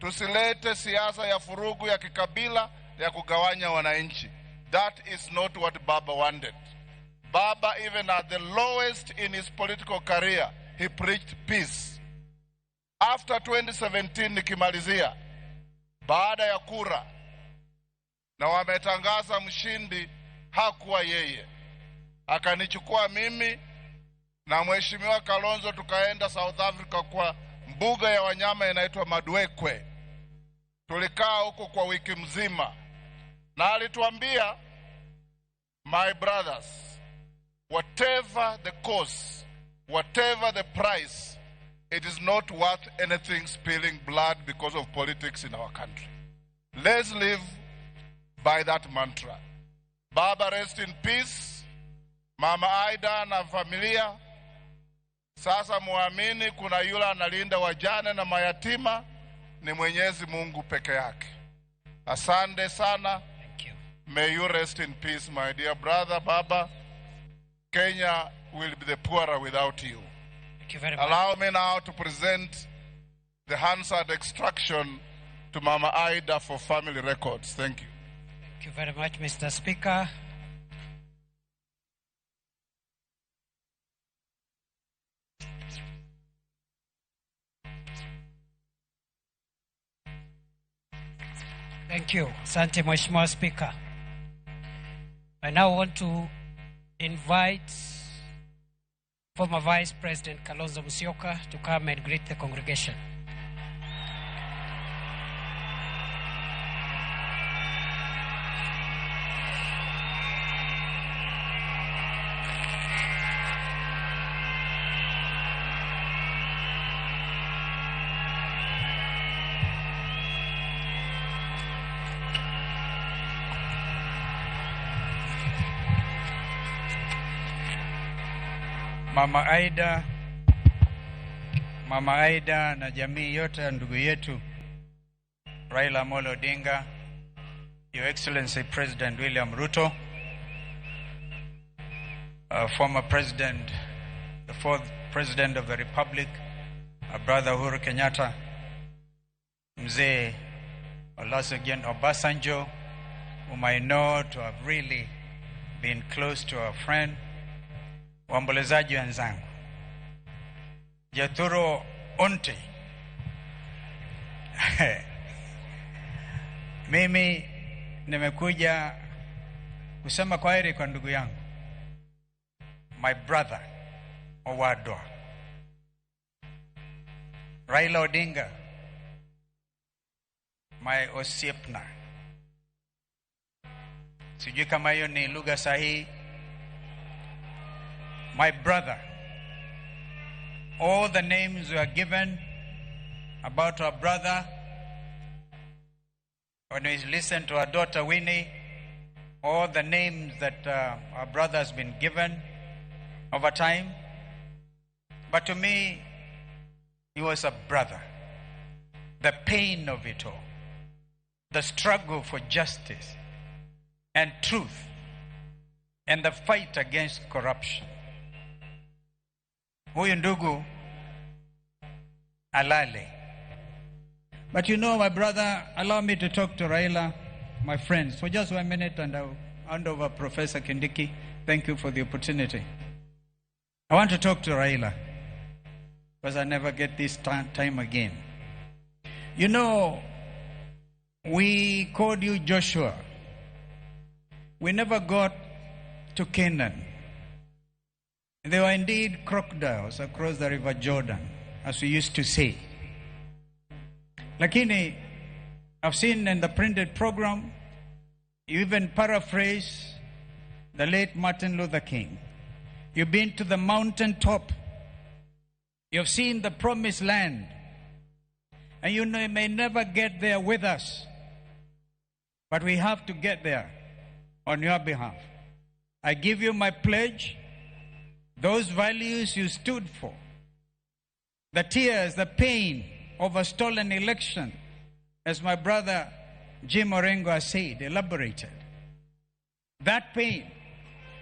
tusilete siasa ya furugu ya kikabila ya kugawanya wananchi. That is not what Baba wanted. Baba, even at the lowest in his political career, he preached peace. After 2017, nikimalizia, baada ya kura na wametangaza mshindi, hakuwa yeye, akanichukua mimi na mheshimiwa Kalonzo tukaenda South Africa kwa mbuga ya wanyama inaitwa Madwekwe. Tulikaa huko kwa wiki mzima, na alituambia, my brothers, whatever the cost, whatever the price, it is not worth anything spilling blood because of politics in our country. Let's live by that mantra. Baba, rest in peace. Mama Aida na familia, sasa muamini kuna yule analinda wajane na mayatima, ni Mwenyezi Mungu peke yake. Asante sana. Thank you. May you rest in peace, my dear brother, Baba. Kenya will be the poorer without you. Thank you very much. Allow me now to present the Hansard extraction to Mama Aida for family records. Thank you. Thank you very much, Mr. Speaker. Thank you. Asante, Mheshimiwa Speaker. I now want to invite former Vice President Kalonzo Musyoka to come and greet the congregation. Mama Aida na jamii yote ya ndugu yetu Raila Amolo Odinga, Your Excellency President William Ruto, former President, the fourth President of the Republic, our brother Uhuru Kenyatta, Mzee Olusegun Obasanjo, whom I know to have really been close to our friend, waombolezaji wenzangu, Jethuro Onte. Mimi nimekuja kusema kwaheri kwa ndugu yangu, my brother Owadwa, Raila Odinga, my osiepna. Sijui kama hiyo ni lugha sahihi. My brother, all the names were given about our brother. When we listen to our daughter Winnie, all the names that our brother has been given over time. But to me, he was a brother. The pain of it all, the struggle for justice and truth, and the fight against corruption. Huyu ndugu alale. But you know, my brother, allow me to talk to Raila. my friends for just 1 minute, and I'll hand over Professor Kindiki. Thank you for the opportunity. I want to talk to Raila because I never get this time again. You know, we called you Joshua. We never got to Canaan. There were indeed crocodiles across the river Jordan, as we used to say. Lakini, I've seen in the printed program, you even paraphrase the late Martin Luther King. You've been to the mountaintop. You've seen the promised land. And you may never get there with us. But we have to get there on your behalf. I give you my pledge. Those values you stood for, the tears, the pain of a stolen election, as my brother Jim Orengo has said, elaborated. That pain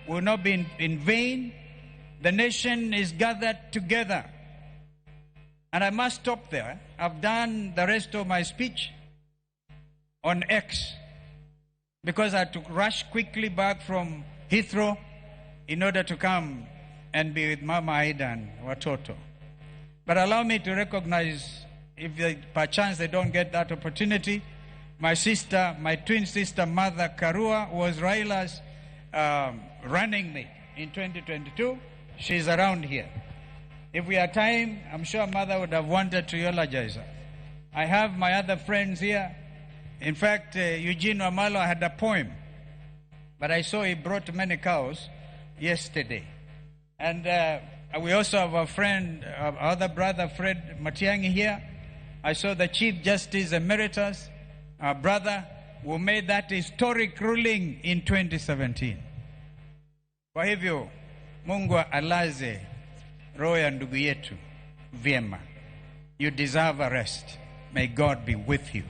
will not be in vain. The nation is gathered together. And I must stop there. I've done the rest of my speech on X because I had to rush quickly back from Heathrow in order to come and be with Mama Ida and Watoto. But allow me to recognize, if they, perchance they don't get that opportunity, my sister, my twin sister, Mother Karua, was Raila's running mate in 2022. She's around here. If we had time, I'm sure Mother would have wanted to eulogize her. I have my other friends here. In fact, Eugene Wamalwa had a poem, but I saw he brought many cows yesterday. And we also have a friend, our other brother, Fred Matiang'i here. I saw the Chief Justice Emeritus, our brother, who made that historic ruling in 2017. Kwa hivyo, Mungu alaze roho ya ndugu yetu vyema. You deserve a rest. May God be with you.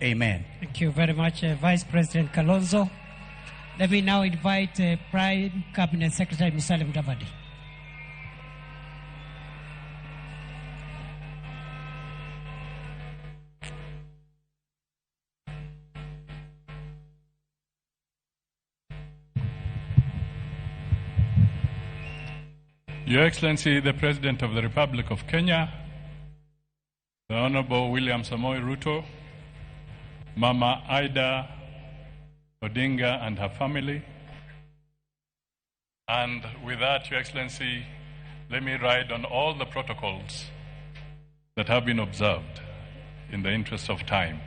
Amen. Thank you very much, Vice President Kalonzo. Let me now invite Prime Cabinet Secretary Musalia Mudavadi. Your Excellency, the President of the Republic of Kenya, the Honorable William Samoei Ruto, Mama Ida Odinga and her family. And with that, Your Excellency, let me ride on all the protocols that have been observed in the interest of time.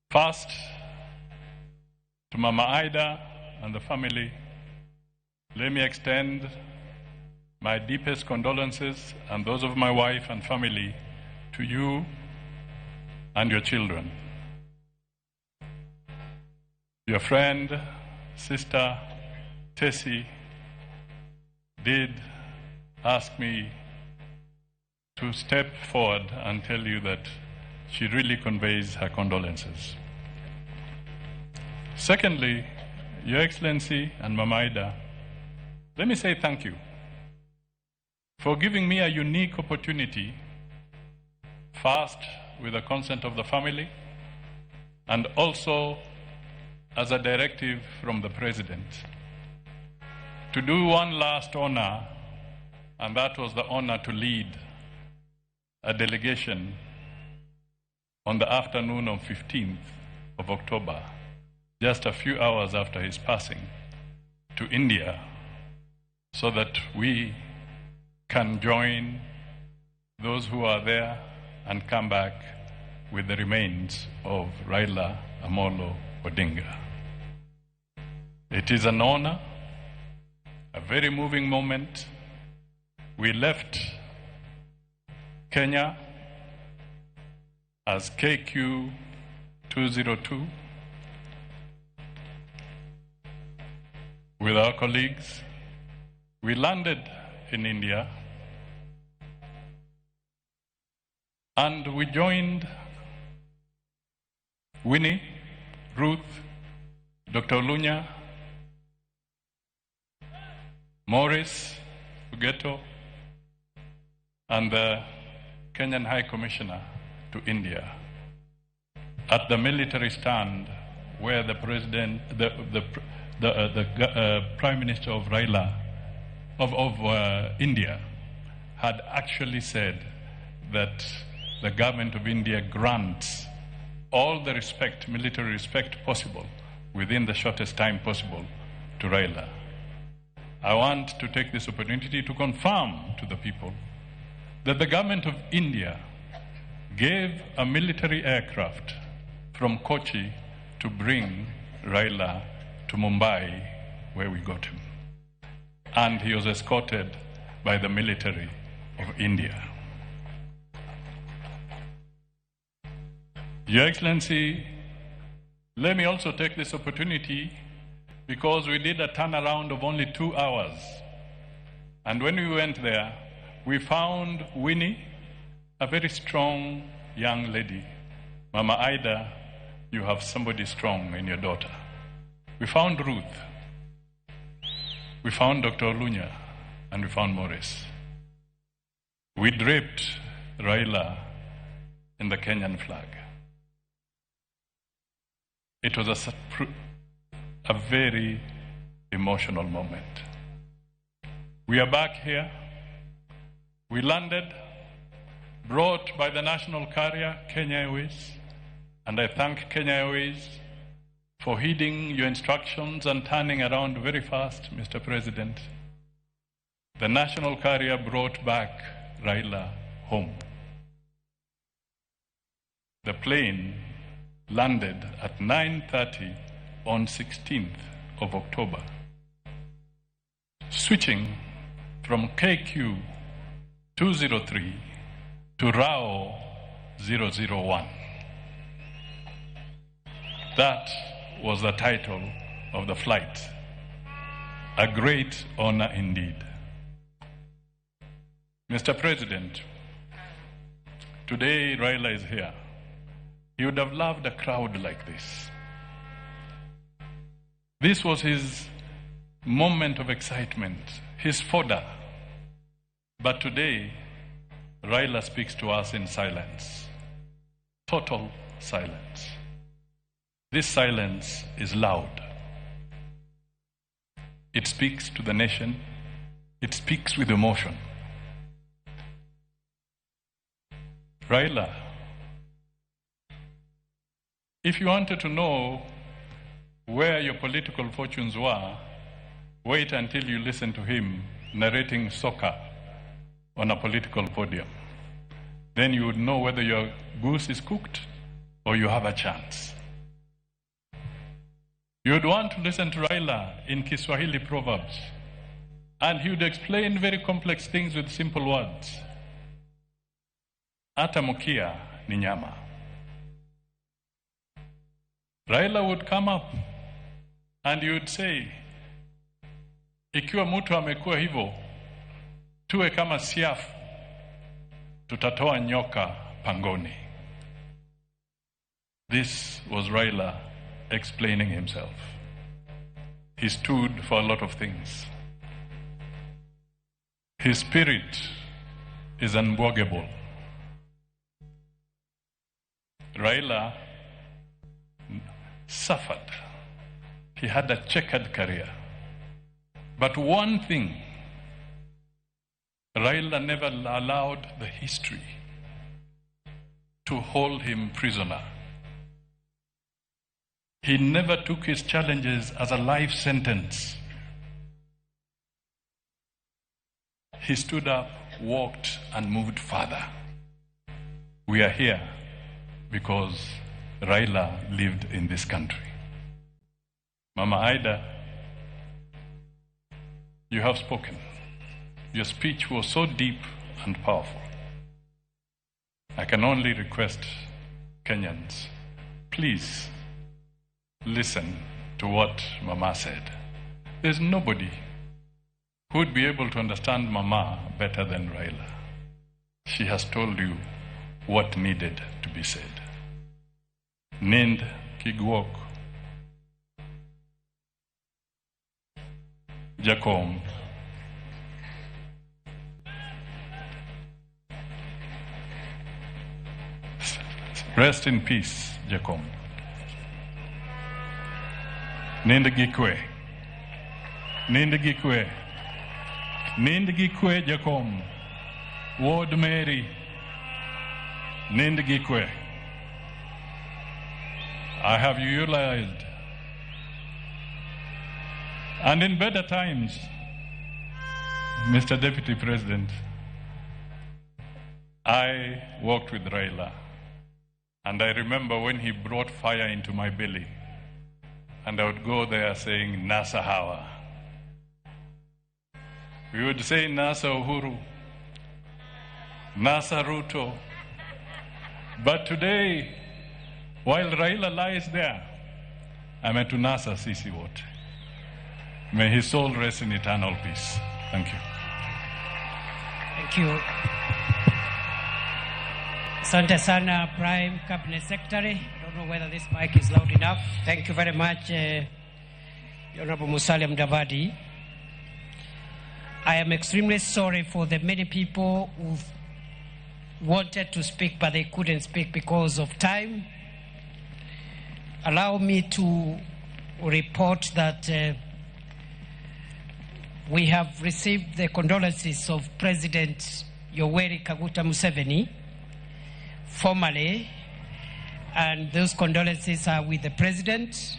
First, to Mama Ida and the family, let me extend my deepest condolences and those of my wife and family to you and your children. Your friend, sister Tessie, did ask me to step forward and tell you that she really conveys her condolences. Secondly, Your Excellency and Mama Ida, let me say thank you for giving me a unique opportunity, first with the consent of the family, and also as a directive from the President, to do one last honor, and that was the honor to lead a delegation on the afternoon of 15th of October, just a few hours after his passing, to India, so that we can join those who are there and come back with the remains of Raila Amolo Odinga. It is an honor, a very moving moment. We left Kenya as KQ 202 with our colleagues. We landed in India and we joined Winnie, Ruth, Dr. Olunya, Maurice Ugeto, and the Kenyan High Commissioner to India at the military stand where the president, the Prime Minister of Raila, of India, had actually said that the government of India grants all the respect, military respect possible, within the shortest time possible to Raila. I want to take this opportunity to confirm to the people that the government of India gave a military aircraft from Kochi to bring Raila to Mumbai, where we got him. And he was escorted by the military of India. Your Excellency, let me also take this opportunity, because we did a turnaround of only 2 hours. And when we went there, we found Winnie, a very strong young lady. Mama Ida, you have somebody strong in your daughter. We found Ruth. We found Dr. Olunya, and we found Maurice. We draped Raila in the Kenyan flag. It was a very emotional moment. We are back here. We landed, brought by the national carrier, Kenya Airways, and I thank Kenya Airways for heeding your instructions and turning around very fast, Mr. President. The national carrier brought back Raila home. The plane landed at 9:30 on 16th of October, switching from KQ 203 to RAO 001. That was the title of the flight. A great honor indeed. Mr. President, today Raila is here. He would have loved a crowd like this. This was his moment of excitement, his fodder. But today, Raila speaks to us in silence. Total silence. This silence is loud. It speaks to the nation. It speaks with emotion. Raila, if you wanted to know where your political fortunes were, wait until you listen to him narrating soccer on a political podium. Then you would know whether your goose is cooked or you have a chance. You would want to listen to Raila in Kiswahili proverbs, and he would explain very complex things with simple words. Ata mkia ni nyama. Raila would come up and he would say, ikiwa mtu amekuwa hivyo, tuwe kama siafu, tutatoa nyoka pangoni. This was Raila explaining himself. He stood for a lot of things. His spirit is unbwogable. Raila suffered. He had a checkered career. But one thing, Raila never allowed the history to hold him prisoner. He never took his challenges as a life sentence. He stood up, walked, and moved further. We are here because Raila lived in this country. Mama Ida, you have spoken. Your speech was so deep and powerful. I can only request Kenyans, please listen to what Mama said. There's nobody who would be able to understand Mama better than Raila. She has told you what needed to be said. Nind kiguok Jakom. Rest in peace, Jakom. Nind gi kwe. Nind gi kwe. Nind gi kwe, Jakom. Wuod Mary. Nind gi kwe. I have eulogized. And in better times, Mr. Deputy President, I worked with Raila. And I remember when he brought fire into my belly. And I would go there saying, "NASA Hawa." We would say NASA Uhuru, NASA Ruto. But today, while Raila lies there, ametunasa sisi wote. May his soul rest in eternal peace. Thank you. Thank you. Asante sana, Prime Cabinet Secretary. I don't know whether this mic is loud enough. Thank you very much, Honorable Musalia Mudavadi. I am extremely sorry for the many people who wanted to speak, but they couldn't speak because of time. Allow me to report that we have received the condolences of President Yoweri Kaguta Museveni formally, and those condolences are with the President.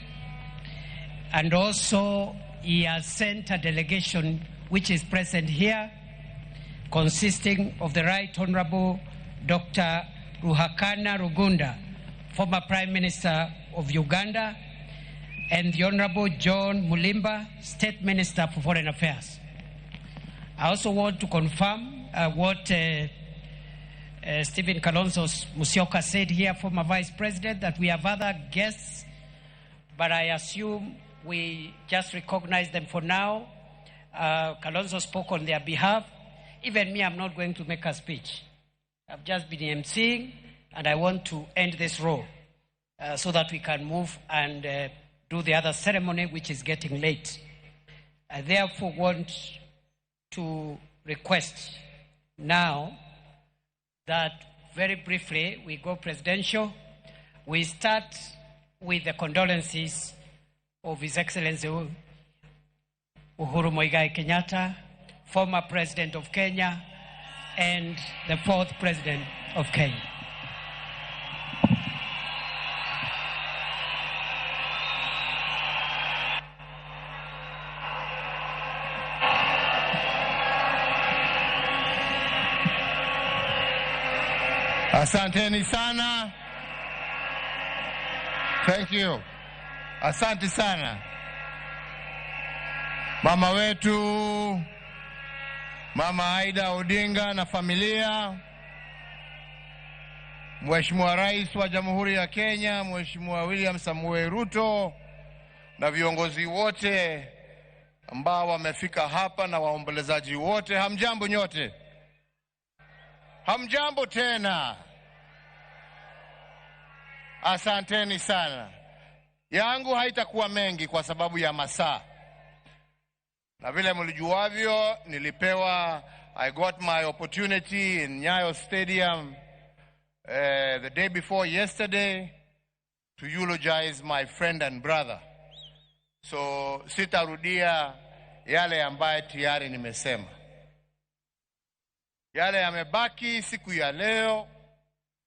And also, he has sent a delegation which is present here, consisting of the Right Honorable Dr. Ruhakana Rugunda, former Prime Minister of Uganda, and the Honorable John Mulimba, State Minister for Foreign Affairs. I also want to confirm what Stephen Kalonzo Musyoka said here, former Vice President, that we have other guests, but I assume we just recognize them for now. Kalonzo spoke on their behalf. Even me, I'm not going to make a speech. I've just been emceeing, and I want to end this role so that we can move and do the other ceremony, which is getting late. I therefore want to request now that very briefly we go presidential. We start with the condolences of His Excellency Uhuru Muigai Kenyatta, former President of Kenya and the fourth President of Kenya. Asanteni sana. Thank you. Asante sana. Mama wetu, Mama Aida Odinga na familia, Mheshimiwa Rais wa Jamhuri ya Kenya, Mheshimiwa William Samoei Ruto, na viongozi wote ambao wamefika hapa na waombolezaji wote, hamjambo nyote. Hamjambo tena. Asanteni sana. Yangu haitakuwa mengi kwa sababu ya masaa. Na vile mlijuavyo, nilipewa, I got my opportunity in Nyayo Stadium the day before yesterday to eulogize my friend and brother. So sitarudia yale ambaye tayari nimesema. Yale yamebaki siku ya leo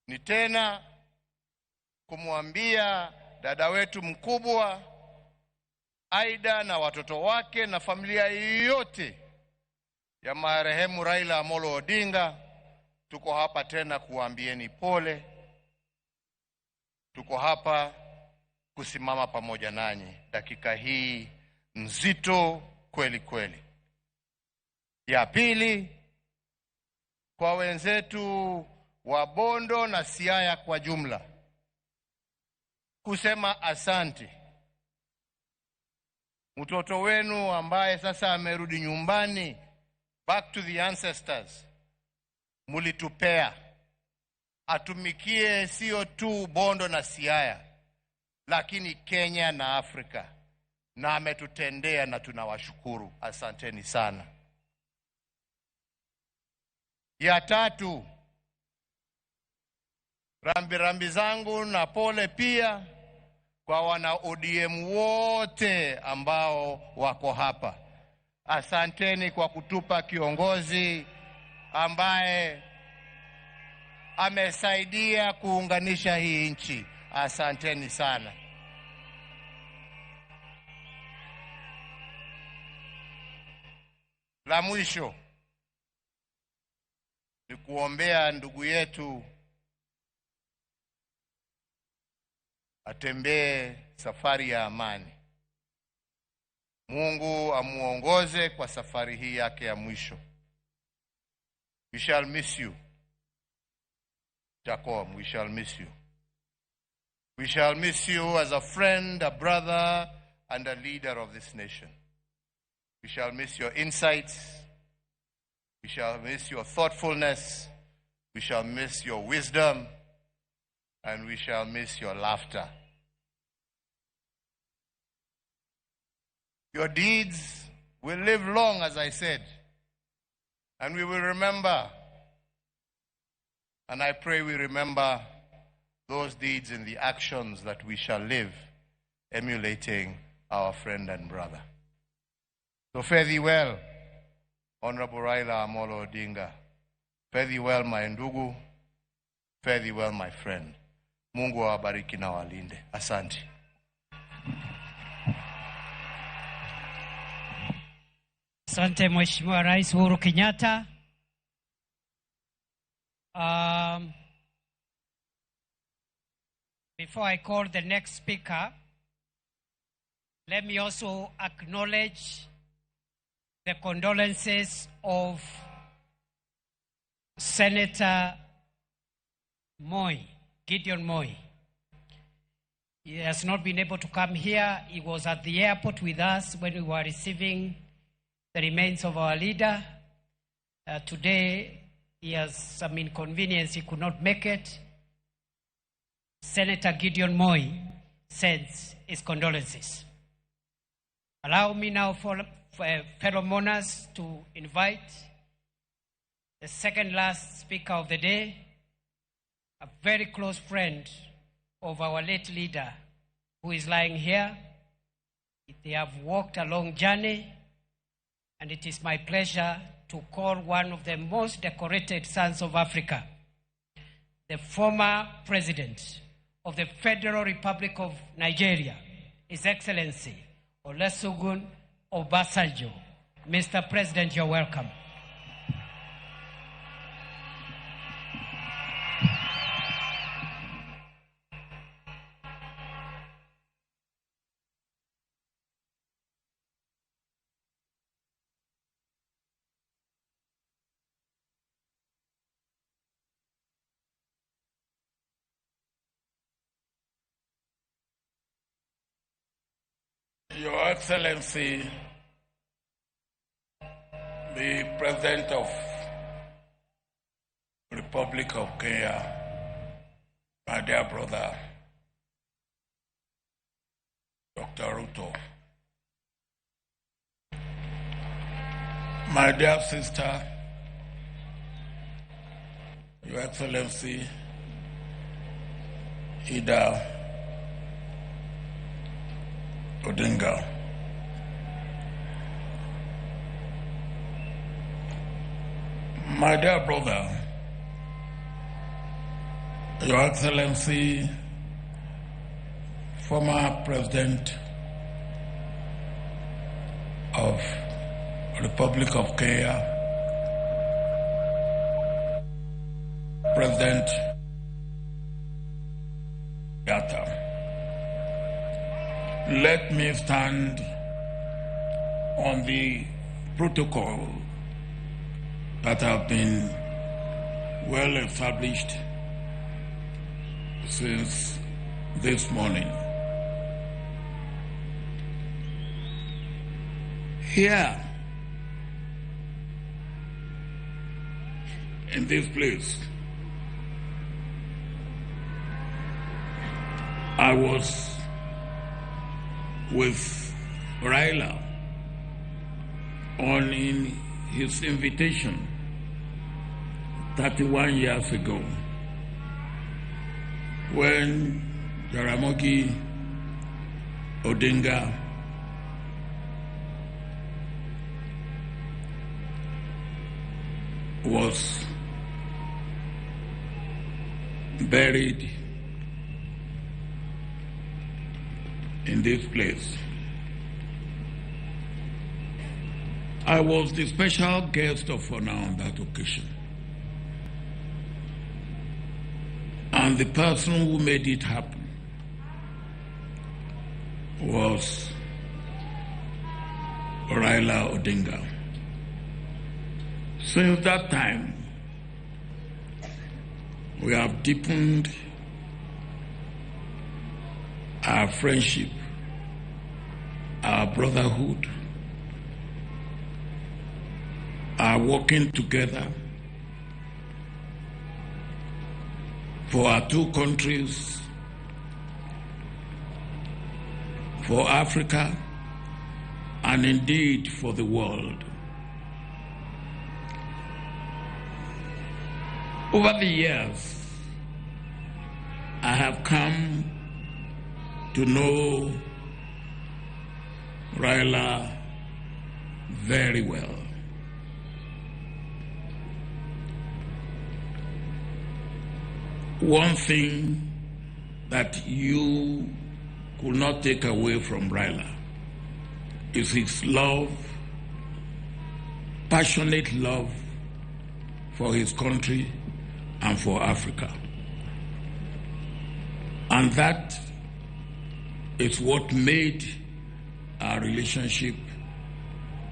ni tena kumwambia dada wetu mkubwa Aida na watoto wake na familia yote ya marehemu Raila Amolo Odinga, tuko hapa tena kuambieni pole. Tuko hapa kusimama pamoja nanyi dakika hii nzito kweli kweli. Ya pili, kwa wenzetu wa Bondo na Siaya kwa jumla, kusema asante. Mtoto wenu ambaye sasa amerudi nyumbani, back to the ancestors, mulitupea atumikie sio tu Bondo na Siaya, lakini Kenya na Afrika, na ametutendea na tunawashukuru. Asanteni sana. Ya tatu, Rambirambi zangu na pole pia kwa wana ODM wote ambao wako hapa. Asanteni kwa kutupa kiongozi ambaye amesaidia kuunganisha hii nchi. Asanteni sana. La mwisho ni kuombea ndugu yetu atembee safari ya amani. Mungu amuongoze kwa safari hii yake ya mwisho. We shall miss you. Jacob, we shall miss you. We shall miss you as a friend, a brother, and a leader of this nation. We shall miss your insights. We shall miss your thoughtfulness. We shall miss your wisdom. And we shall miss your laughter. Your deeds will live long, as I said, and we will remember. And I pray we remember those deeds in the actions that we shall live, emulating our friend and brother. So fare thee well, Honorable Raila Amolo Odinga. Fare thee well, my ndugu. Fare thee well, my friend. Mungu awabariki na walinde. Asante. Asante Mheshimiwa Rais Uhuru Kenyatta. Before I call the next speaker, let me also acknowledge the condolences of Senator Moi, Gideon Moi. He has not been able to come here. He was at the airport with us when we were receiving the remains of our leader. Today, he has some inconvenience. He could not make it. Senator Gideon Moi sends his condolences. Allow me now, for fellow mourners, to invite the second last speaker of the day, a very close friend of our late leader who is lying here. They have walked a long journey, and it is my pleasure to call one of the most decorated sons of Africa, the former president of the Federal Republic of Nigeria, His Excellency Olusegun Obasanjo. Mr. President, you're welcome. Your Excellency, the President of Republic of Kenya, my dear brother, Dr. Ruto, my dear sister, Your Excellency, Ida Odinga, my dear brother, Your Excellency, former President of Republic of Kenya, President Kenyatta. Let me stand on the protocol that have been well established since this morning. Here, in this place, I was with Raila on in his invitation 31 years ago. When Jaramogi Odinga was buried in this place, I was the special guest of honor on that occasion. And the person who made it happen was Raila Odinga. Since that time, we have deepened our friendship, our brotherhood, our working together for our two countries, for Africa, and indeed for the world. Over the years, I have come to know Raila very well. One thing that you could not take away from Raila is his love, passionate love for his country and for Africa. And that is what made our relationship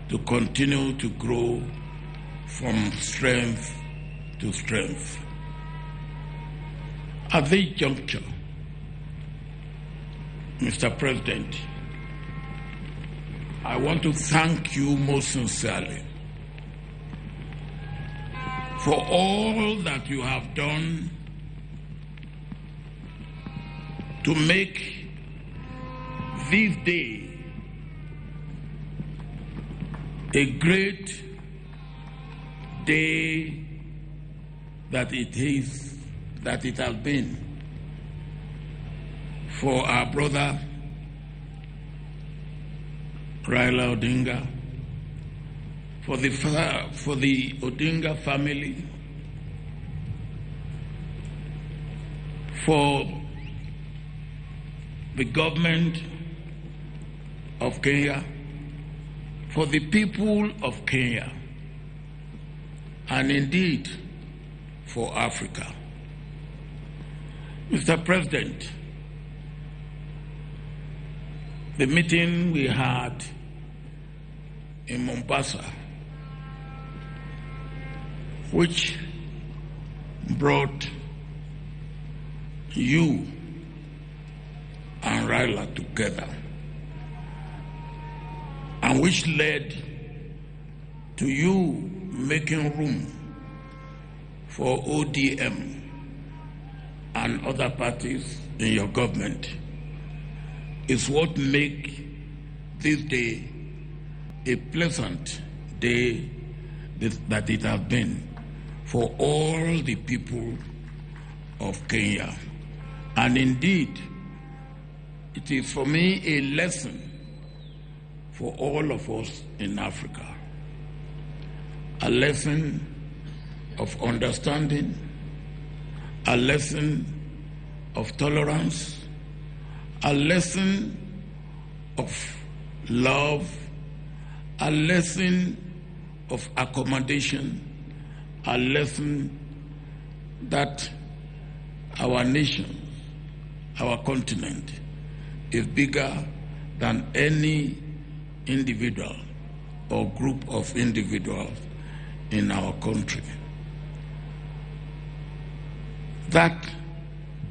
to continue to grow from strength to strength. At this juncture, Mr. President, I want to thank you most sincerely for all that you have done to make this day a great day that it is, that it has been for our brother Raila Odinga, for the Odinga family, for the government of Kenya, for the people of Kenya, and indeed for Africa. Mr. President, the meeting we had in Mombasa, which brought you and Raila together, and which led to you making room for ODM and other parties in your government, is what makes this day a pleasant day that it has been for all the people of Kenya. And indeed, it is for me a lesson for all of us in Africa, a lesson of understanding, a lesson of tolerance, a lesson of love, a lesson of accommodation, a lesson that our nation, our continent, is bigger than any individual or group of individuals in our country. That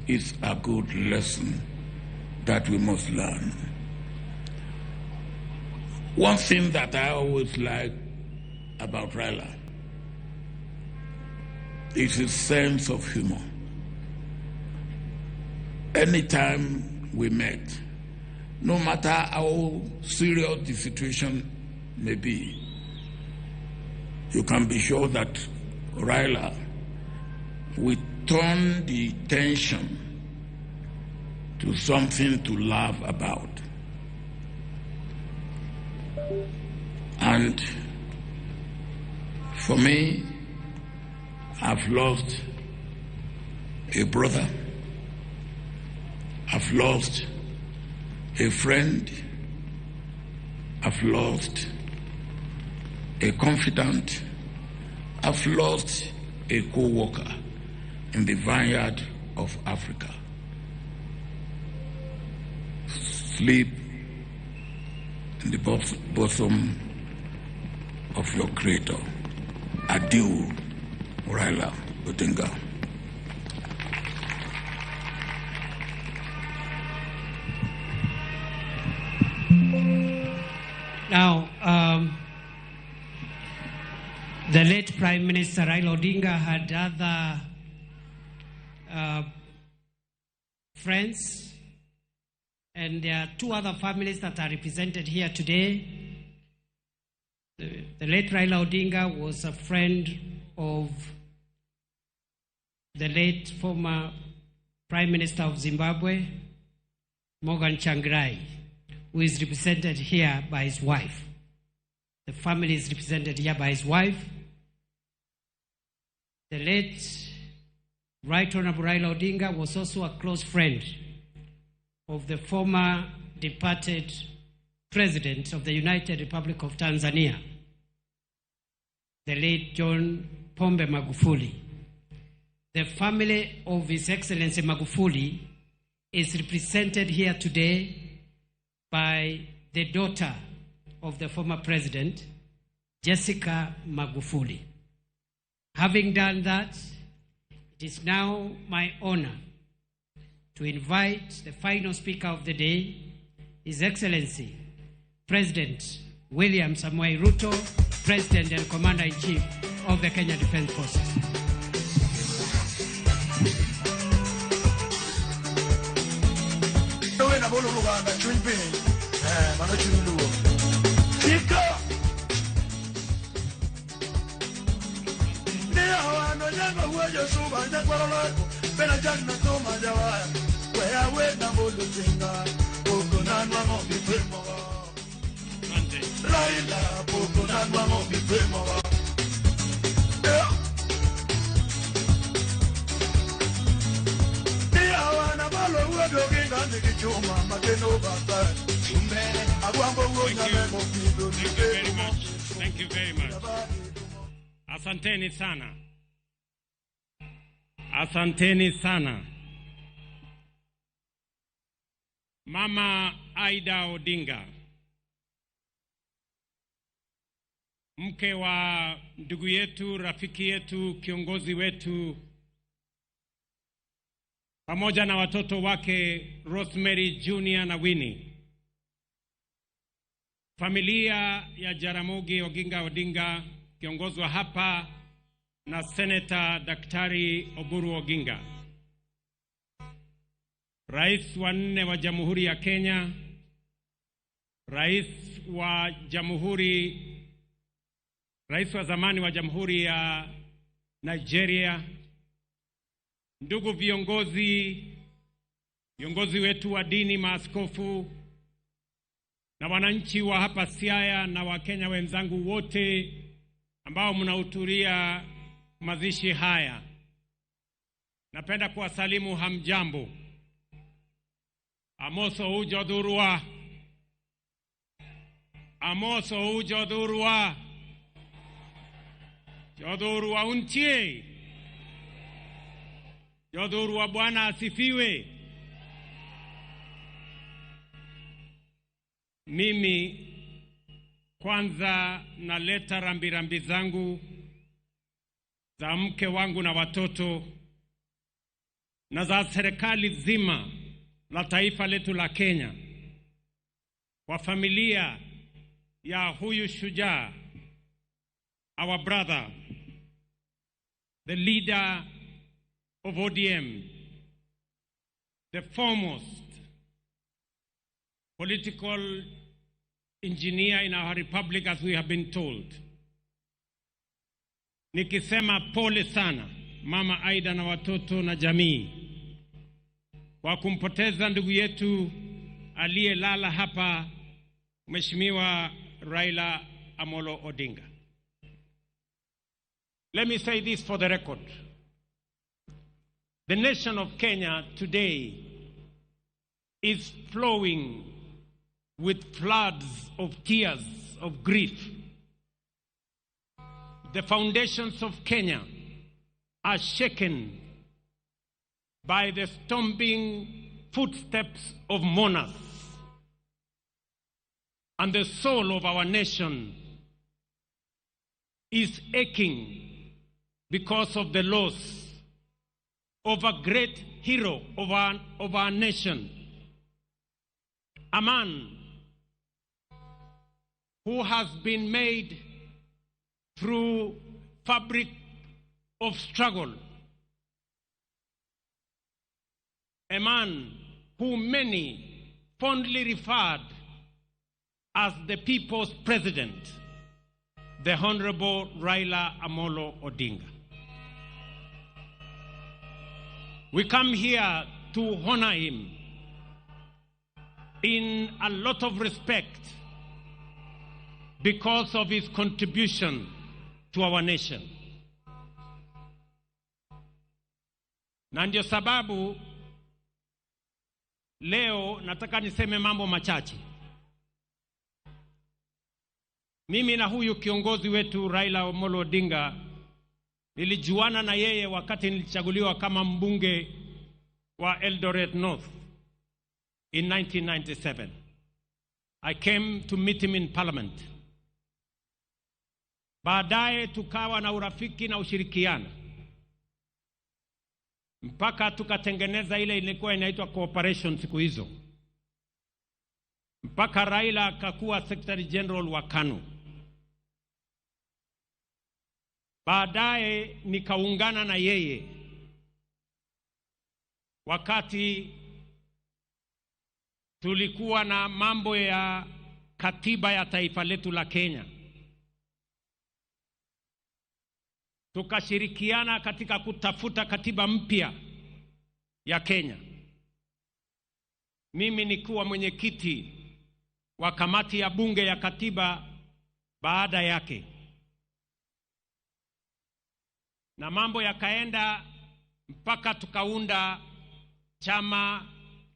is a good lesson that we must learn. One thing that I always like about Raila is his sense of humor. Anytime we met, no matter how serious the situation may be, you can be sure that Raila will turn the tension to something to laugh about. And for me, I've lost a brother. I've lost a friend. I've lost a confidant. I've lost a co-worker in the vineyard of Africa. Sleep in the bosom of your creator. Adieu, Raila Odinga. Now, the late Prime Minister Raila Odinga had other friends, and there are two other families that are represented here today. The late Raila Odinga was a friend of the late former Prime Minister of Zimbabwe, Morgan Tsvangirai, who is represented here by his wife. The family is represented here by his wife. The late Right Honorable Raila Odinga was also a close friend of the former departed President of the United Republic of Tanzania, the late John Pombe Magufuli. The family of His Excellency Magufuli is represented here today by the daughter of the former president, Jessica Magufuli. Having done that, it is now my honor to invite the final speaker of the day, His Excellency, President William Samoei Ruto, President and Commander-in-Chief of the Kenya Defence Forces. Thank you very much. Thank you very much. Asanteni sana. Asanteni sana. Mama Aida Odinga, mke wa ndugu yetu, rafiki yetu, kiongozi wetu, pamoja na watoto wake Rosemary Junior na Winnie. Familia ya Jaramogi Oginga Odinga kiongozwa hapa na Senator Daktari Oburu Oginga. Rais wa nne wa Jamhuri ya Kenya, Rais wa zamani wa Jamhuri ya Nigeria, ndugu viongozi, viongozi wetu wa dini, maaskofu na wananchi wa hapa Siaya na Wakenya wenzangu wote ambao mnahudhuria mazishi haya, napenda kuwasalimu hamjambo. Amoso ujodhurua. Amoso ujodhurua. Jodhurua untie. Jodhurua, Bwana asifiwe. Mimi kwanza naleta rambirambi zangu za mke wangu na watoto na za serikali zima la taifa letu la Kenya kwa familia ya huyu shujaa, our brother, the leader of ODM, the foremost political engineer in our republic, as we have been told. Nikisema pole sana Mama Aida na watoto na jamii. kwa kumpoteza ndugu yetu aliyelala hapa, Mheshimiwa Raila Amolo Odinga. Let me say this for the record. The nation of Kenya today is flowing with floods of tears of grief. The foundations of Kenya are shaken by the stomping footsteps of mourners. And the soul of our nation is aching because of the loss of a great hero of our nation, a man who has been made through fabric of struggle, a man who many fondly referred as the people's president, the Honorable Raila Amolo Odinga. We come here to honor him in a lot of respect because of his contribution to our nation. Na ndio sababu leo nataka niseme mambo machache. Mimi na huyu kiongozi wetu Raila Amolo Odinga nilijuana na yeye wakati nilichaguliwa kama mbunge wa Eldoret North in 1997. I came to meet him in parliament. Baadaye tukawa na urafiki na ushirikiano mpaka tukatengeneza ile ilikuwa inaitwa cooperation siku hizo, mpaka Raila akakuwa Secretary General wa KANU. Baadaye nikaungana na yeye wakati tulikuwa na mambo ya katiba ya taifa letu la Kenya. Tukashirikiana katika kutafuta katiba mpya ya Kenya. Mimi nikuwa mwenyekiti wa kamati ya bunge ya katiba baada yake. Na mambo yakaenda mpaka tukaunda chama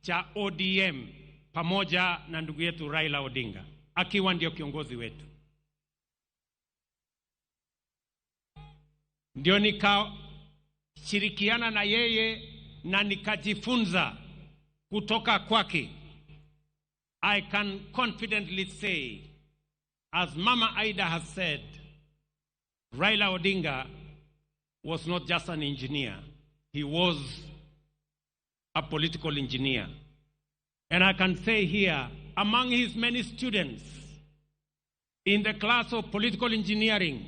cha ODM pamoja na ndugu yetu Raila Odinga akiwa ndio kiongozi wetu. Ndio nikashirikiana na yeye na nikajifunza kutoka kwake. I can confidently say, as Mama Aida has said, Raila Odinga was not just an engineer. He was a political engineer. And I can say here, among his many students in the class of political engineering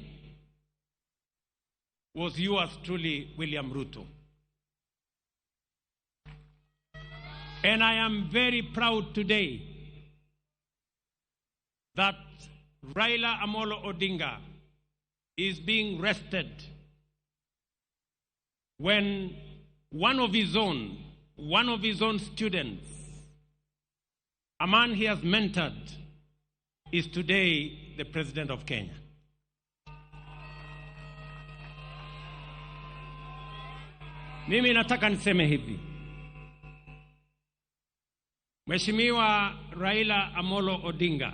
was yours truly, William Ruto. And I am very proud today that Raila Amolo Odinga is being rested when one of his own students, a man he has mentored, is today the president of Kenya. Mimi nataka niseme hivi. Mheshimiwa Raila Amolo Odinga,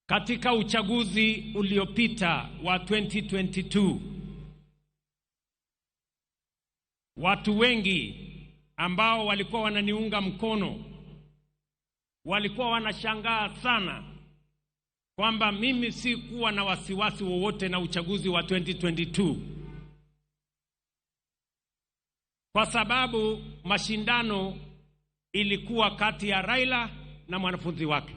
katika uchaguzi uliopita wa 2022, watu wengi ambao walikuwa wananiunga mkono walikuwa wanashangaa sana kwamba mimi sikuwa na wasiwasi wowote na uchaguzi wa 2022, kwa sababu mashindano ilikuwa kati ya Raila na mwanafunzi wake.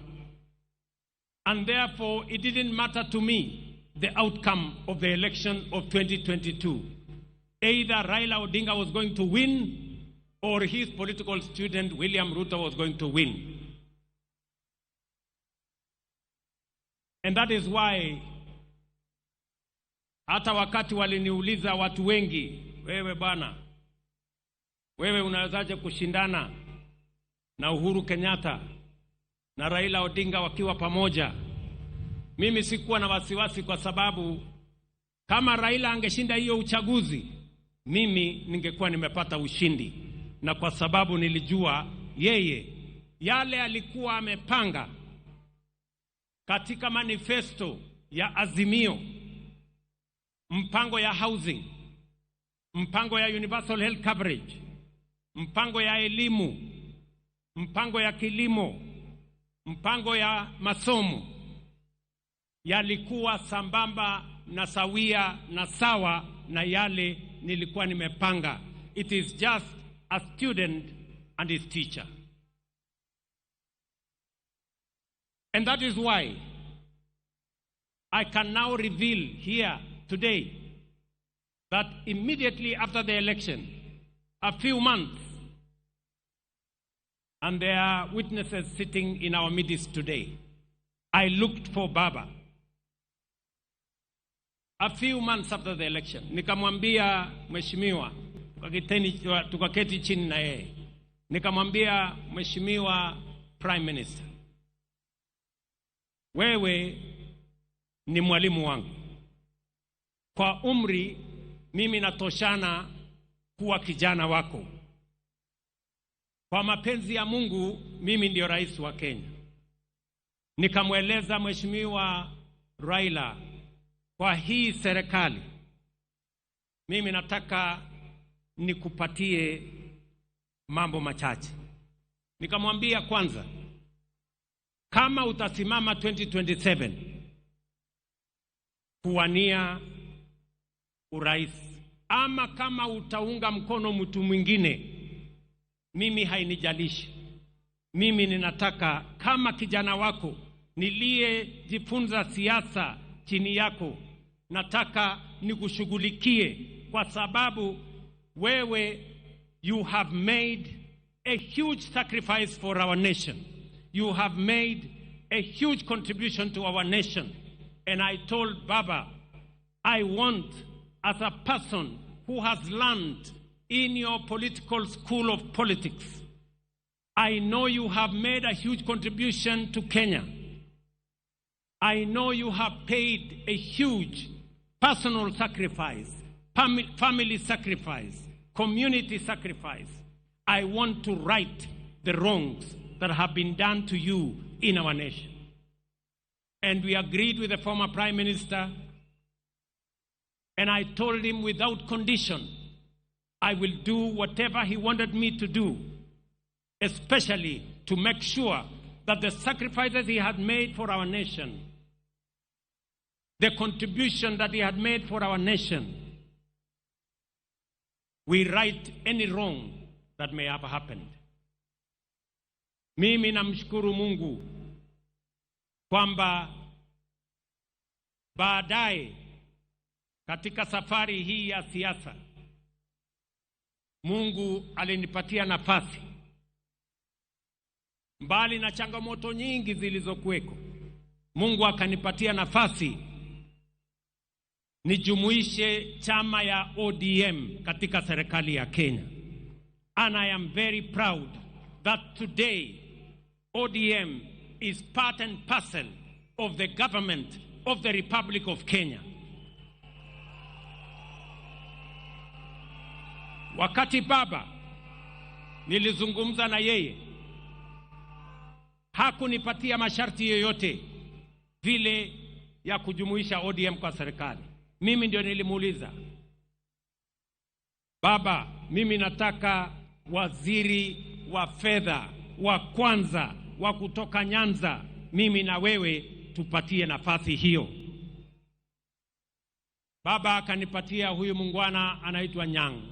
And therefore it didn't matter to me the outcome of the election of 2022. Either Raila Odinga was going to win or his political student William Ruto was going to win. And that is why hata wakati waliniuliza watu wengi, wewe bwana, Wewe unawezaje kushindana na Uhuru Kenyatta na Raila Odinga wakiwa pamoja? Mimi sikuwa na wasiwasi kwa sababu kama Raila angeshinda hiyo uchaguzi, mimi ningekuwa nimepata ushindi, na kwa sababu nilijua yeye yale alikuwa amepanga katika manifesto ya Azimio, mpango ya housing, mpango ya universal health coverage, mpango ya elimu, mpango ya kilimo, mpango ya masomo, yalikuwa sambamba na sawia na sawa na yale nilikuwa nimepanga. It is just a student and his teacher. And that is why I can now reveal here today that immediately after the election, a few months, and there are witnesses sitting in our midst today, I looked for Baba. A few months after the election, nikamwambia mheshimiwa, tukaketi chini na yeye, nikamwambia mheshimiwa Prime Minister, wewe ni mwalimu wangu. Kwa umri mimi natoshana kuwa kijana wako. Kwa mapenzi ya Mungu mimi ndio rais wa Kenya. Nikamweleza mheshimiwa Raila, kwa hii serikali mimi nataka nikupatie mambo machache. Nikamwambia kwanza, kama utasimama 2027 kuwania urais, ama kama utaunga mkono mtu mwingine, mimi hainijalishi. Mimi ninataka kama kijana wako niliyejifunza siasa chini yako, nataka nikushughulikie, kwa sababu wewe you have made a huge sacrifice for our nation. You have made a huge contribution to our nation. And I told Baba, I want, as a person who has learned in your political school of politics, I know you have made a huge contribution to Kenya. I know you have paid a huge personal sacrifice, family sacrifice, community sacrifice. I want to right the wrongs that have been done to you in our nation. And we agreed with the former Prime Minister, and I told him without condition, I will do whatever he wanted me to do, especially to make sure that the sacrifices he had made for our nation, the contribution that he had made for our nation, we right any wrong that may have happened. Mimi namshukuru Mungu kwamba baadaye katika safari hii ya siasa Mungu alinipatia nafasi, mbali na changamoto nyingi zilizokuweko, Mungu akanipatia nafasi nijumuishe chama ya ODM katika serikali ya Kenya. And I am very proud that today ODM is part and parcel of the government of the Republic of Kenya. Wakati Baba nilizungumza na yeye, hakunipatia masharti yoyote vile ya kujumuisha ODM kwa serikali. Mimi ndio nilimuuliza, Baba, mimi nataka waziri wa fedha wa kwanza wa kutoka Nyanza, mimi na wewe tupatie nafasi hiyo. Baba akanipatia huyu mungwana anaitwa Nyang,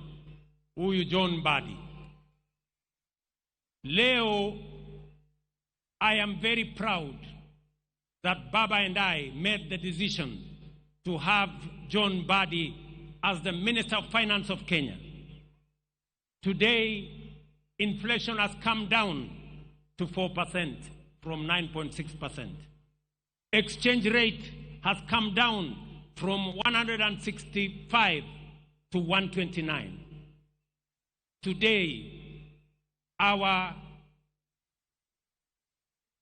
huyu John Mbadi. Leo I am very proud that Baba and I made the decision to have John Mbadi as the Minister of Finance of Kenya. Today, inflation has come down to 4% from 9.6%. Exchange rate has come down from 165 to 129. Today, our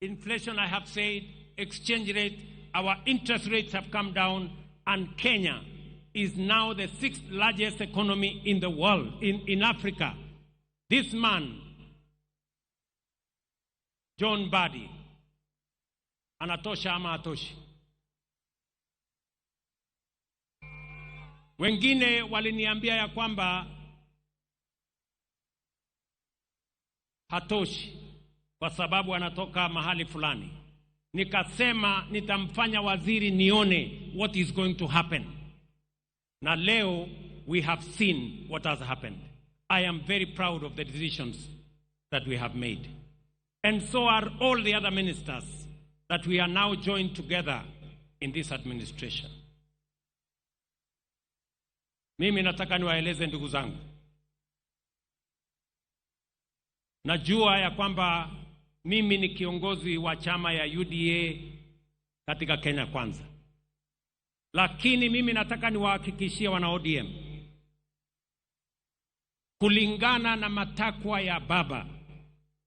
inflation, I have said, exchange rate, our interest rates have come down, and Kenya is now the 6th largest economy in the world, in Africa. This man, John Mbadi, anatosha ama hatoshi? Wengine waliniambia ya kwamba hatoshi kwa sababu anatoka mahali fulani. Nikasema nitamfanya waziri nione what is going to happen. Na leo we have seen what has happened. I am very proud of the decisions that we have made. And so are all the other ministers that we are now joined together in this administration. Mimi nataka niwaeleze ndugu zangu. Najua ya kwamba mimi ni kiongozi wa chama ya UDA katika Kenya Kwanza. Lakini mimi nataka niwahakikishie wana ODM, kulingana na matakwa ya Baba,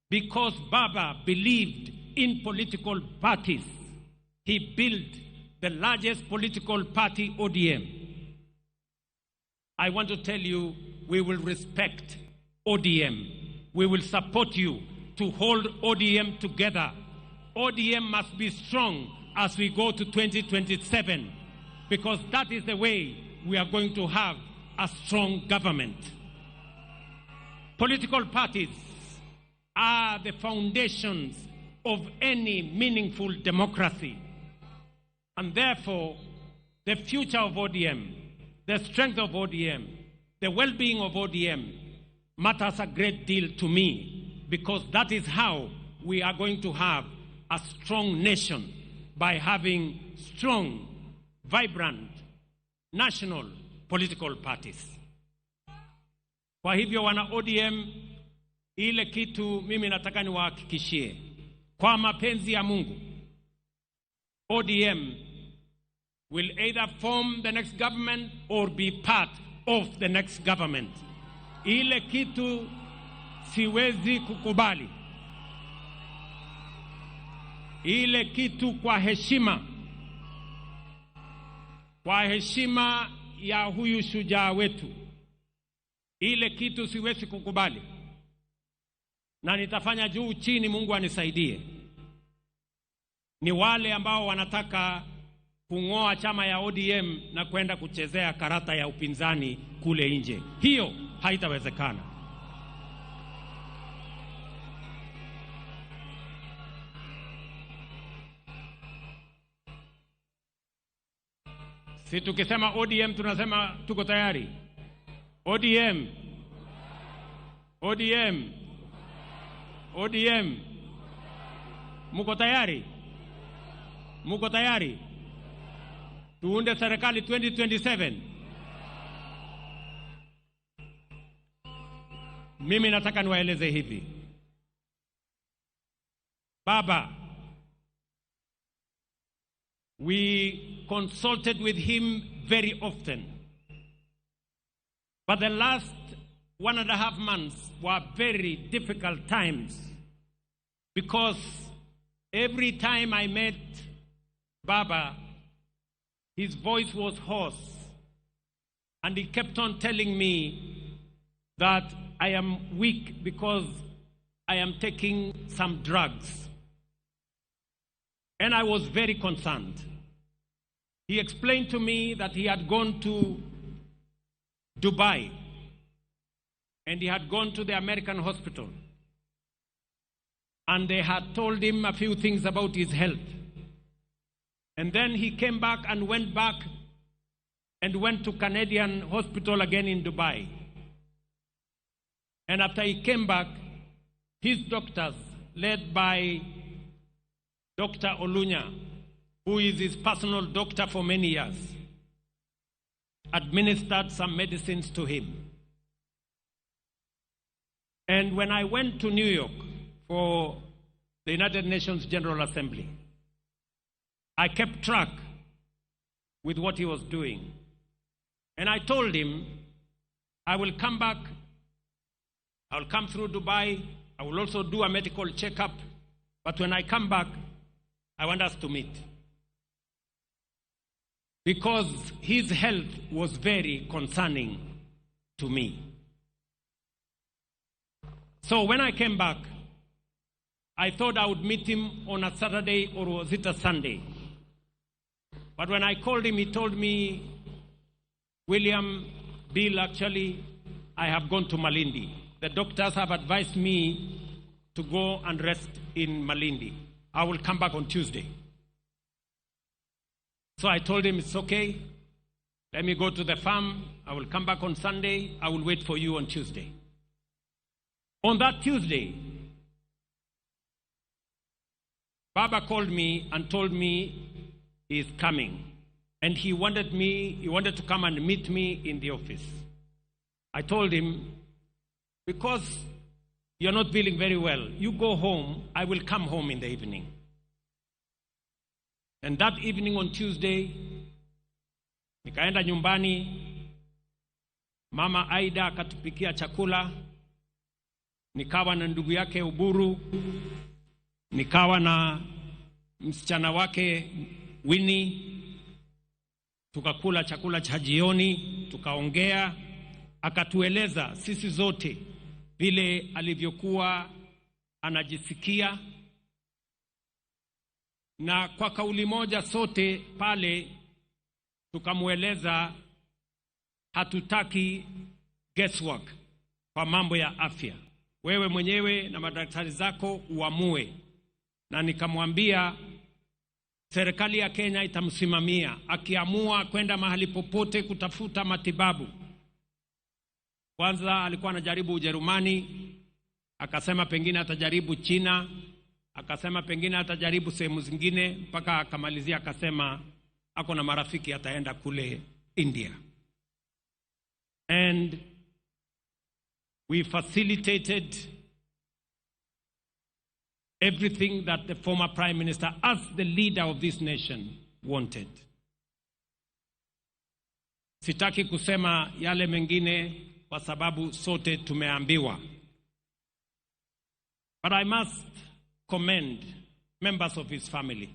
because Baba believed in political parties, he built the largest political party, ODM. I want to tell you, we will respect ODM. We will support you to hold ODM together. ODM must be strong as we go to 2027, because that is the way we are going to have a strong government. Political parties are the foundations of any meaningful democracy. And therefore, the future of ODM, the strength of ODM, the well-being of ODM matters a great deal to me, because that is how we are going to have a strong nation, by having strong, vibrant, national political parties. Kwa hivyo wana ODM, ile kitu mimi nataka niwahakikishie, kwa mapenzi ya Mungu, ODM will either form the next government or be part of the next government. Ile kitu siwezi kukubali. Ile kitu kwa heshima, kwa heshima ya huyu shujaa wetu, ile kitu siwezi kukubali, na nitafanya juu chini, Mungu anisaidie, ni wale ambao wanataka kung'oa chama ya ODM na kwenda kuchezea karata ya upinzani kule nje. Hiyo haitawezekana. Si tukisema ODM tunasema tuko tayari. ODM. ODM. ODM. Muko tayari? Muko tayari? Tuunde serikali 2027. Mimi nataka niwaeleze hivi. Baba, we consulted with him very often. But the last 1.5 months were very difficult times, because every time I met Baba, his voice was hoarse, and he kept on telling me that I am weak because I am taking some drugs. And I was very concerned. He explained to me that he had gone to Dubai and he had gone to the American hospital, and they had told him a few things about his health. And then he came back and went back and went to Canadian hospital again in Dubai. And after he came back, his doctors, led by Dr. Olunya, who is his personal doctor for many years, administered some medicines to him. And when I went to New York for the United Nations General Assembly, I kept track with what he was doing. And I told him, I will come back I'll come through Dubai. I will also do a medical checkup. But when I come back, I want us to meet. Because his health was very concerning to me. So when I came back, I thought I would meet him on a Saturday, or was it a Sunday? But when I called him, he told me, William, Bill, actually, I have gone to Malindi. The doctors have advised me to go and rest in Malindi. I will come back on Tuesday. So I told him, it's okay. Let me go to the farm. I will come back on Sunday. I will wait for you on Tuesday. On that Tuesday, Baba called me and told me he is coming. And he wanted to come and meet me in the office. I told him, because you're not feeling very well, you go home, I will come home in the evening. And that evening on Tuesday, nikaenda nyumbani, Mama Aida akatupikia chakula, nikawa na ndugu yake Oburu, nikawa na msichana wake Winnie, tukakula chakula cha jioni, tukaongea, akatueleza sisi zote vile alivyokuwa anajisikia, na kwa kauli moja sote pale tukamueleza hatutaki guesswork kwa mambo ya afya. Wewe mwenyewe na madaktari zako uamue. Na nikamwambia serikali ya Kenya itamsimamia akiamua kwenda mahali popote kutafuta matibabu. Kwanza alikuwa anajaribu Ujerumani, akasema pengine atajaribu China, akasema pengine atajaribu sehemu zingine, mpaka akamalizia akasema ako na marafiki ataenda kule India. And we facilitated everything that the former Prime Minister, as the leader of this nation, wanted. Sitaki kusema yale mengine kwa sababu sote tumeambiwa. But I must commend members of his family,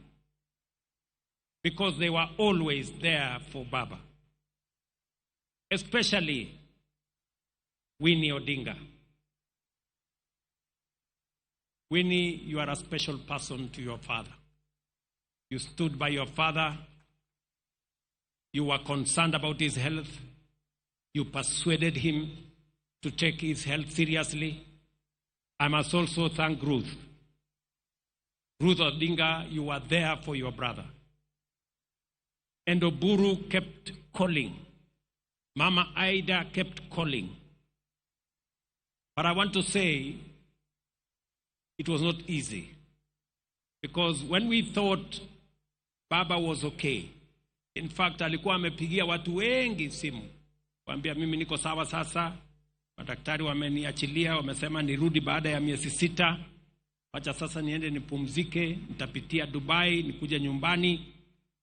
because they were always there for Baba, especially Winnie Odinga. Winnie, you are a special person to your father. You stood by your father. You were concerned about his health. You persuaded him to take his health seriously. I must also thank Ruth. Ruth Odinga, you were there for your brother. And Oburu kept calling. Mama Aida kept calling. But I want to say it was not easy, because when we thought Baba was okay, in fact, alikuwa amepigia watu wengi simu, kuambia mimi niko sawa sasa, madaktari wameniachilia, wamesema nirudi baada ya miezi 6, wacha sasa niende nipumzike, nitapitia Dubai, nikuje nyumbani.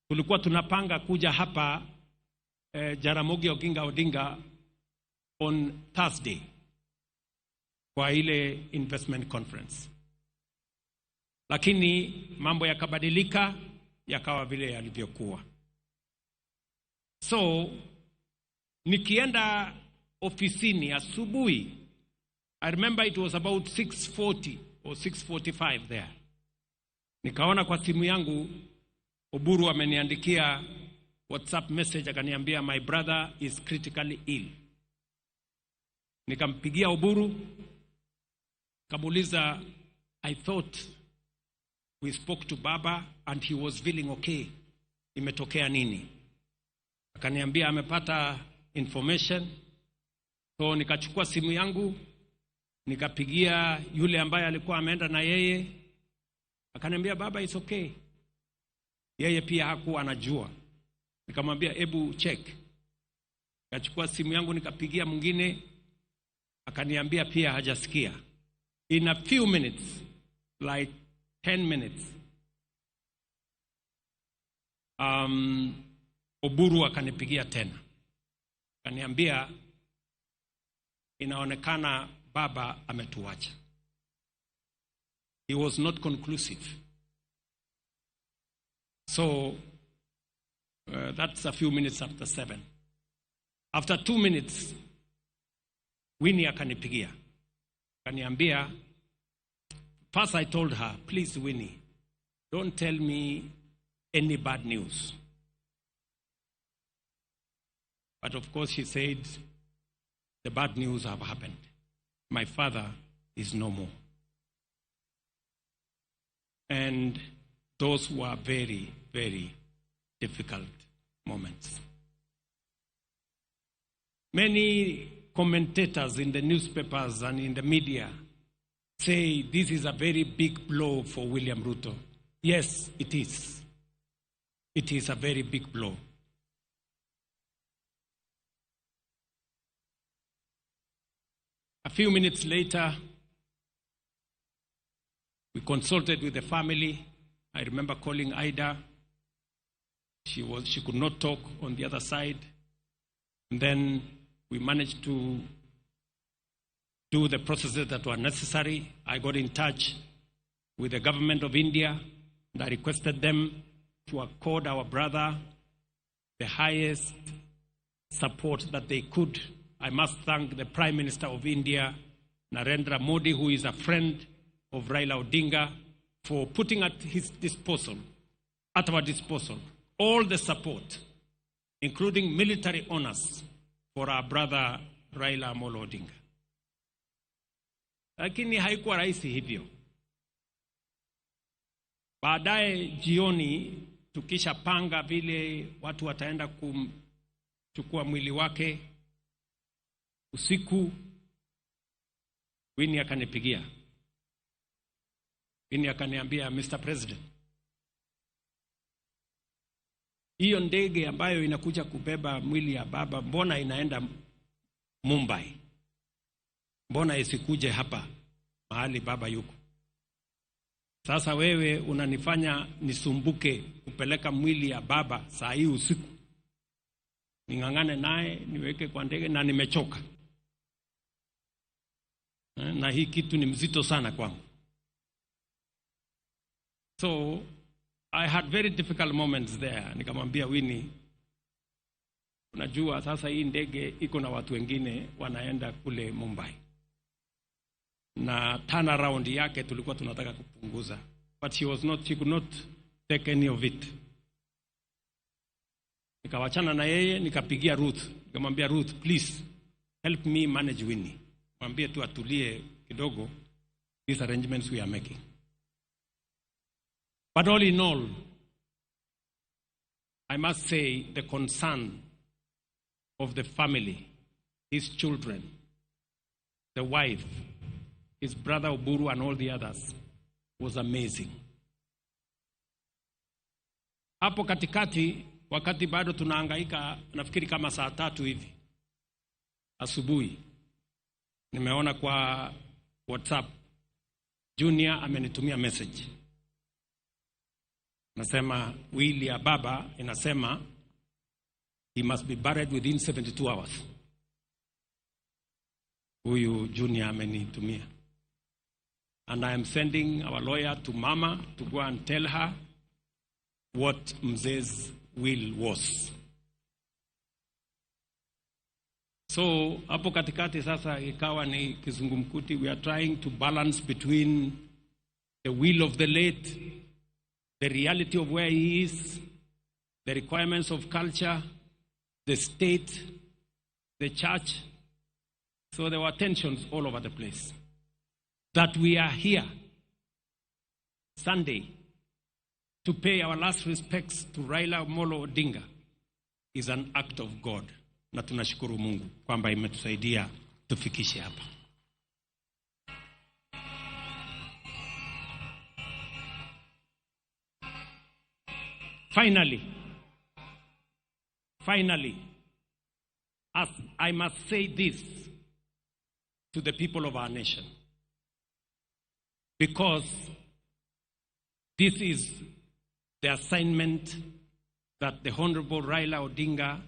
Tulikuwa tunapanga kuja hapa Jaramogi Oginga Odinga on Thursday kwa ile investment conference. Lakini mambo yakabadilika, yakawa vile yalivyokuwa. So, nikienda ofisini asubuhi, I remember it was about 6:40 or 6:45 there. Nikaona kwa simu yangu Oburu ameniandikia WhatsApp message, akaniambia my brother is critically ill. Nikampigia Oburu, kamuuliza, I thought we spoke to Baba and he was feeling okay. Imetokea nini? Akaniambia amepata information. So nikachukua simu yangu, nikapigia yule ambaye alikuwa ameenda na yeye. Akaniambia Baba is okay. Yeye pia hakuwa anajua. Nikamwambia ebu check. Nikachukua simu yangu nikapigia mwingine, akaniambia pia hajasikia. In a few minutes, like 10 minutes, Oburu akanipigia tena. Akaniambia inaonekana baba ametuacha. He was not conclusive. So that's a few minutes after 7. After 2 minutes, Winnie akanipigia. Akaniambia, first I told her, please Winnie, don't tell me any bad news. But of course she said, the bad news have happened. My father is no more. And those were very, very difficult moments. Many commentators in the newspapers and in the media say this is a very big blow for William Ruto. Yes, it is. It is a very big blow. A few minutes later, we consulted with the family. I remember calling Ida. She could not talk on the other side. And then we managed to do the processes that were necessary. I got in touch with the government of India, and I requested them to accord our brother the highest support that they could. I must thank the Prime Minister of India, Narendra Modi, who is a friend of Raila Odinga, for putting at his disposal, at our disposal, all the support, including military honors, for our brother Raila Amolo Odinga. Lakini haikuwa rahisi hivyo. Baadaye jioni tukishapanga vile watu wataenda kumchukua mwili wake, usiku Winnie akanipigia. Winnie akaniambia, Mr. President, hiyo ndege ambayo inakuja kubeba mwili ya baba, mbona inaenda Mumbai? Mbona isikuje hapa mahali baba yuko? Sasa wewe unanifanya nisumbuke kupeleka mwili ya baba saa hii usiku. Ning'ang'ane naye niweke kwa ndege na nimechoka. Na hii kitu ni mzito sana kwangu. So I had very difficult moments there. Nikamwambia Winnie, unajua sasa hii ndege iko na watu wengine wanaenda kule Mumbai. Na turnaround yake tulikuwa tunataka kupunguza. But she could not take any of it. Nikawachana na yeye, nikapigia Ruth. Nikamwambia Ruth, please help me manage Winnie. Mwambie tu atulie kidogo, these arrangements we are making. But all in all, I must say the concern of the family, his children, the wife, his brother Oburu and all the others was amazing. Hapo katikati, wakati bado tunahangaika, nafikiri kama saa 3 hivi asubuhi, nimeona kwa WhatsApp Junior amenitumia message. Nasema will ya baba inasema he must be buried within 72 hours. Huyu Junior amenitumia. And I am sending our lawyer to Mama to go and tell her what Mzee's will was. So hapo katikati sasa ikawa ni kizungumkuti. We are trying to balance between the will of the late, the reality of where he is, the requirements of culture, the state, the church. So there were tensions all over the place. That we are here Sunday to pay our last respects to Raila Amolo Odinga is an act of God. Na tunashukuru Mungu kwamba imetusaidia tufikishe hapa. Finally, as I must say this to the people of our nation, because this is the assignment that the Honorable Raila Odinga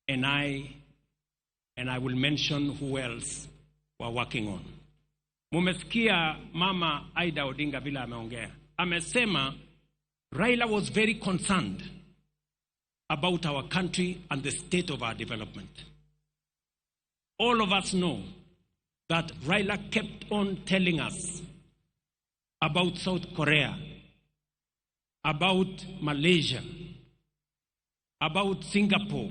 and I will mention who else were working on. Mumesikia Mama Aida Odinga vile ameongea. Amesema Raila was very concerned about our country and the state of our development. All of us know that Raila kept on telling us about South Korea, about Malaysia, about Singapore,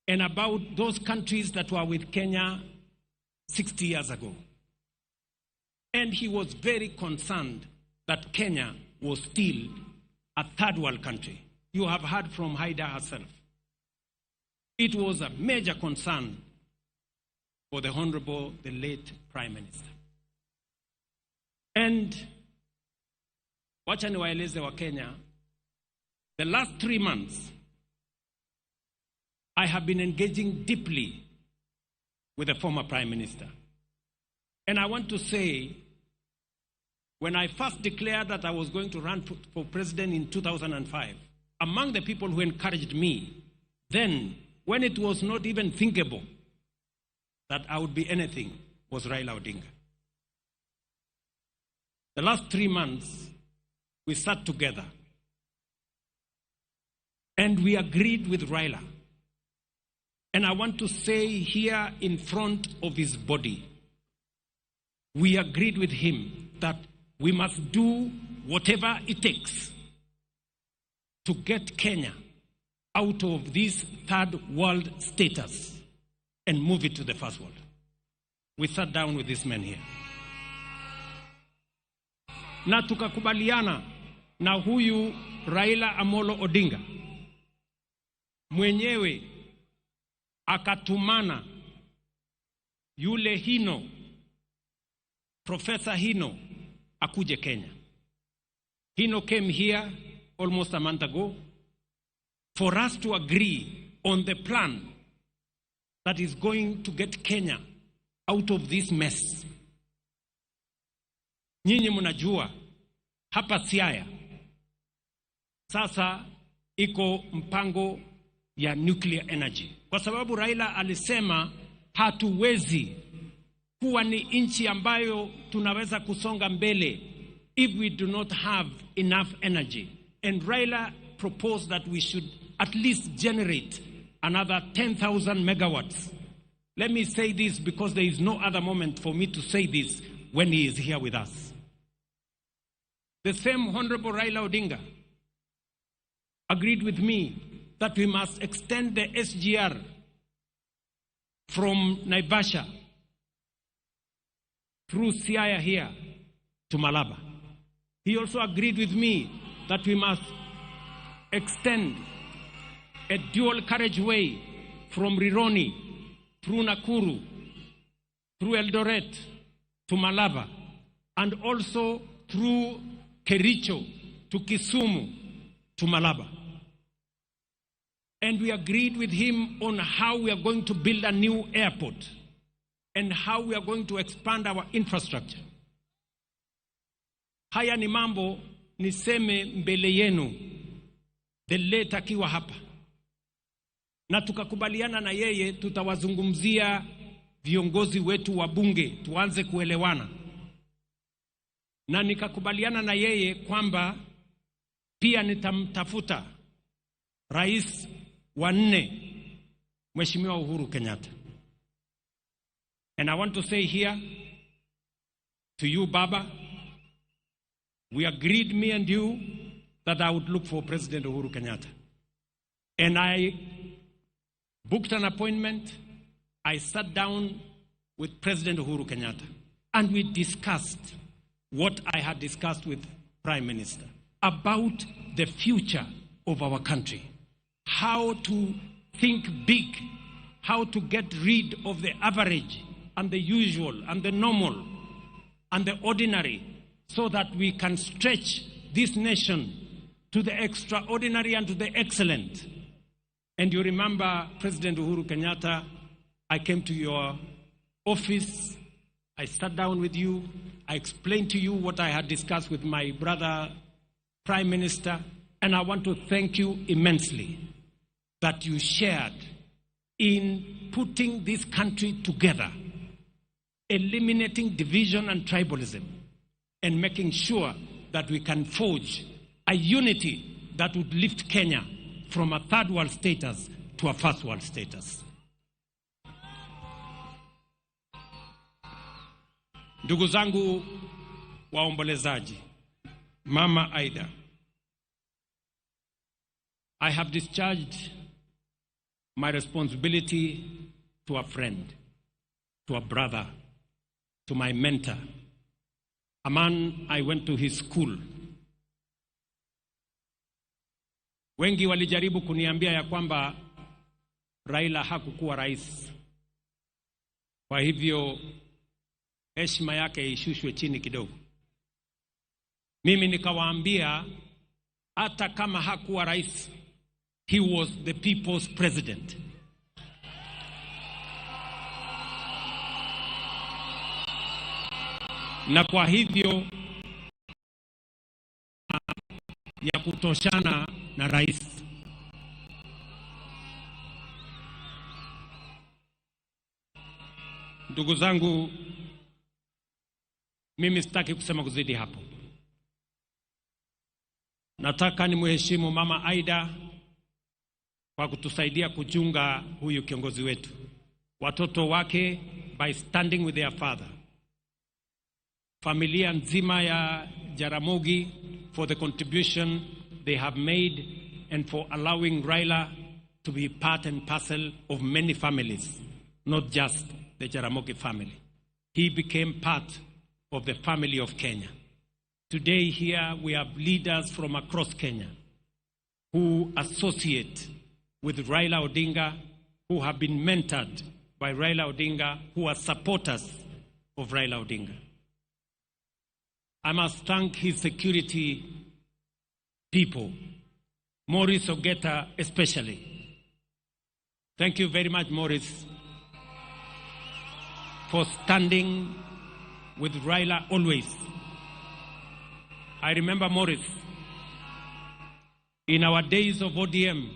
and about those countries that were with Kenya 60 years ago. And he was very concerned that Kenya was still a third world country. You have heard from Haida herself. It was a major concern for the Honorable, the late Prime Minister. And wacha niwaeleze wa Kenya, the last 3 months, I have been engaging deeply with the former Prime Minister. And I want to say, when I first declared that I was going to run for president in 2005, among the people who encouraged me, then, when it was not even thinkable that I would be anything, was Raila Odinga. The last 3 months, we sat together and we agreed with Raila. And I want to say here in front of his body, we agreed with him that we must do whatever it takes to get Kenya out of this third world status and move it to the first world. We sat down with this man here. Na tukakubaliana na huyu Raila Amolo Odinga mwenyewe akatumana yule Hino, Professor Hino akuje Kenya. Hino came here almost a month ago for us to agree on the plan that is going to get Kenya out of this mess. Nyinyi mnajua hapa Siaya sasa iko mpango ya nuclear energy, kwa sababu Raila alisema hatuwezi kuwa ni nchi ambayo tunaweza kusonga mbele if we do not have enough energy. And Raila proposed that we should at least generate another 10,000 megawatts. Let me say this because there is no other moment for me to say this when he is here with us. The same Honorable Raila Odinga agreed with me that we must extend the SGR from Naivasha through Siaya here to Malaba. He also agreed with me that we must extend a dual carriageway from Rironi through Nakuru, through Eldoret to Malaba, and also through Kericho to Kisumu to Malaba. And we agreed with him on how we are going to build a new airport and how we are going to expand our infrastructure. Haya ni mambo niseme mbele yenu, the late akiwa hapa, na tukakubaliana na yeye tutawazungumzia viongozi wetu wa bunge tuanze kuelewana, na nikakubaliana na yeye kwamba pia nitamtafuta rais wa nne, Mheshimiwa Uhuru Kenyatta. And I want to say here to you, Baba, we agreed, me and you, that I would look for President Uhuru Kenyatta. And I booked an appointment. I sat down with President Uhuru Kenyatta and we discussed what I had discussed with Prime Minister about the future of our country, how to think big, how to get rid of the average and the usual and the normal and the ordinary so that we can stretch this nation to the extraordinary and to the excellent. And you remember, President Uhuru Kenyatta, I came to your office, I sat down with you, I explained to you what I had discussed with my brother, Prime Minister, and I want to thank you immensely that you shared in putting this country together. eliminating division and tribalism, and making sure that we can forge a unity that would lift Kenya from a third world status to a first world status. Ndugu zangu waombolezaji, Mama Aida, I have discharged my responsibility to a friend, to a brother, to my mentor, a man I went to his school. Wengi walijaribu kuniambia ya kwamba Raila hakukuwa rais, kwa hivyo heshima yake ishushwe chini kidogo. Mimi nikawaambia hata kama hakuwa rais, he was the people's president. Na kwa hivyo ya kutoshana na rais. Ndugu zangu, mimi sitaki kusema kuzidi hapo. Nataka nimheshimu Mama Aida kwa kutusaidia kuchunga huyu kiongozi wetu, watoto wake by standing with their father, familia nzima ya Jaramogi for the contribution they have made and for allowing Raila to be part and parcel of many families, not just the Jaramogi family. He became part of the family of Kenya. Today here we have leaders from across Kenya who associate with Raila Odinga, who have been mentored by Raila Odinga, who are supporters of Raila Odinga. I must thank his security people, Maurice Ogeta especially. Thank you very much, Maurice, for standing with Raila always. I remember Maurice, in our days of ODM,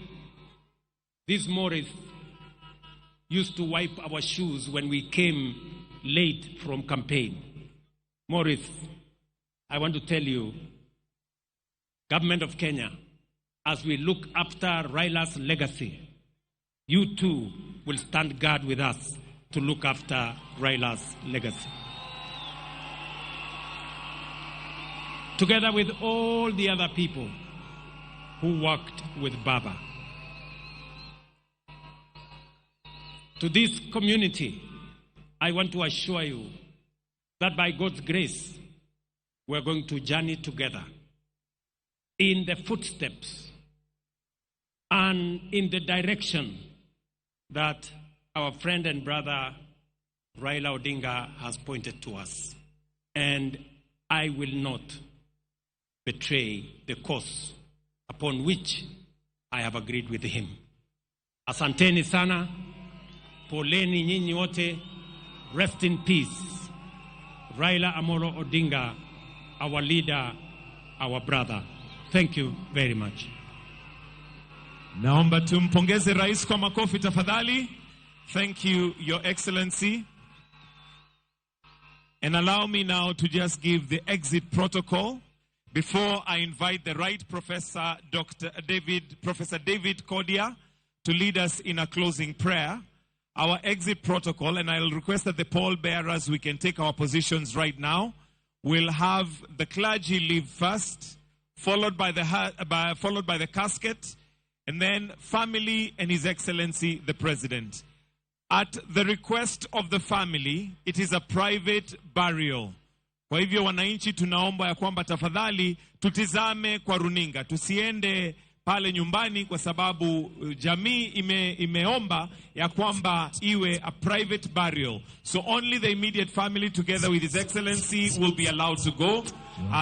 this Maurice used to wipe our shoes when we came late from campaign. Maurice, I want to tell you, Government of Kenya, as we look after Raila's legacy, you too will stand guard with us to look after Raila's legacy. Together with all the other people who worked with Baba. To this community, I want to assure you that by God's grace, we're going to journey together in the footsteps and in the direction that our friend and brother Raila Odinga has pointed to us. And I will not betray the course upon which I have agreed with him. Asanteni sana, poleni nyinyi wote, rest in peace. Raila Amolo Odinga, our leader, our brother. Thank you very much. Naomba tumpongeze rais kwa makofi tafadhali. Thank you, Your Excellency. And allow me now to just give the exit protocol before I invite the right Professor Dr. David, Professor David Cordia to lead us in a closing prayer. Our exit protocol, and I'll request that the pallbearers, we can take our positions right now. We'll have the clergy leave first, followed by the casket, and then family and His Excellency the President. At the request of the family, it is a private burial. Kwa hivyo wananchi tunaomba ya kwamba tafadhali tutizame kwa runinga, tusiende pale nyumbani kwa sababu jamii imeomba ya kwamba iwe a private burial. So only the immediate family together with His Excellency will be allowed to go.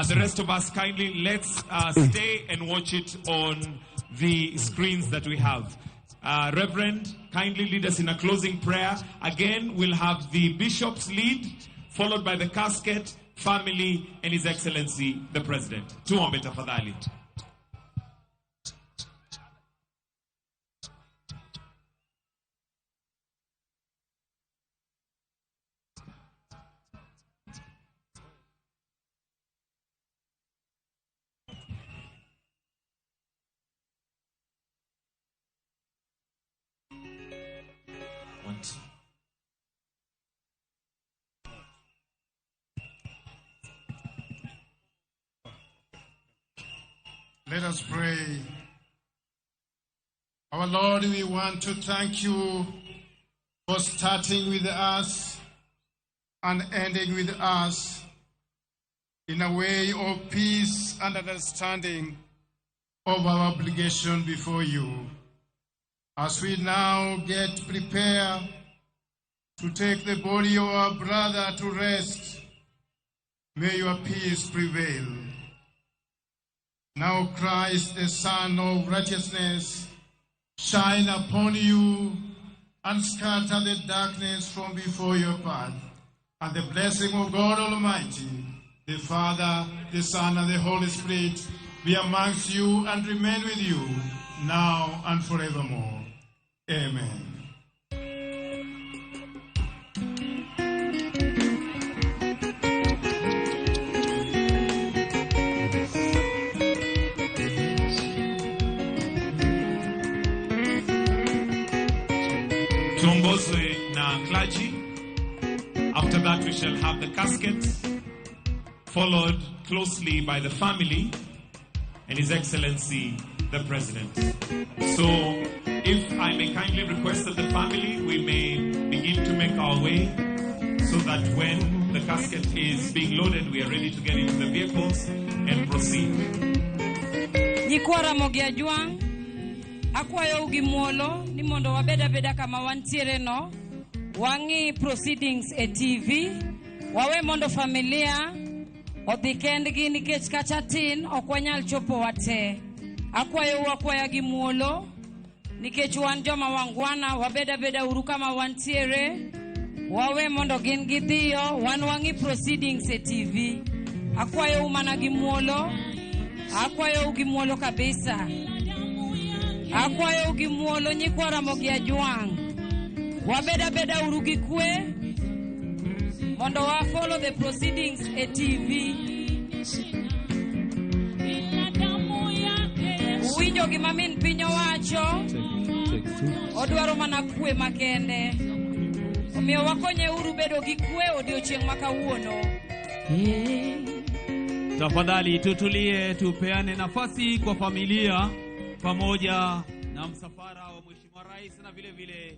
The rest of us kindly let's stay and watch it on the screens that we have. Reverend, kindly lead us in a closing prayer. Again, we'll have the bishop's lead, followed by the casket, family, and His Excellency the President. Tuombe tafadhali. Let us pray. Our Lord, we want to thank you for starting with us and ending with us in a way of peace and understanding of our obligation before you. As we now get prepared to take the body of our brother to rest, may your peace prevail. Now Christ, the Son of righteousness, shine upon you and scatter the darkness from before your path. And the blessing of God Almighty, the Father, the Son, and the Holy Spirit be amongst you and remain with you now and forevermore. Amen. Tuongozwe na clergy. After that, we shall have the casket, followed closely by the family and His Excellency, the President. So, if I may kindly request that the family, we may begin to make our way so that when the casket is being loaded, we are ready to get into the vehicles and proceed. Nyikwa Ramogi Ajwang', akwayou gi muolo ni mondo wabed abeda kama wantiere no, wang'i proceedings e TV, wawe mondo familia odhi kendgi nikech kata tin ok wanyal chopo wate. Akwayou akwaya gi muolo nikech wan joma wangwana, wabed abeda uru kama wantiere, wawe mondo gin gidhiyo, wan wang'i proceedings e TV. Akwayou mana gi muolo, akwayou gi muolo kabisa. Akwayou gi muolo nyikwa Ramogi Ajwang'. Wabed abeda uru gi kwe mondo wa follow the proceedings e TV. Uwinjo gima min piny owacho, odwaro mana kwe makende. Omiyo wakonye uru bedo gi kwe odiochieng' ma kawuono. Tafadhali tutulie, tupeane nafasi kwa familia pamoja na msafara wa Mheshimiwa Rais na vile vile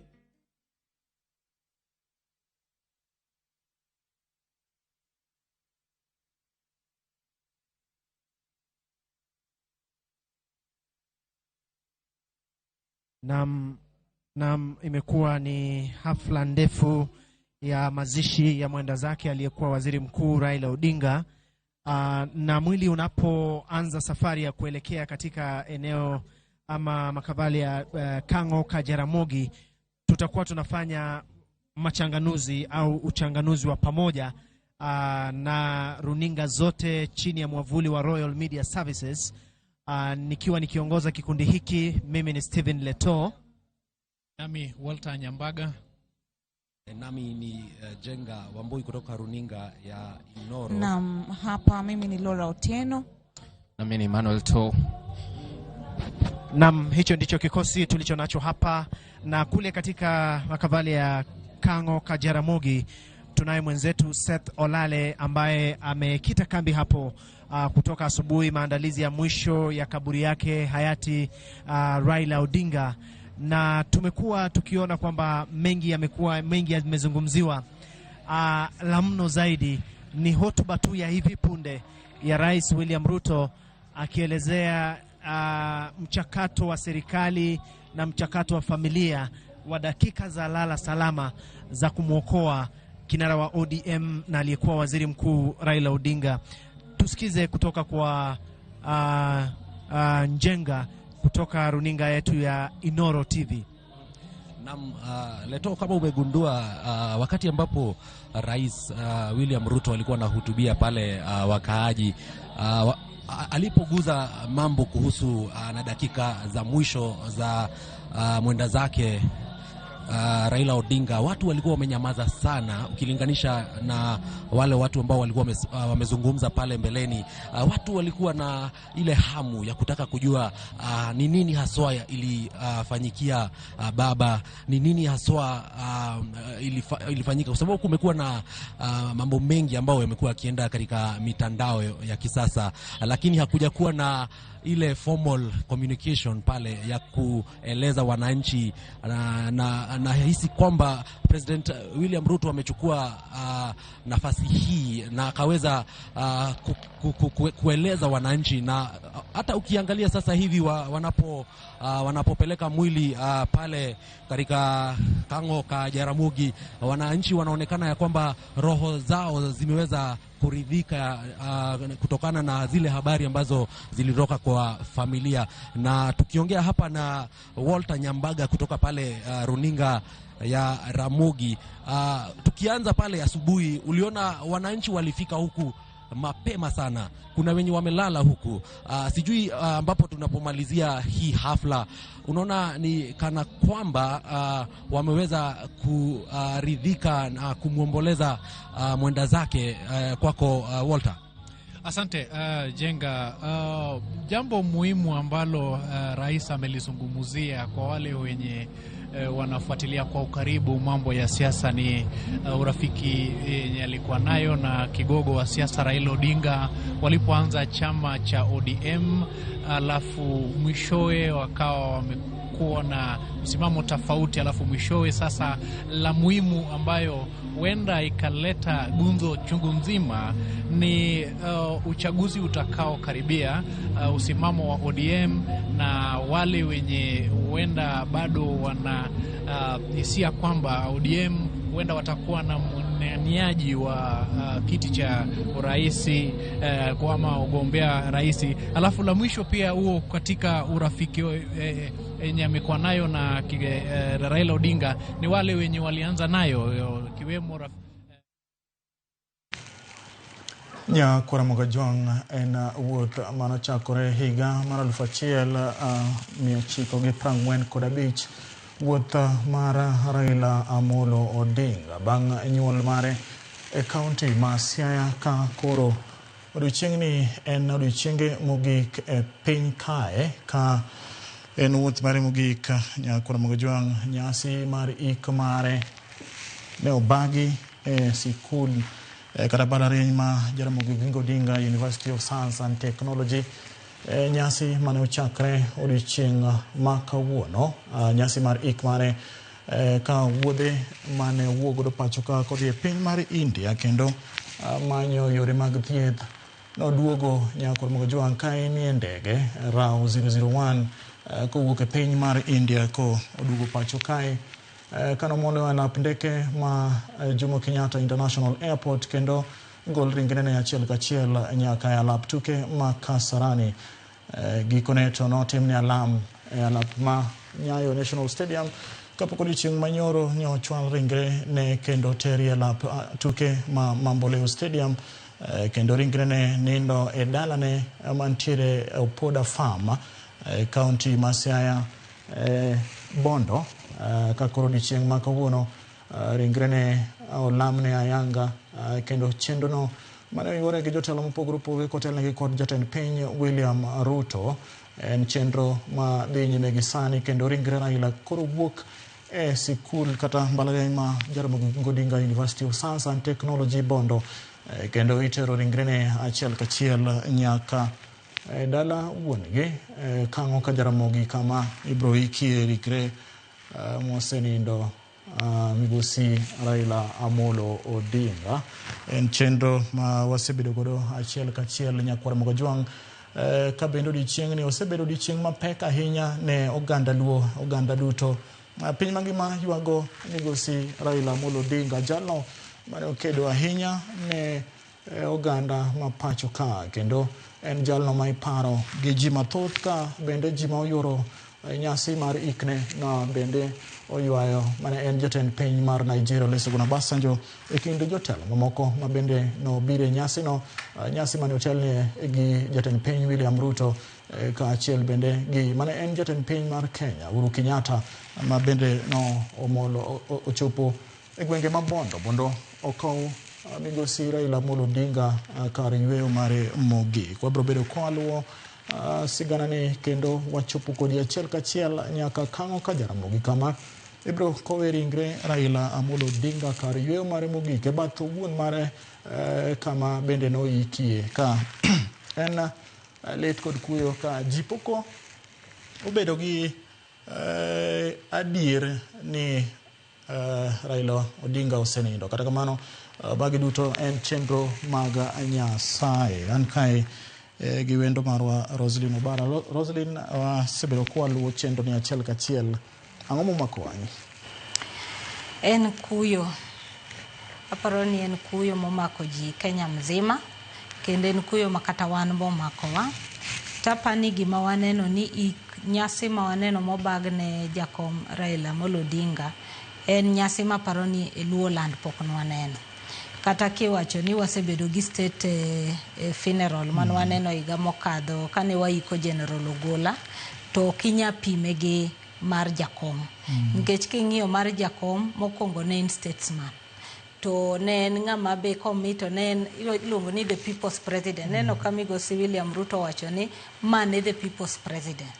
Naam, imekuwa ni hafla ndefu ya mazishi ya mwenda zake aliyekuwa Waziri Mkuu Raila Odinga. Na mwili unapoanza safari ya kuelekea katika eneo ama makabali ya Kang'o Kajaramogi, tutakuwa tunafanya machanganuzi au uchanganuzi wa pamoja na runinga zote chini ya mwavuli wa Royal Media Services. Nikiwa nikiongoza kikundi hiki, mimi ni Stephen Leto. Nami Walter Nyambaga. Nami ni Jenga Wambui kutoka runinga ya Inoro. Naam, hapa mimi ni Laura Otieno. Nami ni Emmanuel To. Naam, hicho ndicho kikosi tulicho nacho hapa, na kule katika makavali ya Kang'o Kajaramogi tunaye mwenzetu Seth Olale ambaye amekita kambi hapo kutoka asubuhi, maandalizi ya mwisho ya kaburi yake hayati Raila Odinga. Na tumekuwa tukiona kwamba mengi yamezungumziwa. La mno zaidi ni hotuba tu ya hivi punde ya Rais William Ruto akielezea mchakato wa serikali na mchakato wa familia wa dakika za lala salama za kumwokoa kinara wa ODM na aliyekuwa Waziri Mkuu Raila Odinga. Tusikize kutoka kwa Njenga kutoka runinga yetu ya Inoro TV. Naam, Leto, kama umegundua wakati ambapo Rais William Ruto alikuwa anahutubia pale wakaaji, alipoguza mambo kuhusu na dakika za mwisho za mwenda zake Raila Odinga, watu walikuwa wamenyamaza sana ukilinganisha na wale watu ambao walikuwa wamezungumza pale mbeleni. Watu walikuwa na ile hamu ya kutaka kujua ni nini haswa ilifanyikia baba, ni nini haswa ilifanyika, kwa sababu kumekuwa na mambo mengi ambayo yamekuwa yakienda katika mitandao ya kisasa, lakini hakuja kuwa na ile formal communication pale ya kueleza wananchi, na nahisi kwamba President William Ruto amechukua nafasi hii na akaweza kueleza wananchi. Na hata ukiangalia sasa hivi wanapopeleka mwili pale katika Kang'o ka Jaramogi, wananchi wanaonekana ya kwamba roho zao zimeweza kuridhika kutokana na zile habari ambazo zilitoka kwa familia. Na tukiongea hapa na Walter Nyambaga kutoka pale runinga ya Ramogi, tukianza pale asubuhi, uliona wananchi walifika huku mapema sana, kuna wenye wamelala huku, sijui ambapo tunapomalizia hii hafla, unaona ni kana kwamba wameweza kuridhika na kumwomboleza mwenda zake. Kwako Walter. Asante Jenga. Jambo muhimu ambalo rais amelizungumzia kwa wale wenye wanafuatilia kwa ukaribu mambo ya siasa ni urafiki yenye alikuwa nayo na kigogo wa siasa Raila Odinga walipoanza chama cha ODM, alafu mwishowe wakawa wamekuwa na msimamo tofauti, alafu mwishowe sasa la muhimu ambayo huenda ikaleta gumzo chungu nzima ni uchaguzi utakao karibia, usimamo wa ODM na wale wenye huenda bado wana hisia kwamba ODM huenda watakuwa na mniaji wa kiti cha urais kwa ugombea rais. Alafu la mwisho pia huo katika urafiki yenye amekuwa nayo na Raila Odinga ni wale wenye walianza nayo kiwemo Nyakwar Ojwang en wuoth manochakore higa mar 1945, wuoth mar Raila Amolo Odinga bang' nyuol mare e kaunti ma Siaya, ka koro odiochieng'ni en odiochienge mogik e piny kae, ka en wuoth mare mogik. Nyakwar Ojwang nyasi mar ik mare ne obagi e sikul kata mbalariany ma Jaramogi Oginga Odinga University of Science and Technology. Nyasi mane ochakre odiochieng' ma kawuono, nyasi mar ik mare, ka wuodhe mane owuok godo pacho ka kodhi e piny mar India kendo manyo yore mag thieth, noduogo Nyakwar Ojwang ka enie ndege RAO 001 kowuok e piny mar India ko oduogo pacho kae, kanomondo e lap ndeke ma Jomo Kenyatta International Airport kendo gol ringrene achiel kachiel nyaka e alap tuke ma Kasarani. Gikone to notimne alam e alap ma Nyayo National Stadium kapok odiochieng' manyoro ne ochwal ringre ne kendo teri e lap tuke ma Mamboleo Stadium, kendo ringre ne nindo e dalane mantiere Opoda Farm, kaunti ma Siaya, Bondo. Ka koro odiochieng' ma kawuono ringre ne olamne ayanga, kendo chenrono mane oyuore gi jotelo mopogore opogore kotelnegi kod jatend piny William Ruto en chenro ma dhi nyime gi sani, kendo ringre Raila koro wuok e sikul kata mbalariany ma Jaramogi Oginga Odinga University of Science and Technology Bondo, kendo itero ringrene achiel kachiel nyaka e dala wuon-gi Kang'o ka Jaramogi, kama ibro ikie ringre mosenindo migosi Raila Amolo Odinga. En chenro ma wasebedo godo achiel kachiel Nyakwar Ojwang, ka bende odiochieng'ni osebedo odiochieng' mapek ahinya ne oganda Luo, oganda duto piny mangima ywago migosi Raila Amolo Odinga, jalno mane okedo ahinya ne oganda ma pacho ka, kendo en jalno ma iparo gi ji mathoth, ka bende ji ma oyuoro nyasi mar ikne na bende oywayo mane en jatend piny mar Nigeria Olusegun Obasanjo e kind jotelo mamoko ma bende nobiro e nyasino, nyasi mane otelne gi jatend piny William Ruto, kaachiel bende gi mane en jatend piny mar Kenya Uhuru Kenyatta, ma bende no omolo ochopo e gwenge ma Bondo mondo okow migosi Raila Amolo Odinga kar yweyo mare mogik. Wabiro bedo kwaluwo sigana ni kendo wachopo kodi achiel kachiel nyaka Kang'o ka Jaramogi, kama ibiro kowe ringre Raila Amolo Odinga kar yweyo mare mogik e bath wuon mare, kama bende noikie ka en lit kod kuyo ka ji pok obedo gi adier ni Raila Odinga osenindo. Kata kamano, magi duto en chenro mag Nyasaye. An kae gi wendo marwa Roslyn Obara. Roslyn, wasebedo kwaluwo chenro ni achiel kachiel. Ang'o momako wang'i? En kuyo. Aparo ni en kuyo momako ji Kenya mzima, kendo en kuyo ma kata wan bomakowa. Tapani gima waneno ni ik nyasi ma waneno mobag ne jakom Raila Amolo Odinga en nyasi maparo ni e Luo land pok nwaneno. Kata kiwacho ni wasebedo gi state funeral mane waneno higa mokadho kane waiko General Ogola, to ok inya pime gi mar jakom. Nikech king'iyo mar jakom, mokwongo ne en statesman. To ne en ng'ama be komi to ne en iluongo ni the people's president. Neno ka migosi William Ruto wacho ni ma ne the people's president.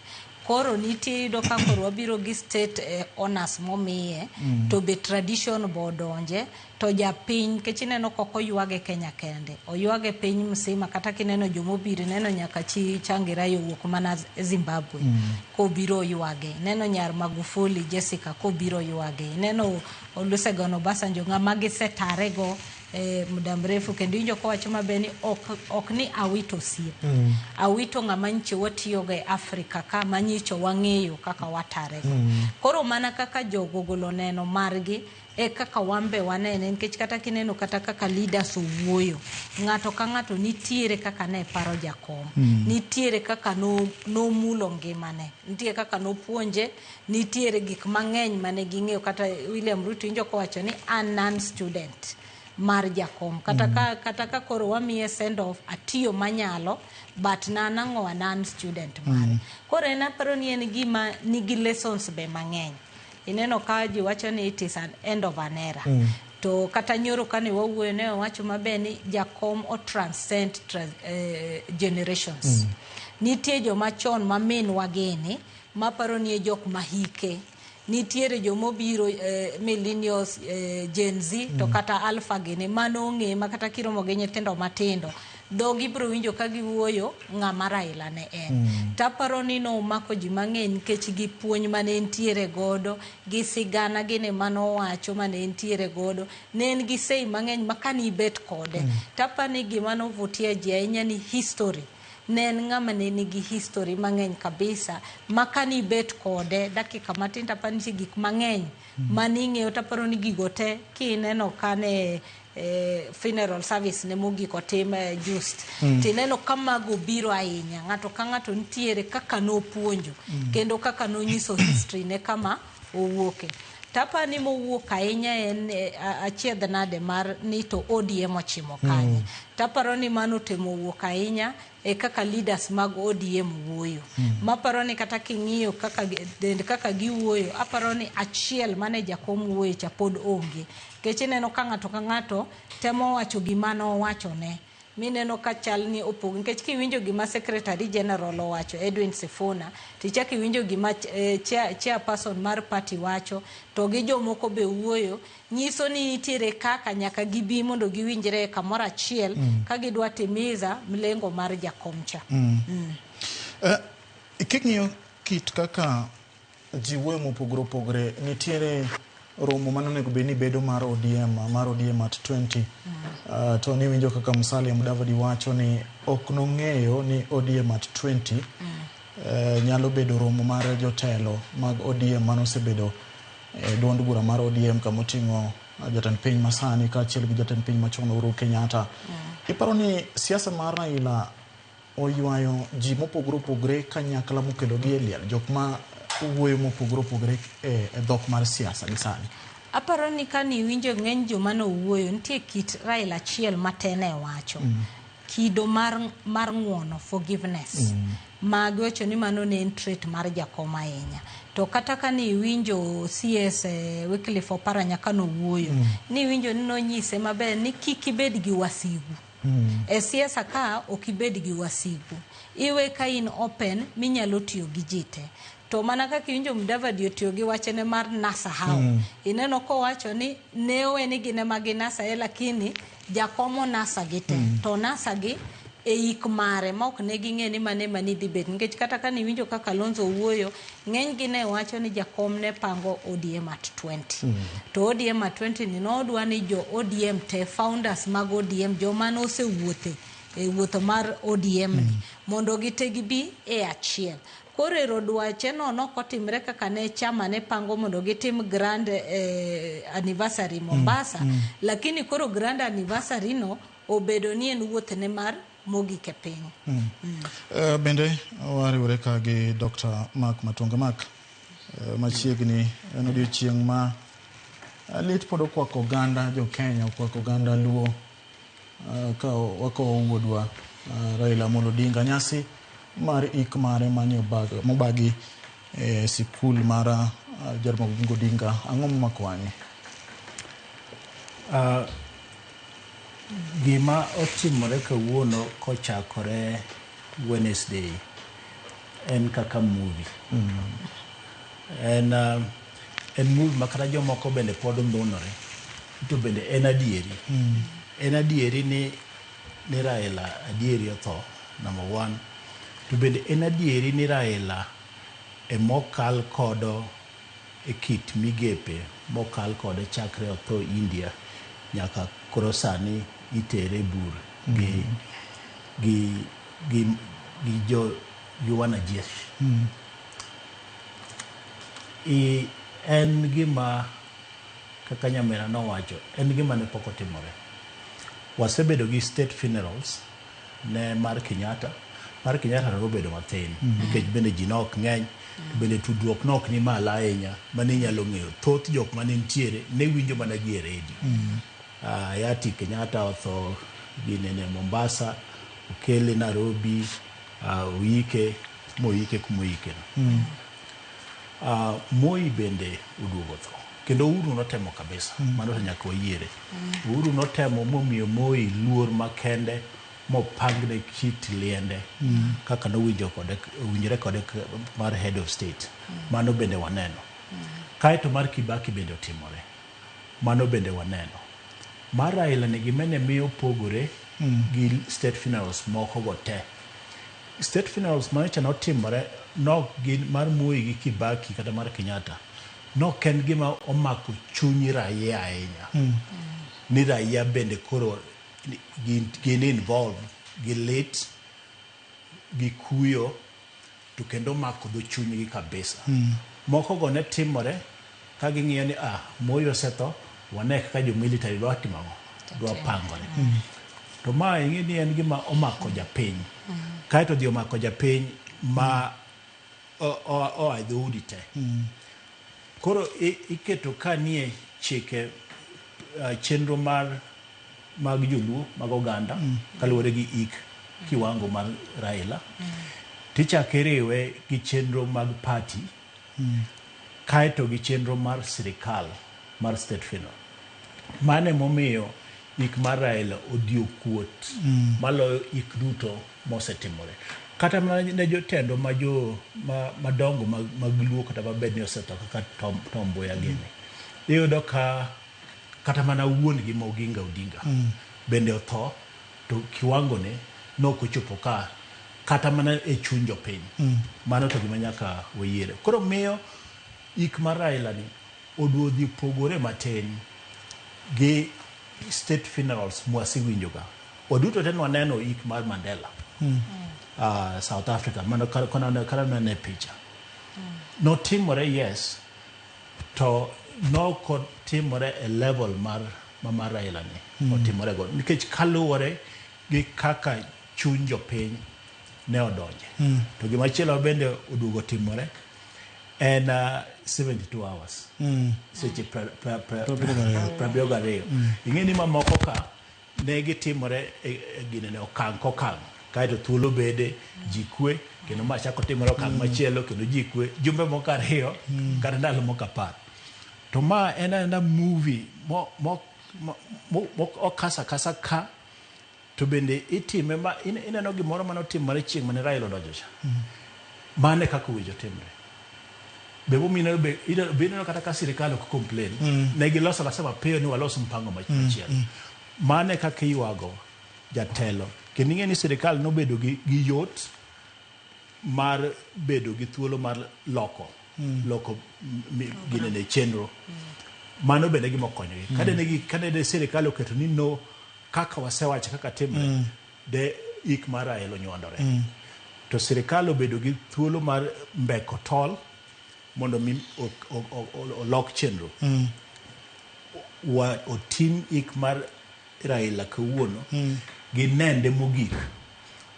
Koro nitie iyudo ka koro wabiro gi state honors momiye, to be tradition bo odonje, to japiny nikech ineno kok oywage Kenya kende, oywage piny msima. Kata kineno jomobiro, ineno nyaka chi Changirai owuok mana Zimbabwe kobiro oywage, ineno nyar Magufuli Jessica kobiro oywage, ineno Olusegun Obasanjo ng'ama gisetare go muda mrefu, kendo iwinjo kowacho maber ni ok ni awito osiep, awito ng'ama nyicho watiyogo e Afrika ka ma nyicho wang'eyo kaka watarego. Koro mana kaka jogo ogolo neno margi e kaka wan be wanene, nikech kata kineno kata kaka leaders owuoyo, ng'ato ka ng'ato nitiere kaka ne paro jakom, nitiere kaka nomulo ngimane, nitie kaka nopuonje, nitiere gik mang'eny mane ging'eyo. Kata William Ruto winjo kowacho ni an non student mar jakom, kata ka koro wamiye send off atiyo manyalo, but nanang'o a non student mare. Koro en aparo ni en gima nigi lessons be mang'eny. Ineno ka ji wacho ni it is an end of an era. To kata nyoro kane wawuoyo ne wawacho maber ni jakom o transcend generations. Nitie joma chon ma minwa gini maparo ni e jok mahike, nitiere jomobiro millennials, Gen Z, to kata alpha gini mano ong'e ma kata kiromo gi nyithindo matindo dhogi biro winjo ka giwuoyo ng'ama Raila ne en. Taparo ni nomako ji mang'eny nikech gi puonj mane entiere godo, gi sigana gini manowacho mane entiere godo, ne en gi sei mang'eny ma kane ibet kode. Taparo ni gima novutia ji ahinya ni history. Ne en ng'ama ne nigi history mang'eny kabisa ma kane ibet kode dakika matin, taparo ni nitie gik mang'eny maning'eyo. Taparo ni gigo te kineno kane funeral service ne mogik otim just tineno ka mago biro ahinya, ng'ato ka ng'ato nitiere kaka nopuonjo kendo kaka nonyiso history ne kama owuoke. Taparo ni mowuok ahinya en achiedh nade mar ni to ODM ochimo kanye. Taparo ni mano temo wuok ahinya e kaka leaders mag ODM wuoyo. Maparo ni kata king'iyo kaka dend kaka giwuoyo, aparo ni achiel mane jakom wuoyo cha pod onge. Nikech ineno ka ng'ato ka ng'ato temo wacho gima nowachone. Mineno ka chal ni opog, nikech kiwinjo gima Secretary General owacho Edwin Sifuna, tichak iwinjo gima chairperson mar party wacho, to gi jomoko be wuoyo, nyiso ni nitiere kaka nyaka gibi mondo giwinjre kamoro achiel ka gidwa timiza mlengo mar jakom cha. King'iyo kit kaka ji wuoyo mopogore opogore, nitiere romo mane onego bed ni bedo mar ODM at 20. To niwinjo kaka Musalia Mudavadi wacho ni ok nong'eyo ni ODM at 20 nyalo bedo romo mar jotelo mag ODM mane osebedo duond bura mar ODM kamoting'o jatend piny masani kaachiel gi jatend piny machon Uhuru Kenyatta. Iparo ni siasa mar Raila oywayo ji mopogore opogore kanyakla mokelo gi e liel, jok ma wuoyo mopogore opogore e dhok mar siasa gi sani? Aparo ni kane iwinjo ng'eny joma nowuoyo, nitie kit Raila achiel matene wacho. Kido mar ng'uono, forgiveness. Ma giwacho ni mano ne en trait mar jakom ahinya. To kata kane iwinjo CS Wycliffe Oparanya kanowuoyo, niwinjo ni nonyise maber ni kik ibed gi wasigu. E siasa ka ok ibed gi wasigu. Iwe ka in open minyalo tiyo gi ji te. To mana kaka iwinjo Mudavadi otiyo gi wachne mar NASA how. Ineno kowacho ni ne owe ni gin ema ginasa e, lakini jakom onasa gi te. To onasa gi e ik mare ma ok ne ging'e ni mane mane dhi bet nikech kata ka niwinjo kaka Kalonzo wuoyo ng'eny gi ne wacho ni jakom ne pango ODM at 20 to ODM at 20 ni nodwa ni jo ODM te founders mag ODM joma nosewuothe e wuotho mar ODM ni mondo gite gibi e achiel. Koro ero dwache no nokotimre kaka ne chama ne pango mondo gitim grand anniversary Mombasa lakini koro grand anniversary no obedo ni en wuothne mar mogik e piny. Bende wariwore ka gi Dr. Mark Matonga. Mark, machiegni en odiochieng' ma lit pod okwako oganda jo Kenya, okwako oganda Luo, ka wakowo wuodwa Raila Amolo Odinga. Nyasi mar ik mare mane mobagi e sikul mar Jaramogi Oginga Odinga, ang'o momako wang'i? Gima otimore kawuono kochakore Wednesday en kaka movie. En movie ma kata jomoko bende pod ndhunore to bende en adieri. En adieri ni Raila adieri otho, number one. To bende en adieri ni Raila emokal kodo e kit migepe mokal kode chakre otho India nyaka koro sani itere e bur gi jo gi wanajeshi. En gima kaka nyamera nowacho, en gima ne pok otimore. Wasebedo gi state funerals ne mar Kenyatta. Mar Kenyatta nobedo mathin nikech bende ji ne ok ng'eny, bende tudruok ne ok ni malo ahinya mane inyalo ng'eyo. Thoth jok mane nitiere ne winjo mana gi e redio. Hayati Kenyatta otho ginene Mombasa, okele Nairobi, oike moike kumoike no. Moi bende oduogo tho. Kendo Uhuru notemo kabisa, mano to nyaka wayiere. Uhuru notemo momiyo Moi luor makende mopangne kit liende kaka nowinjo kode, owinjore kode mar head of state. Mano bende waneno. Kaeto mar Kibaki bende otimore. Mano bende waneno. Mar Raila ni gima ne miyo pogore gi state funerals moko go te. State funerals manyocha notimore nok gin mar Moi gi Kibaki kata mar Kenyatta. Nok en gima omako chuny raia ahinya. Ni raia bende koro gin involved gi lit gi kuyo to kendo mako dho chunygi kabisa. Moko go ne timore ka ging'iyo ni Moi osetho, wane kaka jo military dwa timo ang'o, dwa pangore. To ma ing'e ni en gima omako japiny. Kaeto dhi omako japiny ma oa e dhoudi te. Koro iketo ka nie chike chenro mar mag joluo mag oganda kaluwore gi ik kiwango mar Raila. Tichako iriwe gi chenro mag party kaeto gi chenro mar sirikal mar state funeral. Mano emomiyo ik mar Raila odhi okuot maloyo ik duto mosetimore. Kata mana ne jotendo ma jo madongo mag Luo kata mabed ni osetho kaka Tom Mboya gini. Iyudo ka kata mana wuon gi ma Oginga Odinga bende otho to kiwango ne nok ochopo ka kata mana e chuny jopiny. Mano to gima nyaka wayiere. Koro miyo ik mar Raila ni oduodhi pogore matin gi state funerals mwasewinjo ga. Waduto te nwaneno ik mar Mandela. South Africa mano kara nene picha. Notimore yes, to nokotimore e level mar ma Raila ni otimore go nikech kaluwore gi kaka chuny jopiny ne odonje. To gimachielo bende oduogo timore en 72 hours. Seche 72. Ing'e ni mamoko ka ne gitimore e ginene okang' kokang' kaeto thuolo bede ji kwe kendo ma chako timore okang' machielo kendo ji kwe jumbe moko 2 kata ndalo moko 10. To ma en aena movie mo okasa kasa ka to bende itime ma ineno gimoro manotimore chieng' mane Raila odonjo cha. Mano e kaka owinjo timre. Be momiyo be ineno kata ka sirikal ok complain. Ne giloso alosa mapiyo ni walos mpango machielo. Mano e kaka iywago jatelo Kendo ing'e ni sirikal nobedo gi, gi yot mar bedo gi thuolo mar loko loko ginene chenro. Mano bende gima okonyogi. Ka dene sirikal oketo ni no kaka wasewacho kaka timre, de ik mar Raila onywandore. To sirikal obedo gi thuolo mar mbeko tol mondo mi olok chenro. Wa otim ik mar Raila kawuono gi nende mogik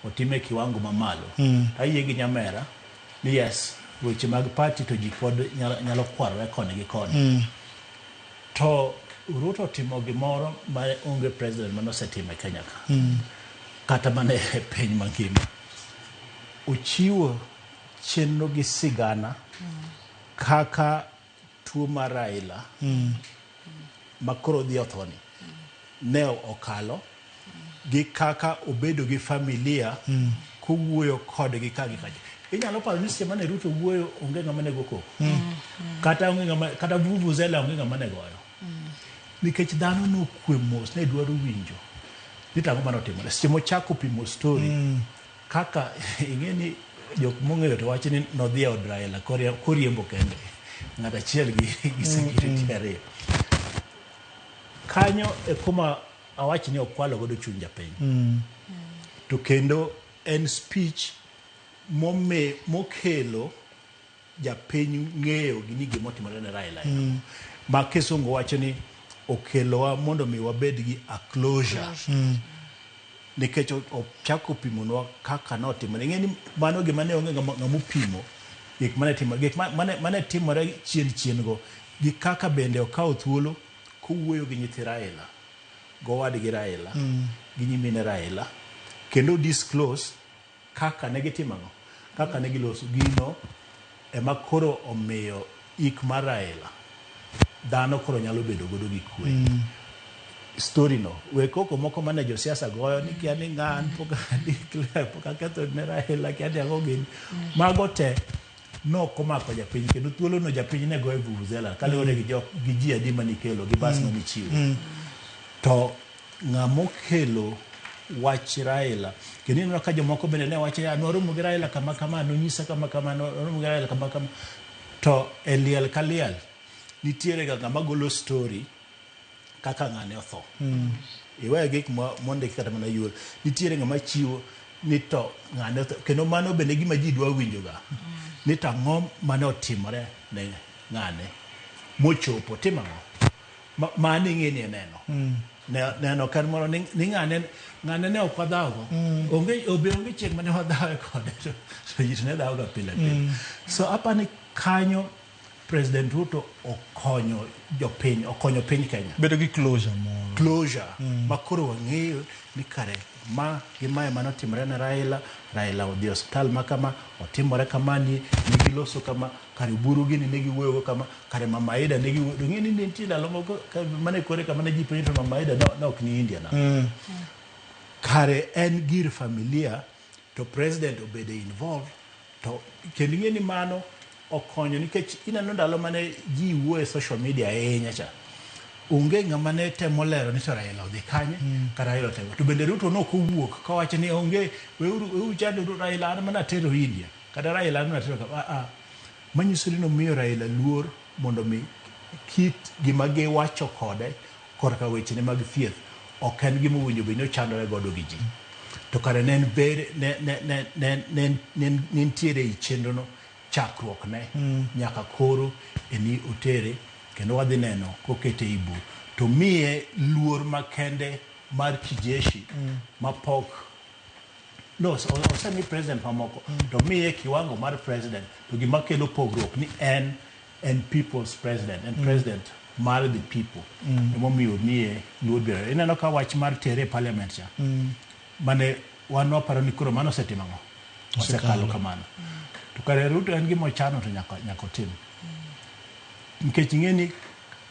otime kiwango mamalo. Ayie gi nyamera ni yes, weche mag party to ji pod nyalo kwarore koni gi koni. To Ruto otimo gimoro ma onge president manosetimo e Kenya ka. Kata mana e piny mangima. Ochiwo chenro gi sigana kaka tuo mar Raila ma koro dhi othoni ne okalo gi kaka obedo gi familia kowuoyo kodgi ka gi kacha. Inyalo paro ni seche mane Ruto wuoyo onge ng'ama ne go koko. Kata onge ng'ama kata vuvuzela onge ng'ama ne goyo. Nikech dhano nokwe mos ne dwaro winjo ni to ang'o mane otimore. Seche mochako pimo story kaka ing'e ni jok mong'eyo to wacho ni nodhi e od Raila koriembo kende ng'at achiel gi security ariyo. Kanyo e kuma awach ni okwalo godo chuny japiny. To kendo en speech mokelo japiny ng'eyo ni gima otimore ne Raila. Ma kisungu wacho ni okelowa mondo mi wabed gi a closure. Nikech ochako pimonwa kaka notimore. Ing'e ni mano gima ne onge ng'ama opimo gik mane timore gik mane timore chien chien go gi kaka bende okawo thuolo kowuoyo gi nyithi Raila, gowadgi Raila, gi nyimine Raila, kendo disclose kaka ne gitimo ang'o, kaka ne giloso gino ema koro omiyo ik mar Raila dhano koro nyalo bedo godo gi kwe. Story no we koko moko mane josiasa goyo ni kia ni ng'an pok declare pok aketho ne Raila kia ni ang'o gini mago te nok omako japiny kendo thuolo no japiny ne goyo vuvuzela kaluwore gi jok gi ji adi manikelo gi bas manichiwo. To ng'amokelo wach Raila kendo ineno ka jomoko bende ne wacho ya nwaromo gi Raila kama kama nonyisa kama kama nwaromo gi Raila kama kama to e liel ka liel nitiere ga ng'ama golo story kaka ng'ane otho. Iweyo gik mondiki kata mana yuor nitiere ng'ama chiwo ni to ng'ane otho kendo mano bende gima ji dwa winjo ga ni to ang'o mane otimore ne ng'ane mochopo timo ang'o mano ing'e ni eneno. Neno kan moro ni ng'ane ng'ane ne ok wadhawogo. Onge obe onge chieng' mane wadhawe kode to ji to ne dhawoga pile pile. So apani kanyo President Ruto okonyo jopiny, okonyo piny Kenya. Bedo gi closure moro. Closure. Ma koro wang'eyo ni kare ma gi mae mane otimore ne Raila, Raila odhi e osiptal ma kama, otimore kamani, ne giloso kama, kare buru gini ne giwuoyogo kama, kare Mama Aida ne giwuoyo. Ing'e ni nitie ndalo moko mane kore kama ne ji penjo to Mama Aida ne ok ni India na. Kare en gir familia to president obedo involved to kendo ing'e ni mano okonyo nikech ineno ndalo mane ji wuoyo e social media ahinya cha onge ng'ama ne temo lero ni to Raila odhi kanye kata Raila otemo to bende Ruto nok owuok kawacho ni onge weuru weuru chando Raila an mana atero India kata Raila an mana atero kama a manyiso ni nomiyo Raila luor mondo mi kit gima giwacho kode korka wechene mag thieth ok en gima owinjo bed ni ochandore godo gi ji to kare ne en ne nitiere ei chenro no chakruok ne nyaka koro eni otere kendo wadhi neno kokete ei bur to miye luor makende mar kijeshi mapok no osemi president mamoko to miye kiwango mar president to gima kelo pogruok ni en people's president en president mar the people emomiyo miye luor biro ineno ka wach mar tere e parliament cha mane wan waparo ni koro mano osetimo ang'o osekalo kamano to kare Ruto en gima ochano to nyaka otim nikech ing'e ni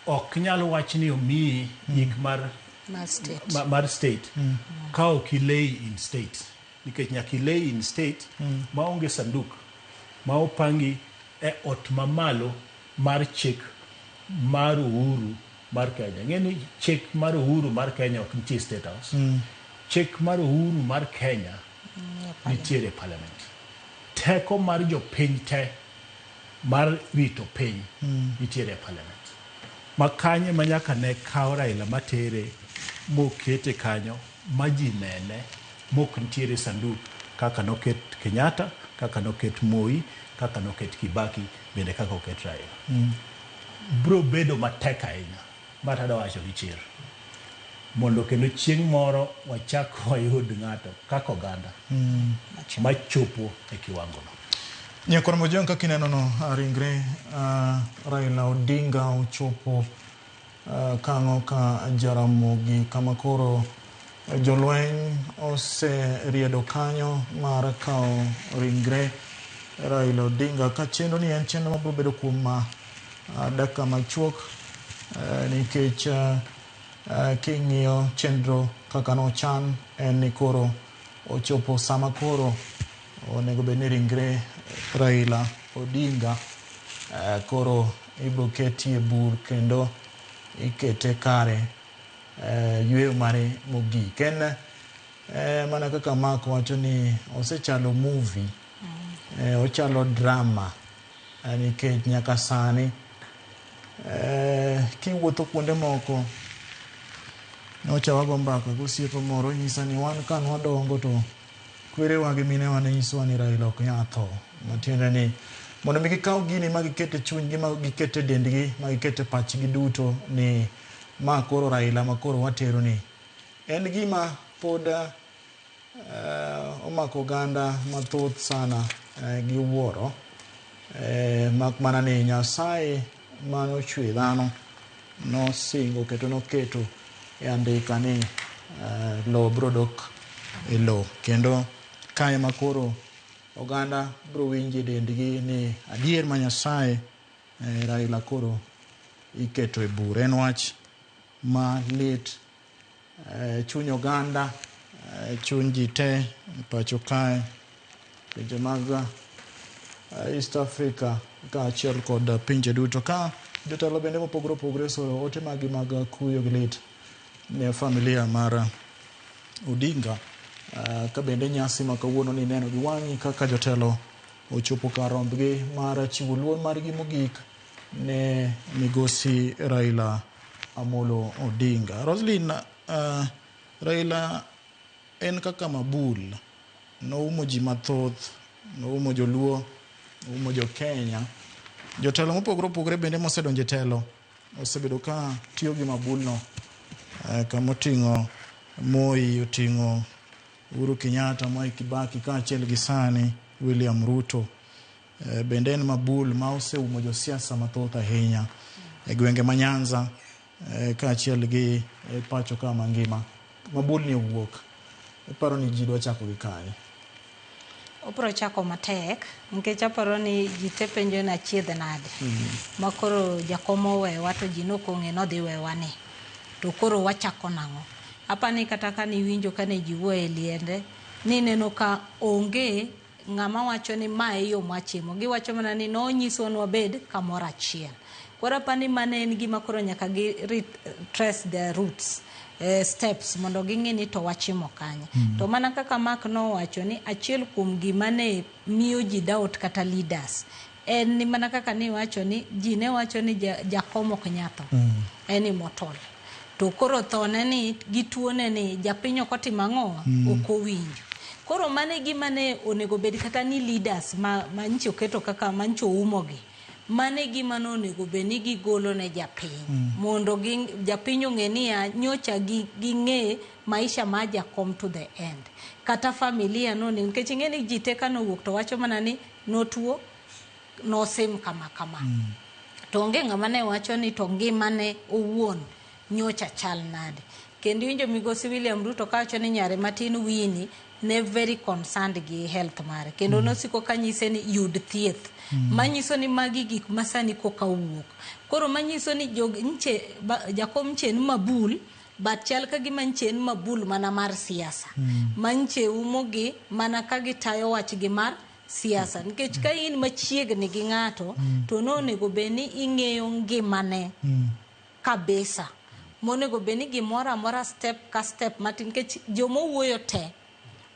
ok nyal wach ni omiyi yik mar mar state ka ok ilay in state nikech nyaka ilay in state maonge sanduk ma opangi e ot mamalo mar chik mar uhuru mar Kenya. Ing'e ni chik mar uhuru mar Kenya ok nitie State House. Chik mar uhuru mar Kenya nitiere e parliament. Teko mar jopiny te mar rito piny nitiere e parliament. Ma kanyo ema nyaka ne kaw Raila matere mokete kanyo ma ji nene mok nitiere sanduk kaka noket Kenyatta, kaka noket Moi, kaka noket Kibaki, bende kaka oket Raila. Bro bedo matek ahinya, ma tadwa wacho gi chir, mondo kendo chieng' moro wachak wayud ng'ato kaka oganda machopo e kiwango no. Nyakwar Mojong, kaka ineno no, ringre Raila Odinga ochopo kang'o ka Jaramogi kama koro jolweny oseriedo kanyo mar kawo ringre Raila Odinga ka chenro ni en chenro mabiro bedo kuom dakika machuok nikech king'iyo chenro kaka nochan en ni koro ochopo sama koro onego bed ni ringre Raila Odinga koro ibiro ketie bur kendo ikete kare yueyo mare mogik. En mana kaka Mark wacho ni osechalo movie, ochalo drama nikech nyaka sani kiwuotho kuonde moko nyocha wago mbaka gosiepa moro nyisa ni wan ka nwadongo to kwerewa gi minewa ne nyisowa ni Raila ok nyal tho. Matiende ni mondo mi gikaw gini ma giket e chunygi ma giket e dendgi ma giket e pachgi duto ni ma koro Raila ma koro watero ni en gima pod omako oganda mathoth sana gi wuoro mak mana ni Nyasaye manochwe dhano nosingo kendo noketo e andika ni lowo biro dok e lowo kendo kae ma koro oganda biro winjo e dendgi ni adier ma Nyasaye Raila koro iketo e bur. En wach malit chuny oganda, chuny ji te pacho kae, pinje mag East Africa kaachiel kod pinje duto. Ka jotelo bende mopogore opogore osoro ote maggi mag kuyo gi lit ne familia mar Odinga. Ka bende nyasi ma kawuono ni neno gi wang'i kaka jotelo ochopo kar rombgi mar chiwo luor margi mogik ne migosi Raila Amolo Odinga. Roslyn, Raila en kaka mabul, noumo ji mathoth, noumo joluo, noumo jo Kenya. Jotelo mopogore opogore bende mosedonjo e telo osebedo ka tiyo gi mabulno kama oting'o Moi, oting'o Uhuru Kenyatta, Mwai Kibaki kaachiel gi sani William Ruto. Bende en mabul ma oseumo josiasa mathoth ahinya e gwenge ma Nyanza kaachiel gi pacho ka mangima. Mabul ni owuok. Iparo ni ji dwa chako gi kanye? Obiro chako matek nikech aparo ni ji te penjo ni achiedh nade. Ma koro jakom owewa to ji nok ong'e nodhi wewa ni. To koro wachako nang'o? Apani kata kane iwinjo kane ji wuoyo e liende ni ineno ka onge ng'ama wacho ni ma e yo mwachimo. Giwacho mana ni nonyiswa ni wabed kamoro achiel. Koro apani mano en gima koro nyaka gi trace their roots, steps mondo ging'e ni to wachimo kanye. To mana kaka Mark nowacho ni achiel kuom gima ne miyo ji doubt kata leaders en ni mana kaka niwacho ni ji ne wacho ni jakom ok nyal tho. En immortal. To koro thone ni gi tuone ni japiny ok otimo ang'o? Ok owinjo. Koro mano e gima ne onego bed kata ni leaders ma nchi oketo kaka ma nchi oumogi. Mano e gima nonego bed ni gigolo ne japiny. Mondo japiny ong'e niya nyocha ging'e maisha mar jakom to the end. Kata familia no nikech ing'e ni ji te kanowuok to wacho mana ni notuo, nosim kama kama. To onge ng'ama ne wacho ni to ngimane owuon nyocha chal nade. Kendo iwinjo migosi William Ruto kawacho ni nyare matin Winnie ne very concerned gi health mare. Kendo nosiko kanyise ni yud thieth. Manyiso ni magi gik masani koka owuok. Koro manyiso ni jakom nche en mabul, but chal ka gima nche en mabul mana mar siasa. Manche umogi mana ka gitayo wachgi mar siasa. Nikech ka in machiegni gi ng'ato, to nonego bed ni ing'eyo ngimane kabisa. Monego bed ni gimoro amora step ka step matin nikech joma owuoyo te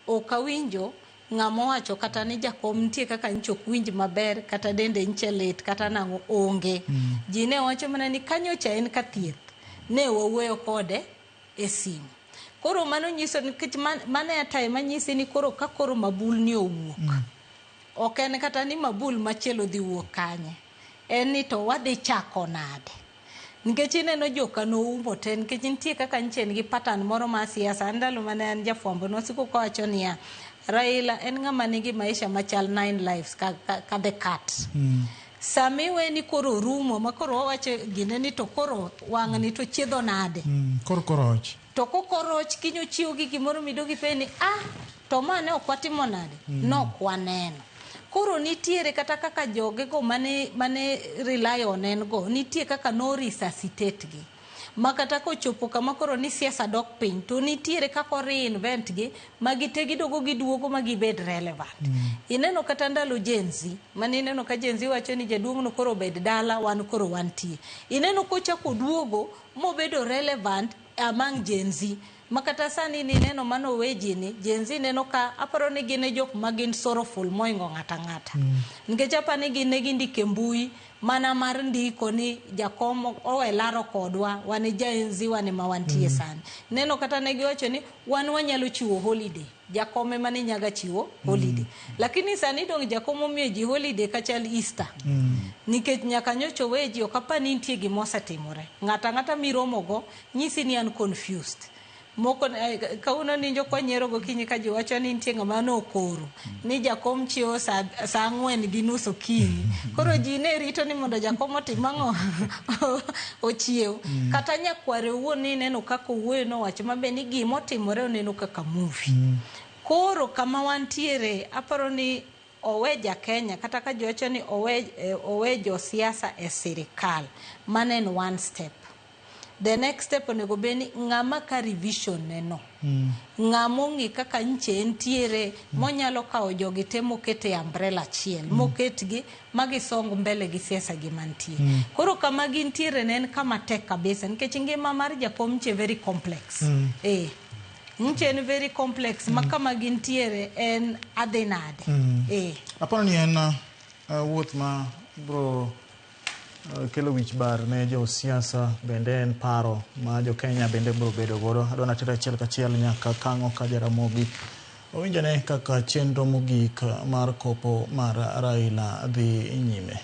ok awinjo ng'ama owacho kata ni jakom nitie kaka nyocha ok winj maber kata dende nche lit kata nang'o onge. Ji ne wacho mana ni kanyocha en ka thieth ne wawuoyo kode e simu. Koro mano nyiso nikech mano e time manyisi ni koro ka koro mabul ni owuok. Ok en kata ni mabul machielo dhi wuok kanye. En ni to wadhi chako nade. Nikech ineno joka noumo te nikech nitie kaka nyiche en gi pattern moro mar siasa. An ndalo mane an jafwambo nosiko kowacho niya, Raila en ng'ama nigi maisha machal nine lives ka the cat. Sama iwe ni koro orumo ma koro wawacho gine ni to koro wang'ni to chiedho nade. Koro koroch. To kokoroch kiny ochiew gi gimoro midog ipenj ni ah to ma ne ok watimo nade? Nok waneno. Koro nitiere kata kaka jogego mane rely on en go, nitie kaka no resuscitate gi. Ma kata kochopo kama koro ni siasa dok piny, to nitiere kaka o reinvent gi, ma gite gidogo giduogo ma gibed relevant. Ineno kata ndalo Gen Z, mane ineno ka Gen Z wacho ni jaduong' no koro obed dala, wan koro wantie. Ineno kochako duogo mobedo relevant among Gen Z. Ma kata sani ni neno mano weji ni Gen Z neno ka aparo ni gin e jok ma gin sorrowful moingo ng'ata ng'ata. Nikech apa ni gin ne gindiko e mbui mana mar ndiko ni jakom owe laro kodwa, wan e Gen Z wan ema wantie sani. Neno kata ne giwacho ni wan wanyalo chiwo holiday. Jakom ema ne nyaga chiwo holiday. Lakini sani dong jakom omiyo ji holiday kachal Easter. Nikech nyaka nyocha owe ji ok apar ni nitie gima osetimore. Ng'ata ang'ata miromogo nyisi ni an confused. Moko kawuono ninjo kwanyiero gokinyi ka ji wacho ni nitie ng'ama nokoro ni jakom chiewo sa 4:30 okinyi. Koro ji ne rito ni mondo jakom otim ang'o? Ochiew. Kata nyakware owuon ni ineno kaka owuoyo nowacho maber ni gimotimore oneno kaka movie. Koro kama wantiere aparo ni owe ja Kenya kata ka ji wacho ni owe josiasa e sirikal. Mano en one step. The next step onego bed ni ng'ama ka revision ne no. Ng'ama ong'e kaka nche entiere monyalo kawo jogi te moket e umbrella achiel. Moketgi magisong mbele gi siasa gi mantie. Koro kama gintiere ne en kama tek kabisa nikech ngima mar jakom nche very complex. Nche en very complex ma kama gintiere en adhi nade. Aparo ni en wuoth ma bro kelo wich bar ne josiasa bende en paro ma jo Kenya bende bro bedo godo. Adwa natero achiel kachiel nyaka Kang'o ka Jaramogi. Owinjone kaka chenro mogik mar kopo mar Raila dhi nyime.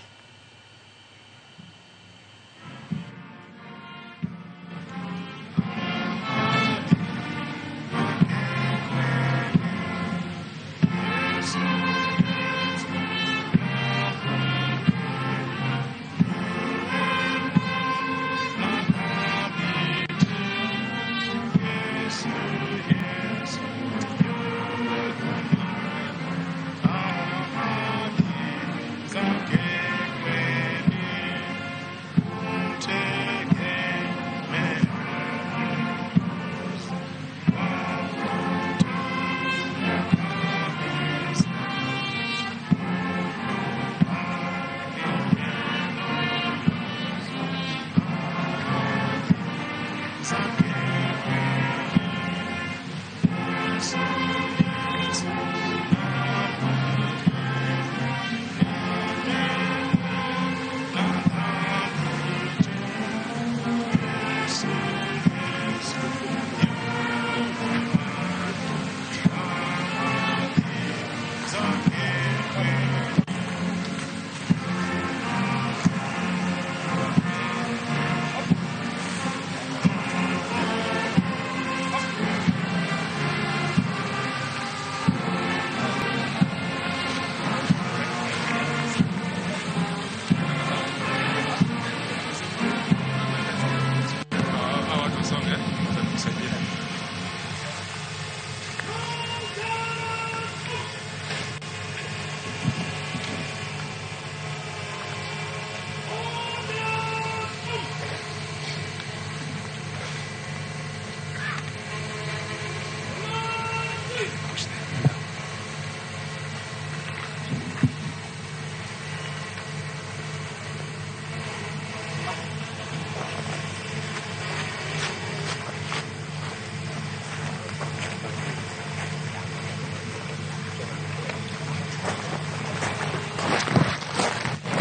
Okay.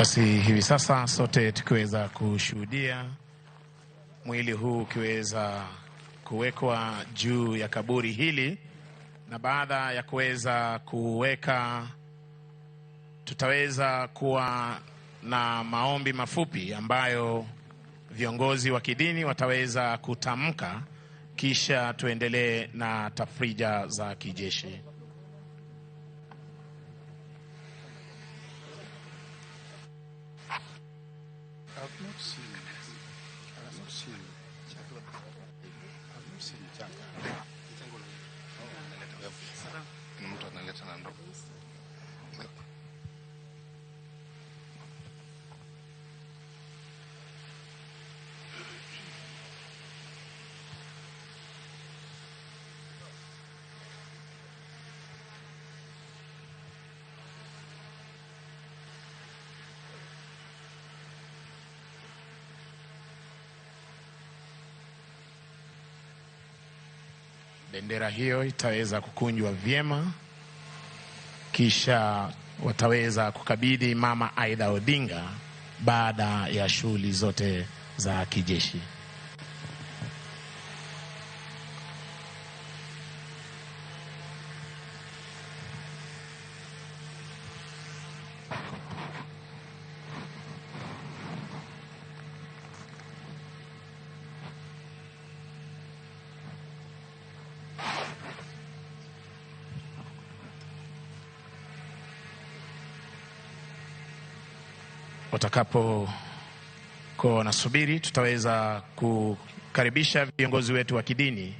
Basi hivi sasa sote tukiweza kushuhudia mwili huu ukiweza kuwekwa juu ya kaburi hili, na baada ya kuweza kuweka, tutaweza kuwa na maombi mafupi ambayo viongozi wa kidini wataweza kutamka, kisha tuendelee na tafrija za kijeshi. Mtu analeta na ndoo. Bendera hiyo itaweza kukunjwa vyema, kisha wataweza kukabidhi Mama Aida Odinga baada ya shughuli zote za kijeshi. Watakapo kwa wanasubiri, tutaweza kukaribisha viongozi wetu wa kidini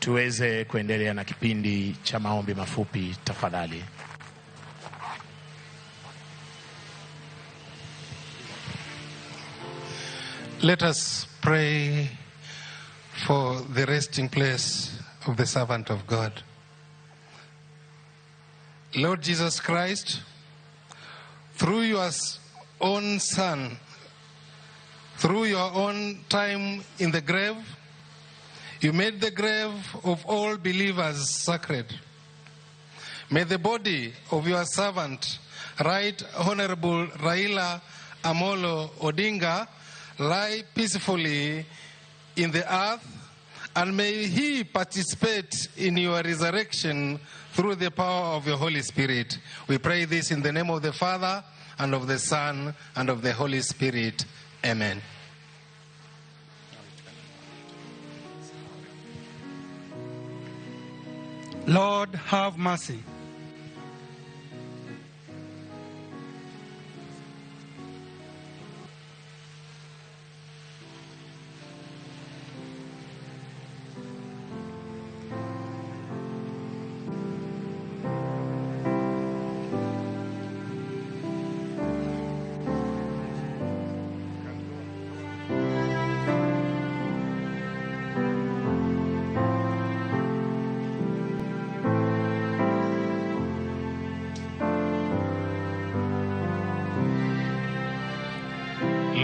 tuweze kuendelea na kipindi cha maombi mafupi tafadhali. Let us pray for the resting place of the servant of God. Lord Jesus Christ, through your own Son, through your own time in the grave, you made the grave of all believers sacred. May the body of your servant, Right Honorable Raila Amolo Odinga, lie peacefully in the earth, and may he participate in your resurrection through the power of your Holy Spirit. We pray this in the name of the Father, and of the Son, and of the Holy Spirit. Amen. Lord, have mercy.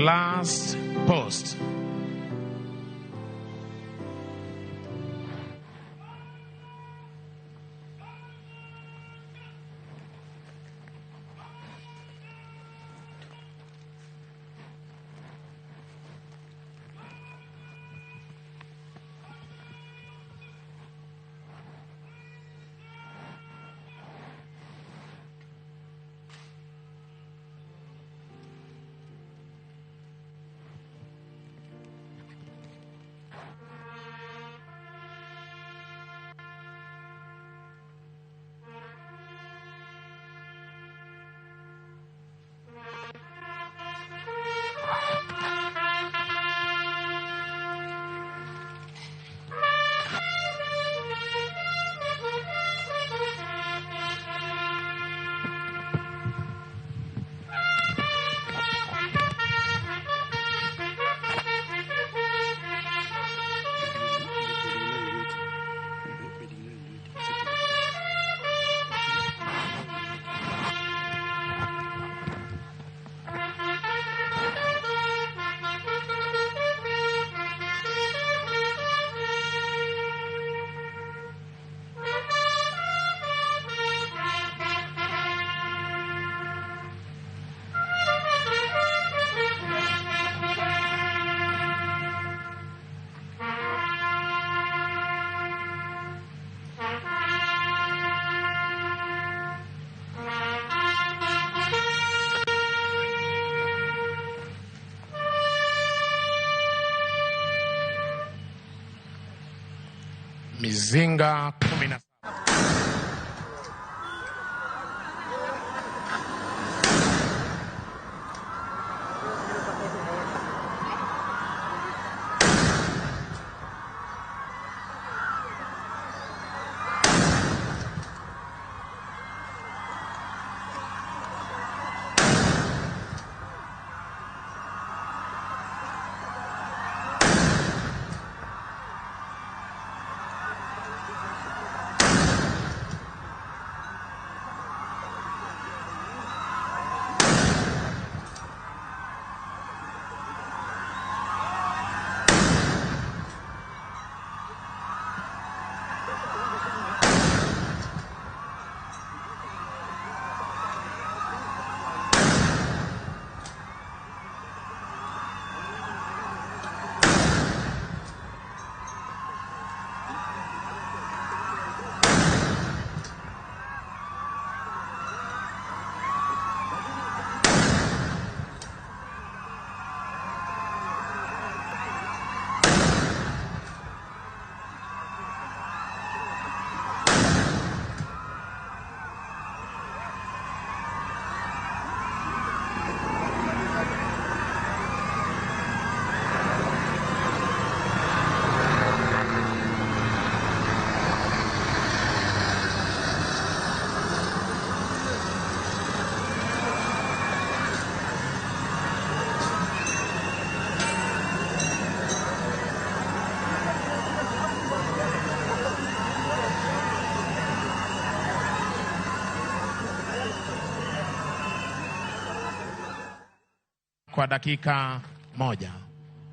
Last post. Mizinga 17. Kwa dakika 1.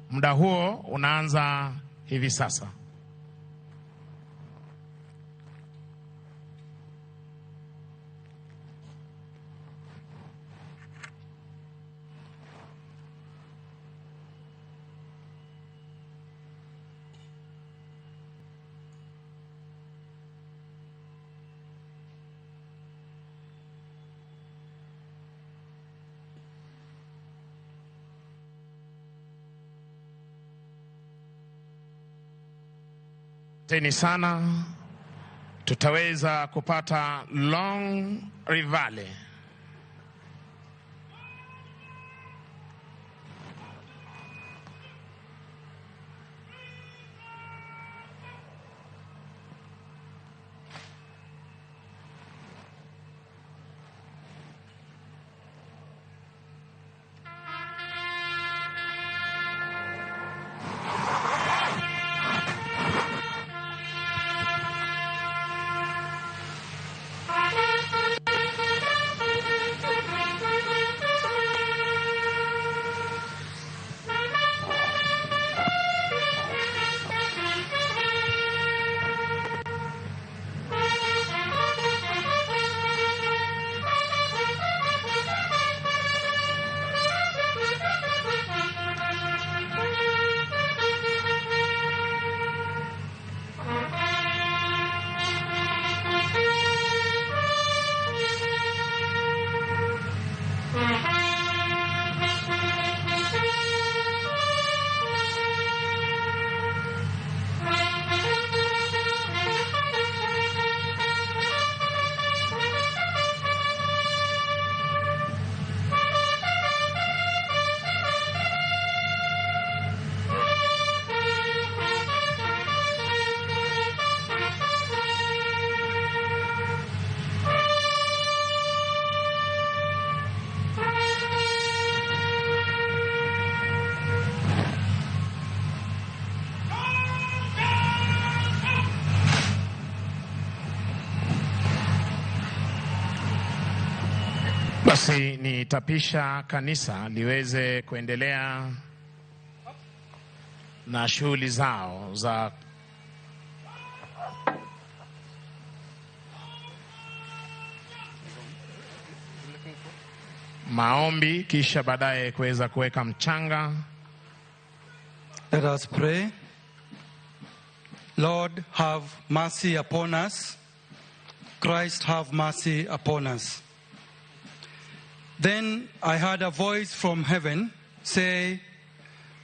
Muda huo unaanza hivi sasa. Asanteni sana. Tutaweza kupata long rivale. Basi nitapisha kanisa liweze kuendelea na shughuli zao za maombi, kisha baadaye kuweza kuweka mchanga. Let us pray. Lord, have mercy upon us. Christ, have mercy upon us. Then I heard a voice from heaven say,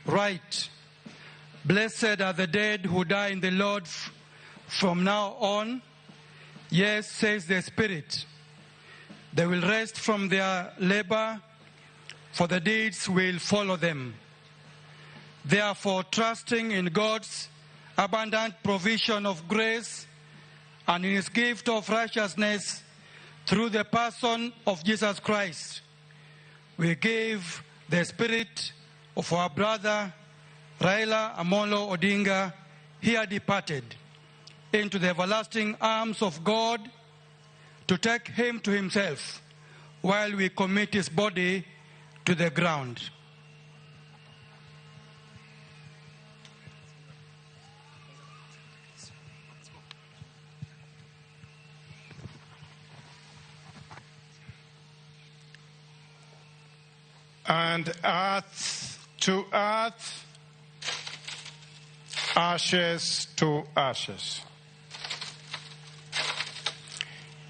"Write, blessed are the dead who die in the Lord From now on, yes, says the Spirit, they will rest from their labor, for the deeds will follow them. Therefore, trusting in God's abundant provision of grace and in his gift of righteousness through the person of Jesus Christ, we give the spirit of our brother Raila Amolo Odinga, here departed, into the everlasting arms of God to take him to himself while we commit his body to the ground. And earth to earth, ashes to ashes.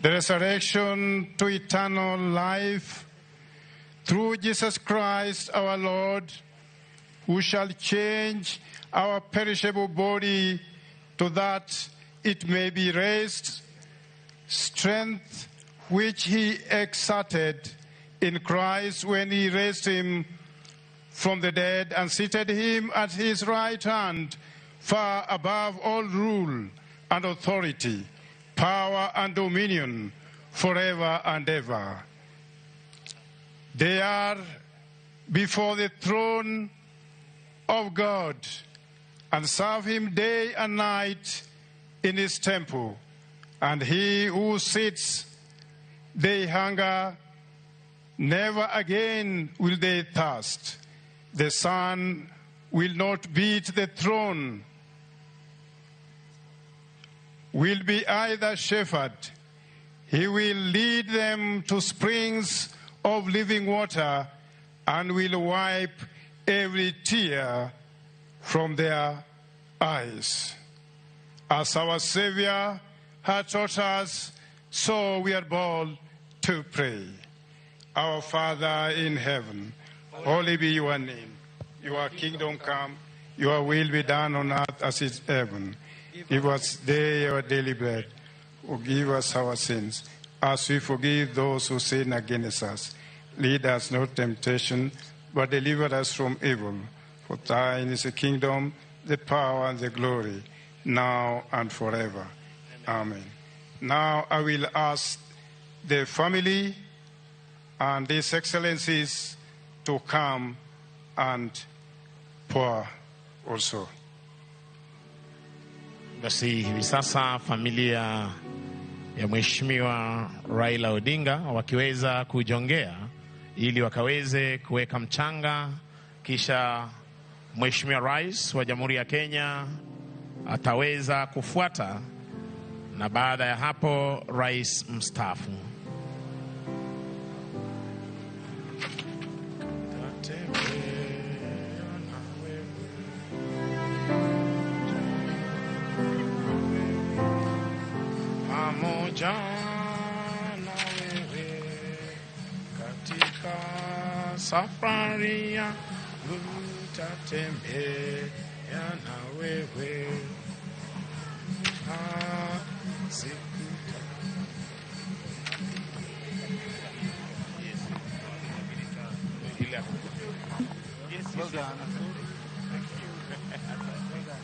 The resurrection to eternal life through Jesus Christ our Lord, who shall change our perishable body to that it may be raised, strength which he exerted in Christ when he raised him from the dead and seated him at his right hand, far above all rule and authority, power and dominion, forever and ever. They are before the throne of God and serve him day and night in his temple. And he who sits, they hunger, never again will they thirst. The sun will not beat the throne, will be either shepherd. He will lead them to springs of living water and will wipe every tear from their eyes. As our Savior had taught us, so we are bold to pray. Our Father in heaven, holy be your name. Your kingdom come, your will be done on earth as it is in heaven. Give us day our daily bread. Forgive us our sins, as we forgive those who sin against us. Lead us not temptation, but deliver us from evil. For thine is the kingdom, the power, and the glory, now and forever. Amen. Now I will ask the family and His Excellencies to come and pour also. Basi hivi sasa familia ya Mheshimiwa Raila Odinga wakiweza kujongea ili wakaweze kuweka mchanga, kisha Mheshimiwa Rais wa Jamhuri ya Kenya ataweza kufuata, na baada ya hapo Rais mstaafu. Pamoja na wewe katika safari yangu, nitatembea na wewe Well done. Thank you. Well done.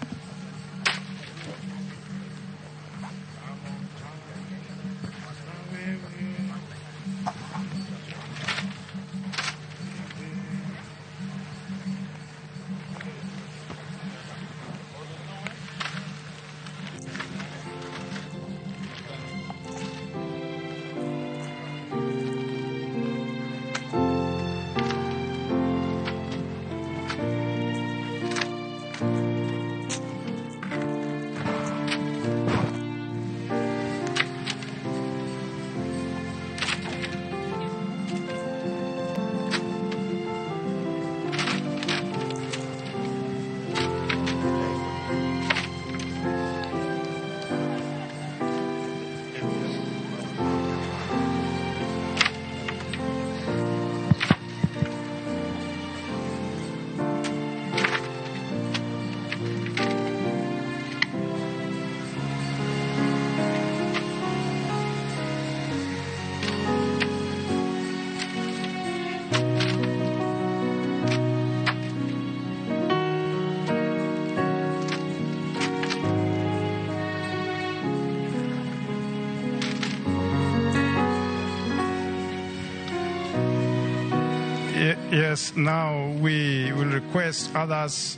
Yes, now we will request others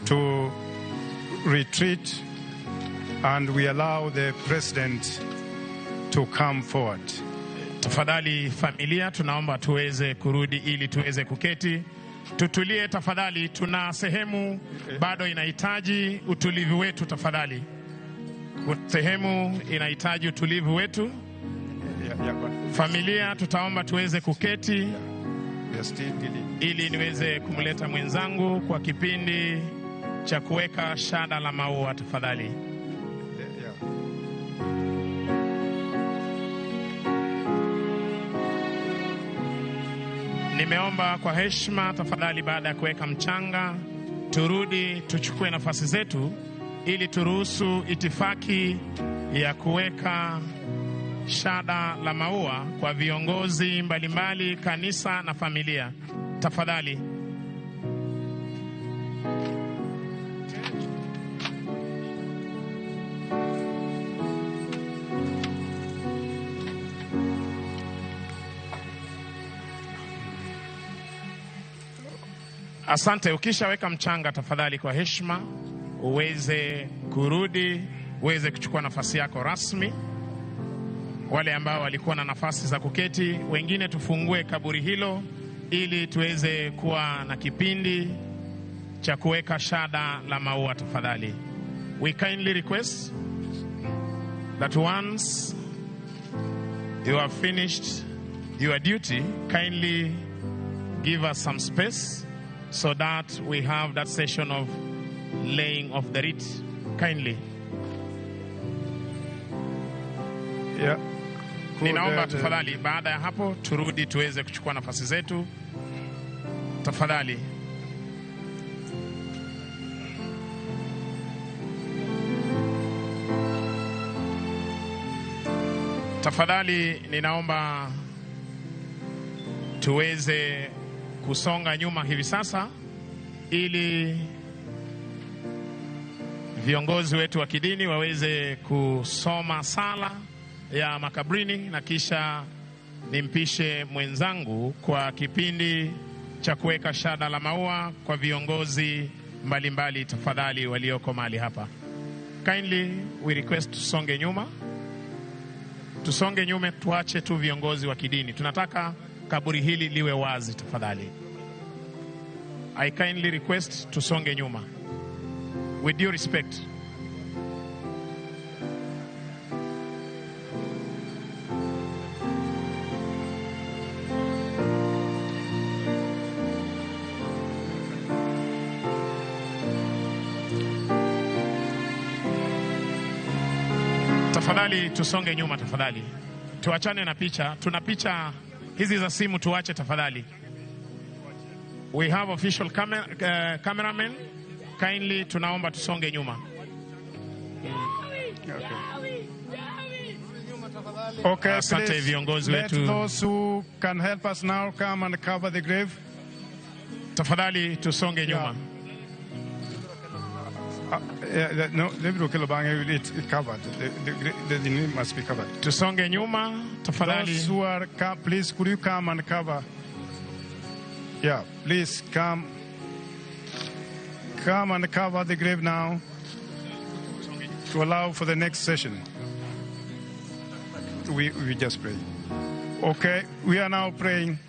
to retreat and we allow the president to come forward. Tafadhali familia, tunaomba tuweze kurudi ili tuweze kuketi. Tutulie tafadhali, tuna sehemu bado inahitaji utulivu wetu tafadhali. Sehemu inahitaji utulivu wetu. Familia, tutaomba tuweze kuketi ili niweze kumleta mwenzangu kwa kipindi cha kuweka shada la maua tafadhali. Nimeomba kwa heshima tafadhali, baada ya kuweka mchanga turudi tuchukue nafasi zetu ili turuhusu itifaki ya kuweka shada la maua kwa viongozi mbalimbali, kanisa na familia. Tafadhali. Asante. Ukishaweka mchanga tafadhali, kwa heshima uweze kurudi, uweze kuchukua nafasi yako rasmi. Wale ambao walikuwa na nafasi za kuketi, wengine tufungue kaburi hilo ili tuweze kuwa na kipindi cha kuweka shada la maua tafadhali. We kindly request that once you have finished your duty, kindly give us some space so that we have that session of laying of the wreath. Kindly. Yeah. Ninaomba tafadhali, baada ya hapo turudi tuweze kuchukua nafasi zetu. Tafadhali. Tafadhali ninaomba tuweze kusonga nyuma hivi sasa ili viongozi wetu wa kidini waweze kusoma sala ya makabrini na kisha nimpishe mwenzangu kwa kipindi cha kuweka shada la maua kwa viongozi mbalimbali tafadhali walioko mahali hapa. Kindly we request tusonge nyuma. Tusonge nyuma, tuache tu viongozi wa kidini. Tunataka kaburi hili liwe wazi tafadhali. I kindly request tusonge nyuma. With due respect. Tafadhali tusonge nyuma tafadhali. Tuachane na picha. Tuna picha hizi za simu, tuache tafadhali. We have official cameraman. Kindly tunaomba tusonge nyuma. Okay, asante viongozi let wetu. Those who can help us now come and cover the grave. Tafadhali tusonge nyuma. No, David Okello Bange, it's covered. The name must be covered. Tusonge nyuma, tafadhali. Those who are, please, could you come and cover? Yeah, please come. Come and cover the grave now to allow for the next session. We just pray. Okay, we are now praying.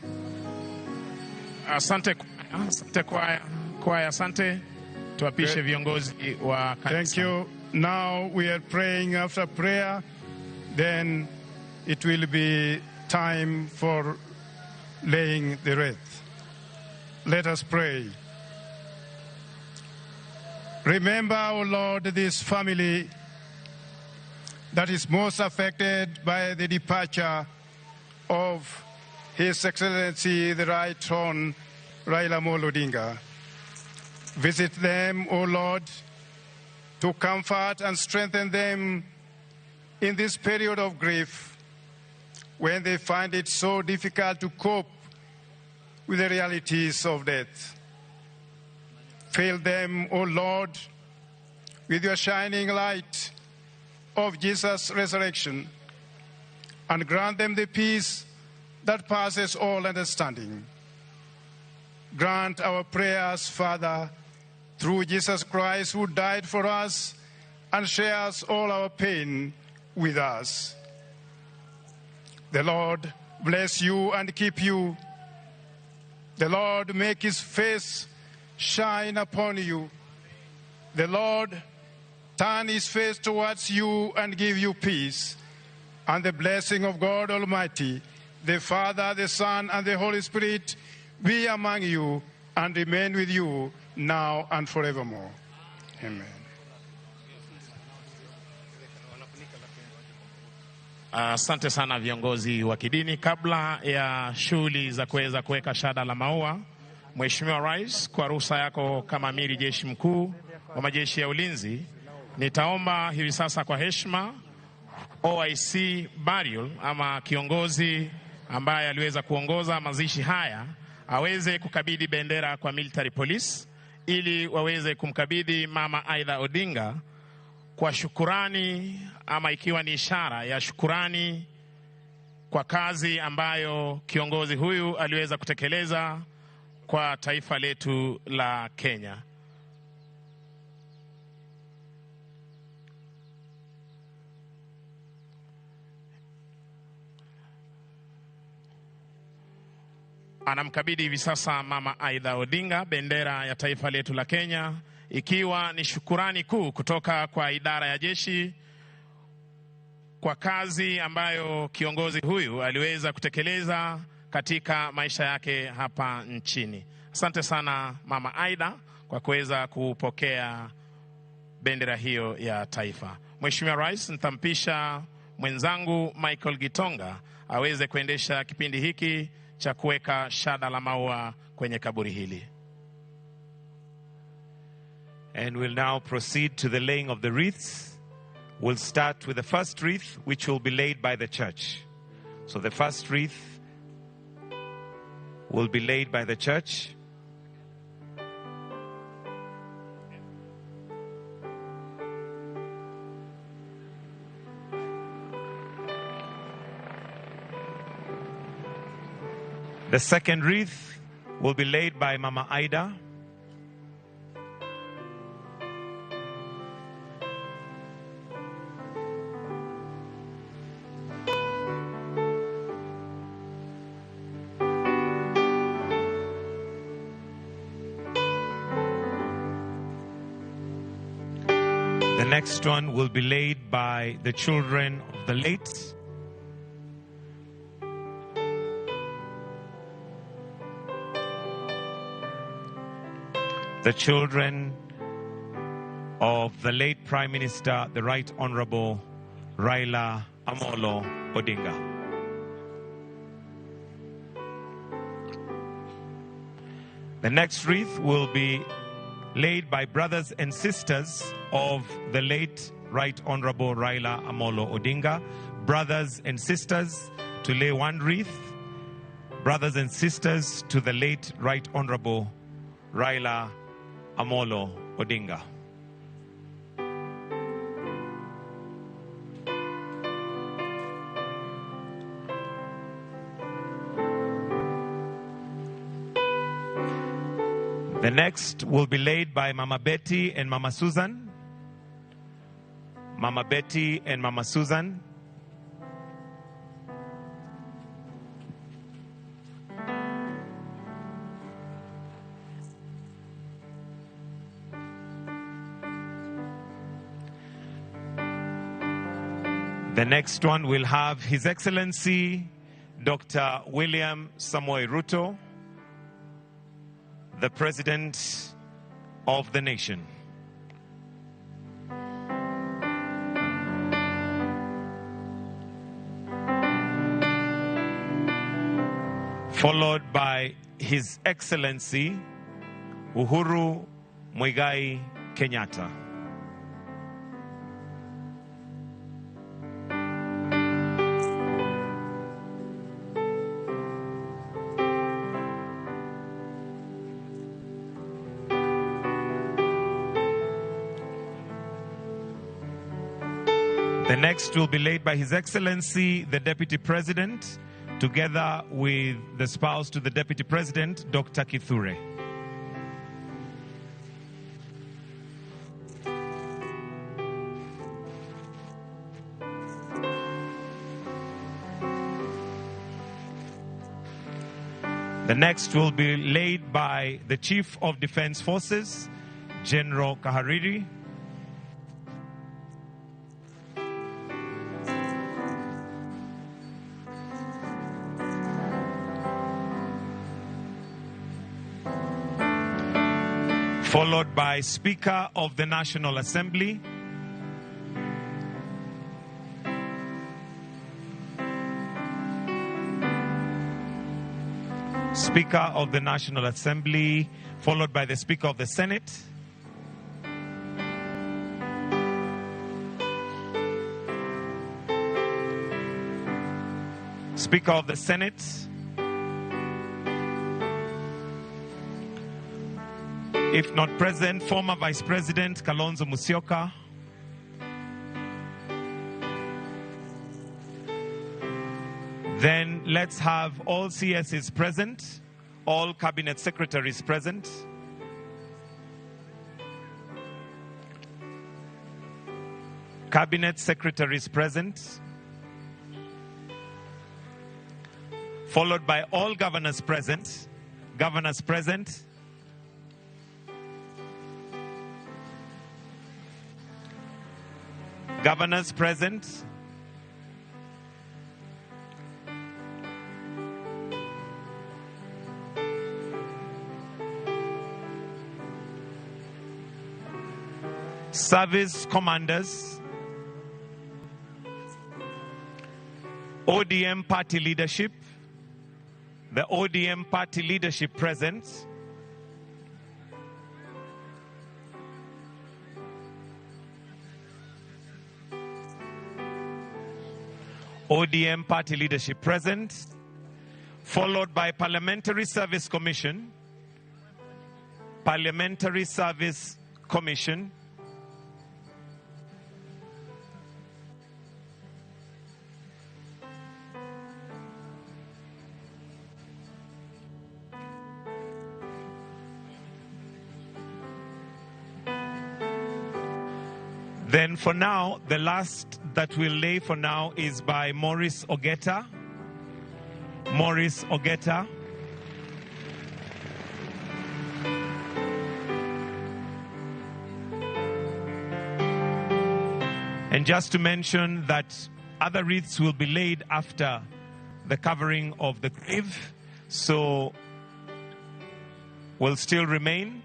Asante, asante kwaya, asante. Tuapishe viongozi wa kanisa. Thank you. Now we are praying. After prayer, then it will be time for laying the wreath. Let us pray. Remember, O Lord, this family that is most affected by the departure of His Excellency, the Right Hon Raila Amolo Odinga. Visit them, O Lord, to comfort and strengthen them in this period of grief when they find it so difficult to cope with the realities of death. Fill them, O Lord, with your shining light of Jesus' resurrection, and grant them the peace that passes all understanding. Grant our prayers, Father, through Jesus Christ, who died for us and shares all our pain with us. The Lord bless you and keep you. The Lord make his face shine upon you. The Lord turn his face towards you and give you peace. And the blessing of God Almighty, the Father, the Son, and the Holy Spirit be among you and remain with you now and forevermore. Amen. Asante sana viongozi wa kidini. Kabla ya shughuli za kuweza kuweka shada la maua, Mheshimiwa Rais, kwa ruhusa yako kama amiri jeshi mkuu wa majeshi ya ulinzi, nitaomba hivi sasa kwa heshima OIC Bariol ama kiongozi ambaye aliweza kuongoza mazishi haya aweze kukabidhi bendera kwa military police ili waweze kumkabidhi Mama Aida Odinga kwa shukurani, ama ikiwa ni ishara ya shukurani kwa kazi ambayo kiongozi huyu aliweza kutekeleza kwa taifa letu la Kenya. Anamkabidhi hivi sasa Mama Aida Odinga bendera ya taifa letu la Kenya, ikiwa ni shukurani kuu kutoka kwa idara ya jeshi kwa kazi ambayo kiongozi huyu aliweza kutekeleza katika maisha yake hapa nchini. Asante sana Mama Aida kwa kuweza kupokea bendera hiyo ya taifa. Mheshimiwa Rais, nitampisha mwenzangu Michael Gitonga aweze kuendesha kipindi hiki cha kuweka shada la maua kwenye kaburi hili. And we'll now proceed to the laying of the wreaths. We'll start with the first wreath, which will be laid by the church. So the first wreath will be laid by the church. The second wreath will be laid by Mama Aida. The next one will be laid by the children of the late. The children of the late Prime Minister, the Right Honorable Raila Amolo Odinga. The next wreath will be laid by brothers and sisters of the late Right Honorable Raila Amolo Odinga. Brothers and sisters to lay one wreath. Brothers and sisters to the late Right Honorable Raila Amolo Odinga. The next will be laid by Mama Betty and Mama Susan. Mama Betty and Mama Susan. The next one will have His Excellency Dr. William Samoei Ruto, the President of the nation. Followed by His Excellency Uhuru Muigai Kenyatta. The next will be laid by His Excellency, the Deputy President, together with the spouse to the Deputy President, Dr. Kithure. The next will be laid by the Chief of Defense Forces, General Kahariri. Followed by Speaker of the National Assembly, Speaker of the National Assembly, followed by the Speaker of the Senate. Speaker of the Senate. If not present, former Vice President Kalonzo Musyoka. Then let's have all CSs present, all cabinet secretaries present. Cabinet secretaries present. Followed by all governors present. Governors present. Governors present. Service commanders, ODM party leadership, the ODM party leadership present. ODM party leadership present, followed by Parliamentary Service Commission, Parliamentary Service Commission, Then for now, the last that we'll lay for now is by Maurice Ogetta. Maurice Ogetta. And just to mention that other wreaths will be laid after the covering of the grave, so will still remain.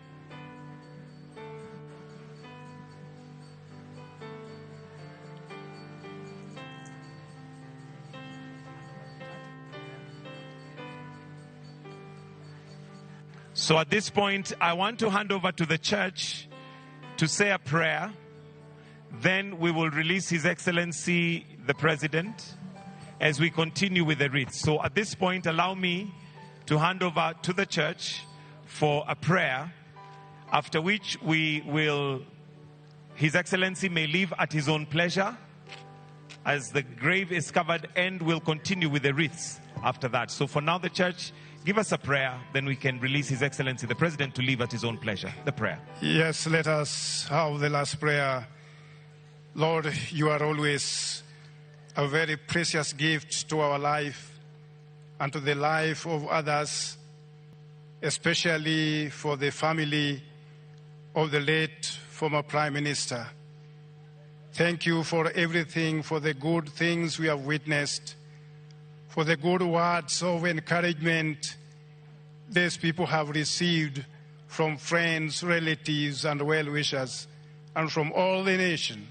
So at this point, I want to hand over to the church to say a prayer. Then we will release His Excellency, the President, as we continue with the wreath. So at this point, allow me to hand over to the church for a prayer, after which we will, His Excellency may leave at his own pleasure as the grave is covered, and we'll continue with the wreaths after that. So for now, the church, give us a prayer, then we can release His Excellency the President to leave at his own pleasure. The prayer. Yes, let us have the last prayer. Lord, you are always a very precious gift to our life and to the life of others, especially for the family of the late former Prime Minister. Thank you for everything, for the good things we have witnessed, for the good words of encouragement these people have received from friends, relatives, and well-wishers, and from all the nation.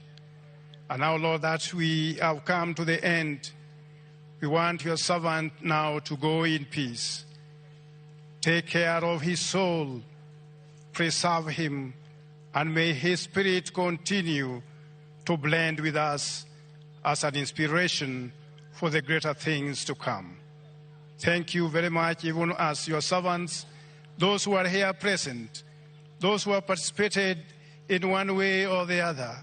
And now, Lord, that we have come to the end, we want your servant now to go in peace. Take care of his soul, preserve him, and may his spirit continue to blend with us as an inspiration for the greater things to come. Thank you very much, even as your servants, those who are here present, those who have participated in one way or the other.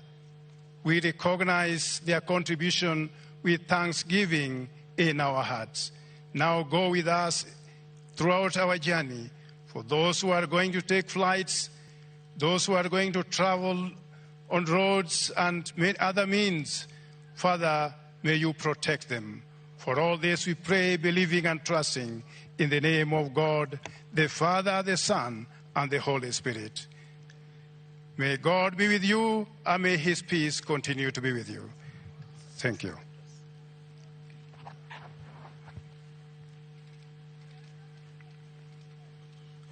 We recognize their contribution with thanksgiving in our hearts. Now go with us throughout our journey. For those who are going to take flights, those who are going to travel on roads and other means, Father, may you protect them. For all this we pray, believing and trusting in the name of God, the Father, the Son, and the Holy Spirit. May God be with you, and may his peace continue to be with you. Thank you.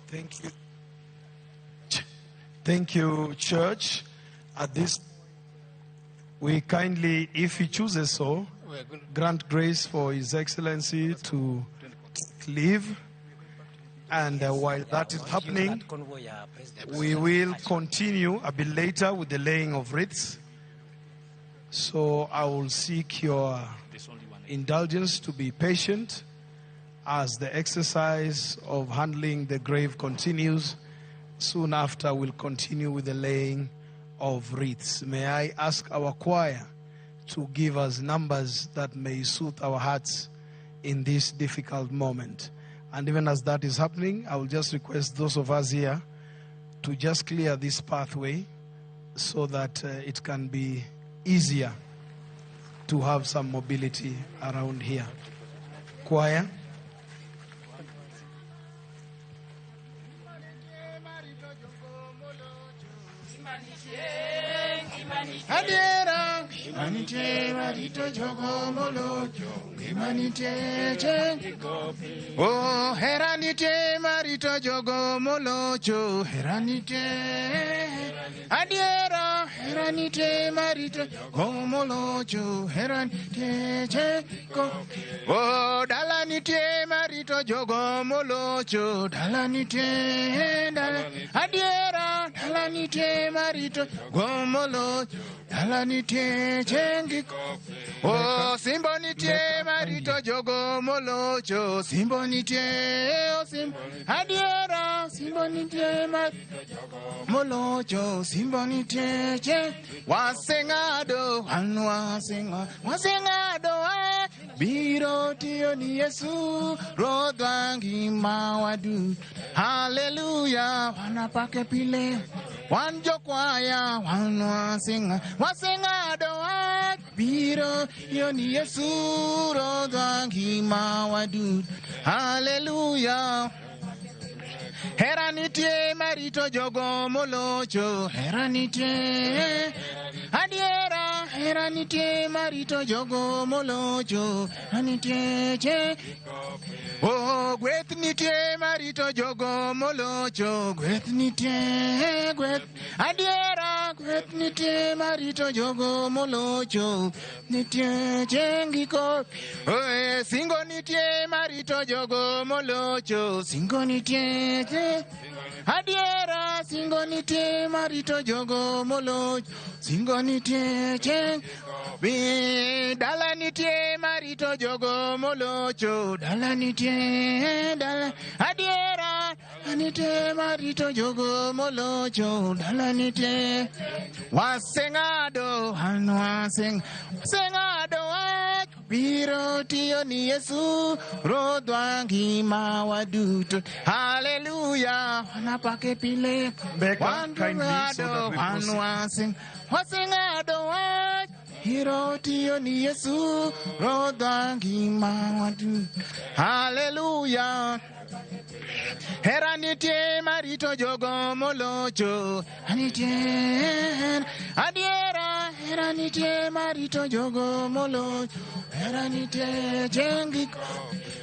Thank you. Thank you, church. At this, we kindly, if he chooses so, grant grace for His Excellency to leave. And while that is happening, we will continue a bit later with the laying of wreaths. So I will seek your indulgence to be patient as the exercise of handling the grave continues. Soon after, we'll continue with the laying of wreaths. May I ask our choir to give us numbers that may soothe our hearts in this difficult moment. And even as that is happening, I will just request those of us here to just clear this pathway so that it can be easier to have some mobility around here. Choir. Adiera, ngimanitie marito jogo molocho, ngimanitie oh, heranitie marito jogo molocho, heranitie. Adiera, heranitie marito jogo molocho, heranitie. Oh, dalanitie marito jogo molocho, dalanitie. Adiera, dalanitie marito jogo molocho. Dala nitie chengi. Oh, simbo nitie marito jogo molocho. Simbo nitie, oh simbo. Adiera, simbo nitie marito jogo molocho. Simbo nitie che. Wasengado, anwasenga, wasengado. Biro tiyo ni Yesu, rodwangi mawadu. Hallelujah, wanapake pile. Wanjo kwaya, wanwasenga, wasengado. Biro tiyo ni Yesu, rodwangi mawadu. Hallelujah. Hera nitie marito jogo molocho, hera nitie. Adiera, hera nitie marito jogo molocho, nitie che. Oh, gweth nitie marito jogo molocho, gweth nitie, gweth. Adiera, gweth nitie marito jogo molocho, nitie chengiko. Oh, singo nitie marito jogo molocho, singo nitie. Adiera, singo nitie marito jogo molocho, singo nitie cheng. Dala nitie marito jogo molocho, dala nitie, dala. Adiera, nitie marito jogo molocho, dala nitie. Wasengado, anwaseng, wasengado. Biro tiyo ni Yesu, rodwangi mawaduto. Hallelujah, wanapake pile. Becca, kindly, so that we proceed. Wasengado, Hiro tiyo ni Yesu, rodwangi mawaduto. Hallelujah. Hera nitie marito jogo molocho, nitie. Adiera, hera nitie marito jogo molocho, hera nitie chengi.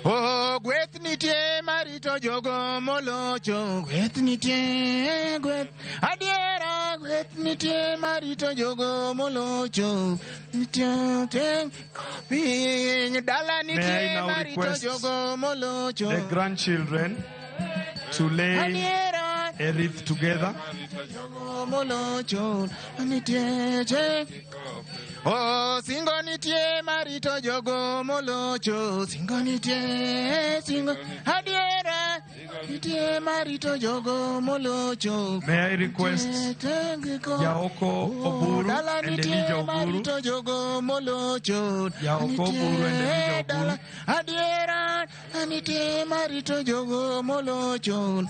Oh, gweth nitie marito jogo molocho, gweth nitie, gweth. Adiera, gweth nitie marito jogo molocho, nitie cheng. Piny dala nitie marito jogo molocho. The grandchildren to lay a wreath together. Oh, singo nitie marito jogo molocho, singo nitie, singo. Adiera, nitie marito jogo molocho. May I request Jaoko Oburu and Elijah Oburu. Jaoko Oburu and Elijah Oburu. Adiera, Nitie marito jogo molocho.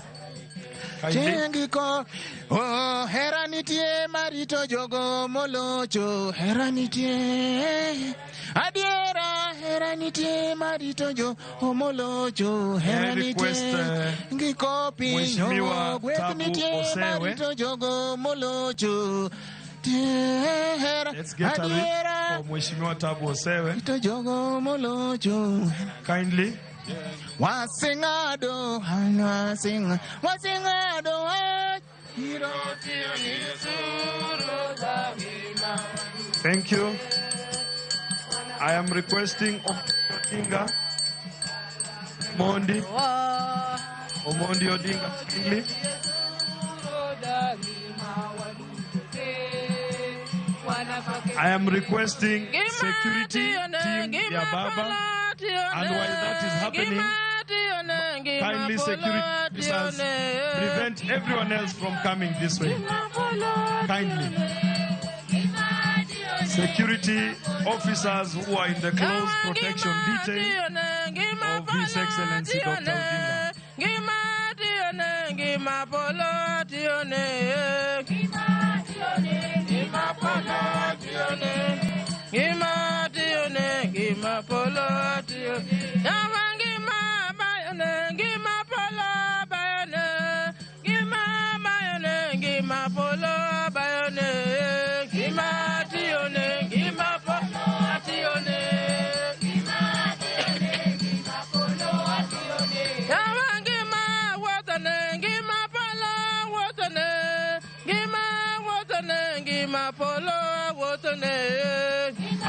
Chengi ko oh hera nitie marito jogo molocho. Hera nitie adiera hera nitie marito jogo molocho. Hera nitie ngiko piny gweth nitie marito jogo molocho. Let's get a read for Mheshimiwa Tabu Osewe. Kindly. Wasingado, wasingado. Thank you. I am requesting Odinga, Mondi, Omondi Odinga, kindly. I am requesting security team Yababa, and while that is happening, kindly security officers prevent everyone else from coming this way. Kindly. Security officers who are in the close protection detail of His Excellency Dr. Odinga.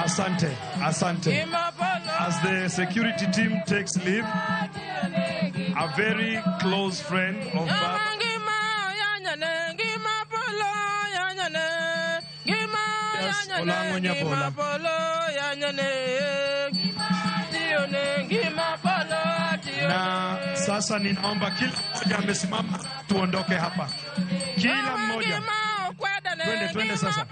Asante, asante. As the security team takes leave, a very close friend of Baba. Yes, Olango Nyabola. Na sasa ninaomba kila mmoja amesimama tuondoke hapa. Kila mmoja. Twende, twende sasa.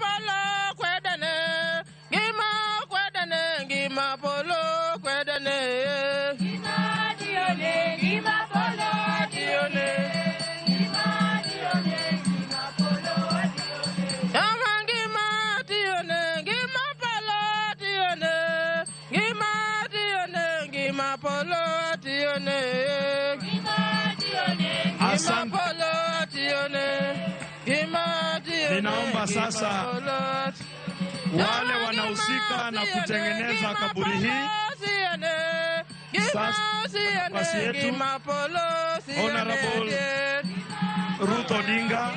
Ninaomba sasa wale wanahusika na kutengeneza kaburi hii, sasa nafasi yetu Honorable Ruth Odinga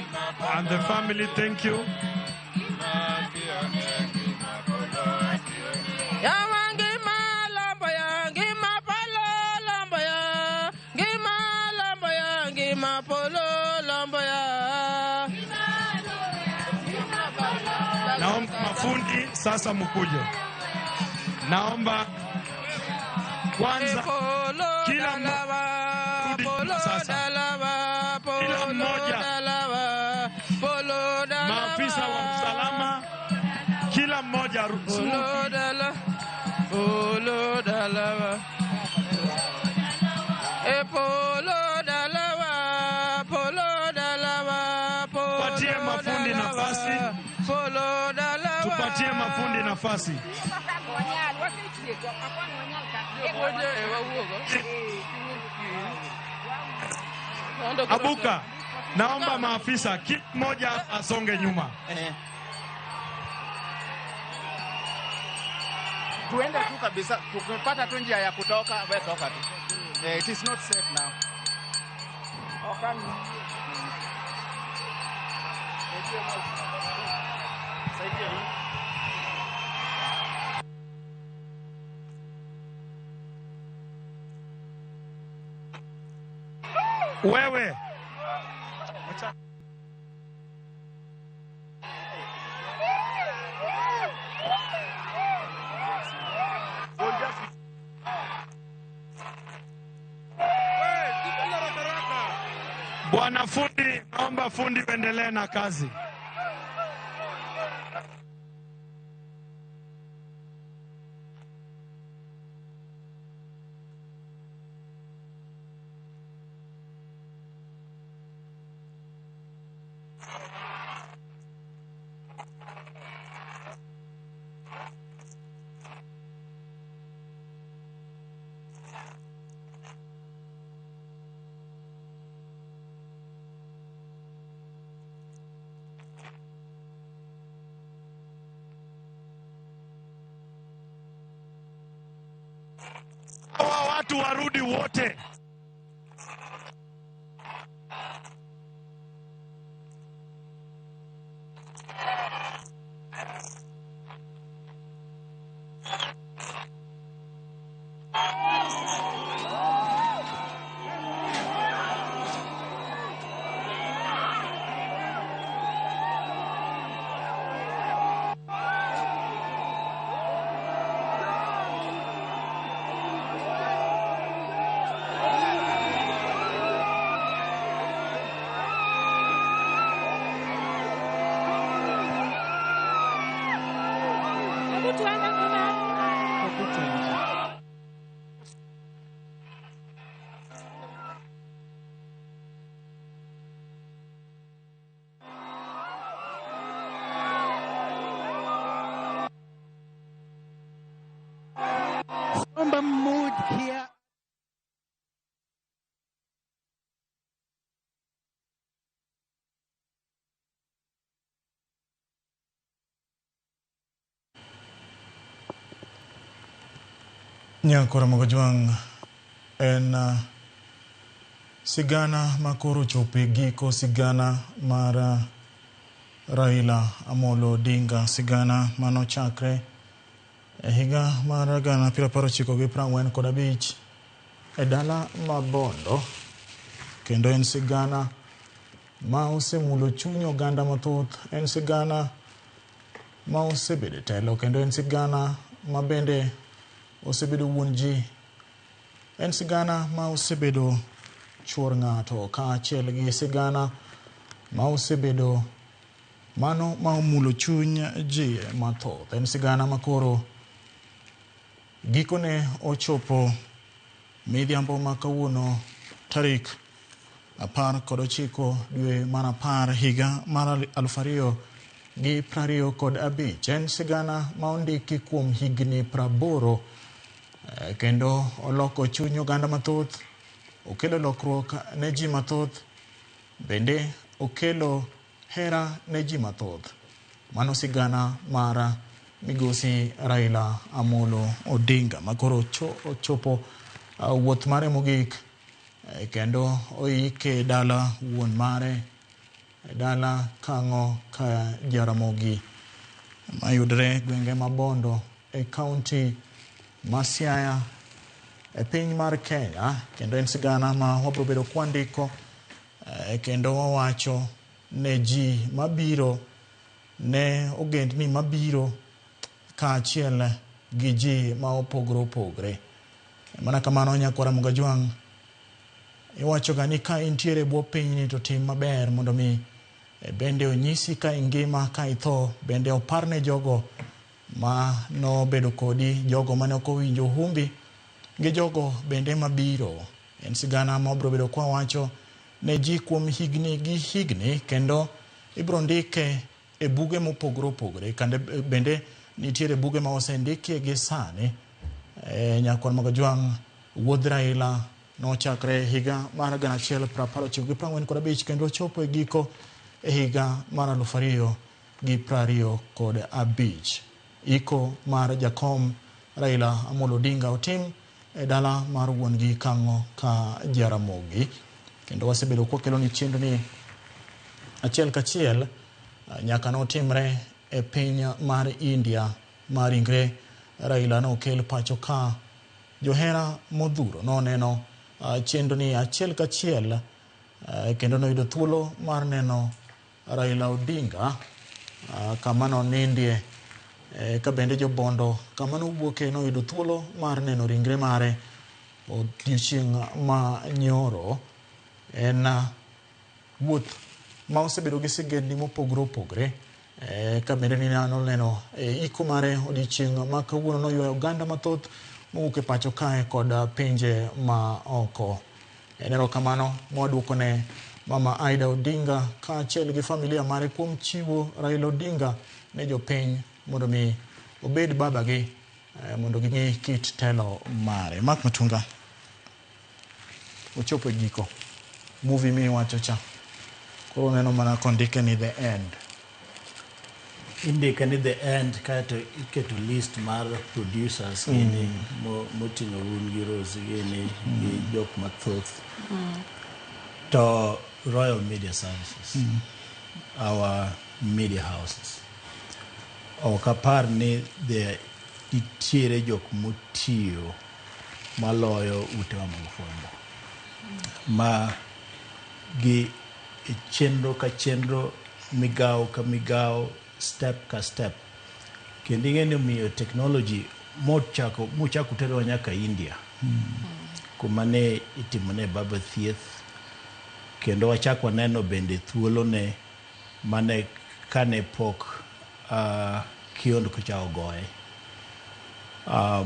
and the family, thank you. Naomba mafundi sasa mkuje. Naomba kwanza kila mmoja sasa. Kila mmoja maafisa wa usalama, kila mmoja patie mafundi nafasi. Tupatie mafundi nafasi. Abuka, naomba maafisa kila mmoja asonge nyuma. Tuende tu kabisa, tukipata tu njia ya kutoka, wewe toka tu. It is not safe now. Wewe Bwana fundi, naomba fundi uendelee na kazi. Watu warudi wote. Somber mood here. Nyakora Mogajwang' en sigana makoro ochopo e giko, sigana mar Raila Amolo Odinga, sigana manochakre e higa mar 1995 e dala ma Bondo, kendo en sigana ma osemulo chuny oganda mathoth, en sigana ma osebedo e telo, kendo en sigana ma bende osebedo wuon ji, en sigana ma osebedo chuor ng'ato, kaachiel gi sigana ma osebedo mano ma omulo chuny ji mathoth. En sigana ma koro gikone ochopo midhiambo ma kawuono tarik 19 dwe mar 10 higa mar 2025. En sigana ma ondiki kuom higni 80, kendo oloko chuny oganda mathoth, okelo lokruok ne ji mathoth, bende okelo hera ne ji mathoth. Mano sigana mar migosi Raila Amolo Odinga makoro ochopo wuoth mare mogik, kendo oike dala wuon mare, dala Kang'o ka Jaramogi mayudre gwenge ma Bondo e kaunti ma Siaya e piny mar Kenya. Kendo en sigana ma wabiro bedo kwandiko, kendo wawacho ne ji mabiro, ne ogendni mabiro, kaachiel gi ji ma opogore opogore. Mana kamano nyakwara Mogajwang', iwachoga ni ka intiere e bwo pinyni to tim maber mondo mi bende onyisi ka ingima, ka itho, bende oparne jogo ma nobedo kodi, jogo mane ok owinjo humbi, gi jogo bende mabiro. En sigana ma wabiro bedo kwawacho ne ji kuom higni gi higni, kendo ibiro ndike e buge mopogore opogore, kendo bende nitiere buge ma osendikie gi sani. Nyakwar Mogajwang', wuodh Raila nochakre higa mar 1995 kendo ochopo e giko e higa mar 2025. Iko mar jakom Raila Amolo Odinga otim e dala mar wuon gi Kang'o ka Jaramogi. Kendo wasebedo kwakelo ni chenro ni achiel kachiel nyaka notimre e piny mar India ma ringre Raila nokel pacho ka. Johera modhuro noneno chenro ni achiel kachiel, kendo noyudo thuolo mar neno Raila Odinga kama nonindie, ka bende jobondo kama nowuoke noyudo thuolo mar neno ringre mare odiochieng' ma nyoro. En wuoth ma osebedo gi sigendni mopogore opogore, ka bende noneno iko mare odiochieng' ma kawuono noywayo oganda mathoth mowuok e pacho kae kod pinje ma oko. En erokamano mwaduoko ne Mama Aida Odinga kaachiel gi familia mare kuom chiwo Raila Odinga ne jopiny mondo mi obed babagi, mondo ging'e kit telo mare. Mark Matunga, ochopo e giko movie miwacho cha, koro neno mana kondike ni the end. Indike ni the end kaeto iketo list mar producers gini moting'o un gi Rose gini gi jok mathoth. To Royal Media Services, our media houses, ok apar ni there nitiere jok motiyo maloyo utewa mag fwambo ma gi e chenro ka chenro, migawo ka migawo, step ka step. Kendo ing'e ni omiyo technology mochako terowa nyaka India, kuma ne itimone baba thieth, kendo wachak waneno bende thuolone mane kane pok kiondko cha ogoye,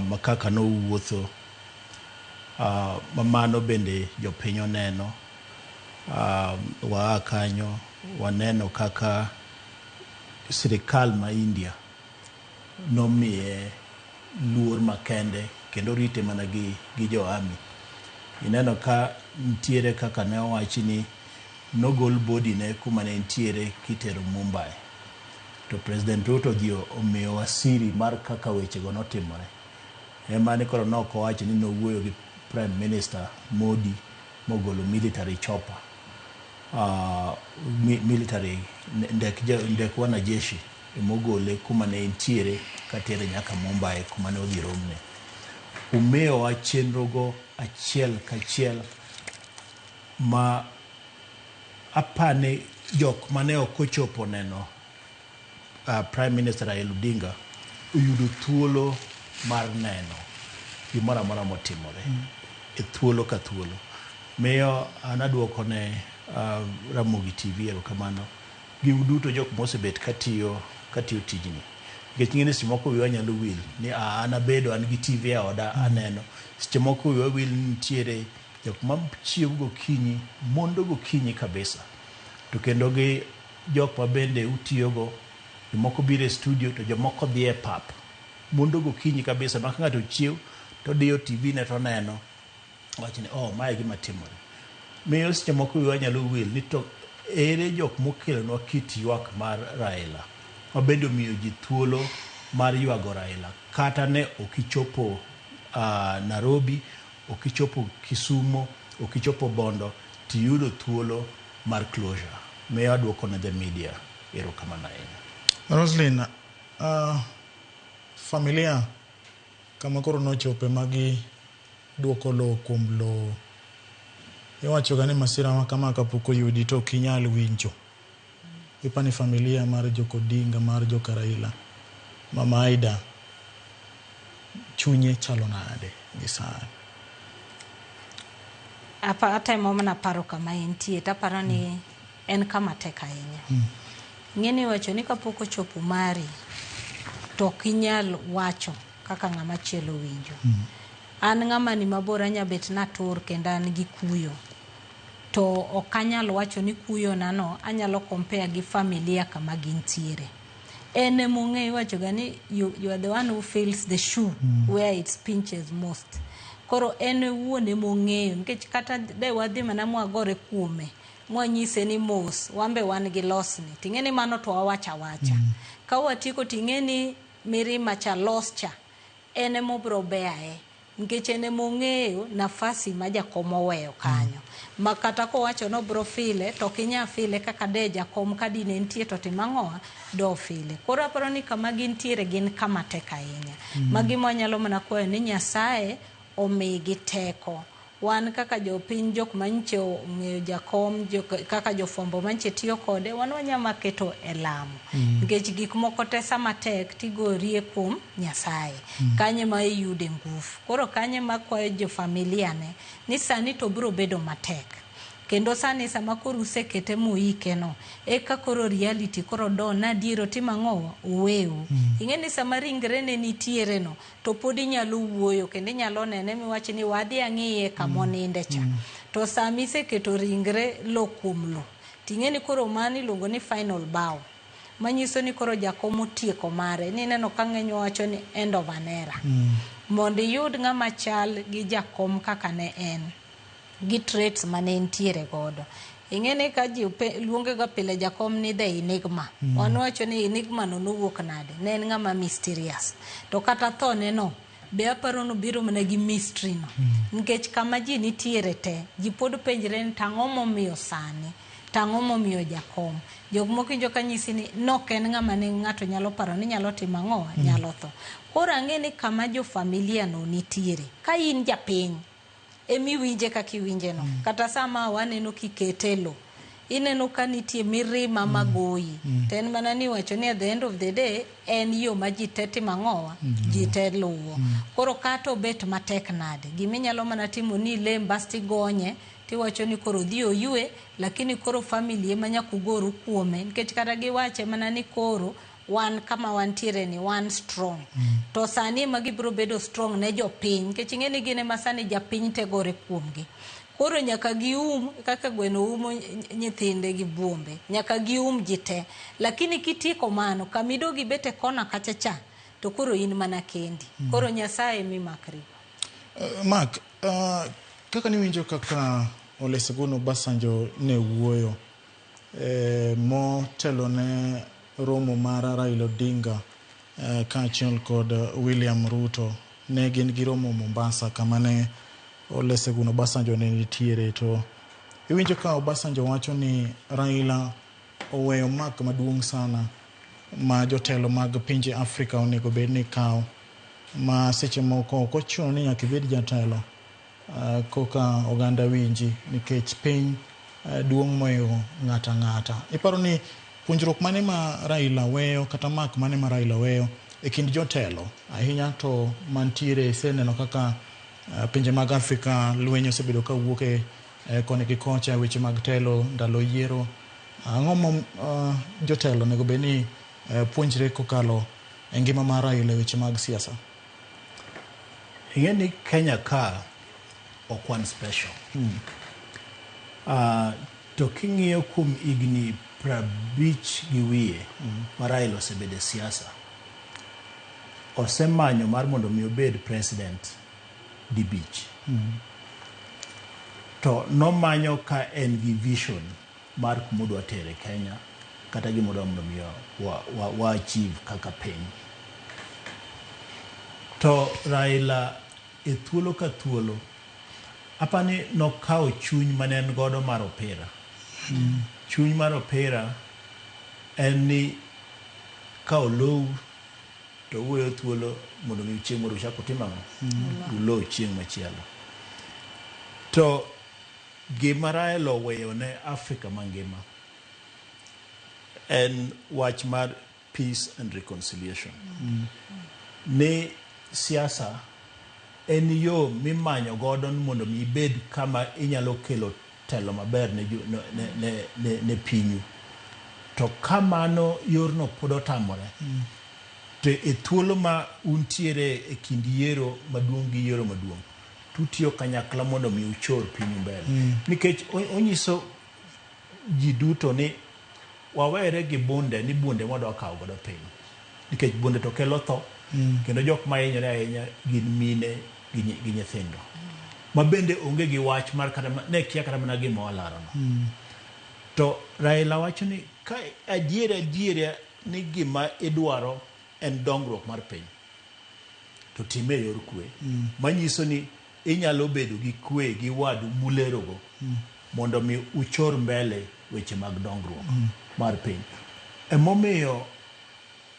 ma kaka nowuotho, ma mano bende jopiny oneno. Waa kanyo waneno kaka sirikal ma India nomiye luor makende kendo rite mana gi jo army. Ineno ka nitiere kaka ne owachi ni nogol body ne kuma ne nitiere kitero Mumbai. To President Ruto odhi omiyowa siri mar kaka wechego notimore. Ema ni koro nok owacho ni nowuoyo gi Prime Minister Modi mogolo military chopper, military ndek wanajeshi emogole kuma ne entiere katere nyaka Mumbai kuma ne odhi romne. Umiyowa chenrogo achiel kachiel ma apani jok mane ok ochopo neno Prime Minister Raila Odinga oyudo thuolo mar neno gimoro amora motimore e thuolo ka thuolo. Miyo an aduoko ne Ramogi TV erokamano gi uduto jok mosebet katiyo tijni. Nikech ing'e ni seche moko wiwa nyalo wil ni an abedo an gi TV e oda aneno. Seche moko wiwa wil ni nitiere jok ma chiew gokinyi, mondo gokinyi kabisa. To kendo gi jok ma bende utiyogo, jomoko biro e studio to jomoko dhi e pap. Mondo gokinyi kabisa ma ka ng'ato ochiew to odiyo TV ne to oneno. Wacho ni oh, mae gima timore. Miyo seche moko wiwa nyalo wil ni to ere jok mokelonwa kit ywak mar Raila ma bende omiyo ji thuolo mar ywago Raila kata ne ok ichopo Nairobi, ok ichopo Kisumo, ok ichopo Bondo, tiyudo thuolo mar closure. Miyo aduoko ne the media erokamano ahinya. Roslyn, familia kama koro nochope magi duoko lowo kuom lowo. Iwacho ga ni masira ma kama kapok oyudi to ok inyal winjo. Ipani familia mar jok Odinga, mar joka Raila, Mama Aida, chunye chalo nade gi sani? Atemo mana paro kama entie, taparo ni en kama tek ahinya. Ing'e ni iwacho ni kapok ochopo mari, to ok inyal wacho kaka ng'ama chielo winjo. An ng'ama ni mabor anya bet natur kendo an gi kuyo. To ok anyal wacho ni kuyo na no anyalo compare gi familia kama gintiere. En emong'eyo, iwacho ga ni you are the one who feels the shoe where it pinches most. Koro en owuon emong'eyo nikech kata de wadhi mana mwagore kuome mwanyise ni mos wan be wan gi losni ting'e ni mano to wawacho awacha. Ka watieko ting'e ni mirima cha los cha en emobro beaye nikech en emong'eyo nafasi ma jakom oweyo kanyo. Ma kata kowacho ni obro file to ok inyal file kaka de jakom ka dine nitie to timo ang'owa do file. Koro aparo ni kama gintiere gin kama tek ahinya. Ma gima wanyalo mana kwayo ni Nyasaye omigi teko. Wan kaka jopiny jok manyiche ong'eyo jakom, kaka jofwambo manyiche tiyo kode, wan wanyama keto e lamo. Nikech gik moko te sama tek tigorie kuom Nyasaye. Kanyo ema iyude ngufu. Koro kanyo ema akwayo jo familia ne ni sani to biro bedo matek. Kendo sani sama koro usekete moike no, eka koro reality koro don na adier otimo ang'owa oweu. Ing'e ni sama ringre ne nitiere no, to pod inyalo wuoyo kendo inyalo nene miwach ni wadhi ang'iye kamoninde cha. To sama iseketo ringre lo kuom lo, ting'e ni koro mano iluongo ni final bow. Manyiso ni koro jakom otieko mare. Nineno ka ng'enywa wacho ni end of an era. Mondo iyud ng'ama chal gi jakom kaka ne en, gi traits mane entiere godo. Ing'e ni ka ji luonge ga pile jakom ni the enigma. Wan wacho ni enigma no nowuok nade? Ne en ng'ama mysterious. To kata tho ne no, be aparo nobiro mana gi mystery no. Nikech kama ji nitiere te, ji pod penjre ni tang'o momiyo sani? Tang'o momiyo jakom? Jok moko winjo ka nyisi ni nok en ng'ama ne ng'ato nyalo paro ni nyalo timo ang'o? Nyalo tho. Koro ang'e ni kama jo familia no nitiere, ka in japiny, emiwinje kaka iwinje no. Kata sama waneno kikete e lo, ineno ka nitie mirima magoyi. To en mana ni iwacho ni at the end of the day, en yo ma ji te timo ang'owa? Ji te luwo. Koro kata obet matek nade, giminyalo mana timo ni ilem bas tigonye, tiwacho ni koro odhi oywe, lakini koro family ema nyaka ugoru kuome, nikech kata giwache mana ni koro wan kama wantiere ni wan strong. To sani ema gibiro bedo strong ne jopiny, nikech ing'e ni gin ema sani japiny tegore kuomgi. Koro nyaka gium kaka gweno umo nyithinde gi buombe, nyaka gium ji te. Lakini kitieko mano, kamidogi ibet e kona kacha cha, to koro in mana kendi. Koro Nyasaye mimakri. Mark, kaka niwinjo kaka Olusegun Obasanjo ne wuoyo motelo ne romo mar Raila Odinga kaachiel kod William Ruto, ne gin gi romo Mombasa kama ne Olusegun Obasanjo ne nitiere. To iwinjo ka Obasanjo wacho ni Raila oweyo mark maduong' sana ma jotelo mag pinje Afrika onego bed ni kawo, ma seche moko ok ochuno ni nyaka ibed jatelo koka oganda winji, nikech piny duong' mohingo ng'ato ang'ata. Iparo ni puonjruok mane ma Raila weyo kata mark mane ma Raila weyo e kind jotelo ahinya to mantiere? Iseneno kaka pinje mag Afrika lweny osebedo ka wuok e koni gi kocha e weche mag telo ndalo yiero. Ang'o ma jotelo onego bed ni puonjre kokalo e ngima mar Raila e weche mag siasa? Ing'e ni Kenya ka ok wan special. To king'iyo kuom higni 50 gi wiye ma Raila osebedo e siasa, osemanyo mar mondo mi obed president dibich. To nomanyo ka en gi vision mar kuma odwa tere Kenya kata gima odwa mondo mi wa achieve kaka piny. To Raila e thuolo ka thuolo, apani nokawo chuny mane en godo mar opira. Chuny mar opira en ni ka olou to uweyo thuolo mondo mi chieng' moro uchak utim ang'o? Ulo chieng' machielo. To gima Raila oweyo ne Afrika mangima en wach mar peace and reconciliation. Ni siasa en yo mimanyo godo mondo mi ibed kama inyalo kelo telo maber ne pinyu. To kamano yorno pod otamore. To e thuolo ma untiere e kind yiero maduong' gi yiero maduong', tutiyo kanyakla mondo mi uchor pinyu mbele. Nikech onyiso ji duto ni wawere gi bunde, ni bunde mwadwa kawo godo piny. Nikech bunde to kelo tho, kendo jok ma hinyore ahinya gin mine gi nyithindo. Ma bende onge gi wach mar kata ne kia kata mana gima walaro no. To Raila wacho ni ka adier adier ni gima idwaro en dongruok mar piny, to time e yor kwe. Manyiso ni inyalo bedo gi kwe gi wadu mulerogo mondo mi uchor mbele weche mag dongruok mar piny. Emomiyo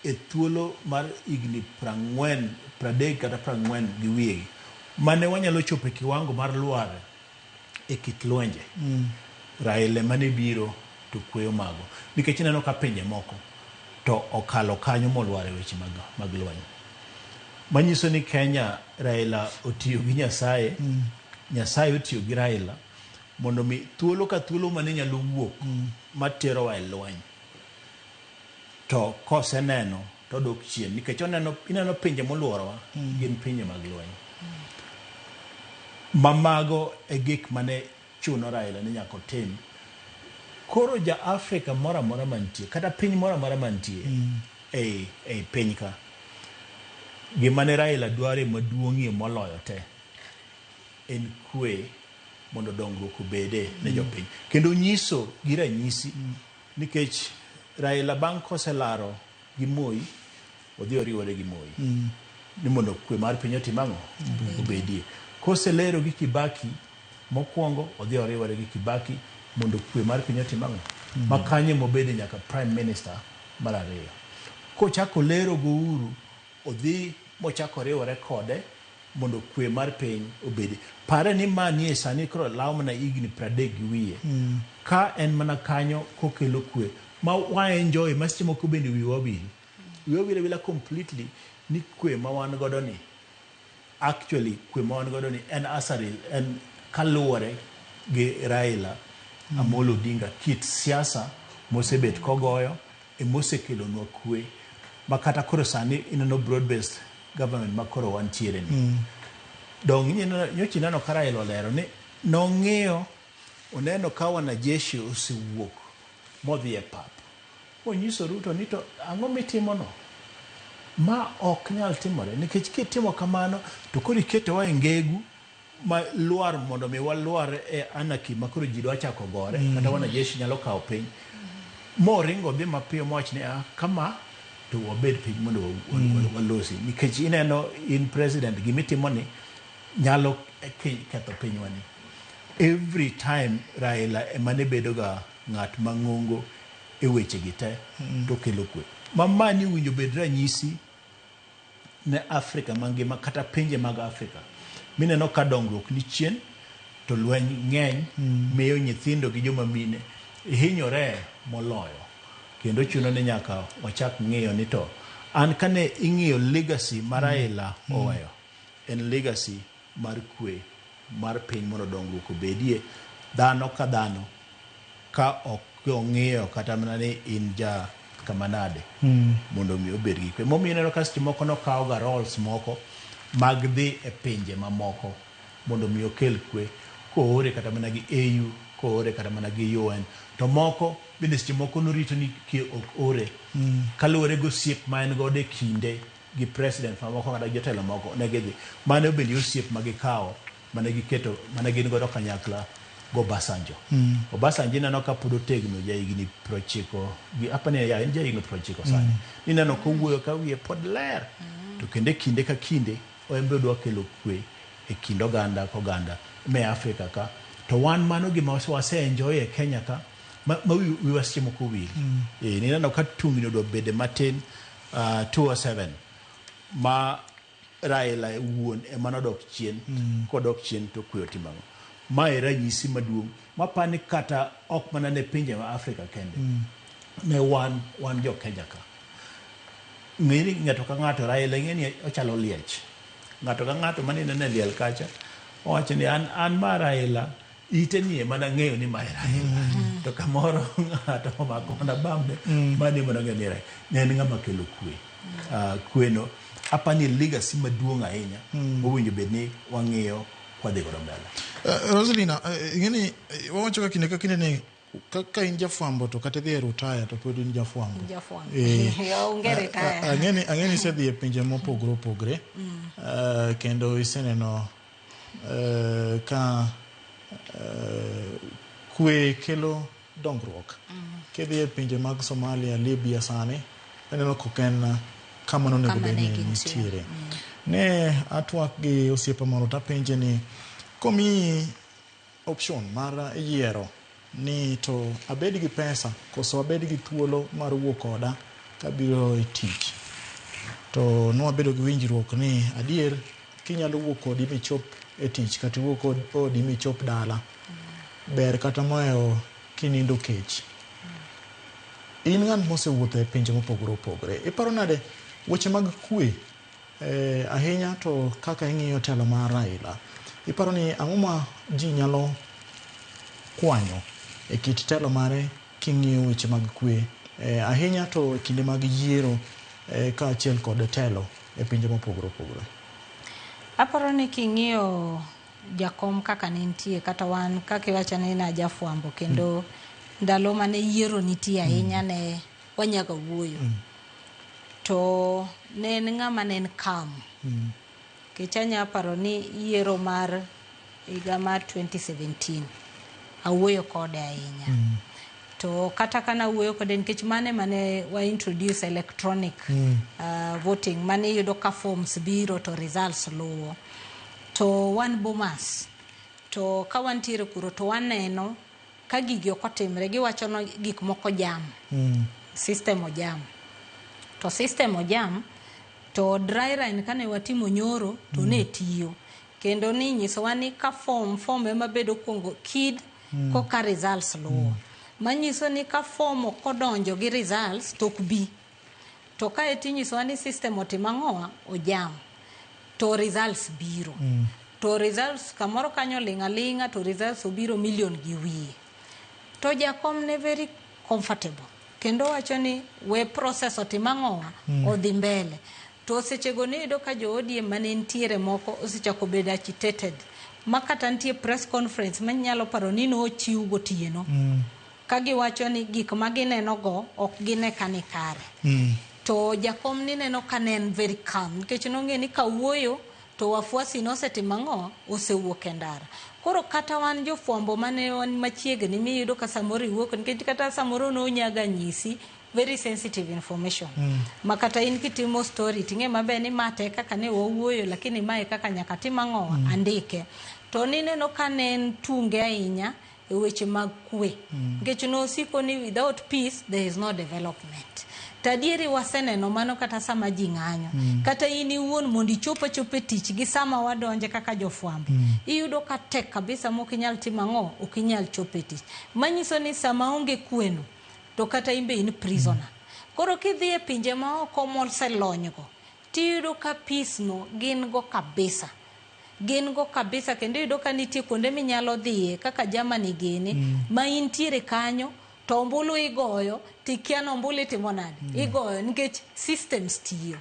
e thuolo mar higni 40, 30 kata 40 gi wiye mane wanyalo chopo e kiwango mar lwar e kit lwenje, Raila ema ne biro to kweyo mago. Nikech ineno ka pinje moko to okalo kanyo molwar e weche mag lweny. Manyiso ni Kenya Raila otiyo gi Nyasaye, Nyasaye otiyo gi Raila mondo mi thuolo ka thuolo mane nyalo wuok materowa e lweny to koseneno to odok chien, nikech oneno ineno pinje moluorowa gin pinje mag lweny. Ma mago e gik mane chuno Raila ni nyaka otim. Koro ja Afrika moro amora mantie, kata piny moro amora mantie ei piny ka, gima ne Raila dware maduong'ie moloyo te en kwe mondo dongruok obede ne jopiny. Kendo nyiso gi ranyisi nikech Raila bang' koselaro gi Moi, odhi oriwore gi Moi. Ni mondo kwe mar piny otim ang'o? Obedie. Koselero gi Kibaki mokwongo, odhi oriwore gi Kibaki mondo kwe mar piny otim ang'o? Ma kanyo mobede nyaka prime minister mar ariyo. Kochako lero go Uhuru, odhi mochako oriwore kode mondo kwe mar piny obedi. Pare ni ma nie sani koro lawo mana higni 30 gi wiye. Ka en mana kanyo kokelo kwe ma wa enjoy ma seche moko bende wiwa wil. Wiwa wil awila completely ni kwe ma wan godo ni actually kwe ma wan godo ni en asaril en kaluwore gi Raila Amolo Odinga kit siasa mosebet kogoyo emosekelonwa kwe ma kata koro sani ineno broad based government ma koro wantiere ni. Dong nyocha ineno ka Raila olero ni nong'iyo oneno ka wanajeshi osewuok modhi e pap. Monyiso Ruto ni to ang'o mitimono? Ma ok nyal timore nikech kitimo kamano to koro iketowa e ngegu ma lwar mondo mi walwar e anarchy ma koro ji dwa chako gore kata wanajeshi nyalo kawo piny. Moringo dhi mapiyo mowach ni kama to wabed piny mondo walosi nikech ineno in president gimitimo ni nyalo ketho pinywa ni. Every time Raila ema ne bedo ga ng'at mang'ongo e weche gi te to kelo kwe. Ma mani owinjo bed ranyisi ne Afrika mangima kata pinje mag Afrika. Mineno ka dongruok ni chien to lweny ng'eny miyo nyithindo gi joma mine hinyore moloyo. Kendo chuno ni nyaka wachak ng'iyo ni to an kane ing'iyo legacy mar Raila oweyo en legacy mar kwe mar piny mondo dongruok obedie dhano ka dhano ka ok ong'iyo kata mana ni in ja kama nade mondo mi obed gi kwe. Momiyo ineno ka seche moko nokawo ga roles moko mag dhi e pinje mamoko mondo mi okel kwe koore kata mana gi AU koore kata mana gi UN to moko bende seche moko norito ni ki ok ore kaluwore gi osiep ma en godo e kinde gi president mamoko kata jotelo moko ne gidhi. Mano bende osiep ma gikawo mane giketo mane gin godo kanyakla go Obasanjo. Obasanjo ineno ka pod otegno ja higni 90 gi apani ya en ja higni 90 sani. Ineno kowuoyo ka wiye pod ler. To kendo kinde ka kinde en be odwa kelo kwe e kind oganda ka oganda me Afrika ka. To wan mano gima wase enjoy e Kenya ka ma wiwa seche moko wil. Ineno ka tungni odwa bede matin 207 ma Raila wuon ema nodok chien kodok chien to kwe otimo ang'o. Ma e ranyisi maduong' mapani kata ok mana ne pinje ma Afrika kende. Ne wan jo Kenya ka. Ng'e ni ng'ato ka ng'ato Raila ing'e ni ochalo liech. Ng'ato ka ng'ato manene e liel kacha owacho ni an ma Raila ite ni ema nang'eyo ni mae Raila. To kamoro ng'ato omako mana bamne mane ema nang'eyo ni Raila. Ne en ng'ama kelo kwe. Kweno apani legacy maduong' ahinya mowinjo bed ni wang'iyo kwadhi godo mbele. Roselina, ing'eni wawacho ka kinde ka kinde ni ka in jafwambo to kata idhi e rutaya to pod in jafwambo. Onge retire. Ang'eni isedhi e pinje mopogore opogore kendo iseneno ka kwe kelo dongruok. Kidhi e pinje mag Somalia, Libya sani, ineno kok en kama nonego bed ni nitiere. Ne atwak gi osiepa moro tapenje ni komiyi option mar yiero ni to abed gi pesa koso abed gi thuolo mar wuok koda kabiro e tich. To nwabedo gi winjruok ni adier kinyalo wuok kodi michop e tich kata iwuok odi michop dala ber kata mohewo kinindo kech. In ng'at mosewuotho e pinje mopogore opogore, iparo nade weche mag kwe ahinya to kaka ing'iyo telo mar Raila, iparo ni ang'o ma ji nyalo kwanyo e kit telo mare king'iyo weche mag kwe ahinya to e kinde mag yiero kaachiel kod telo e pinje mopogore opogore? Aparo ni king'iyo jakom kaka ne nitie kata wan kaka iwacho ni na jafwambo kendo ndalo mane yiero nitie ahinya ne wanyaga wuoyo. To ne en ng'ama ne en calm. Nikech anya paro ni yiero mar higa mar 2017 awuoyo kode ahinya. To kata kana wuoyo kode nikech mane mane wa introduce electronic voting mane iyudo ka forms biro to results luwo. To wan Bomas, to ka wantiere kuro to waneno ka gigi ok otimre giwacho no gik moko jam. System ojam. To system ojam to dry run kane watimo nyoro to ne tiyo. Kendo ni nyisowa ni ka form ema bedo kuongo kid koka results luwo. Manyiso ni ka form ok odonjo gi results to ok bi. To kae tinyisowa ni system otimo ang'owa ojam. To results biro. To results kamoro kanyo ling' aling'a to results obiro million gi wiye. To jakom ne very comfortable. Kendo wacho ni we process otim ang'owa odhi mbele. To sechego niyudo ka jo ODM mane nitiere moko osechako bedo agitated. Ma kata nitie press conference manyalo paro ni nochiw gotieno. Ka giwacho ni gik ma gineno go ok gine ka ni kare. To jakom nineno ka ne en very calm nikech nong'e ni kawuoyo to wafuasi nosetimo ang'o osewuok e ndara. Koro kata wan jofwambo mane wan machiegni miyudo ka samoro iwuok nikech kata samoro nonyaga nyisi very sensitive information. Ma kata in kitimo story ting'e maber ni ma te kaka ne wawuoyo lakini mae kaka nyaka tim ang'o andike. To nineno ka ne en tunge ahinya e weche mag kwe. Nikech nosiko ni without peace there is no development. To adieri waseneno mano kata sama ji ng'anyo. Kata in iwuon mondo ichop achopa e tich gi sama wadonje kaka jofwambo. Iyudo ka tek kabisa mok inyal timo ang'o, ok inyal chopo e tich. Manyiso ni sama onge kweno, to kata in be in prisoner. Koro kidhi e pinje maoko moselonygo, tiyudo ka peace no gin go kabisa. Gin go kabisa kendo iyudo ka nitie kuonde minyalo dhiye kaka Germany gini, ma intiere kanyo to ombulu igoyo tikia ni ombulu itimo nade. Igoyo nikech systems tiyo.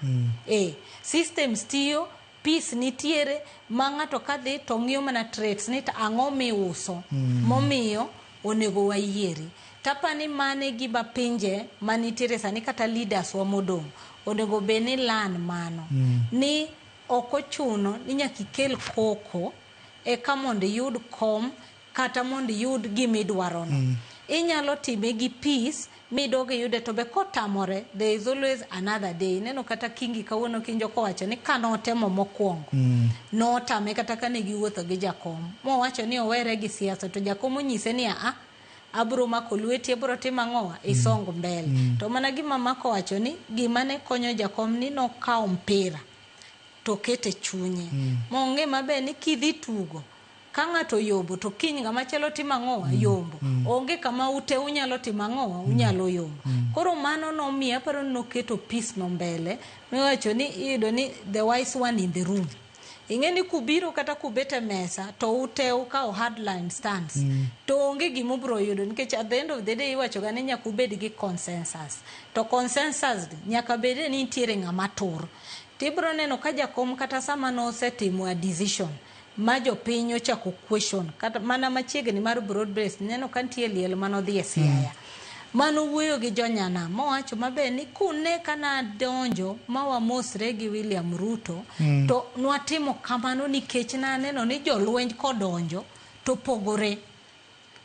Systems tiyo, peace nitiere ma ng'ato kadhi to ng'iyo mana traits ni to ang'o miuso momiyo onego wayieri. Tapani mane gima pinje manitiere sani kata leaders wa modong' onego bed ni learn mano. Ni ok ochuno ni nyaka ikel koko eka mondo iyud kom kata mondo iyud gimidwarono. Inyalo time gi peace midog iyude to be kotamore there is always another day. Ineno kata Kingi kawuono kinjo kowacho ni kanotemo mokwongo notame kata kane giwuotho gi jakom mowacho ni owere gi siasa to jakom onyise ni a abro mako lweti abro timo ang'owa isong mbele. To mana gima mako wacho ni gima ne konyo jakom ni nokawo mpira to kete chunye. Mong'e maber ni kidhi tugo ka ng'ato yombo to kiny ng'ama chielo timo ang'owa yombo. Onge kama ute unyalo timo ang'owa unyalo yombo. Koro mano nomiyo aparo ni noketo peace no mbele miwacho ni iyudo ni the wise one in the room. Ing'e ni kubiro kata kubet e mesa to ute ukawo hardline stance. To onge gima ubiro yudo nikech at the end of the day iwacho ga ni nyaka ubed gi consensus. To consensus nyaka bede ni nitiere ng'ama tur. Tibiro neno ka jakom kata sama nosetimo a decision ma jopiny ochako question kata mana machiegni mar broad based neno ka nitie liel manodhi e Siaya. Mano wuoyo gi jonyanam mowacho maber ni kune kana donjo ma wamosre gi William Ruto to nwatimo kamano nikech naneno ni jolweny kodonjo to pogore.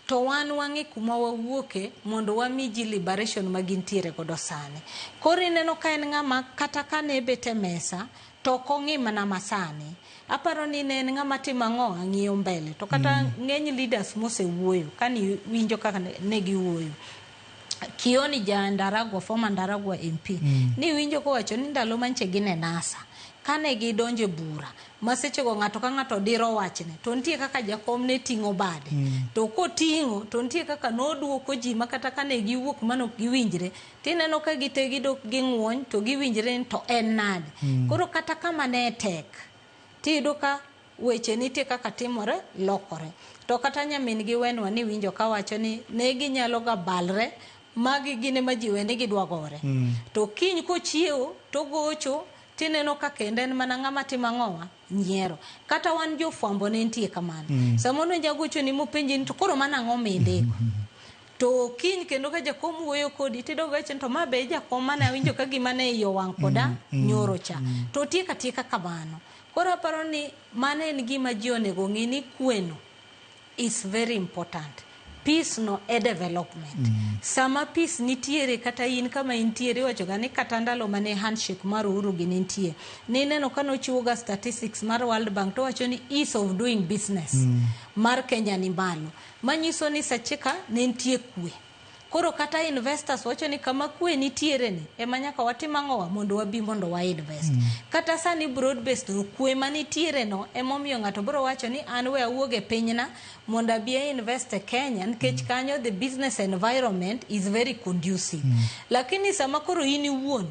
To wan wang'e kuma wawuoke mondo wami ji liberation ma gintiere godo sani. Koro ineno ka en ng'ama kata kane bet e mesa to ok ong'i mana masani. Aparo ni ne en ng'ama timo ang'o ang'iyo mbele. To kata ng'eny leaders mosewuoyo kani winjo kaka ne giwuoyo. Kioni ja Ndaragwa, former Ndaragwa MP, ni winjo kowacho ni ndalo manche gin e NASA. Kane gidonjo e bura, ma sechego ng'ato ka ng'ato diro wachne, to nitie kaka jakom ne ting'o bade. To koting'o, to nitie kaka noduoko ji ma kata kane giwuok mane ok giwinjre, tineno ka gite gidok ging'uony to giwinjre ni to en nade. Koro kata kama ne tek, tiyudo ka weche nitie kaka timore lokore. To kata nyamin gi wenwa ni winjo kawacho ni ne ginyalo ga balre, magi gin ema ji we ni gidwa gore. To kiny kochiewo to gocho tineno ka kendo en mana ng'ama timo ang'owa nyiero. Kata wan jofwambo ne nitie kamano. Samoro jagocho ni mopenji ni to koro mano ang'o mindiko. To kiny kendo ka jakom wuoyo kodi tidog wacho ni to ma be jakom mane awinjo ka gima ne iye owang' koda nyoro cha. To tieka tieka kamano. Koro aparo ni mano en gima ji onego ng'i ni kweno is very important. Peace no e development. Sama peace nitiere kata in kama intiere iwacho ga ni kata ndalo mane handshake mar Uhuru gi nitie. Nineno ka nochiwo ga statistics mar World Bank to wacho ni ease of doing business mar Kenya ni malo. Manyiso ni sache ka ne nitie kwe. Koro kata investors wacho ni kama kwe nitiere ni ema nyaka watim ang'owa mondo wabi mondo wa invest. Kata sani broad based no kwe manitiere no emomiyo ng'ato biro wacho ni an we awuog e pinyna mondo abi a invest e Kenya nikech kanyo the business environment is very conducive. Lakini sama koro in iwuon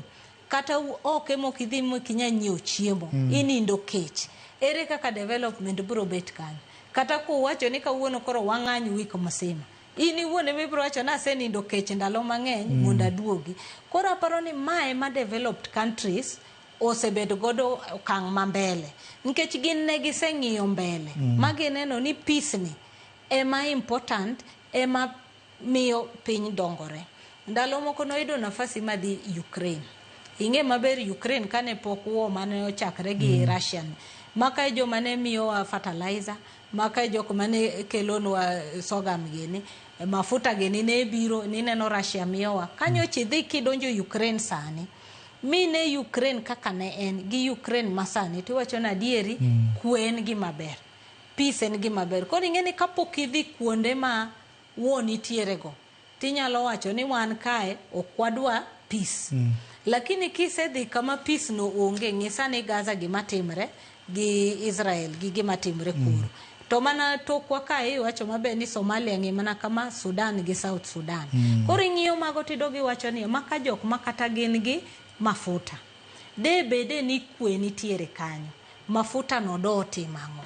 kata oko ema ok idhi ma ok inyal nyiewo chiemo inindo kech ere kaka development biro bet kanyo kata kuwacho ni kawuono koro wang'any week mzima in iwuon ema ibiro wacho ni asenindo kech ndalo mang'eny mondo aduogi koro aparo ni mae ma developed countries osebedo godo okang' ma mbele nikech gin ne giseng'iyo mbele ma gineno ni peace ni ema important ema miyo piny dongore ndalo moko noyudo nafasi madhi Ukraine ing'e maber Ukraine kane pok war mane ochakre gi Russian maka e joma ne miyowa fertilizer maka e jok mane kelonwa sorghum gini mafuta gini ne biro nineno Russia miyowa kanyocha idhi kidonjo Ukraine sani mine Ukraine kaka ne en gi Ukraine masani tiwacho ni adieri kwe en gima ber peace en gima ber koro ing'e ni kapok idhi kuonde ma war nitiere go tinyalo wacho ni wan kae ok wadwa peace lakini kisedhi kama peace no onge ng'isa ni Gaza gima timre gi Israel gi gima timre kuro to mana tokwa kae iwacho maber ni Somalia ng'i mana kama Sudan gi South Sudan koro ing'iyo mago tidog iwacho ni maka jok ma kata gin gi mafuta de bede ni kwe nitiere kanyo mafuta no do timo ang'o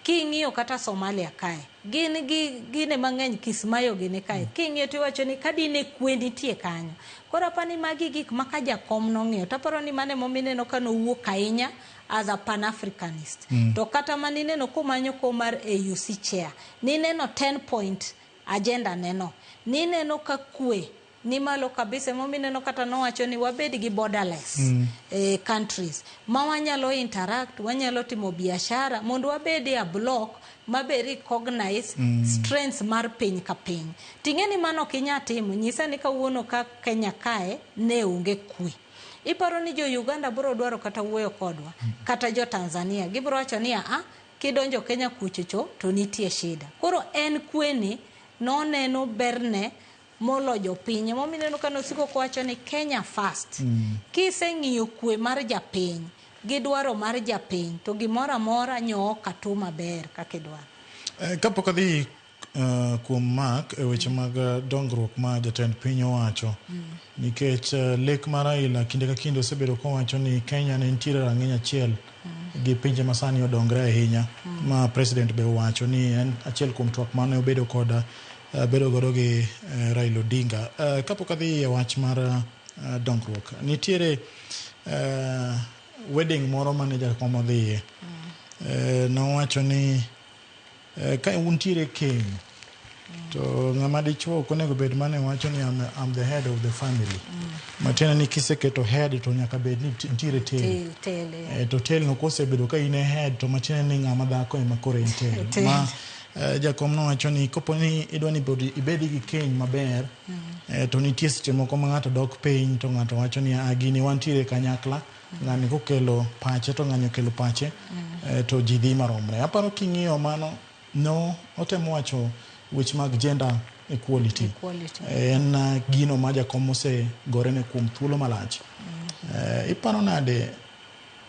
king'iyo kata Somalia kae gin gi gine mang'eny Kismayo gini kae king'iyo tiwacho ni kadine kwe nitie kanyo koro apani magi gik ma ka jakom nong'iyo taparo ni mano emomiyo ineno ka nowuok ahinya as a pan-Africanist to kata manineno komanyo kom mar AUC chair nineno 10 point agenda neno nineno ka kwe ni malo kabisa emomiyo ineno kata nowacho ni wabed gi borderless countries ma wanyalo interact wanyalo timo biashara mondo wabed e a block mabe recognize strengths mar piny ka piny ting'e ni mano ok inyal timo nyisa ni kawuono ka Kenya kae ne onge kwe iparo ni jo Uganda biro dwaro kata wuoyo kodwa kata jo Tanzania gibiro wacho ni aa kidonjo Kenya kuchocho to nitie shida koro en kweni noneno berne molo jopiny emomiyo ineno ka nosiko kowacho ni Kenya first kiseng'iyo kwe mar japiny gi dwaro mar japiny to gimoro amora nyo ok atu maber kaka idwaro Kapok adhi kuom Mark e weche mag dongruok ma jatend piny owacho nikech lek mar Raila kinde ka kinde osebedo kowacho ni Kenya ne nitiere rang'iny achiel gi pinje masani odongre ahinya ma president be owacho ni en achiel kuom twak mane obedo kod bedo godo gi Raila Odinga. Kapok adhi e wach mar dongruok nitiere wedding moro mane jakom odhiye nowacho ni ka untiere keny to ng'ama dichuo ok onego bed mane wacho ni I'm the head of the family matiende ni kiseketo head to nyaka bed ni nitiere tail tail to tail no kosebedo ka in e head to matiende ni ng'ama dhako ema koro en tail Tail. ma jakom nowacho ni kopo ni idwa ni mondo ibed gi keny maber to nitie seche moko ma ng'ato dok piny to ng'ato wacho ni "Ah, gini wantiere kanyakla ng'ani kokelo pache to ng'ani okelo pache to ji dhi maromre aparo king'iyo mano no otemo wacho weche mag gender equality, Equality. En gino ma jakom osegorene kuom thuolo malach iparo nade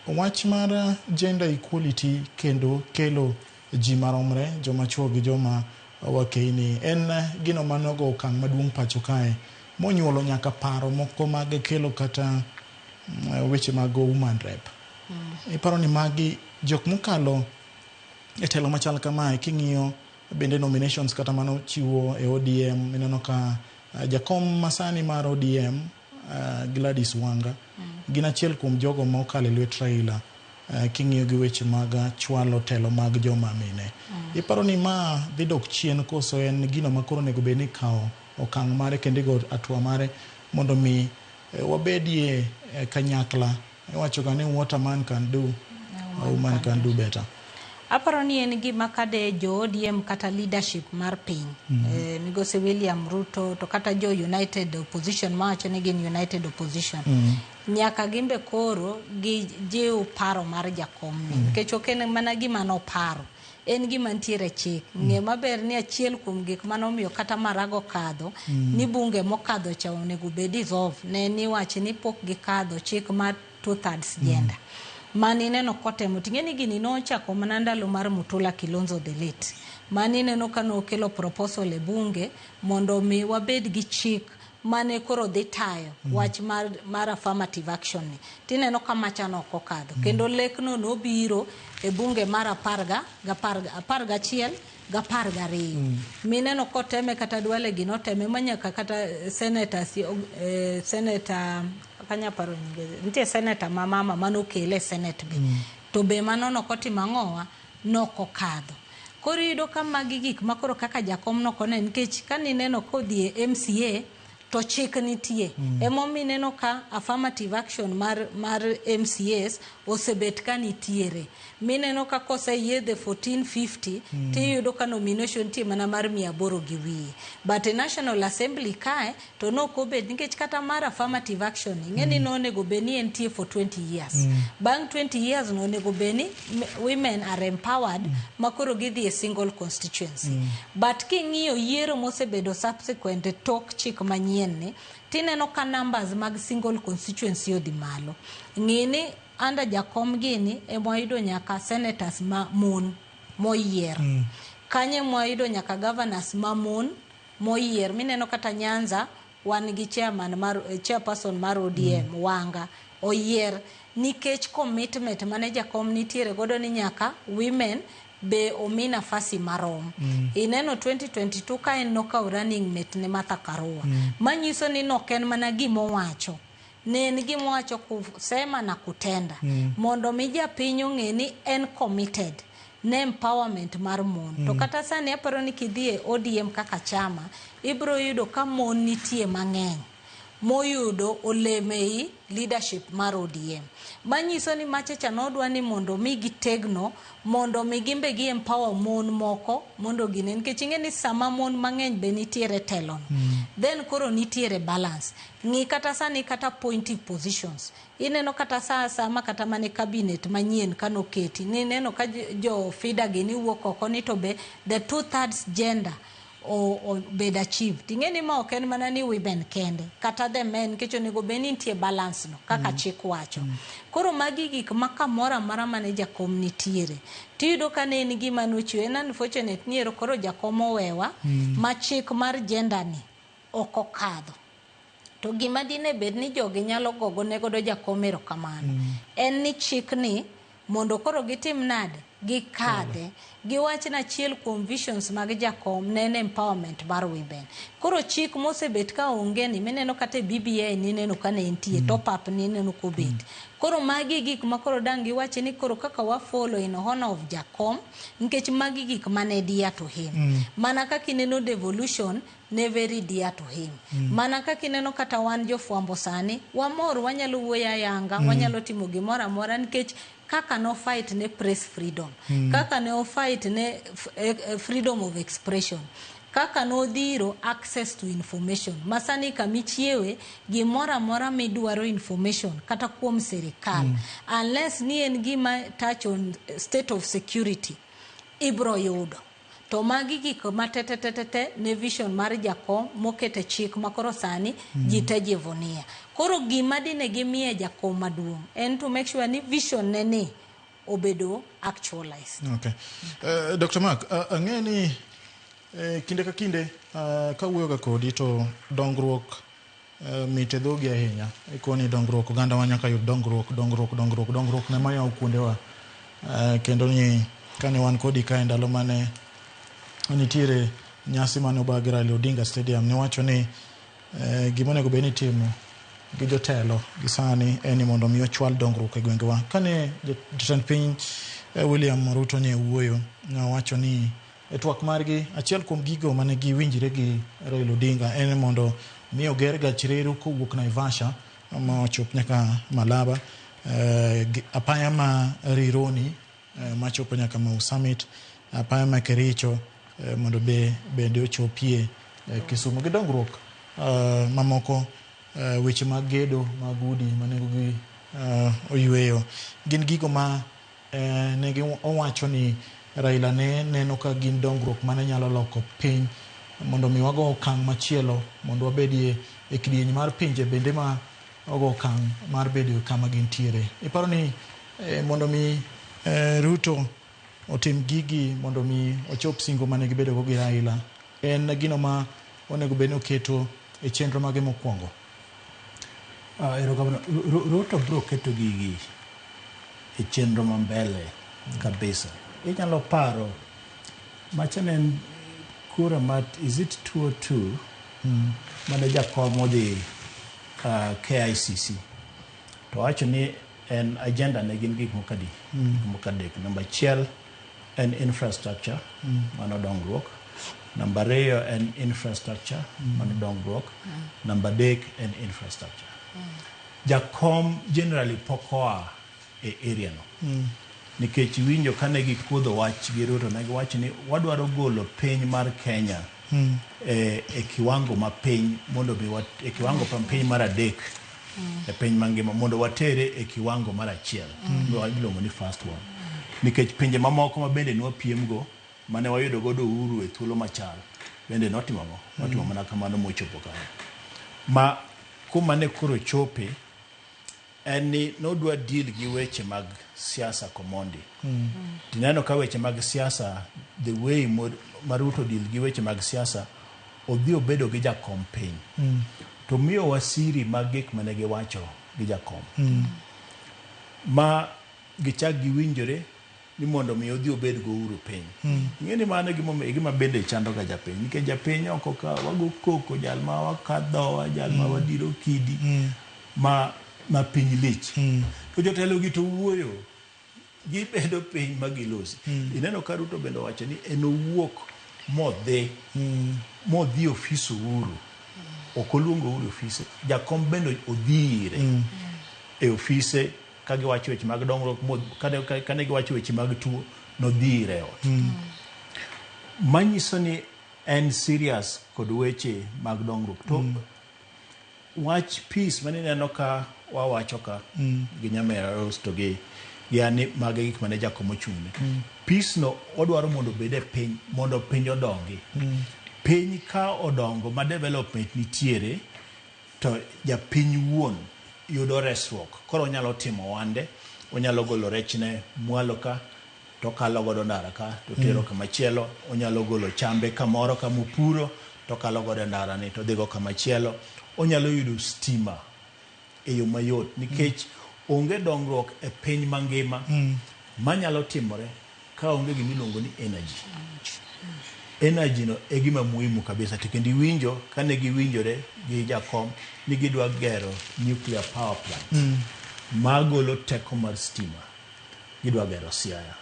wach mar gender equality kendo kelo ji maromre joma chuo gi joma wakeini en gino manogo okang' maduong' pacho kae monyuolo nyaka paro moko mag kelo kata weche mag woman rep iparo ni magi jok mokalo e telo machal kamae king'iyo bende nominations kata mano chiwo e ODM ineno ka jakom masani mar ODM Gladys Wanga gin achiel kuom jogo ma okalo e lwet Raila king'iyo gi weche mag chwalo telo mag joma mine iparo ni ma dhi dok chien koso en gino ma koro onego bed ni ikawo okang' mare kendo igo hatua mare mondo mi wabedie kanyakla iwacho ga ni what a man can do A woman can do better. Aparo ni en gima kade jo ODM kata leadership mar piny, Migosi William Ruto to kata jo United Opposition mawacho ni gin United Opposition, nyaka gimbe koro gijiw paro mar jakom ni, nikech ok en mana gima noparo, en gima nitiere e chik. Ng'e maber ni achiel kuom gik manomiyo kata Marago kadho ni bunge mokadho cha onego bed dissolve ne ni wach ni pok gikadho chik mar 2/3 gender. Mani neno kotemo ting'e ni gini nochako mana ndalo mar Mutula Kilonzo the late. Mani neno ka nokelo proposal e bunge mondo mi wabed gi chik mane koro dhi tayo wach mar affirmative action ni. Tineno ka macha no ok okadho. Kendo lekno nobiro e bunge mar 11 gi 12. Mineno koteme kata Duale gi noteme manyaka kata senators, senator kanya paro nyinge, nitie senator ma mama manokele e senate be. To be mano nokotimo ang'owa, nokokadho. Koro iyudo ka magi gik ma koro kaka jakom nokone, nikech kanineno kodhi e MCA to chik nitie. Emomiyo ineno ka affirmative action mar MCAs osebet ka nitiere. Mineno ka koseyiedhe 1450 tiyudo ka nomination nitie mana mar 800 gi wiye. But e National Assembly kae to nokobet, nikech kata mar affirmative action ing'e ni nonego bed ni entie for 20 years. Bang' 20 years no onego bed ni women are empowered ma koro gidhi e single constituency. But king'iyo yiero mosebedo subsequent e tok chik manyien ni, tineno ka numbers mag single constituency odhi malo. Ng'i ni under jakom gini ema wayudo nyaka senators ma mon moyier. Kanyo ema wayudo nyaka governors ma mon moyier. Mineno kata Nyanza wan gi chairman mar chairperson mar ODM Wanga oyier nikech commitment mane jakom nitiere godo ni nyaka women be omi nafasi marom. Ineno 2022 ka en nokawo running mate ne Martha Karua. Manyiso ni nok en mana gimowacho. Ne en gimowacho kusema na kutenda. Mondo mi japiny ong'e ni en committed ne empowerment mar mon. To kata sani aparo ni kidhi e ODM kaka chama, ibiro yudo ka mon nitie mang'eny moyudo olemo ei leadership mar ODM. Manyiso ni machacha nodwa ni mondo mi gitegno, mondo mi gimbe gi empower mon moko mondo gine, nikech ing'e ni sama mon mang'eny be nitiere telo no, then koro nitiere balance. Ng'i kata sani kata appointive positions. Ineno kata sa sama kata mane cabinet manyien kanoketi, nineno ka jo FIDA gini wuok oko ni to be the 2/3 gender obed achieved. Ing'e ni ma ok en mana ni women kende, kata the men, nikech onego bed ni nitie balance no kaka chik wacho. Koro magi gik ma kamoro amora mane jakom nitiere. Tiyudo ka ne en gima nochiwo. En unfortunate ni ero koro jakom owewa ma chik mar gender ni ok okadho. To gima dine bed ni jogi nyalo gogo ne godo jakom erokamano. En ni chik ni mondo koro gitim nade? Gikadhe. Giwach ni achiel kuom visions mag jakom ne en empowerment mar women. Koro chik mosebet ka onge ni mineno kata e BBI nineno ka ne nitie, top up nineno kobet. Koro magi gik ma koro dang' giwach ni koro kaka wa follow in honor of jakom, nikech magi gik mane dear to him. Mana kaka ineno devolution ne very dear to him. Mana kaka ineno kata wan jofwambo sani, wamor wanyalo wuoyo ayanga, wanyalo timo gimoro amora nikech kaka no fight ne press freedom, kaka ne o fight ne freedom of expression, kaka nodhiro access to information. Masani kamichiewe gimoro amora midwaro information kata kuom sirikal, unless ni en gima touch on state of security, ibro yudo. To magi gik ma tetetetete ne vision mar jakom mokete chik ma koro sani ji te jivunia. Koro gima dine gimiye jakom maduong' en to make sure ni vision ne ni obedo actualized. Okay. Dr. Mark, ang'e ni kinde ka kinde kawuoyo ga kodi to dongruok mit e dhogi ahinya. Ikoni dongruok, oganda wa nyaka yud dongruok, dongruok, dongruok, dongruok ne mayawo kuondewa. Kendo ni kane wan kodi kae ndalo mane nitiere nyasi mane obag Raila Odinga Stadium, niwacho ni gima onego bed ni itimo gi jotelo gi sani en ni mondo mi ochwal dongruok e gwengewa. Kane jatend piny William Ruto ne wuoyo, nowacho ni e twak margi achiel kuom gigo mane giwinjre gi Raila Odinga en mondo mi oger gach reru kowuok Naivasha ma ochop nyaka Malaba. Apaya ma Rironi machopo nyaka Mau Summit, apaya ma Kericho mondo bende ochopie Kisumu gi dongruok mamoko, weche mag gedo mag udi ma nengogi oyweyo gin gigo ma ne owacho ni Raila ne neno ka gin dongruok mane nyalo loko piny mondo mi wago okang' machielo mondo wabedie e kidieny mar pinje bende ma ogo okang' mar bedo kama gintiere. Iparo ni mondo mi Ruto otim gigi mondo mi ochop singo mane gibedo go gi Raila, en gino ma onego bed ni oketo e chenro mage mokwongo? Erokamano. Ruto biro keto gigi e chenro ma mbele kabisa. Inyalo paro macha ne en kura mar, is it 202, mane jakom odhi KICC to wacho ni en agenda ne gin gik moko adi? Gik moko adek. Namba achiel en infrastructure, mano dongruok. Namba ariyo en infrastructure, mano dongruok. Namba adek en infrastructure. Jakom generally pok oa e area no. Nikech iwinjo kane gikuodho wach gi Ruto, ne giwacho ni wadwaro golo piny mar Kenya e kiwango mapiny mondo mi e kiwango piny mar adek e piny mangima mondo watere e kiwango mar achiel, iluongo ni first one, nikech pinje mamoko ma bende nwapiem go mane wayudo godo uhuru e thuolo machal bende notimo ang'o? Notimo mana kamano mochopo kanyo. Ma kuma ne koro chope en ni nodwa deal gi weche mag siasa komondi. Tineno ka weche mag siasa, the way ma Ruto deal gi weche mag siasa, odhi obedo gi jakom piny. To miyowa siri mag gik mane giwacho gi jakom. Ma gichak giwinjore ni mondo mi odhi obed go Uhuru piny. Ing'e ni mano e gima bende chando ga japiny. Nikech japiny oko ka wago koko, jal ma wakadhowa, jal ma wadiro kidi, ma piny lich. To jotelo gi to wuoyo, gibedo piny ma gilosi. Ineno ka Ruto bende owacho ni en owuok modhi ofis Uhuru. Ok oluongo Uhuru e ofise. Jakom bende odhi ire e ofise ka giwacho weche mag dongruok, kane giwacho weche mag tuo, nodhi ire e ot. Manyiso ni en serious kod weche mag dongruok. To wach peace mane ineno ka wawacho ka gi Nyamera Rose to gi yani mago e gik mane jakom ochung'ne. Peace no odwaro mondo obed e piny mondo piny odongi. Piny ka odongo ma development nitiere to japiny wuon yudo resruok. Koro onyalo timo wande, onyalo golo rechne mwalo ka to okalo godo ndara ka to tero kamachielo, onyalo golo chambe kamoro kamopuro to okalo godo ndara ni to odhigo kamachielo, onyalo yudo stima e yo mayot nikech onge dongruok e piny mangima manyalo timore ka onge gima iluongo ni energy. Energy no e gima muhimu kabisa to kendo iwinjo kane giwinjore gi jakom ni gidwa gero nuclear power plant magolo teko mar stima, gidwa gero Siaya.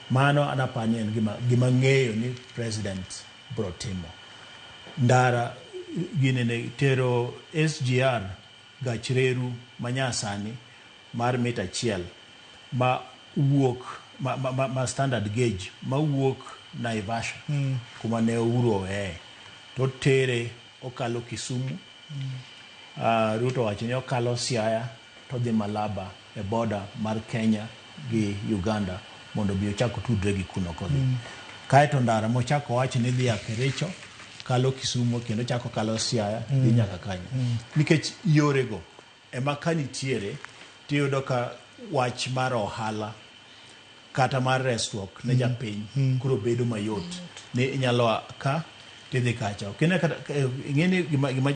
Mano an aparo ni en gima ng'eyo ni president bro timo. Ndara ginene tero SGR gach reru manyasani mar mita achiel ma wuok ma standard gauge ma wuok Naivasha kuma ne Uhuru oweye to tere okalo Kisumu. Ruto owacho ni okalo Siaya to odhi Malaba e border mar Kenya gi Uganda mondo obi ochak otudre gi kuno kodhi. Kaeto ndara mochako owach ni dhi a Kericho kalo Kisumu kendo chako kalo Siaya dhi nyaka kanyo. Nikech yorego ema ka nitiere tiyudo ka wach mar ohala kata mar resruok ne japiny koro bedo mayot ni inyalo a ka tidhi kacha. Ok ine kata ing'e ni gima